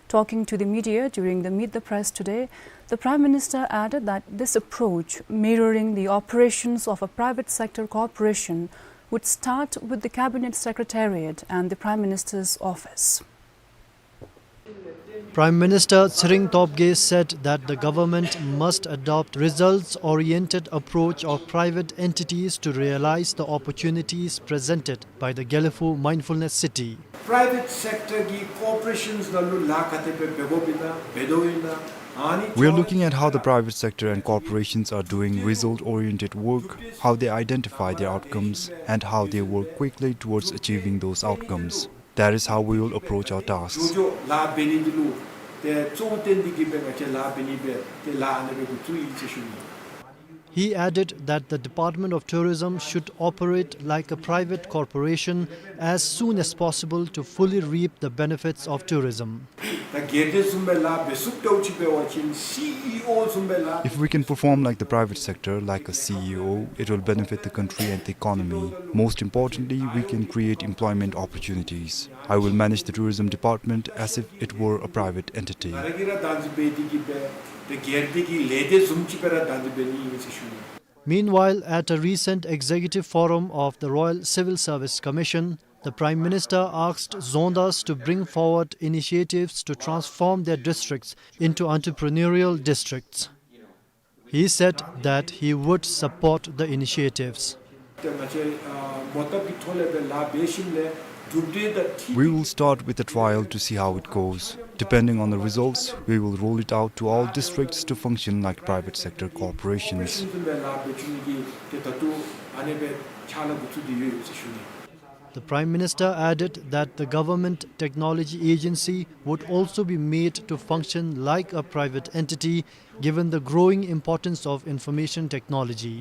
Talking to the media during the Meet the Press today, the Prime Minister added that this approach, mirroring the operations of a private sector corporation, would start with the Cabinet Secretariat and the Prime Minister's office. Prime Minister Tshering Tobgay said that the government must adopt results-oriented approach of private entities to realize the opportunities presented by the Gelephu Mindfulness City. Private sector གི་corporations ནང་ལུ་ལཱ་ག་དེ་སྦེ་འབད་དགོཔ་ཨིན་ན་འབད་དོ་ཨིན་ན་ཨ་ནི། We are looking at how the private sector and corporations are doing result-oriented work, how they identify their outcomes, and how they work quickly towards achieving those outcomes. That is how we will approach our tasks. འགྱོ་འགྱོ་ལཱ་འབད་ནི་འདི་ལུ་ཏེ་གཙོ་བོ་བཏོན་ཏེ་གིས་སྦེ་ང་བཅས་ལཱ་འབད་ནི་སྦེ་ཏེ་ལཱ་ཨ་ནི་སྦེ་འགོ་བཙུགས་ཡི་ཟེར་ཞུ་ནི། He added that the Department of Tourism should operate like a private corporation as soon as possible to fully reap the benefits of tourism. ད་སྒེར་སྡེ་བཟུམ་སྦེ་ལཱ་འབད་ཚུགསཔ་ཅིག་འབད་བ་ཅིན་C E O བཟུམ་སྦེ་ལཱ། If we can perform like the private sector, like a C E O, it will benefit the country and the economy. Most importantly, we can create employment opportunities. I will manage the tourism department as if it were a private entity. ང་ར་གིས་ར་བདག་འཛིན་འབད་དེ་གིས་སྦེ་ཏེ་སྒེར་སྡེ་གི་ལས་སྡེ་བཟུམ་ཅིག་སྦེ་ར་བདག་འཛིན་འབད་ནི་ཨིན་ཟེར་ཞུ་ནི། Meanwhile, at a recent executive forum of the Royal Civil Service Commission, the Prime Minister asked Dzongdas to bring forward initiatives to transform their districts into entrepreneurial districts. He said that he would support the initiatives. ཏེ་ང་བཅས་ཨ་མོ་བཏབ་ཀྱི་ཐོག་ལས་སྦེ་ལཱ་འབད་ཞིནམ་ལས་གྲུབ་འབྲས་དང་འཁྲིལ། We will start with a trial to see how it goes. Depending on the results, we will roll it out to all districts to function like private sector corporations. ཤུལ་དུ་སྦེ་ལཱ་འབད་བཅུག་ནི་གི་ཏེ་ད་ལྟོ་ཨ་ནི་སྦེ་ཕྱག་ལཱ་འགོ་བཙུགས་ཏེ་ཡོད་ཟེར་ཞུ་ནི། The Prime Minister added that the Government Technology Agency would also be made to function like a private entity, given the growing importance of information technology.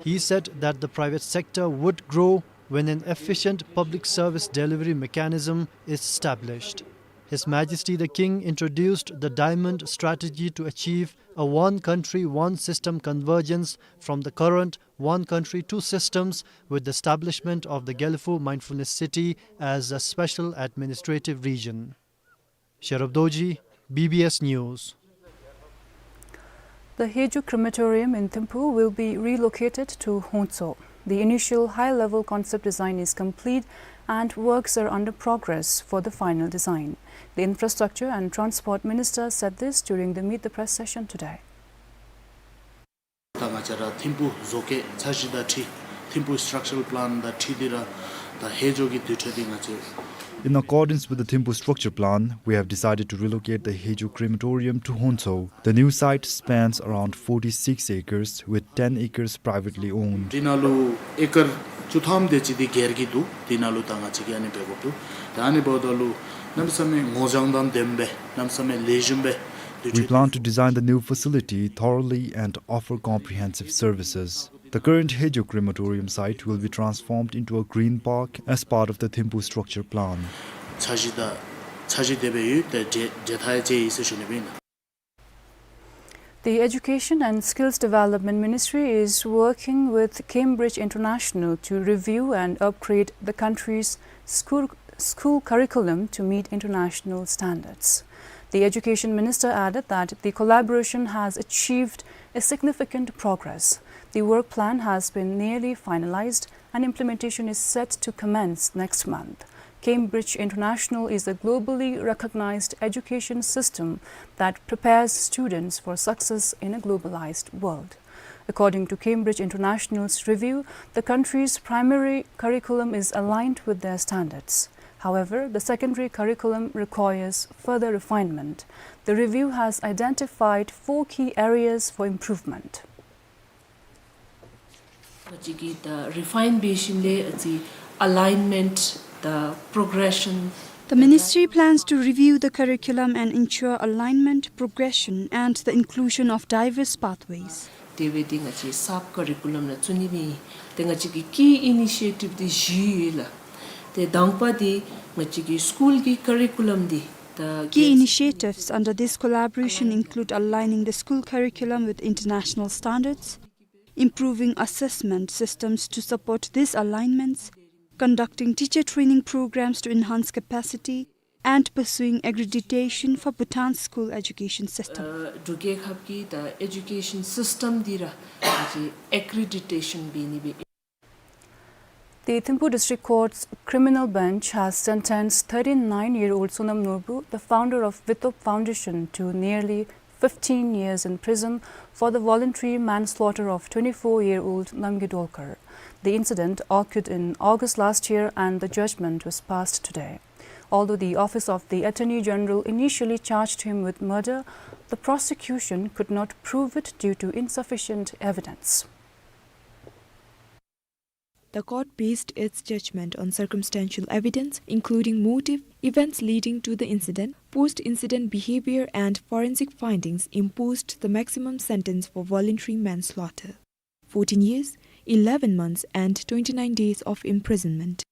He said that the private sector would grow when an efficient public service delivery mechanism is established. His Majesty the King introduced the Diamond Strategy to achieve a one country, one system convergence from the current one country, two systems, with the establishment of the Gelephu Mindfulness City as a special administrative region. Sherab Dorji, B B S News. The Hejo crematorium in Thimphu will be relocated to Hongtso. The initial high-level concept design is complete and works are under progress for the final design. The Infrastructure and Transport Minister said this during the Meet the Press session today. ད་ང་བཅས་ར་ཐིམ་ཕུ་བཟོ་བཀོད་འཆར་གཞི་དང་འཁྲིལ་ཐིམ་ཕུ་structural plan དང་འཁྲིལ་ཏེ་ར་ད་ཧེ་ཇོ་གི་དུས་ཚོད་འདི་ང་བཅས In accordance with the Thimphu structure plan, we have decided to relocate the Hejo crematorium to Hongtso. The new site spans around forty-six acres, with ten acres privately owned. འདི་ནང་ལུ་ཨེ་ཀར་བཅུ་ཐམ་དེ་ཅིག་འདི་སྒེར་གྱི་འདུག། འདི་ནང་ལུ་ད་ང་བཅས་ཀྱིས་ཨ་ནི་འབད་དགོཔ་འདུག། ད་ཨ་ནི་འབདཝ་ད་ལུ་གནམ་མེད་ས་མེད་ངོ་རྒྱལ་དང་ལྡནམ་སྦེ་གནམ་མེད་ས་མེད་ལེགས་ཤོམ་སྦེ། We plan to design the new facility thoroughly and offer comprehensive services. The current Hejo crematorium site will be transformed into a green park as part of the Thimphu structure plan. འཆར་གཞི་དང་འཆར་གཞི་དེ་སྦེ་ཡོད། ཏེ་འབྲེལ་འབྲེལ་ཐག་ཡང་བཅད་ཡི་ཟེར་ཞུ་ནི་སྦེ་ཨིན། The Education and Skills Development Ministry is working with Cambridge International to review and upgrade the country's school, school curriculum to meet international standards. The Education Minister added that the collaboration has achieved a significant progress. The work plan has been nearly finalized and implementation is set to commence next month. Cambridge International is a globally recognized education system that prepares students for success in a globalized world. According to Cambridge International's review, the country's primary curriculum is aligned with their standards. However, the secondary curriculum requires further refinement. The review has identified four key areas for improvement. ང་བཅས་ཀྱིས་ད་རི་ཕའིན་འབད་ཞིནམ་ལས་ཨ་ཙི་ཨ་ལའིན་མེནཊ་དང་པྲོ་གྲེ་ཤཱན། The ministry plans to review the curriculum and ensure alignment, progression, and the inclusion of diverse pathways. དེ་སྦེ་འདི་ང་བཅས་སབ་ཀ་རི་ཀུ་ལམ་ནང་བཙུགས་ནི་སྦེ་ཨིན། ཏེ་ང་བཅས་ཀྱི་ཀི་ཨི་ནི་ཤི་ཨེ་ཊིབ་འདི་བཞི་ཡོད་ལགས། ཏེ་དང་པ་འདི་ང་བཅས་ཀྱི་སི་ཀུལ་གྱི་ཀ་རི་ཀུ་ལམ་འདི་ད་Key initiatives under this collaboration include aligning the school curriculum with international standards, improving assessment systems to support these alignments, conducting teacher training programs to enhance capacity, and pursuing accreditation for Bhutan's school education system. ཨ་འབྲུག་རྒྱལ་ཁབ་ཀྱི་ད་ཨེ་ཌུ་ཀེ་ཤཱན་སིསི་ཊམ་འདི་ར་ཨ་ཙི་ཨེ་ཀྲི་ཌི་ཊེ་ཤཱན་འབད་ནི་སྦེ། The Thimphu District Court's criminal bench has sentenced thirty-nine-year-old Sonam Norbu, the founder of Vitop Foundation, to nearly fifteen years in prison for the voluntary manslaughter of twenty-four-year-old Namgay Dolkar. The incident occurred in August last year and the judgment was passed today. Although the Office of the Attorney General initially charged him with murder, the prosecution could not prove it due to insufficient evidence. The court based its judgment on circumstantial evidence, including motive, events leading to the incident, post-incident behavior, and forensic findings, imposed the maximum sentence for voluntary manslaughter: fourteen years, eleven months, and twenty-nine days of imprisonment.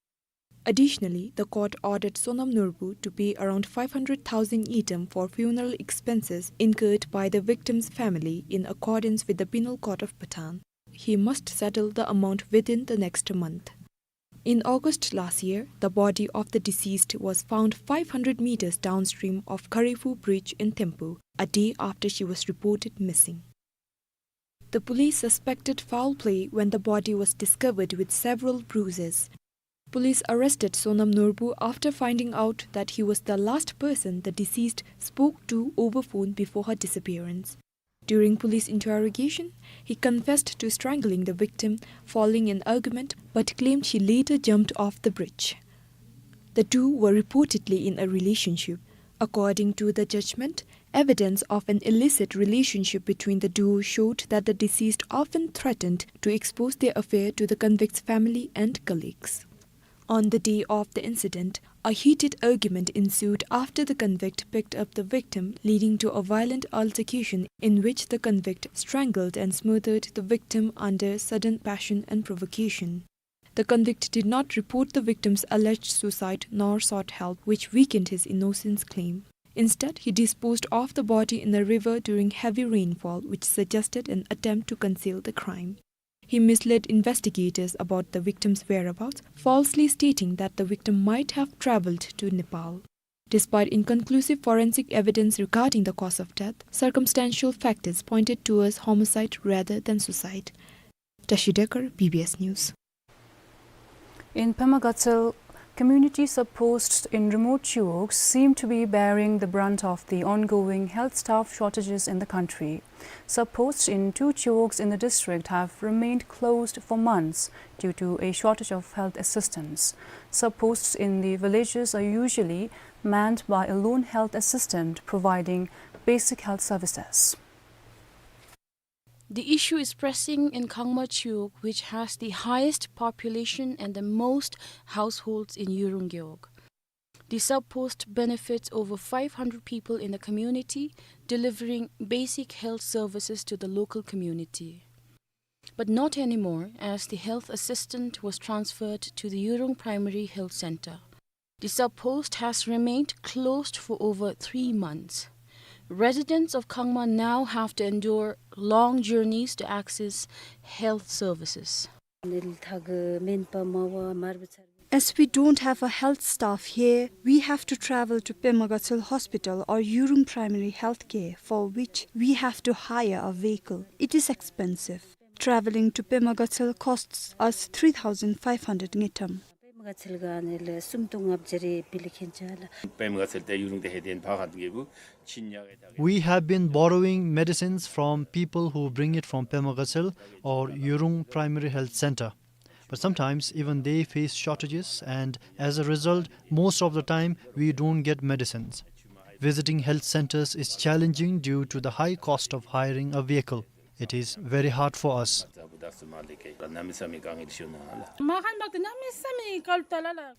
Additionally, the court ordered Sonam Norbu to pay around five hundred thousand ngultrum for funeral expenses incurred by the victim's family in accordance with the Penal Code of Bhutan. He must settle the amount within the next month. In August last year, the body of the deceased was found five hundred meters downstream of Kharephu Bridge in Thimphu, a day after she was reported missing. The police suspected foul play when the body was discovered with several bruises. Police arrested Sonam Norbu after finding out that he was the last person the deceased spoke to over phone before her disappearance. During police interrogation, he confessed to strangling the victim following an argument, but claimed he later jumped off the bridge. The two were reportedly in a relationship. According to the judgment, evidence of an illicit relationship between the duo showed that the deceased often threatened to expose their affair to the convict's family and colleagues. On the day of the incident, a heated argument ensued after the convict picked up the victim, leading to a violent altercation in which the convict strangled and smothered the victim under sudden passion and provocation. The convict did not report the victim's alleged suicide nor sought help, which weakened his innocence claim. Instead, he disposed of the body in a river during heavy rainfall, which suggested an attempt to conceal the crime. He misled investigators about the victim's whereabouts, falsely stating that the victim might have traveled to Nepal. Despite inconclusive forensic evidence regarding the cause of death, circumstantial factors pointed towards homicide rather than suicide. Tashi Dekar, B B S News. In Pema Gatshel, community sub-posts in remote chiwogs seem to be bearing the brunt of the ongoing health staff shortages in the country. Sub-posts in two chiwogs in the district have remained closed for months due to a shortage of health assistants. Sub-posts in the villages are usually manned by a lone health assistant providing basic health services. The issue is pressing in Khangma Chiwog, which has the highest population and the most households in Yurung Gewog. The sub-post benefits over five hundred people in the community, delivering basic health services to the local community. But not anymore, as the health assistant was transferred to the Yurung Primary Health Center. The sub-post has remained closed for over three months. Residents of Khangma now have to endure long journeys to access health services. As we don't have a health staff here, we have to travel to Pema Gatshel Hospital or Yurung Primary Health Care, for which we have to hire a vehicle. It is expensive. Traveling to Pema Gatshel costs us three thousand five hundred ngultrum. We have been borrowing medicines from people who bring it from Pema Gatshel or Yurung Primary Health Center. But sometimes even they face shortages, and as a result, most of the time we don't get medicines. Visiting health centers is challenging due to the high cost of hiring a vehicle. It is very hard for us.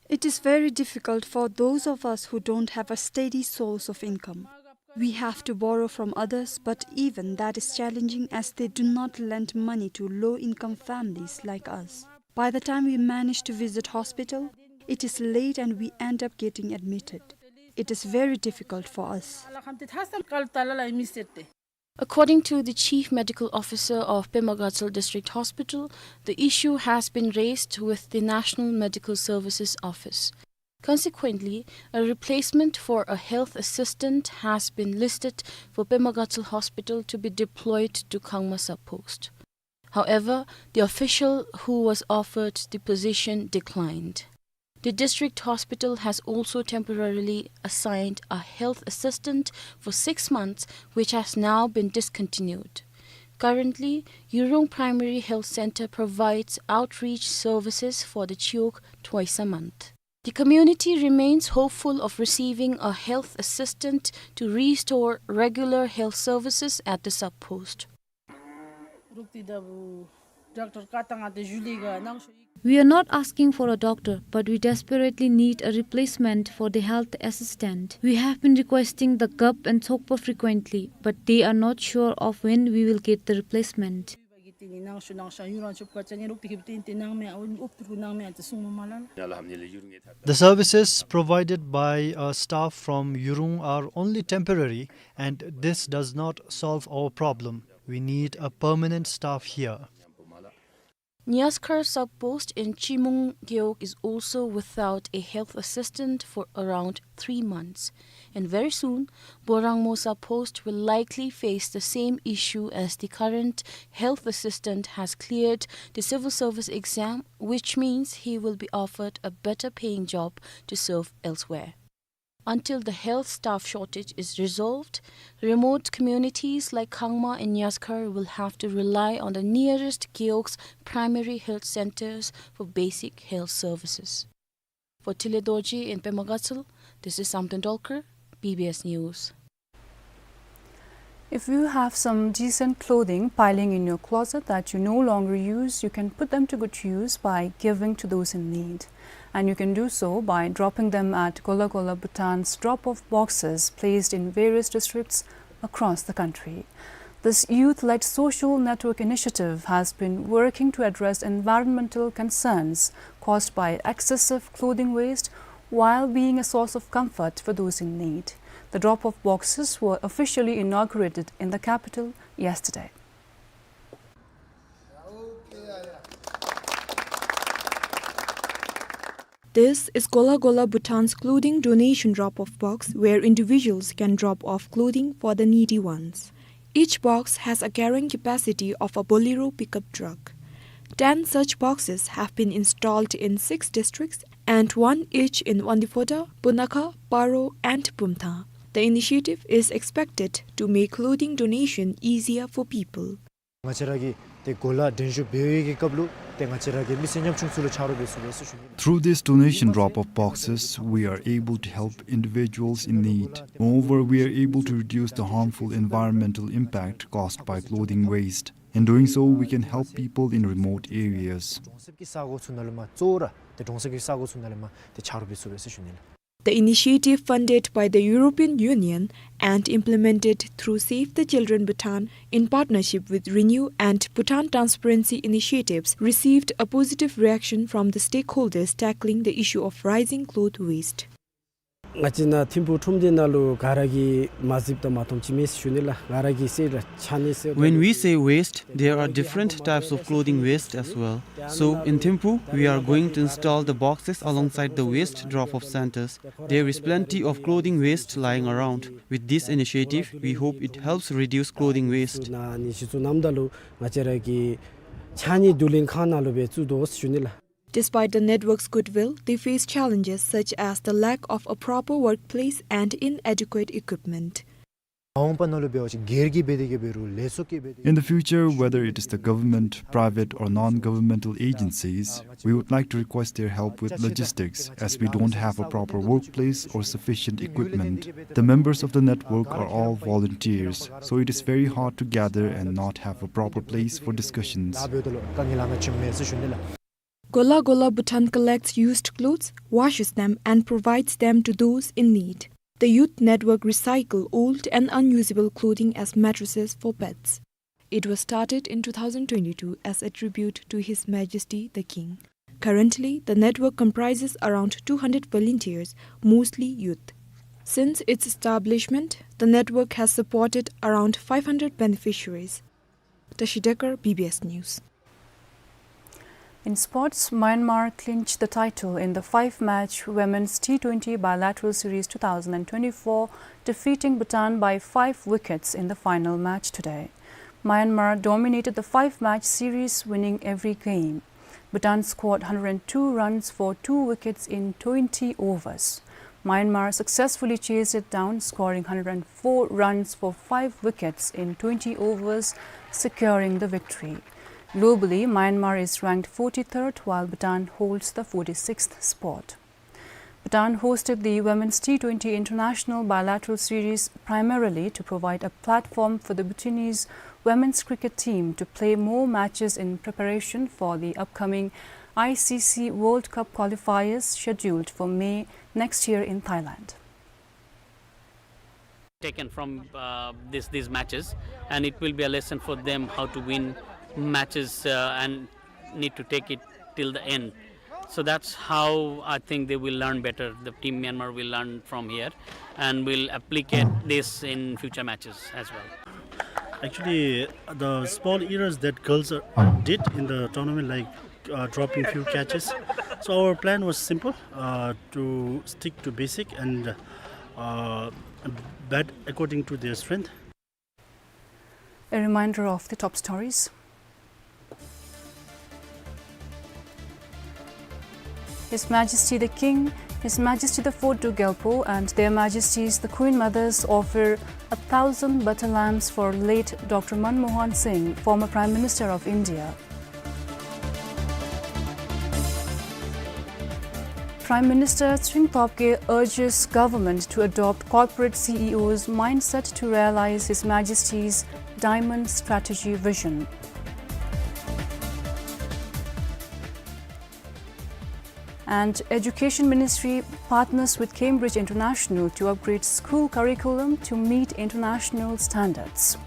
It is very difficult for those of us who don't have a steady source of income. We have to borrow from others, but even that is challenging as they do not lend money to low-income families like us. By the time we manage to visit hospital, it is late and we end up getting admitted. It is very difficult for us. According to the Chief Medical Officer of Pema Gatshel District Hospital, the issue has been raised with the National Medical Services Office. Consequently, a replacement for a health assistant has been listed for Pema Gatshel Hospital to be deployed to Khangma sub-post. However, the official who was offered the position declined. The district hospital has also temporarily assigned a health assistant for six months, which has now been discontinued. Currently, Yurung Primary Health Center provides outreach services for the Chiwog twice a month. The community remains hopeful of receiving a health assistant to restore regular health services at the sub-post. We are not asking for a doctor, but we desperately need a replacement for the health assistant. We have been requesting the Gup and Tsokpa frequently, but they are not sure of when we will get the replacement. The services provided by a staff from Yurung are only temporary, and this does not solve our problem. We need a permanent staff here. Nyaskhar sub-post in Chimung Gewog is also without a health assistant for around three months. And very soon, Borangmo sub-post will likely face the same issue, as the current health assistant has cleared the civil service exam, which means he will be offered a better paying job to serve elsewhere. Until the health staff shortage is resolved, remote communities like Khangma and Nyaskhar will have to rely on the nearest Gewog's primary health centers for basic health services. For Tile Dorji in Pema Gatshel, this is Samten Dolkar, B B S News. If you have some decent clothing piling in your closet that you no longer use, you can put them to good use by giving to those in need. And you can do so by dropping them at Gola Gola Bhutan's drop-off boxes placed in various districts across the country. This youth-led social network initiative has been working to address environmental concerns caused by excessive clothing waste while being a source of comfort for those in need. The drop-off boxes were officially inaugurated in the capital yesterday. This is Gola Gola Bhutan's clothing donation drop-off box, where individuals can drop off clothing for the needy ones. Each box has a carrying capacity of a Bolero pickup truck. Ten such boxes have been installed in six districts and one each in Wangdue Phodrang, Punakha, Paro, and Bumthang. The initiative is expected to make clothing donation easier for people. ང་བཅས་ར་གིས་ཏེ་གོ་ལ་འགྲན་ཞུགས་འབད་བའི་གི་སྐབས་ལུ་ཏེ་ང་བཅས་ར་གིས་མི་སེར་ཉམ་ཆུང་ཚུ་ལུ་ཆ་རོགས་འབད་ཚུགས་པས་ཟེར་ཞུ་ནི། Through this donation drop-off boxes, we are able to help individuals in need. Moreover, we are able to reduce the harmful environmental impact caused by clothing waste. In doing so, we can help people in remote areas. གྲོང་གསེབ་ཀྱི་ས་གོ་ཚུ་ནང་ལུ་མ་གཙོ་བོ་ར་ཏེ་གྲོང་གསེབ་ཀྱི་ས་གོ་ཚུ་ནང་ལུ་མ་ཏེ་ཆ་རོགས་འབད་ཚུགས་པས་ཟེར་ཞུ་ནི་ལགས། The initiative, funded by the European Union and implemented through Save the Children Bhutan in partnership with Renew and Bhutan Transparency Initiatives, received a positive reaction from the stakeholders tackling the issue of rising cloth waste. ང་བཅས་ནཱ་ཐིམ་ཕུག་ཁྲོམ་སྡེ་ནང་ལུ་ག་ར་གིས་མ་གཟིགསཔ་དང་མ་མཐོངམ་ཅིག་མེད་ཟེར་ཞུ་ནི་ལགས། ང་ར་གིས་ཟེར་ར་ཆ་ནི་ཟེར། When we say waste, there are different types of clothing waste as well. So, in Thimphu, we are going to install the boxes alongside the waste drop-off centers. There is plenty of clothing waste lying around. With this initiative, we hope it helps reduce clothing waste. ནཱ་ནི་གཞི་བཙུགས་གནངམ་ད་ལུ་ང་བཅས་ར་གི་ཆ་ནི་བསྡུ་ལེན་ཁང་ནང་ལུ་སྦེ་བཙུགས་དོ་ཟེར་ཞུ་ནི་ལགས། Despite the network's goodwill, they face challenges such as the lack of a proper workplace and inadequate equipment. མ་འོངས་པ་ནང་ལུ་འབད་བ་ཅིན་སྒེར་གྱིས་འབད་དེ་གི་འབད་རུང་ལས་ཚོགས་ཀྱིས་འབད་དེ། In the future, whether it is the government, private or non-governmental agencies, we would like to request their help with logistics, as we don't have a proper workplace or sufficient equipment. The members of the network are all volunteers, so it is very hard to gather and not have a proper place for discussions. Gola Gola Bhutan collects used clothes, washes them, and provides them to those in need. The youth network recycle old and unusable clothing as mattresses for beds. It was started in two thousand twenty-two as a tribute to His Majesty the King. Currently, the network comprises around two hundred volunteers, mostly youth. Since its establishment, the network has supported around five hundred beneficiaries. Tashi Dekar, B B S News. In sports, Myanmar clinched the title in the five-match Women's T twenty Bilateral Series two thousand and twenty-four, defeating Bhutan by five wickets in the final match today. Myanmar dominated the five-match series, winning every game. Bhutan scored hundred and two runs for two wickets in twenty overs. Myanmar successfully chased it down, scoring hundred and four runs for five wickets in twenty overs, securing the victory. Globally, Myanmar is ranked forty-third, while Bhutan holds the forty-sixth spot. Bhutan hosted the Women's T twenty International Bilateral Series primarily to provide a platform for the Bhutanese women's cricket team to play more matches in preparation for the upcoming I C C World Cup qualifiers scheduled for May next year in Thailand. Taken from, uh, this, these matches, and it will be a lesson for them how to win matches, uh, and need to take it till the end. So that's how I think they will learn better. The Team Myanmar will learn from here and will applicate this in future matches as well. Actually, the small errors that girls, uh, did in the tournament, like, uh, dropping few catches. So our plan was simple, uh, to stick to basic and, uh, bat according to their strength. A reminder of the top stories. His Majesty the King, His Majesty the Fourth Duke Gyalpo, and Their Majesties the Queen Mothers offer a thousand butter lambs for late Doctor Manmohan Singh, former Prime Minister of India. Prime Minister Tshering Tobgay urges government to adopt corporate C E O's mindset to realize His Majesty's Diamond Strategy vision. And Education Ministry partners with Cambridge International to upgrade school curriculum to meet international standards.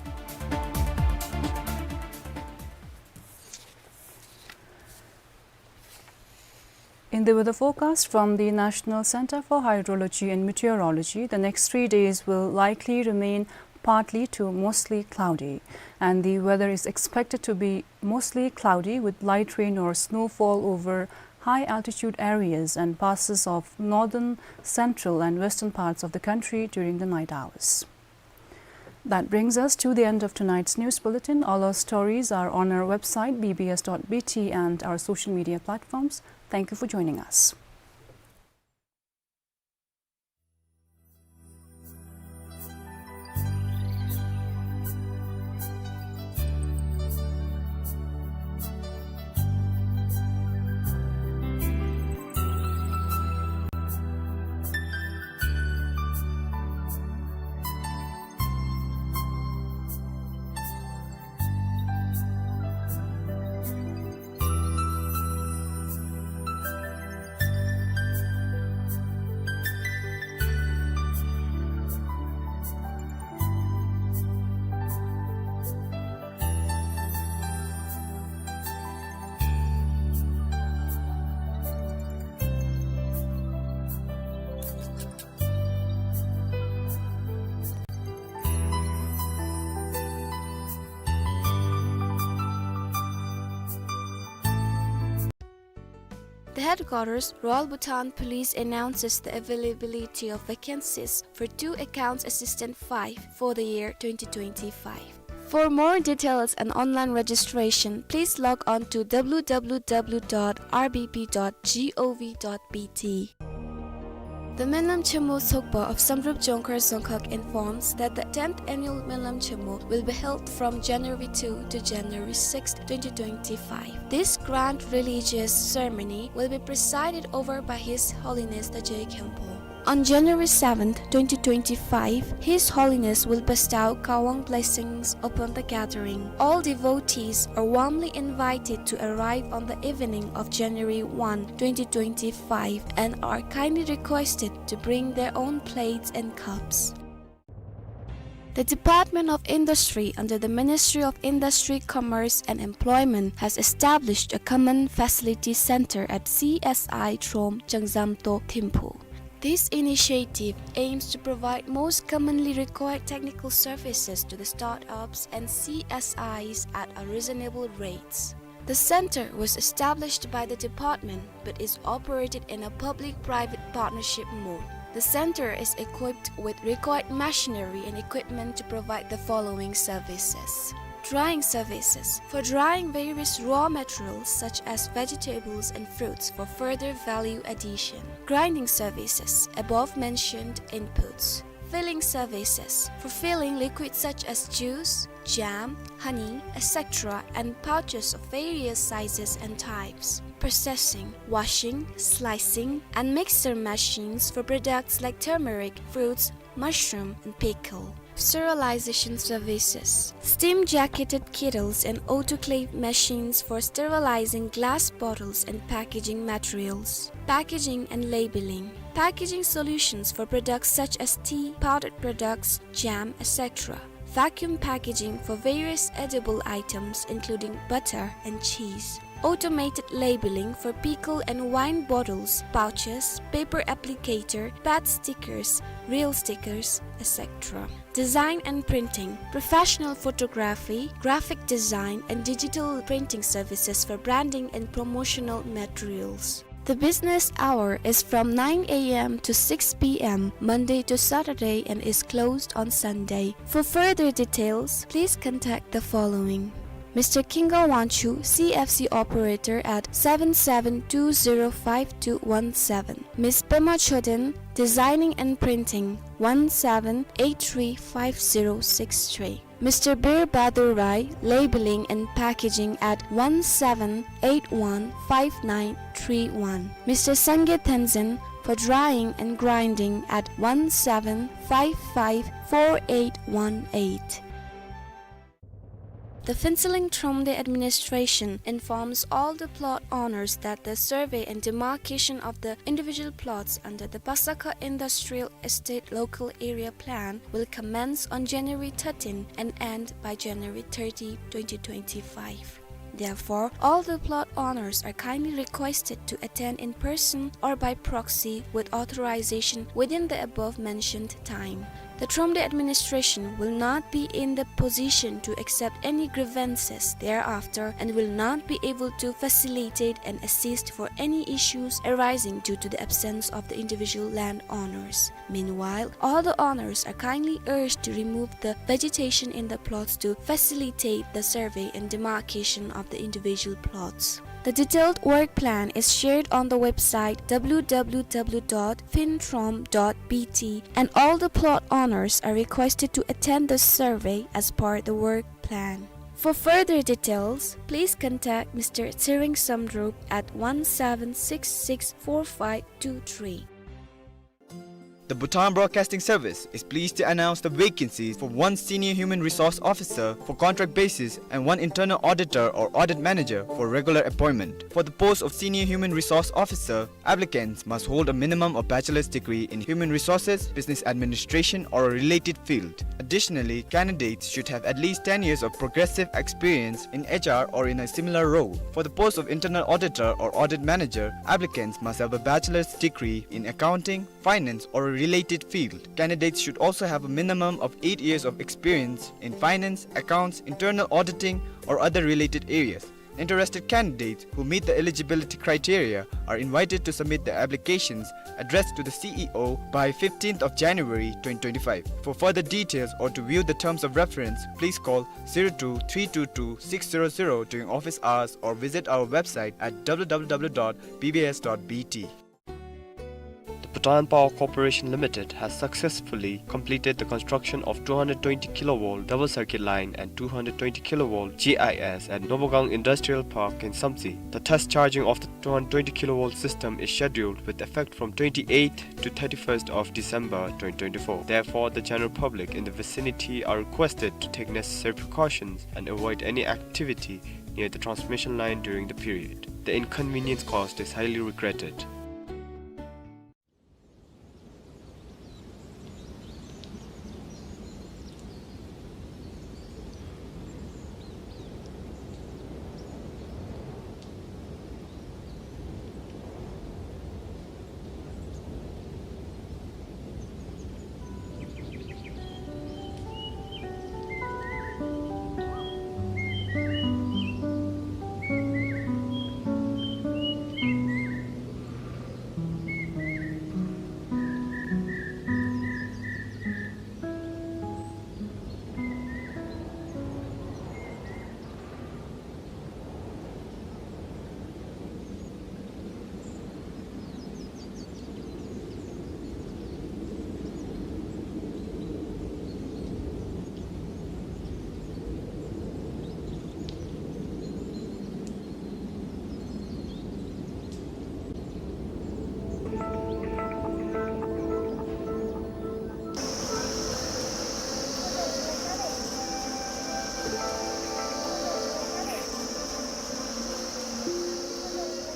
The weather forecast from the National Center for Hydrology and Meteorology: the next three days will likely remain partly to mostly cloudy, and the weather is expected to be mostly cloudy with light rain or snowfall over high altitude areas and passes of northern, central, and western parts of the country during the night hours. That brings us to the end of tonight's news bulletin. All our stories are on our website, B B S dot B T, and our social media platforms. Thank you for joining us. The headquarters, Royal Bhutan Police, announces the availability of vacancies for two accounts assistant five for the year twenty twenty-five. For more details and online registration, please log on to W W W dot R B P dot gov dot B T. The Menlam Chemo Sokpa of Samdrup Jongkhar Dzongkhag informs that the tenth annual Menlam Chemo will be held from January two to January sixth, twenty twenty-five. This grand religious ceremony will be presided over by His Holiness the Je Khenpo. On January seventh, twenty twenty-five, His Holiness will bestow Kawang blessings upon the gathering. All devotees are warmly invited to arrive on the evening of January one, twenty twenty-five, and are kindly requested to bring their own plates and cups. The Department of Industry under the Ministry of Industry, Commerce and Employment has established a common facility center at C S I Trom, Changzamto, Thimphu. This initiative aims to provide most commonly required technical services to the startups and C S Is at a reasonable rates. The center was established by the department but is operated in a public-private partnership mode. The center is equipped with required machinery and equipment to provide the following services. Drying services for drying various raw materials such as vegetables and fruits for further value addition. Grinding services, above mentioned inputs. Filling services for filling liquids such as juice, jam, honey, et cetera, and pouches of various sizes and types. Processing, washing, slicing, and mixer machines for products like turmeric, fruits, mushroom, and pickle. Sterilization services. Steam jacketed kettles and autoclave machines for sterilizing glass bottles and packaging materials. Packaging and labeling. Packaging solutions for products such as tea, powdered products, jam, et cetera. Vacuum packaging for various edible items including butter and cheese. Automated labeling for pickle and wine bottles, pouches, paper applicator, pad stickers, reel stickers, et cetera. Design and printing, professional photography, graphic design, and digital printing services for branding and promotional materials. The business hour is from nine A M to six P M, Monday to Saturday, and is closed on Sunday. For further details, please contact the following: Mister Kinga Wangchuk, C F C operator, at seven seven two zero five two one seven. Miss Pema Choden, designing and printing, one seven eight three five zero six three. Mister Bir Bahadur Rai, labeling and packaging, at one seven eight one five nine three one. Mister Sangay Tenzin for drying and grinding at one seven five five four eight one eight. The Phuentsholing Thromde administration informs all the plot owners that the survey and demarcation of the individual plots under the Pasakha Industrial Estate Local Area Plan will commence on January thirteen and end by January thirty, twenty twenty-five. Therefore, all the plot owners are kindly requested to attend in person or by proxy with authorization within the above mentioned time. The Thromde administration will not be in the position to accept any grievances thereafter and will not be able to facilitate and assist for any issues arising due to the absence of the individual landowners. Meanwhile, all the owners are kindly urged to remove the vegetation in the plots to facilitate the survey and demarcation of the individual plots. The detailed work plan is shared on the website w w w dot fintrom dot b t, and all the plot owners are requested to attend the survey as per the work plan. For further details, please contact Mister Tshering Samdrup at one seven six six four five two three. The Bhutan Broadcasting Service is pleased to announce the vacancies for one Senior Human Resource Officer for contract basis and one Internal Auditor or Audit Manager for regular appointment. For the post of Senior Human Resource Officer, applicants must hold a minimum of bachelor's degree in human resources, business administration, or a related field. Additionally, candidates should have at least ten years of progressive experience in H R or in a similar role. For the post of Internal Auditor or Audit Manager, applicants must have a bachelor's degree in accounting, finance, or a related field. Candidates should also have a minimum of eight years of experience in finance, accounts, internal auditing, or other related areas. Interested candidates who meet the eligibility criteria are invited to submit their applications addressed to the C E O by fifteenth of January twenty twenty-five. For further details or to view the terms of reference, please call zero two three two two six zero zero during office hours or visit our website at w w w dot b b s dot b t. The Bhutan Power Corporation Limited has successfully completed the construction of two hundred twenty kilovolt double circuit line and two hundred twenty kilovolt G I S at Nobogang Industrial Park in Samtse. The test charging of the two hundred twenty kilovolt system is scheduled with effect from twenty-eighth to thirty-first of December twenty twenty-four. Therefore, the general public in the vicinity are requested to take necessary precautions and avoid any activity near the transmission line during the period. The inconvenience caused is highly regretted.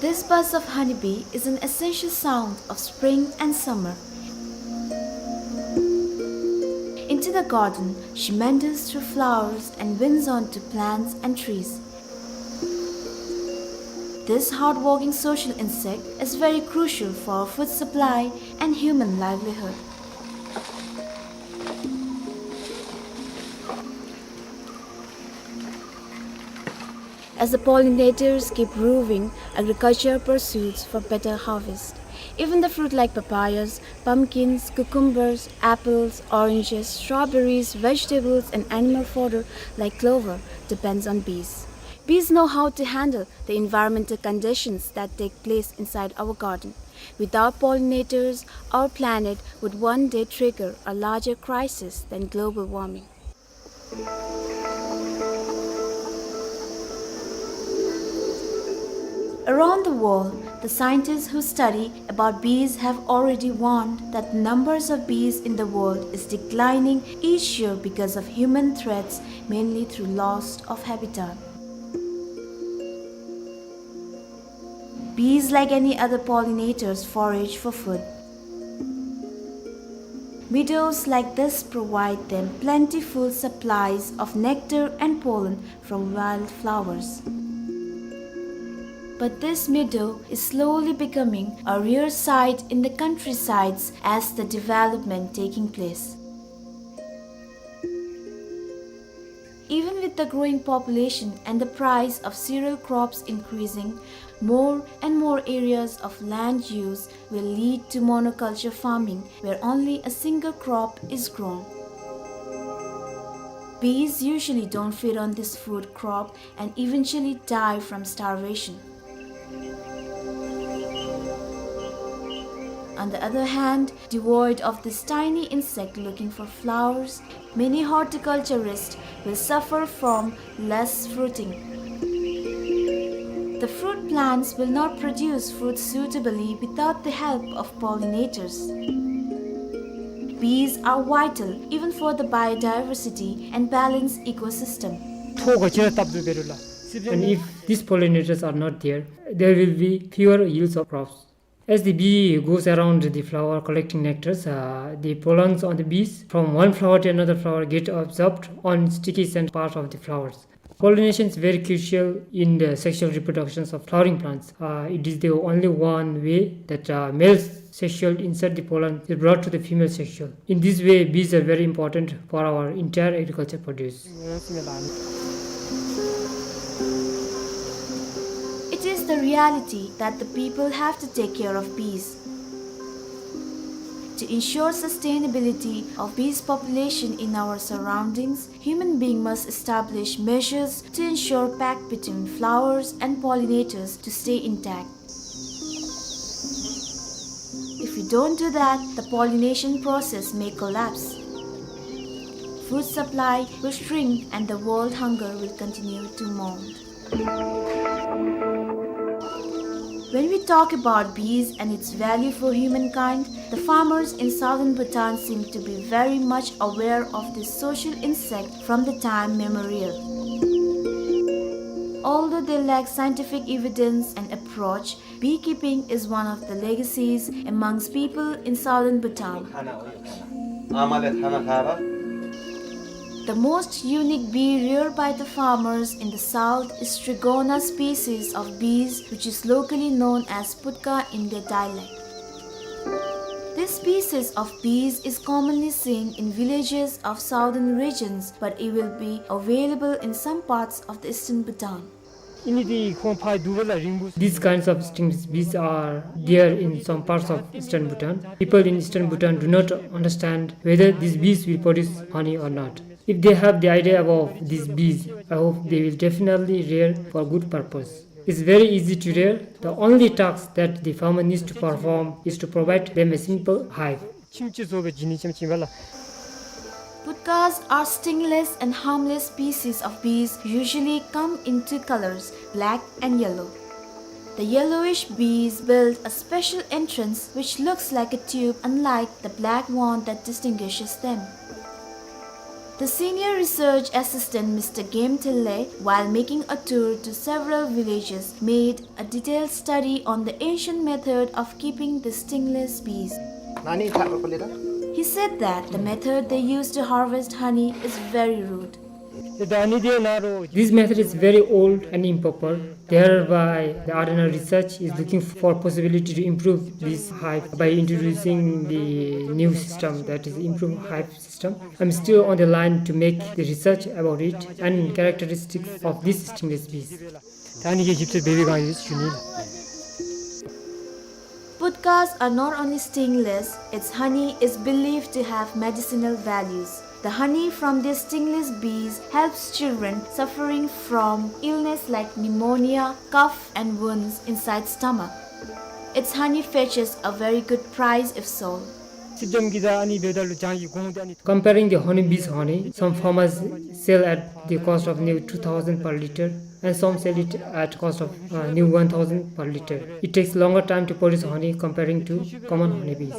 This buzz of honeybee is an essential sound of spring and summer. Into the garden, she meanders through flowers and winds onto plants and trees. This hardworking social insect is very crucial for food supply and human livelihood. As the pollinators keep roving, agriculture pursues for better harvest. Even the fruit like papayas, pumpkins, cucumbers, apples, oranges, strawberries, vegetables, and animal fodder like clover depends on bees. Bees know how to handle the environmental conditions that take place inside our garden. Without pollinators, our planet would one day trigger a larger crisis than global warming. Around the world, the scientists who study about bees have already warned that numbers of bees in the world is declining each year because of human threats, mainly through loss of habitat. Bees, like any other pollinators, forage for food. Meadows like this provide them plentiful supplies of nectar and pollen from wild flowers. But this meadow is slowly becoming a rare sight in the countrysides as the development taking place. Even with the growing population and the price of cereal crops increasing, more and more areas of land use will lead to monoculture farming, where only a single crop is grown. Bees usually don't feed on this food crop and eventually die from starvation. On the other hand, devoid of this tiny insect looking for flowers, many horticulturists will suffer from less fruiting. The fruit plants will not produce fruit suitably without the help of pollinators. Bees are vital even for the biodiversity and balanced ecosystem. ཐོག་ག་ཅི་ར་སྟབས་བདེ་རུ་ལ། And if these pollinators are not there, there will be fewer yields of crops. As the bee goes around the flower collecting nectars, uh, the pollens on the bees from one flower to another flower get absorbed on sticky scent part of the flowers. Pollination is very crucial in the sexual reproductions of flowering plants. Uh, it is the only one way that, uh, male sexual insert the pollen is brought to the female sexual. In this way, bees are very important for our entire agriculture produce. It is the reality that the people have to take care of bees. To ensure sustainability of bees population in our surroundings, human being must establish measures to ensure pact between flowers and pollinators to stay intact. If we don't do that, the pollination process may collapse. Food supply will shrink and the world hunger will continue to mount. When we talk about bees and its value for humankind, the farmers in southern Bhutan seem to be very much aware of this social insect from the time memorial. Although they lack scientific evidence and approach, beekeeping is one of the legacies amongst people in southern Bhutan. The most unique bee reared by the farmers in the south is Strigona species of bees, which is locally known as putka in their dialect. This species of bees is commonly seen in villages of southern regions, but it will be available in some parts of the eastern Bhutan. These kinds of stingless bees are there in some parts of eastern Bhutan. People in eastern Bhutan do not understand whether these bees will produce honey or not. If they have the idea about these bees, I hope they will definitely rear for good purpose. It's very easy to rear. The only task that the farmer needs to perform is to provide them a simple hive. Putkas are stingless and harmless species of bees, usually come in two colors, black and yellow. The yellowish bees build a special entrance which looks like a tube, unlike the black wand that distinguishes them. The senior research assistant, Mister Game Thille, while making a tour to several villages, made a detailed study on the ancient method of keeping the stingless bees. He said that the method they used to harvest honey is very rude. This method is very old and improper. Thereby, the Ardhanar's research is looking for possibility to improve this hive by introducing the new system, that is improved hive system. I'm still on the line to make the research about it and characteristics of these stingless bees. Putkas are not only stingless, its honey is believed to have medicinal values. The honey from these stingless bees helps children suffering from illness like pneumonia, cough and wounds inside stomach. Its honey fetches a very good price if sold. Comparing the honeybee's honey, some farmers sell at the cost of near two thousand per liter and some sell it at cost of, uh, near one thousand per liter. It takes longer time to produce honey comparing to common honeybees.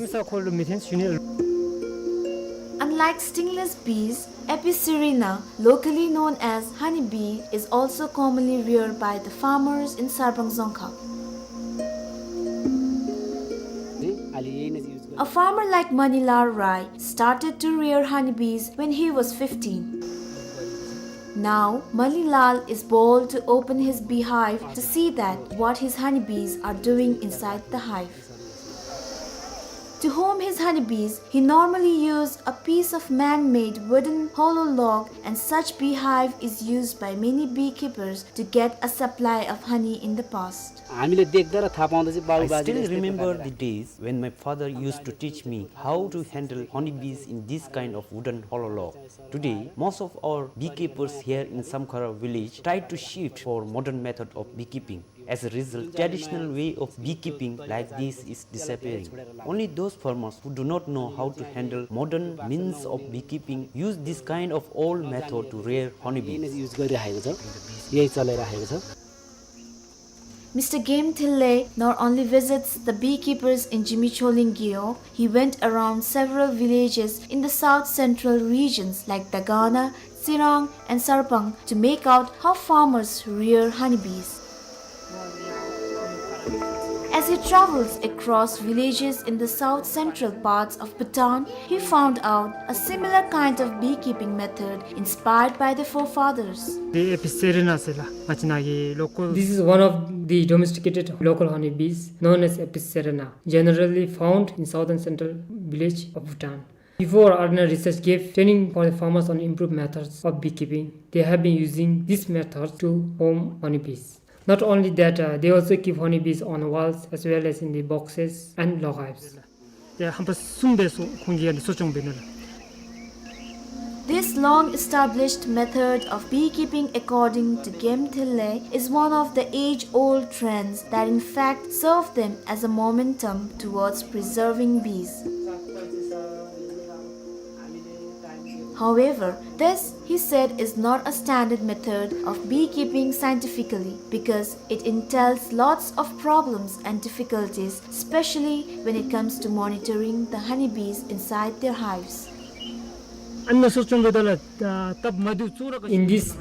Unlike stingless bees, Apis cerana, locally known as honeybee, is also commonly reared by the farmers in Sarbang Dzongkhag. A farmer like Manilal Rai started to rear honeybees when he was fifteen. Now, Mali Lal is bold to open his beehive to see that what his honeybees are doing inside the hive. To home his honeybees, he normally used a piece of man-made wooden hollow log, and such beehive is used by many beekeepers to get a supply of honey in the past. हामीले देख्दा र थाहा पाउँदा चाहिँ बाबु I बाजेले still यस्तै remember प्रकारले the days when my father used to teach me how to handle honeybees in this kind of wooden hollow log. Today, most of our beekeepers here in Samkhara village try to shift for modern method of beekeeping. As a result, traditional way of beekeeping like this is disappearing. Only those farmers who do not know how to handle modern means of beekeeping use this kind of old method to rear honeybees. Use गरिराखेको छ, यही चलाइराखेको छ। Mister Game Thille not only visits the beekeepers in Jimicholin Gewog, he went around several villages in the south central regions like Dagana, Tsirang, and Sarpang to make out how farmers rear honeybees. As he travels across villages in the south central parts of Bhutan, he found out a similar kind of beekeeping method inspired by the forefathers. དེ་ཨེ་པི་སེ་རི་ན་ཟེར་ལགས། ང་བཅས་ནཱ་གི་ལོ་ཀལ། This is one of the domesticated local honeybees known as Apis cerana, generally found in southern central village of Bhutan. Before, Arena Research gave training for the farmers on improved methods of beekeeping. They have been using this method to home honeybees. Not only that, uh, they also keep honeybees on walls as well as in the boxes and log hives. དེ་ཧམ་པ་གསུམ་སྦེ་སོ་ཁོང་གིས་ཨ་ནི་གསོ་སྐྱོང་འབད་ནུག་ལགས། This long-established method of beekeeping, according to Game Thille, is one of the age-old trends that in fact serve them as a momentum towards preserving bees. However, this, he said, is not a standard method of beekeeping scientifically because it entails lots of problems and difficulties, especially when it comes to monitoring the honeybees inside their hives. In this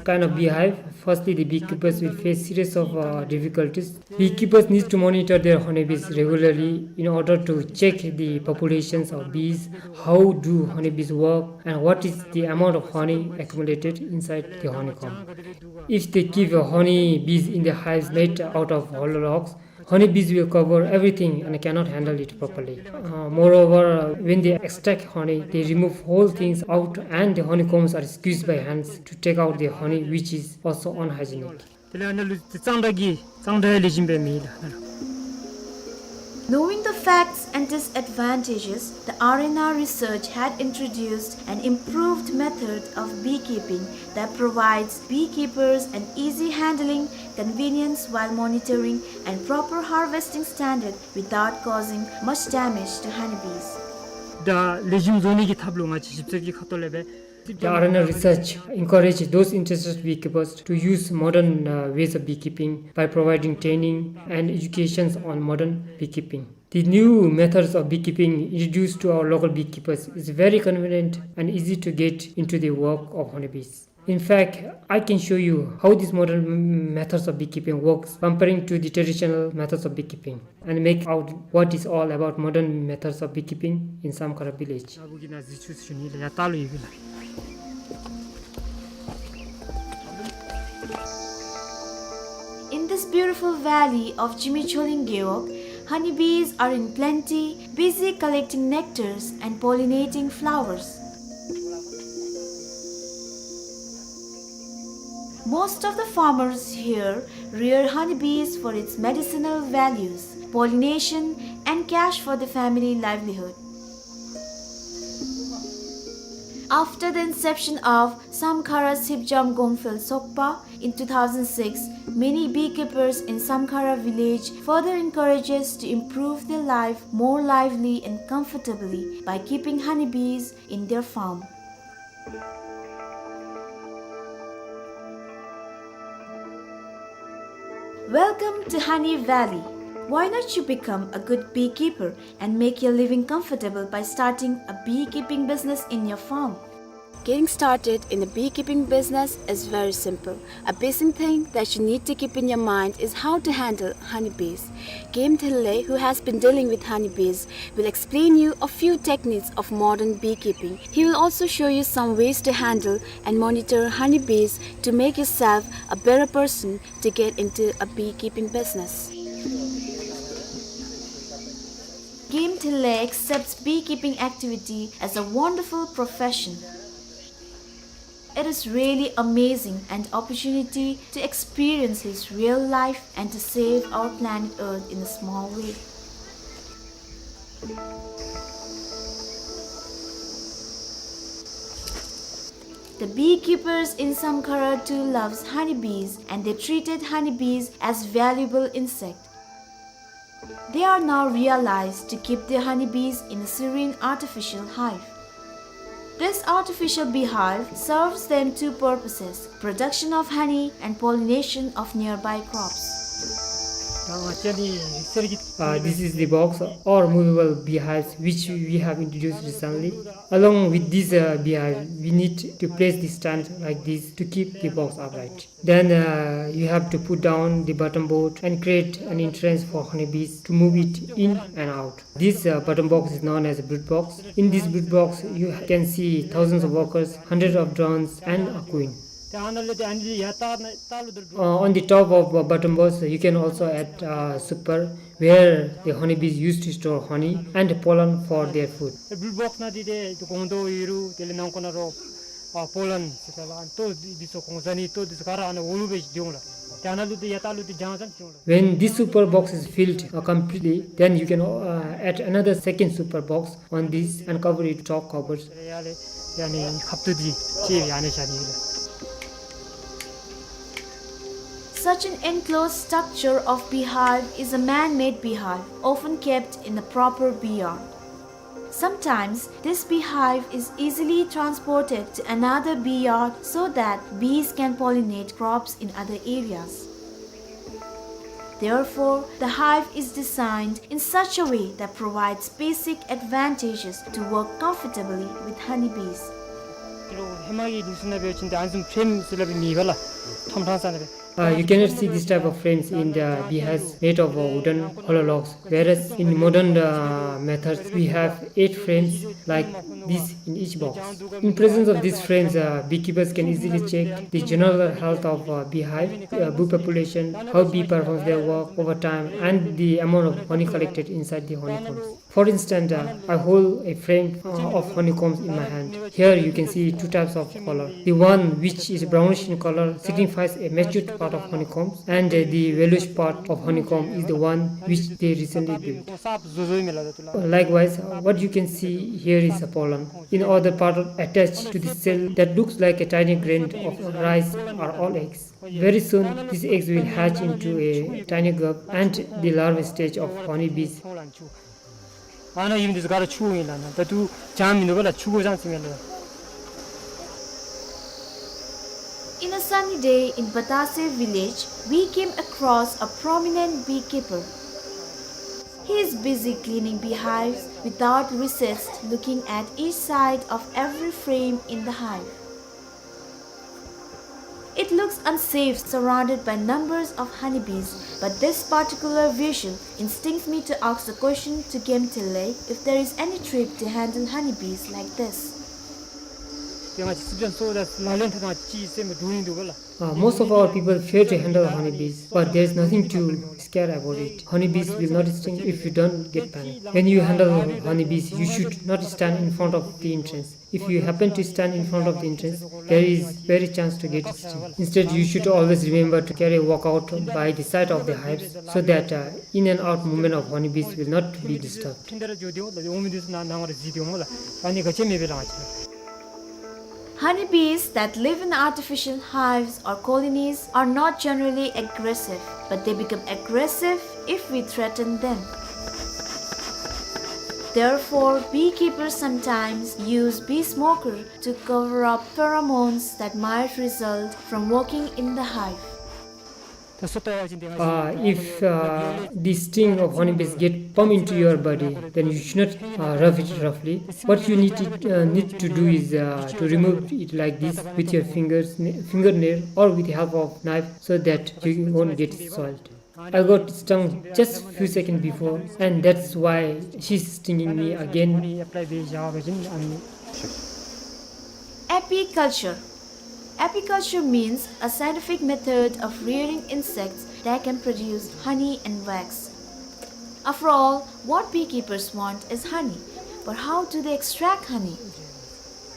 kind of beehive, firstly the beekeepers will face series of, uh, difficulties. Beekeepers need to monitor their honeybees regularly in order to check the populations of bees, how do honeybees work, and what is the amount of honey accumulated inside the honeycomb. If they keep, uh, honeybees in the hives made out of hollow logs, honeybees will cover everything and cannot handle it properly. Uh, moreover, uh, when they extract honey, they remove whole things out and the honeycombs are squeezed by hands to take out the honey, which is also unhygienic. དེ་ལས་ཨ་ནཱ་ལུ་གཙང་སྦྲ་གི་གཙང་སྦྲའི་ལེགས་ཤོམ་སྦེ་མེད་ལགས། Knowing the facts and disadvantages, the Arena Research had introduced an improved method of beekeeping that provides beekeepers an easy handling, convenience while monitoring, and proper harvesting standard without causing much damage to honeybees. ད་ལེགས་ཤོམ་བཟོ་ནི་གི་ཐབས་ལུ་ང་བཅས་ཞིབ་འཚོལ་གྱི་ཁ་ཐུག་ལས་སྦེ། The Arena Research encourage those interested beekeepers to use modern, uh, ways of beekeeping by providing training and educations on modern beekeeping. The new methods of beekeeping introduced to our local beekeepers is very convenient and easy to get into the work of honeybees. In fact, I can show you how these modern m-, methods of beekeeping works comparing to the traditional methods of beekeeping and make out what is all about modern methods of beekeeping in Samkhara village. In this beautiful valley of Jimicholin Gewog, honeybees are in plenty, busy collecting nectars and pollinating flowers. Most of the farmers here rear honeybees for its medicinal values, pollination, and cash for the family livelihood. After the inception of Samkhara Sipjam Gongphel Sokpa in two thousand six, many beekeepers in Samkhara village further encourages to improve their life more lively and comfortably by keeping honeybees in their farm. Welcome to Honey Valley. Why not you become a good beekeeper and make your living comfortable by starting a beekeeping business in your farm? Getting started in the beekeeping business is very simple. A basic thing that you need to keep in your mind is how to handle honeybees. Game Thille, who has been dealing with honeybees, will explain you a few techniques of modern beekeeping. He will also show you some ways to handle and monitor honeybees to make yourself a better person to get into a beekeeping business. Game Thille accepts beekeeping activity as a wonderful profession. It is really amazing an opportunity to experience his real life and to save our planet Earth in a small way. The beekeepers in Samkhara too loves honeybees, and they treated honeybees as valuable insect. They are now realized to keep their honeybees in a serene artificial hive. This artificial beehive serves them two purposes, production of honey and pollination of nearby crops. Uh, this is the box or movable beehives which we have introduced recently. Along with this, uh, beehive, we need to place the stand like this to keep the box upright. Then, uh, you have to put down the bottom board and create an entrance for honeybees to move it in and out. This, uh, bottom box is known as a brood box. In this brood box, you can see thousands of workers, hundreds of drones, and a queen. Uh, on the top of, uh, bottom box, you can also add, uh, super, where the honeybees used to store honey and pollen for their food. ཨེ་བུལ་བོགས་ནང་འདི་ཏེ་ཏེ་སྒོང་རྡོག་ཡོད་རུང་དེ་ལས་ནང་ཁོག་ནང་རོ་ཨ་པོ་ལན་ཟེར་ལགས། ཨ་ལྟོ་འདི་ཚུ་གོང་ས་ནི་ལྟོ་འདི་ཚུ་ག་ར་ཨ་ནཱ་འོག་ལུ་སྦེ་སྡོད་འོང་ལགས། ཏེ་ཨ་ནཱ་ལུ་ཏེ་ཡར་ལྟག་ལུ་ཏེ་ལྗང་ཙམ་སྡོད་འོང་ལགས། When this super box is filled, uh, completely, then you can, uh, add another second super box on this and cover it top covers. ཡར་ལས་ཡར་ནི་ཁབ་ཏོ་འདི་ཅིག་ཡར་ནི་བཞག་ནི་ལགས། Such an enclosed structure of beehive is a man-made beehive, often kept in a proper bee yard. Sometimes, this beehive is easily transported to another bee yard so that bees can pollinate crops in other areas. Therefore, the hive is designed in such a way that provides basic advantages to work comfortably with honeybees. ཧེ་མ་གི་ནི་སུ་ནང་འབད་བ་ཅིན་ཏེ་ཨ་ནི་བཟུམ་ཕྲེམ་ཟེར་སླབ་མེད་པ་ལགས། ཁྲོམ་ཁྲང་ས་ནང་སྦེ། Uh, you cannot see this type of frames in the beehives made of, uh, wooden hollow logs, whereas in modern, uh, methods we have eight frames like this in each box. In presence of these frames, uh, beekeepers can easily check the general health of, uh, beehive, uh, bee population, how bee performs their work over time, and the amount of honey collected inside the honeycombs. For instance, uh, I hold a frame, uh, of honeycombs in my hand. Here you can see two types of color. The one which is brownish in color signifies a matured part of honeycombs, and, uh, the yellowish part of honeycomb is the one which they recently built. Likewise, uh, what you can see here is a pollen. In other part attached to the cell that looks like a tiny grain of rice are all eggs. Very soon, these eggs will hatch into a tiny grub and the larva stage of honeybees. ཨ་ནཱ་ཨིན་འདི་ཚུ་ག་ར་ཆུ་ཨིན་ལགས། ཨ་ནཱ་ད་ལྟོ་ལྗང་མིན་འདུག་པ་ལགས། ཆུ་གོ་ལྗང་ཅིག་མས་ལགས། In a sunny day in Batase village, we came across a prominent beekeeper. He is busy cleaning beehives without recess, looking at each side of every frame in the hive. It looks unsafe, surrounded by numbers of honeybees, but this particular visual instincts me to ask the question to Game Thille if there is any trick to handle honeybees like this. ཏེ་ང་བཅས་སི་ལན་སོ་ད་ལ་ལན་ཐ་ང་ཅི་སེམས་འདུག་ནི་འདུག་པ་ལགས། Uh, most of our people fear to handle honeybees, but there is nothing to scare about it. Honeybees will not sting if you don't get panic. When you handle honeybees, you should not stand in front of the entrance. If you happen to stand in front of the entrance, there is very chance to get stung. Instead, you should always remember to carry a walkout by the side of the hives so that, uh, in and out movement of honeybees will not be disturbed. Honeybees that live in artificial hives or colonies are not generally aggressive, but they become aggressive if we threaten them. Therefore, beekeepers sometimes use bee smoker to cover up pheromones that might result from working in the hive. Uh, if uh, the sting of honeybees get pump into your body, then you should not uh, rub it roughly. What you need to, uh, need to do is uh, to remove it like this with your fingers, fingernail, or with the help of knife, so that you won't get soiled. I got stung just few seconds before, and that's why she's stinging me again. Apiculture. Apiculture means a scientific method of rearing insects that can produce honey and wax. After all, what beekeepers want is honey. But how do they extract honey?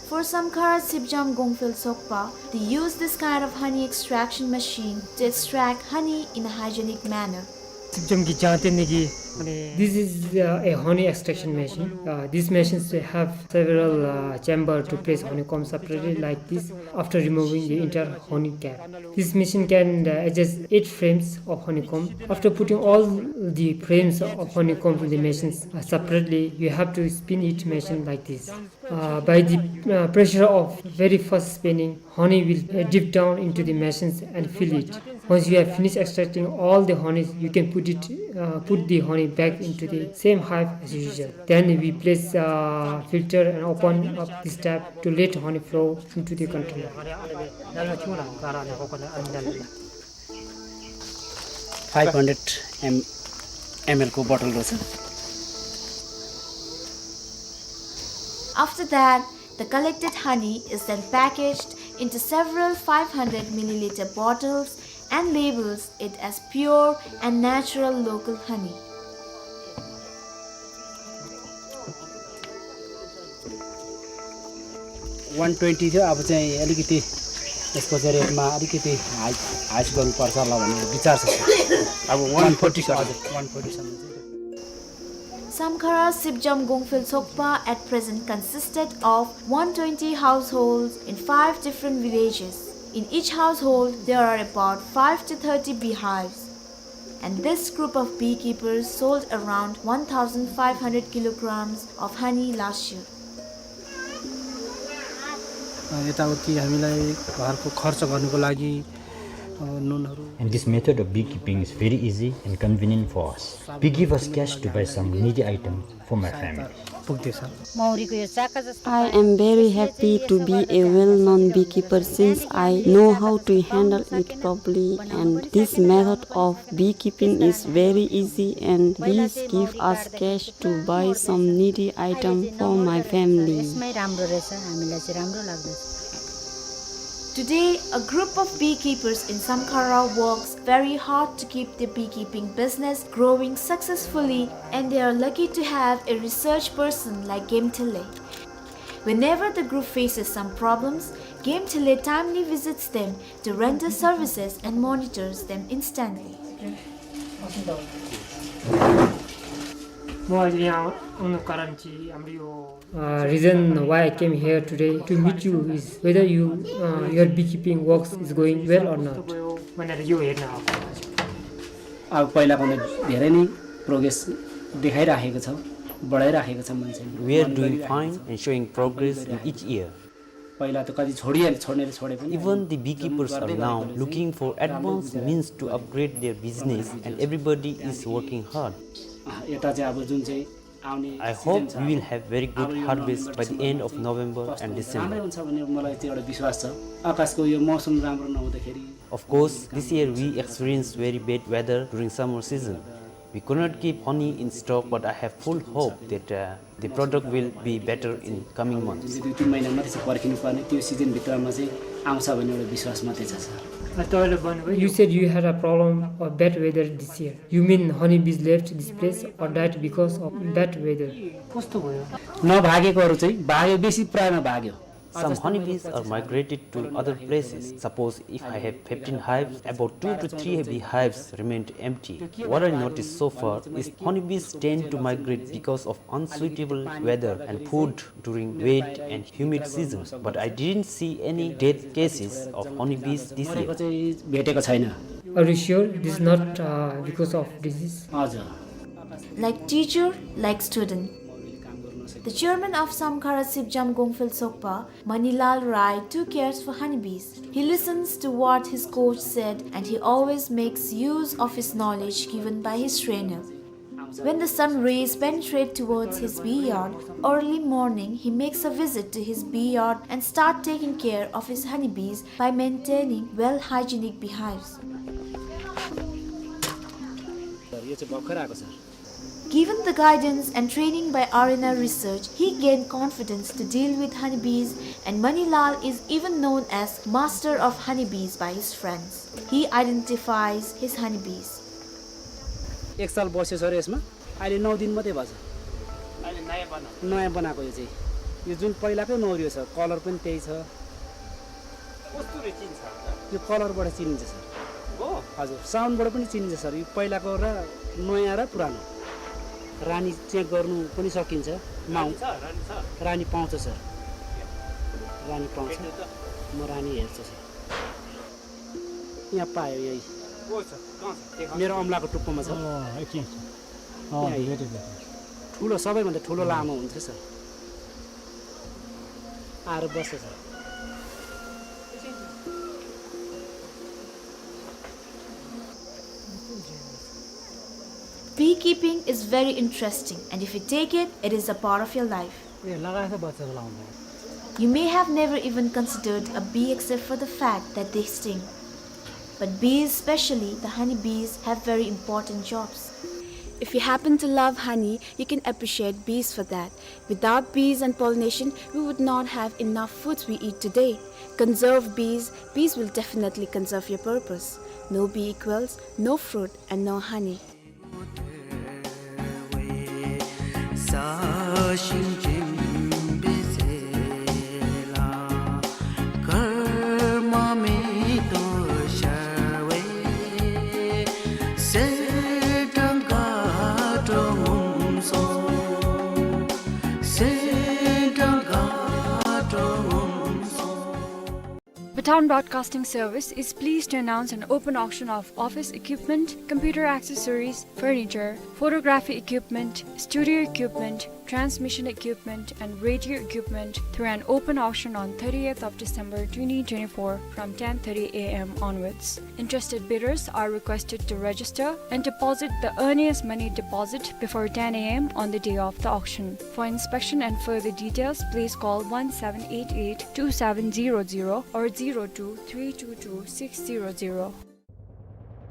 For Samkhara Sipjam Gongphel Sokpa, they use this kind of honey extraction machine to extract honey in a hygienic manner. Sipjam གི་ལྗང་ཐིང་གི། This is uh, a honey extraction machine. Uh, these machines have several uh, chamber to place honeycomb separately like this after removing the entire honey cap. This machine can uh, adjust eight frames of honeycomb. After putting all the frames of honeycomb in the machines uh, separately, you have to spin each machine like this. Uh, by the uh, pressure of very fast spinning, honey will uh, dip down into the machines and fill it. Once you have finished extracting all the honey, you can put it, uh, put the honey back into the same hive as usual. Then we place uh, filter and open up this tap to let honey flow into the container. Five hundred M L को बोतल रहेछ। After that, the collected honey is then packaged into several five hundred milliliter bottles and labels it as pure and natural local honey. One twenty थियो, अब चाहिँ अलिकति यसको चाहिँ रेटमा अलिकति हाई, हाई गर्नुपर्छ होला भन्ने विचार छ। अब one forty सर। हजुर, one forty सम्म चाहिँ। Samkhara Sipjam Gongphel Sokpa at present consisted of one twenty households in five different villages. In each household, there are about five to thirty beehives. And this group of beekeepers sold around one thousand five hundred kilograms of honey last year. यताउति हामीलाई घरको खर्च गर्नको लागि नुनहरू। And this method of beekeeping is very easy and convenient for us. Bee give us cash to buy some needy item for my family. पुग्दैछ। I am very happy to be a well-known beekeeper since I know how to handle it properly, and this method of beekeeping is very easy and bees give us cash to buy some needy item for my family. यसमै राम्रो रहेछ, हामीलाई चाहिँ राम्रो लाग्दछ। Today, a group of beekeepers in Samkhara works very hard to keep the beekeeping business growing successfully, and they are lucky to have a research person like Gemthele. Whenever the group faces some problems, Gemthele timely visits them to render services and monitors them instantly. म आज यहाँ आउनुको कारण चाहिँ हाम्रो यो Uh, reason why I came here today to meet you is whether you, uh, your beekeeping works is going well or not. अब पहिलाभन्दा धेरै नै प्रोग्रेस देखाइराखेको छ, बढाइराखेको छ मान्छेले। We are doing fine and showing progress in each year. पहिला त कति छोडिहाले, छोड्नेले छोडे पनि। Even the beekeepers are now looking for advanced means to upgrade their business and everybody is working hard. यता चाहिँ अब जुन चाहिँ I hope we will have very good harvest by the end of November and December. Of course, this year we experienced very bad weather during summer season. We could not keep honey in stock, but I have full hope that uh, the product will be better in coming months. You said you had a problem of bad weather this year. You mean honeybees left this place or died because of bad weather? नभागेकोहरू चाहिँ भाग्यो, बेसी प्रायमा भाग्यो। Some honeybees are migrated to other places. Suppose if I have fifteen hives, about two to three beehives remained empty. What I noticed so far is honeybees tend to migrate because of unsuitable weather and food during wet and humid season, but I didn't see any death cases of honeybees this year. Are you sure this is not uh, because of disease? Like teacher, like student. The chairman of Samkhara Sipjam Gongphel Sokpa, Manilal Rai, too cares for honeybees. He listens to what his coach said and he always makes use of his knowledge given by his trainer. When the sun rays penetrate towards his bee yard, early morning he makes a visit to his bee yard and start taking care of his honeybees by maintaining well hygienic beehives. Sir, यो चाहिँ भर्खर आएको, sir. Given the guidance and training by R N R Research, he gained confidence to deal with honeybees, and Manilal is even known as master of honeybees by his friends. He identifies his honeybees. एक साल बस्यो सर यसमा, अहिले नौ दिन मात्रै भयो सर। अहिले नयाँ बनाएको। नयाँ बनाएको यो चाहिँ। यो जुन पहिलाकै नौ रियो छ, colour पनि त्यही छ। कस्तुरी चिन्छ सर? यो colourबाट चिनिन्छ सर। हो? हजुर, soundबाट पनि चिनिन्छ सर। यो पहिलाको र नयाँ र पुरानो। रानी check गर्नु पनि सकिन्छ। माउ-, रानी छ, रानी छ। रानी पाउँछ सर। रानी पाउँछ। भेट्नु त। म रानी हेर्छु सर। यहाँ पायो यही। को छ? कहाँ छ? देखाउनु। मेरो औँलाको टुप्पोमा छ। अँ, एकछिन, एकछिन। अँ, यहाँ भेटेँ, भेटेँ। ठुलो, सबैभन्दा ठुलो लामो हुन्छ सर। आएर बस्छ sir. Beekeeping is very interesting, and if you take it, it is a part of your life. ए, लगाएछ बच्चाको लाउँदा। You may have never even considered a bee except for the fact that they sting. But bees, especially the honeybees, have very important jobs. If you happen to love honey, you can appreciate bees for that. Without bees and pollination, we would not have enough foods we eat today. Conserve bees, bees will definitely conserve your purpose. No bee equals no fruit and no honey. Bhutan Broadcasting Service is pleased to announce an open auction of office equipment, computer accessories, furniture, photography equipment, studio equipment, transmission equipment, and radio equipment through an open auction on thirtieth of December twenty twenty-four from ten thirty A M onwards. Interested bidders are requested to register and deposit the earliest money deposit before ten A M on the day of the auction. For inspection and further details, please call one seven eight eight two seven zero zero or zero two three two two six zero zero.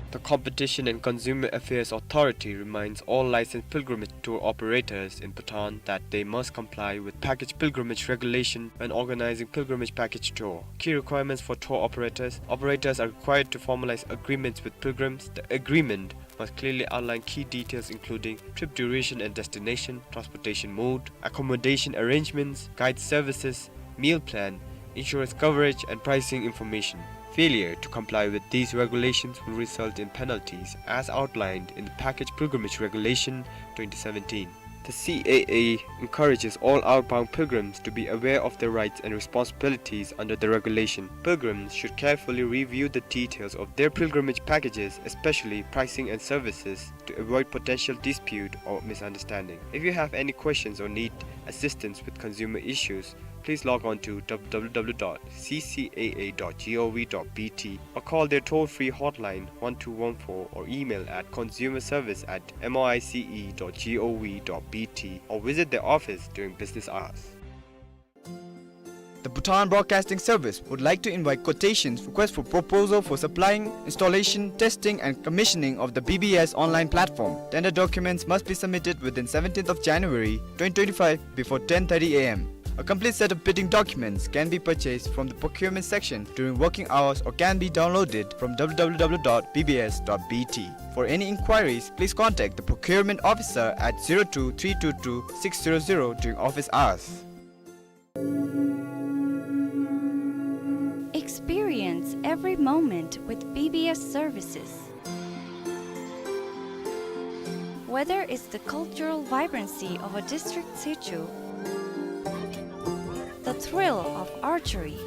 The Competition and Consumer Affairs Authority reminds all licensed pilgrimage tour operators in Bhutan that they must comply with package pilgrimage regulation when organizing pilgrimage package tour. Key requirements for tour operators: operators are required to formalize agreements with pilgrims. The agreement must clearly outline key details including trip duration and destination, transportation mode, accommodation arrangements, guide services, meal plan, insurance coverage, and pricing information. Failure to comply with these regulations will result in penalties as outlined in the Package Pilgrimage Regulation twenty seventeen. The C A A encourages all outbound pilgrims to be aware of their rights and responsibilities under the regulation. Pilgrims should carefully review the details of their pilgrimage packages, especially pricing and services, to avoid potential dispute or misunderstanding. If you have any questions or need assistance with consumer issues, please log on to W W W dot C C A A dot gov dot B T or call their toll-free hotline one two one four or email at consumer service at M O I C E dot gov dot B T or visit their office during business hours. The Bhutan Broadcasting Service would like to invite quotations, request for proposal for supplying, installation, testing and commissioning of the B B S online platform. Tender documents must be submitted within seventeenth of January twenty twenty-five before ten thirty A M. A complete set of bidding documents can be purchased from the procurement section during working hours or can be downloaded from W W W dot B B S dot B T. For any inquiries, please contact the procurement officer at zero two three two two six zero zero during office hours. Experience every moment with B B S services. Whether it's the cultural vibrancy of a district situ, the thrill of archery,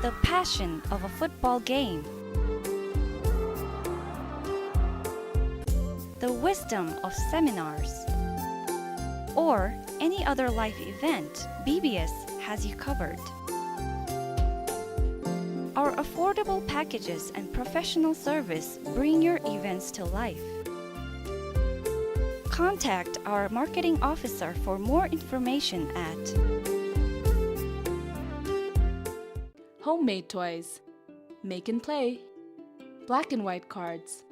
the passion of a football game, the wisdom of seminars, or any other life event, B B S has you covered. Our affordable packages and professional service bring your events to life. Contact our marketing officer for more information at Homemade toys. Make and play. Black and white cards.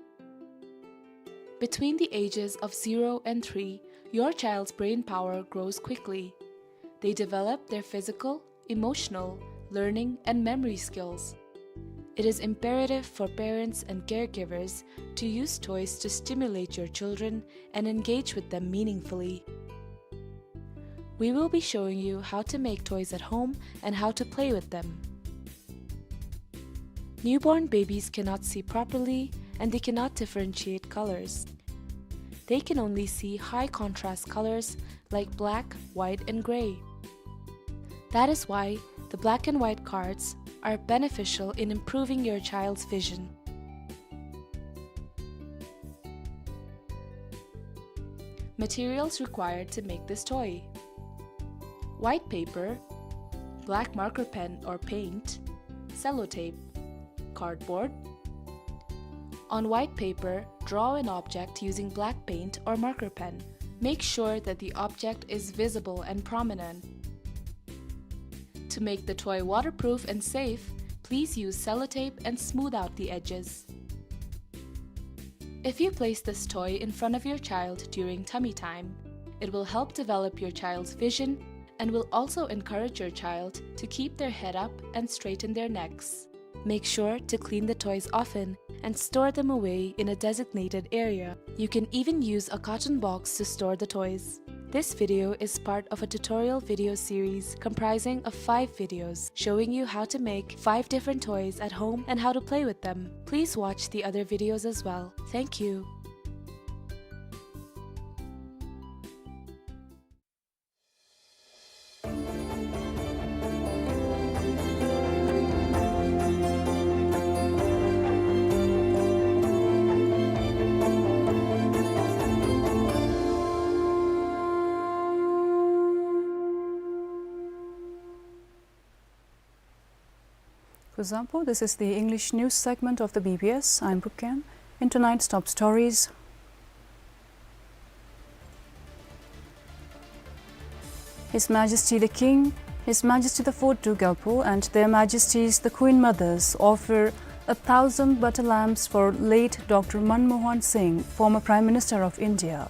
Between the ages of zero and three, your child's brain power grows quickly. They develop their physical, emotional, learning, and memory skills. It is imperative for parents and caregivers to use toys to stimulate your children and engage with them meaningfully. We will be showing you how to make toys at home and how to play with them. Newborn babies cannot see properly and they cannot differentiate colors. They can only see high contrast colors like black, white, and gray. That is why the black and white cards are beneficial in improving your child's vision. Materials required to make this toy: white paper, black marker pen or paint, sellotape, cardboard. On white paper, draw an object using black paint or marker pen. Make sure that the object is visible and prominent. To make the toy waterproof and safe, please use sellotape and smooth out the edges. If you place this toy in front of your child during tummy time, it will help develop your child's vision and will also encourage your child to keep their head up and straighten their necks. Make sure to clean the toys often and store them away in a designated area. You can even use a carton box to store the toys. This video is part of a tutorial video series comprising of five videos showing you how to make five different toys at home and how to play with them. Please watch the other videos as well. Thank you. Kuzuzangpo, this is the English news segment of the B B S. I'm Pukkem. In tonight's top stories, His Majesty the King, His Majesty the Fourth Duke Gyalpo, and Their Majesties the Queen Mothers offer a thousand butter lamps for late Doctor Manmohan Singh, former Prime Minister of India.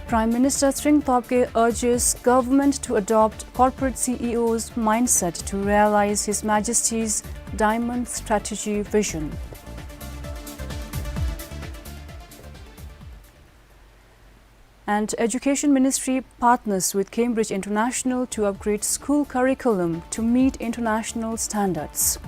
Prime Minister Tshering Tobgay urges government to adopt corporate C E O's mindset to realize His Majesty's Diamond Strategy vision. And Education Ministry partners with Cambridge International to upgrade school curriculum to meet international standards.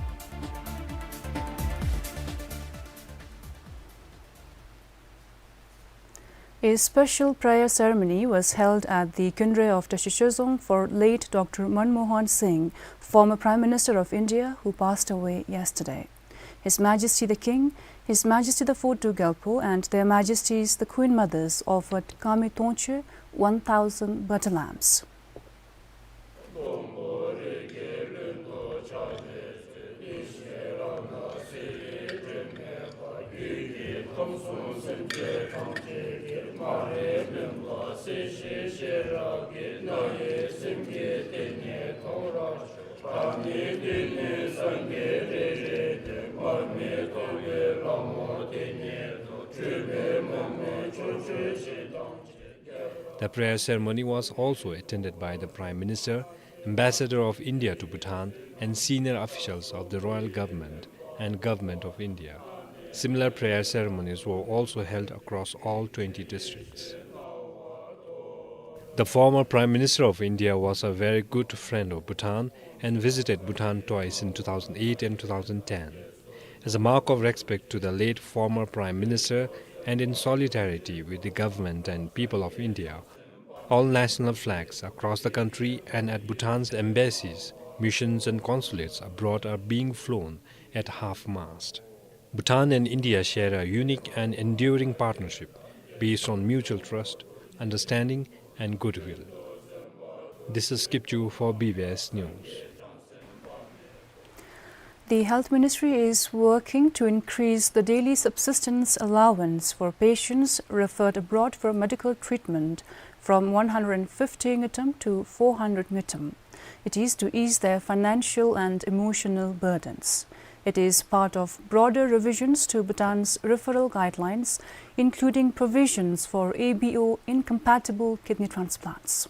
A special prayer ceremony was held at the Khyundre of Teshi Shezong for late Doctor Manmohan Singh, former Prime Minister of India, who passed away yesterday. His Majesty the King, His Majesty the Fourth Duke Gyalpo, and Their Majesties the Queen Mothers offered Kami Tongche one thousand butter lamps. The prayer ceremony was also attended by the Prime Minister, Ambassador of India to Bhutan, and senior officials of the Royal Government and Government of India. Similar prayer ceremonies were also held across all twenty districts. The former Prime Minister of India was a very good friend of Bhutan and visited Bhutan twice in two thousand eight and two thousand ten. As a mark of respect to the late former Prime Minister and in solidarity with the government and people of India, all national flags across the country and at Bhutan's embassies, missions and consulates abroad are being flown at half-mast. Bhutan and India share a unique and enduring partnership based on mutual trust, understanding, and goodwill. This is Kipchu for B B S News. The Health Ministry is working to increase the daily subsistence allowance for patients referred abroad for medical treatment from one hundred fifty ngultrum to four hundred ngultrum. It is to ease their financial and emotional burdens. It is part of broader revisions to Bhutan's referral guidelines, including provisions for A B O incompatible kidney transplants.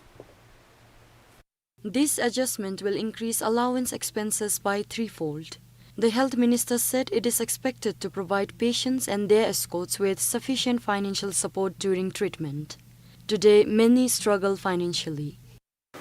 This adjustment will increase allowance expenses by threefold. The health minister said it is expected to provide patients and their escorts with sufficient financial support during treatment. Today, many struggle financially.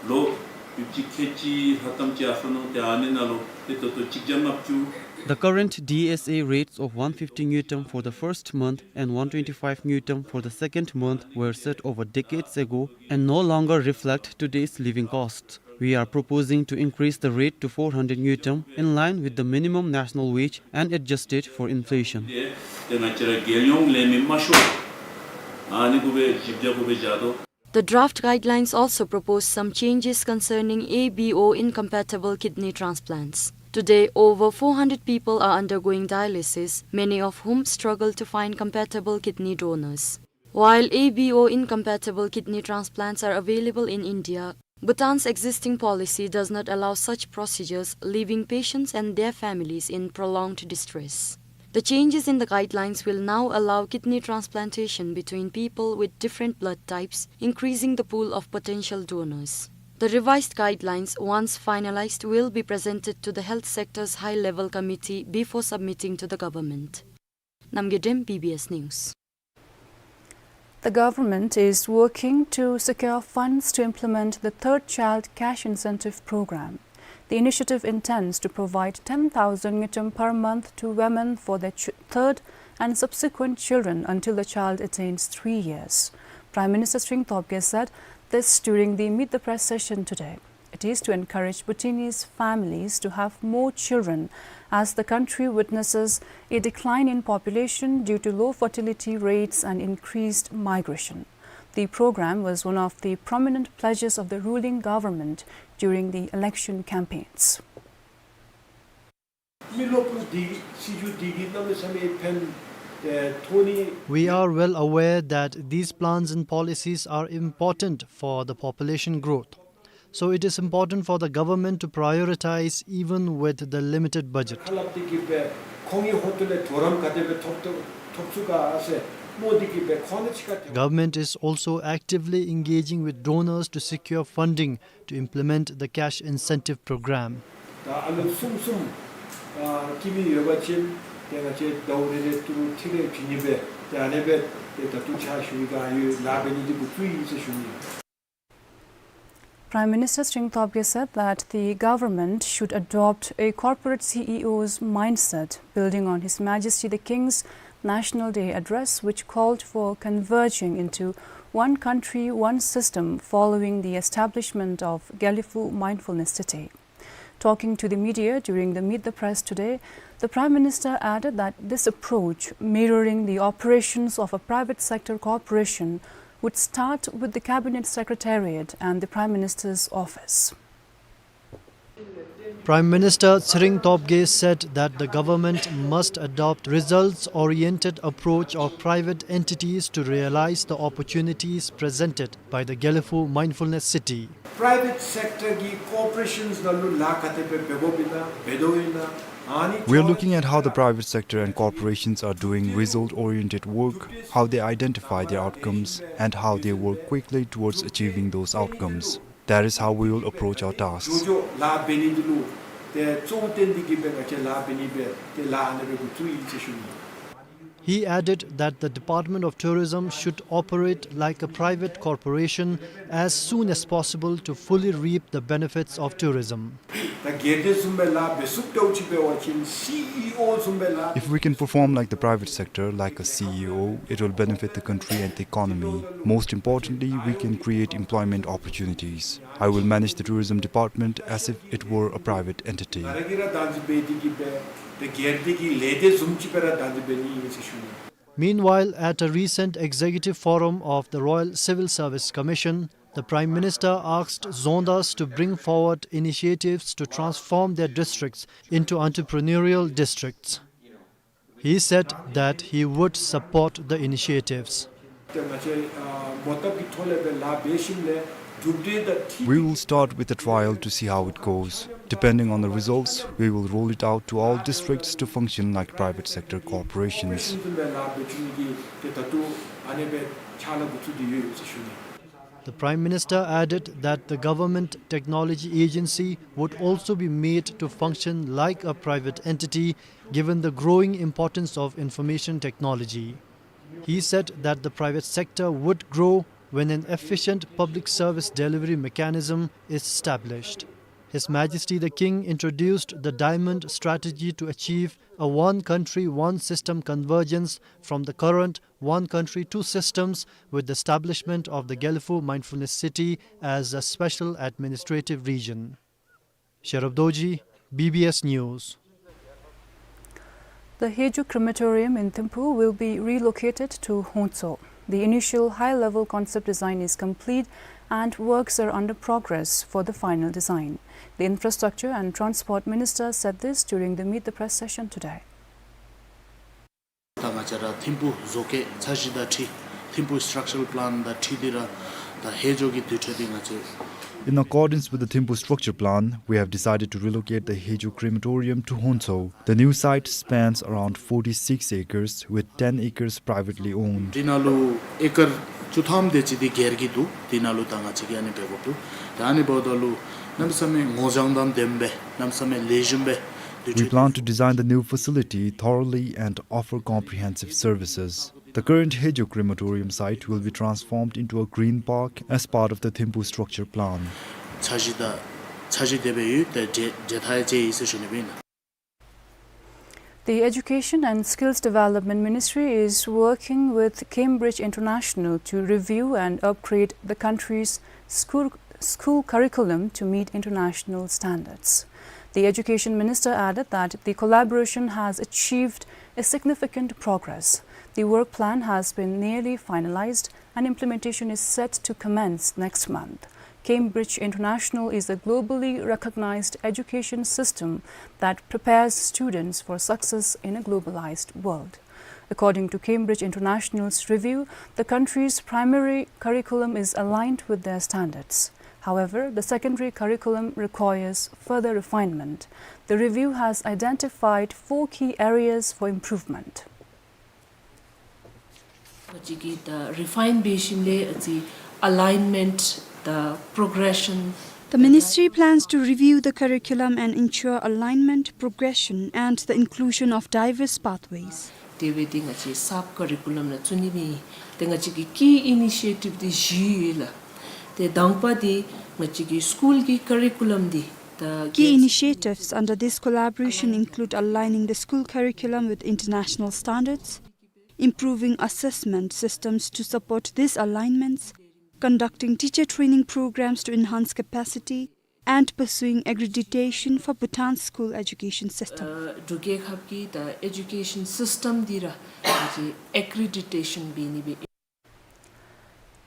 ལོ་བཅུ་གཅིག་ཁལ་གཅིག་ལྷག་ཙམ་ཅིག་ཨ་ས་ནུག། ཏེ་ཨ་ནི་ནང་ལུ་ཏེ་ད་ལྟོ་གཅིག་བརྒྱ་ལྔ་བཅུ། The current D S A rates of one fifty ngultrum for the first month and one twenty-five ngultrum for the second month were set over decades ago and no longer reflect today's living costs. We are proposing to increase the rate to four hundred ngultrum in line with the minimum national wage and adjust it for inflation. ཏེ་ང་བཅས་ར་རྒྱལ་ཡོངས་ལས་མི་མང་ཤོས་ཨ་ནི་གུ་སྦེ་བཞི་བརྒྱ་གུ་སྦེ་བཞག་དོ། The draft guidelines also propose some changes concerning A B O incompatible kidney transplants. Today, over four hundred people are undergoing dialysis, many of whom struggle to find compatible kidney donors. While A B O incompatible kidney transplants are available in India, Bhutan's existing policy does not allow such procedures, leaving patients and their families in prolonged distress. The changes in the guidelines will now allow kidney transplantation between people with different blood types, increasing the pool of potential donors. The revised guidelines, once finalized, will be presented to the health sector's high-level committee before submitting to the government. Namgay Dem, B B S News. The government is working to secure funds to implement the Third Child Cash Incentive Program. The initiative intends to provide ten thousand ngultrum per month to women for their ch-, third and subsequent children until the child attains three years. Prime Minister Tshering Tobgay said this during the Meet the Press session today. It is to encourage Bhutanese families to have more children, as the country witnesses a decline in population due to low fertility rates and increased migration. The program was one of the prominent pledges of the ruling government during the election campaigns. མི་ལོ་ཀུན་འདི་སྲིད་བྱུས་འདི་གིས་གནམ་མེད་ས་མེད་ཕན་ཨེ་ཐོགས་ནི། We are well aware that these plans and policies are important for the population growth. So it is important for the government to prioritize even with the limited budget. ཁ་སླབ་སྟེ་གིས་སྦེ་ཁོང་གི་ཧོངས་ལས་གྲོགས་རམ་ག་དེ་སྦེ་ཐོབ་ཐོབ་ཐོབ་ཚུགས་ག་ཟེར་མནོ་སྟེ་གིས་སྦེ་ཁོང་ལུ་ཅིག་ཁ་ཐལ། Government is also actively engaging with donors to secure funding to implement the cash incentive program. ད་ཨ་ལོ་གསུམ་གསུམ་ཨ་སྐྱེ་མི་ཡོད་པ་ཅིན་ཏེ་ང་བཅས་ཟླཝ་རེ་རེ་ཏི་རུ་ཁྲི་རེ་བྱིན་ནི་སྦེ་ཏེ་ཨ་ནེ་སྦེ་ཏེ་ད་ལྟོ་ཕྱག་ཞུ་ནི་ག་ཡོད་ལཱ་འབད་ནི་འདི་འགོ་བཙུགས་ཡི་ཟེར་ཞུ་ནི། Prime Minister Tshering Tobgay said that the government should adopt a corporate C E O's mindset, building on His Majesty the King's National Day Address, which called for converging into one country, one system following the establishment of Gelephu Mindfulness City. Talking to the media during the Meet the Press today, the Prime Minister added that this approach, mirroring the operations of a private sector corporation, would start with the Cabinet Secretariat and the Prime Minister's office. Prime Minister Tshering Tobgay said that the government must adopt results-oriented approach of private entities to realize the opportunities presented by the Gelephu Mindfulness City. Private sector གི་corporations ནང་ལུ་ལཱ་ག་དེ་སྦེ་འབད་དགོཔ་ཨིན་ན་འབད་དོ་ཨིན་ན་ཨ་ནི། We are looking at how the private sector and corporations are doing result-oriented work, how they identify their outcomes, and how they work quickly towards achieving those outcomes. That is how we will approach our tasks. འགྱོ་འགྱོ་ལཱ་འབད་ནི་འདི་ལུ་ཏེ་གཙོ་བོ་བཏོན་ཏེ་གིས་སྦེ་ང་བཅས་ལཱ་འབད་ནི་སྦེ་ཏེ་ལཱ་ཨ་ནེ་སྦེ་འགོ་བཙུགས་ཡི་ཟེར་ཞུ་ནི། He added that the Department of Tourism should operate like a private corporation as soon as possible to fully reap the benefits of tourism. ད་སྒེར་སྡེ་བཟུམ་སྦེ་ལཱ་འབད་ཚུགསཔ་འདྲཝ་ཅིག་འབད་བ་ཅིན་སི་ཨི་ཨོ་བཟུམ་སྦེ་ལཱ། If we can perform like the private sector, like a C E O, it will benefit the country and the economy. Most importantly, we can create employment opportunities. I will manage the tourism department as if it were a private entity. ང་ར་གིས་ར་བདག་འཛིན་འབད་དེ་གིས་སྦེ་ཏེ་སྒེར་སྡེ་གི་ལས་སྡེ་བཟུམ་ཅིག་སྦེ་ར་བདག་འཛིན་འབད་ནི་ཨིན་ཟེར་ཞུ་ནི། Meanwhile, at a recent executive forum of the Royal Civil Service Commission, the Prime Minister asked Dzongdas to bring forward initiatives to transform their districts into entrepreneurial districts. He said that he would support the initiatives. ཏེ་ང་བཅས་ཨ་མོ་བཏབ་ཀྱི་ཐོག་ལས་སྦེ་ལཱ་འབད་ཞིནམ་ལས་གྲུབ་འབྲས་དང་འཁྲིལ། We will start with a trial to see how it goes. Depending on the results, we will roll it out to all districts to function like private sector corporations. ཤུལ་ལུ་སྦེ་ལཱ་འབད་བཅུག་ནི་གི་ཏེ་ད་ལྟོ་ཨ་ནེ་སྦེ་ཕྱག་ལཱ་འགོ་བཙུགས་ཏེ་ཡོད་ཟེར་ཞུ་ནི། The Prime Minister added that the Government Technology Agency would also be made to function like a private entity, given the growing importance of information technology. He said that the private sector would grow when an efficient public service delivery mechanism is established. His Majesty the King introduced the Diamond Strategy to achieve a one country, one system convergence from the current one country, two systems, with the establishment of the Gelephu Mindfulness City as a special administrative region. Sherab Dorji, B B S News. The Hejo crematorium in Thimphu will be relocated to Hongtso. The initial high-level concept design is complete and works are under progress for the final design. The Infrastructure and Transport Minister said this during the Meet the Press session today. ད་ང་བཅས་ར་ཐིམ་ཕུ་བཟོ་བཀོད་འཆར་གཞི་དང་འཁྲིལ་ཐིམ་ཕུ་structural plan དང་འཁྲིལ་ཏེ་ར་ད་ཧེ་ཇོ་གི་དུར་ཁྲོད་འདི་ང་བཅས། In accordance with the Thimphu structure plan, we have decided to relocate the Hejo crematorium to Hongtso. The new site spans around forty-six acres, with ten acres privately owned. འདི་ནང་ལུ་ཨེ་ཀར་བཅུ་ཐམ་དེ་ཅིག་འདི་སྒེར་གྱི་འདུག། འདི་ནང་ལུ་ད་ང་བཅས་ཀྱིས་ཨ་ནི་འབད་དགོཔ་འདུག། ད་ཨ་ནི་འབདཝ་ད་ལུ་གནམ་མེད་ས་མེད་ངོ་རྒྱལ་དང་ལྡནམ་སྦེ་གནམ་མེད་ས་མེད་ལེགས་ཤོམ་སྦེ། We plan to design the new facility thoroughly and offer comprehensive services. The current Hejo crematorium site will be transformed into a green park as part of the Thimphu structure plan. འཆར་གཞི་དང་འཆར་གཞི་དེ་སྦེ་ཡོད། ཏེ་འབྲེལ་འབྲེལ་ཐག་ཡང་བཅད་ཡི་ཟེར་ཞུ་ནི་སྦེ་ཨིན། The Education and Skills Development Ministry is working with Cambridge International to review and upgrade the country's school, school curriculum to meet international standards. The Education Minister added that the collaboration has achieved a significant progress. The work plan has been nearly finalized and implementation is set to commence next month. Cambridge International is a globally recognized education system that prepares students for success in a globalized world. According to Cambridge International's review, the country's primary curriculum is aligned with their standards. However, the secondary curriculum requires further refinement. The review has identified four key areas for improvement. ང་བཅས་ཀྱིས་ད་རི་ཕའིན་འབད་ཞིནམ་ལས་ཨ་ཙི་ཨ་ལའིན་མེནཊ་དང་པྲོ་གྲེ་ཤཱན། The ministry plans to review the curriculum and ensure alignment, progression, and the inclusion of diverse pathways. དེ་སྦེ་ཏེ་ང་བཅས་སབ་ཀ་རི་ཀུ་ལམ་ནང་བཙུགས་ནི་སྦེ་ཨིན། ཏེ་ང་བཅས་ཀྱི་ཀི་ཨི་ནི་ཤི་ཨེ་ཊིབ་འདི་བཞི་ཡོད་ལགས། ཏེ་དང་པ་འདི་ང་བཅས་ཀྱི་སི་ཀུལ་གྱི་ཀ་རི་ཀུ་ལམ་འདི་ད། Key initiatives under this collaboration include aligning the school curriculum with international standards, improving assessment systems to support these alignments, conducting teacher training programs to enhance capacity, and pursuing accreditation for Bhutan's school education system. ཨ་འབྲུག་རྒྱལ་ཁབ་ཀྱི་ད་ཨེ་ཇུ་ཀེ་ཤཱན་སིསི་ཊམ་འདི་ར་ཨ་ཙི་ཨེ་ཀྲི་ཌི་ཊེ་ཤཱན་འབད་ནི་སྦེ།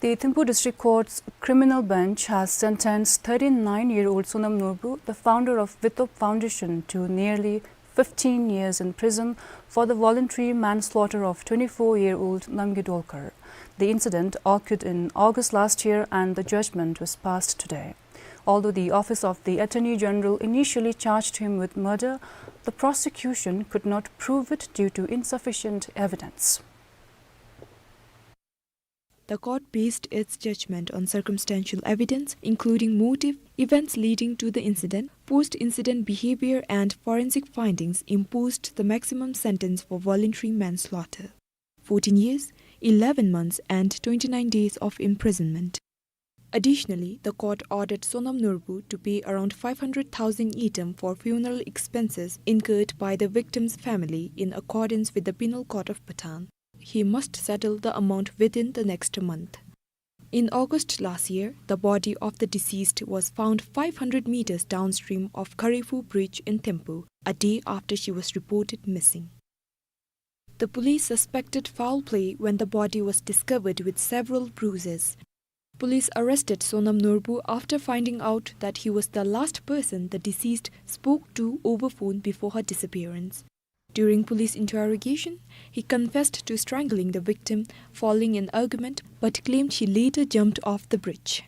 The Thimphu District Court's criminal bench has sentenced thirty-nine-year-old Sonam Norbu, the founder of Vitop Foundation, to nearly fifteen years in prison for the voluntary manslaughter of twenty-four-year-old Namgay Dolkar. The incident occurred in August last year and the judgment was passed today. Although the Office of the Attorney General initially charged him with murder, the prosecution could not prove it due to insufficient evidence. The court based its judgment on circumstantial evidence, including motive, events leading to the incident, post-incident behavior, and forensic findings, imposed the maximum sentence for voluntary manslaughter: fourteen years, eleven months, and twenty-nine days of imprisonment. Additionally, the court ordered Sonam Norbu to pay around five hundred thousand ngultrum for funeral expenses incurred by the victim's family in accordance with the Penal Code of Bhutan. He must settle the amount within the next month. In August last year, the body of the deceased was found five hundred meters downstream of Karifu Bridge in Thimphu, a day after she was reported missing. The police suspected foul play when the body was discovered with several bruises. Police arrested Sonam Norbu after finding out that he was the last person the deceased spoke to over phone before her disappearance. During police interrogation, he confessed to strangling the victim following an argument, but claimed she later jumped off the bridge.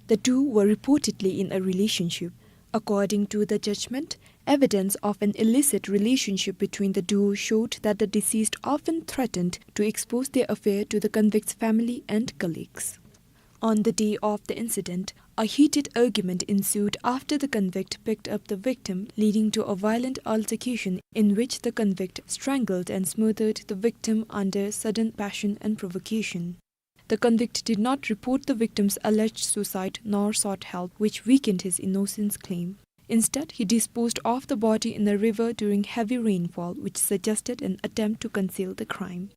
The two were reportedly in a relationship. According to the judgment, evidence of an illicit relationship between the duo showed that the deceased often threatened to expose their affair to the convict's family and colleagues. On the day of the incident, a heated argument ensued after the convict picked up the victim, leading to a violent altercation in which the convict strangled and smothered the victim under sudden passion and provocation. The convict did not report the victim's alleged suicide nor sought help, which weakened his innocence claim. Instead, he disposed of the body in a river during heavy rainfall, which suggested an attempt to conceal the crime.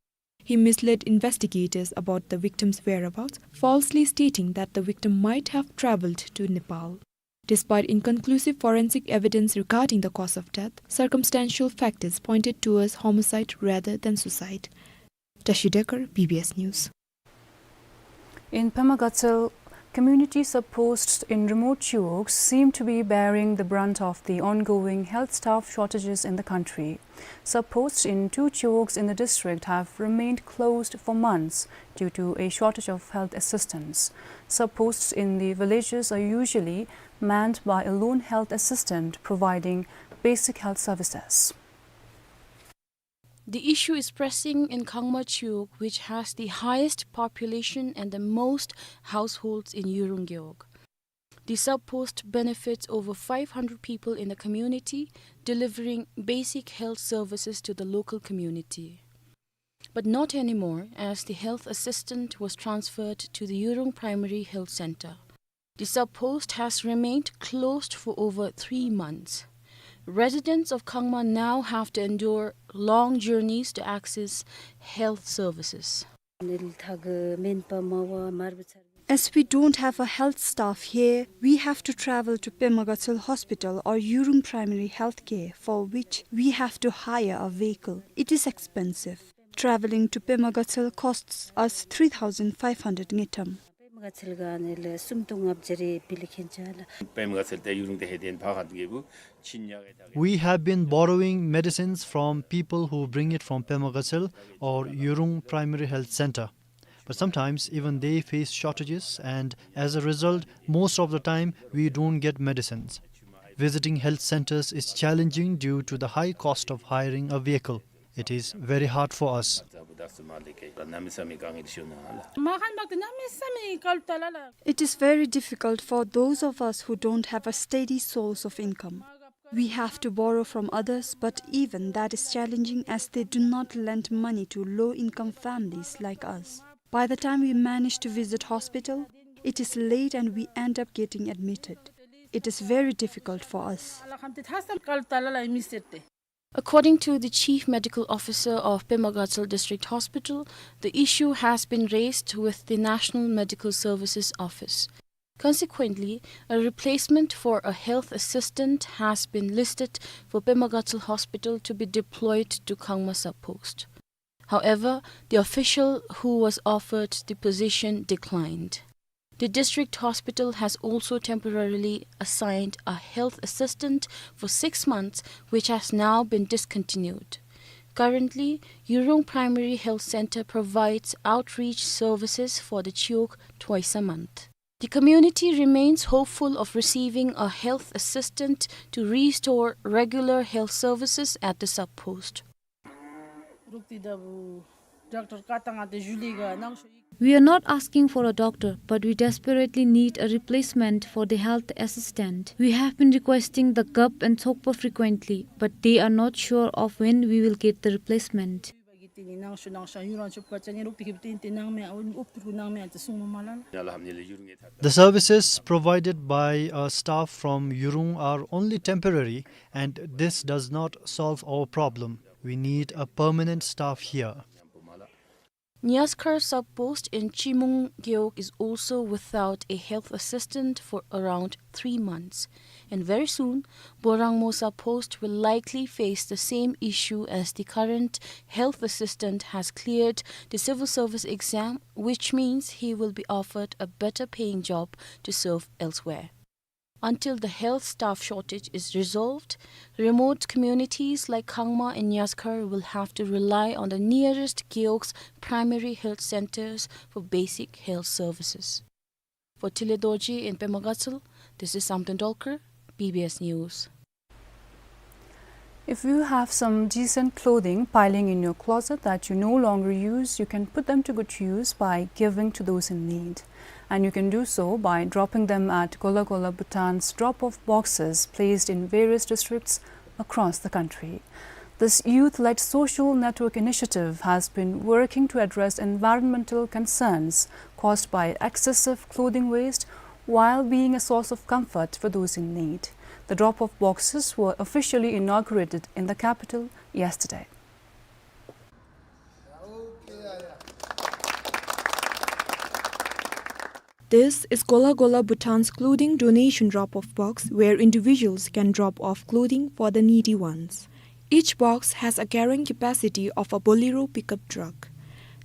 He misled investigators about the victim's whereabouts, falsely stating that the victim might have traveled to Nepal. Despite inconclusive forensic evidence regarding the cause of death, circumstantial factors pointed towards homicide rather than suicide. Tashi Dekar, B B S News. In Pema Gatshel, community sub-posts in remote chiwogs seem to be bearing the brunt of the ongoing health staff shortages in the country. Sub-posts in two chiwogs in the district have remained closed for months due to a shortage of health assistants. Sub-posts in the villages are usually manned by a lone health assistant providing basic health services. The issue is pressing in Khangma Chiwog, which has the highest population and the most households in Yurung Gewog. The sub-post benefits over five hundred people in the community, delivering basic health services to the local community. But not anymore, as the health assistant was transferred to the Yurung Primary Health Center. The sub-post has remained closed for over three months. Residents of Khangma now have to endure long journeys to access health services. As we don't have a health staff here, we have to travel to Pema Gatshel Hospital or Yurung Primary Health Care, for which we have to hire a vehicle. It is expensive. Traveling to Pema Gatshel costs us three thousand five hundred ngultrum. We have been borrowing medicines from people who bring it from Pema Gatshel or Yurung Primary Health Center. But sometimes even they face shortages, and as a result, most of the time we don't get medicines. Visiting health centers is challenging due to the high cost of hiring a vehicle. It is very hard for us. It is very difficult for those of us who don't have a steady source of income. We have to borrow from others, but even that is challenging as they do not lend money to low-income families like us. By the time we manage to visit hospital, it is late and we end up getting admitted. It is very difficult for us. According to the Chief Medical Officer of Pema Gatshel District Hospital, the issue has been raised with the National Medical Services Office. Consequently, a replacement for a health assistant has been listed for Pema Gatshel Hospital to be deployed to Khangma sub-post. However, the official who was offered the position declined. The district hospital has also temporarily assigned a health assistant for six months, which has now been discontinued. Currently, Yurung Primary Health Center provides outreach services for the Chiwog twice a month. The community remains hopeful of receiving a health assistant to restore regular health services at the sub-post. We are not asking for a doctor, but we desperately need a replacement for the health assistant. We have been requesting the Gap and Tsokpa frequently, but they are not sure of when we will get the replacement. The services provided by a staff from Yurung are only temporary, and this does not solve our problem. We need a permanent staff here. Nyaskhar sub-post in Chimung Gewog is also without a health assistant for around three months. And very soon, Borangmo sub-post will likely face the same issue, as the current health assistant has cleared the civil service exam, which means he will be offered a better paying job to serve elsewhere. Until the health staff shortage is resolved, remote communities like Khangma and Nyaskhar will have to rely on the nearest Gewog's primary health centers for basic health services. For Tile Dorji in Pema Gatshel, this is Samten Dolkar, B B S News. If you have some decent clothing piling in your closet that you no longer use, you can put them to good use by giving to those in need. And you can do so by dropping them at Gola Gola Bhutan's drop-off boxes placed in various districts across the country. This youth-led social network initiative has been working to address environmental concerns caused by excessive clothing waste while being a source of comfort for those in need. The drop-off boxes were officially inaugurated in the capital yesterday. This is Gola Gola Bhutan's clothing donation drop-off box, where individuals can drop off clothing for the needy ones. Each box has a carrying capacity of a Bolero pickup truck.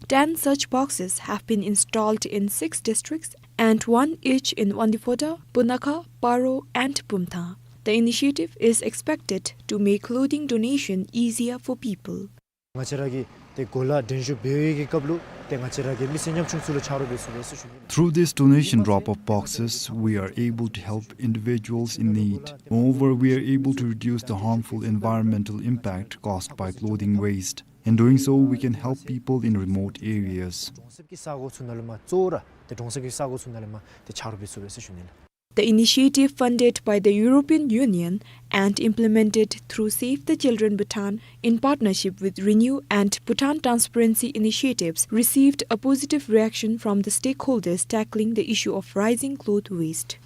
Ten such boxes have been installed in six districts and one each in Wangdue Phodrang, Punakha, Paro, and Bumthang. The initiative is expected to make clothing donation easier for people. ང་བཅས་ར་གིས་ཏེ་གོ་ལ་འགྲན་ཞུགས་འབད་བའི་གི་སྐབས་ལུ་ཏེ་ང་བཅས་ར་གི་མི་སེར་ཉམ་ཆུང་ཚུ་ལུ་ཆ་རོགས་འབད་ཚུགས་པས་ཟེར་ཞུ་ནི། Through this donation drop-off boxes, we are able to help individuals in need. Moreover, we are able to reduce the harmful environmental impact caused by clothing waste. In doing so, we can help people in remote areas. གྲོང་གསེབ་ཀྱི་ས་གོ་ཚུ་ནང་ལུ་མ་གཙོ་བོ་ར་ཏེ་གྲོང་གསེབ་ཀྱི་ས་གོ་ཚུ་ནང་ལུ་མ་ཏེ་ཆ་རོགས་འབད་ཚུགས་པས་ཟེར་ཞུ་ནི་ལགས། The initiative, funded by the European Union and implemented through Save the Children Bhutan in partnership with Renew and Bhutan Transparency Initiatives, received a positive reaction from the stakeholders tackling the issue of rising cloth waste.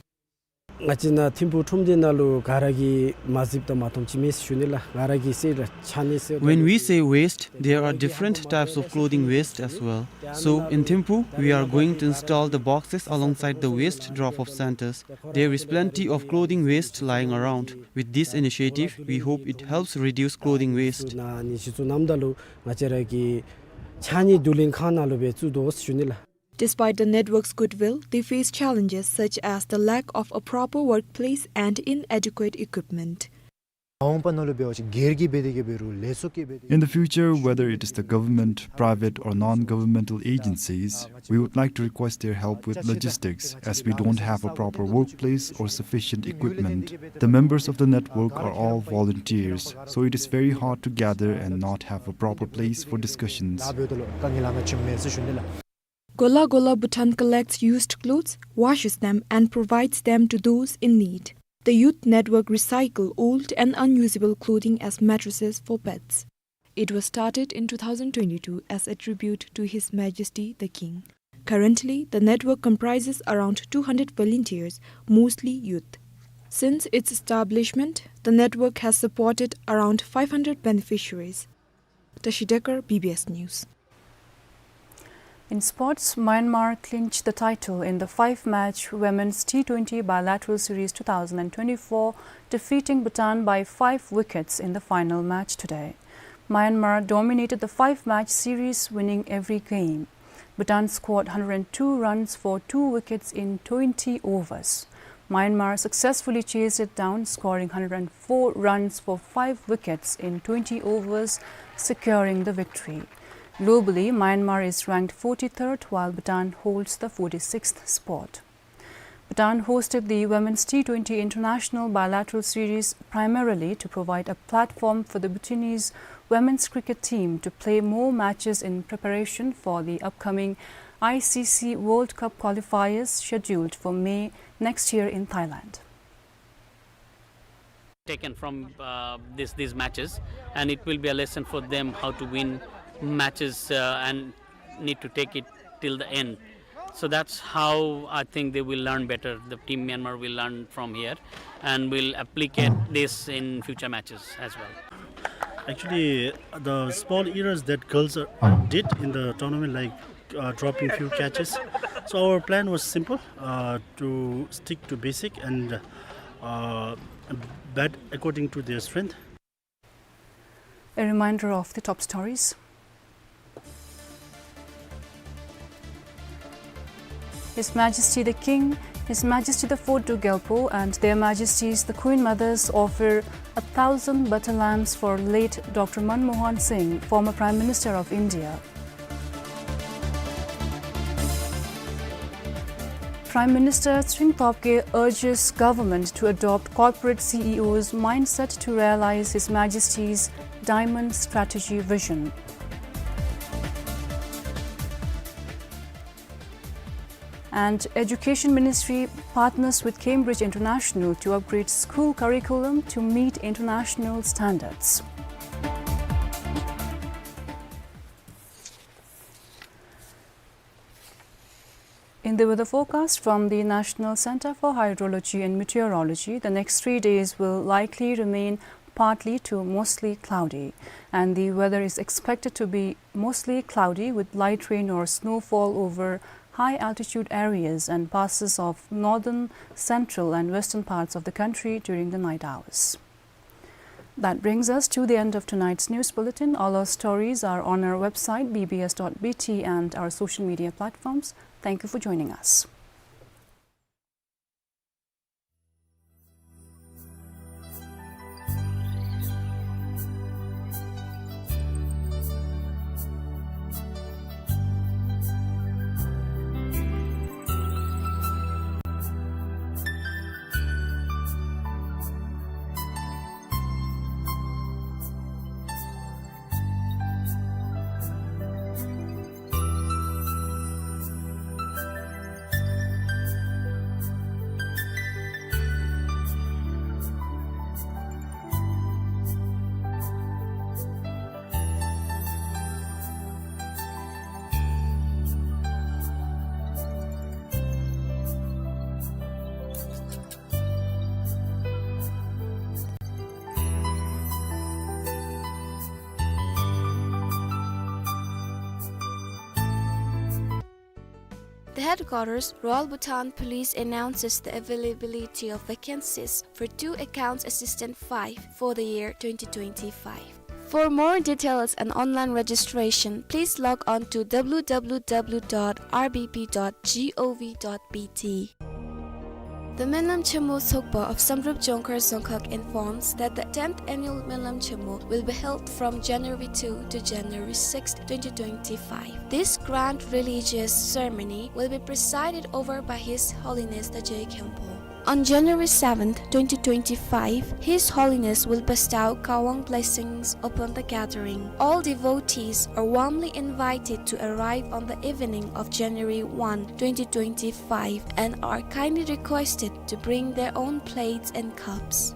ང་བཅས་ནཱ་ཐིམ་ཕུག་ཁྲོམ་སྡེ་ནང་ལུ་ག་ར་གིས་མ་གཟིགསཔ་ད་མ་མཐོངམ་ཅིག་མེད་ཟེར་ཞུ་ནི་ལགས། ང་ར་གིས་ཟེར་ལགས་ཆ་ནི་ཟེར། When we say waste, there are different types of clothing waste as well. So in Thimphu, we are going to install the boxes alongside the waste drop-off centers. There is plenty of clothing waste lying around. With this initiative, we hope it helps reduce clothing waste. ནཱ་ནི་གཞི་བཙུགས་གནངམ་ད་ལུ་ང་བཅས་ར་གི་ཆ་ནི་བསྡུ་ལེན་ཁང་ནང་ལུ་སྦེ་བཙུགས་དོ་ཟེར་ཞུ་ནི་ལགས། Despite the network's goodwill, they face challenges such as the lack of a proper workplace and inadequate equipment. མ་འོངས་པ་ནང་ལུ་འབད་བ་ཅིན་སྒེར་གྱིས་འབད་དེ་གི་འབད་རུང་ལས་ཚོགས་ཀྱིས་འབད་དེ། In the future, whether it is the government, private or non-governmental agencies, we would like to request their help with logistics, as we don't have a proper workplace or sufficient equipment. The members of the network are all volunteers, so it is very hard to gather and not have a proper place for discussions. Gola Gola Bhutan collects used clothes, washes them and provides them to those in need. The youth network recycle old and unusable clothing as mattresses for beds. It was started in two thousand twenty-two as a tribute to His Majesty the King. Currently, the network comprises around two hundred volunteers, mostly youth. Since its establishment, the network has supported around five hundred beneficiaries. Tashi Dekar, B B S News. In sports, Myanmar clinched the title in the five-match Women's T twenty Bilateral Series two thousand and twenty-four, defeating Bhutan by five wickets in the final match today. Myanmar dominated the five-match series, winning every game. Bhutan scored hundred and two runs for two wickets in twenty overs. Myanmar successfully chased it down, scoring hundred and four runs for five wickets in twenty overs, securing the victory. Globally, Myanmar is ranked forty-third, while Bhutan holds the forty-sixth spot. Bhutan hosted the Women's T twenty International Bilateral Series primarily to provide a platform for the Bhutanese women's cricket team to play more matches in preparation for the upcoming I C C World Cup qualifiers scheduled for May next year in Thailand. Taken from, uh, this, these matches, and it will be a lesson for them how to win matches, uh, and need to take it till the end. So that's how I think they will learn better. The Team Myanmar will learn from here and will applicate this in future matches as well. Actually, the small errors that girls, uh, did in the tournament, like, uh, dropping few catches. So our plan was simple, uh, to stick to basic and, uh, bat according to their strength. A reminder of the top stories. His Majesty the King, His Majesty the Fourth Duke Gyalpo, and Their Majesties the Queen Mothers offer a thousand butter lamps for late Doctor Manmohan Singh, former Prime Minister of India. Prime Minister Tshering Tobgay urges government to adopt corporate C E O's mindset to realize His Majesty's Diamond Strategy vision. And Education Ministry partners with Cambridge International to upgrade school curriculum to meet international standards. In the weather forecast from the National Centre for Hydrology and Meteorology, the next three days will likely remain partly to mostly cloudy, and the weather is expected to be mostly cloudy with light rain or snowfall over high altitude areas and passes of northern, central and western parts of the country during the night hours. That brings us to the end of tonight's news bulletin. All our stories are on our website, B B S dot B T, and our social media platforms. Thank you for joining us. The headquarters, Royal Bhutan Police, announces the availability of vacancies for two accounts assistant five for the year twenty twenty-five. For more details and online registration, please log on to W W W dot R B P dot gov dot B T. The Minlam Chemo Sokpa of Samdrup Jongkhar Dzongkhag informs that the tenth annual Minlam Chemo will be held from January two to January sixth, twenty twenty-five. This grand religious ceremony will be presided over by His Holiness the Je Khenpo. On January seventh, twenty twenty-five, His Holiness will bestow Kawang blessings upon the gathering. All devotees are warmly invited to arrive on the evening of January one, twenty twenty-five, and are kindly requested to bring their own plates and cups.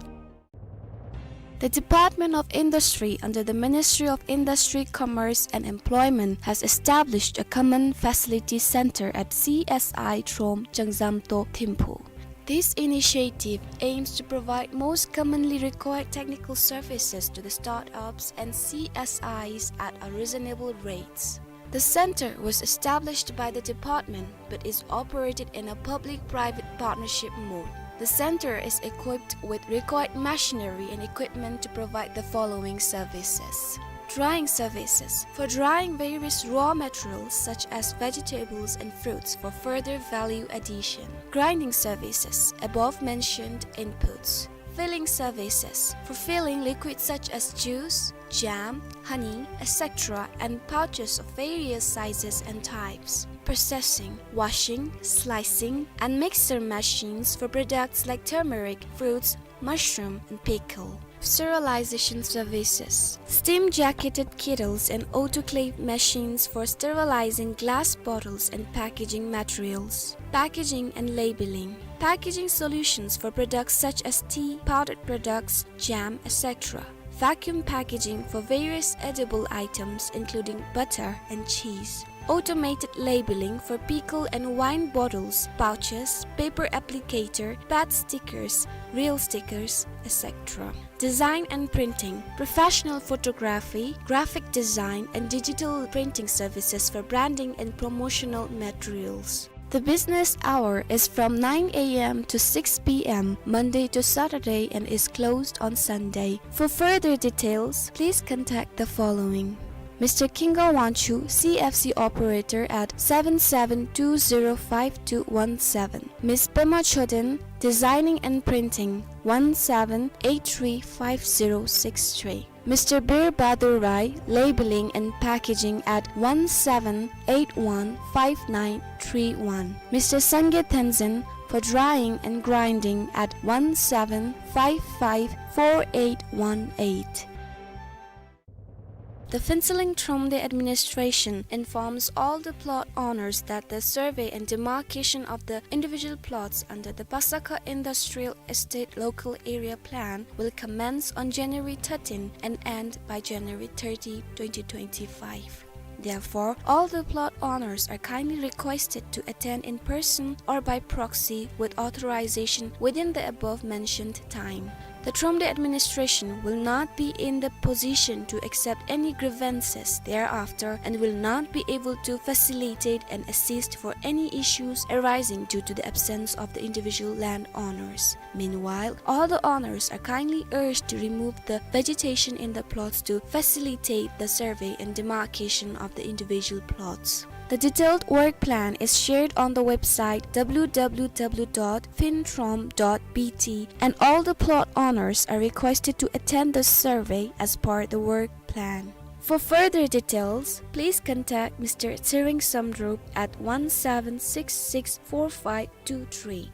The Department of Industry under the Ministry of Industry, Commerce and Employment has established a Common Facility Center at C S I Trom, Changzamto, Thimphu. This initiative aims to provide most commonly required technical services to the startups and C S Is at a reasonable rates. The center was established by the department but is operated in a public-private partnership mode. The center is equipped with required machinery and equipment to provide the following services. Drying services for drying various raw materials such as vegetables and fruits for further value addition. Grinding services, above mentioned inputs. Filling services for filling liquids such as juice, jam, honey, et cetera, and pouches of various sizes and types. Processing, washing, slicing, and mixer machines for products like turmeric, fruits, mushroom, and pickle. Sterilization services. Steam jacketed kettles and autoclave machines for sterilizing glass bottles and packaging materials. Packaging and labeling. Packaging solutions for products such as tea, powdered products, jam, et cetera. vacuum packaging for various edible items including butter and cheese, automated labeling for pickle and wine bottles, pouches, paper applicator, pad stickers, reel stickers, et cetera. Design and printing, professional photography, graphic design, and digital printing services for branding and promotional materials. The business hour is from nine A M to six P M, Monday to Saturday, and is closed on Sunday. For further details, please contact the following: Mister Kinga Wangchuk, C F C operator, at seven seven two zero five two one seven. Miss Pema Choden, designing and printing, one seven eight three five zero six three. Mister Bir Bahadur Rai, labeling and packaging, at one seven eight one five nine three one. Mister Sangay Tenzin, for drying and grinding, at one seven five five four eight one eight. The Phuentsholing Thromde administration informs all the plot owners that the survey and demarcation of the individual plots under the Pasakha Industrial Estate Local Area Plan will commence on January thirteen and end by January thirty, twenty twenty-five. Therefore, all the plot owners are kindly requested to attend in person or by proxy with authorization within the above mentioned time. The Thromde administration will not be in the position to accept any grievances thereafter and will not be able to facilitate and assist for any issues arising due to the absence of the individual landowners. Meanwhile, all the owners are kindly urged to remove the vegetation in the plots to facilitate the survey and demarcation of the individual plots. The detailed work plan is shared on the website W W W dot phuentrom dot B T, and all the plot owners are requested to attend the survey as per the work plan. For further details, please contact Mister Tshering Samdrup at one seven six six four five two three.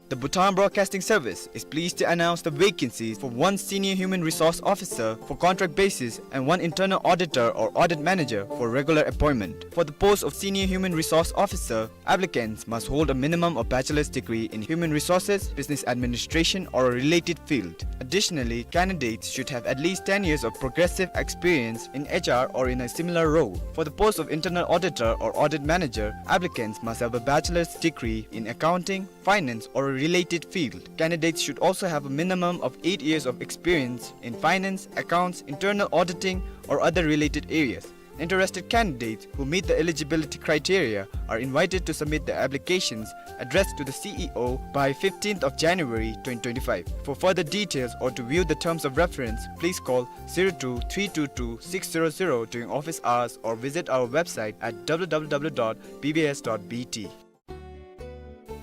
The Bhutan Broadcasting Service is pleased to announce the vacancies for one Senior Human Resource Officer for contract basis and one Internal Auditor or Audit Manager for regular appointment. For the post of Senior Human Resource Officer, applicants must hold a minimum of bachelor's degree in human resources, business administration, or a related field. Additionally, candidates should have at least ten years of progressive experience in H R or in a similar role. For the post of Internal Auditor or Audit Manager, applicants must have a bachelor's degree in accounting, finance, or a related field. Candidates should also have a minimum of eight years of experience in finance, accounts, internal auditing, or other related areas. Interested candidates who meet the eligibility criteria are invited to submit their applications addressed to the C E O by fifteenth of January twenty twenty-five. For further details or to view the terms of reference, please call zero two three two two six zero zero during office hours or visit our website at W W W dot B B S dot B T.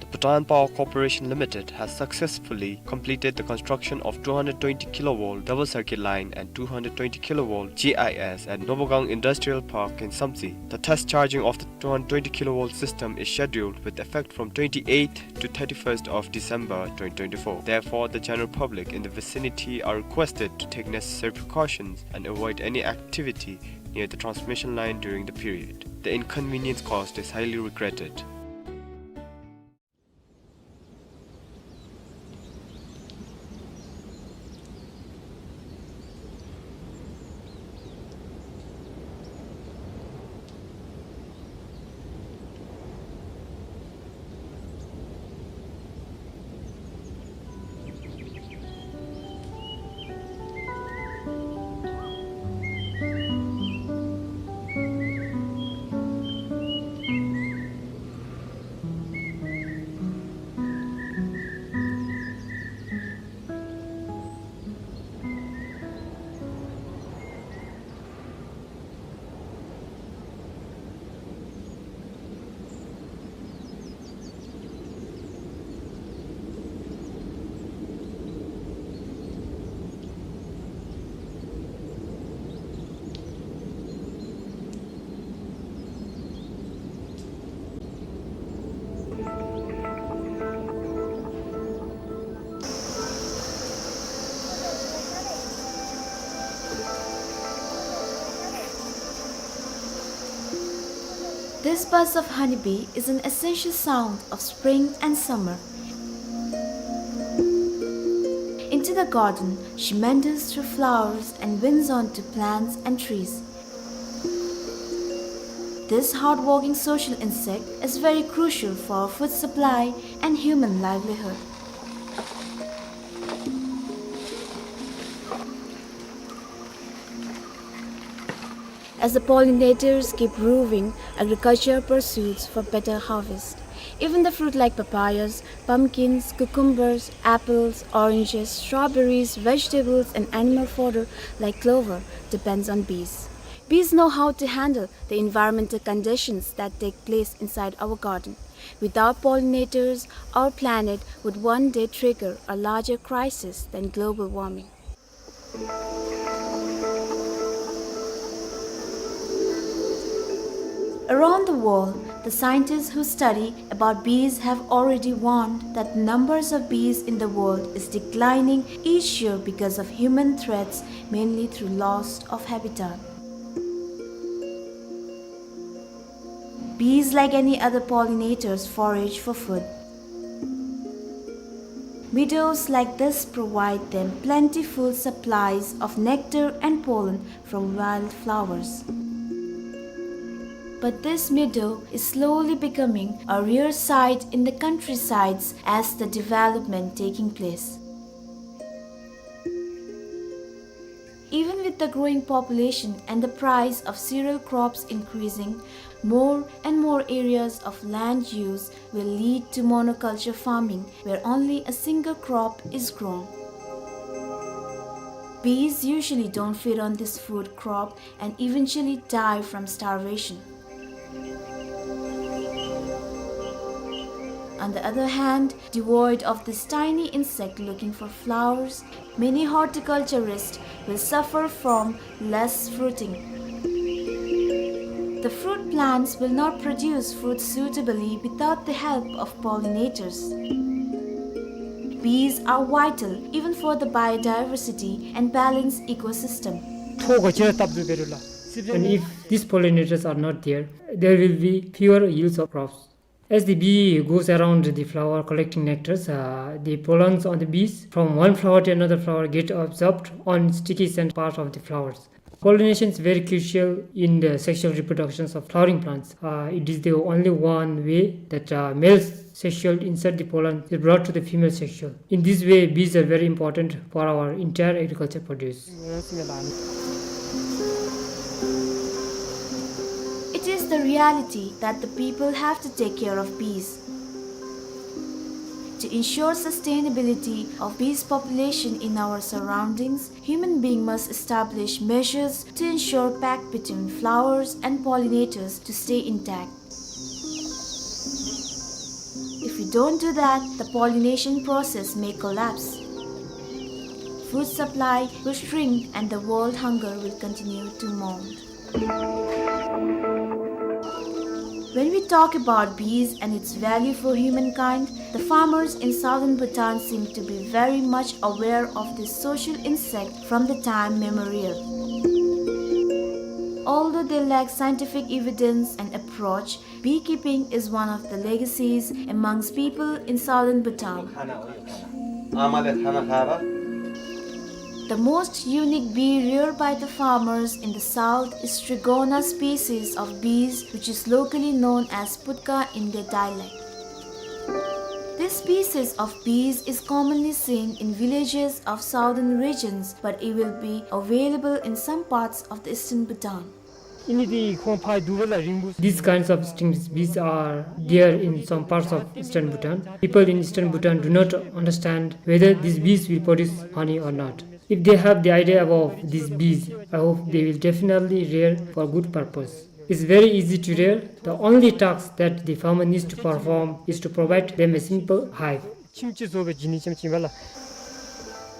The Bhutan Power Corporation Limited has successfully completed the construction of two hundred twenty kilovolt double circuit line and two hundred twenty kilovolt G I S at Nobogang Industrial Park in Samtse. The test charging of the two hundred twenty kilovolt system is scheduled with effect from twenty-eighth to thirty-first of December twenty twenty-four. Therefore, the general public in the vicinity are requested to take necessary precautions and avoid any activity near the transmission line during the period. The inconvenience caused is highly regretted. This buzz of honeybee is an essential sound of spring and summer. In Into the garden, she meanders through flowers and winds onto plants and trees. This hardworking social insect is very crucial for food supply and human livelihood. As the pollinators keep roving, agriculture pursues for better harvest. Even the fruit like papayas, pumpkins, cucumbers, apples, oranges, strawberries, vegetables, and animal fodder like clover depends on bees. Bees know how to handle the environmental conditions that take place inside our garden. Without pollinators, our planet would one day trigger a larger crisis than global warming. Around the world, the scientists who study about bees have already warned that the numbers of bees in the world is declining each year because of human threats, mainly through loss of habitat. Bees, like any other pollinators, forage for food. Meadows like this provide them plentiful supplies of nectar and pollen from wildflowers. But this meadow is slowly becoming a rare sight in the countrysides as the development taking place. Even with the growing population and the price of cereal crops increasing, more and more areas of land use will lead to monoculture farming, where only a single crop is grown. Bees usually don't feed on this food crop and eventually die from starvation. On the other hand, devoid of this tiny insect looking for flowers, many horticulturists will suffer from less fruiting. The fruit plants will not produce fruit suitably without the help of pollinators. Bees are vital even for the biodiversity and balanced ecosystem. And if these pollinators are not there, there will be fewer yields of crops. As the bee goes around the flower collecting nectars, uh, the pollens on the bees from one flower to another flower get absorbed on sticky scent part of the flowers. Pollination is very crucial in the sexual reproductions of flowering plants. Uh, it is the only one way that, uh, male sexual insert the pollen is brought to the female sexual. In this way, bees are very important for our entire agriculture produce. It is the reality that the people have to take care of bees. To ensure sustainability of bees population in our surroundings, human being must establish measures to ensure pact between flowers and pollinators to stay intact. If we don't do that, the pollination process may collapse. Food supply will shrink and the world hunger will continue to mount. When we talk about bees and its value for humankind, the farmers in southern Bhutan seem to be very much aware of this social insect from the time memorial. Although they lack scientific evidence and approach, beekeeping is one of the legacies amongst people in southern Bhutan. The most unique bee reared by the farmers in the south is Trigona species of bees, which is locally known as putka in their dialect. This species of bees is commonly seen in villages of southern regions, but it will be available in some parts of the eastern Bhutan. These kinds of stingless bees are there in some parts of eastern Bhutan. People in eastern Bhutan do not understand whether these bees will produce honey or not. If they have the idea about these bees, I hope they will definitely rear for good purpose. It's very easy to rear. The only task that the farmer needs to perform is to provide them a simple hive.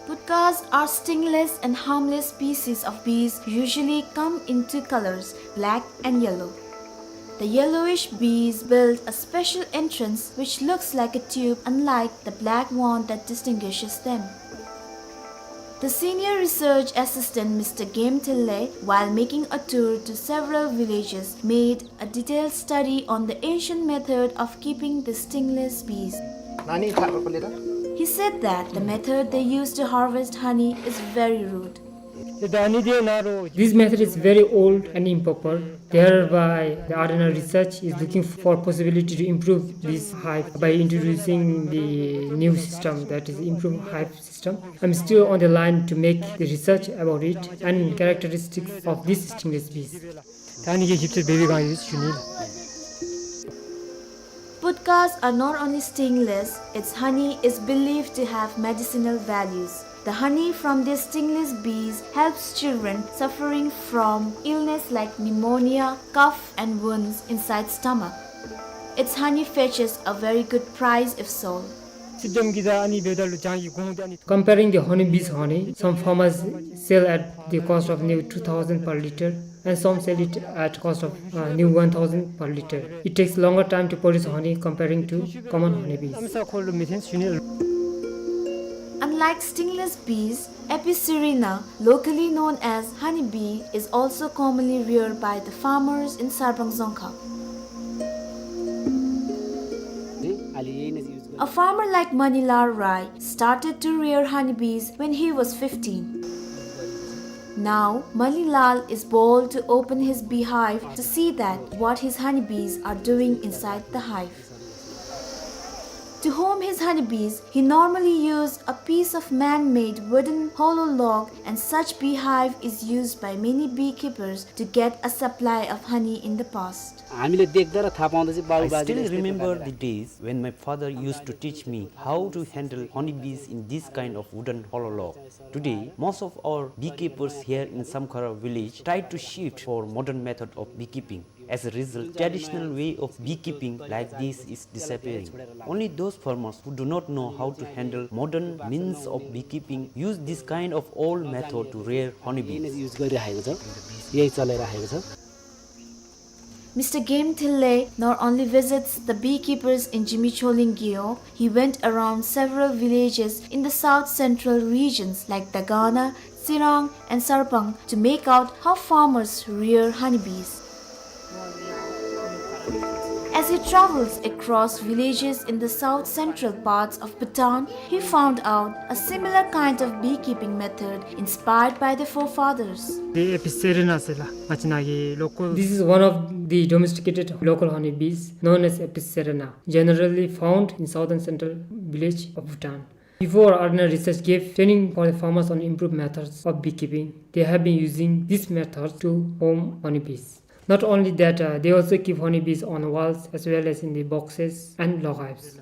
Putkas are stingless and harmless species of bees, usually come in two colors, black and yellow. The yellowish bees build a special entrance which looks like a tube, unlike the black one that distinguishes them. The senior research assistant, Mister Game Thille, while making a tour to several villages, made a detailed study on the ancient method of keeping the stingless bees. He said that the method they use to harvest honey is very rude. This method is very old and improper. Thereby, the R N R research is looking for possibility to improve this hive by introducing the new system, that is improved hive system. I'm still on the line to make the research about it and characteristics of these stingless bees. ད་ཨ་ནི་གི་ཞིབ་འཚོལ་འབད་བའི་སྒང་ཡོད་ཞུ་ནི། Putkas are not only stingless, its honey is believed to have medicinal values. The honey from these stingless bees helps children suffering from illness like pneumonia, cough, and wounds inside stomach. Its honey fetches a very good price if sold. Comparing the honeybees honey, some farmers sell at the cost of new two thousand per liter, and some sell it at cost of, uh, new one thousand per liter. It takes longer time to produce honey comparing to common honeybees. Unlike stingless bees, Apicerina, locally known as honeybee, is also commonly reared by the farmers in Sarpang Dzongkha. A farmer like Manilal Rai started to rear honeybees when he was fifteen. Now, Manilal is bold to open his beehive to see that what his honeybees are doing inside the hive. To home his honeybees, he normally used a piece of man-made wooden hollow log, and such beehive is used by many beekeepers to get a supply of honey in the past. I still remember the days when my father used to teach me how to handle honeybees in this kind of wooden hollow log. Today, most of our beekeepers here in Samkhara village try to shift for modern method of beekeeping. As a result, traditional way of beekeeping like this is disappearing. Only those farmers who do not know how to handle modern means of beekeeping use this kind of old method to rear honeybees. Mister Game Thille not only visits the beekeepers in Jimicholing Gewog, he went around several villages in the south central regions like Dagana, Tsirang, and Sarpang to make out how farmers rear honeybees. As he travels across villages in the south central parts of Bhutan, he found out a similar kind of beekeeping method inspired by the forefathers. This is one of the domesticated local honeybees known as Apicerina, generally found in southern central village of Bhutan. Before, R N R research gave training for the farmers on improved methods of beekeeping. They have been using this method to home honeybees. Not only that, uh, they also keep honeybees on walls as well as in the boxes and log hives.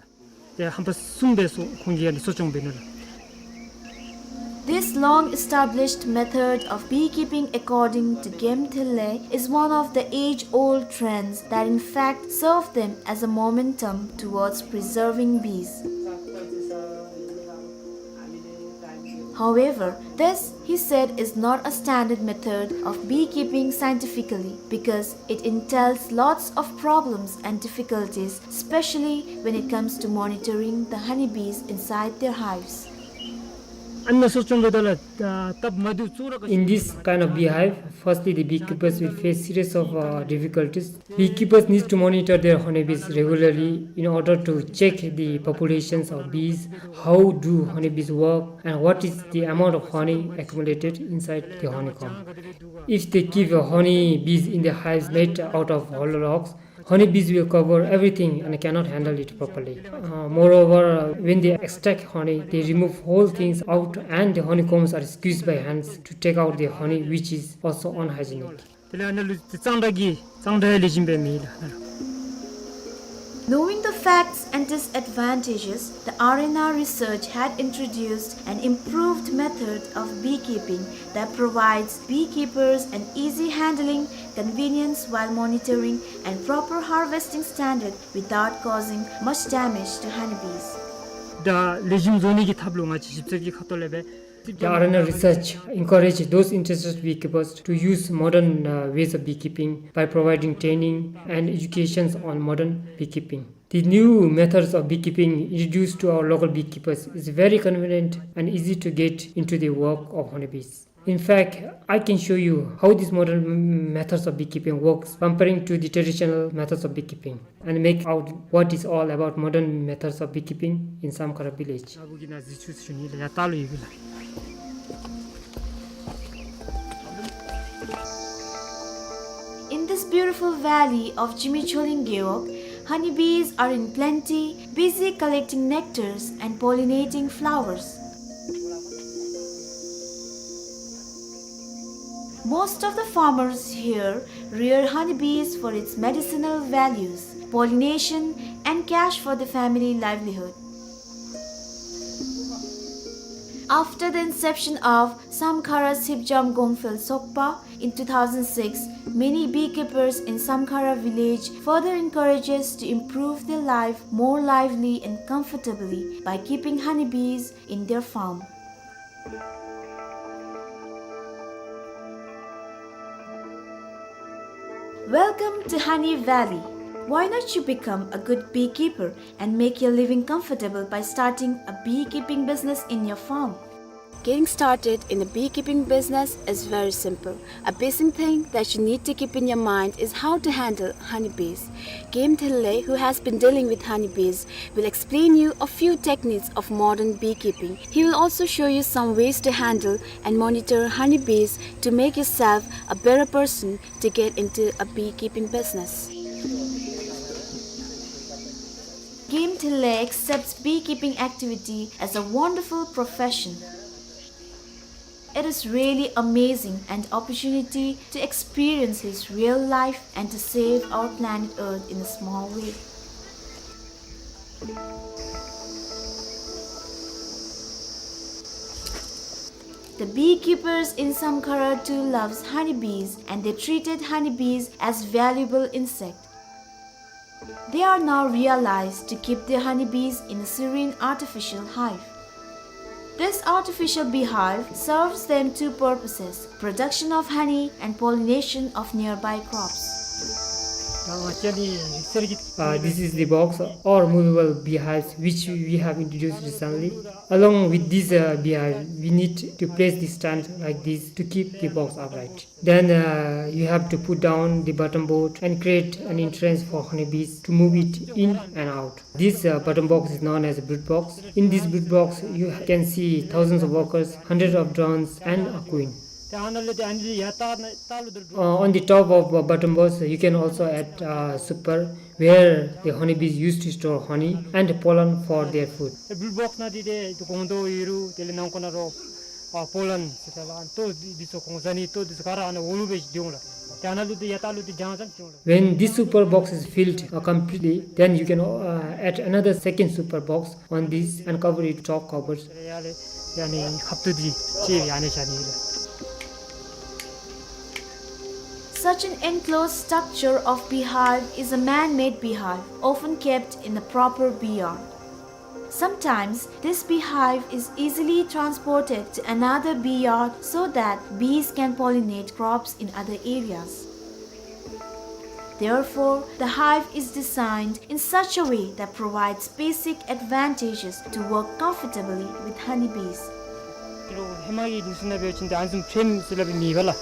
This long-established method of beekeeping, according to Game Thille, is one of the age-old trends that in fact serve them as a momentum towards preserving bees. However, this, he said, is not a standard method of beekeeping scientifically because it entails lots of problems and difficulties, especially when it comes to monitoring the honeybees inside their hives. In this kind of beehive, firstly, the beekeepers will face series of, uh, difficulties. Beekeepers need to monitor their honeybees regularly in order to check the populations of bees, how do honeybees work, and what is the amount of honey accumulated inside the honeycomb. If they keep, uh, honeybees in the hives made out of hollow logs, honeybees will cover everything and cannot handle it properly. Uh, moreover, uh, when they extract honey, they remove whole things out and the honeycombs are squeezed by hands to take out the honey, which is also unhygienic. དེ་ལས་ཨ་ནཱ་ལུ་གཙང་སྦྲ་གི་གཙང་སྦྲ་ལེགས་ཤོམ་སྦེ་མེད་ལགས། Knowing the facts and disadvantages, the R N R research had introduced an improved method of beekeeping that provides beekeepers an easy handling, convenience while monitoring, and proper harvesting standard without causing much damage to honeybees. ད་ལེགས་ཤོམ་བཟོ་ནི་གི་ཐབས་ལུ་ང་བཅས་ཞིབ་འཚོལ་གྱི་ཁ་ཐུག་ལས་སྦེ། The R N R research encourage those interested beekeepers to use modern, uh, ways of beekeeping by providing training and educations on modern beekeeping. The new methods of beekeeping introduced to our local beekeepers is very convenient and easy to get into the work of honeybees. In fact, I can show you how these modern methods of beekeeping works comparing to the traditional methods of beekeeping and make out what is all about modern methods of beekeeping in Samkhara village. In this beautiful valley of Jimi Choling Gewog, honeybees are in plenty, busy collecting nectars and pollinating flowers. Most of the farmers here rear honeybees for its medicinal values, pollination, and cash for the family livelihood. After the inception of Samkhara Sipjam Gongphel Sokpa in two thousand six, many beekeepers in Samkhara village further encourages to improve their life more lively and comfortably by keeping honeybees in their farm. Welcome to Honey Valley. Why not you become a good beekeeper and make your living comfortable by starting a beekeeping business in your farm? Getting started in a beekeeping business is very simple. A basic thing that you need to keep in your mind is how to handle honeybees. Game Thille, who has been dealing with honeybees, will explain you a few techniques of modern beekeeping. He will also show you some ways to handle and monitor honeybees to make yourself a better person to get into a beekeeping business. Game Thille accepts beekeeping activity as a wonderful profession. It is really amazing an opportunity to experience his real life and to save our planet Earth in a small way. The beekeepers in Samkhara too loves honeybees, and they treated honeybees as valuable insect. They are now realized to keep their honeybees in a serene artificial hive. This artificial beehive serves them two purposes, production of honey and pollination of nearby crops. Uh, this is the box or movable beehives which we have introduced recently. Along with this, uh, beehive, we need to place the stand like this to keep the box upright. Then, uh, you have to put down the bottom board and create an entrance for honeybees to move it in and out. This, uh, bottom box is known as a brood box. In this brood box, you can see thousands of workers, hundreds of drones, and a queen. Uh, on the top of, uh, bottom box, you can also add, uh, super, where the honeybees used to store honey and pollen for their food. Brood box ནང་འདི་ཏེ་ཏེ་སྒོང་རྡོག་ཡོད་རུང་དེ་ལས་ནང་ཁོག་ནང་རོ་ཨ་པོ་ལན་ཟེར་ད་ལགས། ལྟོ་འདི་འདི་ཚུ་སྒོང་རྩ་ནི་ལྟོ་འདི་ཚུ་ག་ར་ཨ་ནཱ་འོག་ལུ་སྦེ་འགྱོ་འོང་ལགས། ཏེ་ཨ་ནཱ་ལུ་ཏེ་ཡར་ལྟག་ལུ་ཏེ་རྒྱང་ཙམ་འགྱོ་འོང་ལགས། When this super box is filled, uh, completely, then you can, uh, add another second super box on this and cover it top covers. ཡ་ལས་ཡ་ནི་ཁབ་ཏུ་འདི་ཅིག་ཡ་ནི་བཞག་ནི་ལགས། Such an enclosed structure of beehive is a man-made beehive, often kept in a proper bee yard. Sometimes, this beehive is easily transported to another bee yard so that bees can pollinate crops in other areas. Therefore, the hive is designed in such a way that provides basic advantages to work comfortably with honeybees. ཧེ་མ་གི་ལུགས་སྲོལ་ནང་འབད་བ་ཅིན་ཏེ་ཨ་ནི་བཟུམ་ཕྲེམ་ཟེར་སླབ་མེད་པ་ལགས།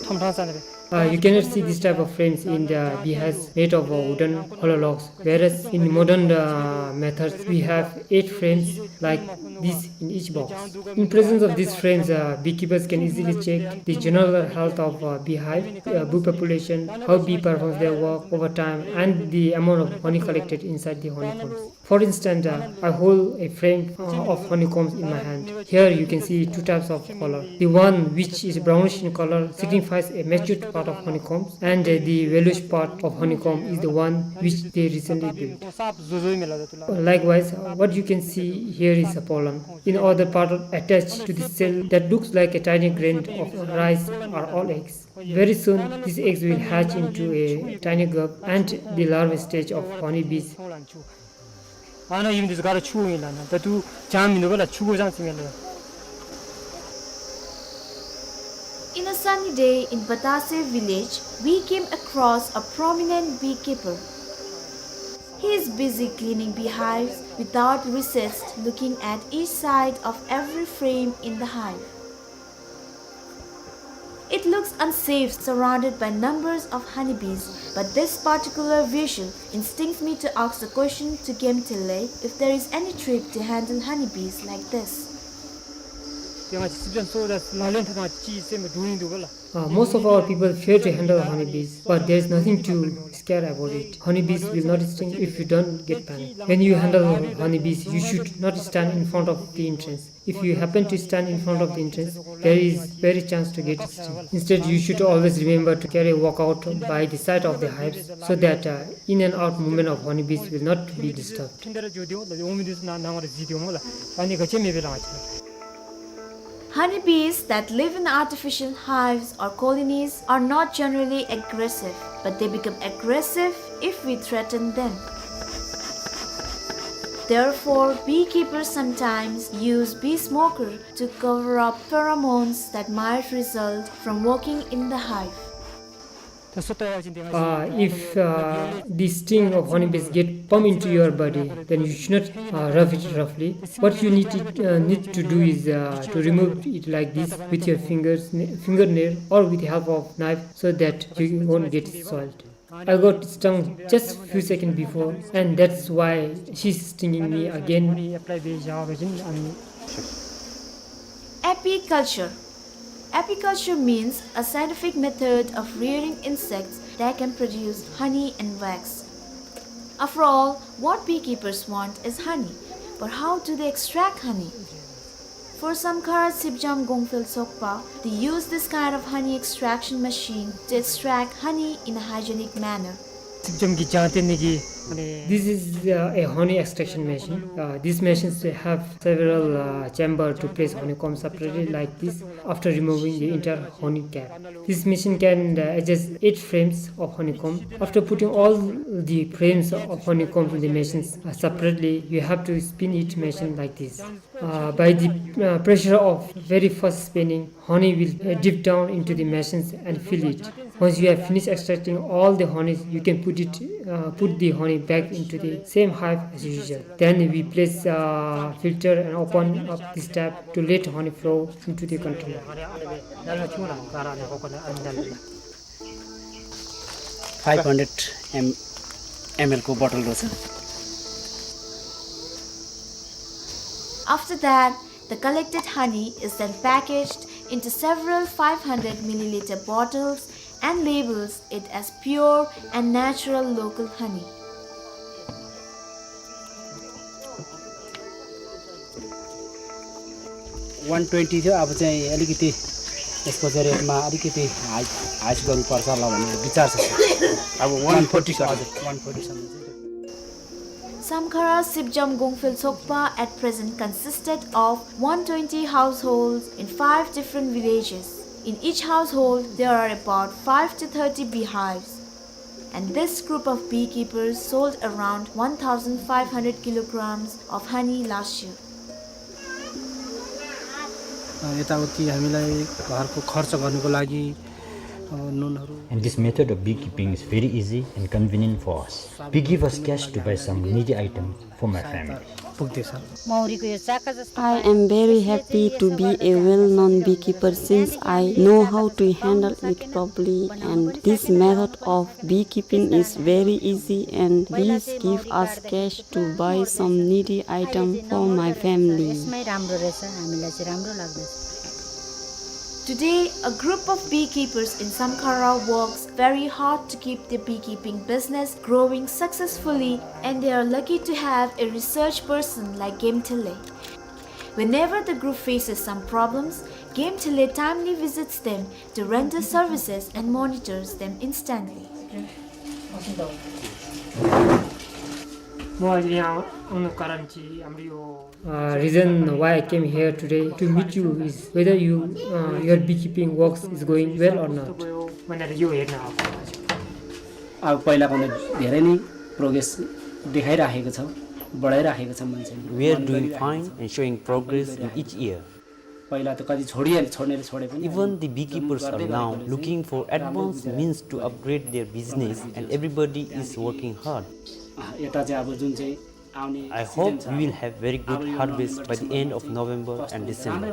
ཁྲོམ་ཁྲང་ས་ནང་སྦེ། Uh, you cannot see this type of frames in the beehives made of, uh, wooden hollow logs, whereas in modern, uh, methods we have eight frames like this in each box. In presence of these frames, uh, beekeepers can easily check the general health of, uh, beehive, uh, bee population, how bee performs their work over time, and the amount of honey collected inside the honeycombs. For instance, uh, I hold a frame, uh, of honeycombs in my hand. Here you can see two types of color. The one which is brownish in color signifies a matured part of honeycombs, and, uh, the yellowish part of honeycomb is the one which they recently built. Likewise, uh, what you can see here is a pollen. In other part attached to the cell that looks like a tiny grain of rice are all eggs. Very soon, these eggs will hatch into a tiny grub and the larval stage of honeybees. ཨ་ནཱ་ཡུམ་འདི་ཚུ་ག་ར་ཕྱུ་ཨིན་ལགས། ད་ལྟོ་ཅང་མིན་འདུག་པ་ལགས། ཕྱུ་གུ་ཙང་ཙིང་ཨིན་ལགས། In a sunny day in Batase village, we came across a prominent beekeeper. He is busy cleaning beehives without recess, looking at each side of every frame in the hive. It looks unsafe surrounded by numbers of honeybees, but this particular visual instincts me to ask the question to Gemtele if there is any trick to handle honeybees like this. ཡང་ང་ཅིག་སི་ཇམ་སོ་ད་ལག་ལེན་འཐབ་ད་ཅིག་སེམས་འདྲོག་ཡི་འདུག་ག་ལགས། Uh, most of our people fear to handle honeybees, but there is nothing to scare about it. Honeybees will not sting if you don't get panic. When you handle honeybees, you should not stand in front of the entrance. If you happen to stand in front of the entrance, there is very chance to get stung. Instead, you should always remember to carry a walkout by the side of the hives so that, uh, in and out movement of honeybees will not be disturbed. Honeybees that live in artificial hives or colonies are not generally aggressive, but they become aggressive if we threaten them. Therefore, beekeepers sometimes use bee smoker to cover up pheromones that might result from working in the hive. Uh, if, uh, the sting of honeybees get pump into your body, then you should not, uh, rub it roughly. What you need to, uh, need to do is, uh, to remove it like this with your fingers, n-, fingernail, or with the help of knife, so that you won't get soiled. I got stung just few seconds before, and that's why she's stinging me again. Apiculture. Apiculture means a scientific method of rearing insects that can produce honey and wax. After all, what beekeepers want is honey. But how do they extract honey? For Samkhara Sipjam Gongphel Sokpa, they use this kind of honey extraction machine to extract honey in a hygienic manner. སིབ་ཇམ་གྱི་ལྗང་ཏེ་ནི་གི། This is, uh, a honey extraction machine. Uh, these machines have several, uh, chamber to place honeycomb separately like this after removing the entire honey cap. This machine can, uh, adjust eight frames of honeycomb. After putting all the frames of honeycomb in the machines, uh, separately, you have to spin each machine like this. Uh, by the, uh, pressure of very fast spinning, honey will, uh, drip down into the machines and fill it. Once you have finished extracting all the honey, you can put it, uh, put the honey back into the same hive as usual. Then we place, uh, filter and open up this tap to let honey flow into the container. Five hundred M, M L को bottle रहेछ। After that, the collected honey is then packaged into several five hundred milliliter bottles and labels it as pure and natural local honey. One twenty थियो, अब चाहिँ अलिकति यसको चाहिँ rate मा अलिकति high, high गर्नुपर्छ होला भन्ने विचार छ, sir। अब one forty सम्म। हजुर, one forty सम्म चाहिँ। Samkhara Sipjam Gongphel Sokpa at present consisted of one twenty households in five different villages. In each household, there are about five to thirty beehives. And this group of beekeepers sold around one thousand five hundred kilograms of honey last year. अ, यताउति हामीलाई घरको खर्च गर्नको लागि, अ, नुनहरू। And this method of beekeeping is very easy and convenient for us. Bee give us cash to buy some needy item for my family. पुग्दैछ। मौरीको यो चाका जस्तो I am very happy to be a well-known beekeeper since I know how to handle it properly, and this method of beekeeping is very easy and bees give us cash to buy some needy item for my family. यसमै राम्रो रहेछ, हामीलाई चाहिँ राम्रो लाग्दछ। Today, a group of beekeepers in Samkhara works very hard to keep the beekeeping business growing successfully, and they are lucky to have a research person like Gemtele. Whenever the group faces some problems, Gemtele timely visits them to render services and monitors them instantly. म आज यहाँ आउनुको कारण चाहिँ हाम्रो यो Uh, reason why I came here today to meet you is whether you, uh, your beekeeping works is going well or not. अब पहिलाभन्दा धेरै नै progress देखाइराखेको छ, बढाइराखेको छ मान्छेले। We are doing fine and showing progress in each year. पहिला त कति छोडिहाले, छोड्नेले छोडे पनि। Even the beekeepers are now looking for advanced means to upgrade their business and everybody is working hard. अँ, यता चाहिँ अब जुन चाहिँ I hope we will have very good harvest by the end of November and December.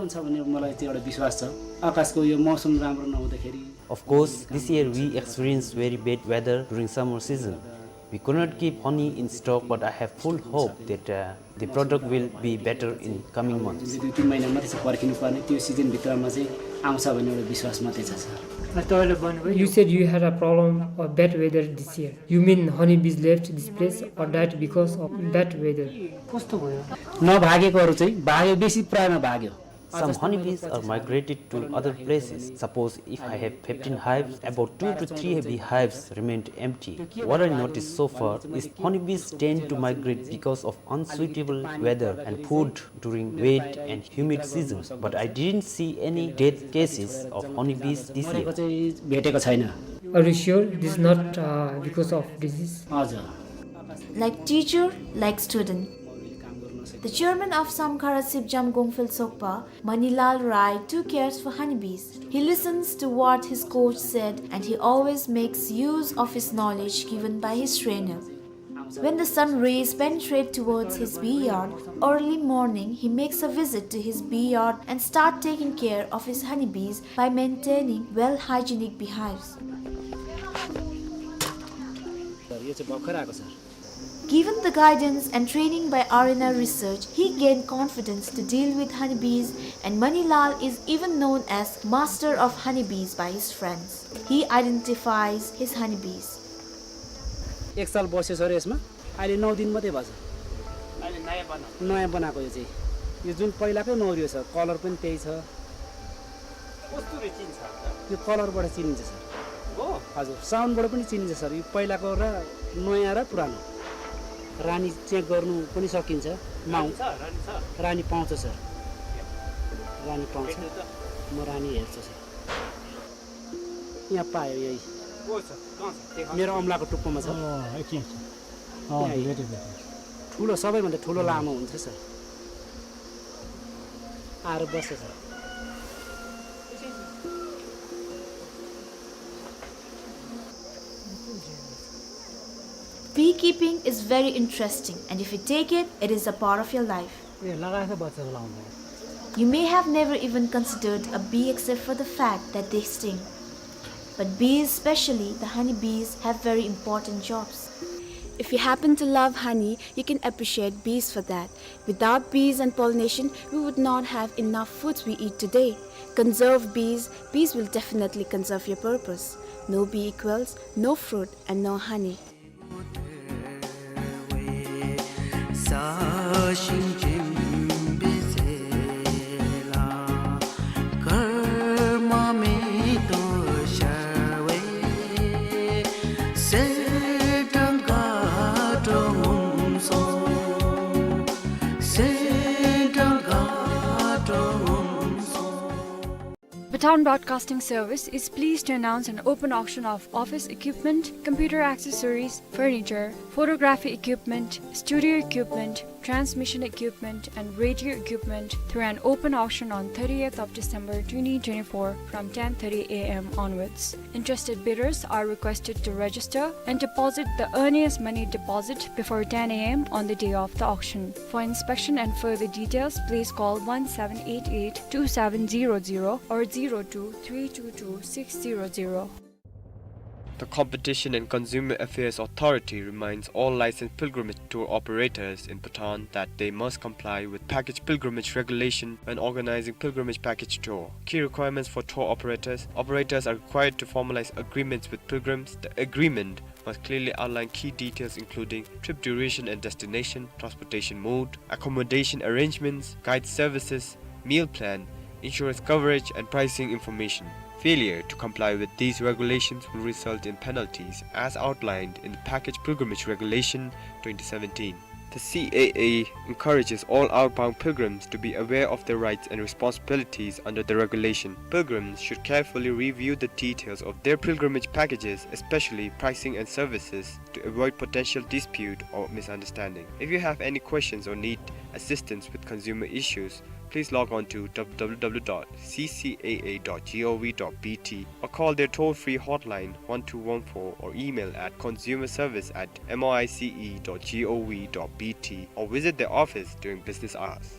Of course, this year we experienced very bad weather during summer season. We could not keep honey in stock, but I have full hope that, uh, the product will be better in coming months. You said you had a problem of bad weather this year. You mean honeybees left this place or died because of bad weather? नभागेकोहरू चाहिँ भाग्यो, बेसी प्रायमा भाग्यो। Some honeybees are migrated to other places. Suppose if I have fifteen hives, about two to three beehives remained empty. What I noticed so far is honeybees tend to migrate because of unsuitable weather and food during wet and humid season, but I didn't see any death cases of honeybees this year. Are you sure this is not, uh, because of disease? Like teacher, like student. The chairman of Samkhara Sipjam Gongphel Sokpa, Manilal Rai, too cares for honeybees. He listens to what his coach said and he always makes use of his knowledge given by his trainer. When the sun rays penetrate towards his bee yard, early morning he makes a visit to his bee yard and start taking care of his honeybees by maintaining well hygienic beehives. Given the guidance and training by R N R Research, he gained confidence to deal with honeybees, and Manilal is even known as master of honeybees by his friends. He identifies his honeybees. एक साल बस्यो सर यसमा, अहिले नौ दिन मात्रै भएको छ। अहिले नयाँ बनाएको। नयाँ बनाएको यो चाहिँ। यो जुन पहिलाकै नौ यो छ, कलर पनि त्यही छ। कस्तुरी चिन्छ? यो कलरबाट चिनिन्छ सर। हो? हजुर, साउन्डबाट पनि चिनिन्छ सर। यो पहिलाको र नयाँ र पुरानो। रानी चेक गर्नु पनि सकिन्छ। माउ-, रानी छ, रानी छ। रानी पाउँछ सर। रानी पाउँछ। भेट्नु त। म रानी हेर्छु सर। यहाँ पायो यही। को छ? कहाँ छ? देखाउनु। मेरो औँलाको टुप्पोमा छ। अँ, एकछिन, एकछिन। अँ, यहाँ भेटेँ, भेटेँ। ठुलो, सबैभन्दा ठुलो लामो हुन्छ सर। आएर बस्छ sir. Beekeeping is very interesting, and if you take it, it is a part of your life. ए, लगाएछ बच्चा लाउँदा। You may have never even considered a bee except for the fact that they sting. But bees, especially the honey bees, have very important jobs. If you happen to love honey, you can appreciate bees for that. Without bees and pollination, we would not have enough foods we eat today. Conserve bees, bees will definitely conserve your purpose. No bee equals no fruit and no honey. Bhutan Broadcasting Service is pleased to announce an open auction of office equipment, computer accessories, furniture, photography equipment, studio equipment, transmission equipment, and radio equipment through an open auction on thirtieth of December twenty twenty-four from ten thirty A M onwards. Interested bidders are requested to register and deposit the earliest money deposit before ten A M on the day of the auction. For inspection and further details, please call one seven eight eight two seven zero zero or zero two three two two six zero zero. The Competition and Consumer Affairs Authority reminds all licensed pilgrimage tour operators in Bhutan that they must comply with package pilgrimage regulation when organizing pilgrimage package tour. Key requirements for tour operators. Operators are required to formalize agreements with pilgrims. The agreement must clearly outline key details including trip duration and destination, transportation mode, accommodation arrangements, guide services, meal plan, insurance coverage, and pricing information. Failure to comply with these regulations will result in penalties as outlined in the Package Pilgrimage Regulation twenty seventeen. The C A A encourages all outbound pilgrims to be aware of their rights and responsibilities under the regulation. Pilgrims should carefully review the details of their pilgrimage packages, especially pricing and services, to avoid potential dispute or misunderstanding. If you have any questions or need assistance with consumer issues, please log on to w w w dot c c a a dot g o v dot b t or call their toll-free hotline one two one four or email at consumer service at m o i c e dot g o v dot b t or visit their office during business hours.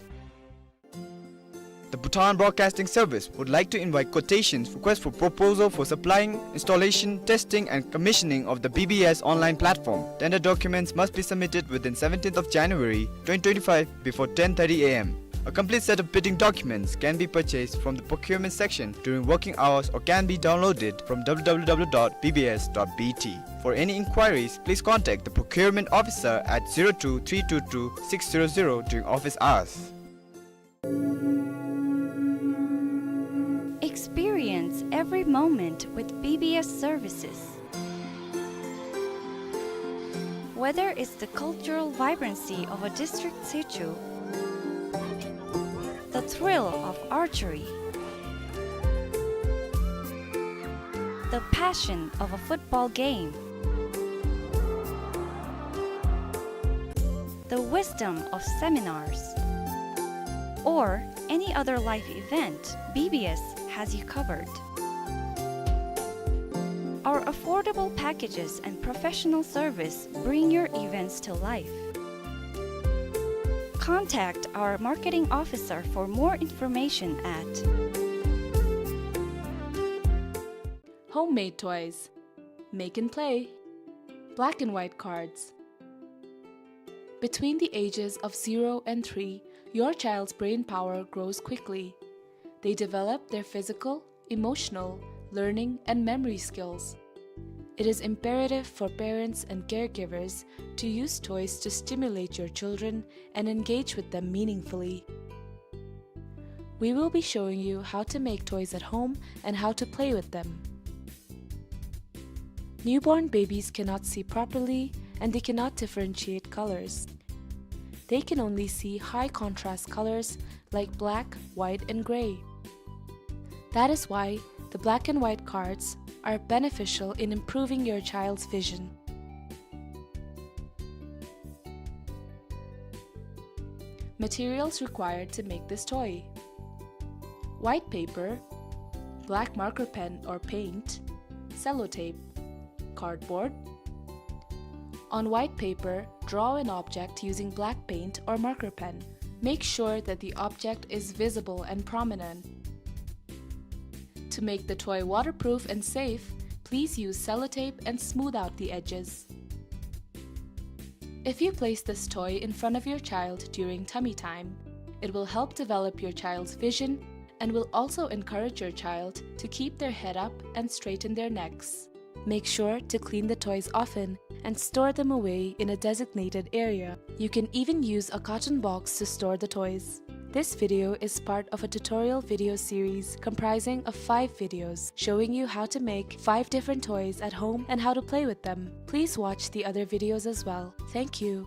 The Bhutan Broadcasting Service would like to invite quotations, request for proposal for supplying, installation, testing and commissioning of the B B S online platform. Tender documents must be submitted within seventeenth of January twenty twenty-five before ten thirty a m. A complete set of bidding documents can be purchased from the procurement section during working hours or can be downloaded from w w w dot b b s dot b t. For any inquiries, please contact the procurement officer at zero two three two two six zero zero during office hours. Experience every moment with B B S services. Whether it's the cultural vibrancy of a district sichu, the thrill of archery, the passion of a football game, the wisdom of seminars, or any other life event, B B S has you covered. Our affordable packages and professional service bring your events to life. Contact our marketing officer for more information at Homemade toys. Make and play. Black and white cards. Between the ages of zero and three, your child's brain power grows quickly. They develop their physical, emotional, learning, and memory skills. It is imperative for parents and caregivers to use toys to stimulate your children and engage with them meaningfully. We will be showing you how to make toys at home and how to play with them. Newborn babies cannot see properly and they cannot differentiate colors. They can only see high contrast colors like black, white, and gray. That is why the black and white cards are beneficial in improving your child's vision. Materials required to make this toy: white paper, black marker pen or paint, sellotape, cardboard. On white paper, draw an object using black paint or marker pen. Make sure that the object is visible and prominent. To make the toy waterproof and safe, please use sellotape and smooth out the edges. If you place this toy in front of your child during tummy time, it will help develop your child's vision and will also encourage your child to keep their head up and straighten their necks. Make sure to clean the toys often and store them away in a designated area. You can even use a carton box to store the toys. This video is part of a tutorial video series comprising of five videos showing you how to make five different toys at home and how to play with them. Please watch the other videos as well. Thank you.